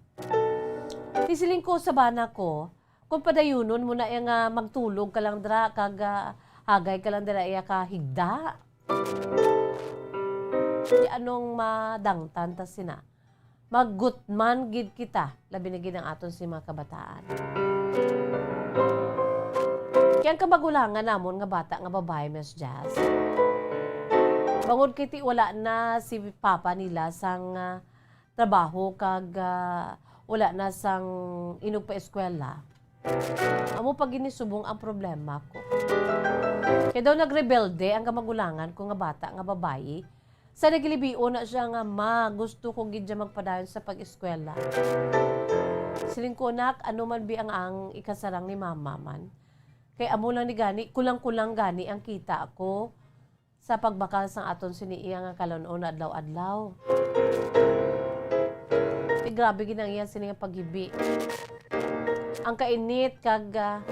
Ti siling ko sa bana ko, kung padayunon mo na iya nga magtulog ka lang dira, kag, ah, hagay ka lang dira iya ka higda. Di anong madangtan ta sina? Maggutman gid kita, labi na gid ang aton si mga kabataan. Kaya ang kamagulangan namon nga bata nga babayi, Miss Jazz, bangod kay ti wala na si papa nila sang, ah, trabaho kag, ah, wala na sang inugpaeskwela. Amo pa gid ni subong ang problema ko. Kay daw nagrebelde ang kamagulangan ko nga bata nga babayi. Sa nagilibion na siya nga, "Ma, gusto ko gid siya magpadayon sa pag-eskwela." Siling ko, "Nak, ano man bi ang, ang ikasarang ni mama man? Kay amo lang ni gani, kulang-kulang gani ang kita ko sa pagbakal sang aton sini iya nga kalan-on adlaw-adlaw." Ti grabe gid ang iya sini nga paghibi. Ang kainit kag, ah,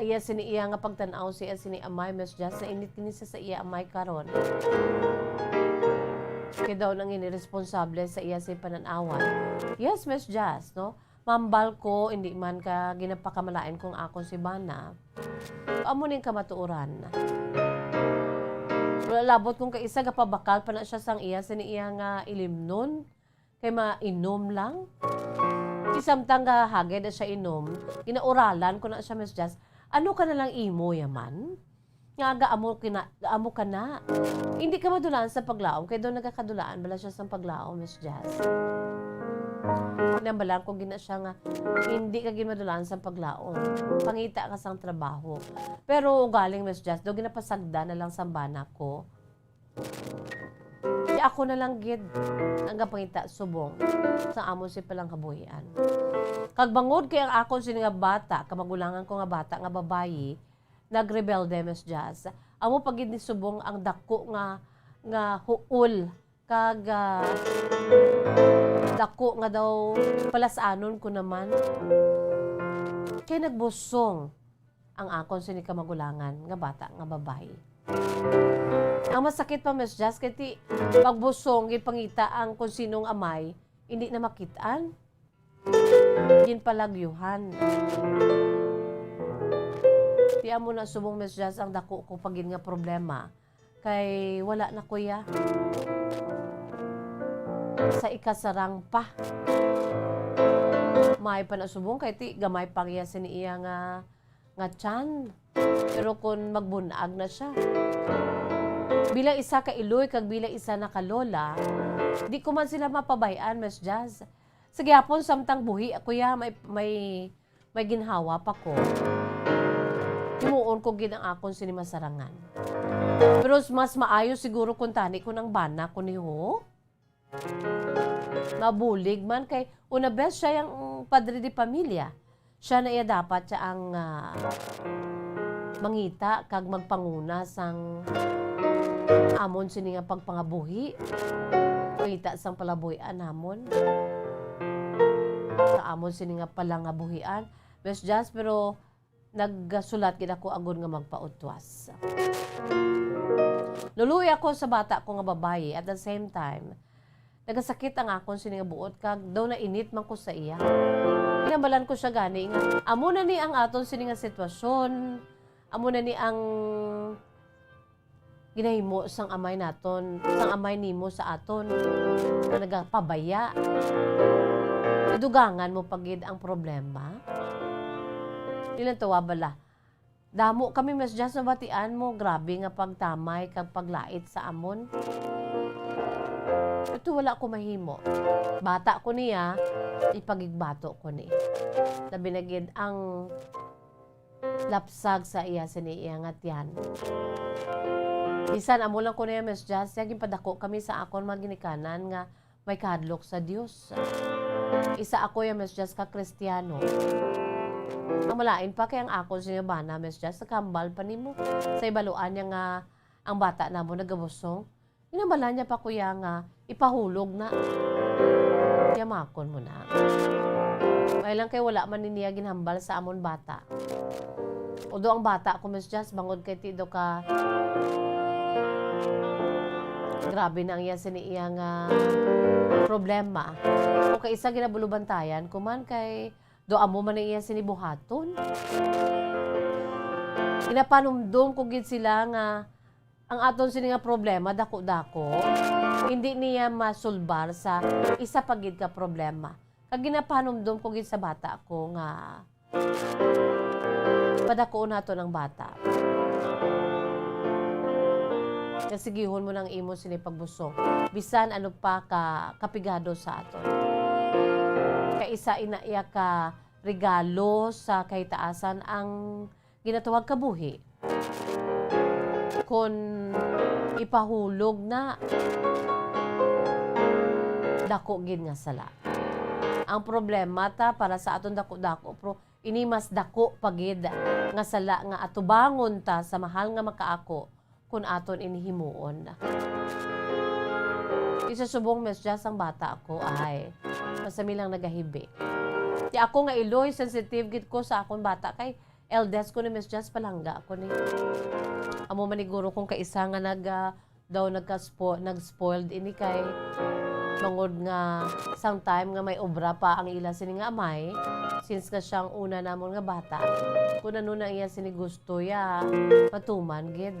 iya sini iya nga pagtan-aw siya sini amay, Miss Jazz, nainit kini sa, sa iya amay karon. Kay daw nang ini responsable sa iya si panan-awan. Yes, Miss Jazz, no? Mambal ko, hindi man ka ginapakamalain kung ako si bana. Amo ning kamatuoran. Wala labot kung kaisa gapabakal pa na siya sang iya, sini iya nga ilimnon. Kay mainom lang. Isamtang nga hagay na siya inom, ginauralan ko na siya, Miss Jazz, "Ano ka na lang imo yaman? Nga aga amo kina-, amo ka na. Hindi ka madulaan sa paglaom, kay daw nagakadulaan bala siya sang paglaom, Miss Jazz." Nambalan ko gina siya nga, "Hindi ka gid madulaan sang paglaom. Pangita ka sang trabaho." Pero ugaling, Miss Jazz, daw ginapasagda na lang sang bana ko. Di ako na lang gid ang gapangita subong sa amon si palanggabuhian. Kag bangod kay ang akon sini nga bata, kamagulangan ko nga bata nga babayi, nagrebelde, Miss Jazz. Amo pa gid ni subong ang dako nga, nga huol kag, ah, dako nga daw palas-anon ko naman. Kay nagbusong ang akon sini kamagulangan nga bata nga babayi. Ang masakit pa, Miss Jazz, kay ti pagbusong, ginpangita ang kung sinong amay, hindi na makit-an. Ginpalagyuhan. Ti amo na subong, Miss Jazz, ang dako ko pa gid nga problema. Kay wala na, kuya. Sa ikasarang pa. May pa na subong kay ti gamay pa iya sini iya nga, nga tiyan. Pero kung magbunag na siya. Bilang isa ka iloy kag bilang isa na ka lola, di ko man sila mapabay-an, Miss Jazz. Sa gihapon, samtang buhi, kuya, may, may, may ginhawa pa ko. Himuon ko gid ang akon sini masarangan. Pero s-, mas maayo siguro kung tani ko nang bana ko ni ho. Mabulig man kay una bes siya yang padre de pamilya. Siya na iya dapat siya ang, ah, mangita kag magpanguna sang amon sini nga pagpangabuhi. Mangita sang palabuhian namon. Sa amon sini nga palangabuhian. Miss Jazz, pero nagsulat gid ako agod nga magpautwas. Luluoy ako sa bata ko nga babayi, at the same time, nagasakit ang akon sini nga buot, kag daw nainit man ko sa iya. Ginambalan ko siya gani nga, amo na ni ang aton sini nga sitwasyon, amo na ni ang ginahimo sang amay naton, sang amay nimo sa aton, nga nagapabaya. Idugangan mo pa gid ang problema. Di lang tuwa bala. Damo kami, Miss Jazz, nabatian mo. Grabe nga pagtamay kag paglait sa amon. Ito wala ko mahimo. Bata ko niya, ipagigbato ko ni. Labi na gid ang lapsag sa iya sini iya nga tiyan. Bisan amo lang ko niya, Miss Jazz, ya ginpadako kami sa akon mga ginikanan nga may kahadlok sa Dios. Isa ako ya, Miss Jazz, ka Kristiyano. Ang malain pa kay ang akon sini bana, Miss Jazz, nakahambal pa nimo. Sa ibaluan niya nga ang bata namo nagabusong, Ginhambal niya pa, kuya, nga ipahulog na. Yamakon mo na. May lang kay wala man ni niya ginhambal sa amon bata. Although ang bata ko, Miss Jazz, bangod kay ti do ka, grabe na ang iya sini iya nga problema. O kay isa ginabulubantayan ko man kay do amo man ang iya sini buhaton. Ginapanumdom ko gid sila nga ang aton sini nga problema dako-dako, hindi niya masulbar sa isa pa gid ka problema. Kag ginapanumdom ko gid sa bata ko nga padakuon naton ang bata. Kasigihon mo nang imo sini pagbusong. Bisan ano pa ka kapigado sa aton. Kay isa ina iya ka regalo sa kahitaasan ang ginatawag kabuhi. Kon ipahulog na, dako gid nga sala. Ang problema ta para sa aton dako-dako, pero ini mas dako pa gid nga sala nga atubangon ta sa mahal nga makaako kon aton ini himuon. Isa subong, Miss Jazz, ang bata ako, ay, masami lang nagahibi. Ti ako nga iloy, sensitive gid ko sa akon bata, kay eldest ko ni, Miss Jazz, palangga ako ni. Amo man ni guro kong kaisa nga nag, ah, daw nagka-spo-, nag-spoiled ini kay bangod nga sang time nga may obra pa ang ila sini nga amay, since nga siya ang una namon nga bata, kung ano na iya sini gusto ya, matuman gid.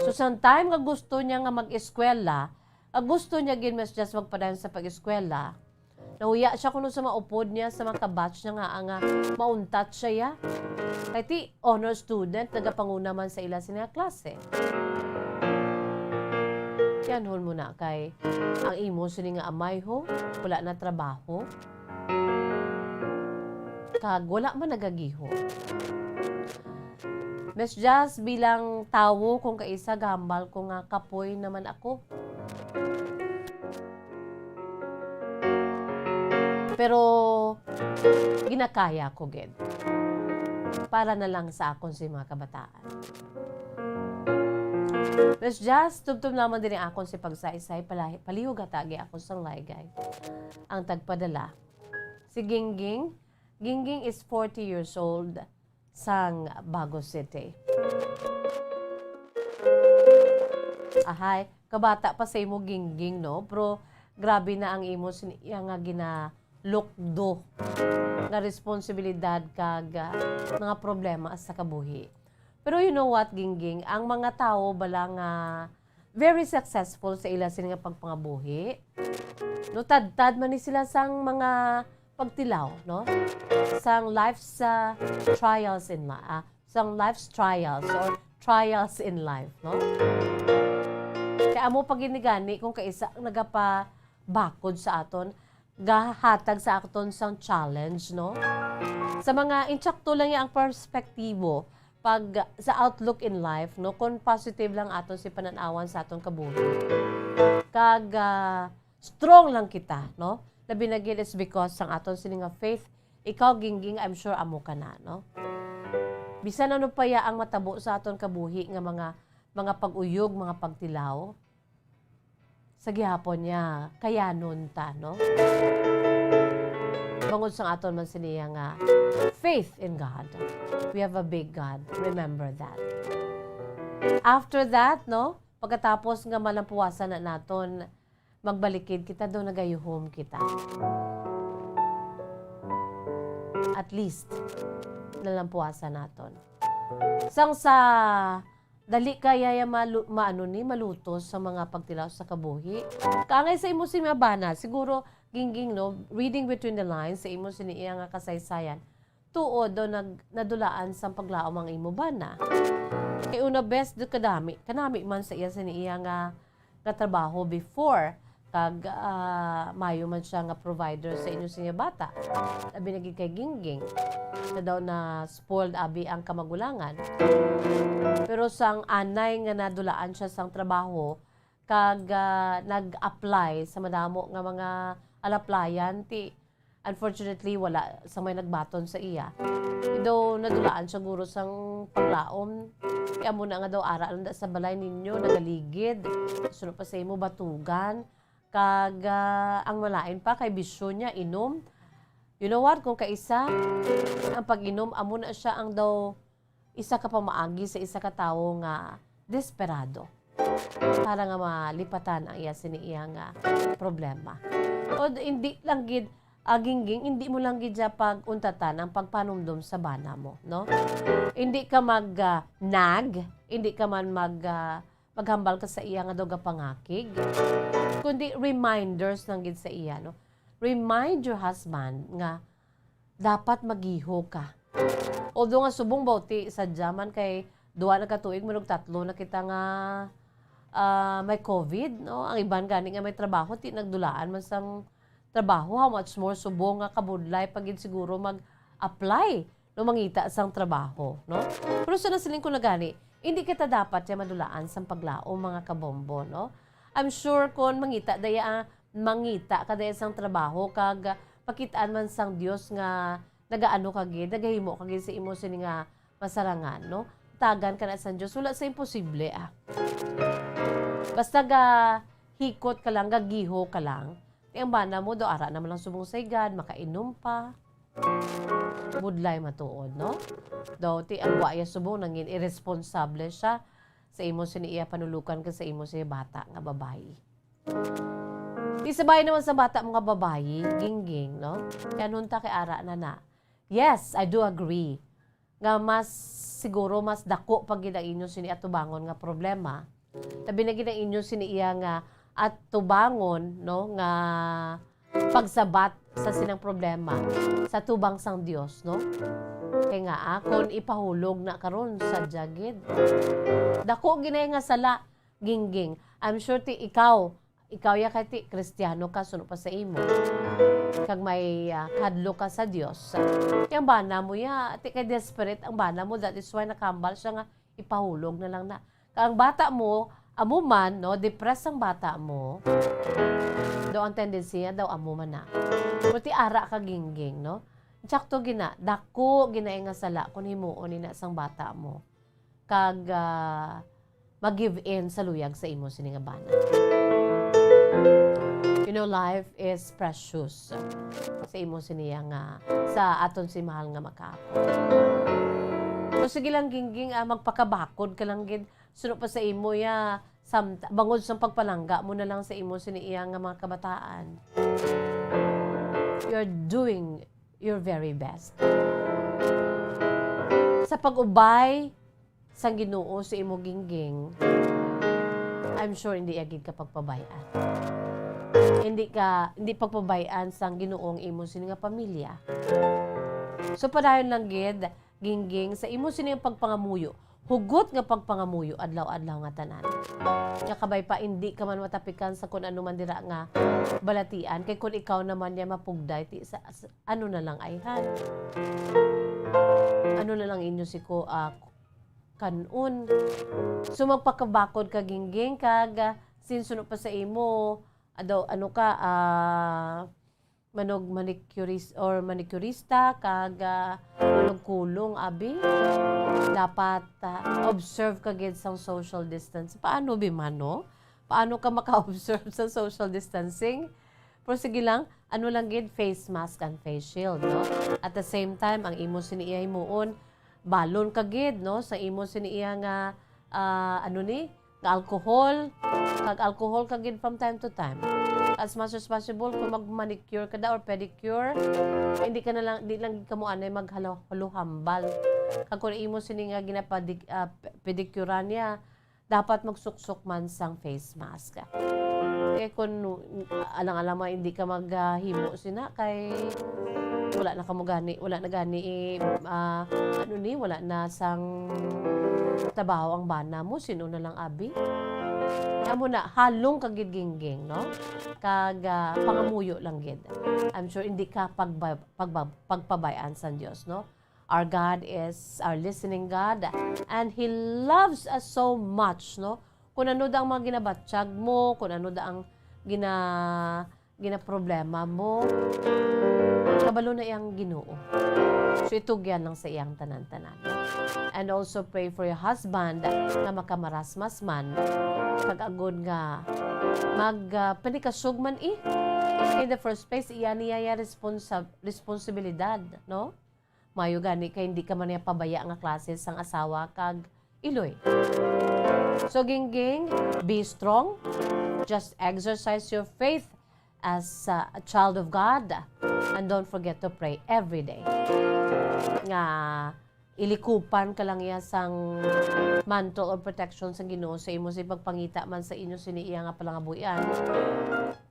So, sang time nga gusto niya nga mag-eskwela, nga gusto niya gid, Miss Jazz, magpadayon sa pag-eskwela, nahuya siya kuno sa mga upod niya, sa mga kabatch niya nga, nga mauntat siya ya. Kay ti honor student, nagapanguna man sa ila sini nga klase. Yanhon mo na kay ang imo sini nga amay ho, wala na trabaho. Kag wala man nagagihon. Miss Jazz, bilang tawo kung kaisa, gahambal ko nga kapoy naman ako. Pero ginakaya ko gid. Para na lang sa akon si mga kabataan. Miss Jazz, tubtob naman din ang akon si pagsaysay, palahi-, palihog hatagi ako sang laygay. Ang tagpadala, si Gingging. Gingging is forty years old, sang Bago City. Ahay, kabata pa sa imo, Gingging, no? Pero grabe na ang imo sin-, iya nga ginalukdo nga responsibilidad kag, ah, mga problema sa kabuhi. Pero you know what, Gingging? Ang mga tawo bala nga very successful sa ila sini nga pagpangabuhi, no, tadtad man ni sila sang mga pagtilaw, no? Sang life's, ah, trials in li-, ah, sang life's trials or trials in life, no? Kaya amo pa gid ni gani kung kaisa ang nagapabakod sa aton, gahatag sa aton sang challenge, no? Sa mga insakto lang ya ang perspektibo, pag sa outlook in life, no, kung positive lang aton si panan-awan sa aton kabuhi. Kag, ah, strong lang kita, no? Labi na gid is because sang aton sini nga faith, ikaw, Gingging, I'm sure amo ka na, no? Bisan ano pa ya ang matabo sa aton kabuhi nga mga, mga pag-uyog, mga pagtilaw, sa gihapon niya, kayanon ta, no? Bangod sang aton man siniya nga faith in God. We have a big God. Remember that. After that, no? Pagkatapos nga malampuasan na naton, magbalikid kita, do nagayuhom kita. At least, nalampuasan naton. Sang sa dali kaya ya malu-, maano ni, malutos sa mga pagtilaw sa kabuhi. Kaangay sa imo si mga bana, siguro, Gingging, no, reading between the lines sa imo sini iya nga kasaysayan, tuod daw nag-, nadulaan sang paglaom ang imo bana. Kay una bes, do kadami, kanami man sa iya sini iya nga, nga trabaho before. Kag, ah, mayo man siya nga provider sa inyo siya bata. Labi na gid kay Gingging. Na daw na spoiled abi ang kamagulangan. Pero sang anay nga nadulaan siya sang trabaho, kag, ah, nag-apply sa madamo nga mga alaplayan, ti Unfortunately, wala sang may nagbaton sa iya. Daw nadulaan siya guro sang paglaom. Kay amo na nga daw ara lang da sa balay ninyo, nagaligid. Suno pa sa imo, batugan. Kag, ah, ang malain pa kay bisyo niya, inom. You know what? Kung kaisa, ang pag-inom, amo na siya ang daw isa ka pamaagi sa isa ka tawo nga desperado para nga malipatan ang iya sini iya nga problema. O d-, hindi lang gid, ah, Gingging, hindi mo lang gid siya pag-untatan ang pagpanumdom sa bana mo, no? Hindi ka mag, ah, nag, hindi ka man mag, ah, maghambal ka sa iya nga daw gapangakig, kundi reminders lang gid sa iya, no? Remind your husband nga dapat magiho ka. Although nga subong ba ti sadya man kay duha na ka tuig, man og tatlo na kita nga, ah, may covid, no? Ang iban gani nga may trabaho, ti nagdulaan man sang trabaho, how much more subong nga kabudlay pa gid siguro mag-apply, no, mangita sang trabaho, no? Pero sa nasiling ko na gani, hindi kita dapat siya madulaan sang paglaom, mga kabombo, no? I'm sure kon mangita daya, mangita ka daya sang trabaho kag pakit-an man sang Dios nga nagaano ka gid, nagahimo ka gid sa imo sini nga masarangan, no? Tagan ka na sang Dios, wala sa imposible, ah. Basta ga hikot ka lang, gagiho ka lang. Ti ang bana mo daw ara naman lang subong sa igad, makainom pa. Budlay matuod, no? Daw ti ang wa iya subong nangin irresponsable siya sa imo sini iya panulokan kag sa imo sini bata nga babayi. Ti sa bahin naman sa bata mo nga babayi, Gingging, no? Kay anunta kay ara na na. Yes, I do agree nga mas, siguro mas dako pa gid ang inyo sini atubangon nga problema. Labi na gid ang inyo sini iya nga atubangon, no, nga pagsabat sa sinang problema sa tubang sang Dios, no? Kay nga, ah, kon ipahulog na karon, sadya gid. Dako gid na nga sala, Gingging. I'm sure ti ikaw, ikaw ya kay ti Kristiyano ka, suno pa sa imo. Kag may, ah, hadlok ka sa Dios. Ti ang bana mo ya, ti kay desperate ang bana mo, that is why nakambal siya nga ipahulog na lang na. Kag ang bata mo, amo man, no, depressed ang bata mo, daw ang tendency niya, daw amo man na. Pero ti ara ka, Gingging, no? Sakto gina, dako gina nga sala kung himuon ni na sang bata mo. Kag, ah, mag-give in sa luyag sa imo sini nga bana. You know, life is precious sa imo sini nga, sa aton si mahal nga makaapo. So, sige lang, Gingging, ah, magpakabakod ka lang gid. Suno pa sa imo ya, sam-, bangod sa pagpalangga mo na lang sa imo sini iya nga mga kabataan. You're doing your very best. Sa pag-ubay sang Ginoo sa imo, Gingging, I'm sure hindi agid ka pagpabay-an. Hindi ka, hindi pagpabay-an sang Ginoo ang imo sini nga pamilya. So, padayon lang gid, Gingging, sa imo sini nga pagpangamuyo, hugot nga pagpangamuyo adlaw-adlaw nga tanan. Nga kabay pa, hindi ka man matapikan sa kun ano man dira nga balatian, kay kun ikaw naman niya mapugday, ti sa, sa, ano na lang ayhan? Ano na lang inyo si ko, ah, kan-on? So, magpakabakod ka, Gingging, kag, ah, sinsuno pa sa imo, adaw, ano ka, ah, manog manicurist or manicurista, kag, ah, manog kulong, abi. Dapat, ah, observe ka gid sang social distance. Paano bi man, no? Paano ka maka-observe sa social distancing? Pero sige lang, ano lang gid, face mask and face shield, no? At the same time, ang imo sini iya himuon, balon ka gid, no, sa imo sini iya nga, ah, ano ni, nga alcohol, kag alcohol ka gid from time to time. As much as possible, kung mag-manicure ka da or pedicure, hindi ka na lang, di lang gid kamo anay maghalo-, halohambal. Kag kung imo sini nga ginapadik-, ah, pe-, pedicurean niya, dapat magsuksok man sang face mask. Kay kun alang-alang man hindi ka maghimo sina, kay wala na kamo gani, wala na gani, eh, ah, ano ni, wala na sang trabaho ang bana mo, sino na lang abi? Amo na, halong ka gid, Gingging, no? Kag, ah, pangamuyo lang gid. I'm sure hindi ka pagba-, pagba-, pagpabay-an sang Dios, no? Our God is our listening God, and He loves us so much, no? Kung ano da ang mga ginabatyag mo, kung ano da ang gina-, ginaproblema mo, kabalo na iyang Ginoo. So, itugyan lang sa iyang tanan-tanan. And also pray for your husband nga makamarasmas man, kag agod nga mag, ah, panikasog man, eh. In the first place, iya niya ya responsa-, responsibilidad, no? Mayo gani kay hindi ka man niya pabaya nga klase sang asawa kag iloy. So, Gingging, be strong. Just exercise your faith as, uh, a child of God. And don't forget to pray every day. Nga ilikupan ka lang iya sang mantle or protection sang Ginoo sa imo, sa pagpangita man sa inyo sini iya nga palangabuhian,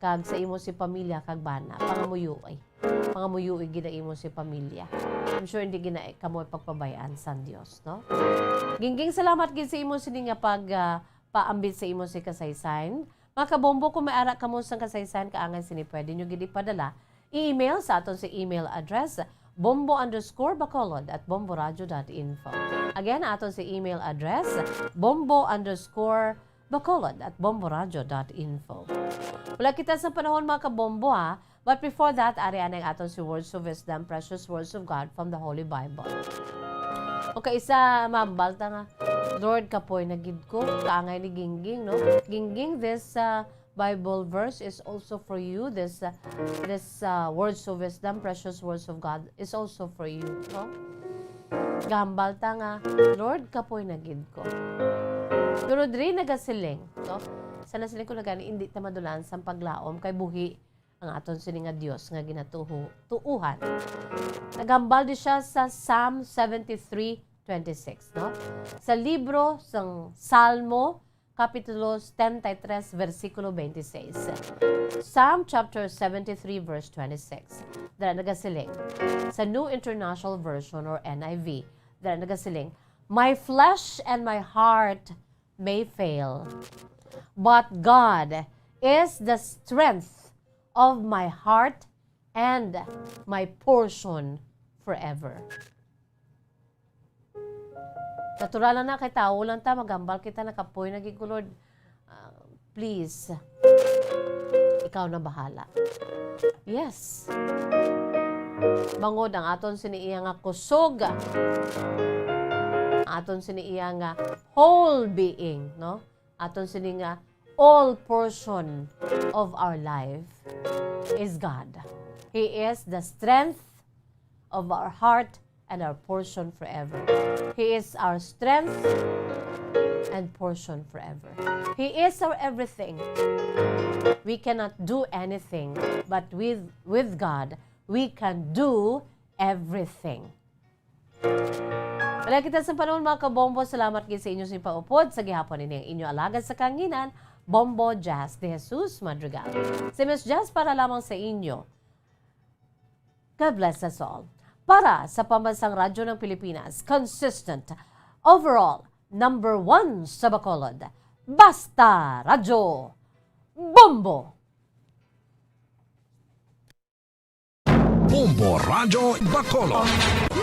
kag sa imo si pamilya kag bana. Pangamuyo, eh. Pangamuyo, eh, gid ang imo si pamilya. I'm sure hindi gina kamo pagpabayaan sang Dios, no? Gingging, salamat gid sa imo sini nga pag, ah, paambit sa imo si kasaysayan. Mga kabombo, kung may ara kamo sang kasaysayan kaangay sini, pwede nyo gid ipadala. I-email sa aton sa email address, bombo underscore bacolod at bomboradio dot info. Again, aton sa email address, bombo underscore bacolod at bomboradio dot info. Wala kita sa panahon, mga kabombo, ha? But before that, ari anay ang aton si Words of Wisdom, Precious Words of God from the Holy Bible. Okay, isa, mambal ta nga, Lord, kapoy na gid ko, kaangay ni Gingging, no? Gingging, this, uh, Bible verse is also for you. This, uh, this, uh, Words of Wisdom, Precious Words of God is also for you, no? Gambal ta nga, Lord, kapoy na gid ko. Pero diri nagasiling, no? Sa nasiling ko na gani, hindi ta madulaan sang paglaom kay buhi ang aton sini nga Dios nga ginatuho-, tuohan. Nagambal di siya sa Psalm seventy-three twenty-six, no? Sa libro sang Salmo, Kapitulo setenta y tres, versikulo twenty-six. Psalm chapter seventy-three, verse twenty-six. Dira nagasiling, sa New International Version or N I V, dira nagasiling, "My flesh and my heart may fail, but God is the strength of my heart and my portion forever." Natural lang na, kay tawo lang ta, magambal kita, nakapoy na gid ko, Lord. Ah, please, ikaw na bahala. Yes. Bangod ang aton sini iya nga kusog, ang aton sini iya nga whole being, no? Aton sini nga all portion of our life is God. He is the strength of our heart and our portion forever. He is our strength and portion forever. He is our everything. We cannot do anything, but with, with God, we can do everything. Wala kita sa panahon, mga kabombo. Salamat gid sa inyo sa pag-upod sa gihapon ini ang inyo alagad sa kanginan, Bombo Jazz de Jesus Madrigal. Si Miss Jazz para lamang sa inyo. God bless us all. Para sa Pambansang Radyo ng Pilipinas, consistent, overall, number one sa Bacolod. Basta Radyo, Bombo! Bombo Radyo Bacolod.